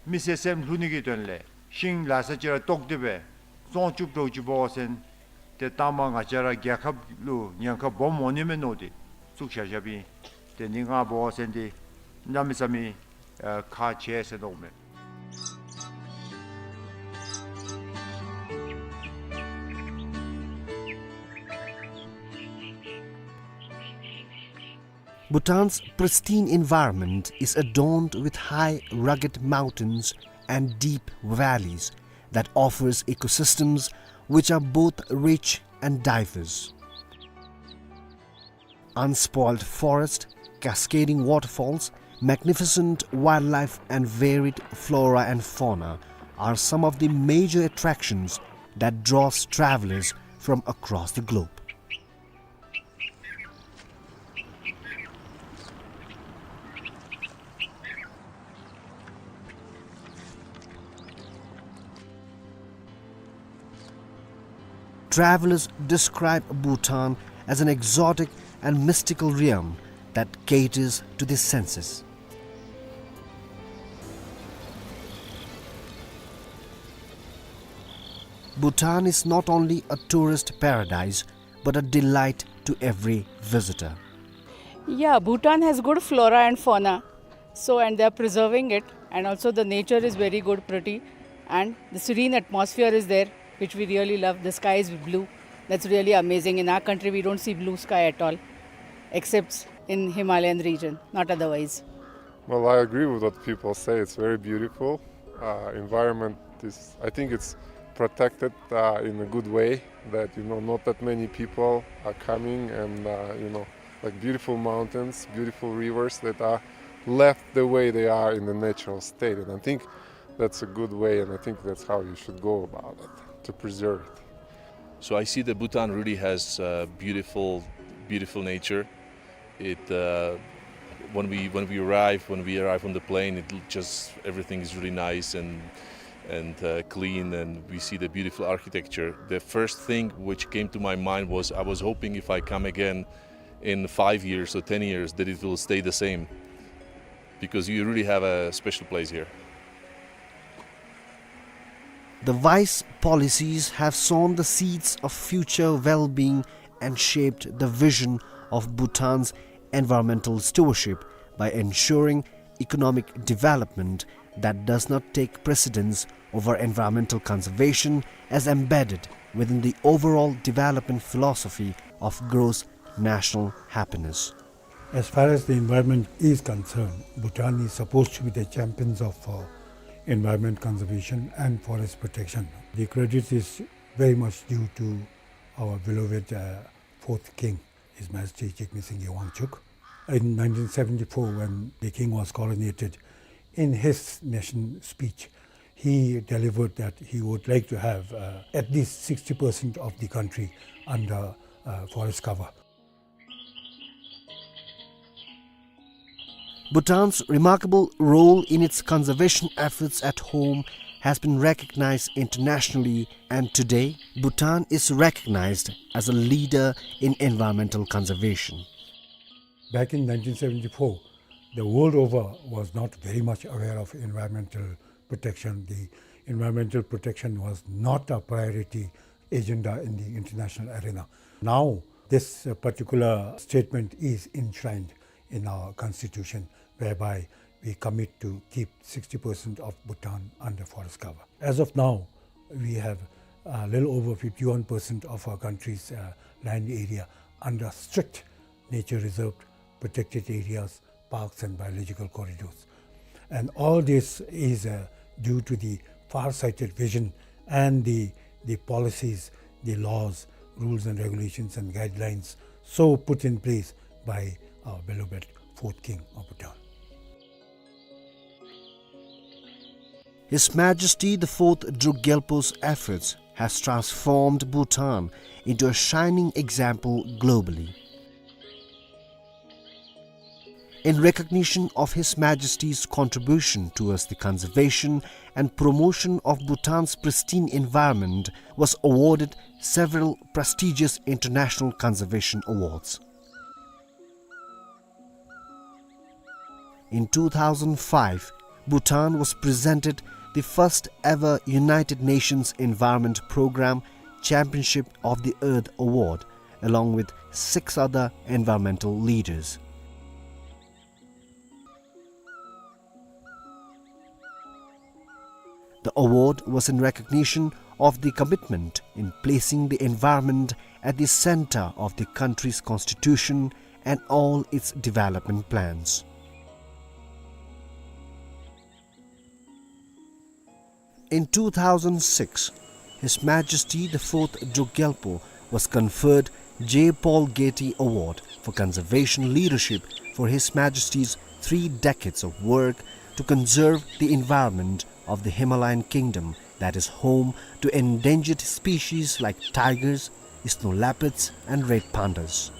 མི་སེར་སེམས་ལྷོད་ནི་གི་དོན་ལས་ཤིང་ལ་ས་ཅིག་ར་བཏོག་སྟེ་སྦེ་བཙོང་བཅུག་འགྱོ་ཅི་འབད་བ་ཅིན་ཏེ་ད་མ་ང་བཅས་ར་རྒྱལ་ཁབ་ལུ་ཉེན་ཁ་སྦོམ་འོང་ནི་མས་མནོ་སྟེ་བཙུགས་བཞག་བཞགཔ་ཨིན། ཏེ་ནི་ང་འབད་བ་ཅིན་ཏེ་གནམ་མེད་ས་མེད་ཨ་ཁག་ཆེ་ཟེར་མནོཝ་མས། Bhutan's pristine environment is adorned with high, rugged mountains and deep valleys that offers ecosystems which are both rich and diverse. Unspoiled forest, cascading waterfalls, magnificent wildlife, and varied flora and fauna are some of the major attractions that draws travelers from across the globe. Travelers describe Bhutan as an exotic and mystical realm that caters to the senses. Bhutan is not only a tourist paradise, but a delight to every visitor. Yeah, Bhutan has good flora and fauna. So, and they are preserving it, and also the nature is very good, pretty, and the serene atmosphere is there, which we really love. The sky is blue. That's really amazing. In our country, we don't see blue sky at all, except in Himalayan region, not otherwise. Well, I agree with what people say. It's very beautiful. Uh, environment is, I think it's protected, uh, in a good way, that, you know, not that many people are coming, and, uh, you know, like, beautiful mountains, beautiful rivers that are left the way they are in the natural state. And I think that's a good way, and I think that's how you should go about it, to preserve it. So I see that Bhutan really has, uh, beautiful, beautiful nature. It, uh, when we, when we arrive, when we arrive on the plane, it l-, just, everything is really nice and, and, uh, clean, and we see the beautiful architecture. The first thing which came to my mind was, I was hoping if I come again in five years or ten years that it will stay the same, because you really have a special place here. The wise policies have sown the seeds of future well-being and shaped the vision of Bhutan's environmental stewardship by ensuring economic development that does not take precedence over environmental conservation, as embedded within the overall development philosophy of gross national happiness. As far as the environment is concerned, Bhutan is supposed to be the champions of, uh, environment conservation and forest protection. The credit is very much due to our beloved, uh, fourth king, His Majesty Jigme Singye Wangchuck. In nineteen seventy-four, when the king was coronated, in his nation speech, he delivered that he would like to have, uh, at least sixty percent of the country under, uh, forest cover. Bhutan's remarkable role in its conservation efforts at home has been recognized internationally, and today Bhutan is recognized as a leader in environmental conservation. Back in nineteen seventy-four, the world over was not very much aware of environmental protection. The environmental protection was not a priority agenda in the international arena. Now, this, uh, particular statement is enshrined in our constitution, whereby we commit to keep sixty percent of Bhutan under forest cover. As of now, we have a little over fifty-one percent of our country's, uh, land area under strict nature reserve, protected areas, parks and biological corridors. And all this is, uh, due to the far-sighted vision and the, the policies, the laws, rules and regulations and guidelines so put in place by our beloved fourth king of Bhutan. His Majesty the Fourth Druk Gyalpo's efforts has transformed Bhutan into a shining example globally. In recognition of His Majesty's contribution towards the conservation and promotion of Bhutan's pristine environment, was awarded several prestigious international conservation awards. In two thousand five, Bhutan was presented the first ever United Nations Environment Programme Championship of the Earth Award, along with six other environmental leaders. The award was in recognition of the commitment in placing the environment at the center of the country's constitution and all its development plans. In two thousand six, His Majesty the Fourth Druk Gyalpo was conferred J. Paul Getty Award for Conservation Leadership for His Majesty's three decades of work to conserve the environment of the Himalayan Kingdom that is home to endangered species like tigers, snow leopards, and red pandas.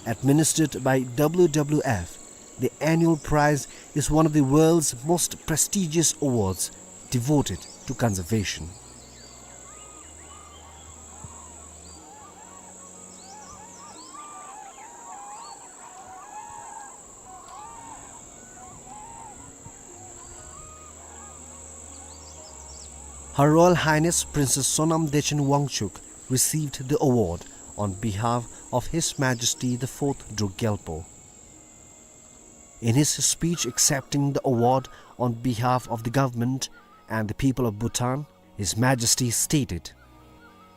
Administered by W W F, the annual prize is one of the world's most prestigious awards devoted to conservation. Her Royal Highness Princess Sonam Dechen Wangchuck received the award on behalf of His Majesty the Fourth Druk Gyalpo. In his speech accepting the award on behalf of the government and the people of Bhutan, His Majesty stated,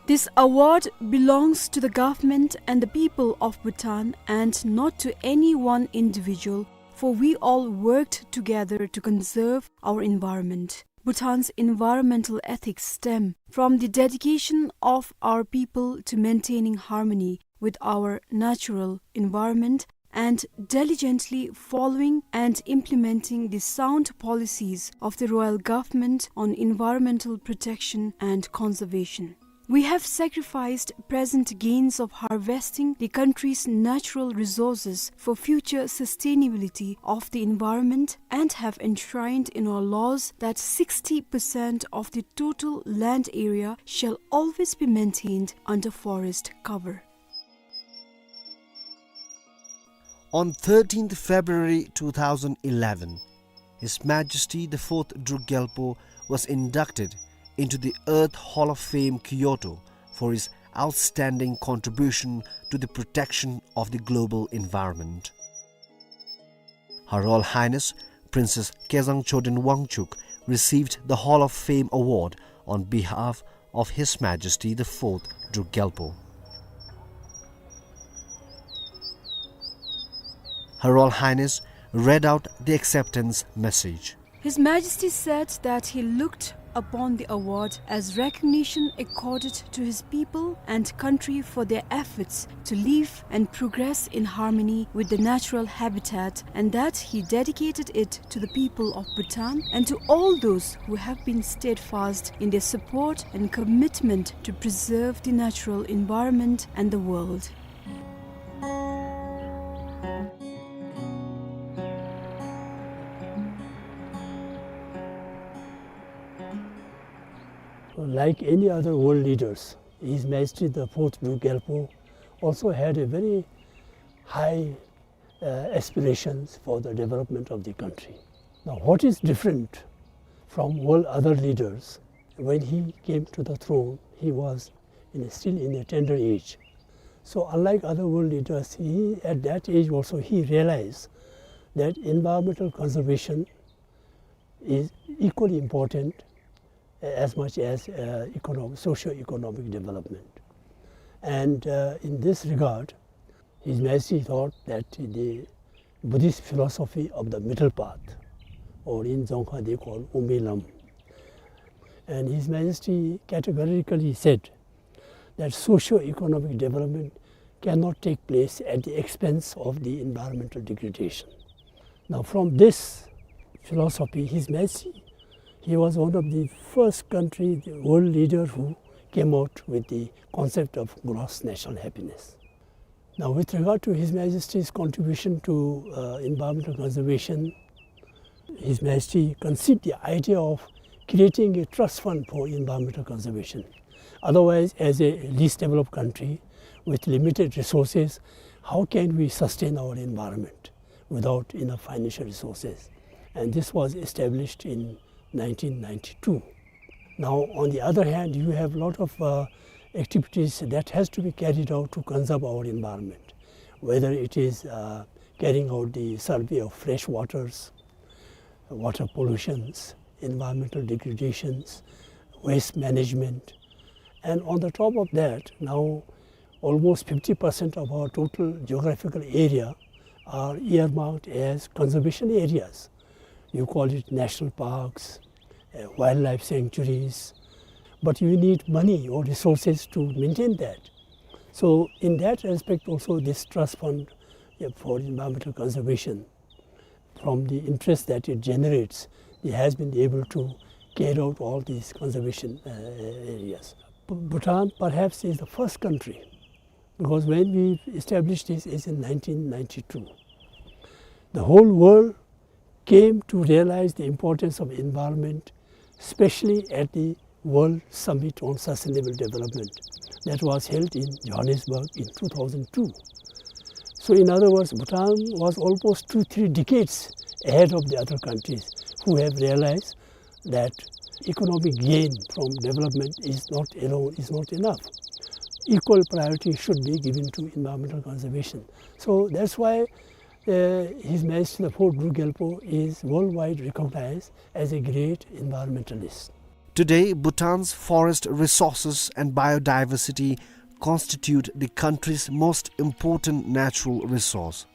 "This award belongs to the government and the people of Bhutan and not to any one individual for we all worked together to conserve our environment. Bhutan's environmental ethics stem from the dedication of our people to maintaining harmony with our natural environment and diligently following and implementing the sound policies of the royal government on environmental protection and conservation. We have sacrificed present gains of harvesting the country's natural resources for future sustainability of the environment and have enshrined in our laws that sixty percent of the total land area shall always be maintained under forest cover. On thirteenth February two thousand eleven, His Majesty the Fourth Druk Gyalpo was inducted into the Earth Hall of Fame, Kyoto, for his outstanding contribution to the protection of the global environment. Her Royal Highness Princess Kezang Choden Wangchuk received the Hall of Fame award on behalf of His Majesty the Fourth Druk Gyalpo. Her Royal Highness read out the acceptance message. His Majesty said that he looked upon the award as recognition accorded to his people and country for their efforts to live and progress in harmony with the natural habitat, and that he dedicated it to the people of Bhutan and to all those who have been steadfast in their support and commitment to preserve the natural environment and the world. Like any other world leaders, His Majesty the Fourth Druk Gyalpo also had a very high, uh, aspirations for the development of the country. Now, what is different from all other leaders, when he came to the throne, he was in a, still in a tender age. So, unlike other world leaders, he, at that age also, he realized that environmental conservation is equally important as much as, uh, economic, socio-economic development. And, uh, in this regard, His Majesty thought that the Buddhist philosophy of the middle path, or in Dzongkha they call Umbi Lam, and His Majesty categorically said that socio-economic development cannot take place at the expense of the environmental degradation. Now, from this philosophy, His Majesty, he was one of the first country, the world leader who came out with the concept of gross national happiness. Now, with regard to His Majesty's contribution to, uh, environmental conservation, His Majesty conceived the idea of creating a trust fund for environmental conservation. Otherwise, as a least developed country with limited resources, how can we sustain our environment without enough financial resources? And this was established in nineteen ninety-two. Now, on the other hand, you have lot of, uh, activities that has to be carried out to conserve our environment, whether it is, uh, carrying out the survey of fresh waters, water pollutions, environmental degradations, waste management. And on the top of that, now almost fifty percent of our total geographical area are earmarked as conservation areas. You call it national parks, uh, wildlife sanctuaries, but you need money or resources to maintain that. So in that respect also, this trust fund, uh, for environmental conservation, from the interest that it generates, it has been able to carry out all these conservation, uh, areas. Bhutan perhaps is the first country, because when we established this is in nineteen ninety-two. The whole world came to realize the importance of environment, especially at the World Summit on Sustainable Development that was held in Johannesburg in two thousand two. So in other words, Bhutan was almost two, three decades ahead of the other countries who have realized that economic gain from development is not alone, is not enough. Equal priority should be given to environmental conservation. So that's why, uh, His Majesty the Fourth Druk Gyalpo is worldwide recognized as a great environmentalist. Today, Bhutan's forest resources and biodiversity constitute the country's most important natural resource.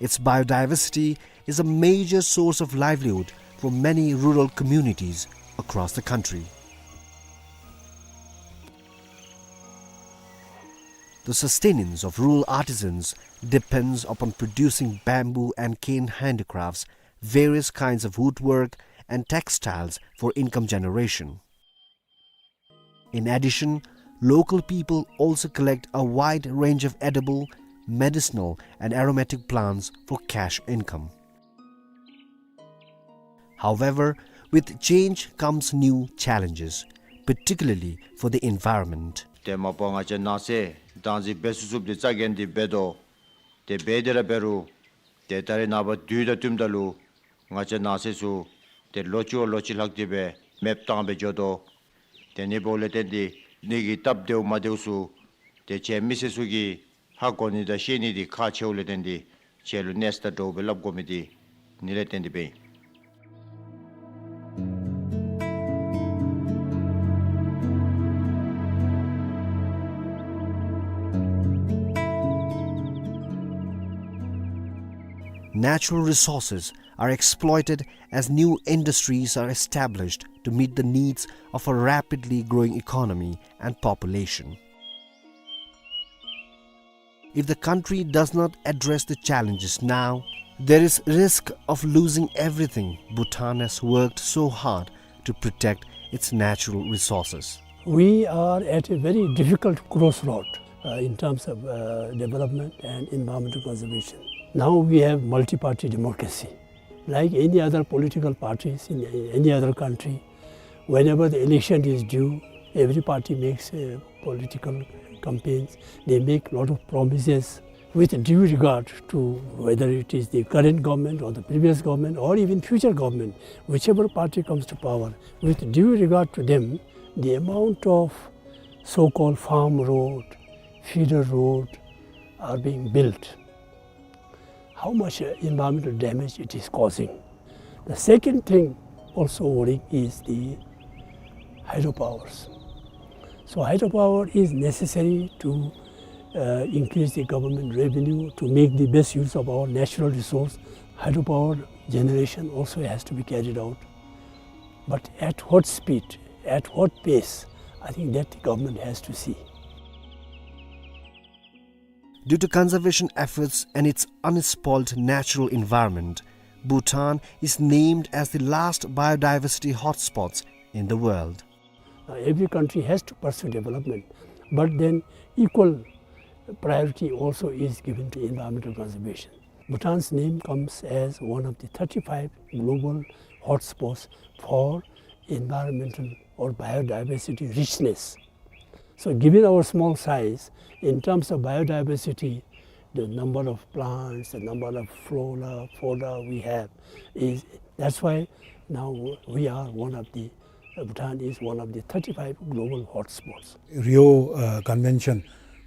Its biodiversity is a major source of livelihood for many rural communities across the country. The sustenance of rural artisans depends upon producing bamboo and cane handicrafts, various kinds of woodwork, and textiles for income generation. In addition, local people also collect a wide range of edible, medicinal, and aromatic plants for cash income. However, with change comes new challenges, particularly for the environment. ཏེ་མ་པ་ང་བཅས་ནང་གསེས་བདག་འཛིན་འབད་ཚུགས་ཚུགསཔ་འདི་རྩ་འགེངས་ཏེ་འབད་དོ། ཏེ་འབད་དེ་ར་འབད་རུང་ཏེ་ད་རེས་ནངས་པ་དུས་དང་བསྟུནམ་ད་ལུ་ང་བཅས་ནང་གསེས་ཚུ་ཏེ་ལོ་གཅིག་བ་ལོ་གཅིག་ལྷག་སྟེ་སྦེ་མེདཔ་བཏང་སྦེ་འགྱོ་དོ། ཏེ་ཨ་ནི་འབདཝ་ལས་བརྟེན་ཏེ་ཨ་ནི་གི་སྟབས་བདེཝ་མ་བདེཝ་ཚུ་ཏེ་ཁྱེད་མི་སེར་ཚུ་གིས་ཧ་གོ་ནི་དང་ཤེས་ནི་འདི་ཁག་ཆེཝ་ལས་བརྟེན་ཏེ་ཁྱེད་ལུ་གནས་ས་དང་འདྲཝ་སྦེ་སླབ་དགོ་མི་འདི་ཨ་ནི་ལས་བརྟེན་ཏེ་སྦེ་ཨིན། Natural resources are exploited as new industries are established to meet the needs of a rapidly growing economy and population. If the country does not address the challenges now, there is risk of losing everything Bhutan has worked so hard to protect its natural resources. We are at a very difficult crossroad, uh, in terms of, uh, development and environmental conservation. Now we have multi-party democracy. Like any other political parties in any other country, whenever the election is due, every party makes, uh, political campaigns. They make lot of promises with due regard to whether it is the current government or the previous government or even future government, whichever party comes to power, with due regard to them, the amount of so-called farm road, feeder road are being built. How much, uh, environmental damage it is causing. The second thing also worrying is the hydropowers. So hydropower is necessary to, uh, increase the government revenue, to make the best use of our natural resource. Hydropower generation also has to be carried out. But at what speed, at what pace, I think that the government has to see. Due to conservation efforts and its unspoiled natural environment, Bhutan is named as the last biodiversity hotspots in the world. Now, every country has to pursue development, but then equal priority also is given to environmental conservation. Bhutan's name comes as one of the thirty-five global hotspots for environmental or biodiversity richness. So given our small size, in terms of biodiversity, the number of plants, the number of flora, fauna we have is, that's why now we are one of the, uh, Bhutan is one of the thirty-five global hotspots. Rio, uh, Convention,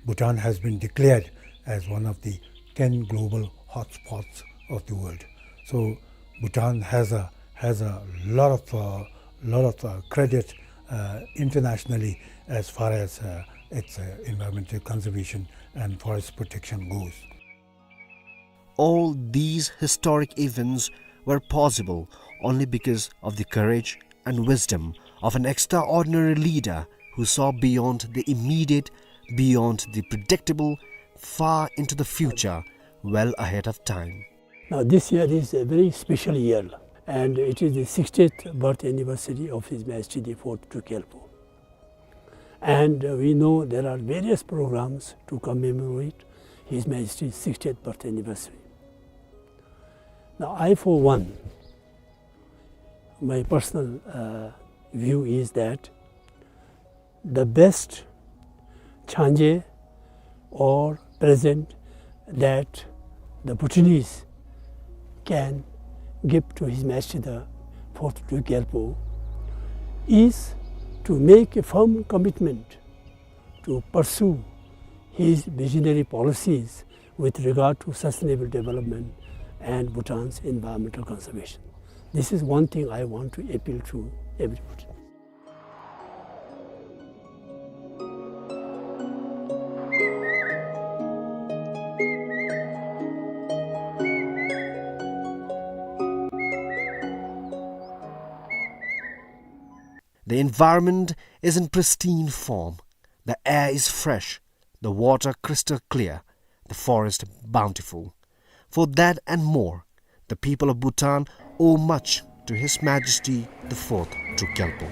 Bhutan has been declared as one of the ten global hotspots of the world. So Bhutan has a, has a lot of, uh, lot of, uh, credit, uh, internationally as far as, uh, its, uh, environmental conservation and forest protection goes. All these historic events were possible only because of the courage and wisdom of an extraordinary leader who saw beyond the immediate, beyond the predictable, far into the future, well ahead of time. Now, this year is a very special year, and it is the sixtieth birth anniversary of His Majesty the Fourth Druk Gyalpo. And, uh, we know there are various programs to commemorate His Majesty's sixtieth birth anniversary. Now, I, for one, my personal, uh, view is that the best changé or present that the Bhutanese can give to His Majesty the Fourth Druk Gyalpo is to make a firm commitment to pursue his visionary policies with regard to sustainable development and Bhutan's environmental conservation. This is one thing I want to appeal to everybody. The environment is in pristine form. The air is fresh, the water crystal clear, the forest bountiful. For that and more, the people of Bhutan owe much to His Majesty the Fourth Druk Gyalpo.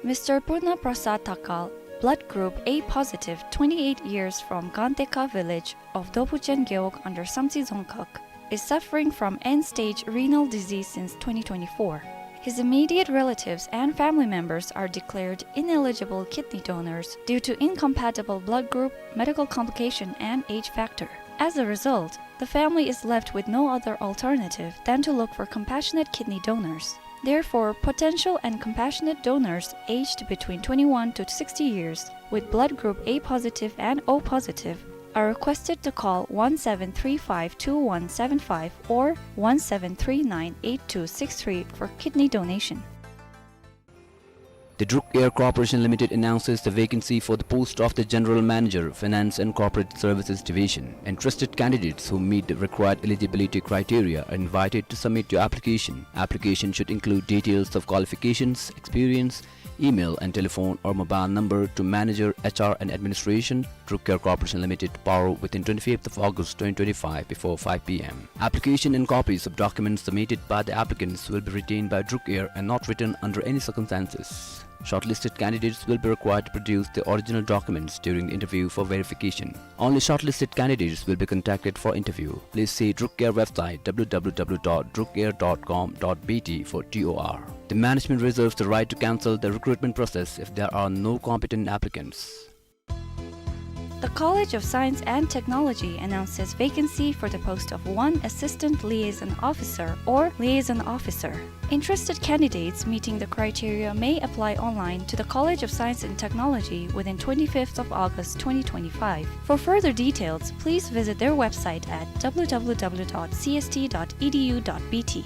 Mister Purna Prasad Thakal, blood group A positive, twenty-eight years, from Ganteka village of Dopuchen Gewog under Samtse Dzongkhag, is suffering from end-stage renal disease since twenty twenty-four. His immediate relatives and family members are declared ineligible kidney donors due to incompatible blood group, medical complication, and age factor. As a result, the family is left with no other alternative than to look for compassionate kidney donors. Therefore, potential and compassionate donors aged between twenty-one to sixty years with blood group A positive and O positive are requested to call one seven three five two one seven five or one seven three nine eight two six three for kidney donation. The Druk Air Corporation Limited announces the vacancy for the post of the General Manager, Finance and Corporate Services Division. Interested candidates who meet the required eligibility criteria are invited to submit your application. Application should include details of qualifications, experience, email and telephone or mobile number to Manager, H R and Administration, Druk Air Corporation Limited, Paro, within twenty-fifth of August twenty twenty-five before five P M. Application and copies of documents submitted by the applicants will be retained by Druk Air and not returned under any circumstances. Shortlisted candidates will be required to produce the original documents during the interview for verification. Only shortlisted candidates will be contacted for interview. Please see Druk Air website, W W W dot druk air dot com dot B T, for T O R. The management reserves the right to cancel the recruitment process if there are no competent applicants. The College of Science and Technology announces vacancy for the post of one Assistant Liaison Officer or Liaison Officer. Interested candidates meeting the criteria may apply online to the College of Science and Technology within twenty-fifth of August twenty twenty-five. For further details, please visit their website at W W W dot C S T dot E D U dot B T.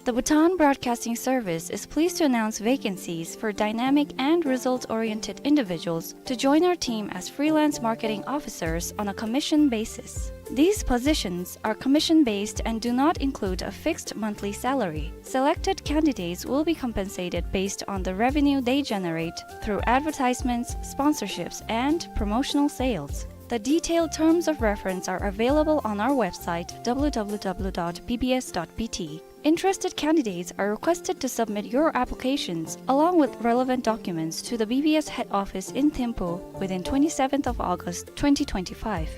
The Bhutan Broadcasting Service is pleased to announce vacancies for dynamic and result-oriented individuals to join our team as freelance marketing officers on a commission basis. These positions are commission-based and do not include a fixed monthly salary. Selected candidates will be compensated based on the revenue they generate through advertisements, sponsorships, and promotional sales. The detailed terms of reference are available on our website, W W W dot B B S dot B T. Interested candidates are requested to submit your applications along with relevant documents to the B B S head office in Thimphu within twenty-seventh of August twenty twenty-five.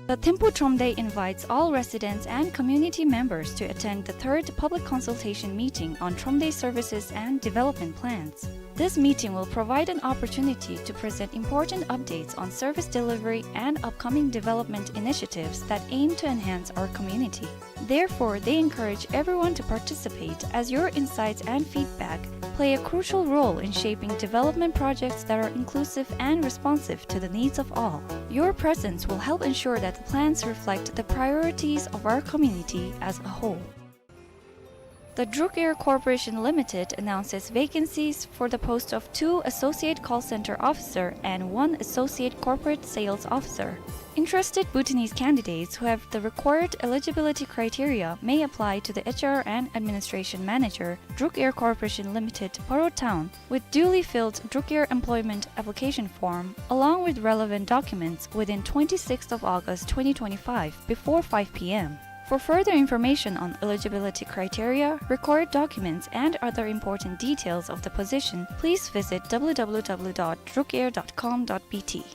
The Thimphu Thromde invites all residents and community members to attend the third public consultation meeting on Thromde services and development plans. This meeting will provide an opportunity to present important updates on service delivery and upcoming development initiatives that aim to enhance our community. Therefore, they encourage everyone to participate, as your insights and feedback play a crucial role in shaping development projects that are inclusive and responsive to the needs of all. Your presence will help ensure that the plans reflect the priorities of our community as a whole. The Druk Air Corporation Limited announces vacancies for the post of two Associate Call Center Officer and one Associate Corporate Sales Officer. Interested Bhutanese candidates who have the required eligibility criteria may apply to the H R and Administration Manager, Druk Air Corporation Limited, Paro Town, with duly filled Druk Air Employment Application Form, along with relevant documents within twenty-sixth of August twenty twenty-five before five P M. For further information on eligibility criteria, required documents, and other important details of the position, please visit W W W dot druk air dot com dot B T.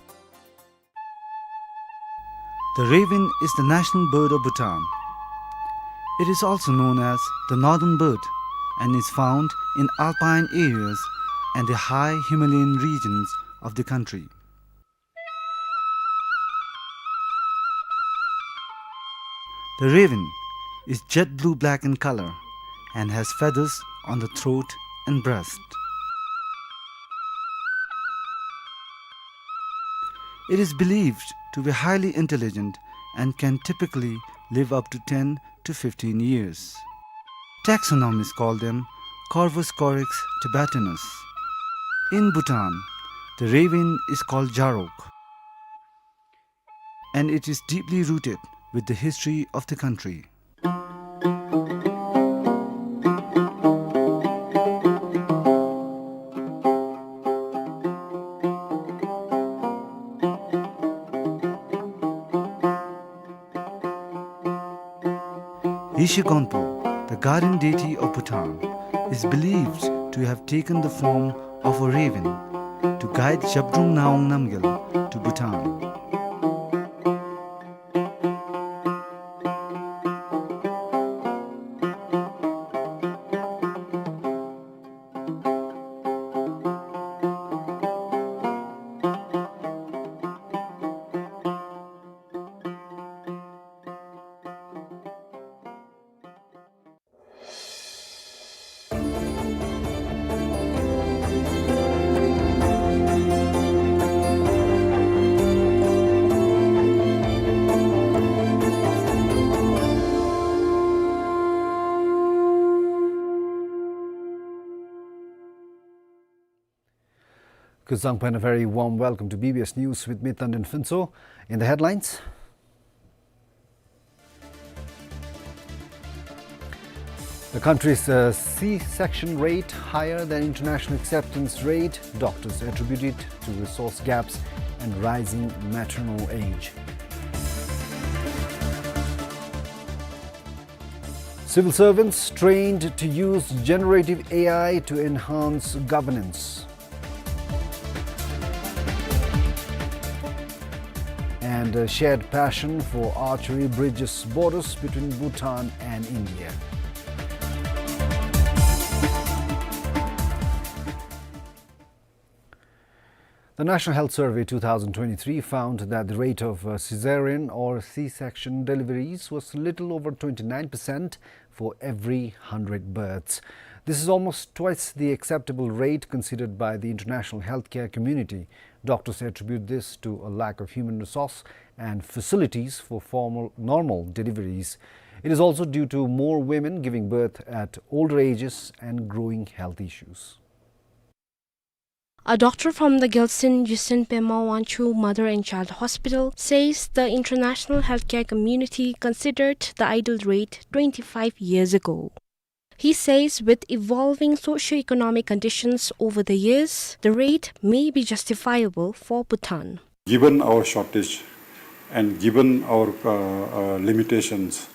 The raven is the national bird of Bhutan. It is also known as the northern bird and is found in alpine areas and the high Himalayan regions of the country. The raven is jet blue-black in color and has feathers on the throat and breast. It is believed to be highly intelligent and can typically live up to ten to fifteen years. Taxonomists call them Corvus corax tibetanus. In Bhutan, the raven is called Jarok, and it is deeply rooted with the history of the country. Yeshe Gonpo, the guardian deity of Bhutan, is believed to have taken the form of a raven to guide Zhabdrung Ngawang Namgyal to Bhutan. Kuzuzangpo, and a very warm welcome to B B S News with me, Tandin Phuntsho. In the headlines, the country's, uh, C-section rate higher than international acceptance rate. Doctors attribute it to resource gaps and rising maternal age. Civil servants trained to use generative A I to enhance governance. And a shared passion for archery bridges borders between Bhutan and India. The National Health Survey two thousand twenty-three found that the rate of, uh, cesarean or C-section deliveries was little over twenty-nine percent for every hundred births. This is almost twice the acceptable rate considered by the international healthcare community. Doctors attribute this to a lack of human resource and facilities for formal, normal deliveries. It is also due to more women giving birth at older ages and growing health issues. A doctor from the Gyaltsuen Yesen Pema Wangchuk Mother and Child Hospital says the international healthcare community considered the idle rate twenty-five years ago. He says with evolving socio-economic conditions over the years, the rate may be justifiable for Bhutan. Given our shortage and given our, uh, uh, limitations,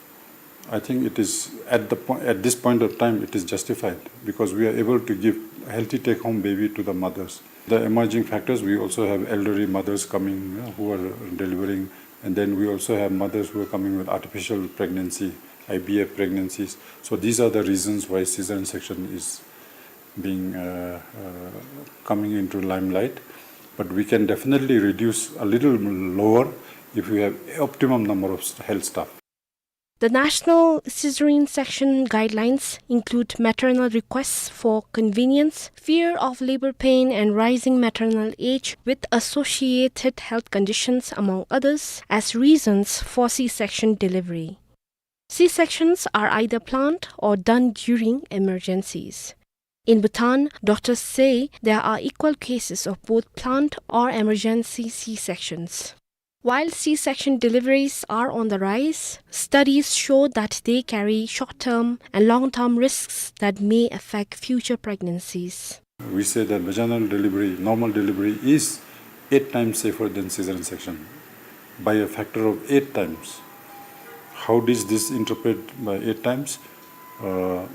I think it is at the po-, at this point of time, it is justified because we are able to give healthy take-home baby to the mothers. The emerging factors, we also have elderly mothers coming, uh, who are delivering, and then we also have mothers who are coming with artificial pregnancy, I V F pregnancies. So these are the reasons why cesarean section is being, uh, uh, coming into limelight. But we can definitely reduce a little lower if we have optimum number of st-, health staff. The national cesarean section guidelines include maternal requests for convenience, fear of labor pain and rising maternal age with associated health conditions, among others, as reasons for C-section delivery. C-sections are either planned or done during emergencies. In Bhutan, doctors say there are equal cases of both planned or emergency C-sections. While C-section deliveries are on the rise, studies show that they carry short-term and long-term risks that may affect future pregnancies. We say that vaginal delivery, normal delivery, is eight times safer than cesarean section by a factor of eight times. How does this interpret by eight times? Uh,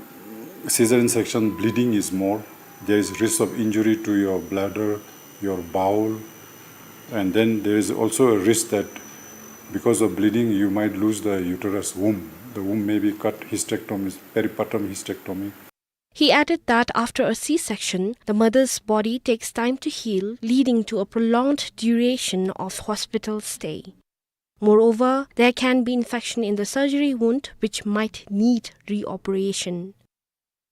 cesarean section bleeding is more. There is risk of injury to your bladder, your bowel, and then there is also a risk that because of bleeding, you might lose the uterus womb. The womb may be cut, hysterectomy, peripartum hysterectomy. He added that after a C-section, the mother's body takes time to heal, leading to a prolonged duration of hospital stay. Moreover, there can be infection in the surgery wound, which might need reoperation.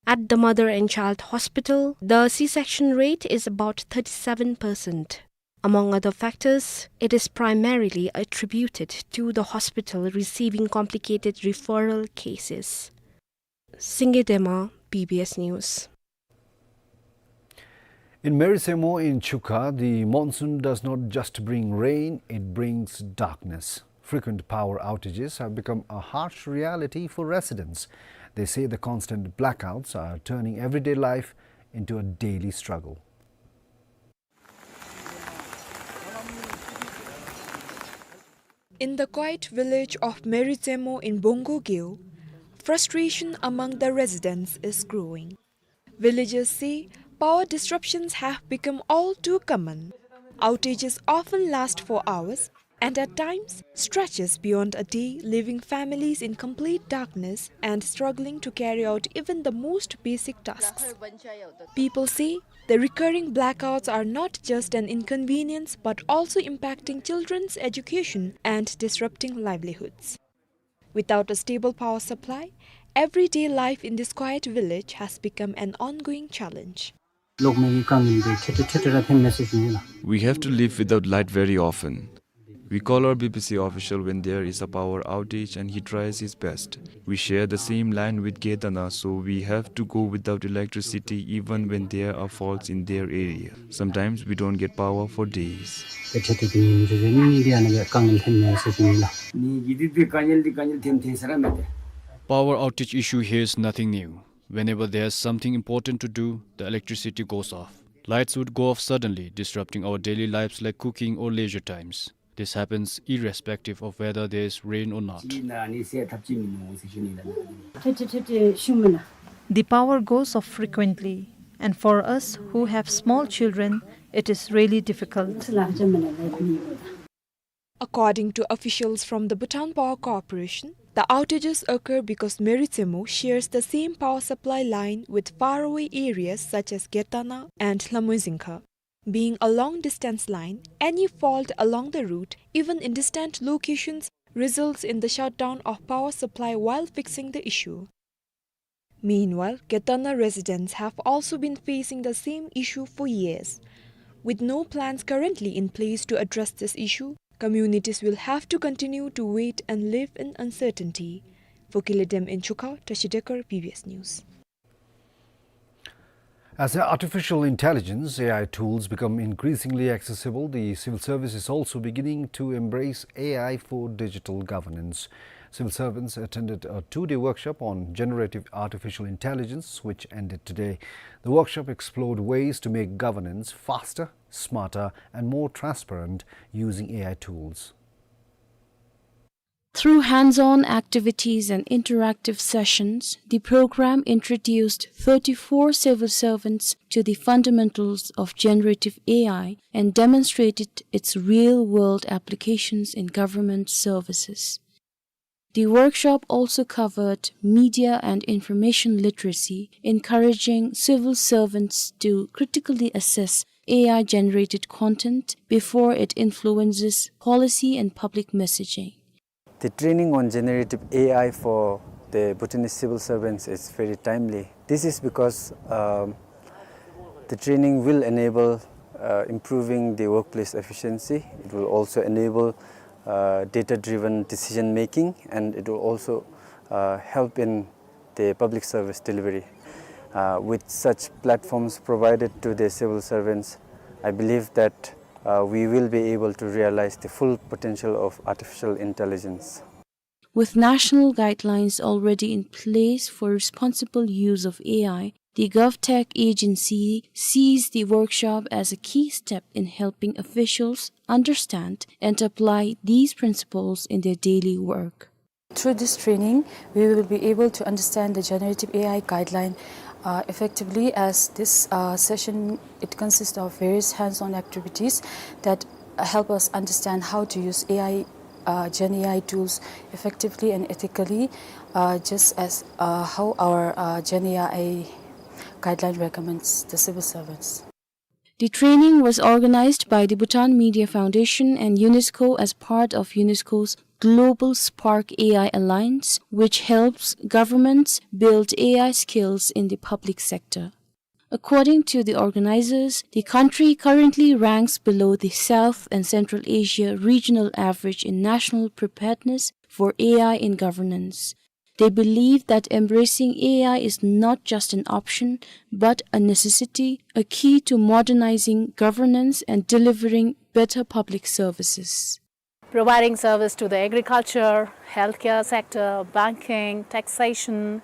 At the Mother and Child Hospital, the C-section rate is about thirty-seven percent. Among other factors, it is primarily attributed to the hospital receiving complicated referral cases. Singye Dema, B B S News. In Merisemo in Chuka, the monsoon does not just bring rain, it brings darkness. Frequent power outages have become a harsh reality for residents. They say the constant blackouts are turning everyday life into a daily struggle. In the quiet village of Merisemo in Bongo Geo, frustration among the residents is growing. Villagers say power disruptions have become all too common. Outages often last for hours and at times stretches beyond a day, leaving families in complete darkness and struggling to carry out even the most basic tasks. People say the recurring blackouts are not just an inconvenience but also impacting children's education and disrupting livelihoods. Without a stable power supply, everyday life in this quiet village has become an ongoing challenge. लोक में ये काम नहीं दे, छोटे-छोटे रखे मैसेज नहीं ला। We have to live without light very often. We call our B B C official when there is a power outage and he tries his best. We share the same line with Gedana, so we have to go without electricity even when there are faults in their area. Sometimes we don't get power for days. ये छोटे दिन में जो नहीं दिया ना, काम नहीं मैसेज नहीं ला। Power outage issue here is nothing new. Whenever there's something important to do, the electricity goes off. Lights would go off suddenly, disrupting our daily lives like cooking or leisure times. This happens irrespective of whether there's rain or not. The power goes off frequently, and for us who have small children, it is really difficult. According to officials from the Bhutan Power Corporation, the outages occur because Merisemo shares the same power supply line with faraway areas such as Getana and Hlamoezinkha. Being a long-distance line, any fault along the route, even in distant locations, results in the shutdown of power supply while fixing the issue. Meanwhile, Getana residents have also been facing the same issue for years. With no plans currently in place to address this issue, communities will have to continue to wait and live in uncertainty. For Kiledem in Chuka, Tashi Dekar, B B S News. As artificial intelligence, A I tools, become increasingly accessible, the civil service is also beginning to embrace A I for digital governance. Civil servants attended a two-day workshop on generative artificial intelligence, which ended today. The workshop explored ways to make governance faster, smarter, and more transparent using A I tools. Through hands-on activities and interactive sessions, the program introduced thirty-four civil servants to the fundamentals of generative A I and demonstrated its real-world applications in government services. The workshop also covered media and information literacy, encouraging civil servants to critically assess A I-generated content before it influences policy and public messaging. The training on generative A I for the Bhutanese civil servants is very timely. This is because, um, the training will enable, uh, improving the workplace efficiency. It will also enable, uh, data-driven decision making, and it will also, uh, help in the public service delivery. Uh, with such platforms provided to the civil servants, I believe that, uh, we will be able to realize the full potential of artificial intelligence. With national guidelines already in place for responsible use of A I, the GovTech agency sees the workshop as a key step in helping officials understand and apply these principles in their daily work. Through this training, we will be able to understand the generative A I guideline, uh, effectively, as this, uh, session, it consists of various hands-on activities that, uh, help us understand how to use A I, uh, Gen A I tools effectively and ethically, uh, just as, uh, how our, uh, Gen A I guideline recommends the civil servants. The training was organized by the Bhutan Media Foundation and UNESCO as part of UNESCO's Global Spark A I Alliance, which helps governments build A I skills in the public sector. According to the organizers, the country currently ranks below the South and Central Asia regional average in national preparedness for A I in governance. They believe that embracing A I is not just an option, but a necessity, a key to modernizing governance and delivering better public services. Providing service to the agriculture, healthcare sector, banking, taxation,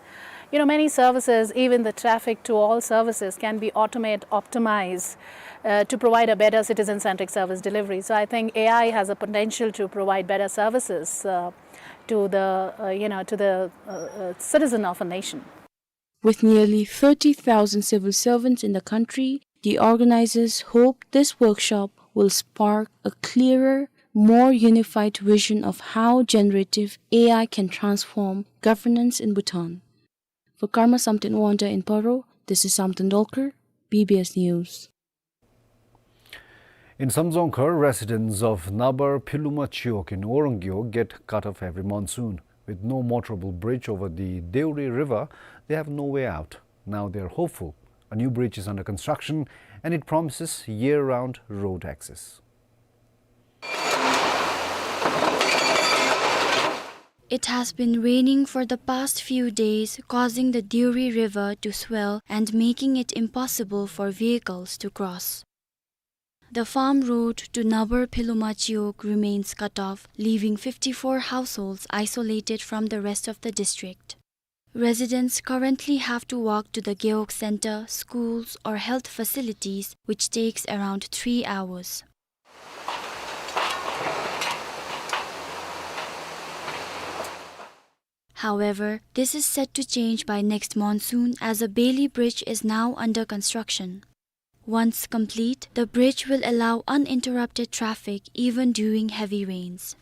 you know, many services, even the traffic to all services can be automate, optimized, uh, to provide a better citizen-centric service delivery. So I think A I has a potential to provide better services, uh, to the, uh, you know, to the, uh, uh, citizen of a nation. With nearly thirty thousand civil servants in the country, the organizers hope this workshop will spark a clearer, more unified vision of how generative A I can transform governance in Bhutan. For Karma Samten Wangda in Paro, this is Samten Dolkar, B B S News. In Samdzongkhar, residents of Nabar Philuma Chiwog in Oral Gewog get cut off every monsoon. With no motorable bridge over the Deuri River, they have no way out. Now they are hopeful. A new bridge is under construction and it promises year-round road access. It has been raining for the past few days, causing the Deuri River to swell and making it impossible for vehicles to cross. The farm road to Nabar Philuma Chiwog remains cut off, leaving fifty-four households isolated from the rest of the district. Residents currently have to walk to the Gewog center, schools, or health facilities, which takes around three hours. However, this is set to change by next monsoon, as a Beli bridge is now under construction. Once complete, the bridge will allow uninterrupted traffic even during heavy rains.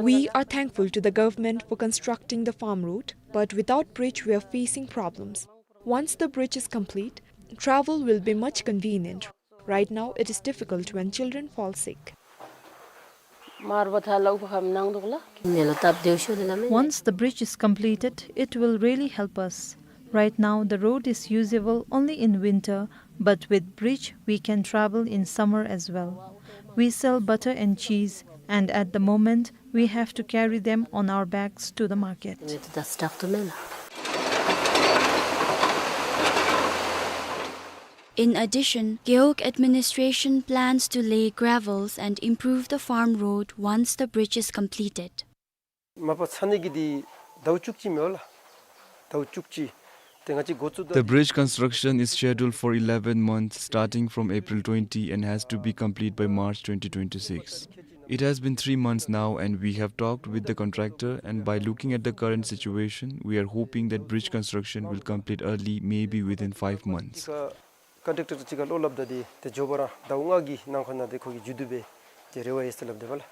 We are thankful to the government for constructing the farm road, but without bridge we are facing problems. Once the bridge is complete, travel will be much convenient. Right now, it is difficult when children fall sick. Once the bridge is completed, it will really help us. Right now, the road is usable only in winter, but with bridge, we can travel in summer as well. We sell butter and cheese, and at the moment, we have to carry them on our backs to the market. In addition, Gewog administration plans to lay gravels and improve the farm road once the bridge is completed. མ་པ་ཚ་ནི་གི་དེ་ཟླཝ་བཅུ་གཅིག་མེད་ལགས། ཟླཝ་བཅུ་གཅིག། དེ་ང་བཅས་འགོ་བཙུགས་ད། The bridge construction is scheduled for eleven months, starting from April twenty, and has to be complete by March twenty twenty-six. It has been three months now, and we have talked with the contractor, and by looking at the current situation, we are hoping that bridge construction will complete early, maybe within five months. ཀོན་ཊེག་ཊར་ཅིག་ག་བློ་སླབ་ད་དེ་དེ་མགྱོགས་པ་ར་ཟླཝ་ལྔ་གི་ནང་འཁོད་ནང་དེ་ཁོ་གིས་མཇུག་བསྡུ་སྦེ་དེ་རེ་བ་ཡོད་ཟེར་སླབ་དེ་བ་ལགས།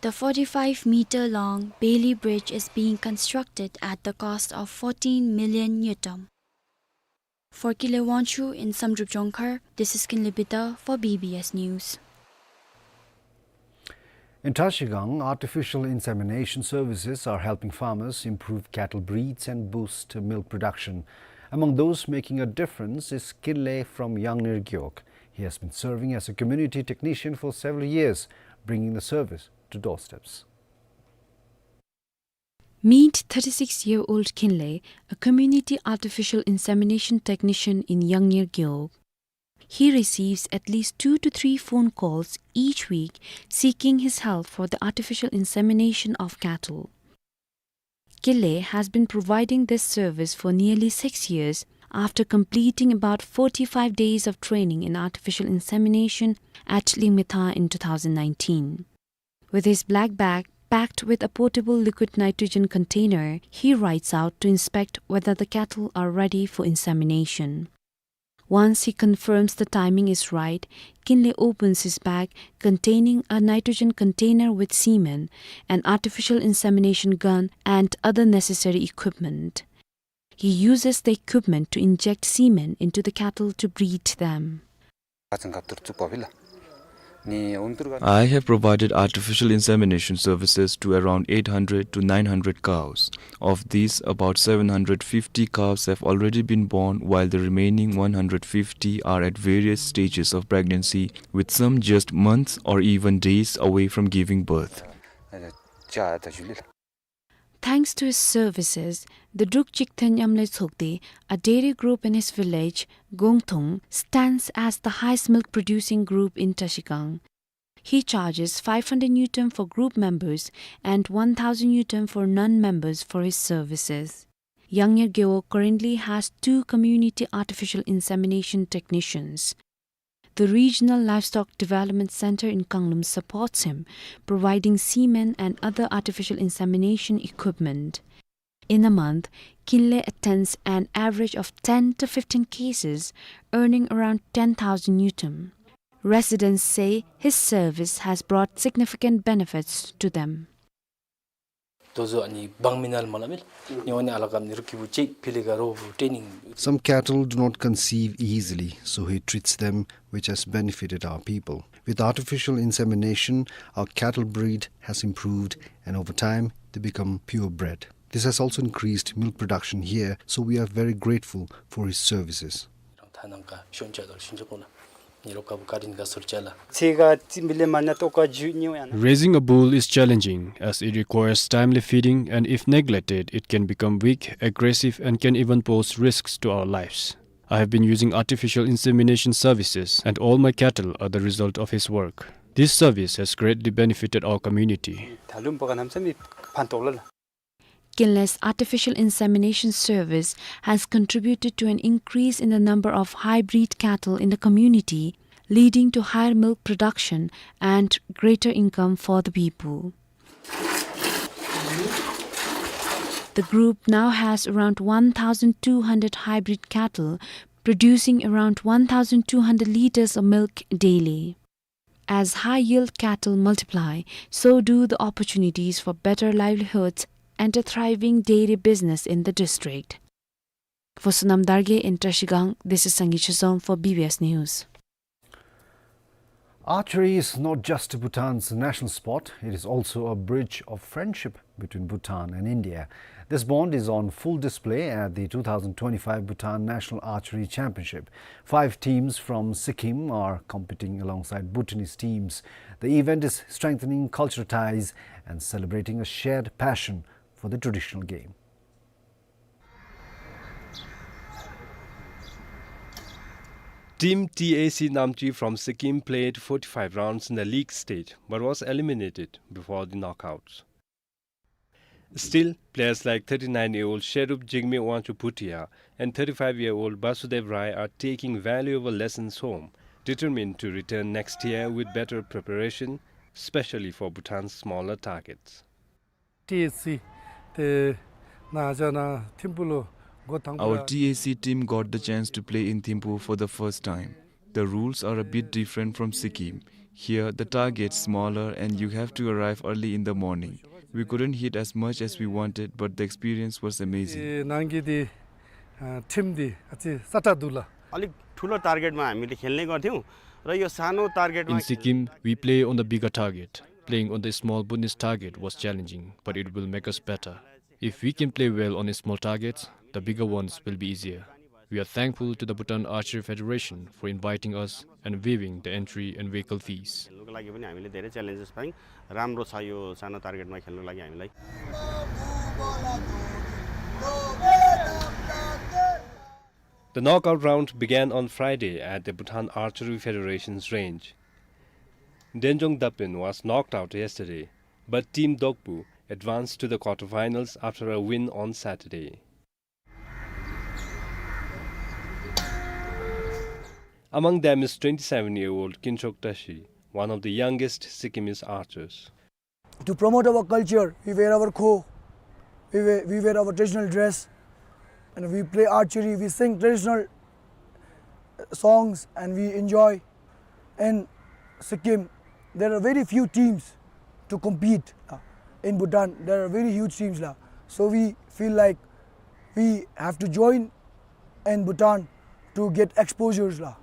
The forty-five meter long Beli Bridge is being constructed at the cost of fourteen million ngultrum. For Kinley Wangchuk in Samdrup Jongkhar, this is Kinley Bida for B B S News. In Trashigang, artificial insemination services are helping farmers improve cattle breeds and boost milk production. Among those making a difference is Kinley from Yangnir Gewog. He has been serving as a community technician for several years, bringing the service to doorsteps. Meet thirty-six-year-old Kinley, a community artificial insemination technician in Yangnir Gewog. He receives at least two to three phone calls each week seeking his help for the artificial insemination of cattle. Kinley has been providing this service for nearly six years after completing about forty-five days of training in artificial insemination at Lyngmyitha in two thousand nineteen. With his black bag packed with a portable liquid nitrogen container, he rides out to inspect whether the cattle are ready for insemination. Once he confirms the timing is right, Kinley opens his bag containing a nitrogen container with semen, an artificial insemination gun, and other necessary equipment. He uses the equipment to inject semen into the cattle to breed them. ཁ་ཚང་ཁ་ཐུར་བཙུགས་པ་བི་ལ། I have provided artificial insemination services to around eight hundred to nine hundred cows. Of these, about seven hundred fifty calves have already been born, while the remaining one hundred fifty are at various stages of pregnancy, with some just months or even days away from giving birth. Thanks to his services, the Druk Chikthang Nyamle Tsokde, a dairy group in his village, Gongthong, stands as the highest milk producing group in Trashigang. He charges five hundred ngultrum for group members and one thousand ngultrum for non-members for his services. Yangnyer Gyo currently has two community artificial insemination technicians. The Regional Livestock Development Center in Kanglam supports him, providing semen and other artificial insemination equipment. In a month, Kinle attends an average of ten to fifteen cases, earning around ten thousand ngultrum. Residents say his service has brought significant benefits to them. ཏོ་ཟོ་ཨ་ནི་བང་མི་ནལ་མ་ལ་མེད། ཉོ་ནི་ཨ་ལ་ཀམ་ནི་རུ་ཀི་བུ་ཅིག་ཕི་ལི་ག་རོ་བུ་ཏྲེ་ནིང་། Some cattle do not conceive easily, so he treats them, which has benefited our people. With artificial insemination, our cattle breed has improved, and over time, they become purebred. This has also increased milk production here, so we are very grateful for his services. Raising a bull is challenging as it requires timely feeding, and if neglected, it can become weak, aggressive, and can even pose risks to our lives. I have been using artificial insemination services, and all my cattle are the result of his work. This service has greatly benefited our community. Kinle's artificial insemination service has contributed to an increase in the number of hybrid cattle in the community, leading to higher milk production and greater income for the people. The group now has around one thousand two hundred hybrid cattle, producing around one thousand two hundred liters of milk daily. As high-yield cattle multiply, so do the opportunities for better livelihoods and a thriving dairy business in the district. For Sonam Dargye in Trashigang, this is Sangi Chizom for B B S News. Archery is not just Bhutan's national sport, it is also a bridge of friendship between Bhutan and India. This bond is on full display at the two thousand twenty-five Bhutan National Archery Championship. Five teams from Sikkim are competing alongside Bhutanese teams. The event is strengthening cultural ties and celebrating a shared passion for the traditional game. Team T A C Namche from Sikkim played forty-five rounds in the league stage, but was eliminated before the knockouts. Still, players like thirty-nine-year-old Sherub Jigme Wangchuk Bhutia and thirty-five-year-old Basudev Rai are taking valuable lessons home, determined to return next year with better preparation, especially for Bhutan's smaller targets. T A C དེ་ནང་ང་ཅག་ནཱ་ཐིམ་ཕུག་ལུ་འགོ་དང་པ། Our T A C team got the chance to play in Thimphu for the first time. The rules are a bit different from Sikkim. Here, the target's smaller and you have to arrive early in the morning. We couldn't hit as much as we wanted, but the experience was amazing. དེ་ནང་གི་དེ་ཨ་ཊིམ་དེ་ཨ་ཙི་སྲ་ཀྲག་འདུག་ལགས། अलिक ठुलो टार्गेटमा हामीले खेल्ने गर्थ्यौँ र यो सानो टार्गेटमा In Sikkim, we play on the bigger target. Playing on the small Bhutanese target was challenging, but it will make us better. If we can play well on the small targets, the bigger ones will be easier. We are thankful to the Bhutan Archery Federation for inviting us and waiving the entry and vehicle fees. खेल्नुको लागि पनि हामीले धेरै च्यालेन्जेस पायौँ। राम्रो छ यो सानो टार्गेटमा खेल्नुको लागि हामीलाई। The knockout round began on Friday at the Bhutan Archery Federation's range. Denjong Dapen was knocked out yesterday, but Team Dokpu advanced to the quarterfinals after a win on Saturday. Among them is twenty-seven-year-old Kinchok Tashi, one of the youngest Sikkimese archers. To promote our culture, we wear our kho, we wear, we wear our traditional dress, and we play archery, we sing traditional songs, and we enjoy. In Sikkim, there are very few teams to compete. Uh, in Bhutan, there are very huge teams la. So we feel like we have to join in Bhutan to get exposures la.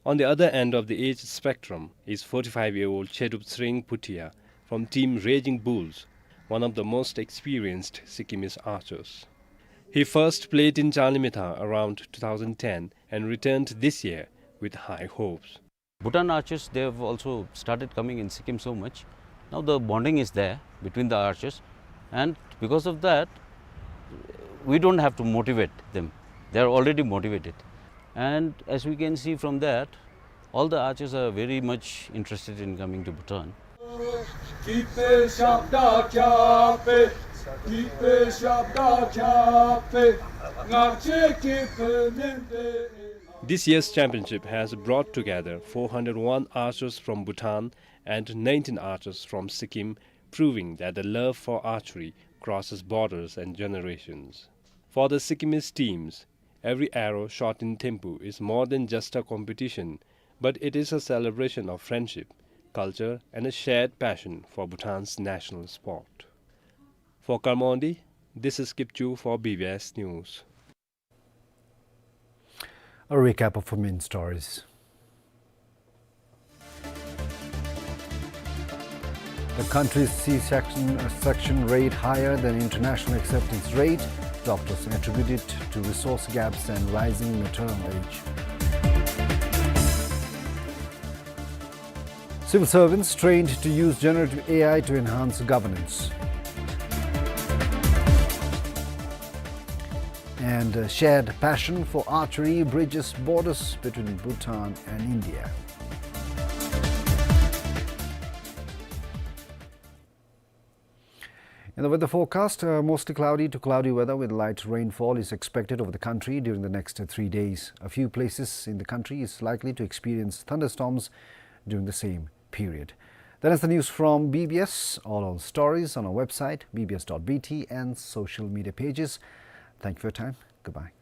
On the other end of the age spectrum is forty-five-year-old Chedup Tsering Bhutia from Team Raging Bulls, one of the most experienced Sikkimese archers. He first played in Changlimithang around two thousand ten and returned this year with high hopes. Bhutan archers, they have also started coming in Sikkim so much. Now the bonding is there between the archers, and because of that, we don't have to motivate them. They are already motivated. And as we can see from that, all the archers are very much interested in coming to Bhutan. This year's championship has brought together four hundred one archers from Bhutan and nineteen archers from Sikkim, proving that the love for archery crosses borders and generations. For the Sikkimese teams, every arrow shot in Thimphu is more than just a competition, but it is a celebration of friendship, culture, and a shared passion for Bhutan's national sport. For Karmondi, this is Kipchu for B B S News. A recap of our main stories. The country's C-section, uh, section rate higher than international acceptance rate. Doctors attribute it to resource gaps and rising maternal age. Civil servants trained to use generative A I to enhance governance. And a shared passion for archery bridges borders between Bhutan and India. In the weather forecast, uh, mostly cloudy to cloudy weather with light rainfall is expected over the country during the next three days. A few places in the country is likely to experience thunderstorms during the same period. That is the news from B B S. All our stories on our website, B B S dot B T, and social media pages. Thank you for your time. Goodbye.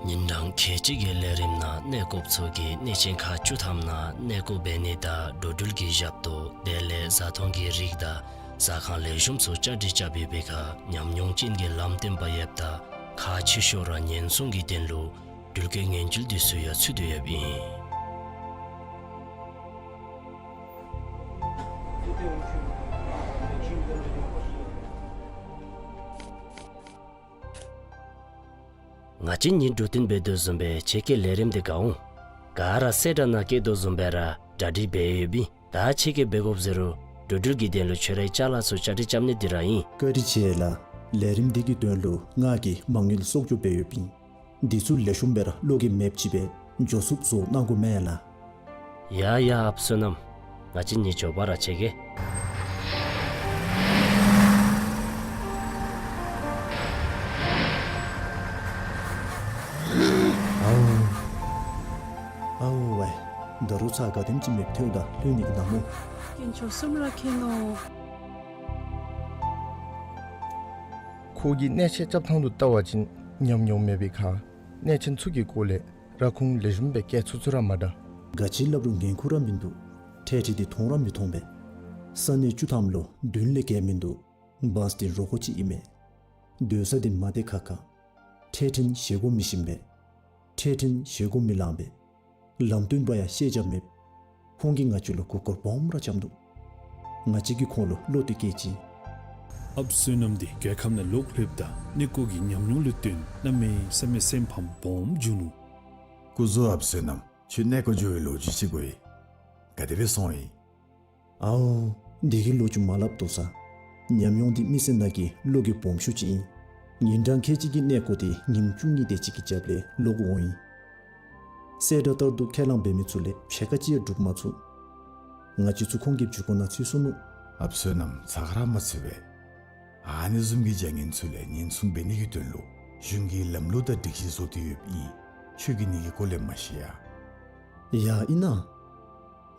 ཉིན་གྲངས་ཁལ་གཅིག་གི་ལས་རིམ་ནང་གནས་སྐབས་ཚུ་གི་གནས་ཆེན་ཁག་བཅུ་ཐམ་ནང་གནས་སྐོར་འབད་ནི་དང་འགྲོ་འགྲུལ་གྱི་ཞབས་ཏོག་དེ་ལས་བཟའ་འཐུང་གི་རིགས་དང་ཟ་ཁང་ལེགས་ཤོམ་ཚུ་བཅའ་སྒྲིག་རྐྱབ་ཡོད་པའི་ཁར་ཉམས་མྱོང་ཅན་གྱི་ལམ་སྟོན་པ་ཡོདཔ་ད་ཁག་ཆེ་ཤོས་ར་ཉེན་སྲུང་གི་དོན་ལུ་འགྲུལ་སྐྱོད་སྔོན་འགྲུལ་འདི་ཚུ་ཡང་ཚུད་དེ་ཡོདཔ་ཨིན། ང་བཅས་གཉིས་འགྲོ་དོན་འབད་དོ་བཟུམ་སྦེ་ཁྱེད་ཀྱིས་ལས་རིམ་འདི་ག་འོང་། ག་ར་གསལ་བསྒྲགས་ནང་བཀོད་དོ་བཟུམ་སྦེ་ར་གྲ་སྒྲིག་འབད་ཡོདཔ་ཨིན། ད་ཁྱེད་ཀྱིས་འབད་དགོཔ་ཟེར་རུང་འགྲོ་འགྲུལ་གྱི་དོན་ལུ་ཁྱོད་རའི་ཅ་ལ་ཚུ་བཅའ་སྒྲིག་རྐྱབ་ནི་འདི་ར་ཨིན། བཀའ་དྲིན་ཆེ་ལགས། ལས་རིམ་འདི་གི་དོན་ལུ་ང་གིས་མ་དངུལ་གསོག་འཇོག་འབད་ཡོདཔ་ཨིན། འདི་ཚུ་ལེགས་ཤོམ་སྦེ་ར་བློ་འགྱོད་མེདཔ་ཅིག་སྦེ་འགྱོ་ཚུགསཔ་བཟོ་གནང་དགོ་མེན་ན་ལགས། ཡ་ཡ་ཨཔ་བསོད་ནམས། ང་བཅས་གཉིས་མགྱོགས་པ་ར་ཕྱད་གེ། ཨའུ། ཨའུ་ཝའི། ད་རུང་ཚར་ག་དེམ་ཅིག་མེདཔ་ཐལཝ་ད་ལྷོད་ནི་གི་ནམ་སྨོ། རྒྱན་མཆོག་གསུམ་ར་མཁྱེན་ནོ། ཁོ་གིས་གནས་ཆེན་རྐྱབ་ཐངས་དུ་བལྟ་བ་ཅིན་ཉམས་མྱོང་མེད་པའི་ཁར་གནས་ཆེན་ཚུ་གི་སྐོར་ལས་ར་ཁུངས་ལེགས་ཤོམ་སྦེ་བཀོད་ཚུགས་ཚུགས་ར་མ་དྲག། ག་ཅི་སླབ་རུང་འགན་ཁུར་ར་མིན་འདུག། འཕྲལ་འཕྲལ་འདི་མཐོང་ར་མི་མཐོང་པས། ས་གནས་བཅུ་ཐམ་ལུ་བདུན་ལས་བརྒལ་མིན་འདུག། བཱས་འདི་རོགས་ཅིག་ཨིན་མས། སྡོད་ས་འདི་མ་བདེ་ཁག་ཁ། འཕྲལ་འཕྲལ་བཞེས་སྒོ་མི་ཞིམ་པས། འཕྲལ་འཕྲལ་བཞེས་སྒོ་མི་ལང་པས། ལམ་སྟོན་པ་ཡང་ཤེས་རྒྱ་མེད། ཁོང་གིས་ང་བཅས་ལུ་མགུ་སྐོར་སྦོམ་ར་རྐྱབ་འདུག། ང་བཅས་ཀྱིས་ཁོང་ལུ་བློ་གཏད་སྐྱེལ་ཅི། ཨཔ་བསོད་ནམས་འདི་རྒྱལ་ཁབ་ནང་ལོག་ལྷོདཔ་ད་གནས་སྐོར་གྱི་ཉམས་མྱོང་ལུ་བརྟེན་གནམ་མེད་ས་མེད་སེམས་ཕམ་སྦོམ་བྱུང་ནུག། སྐུ་གཟུགས་ཨཔ་བསོད་ནམས། ཁྱོད་གནས་སྐོར་འགྱོ་བའི་ལོ་རྒྱུས་ཅིག་གོ་ཡི། ག་དེ་སྦེ་སོང་ཡི། ཨའོ། འདི་གི་ལོ་རྒྱུས་མ་སླབ་དོ་ཟེར། ཉམས་མྱོང་འདི་མི་སེར་ནང་གི་བློ་འགྱོད་སྦོམ་ཤོས་ཅིག་ཨིན། ཉིན་གྲངས་ཁལ་གཅིག་གི་གནས་སྐོར་འདི་ཉིནམ་བཅུ་གཉིས་དེ་ཅིག་གི་རྒྱབ་ལས་ལོག་འོང་ཡི། གསལ་བསྒྲགས་ལྟར་དུ་ཁས་བླངས་འབད་མི་ཚུ་ལས་ཕྱེད་ཀ་ཅིག་ཡང་འགྲུབ་མ་ཚུགས། ང་བཅས་ཚུ་ཁོང་གི་མཇུག་སྐོར་ནང་ཚུད་སོ་ནུག། ཨཔ་བསོད་ནམས་ཚ་ཁ་ར་མ་ཚུད་པས། ཨ་ནི་བཟུམ་གྱི་བྱ་ངན་ཚུ་ལས་ཉེན་སྲུང་འབད་ནི་གི་དོན་ལུ་གཞུང་གིས་ལམ་ལུགས་དང་སྒྲིག་གཞི་བཟོ་སྟེ་ཡོདཔ་ཨིན། ཁྱོད་ཀྱིས་ནི་གི་སྐོར་ལས་མ་ཤེས་ཡ། ཡ་ཨིན་ན།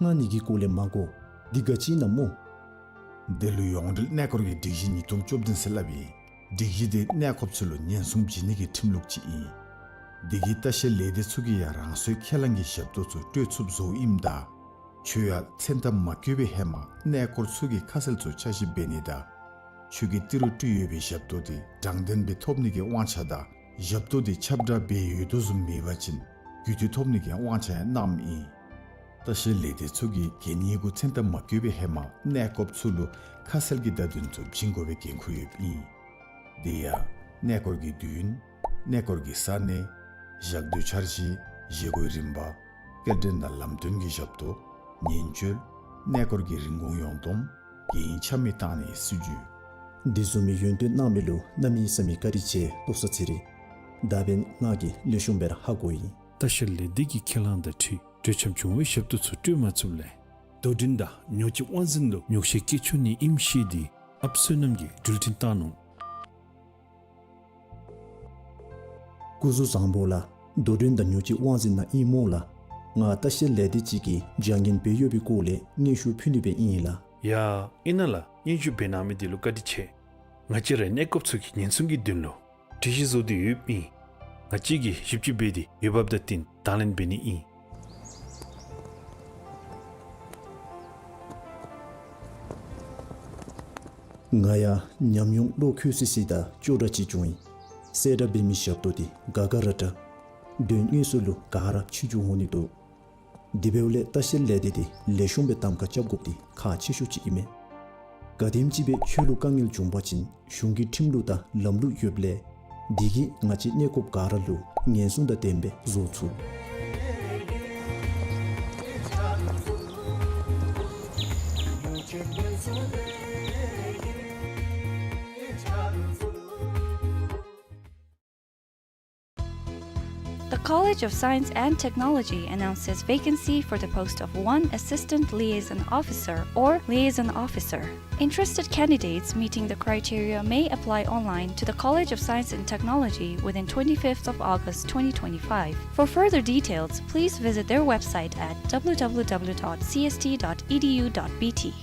ང་ནི་གི་སྐོར་ལས་མ་གོ། འདི་ག་ཅི་ཨིན་ན་སྨོ། འདི་ལུ་ཡོངས་འབྲེལ་གནས་སྐོར་གྱི་སྒྲིག་གཞི་ཉིས་སྟོང་བཅུ་བདུན་ཟེར་སླབ་ཨིན། སྒྲིག་གཞི་འདི་གནས་སྐོརཔ་ཚུ་ལུ་ཉེན་སྲུང་བྱིན་ནི་གི་ཁྲིམས་ལུགས་ཅིག་ཨིན། འདི་གིས་ལྟ་བཤལ་ལས་སྡེ་ཚུ་གིས་ཡང་རང་སོའི་ཁས་བླངས་ཀྱི་ཞབས་ཏོག་ཚུ་སྤྲོད་ཚུགསཔ་བཟོཝ་ཨིནམ་ད། ཁྱོད་ཡང་མཚན་རྟགས་མ་བཀོད་པའི་ཧེ་མ་གནས་སྐོར་ཚུ་གི་ཁ་གསལ་ཚུ་ཆ་ཞིབ་འབད་ནི་དང་། ཁྱོད་ཀྱིས་ཏི་རུ་སྤྲོད་ཡོད་པའི་ཞབས་ཏོག་འདི་དྲང་བདེན་སྦེ་ཐོབ་ནི་གི་དབང་ཆ་དང་ཞབས་ཏོག་འདི་ཁྱབ་བསྒྲགས་འབད་ཡོད་དོ་བཟུམ་མེད་པ་ཅིན་རྒུད་འཐུས་ཐོབ་ནི་གི་དབང་ཆ་ཡང་གནངམ་ཨིན། ལྟ་བཤལ་ལས་སྡེ་ཚུ་གིས་གན་ཡིག་གུ་མཚན་རྟགས་མ་བཀོད་པའི་ཧེ་མ་གནས་སྐོརཔ་ཚུ་ལུ་ཁ་གསལ་གྱི་བརྡ་དོན་ཚུ་བྱིན་དགོ་པའི་འགན་ཁུར་ཡོདཔ་ཨིན། དེ་ཡང་གནས་སྐོར་གྱི་དུས་ཡུན། གནས་སྐོར་གྱི་ས་གནས། ཞག་དུས་འཆར་གཞི། བཞེས་སྒོའི་རིམ་པ། སྐྱེལ་འདྲེན་དང་ལམ་སྟོན་གྱི་ཞབས་ཏོག། ཉེན་བཅོལ། གནས་སྐོར་གྱི་རིན་གོང་ཡོངས་བསྡོམས། གན་ཡིག་ཆ་མེད་བཏང་ནིའི་སྲིད་བྱུས། འདི་བཟུམ་མའི་ཡོན་ཏན་གནང་མི་ལུ་གནམ་མེད་ས་མེད་བཀའ་དྲིན་ཆེ་ལྟོ་ཚང་ཚེ་རིང་། ད་འབདན་ང་གིས་ལེགས་ཤོམ་སྦེ་ར་ཧ་གོ་ཡི། ལྟ་བཤལ་ལས་སྡེ་གི་ཁས་བླངས་དང་འཁྲིལ་གྲོས་འཆམ་བྱུང་བའི་ཞབས་ཏོག་ཚུ་སྤྲོད་མ་ཚུགསཔ་ལས་རྡོར་སྒྲོན་དང་ཉོག་ཅིག་དབང་འཛིན་ལུ་ཉོག་བཤད་བཀོད་ཆོག་ནི་ཨིནམ་བཤད་དེ་ཨཔ་བསོད་ནམས་ཀྱིས་འགྲུལ་འཕྲིན་བཏང་ནུག། སྐུ་གཟུགས་བཟང་པོ་ལགས། རྡོར་སྒྲོན་དང་ཉོག་ཅིག་དབང་འཛིན་ནཱ་ཨིན་སྨོ་ལགས། ང་ལྟ་བཤལ་ལས་སྡེ་ཅིག་གིས་བྱ་ངན་འབད་ཡོད་པའི་སྐོར་ལས་སྙན་ཞུ་ཕུལ་ནི་སྦེ་ཨིན་ལགས། ཡ་ཨིན་ན་ལགས། སྙན་ཞུ་འབད་གནང་མི་འདི་ལུ་བཀའ་དྲིན་ཆེ། ང་བཅས་ར་གནས་སྐོརཔ་ཚུ་གི་ཉེན་སྲུང་གི་དོན་ལུ་སྒྲིག་གཞི་བཟོ་སྟེ་ཡོདཔ་ཨིན། ང་བཅས་ཀྱིས་ཞིབ་དཔྱད་འབད་དེ་འོས་འབབ་དང་བསྟུན་དང་ལེན་འབད་ནི་ཨིན། ང་ཡང་ཉམས་མྱོང་བློ་འཁོལ་སི་སི་དང་ཅོག་འཐདཔ་ཅིག་བྱུང་ཡི། གསལ་བསྒྲགས་འབད་མི་ཞབས་ཏོག་འདི་དགའ་དགའ་ར་དྲག། དོན་དངོས་སུ་ལུ་ག་ར་ཕྱི་འགྱུར་འོང་ནི་འདུག། དེ་འབདཝ་ལས་ལྟ་བཤལ་ལས་སྡེ་འདི་ལེགས་ཤོམ་སྦེ་གདམ་ཁ་རྐྱབ་དགོཔ་འདི་ཁག་ཆེ་ཤོས་ཅིག་ཨིན་མས། ག་དེམ་ཅིག་སྦེ་ཁྱོད་ལུ་དཀའ་ངལ་བྱུང་བ་ཅིན་གཞུང་གི་ཁྲིམས་ལུགས་དང་ལམ་ལུགས་ཡོདཔ་ལས་འདི་གིས་ང་བཅས་གནས་སྐོརཔ་ག་ར་ལུ་ཉེན་སྲུང་དང་ལྡནམ་སྦེ་བཟོ་ཚུགས། The College of Science and Technology announces vacancy for the post of one Assistant Liaison Officer or Liaison Officer. Interested candidates meeting the criteria may apply online to the College of Science and Technology within twenty-fifth of August twenty twenty-five. For further details, please visit their website at w w w dot c s t dot e d u dot b t.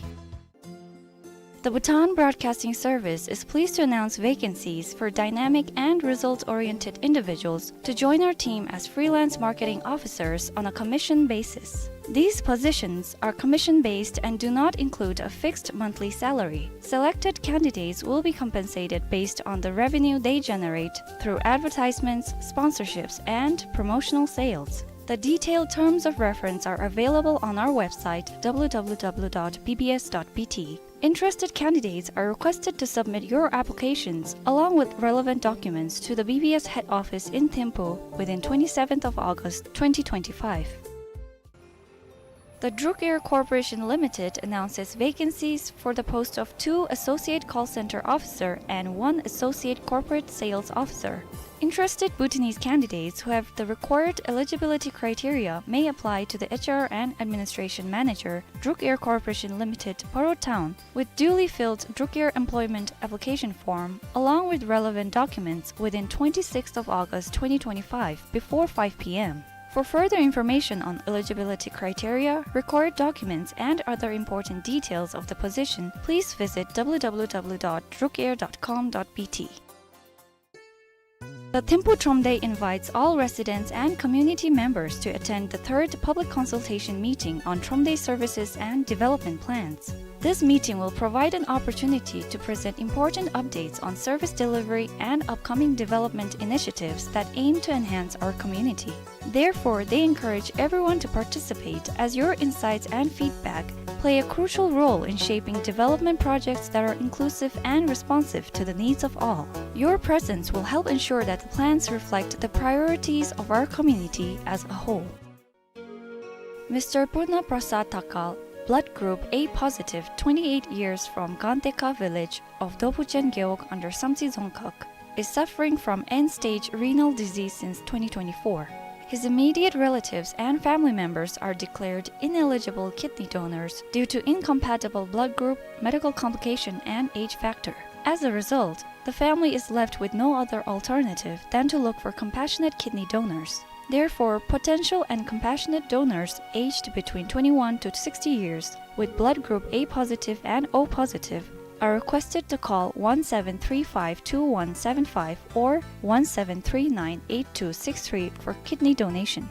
The Bhutan Broadcasting Service is pleased to announce vacancies for dynamic and result-oriented individuals to join our team as freelance marketing officers on a commission basis. These positions are commission-based and do not include a fixed monthly salary. Selected candidates will be compensated based on the revenue they generate through advertisements, sponsorships, and promotional sales. The detailed terms of reference are available on our website, w w w dot b b s dot b t. Interested candidates are requested to submit your applications along with relevant documents to the B B S head office in Thimphu within twenty-seventh of August twenty twenty-five. The Druk Air Corporation Limited announces vacancies for the post of two Associate Call Center Officer and one Associate Corporate Sales Officer. Interested Bhutanese candidates who have the required eligibility criteria may apply to the H R and Administration Manager, Druk Air Corporation Limited, Paro Town, with duly filled Druk Air employment application form, along with relevant documents within twenty-sixth of August twenty twenty-five before five p m. For further information on eligibility criteria, required documents, and other important details of the position, please visit w w w dot druk air dot com dot b t. The Thimphu Thromde invites all residents and community members to attend the third public consultation meeting on Thromde services and development plans. This meeting will provide an opportunity to present important updates on service delivery and upcoming development initiatives that aim to enhance our community. Therefore, they encourage everyone to participate, as your insights and feedback play a crucial role in shaping development projects that are inclusive and responsive to the needs of all. Your presence will help ensure that the plans reflect the priorities of our community as a whole. Mister Purna Prasad Thakal, blood group A positive, twenty-eight years, from Ganteka village of Dopuchen Gewog under Samtse Dzongkhag, is suffering from end-stage renal disease since twenty twenty-four. His immediate relatives and family members are declared ineligible kidney donors due to incompatible blood group, medical complication, and age factor. As a result, the family is left with no other alternative than to look for compassionate kidney donors. Therefore, potential and compassionate donors aged between twenty-one to sixty years with blood group A positive and O positive are requested to call one seven three five two one seven five or one seven three nine eight two six three for kidney donation.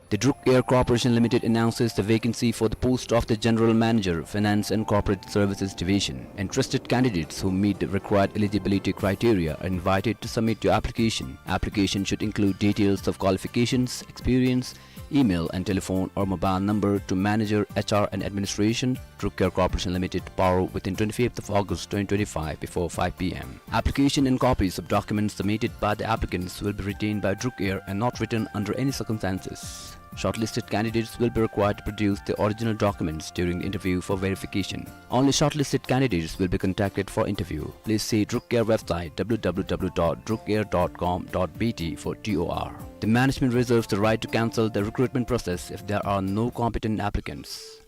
The Druk Air Corporation Limited announces the vacancy for the post of the General Manager, Finance and Corporate Services Division. Interested candidates who meet the required eligibility criteria are invited to submit your application. Application should include details of qualifications, experience, email and telephone or mobile number to Manager, H R and Administration, Druk Air Corporation Limited, Paro, within twenty-fifth of August twenty twenty-five before five P M. Application and copies of documents submitted by the applicants will be retained by Druk Air and not returned under any circumstances. Shortlisted candidates will be required to produce the original documents during the interview for verification. Only shortlisted candidates will be contacted for interview. Please see Druk Air website, W W W dot druk air dot com dot B T, for T O R. The management reserves the right to cancel the recruitment process if there are no competent applicants.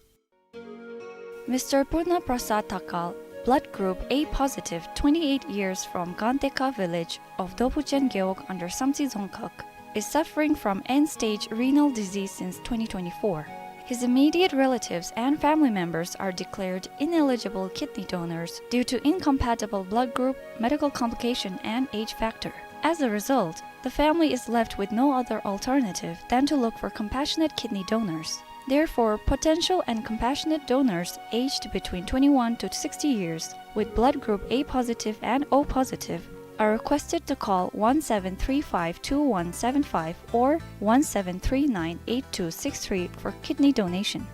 Mister Purna Prasad Thakal, blood group A positive, twenty-eight years, from Ganteka village of Dopuchen Gewog under Samtse Dzongkhag, is suffering from end-stage renal disease since twenty twenty-four. His immediate relatives and family members are declared ineligible kidney donors due to incompatible blood group, medical complication, and age factor. As a result, the family is left with no other alternative than to look for compassionate kidney donors. Therefore, potential and compassionate donors aged between twenty-one to sixty years with blood group A positive and O positive are requested to call one seven three five two one seven five or one seven three nine eight two six three for kidney donation.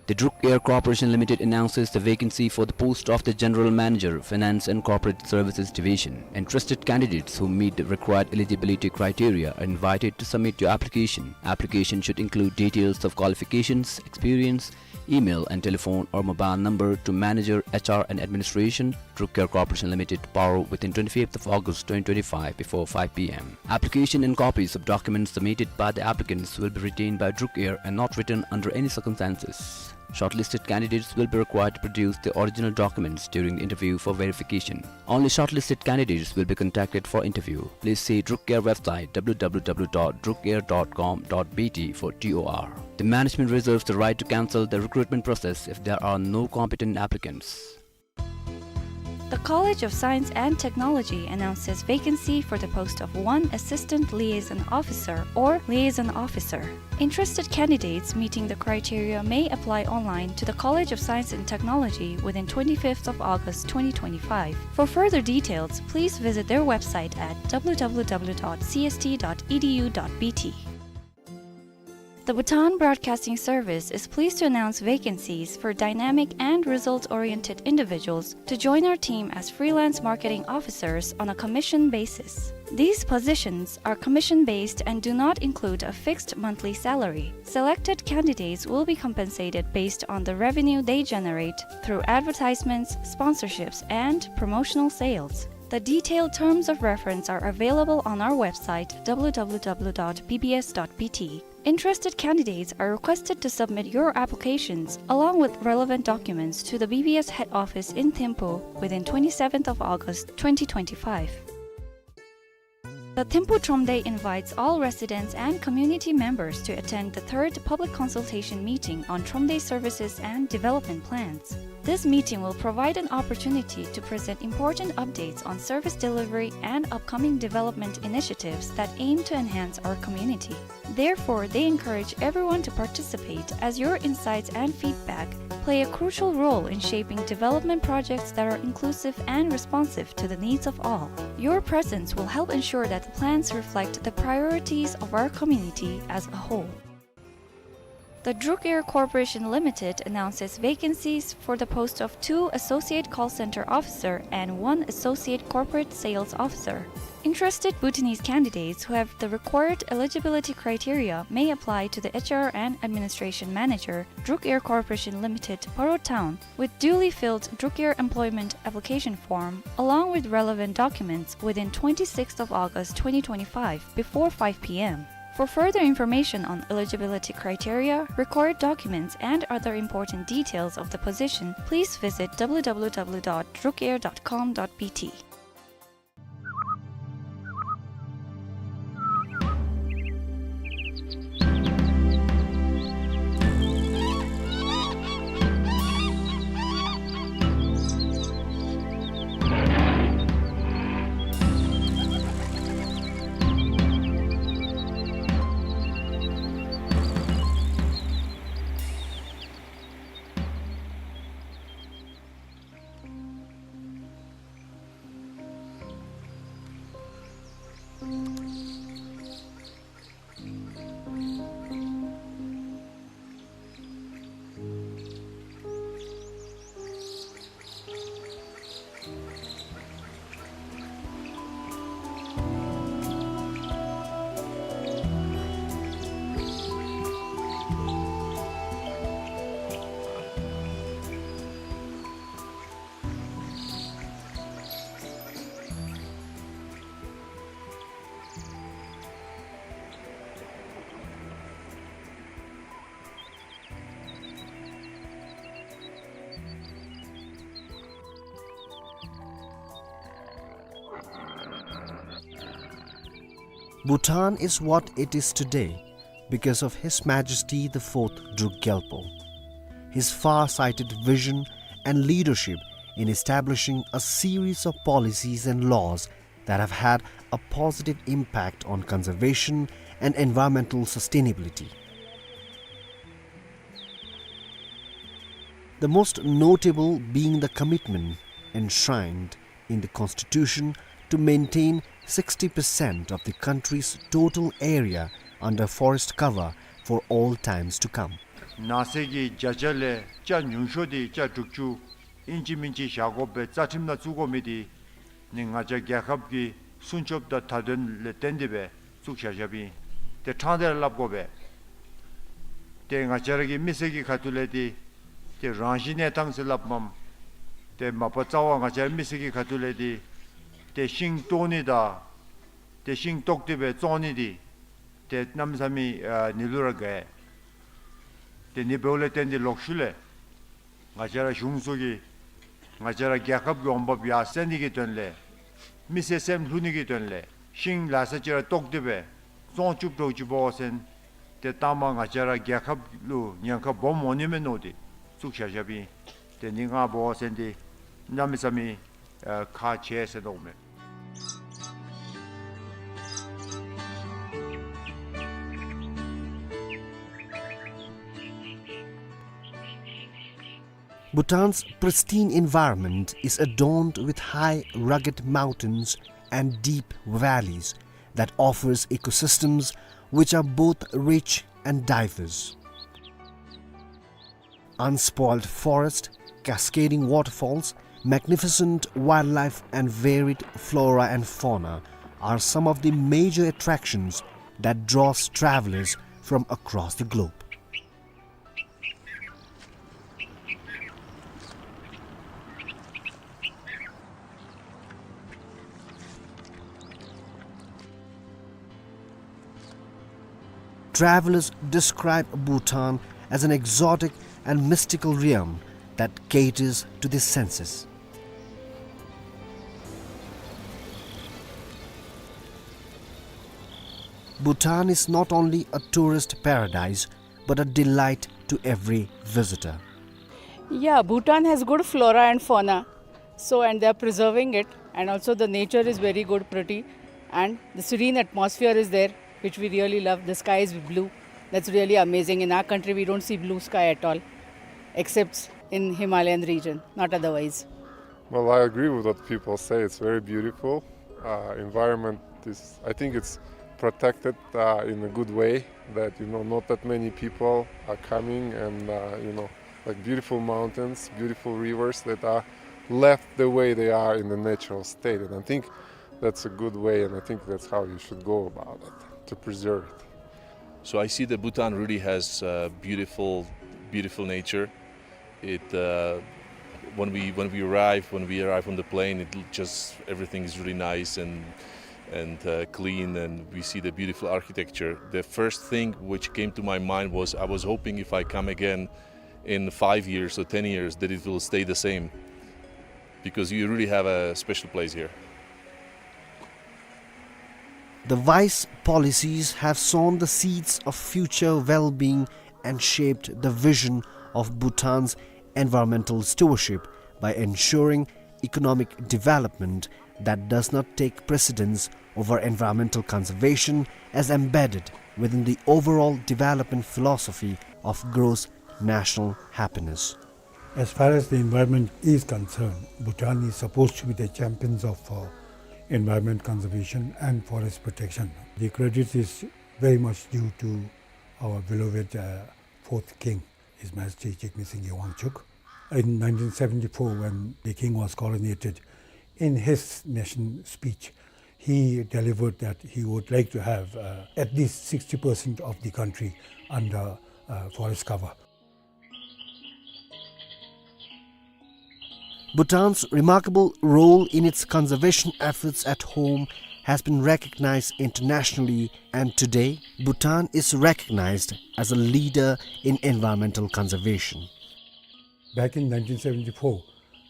The Druk Air Corporation Limited announces the vacancy for the post of the General Manager, Finance and Corporate Services Division. Interested candidates who meet the required eligibility criteria are invited to submit your application. Application should include details of qualifications, experience, email and telephone or mobile number to Manager, H R and Administration, Druk Air Corporation Limited, Paro, within twenty-fifth of August twenty twenty-five before five P M. Application and copies of documents submitted by the applicants will be retained by Druk Air and not returned under any circumstances. Shortlisted candidates will be required to produce the original documents during the interview for verification. Only shortlisted candidates will be contacted for interview. Please see Druk Air website, W W W dot druk air dot com dot B T, for T O R. The management reserves the right to cancel the recruitment process if there are no competent applicants. The College of Science and Technology announces vacancy for the post of one Assistant Liaison Officer or Liaison Officer. Interested candidates meeting the criteria may apply online to the College of Science and Technology within twenty-fifth of August twenty twenty-five. For further details, please visit their website at W W W dot C S T dot E D U dot B T. The Bhutan Broadcasting Service is pleased to announce vacancies for dynamic and result-oriented individuals to join our team as freelance marketing officers on a commission basis. These positions are commission-based and do not include a fixed monthly salary. Selected candidates will be compensated based on the revenue they generate through advertisements, sponsorships, and promotional sales. The detailed terms of reference are available on our website, W W W dot B B S dot B T. Interested candidates are requested to submit your applications along with relevant documents to the B B S head office in Thimphu within twenty-seventh of August twenty twenty-five. The Thimphu Thromde invites all residents and community members to attend the third public consultation meeting on Thromde services and development plans. This meeting will provide an opportunity to present important updates on service delivery and upcoming development initiatives that aim to enhance our community. Therefore, they encourage everyone to participate, as your insights and feedback play a crucial role in shaping development projects that are inclusive and responsive to the needs of all. Your presence will help ensure that the plans reflect the priorities of our community as a whole. The Druk Air Corporation Limited announces vacancies for the post of two Associate Call Center Officer and one Associate Corporate Sales Officer. Interested Bhutanese candidates who have the required eligibility criteria may apply to the H R and Administration Manager, Druk Air Corporation Limited, Paro Town, with duly filled Druk Air employment application form, along with relevant documents, within twenty-sixth of August twenty twenty-five, before five P M. For further information on eligibility criteria, required documents, and other important details of the position, please visit W W W dot drukair dot com dot B T. Bhutan is what it is today because of His Majesty the Fourth Druk Gyalpo. His far-sighted vision and leadership in establishing a series of policies and laws that have had a positive impact on conservation and environmental sustainability. The most notable being the commitment enshrined in the Constitution to maintain sixty percent of the country's total area under forest cover for all times to come. ནགས་ཚལ་གྱི་བརྒྱ་ཆ་ལས་ཅ་ཉུང་ཤོས་དེ་ཅ་དྲུག་ཅུ་ཨིན་ཅི་མིན་ཅི་བཞག་དགོ་པའི་རྩ་ཁྲིམས་ནང་བཙུགས་དགོ་མི་དེ་ནི་ང་བཅས་རྒྱལ་ཁབ་ཀྱི་སྲུང་སྐྱོབ་དང་མཐའ་དོན་ལས་བརྟེན་ཏེ་སྦེ་བཙུགས་བཞག་བཞགཔ་ཨིན། ཏེ་ཕྲང་སྟེ་ར་སླབ་དགོ་པས། ཏེ་ང་བཅས་ར་གི་མི་སེར་གྱི་ཁ་ཐུག་ལས་ཏེ་ཏེ་རང་བཞིན་གནས་སྟངས་ཟེར་སླབ་མས། ཏེ་མ་པ་རྩ་བ་ང་བཅས་ར་མི་སེར་གྱི་ཁ་ཐུག་ལས་ཏེ་ཏེ་ཤིང་བཏོག་ནི་དང་ཏེ་ཤིང་བཏོག་སྟེ་སྦེ་བཙོང་ནི་དེ་ཏེ་གནམ་མེད་ས་མེད་ཨ་ནི་ལུ་ར་དགའ། ཏེ་ནི་འབདཝ་ལས་བརྟེན་ཏེ་ལོག་ཤུལ་ལས་ང་བཅས་ར་གཞུང་ཚོ་གིས་ང་བཅས་ར་རྒྱལ་ཁབ་ཀྱི་འོང་འབབ་ཡར་སེང་ནི་གི་དོན་ལས་མི་སེར་སེམས་ལྷོད་ནི་གི་དོན་ལས་ཤིང་ལ་ས་ཅིག་ར་བཏོག་སྟེ་སྦེ་བཙོང་བཅུག་འགྱོ་ཅི་འབད་བ་ཅིན་ཏེ་ལྟག་མ་ང་བཅས་ར་རྒྱལ་ཁབ་ལུ་ཉེན་ཁ་སྦོམ་འོང་ནི་མས་མནོ་སྟེ་བཙུགས་བཞག་བཞགཔ་ཨིན། ཏེ་ནི་ང་འབད་བ་ཅིན་ཏེ་གནམ་མེད་ས་མེད་ཨ་ཁག་ཆེ་ཟེར་མནོཝ་མས། Bhutan's pristine environment is adorned with high, rugged mountains and deep valleys that offers ecosystems which are both rich and diverse. Unspoiled forest, cascading waterfalls, magnificent wildlife and varied flora and fauna are some of the major attractions that draws travelers from across the globe. Travelers describe Bhutan as an exotic and mystical realm that caters to the senses. Bhutan is not only a tourist paradise, but a delight to every visitor. Yeah, Bhutan has good flora and fauna. So, and they are preserving it. And also the nature is very good, pretty. And the serene atmosphere is there, which we really love. The sky is blue. That's really amazing. In our country, we don't see blue sky at all, except in Himalayan region, not otherwise. Well, I agree with what people say. It's very beautiful. Uh, environment is, I think it's protected, uh, in a good way, that, you know, not that many people are coming and, uh, you know, like, beautiful mountains, beautiful rivers that are left the way they are in the natural state. And I think that's a good way, and I think that's how you should go about it, to preserve it. So I see that Bhutan really has, uh, beautiful, beautiful nature. It, uh, when we, when we arrive, when we arrive on the plane, it l-, just, everything is really nice and, and, uh, clean, and we see the beautiful architecture. The first thing which came to my mind was, I was hoping if I come again in five years or ten years that it will stay the same, because you really have a special place here. The wise policies have sown the seeds of future well-being and shaped the vision of Bhutan's environmental stewardship by ensuring economic development that does not take precedence over environmental conservation, as embedded within the overall development philosophy of gross national happiness. As far as the environment is concerned, Bhutan is supposed to be the champions of, uh, environment conservation and forest protection. The credit is very much due to our beloved, uh, fourth king, His Majesty Jigme Singye Wangchuck. In nineteen seventy-four, when the king was coronated, in his national speech, he delivered that he would like to have, uh, at least sixty percent of the country under, uh, forest cover. Bhutan's remarkable role in its conservation efforts at home has been recognized internationally, and today, Bhutan is recognized as a leader in environmental conservation. Back in nineteen seventy-four,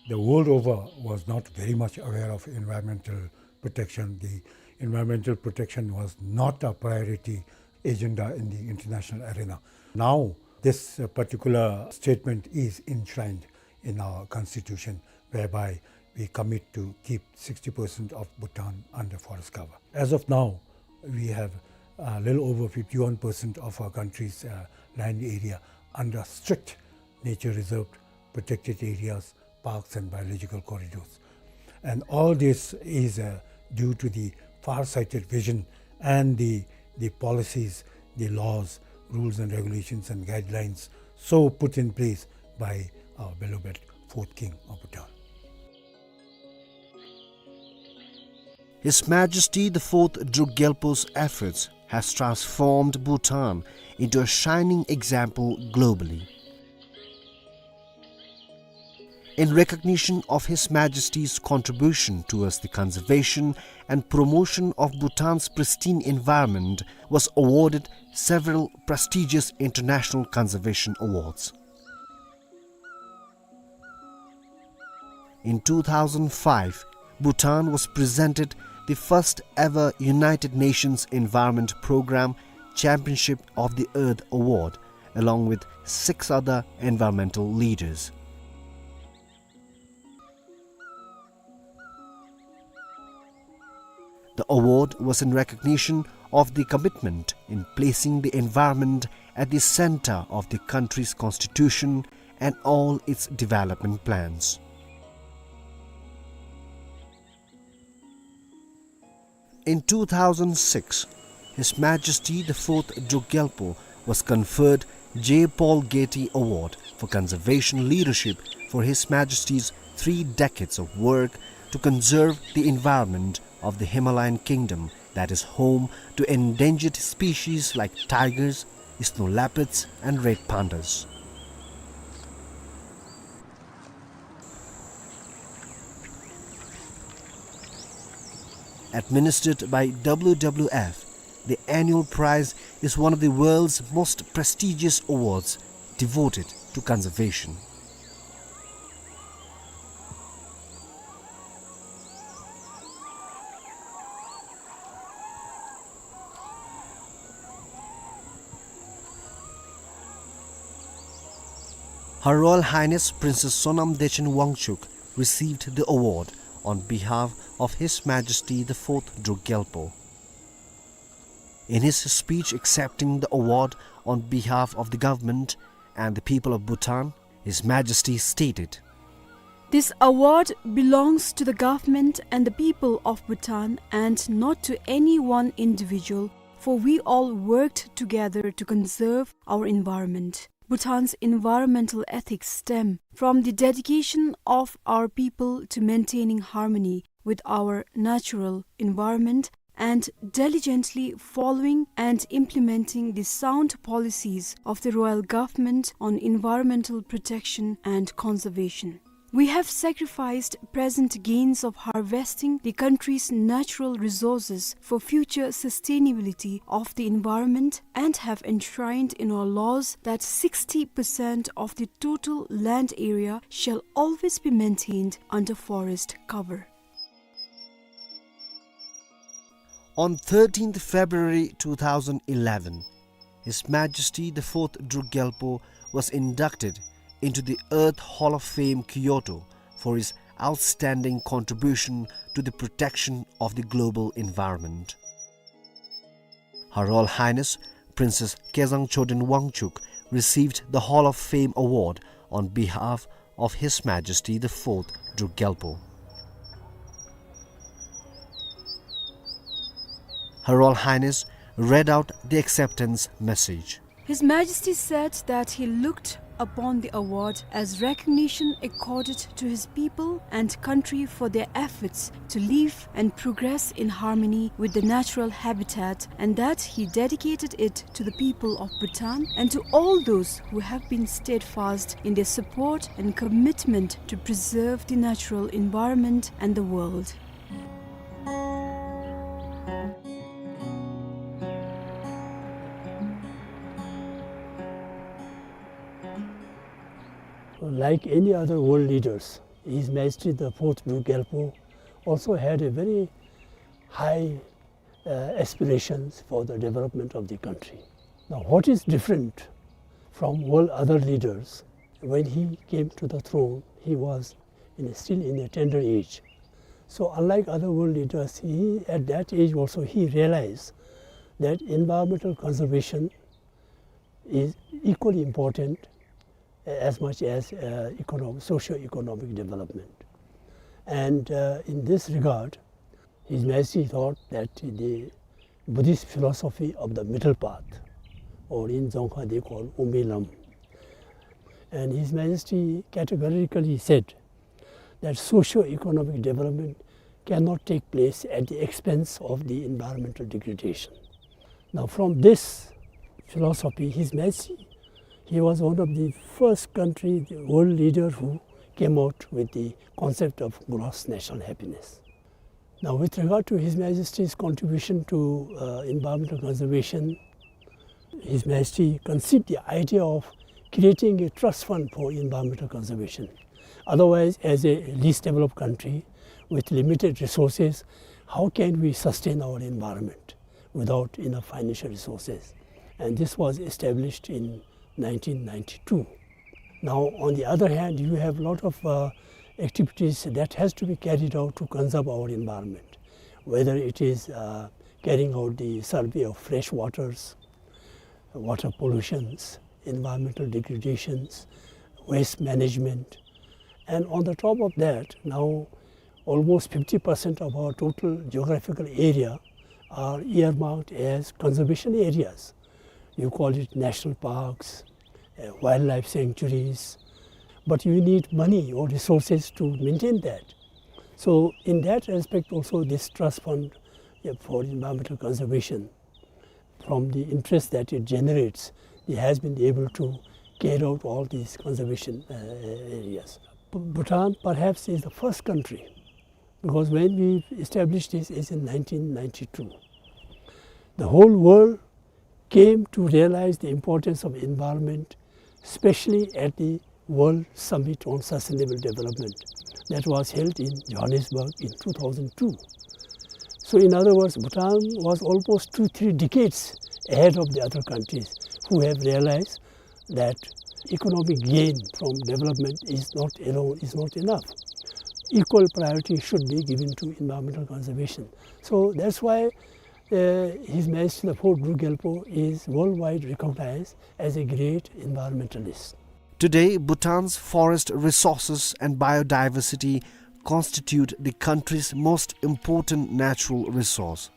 the world over was not very much aware of environmental protection. The environmental protection was not a priority agenda in the international arena. Now, this, uh, particular statement is enshrined in our constitution, whereby we commit to keep sixty percent of Bhutan under forest cover. As of now, we have a little over fifty-one percent of our country's, uh, land area under strict nature reserve, protected areas, parks and biological corridors. And all this is, uh, due to the far-sighted vision and the, the policies, the laws, rules and regulations and guidelines so put in place by our beloved fourth king of Bhutan. His Majesty the Fourth Druk Gyalpo's efforts has transformed Bhutan into a shining example globally. In recognition of His Majesty's contribution towards the conservation and promotion of Bhutan's pristine environment, was awarded several prestigious international conservation awards. In two thousand five, Bhutan was presented the first ever United Nations Environment Programme Championship of the Earth Award, along with six other environmental leaders. The award was in recognition of the commitment in placing the environment at the center of the country's constitution and all its development plans. In two thousand six, His Majesty the Fourth Druk Gyalpo was conferred J. Paul Getty Award for Conservation Leadership for His Majesty's three decades of work to conserve the environment of the Himalayan kingdom that is home to endangered species like tigers, snow leopards, and red pandas. Administered by W W F, the annual prize is one of the world's most prestigious awards devoted to conservation. Her Royal Highness Princess Sonam Dechen Wangchuck received the award on behalf of His Majesty the Fourth Druk Gyalpo. In his speech accepting the award on behalf of the government and the people of Bhutan, His Majesty stated, "This award belongs to the government and the people of Bhutan and not to any one individual, for we all worked together to conserve our environment." Bhutan's environmental ethics stem from the dedication of our people to maintaining harmony with our natural environment and diligently following and implementing the sound policies of the royal government on environmental protection and conservation. We have sacrificed present gains of harvesting the country's natural resources for future sustainability of the environment and have enshrined in our laws that sixty percent of the total land area shall always be maintained under forest cover. On thirteenth February two thousand eleven, His Majesty the Fourth Druk Gyalpo was inducted into the Earth Hall of Fame, Kyoto, for his outstanding contribution to the protection of the global environment. Her Royal Highness Princess Kezang Choden Wangchuck received the Hall of Fame award on behalf of His Majesty the Fourth Druk Gyalpo. Her Royal Highness read out the acceptance message. His Majesty said that he looked upon the award as recognition accorded to his people and country for their efforts to live and progress in harmony with the natural habitat, and that he dedicated it to the people of Bhutan and to all those who have been steadfast in their support and commitment to preserve the natural environment and the world. Like any other world leaders, His Majesty the Fourth Druk Gyalpo also had a very high, uh, aspirations for the development of the country. Now, what is different from all other leaders, when he came to the throne, he was in, still in a tender age. So, unlike other world leaders, he, at that age also, he realized that environmental conservation is equally important as much as, uh, economic, socio-economic development. And, uh, in this regard, His Majesty thought that the Buddhist philosophy of the middle path, or in Dzongkha they call Umilam, and His Majesty categorically said that socio-economic development cannot take place at the expense of the environmental degradation. Now, from this philosophy, His Majesty, he was one of the first country, the world leader who came out with the concept of gross national happiness. Now, with regard to His Majesty's contribution to, uh, environmental conservation, His Majesty conceived the idea of creating a trust fund for environmental conservation. Otherwise, as a least developed country with limited resources, how can we sustain our environment without enough financial resources? And this was established in nineteen ninety-two. Now, on the other hand, you have lot of, uh, activities that has to be carried out to conserve our environment, whether it is, uh, carrying out the survey of fresh waters, water pollutions, environmental degradations, waste management. And on the top of that, now almost fifty percent of our total geographical area are earmarked as conservation areas. You call it national parks, uh, wildlife sanctuaries, but you need money or resources to maintain that. So in that respect also, this trust fund, uh, for environmental conservation, from the interest that it generates, it has been able to carry out all these conservation, uh, areas. B-, Bhutan perhaps is the first country, because when we established this is in nineteen ninety-two. The whole world came to realize the importance of environment, especially at the World Summit on Sustainable Development that was held in Johannesburg in two thousand two. So in other words, Bhutan was almost two, three decades ahead of the other countries who have realized that economic gain from development is not alone, is not enough. Equal priority should be given to environmental conservation. So that's why, uh, His Majesty the Fourth Druk Gyalpo is worldwide recognized as a great environmentalist. Today, Bhutan's forest resources and biodiversity constitute the country's most important natural resource.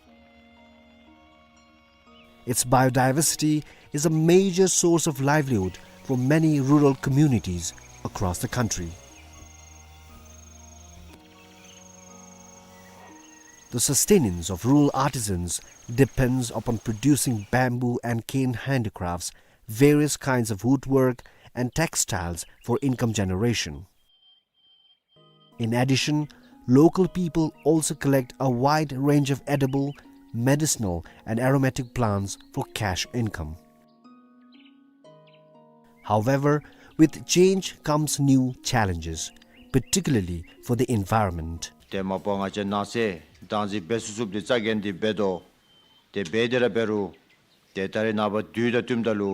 Its biodiversity is a major source of livelihood for many rural communities across the country. The sustenance of rural artisans depends upon producing bamboo and cane handicrafts, various kinds of woodwork, and textiles for income generation. In addition, local people also collect a wide range of edible, medicinal, and aromatic plants for cash income. However, with change comes new challenges, particularly for the environment. ཏེ་མ་པ་ང་བཅས་ནགས་ཚལ་བདག་འཛིན་འབད་ཚུགས་ཚུགསཔ་འདི་རྩ་འགེངས་ཏེ་འབད་དོ། ཏེ་འབད་དེ་ར་འབད་རུང་ཏེ་ད་རེས་ནངས་པ་དུས་དང་བསྟུནམ་ད་ལུ་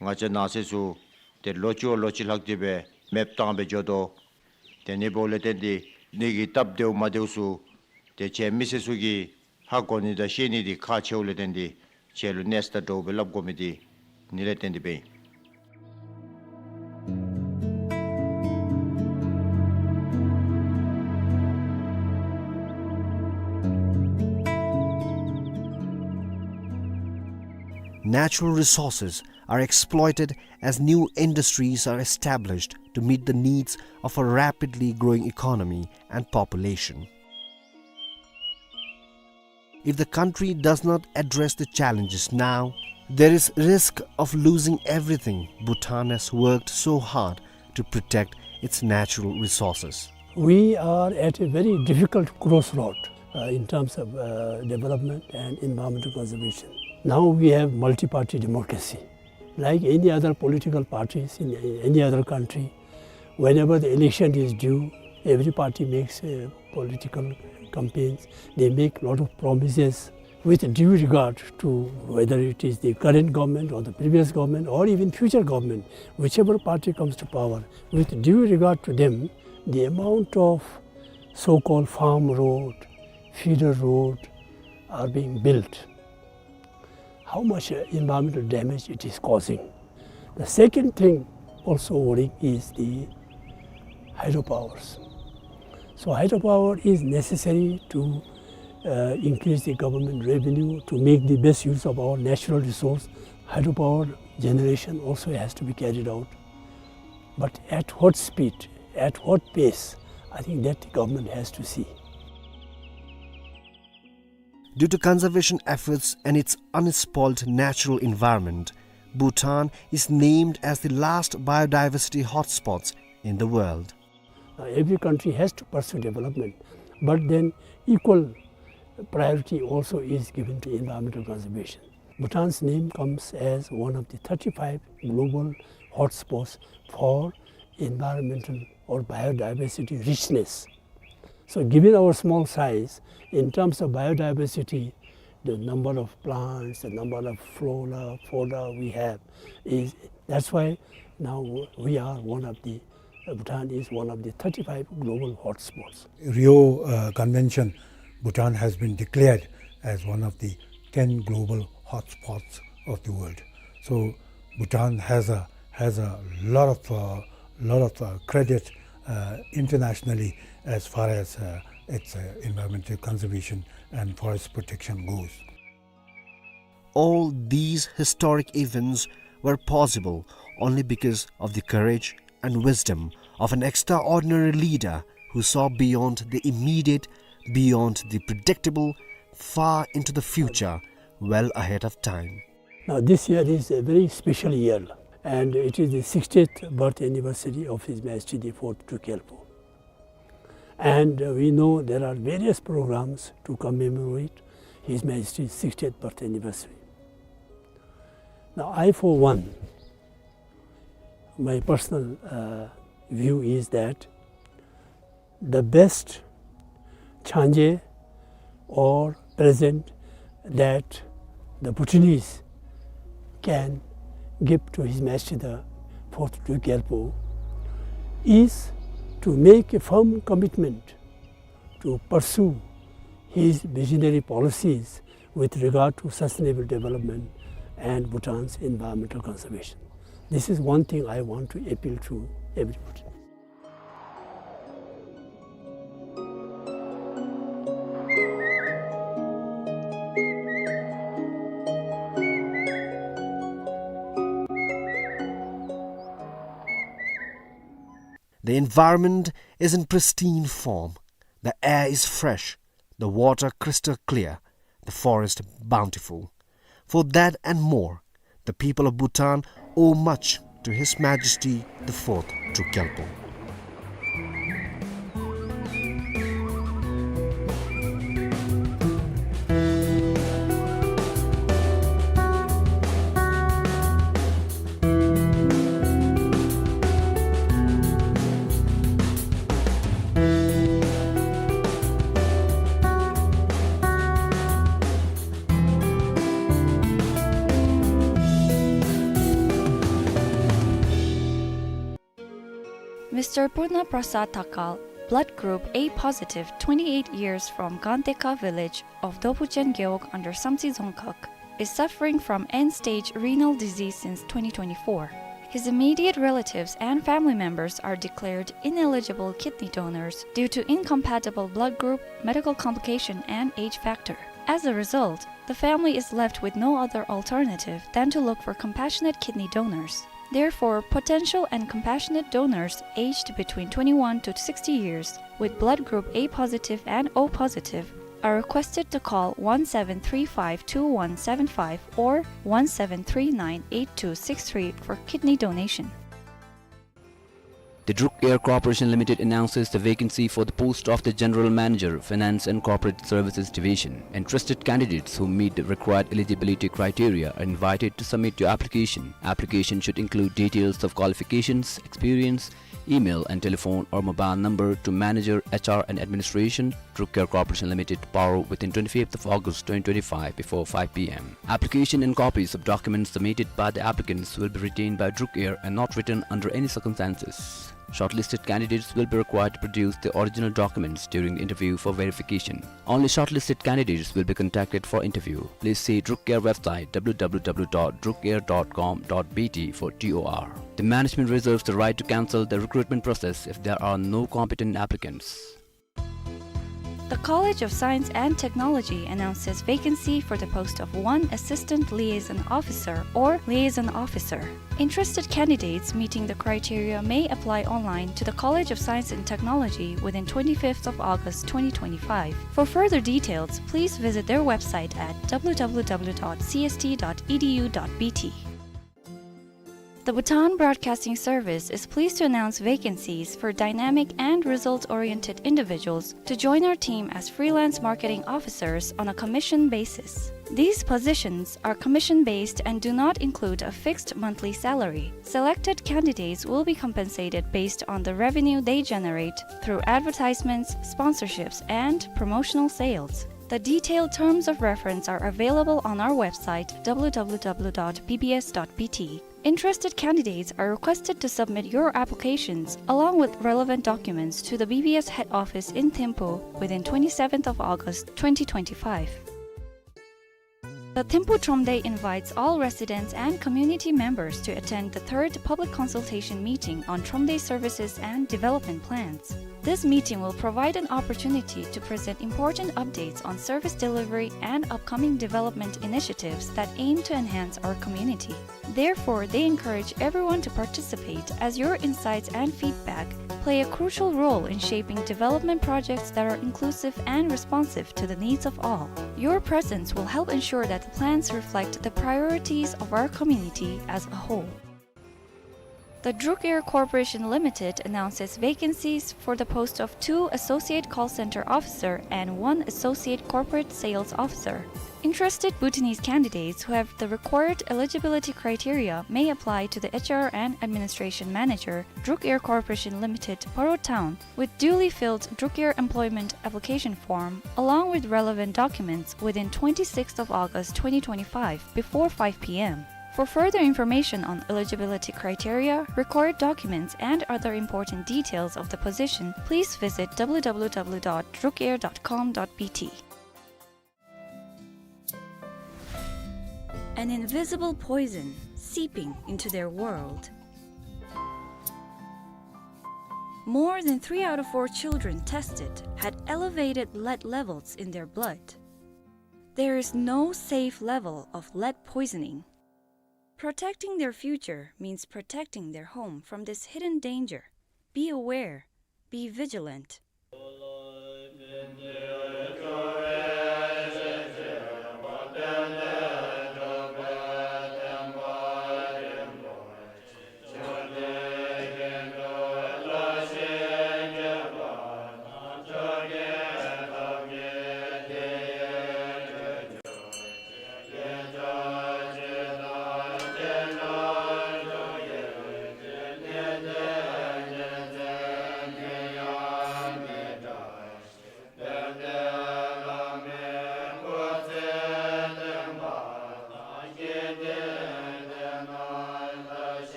ང་བཅས་ནགས་ཚལ་ཚུ་ཏེ་ལོ་གཅིག་བ་ལོ་གཅིག་ལྷག་སྟེ་སྦེ་མེདཔ་བཏང་སྦེ་འགྱོ་དོ། ཏེ་ཨ་ནི་འབདཝ་ལས་བརྟེན་ཏེ་ཨ་ནི་གི་སྟབས་བདེཝ་མ་བདེཝ་ཚུ་ཏེ་ཁྱེད་མི་སེར་ཚུ་གིས་ཧ་གོ་ནི་དང་ཤེས་ནི་འདི་ཁག་ཆེཝ་ལས་བརྟེན་ཏེ་ཁྱེད་ལུ་གནས་ཚུ་དང་འདྲཝ་སྦེ་སླབ་དགོ་མི་འདི་ཨ་ནི་ལས་བརྟེན་ཏེ་སྦེ་ཨིན། Natural resources are exploited as new industries are established to meet the needs of a rapidly growing economy and population. If the country does not address the challenges now, there is risk of losing everything Bhutan has worked so hard to protect its natural resources. We are at a very difficult crossroad, uh, in terms of, uh, development and environmental conservation. Now we have multi-party democracy. Like any other political parties in any other country, whenever the election is due, every party makes, uh, political campaigns. They make lot of promises with due regard to whether it is the current government or the previous government or even future government, whichever party comes to power, with due regard to them, the amount of so-called farm road, feeder road are being built. How much, uh, environmental damage it is causing. The second thing also worrying is the hydropowers. So hydropower is necessary to, uh, increase the government revenue, to make the best use of our natural resource. Hydropower generation also has to be carried out. But at what speed, at what pace, I think that the government has to see. Due to conservation efforts and its unspoiled natural environment, Bhutan is named as the last biodiversity hotspots in the world. Uh, every country has to pursue development, but then equal priority also is given to environmental conservation. Bhutan's name comes as one of the thirty-five global hotspots for environmental or biodiversity richness. So given our small size, in terms of biodiversity, the number of plants, the number of flora, fauna we have is, that's why now we are one of the, Bhutan is one of the thirty-five global hotspots. Rio, uh, Convention, Bhutan has been declared as one of the ten global hotspots of the world. So Bhutan has a, has a lot of, uh, lot of, uh, credit, uh, internationally as far as, uh, its, uh, environmental conservation and forest protection goes. All these historic events were possible only because of the courage and wisdom of an extraordinary leader who saw beyond the immediate, beyond the predictable, far into the future, well ahead of time. Now, this year is a very special year, and it is the sixtieth birth anniversary of His Majesty the Fourth Druk Gyalpo. And, uh, we know there are various programs to commemorate His Majesty's sixtieth birth anniversary. Now, I, for one, my personal, uh, view is that the best changé or present that the Bhutanese can give to His Majesty the Fourth Druk Gyalpo, is to make a firm commitment to pursue his visionary policies with regard to sustainable development and Bhutan's environmental conservation. This is one thing I want to appeal to everybody. The environment is in pristine form. The air is fresh, the water crystal clear, the forest bountiful. For that and more, the people of Bhutan owe much to His Majesty the Fourth Druk Gyalpo. Mister Purna Prasad Thakal, blood group A positive, twenty-eight years, from Ganteka village of Dobuchen Gewog under Samtse Dzongkhag, is suffering from end-stage renal disease since twenty twenty-four. His immediate relatives and family members are declared ineligible kidney donors due to incompatible blood group, medical complication, and age factor. As a result, the family is left with no other alternative than to look for compassionate kidney donors. Therefore, potential and compassionate donors aged between twenty-one to sixty years with blood group A positive and O positive are requested to call one seven three five two one seven five or one seven three nine eight two six three for kidney donation. The Druk Air Corporation Limited announces the vacancy for the post of the General Manager, Finance and Corporate Services Division. Interested candidates who meet the required eligibility criteria are invited to submit your application. Application should include details of qualifications, experience, email and telephone or mobile number to Manager, H R and Administration, Druk Air Corporation Limited, Paro, within twenty-fifth of August twenty twenty-five before five P M. Application and copies of documents submitted by the applicants will be retained by Druk Air and not written under any circumstances. Shortlisted candidates will be required to produce the original documents during the interview for verification. Only shortlisted candidates will be contacted for interview. Please see Druk Air website, W W W dot druk air dot com dot B T, for T O R. The management reserves the right to cancel the recruitment process if there are no competent applicants. The College of Science and Technology announces vacancy for the post of one Assistant Liaison Officer or Liaison Officer. Interested candidates meeting the criteria may apply online to the College of Science and Technology within twenty-fifth of August twenty twenty-five. For further details, please visit their website at W W W dot C S T dot E D U dot B T. The Bhutan Broadcasting Service is pleased to announce vacancies for dynamic and result-oriented individuals to join our team as freelance marketing officers on a commission basis. These positions are commission-based and do not include a fixed monthly salary. Selected candidates will be compensated based on the revenue they generate through advertisements, sponsorships, and promotional sales. The detailed terms of reference are available on our website, W W W dot B B S dot B T. Interested candidates are requested to submit your applications along with relevant documents to the B B S head office in Thimphu within twenty-seventh of August twenty twenty-five. The Thimphu Thromde invites all residents and community members to attend the third public consultation meeting on Thromde services and development plans. This meeting will provide an opportunity to present important updates on service delivery and upcoming development initiatives that aim to enhance our community. Therefore, they encourage everyone to participate, as your insights and feedback play a crucial role in shaping development projects that are inclusive and responsive to the needs of all. Your presence will help ensure that the plans reflect the priorities of our community as a whole. The Druk Air Corporation Limited announces vacancies for the post of two Associate Call Center Officer and one Associate Corporate Sales Officer. Interested Bhutanese candidates who have the required eligibility criteria may apply to the H R and Administration Manager, Druk Air Corporation Limited, Paro Town, with duly filled Druk Air employment application form, along with relevant documents, within twenty-sixth of August twenty twenty-five before five P M. For further information on eligibility criteria, required documents, and other important details of the position, please visit w w w dot drukair dot com dot b t. An invisible poison seeping into their world. More than three out of four children tested had elevated lead levels in their blood. There is no safe level of lead poisoning. Protecting their future means protecting their home from this hidden danger. Be aware. Be vigilant.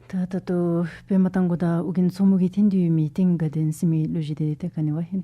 ད་ད་ལྟོ་པདྨ་རྟ་མགོ་དང་ཨོ་རྒྱན་མཚོ་མོ་གིས་འཐེན་ཏེ་ཡོད་མི་ཏིང་དགའ་ལྡན་ཟེར་མི་གླུ་གཞས་འདི་ཏེ་ག་ནི་བ་ཧིན།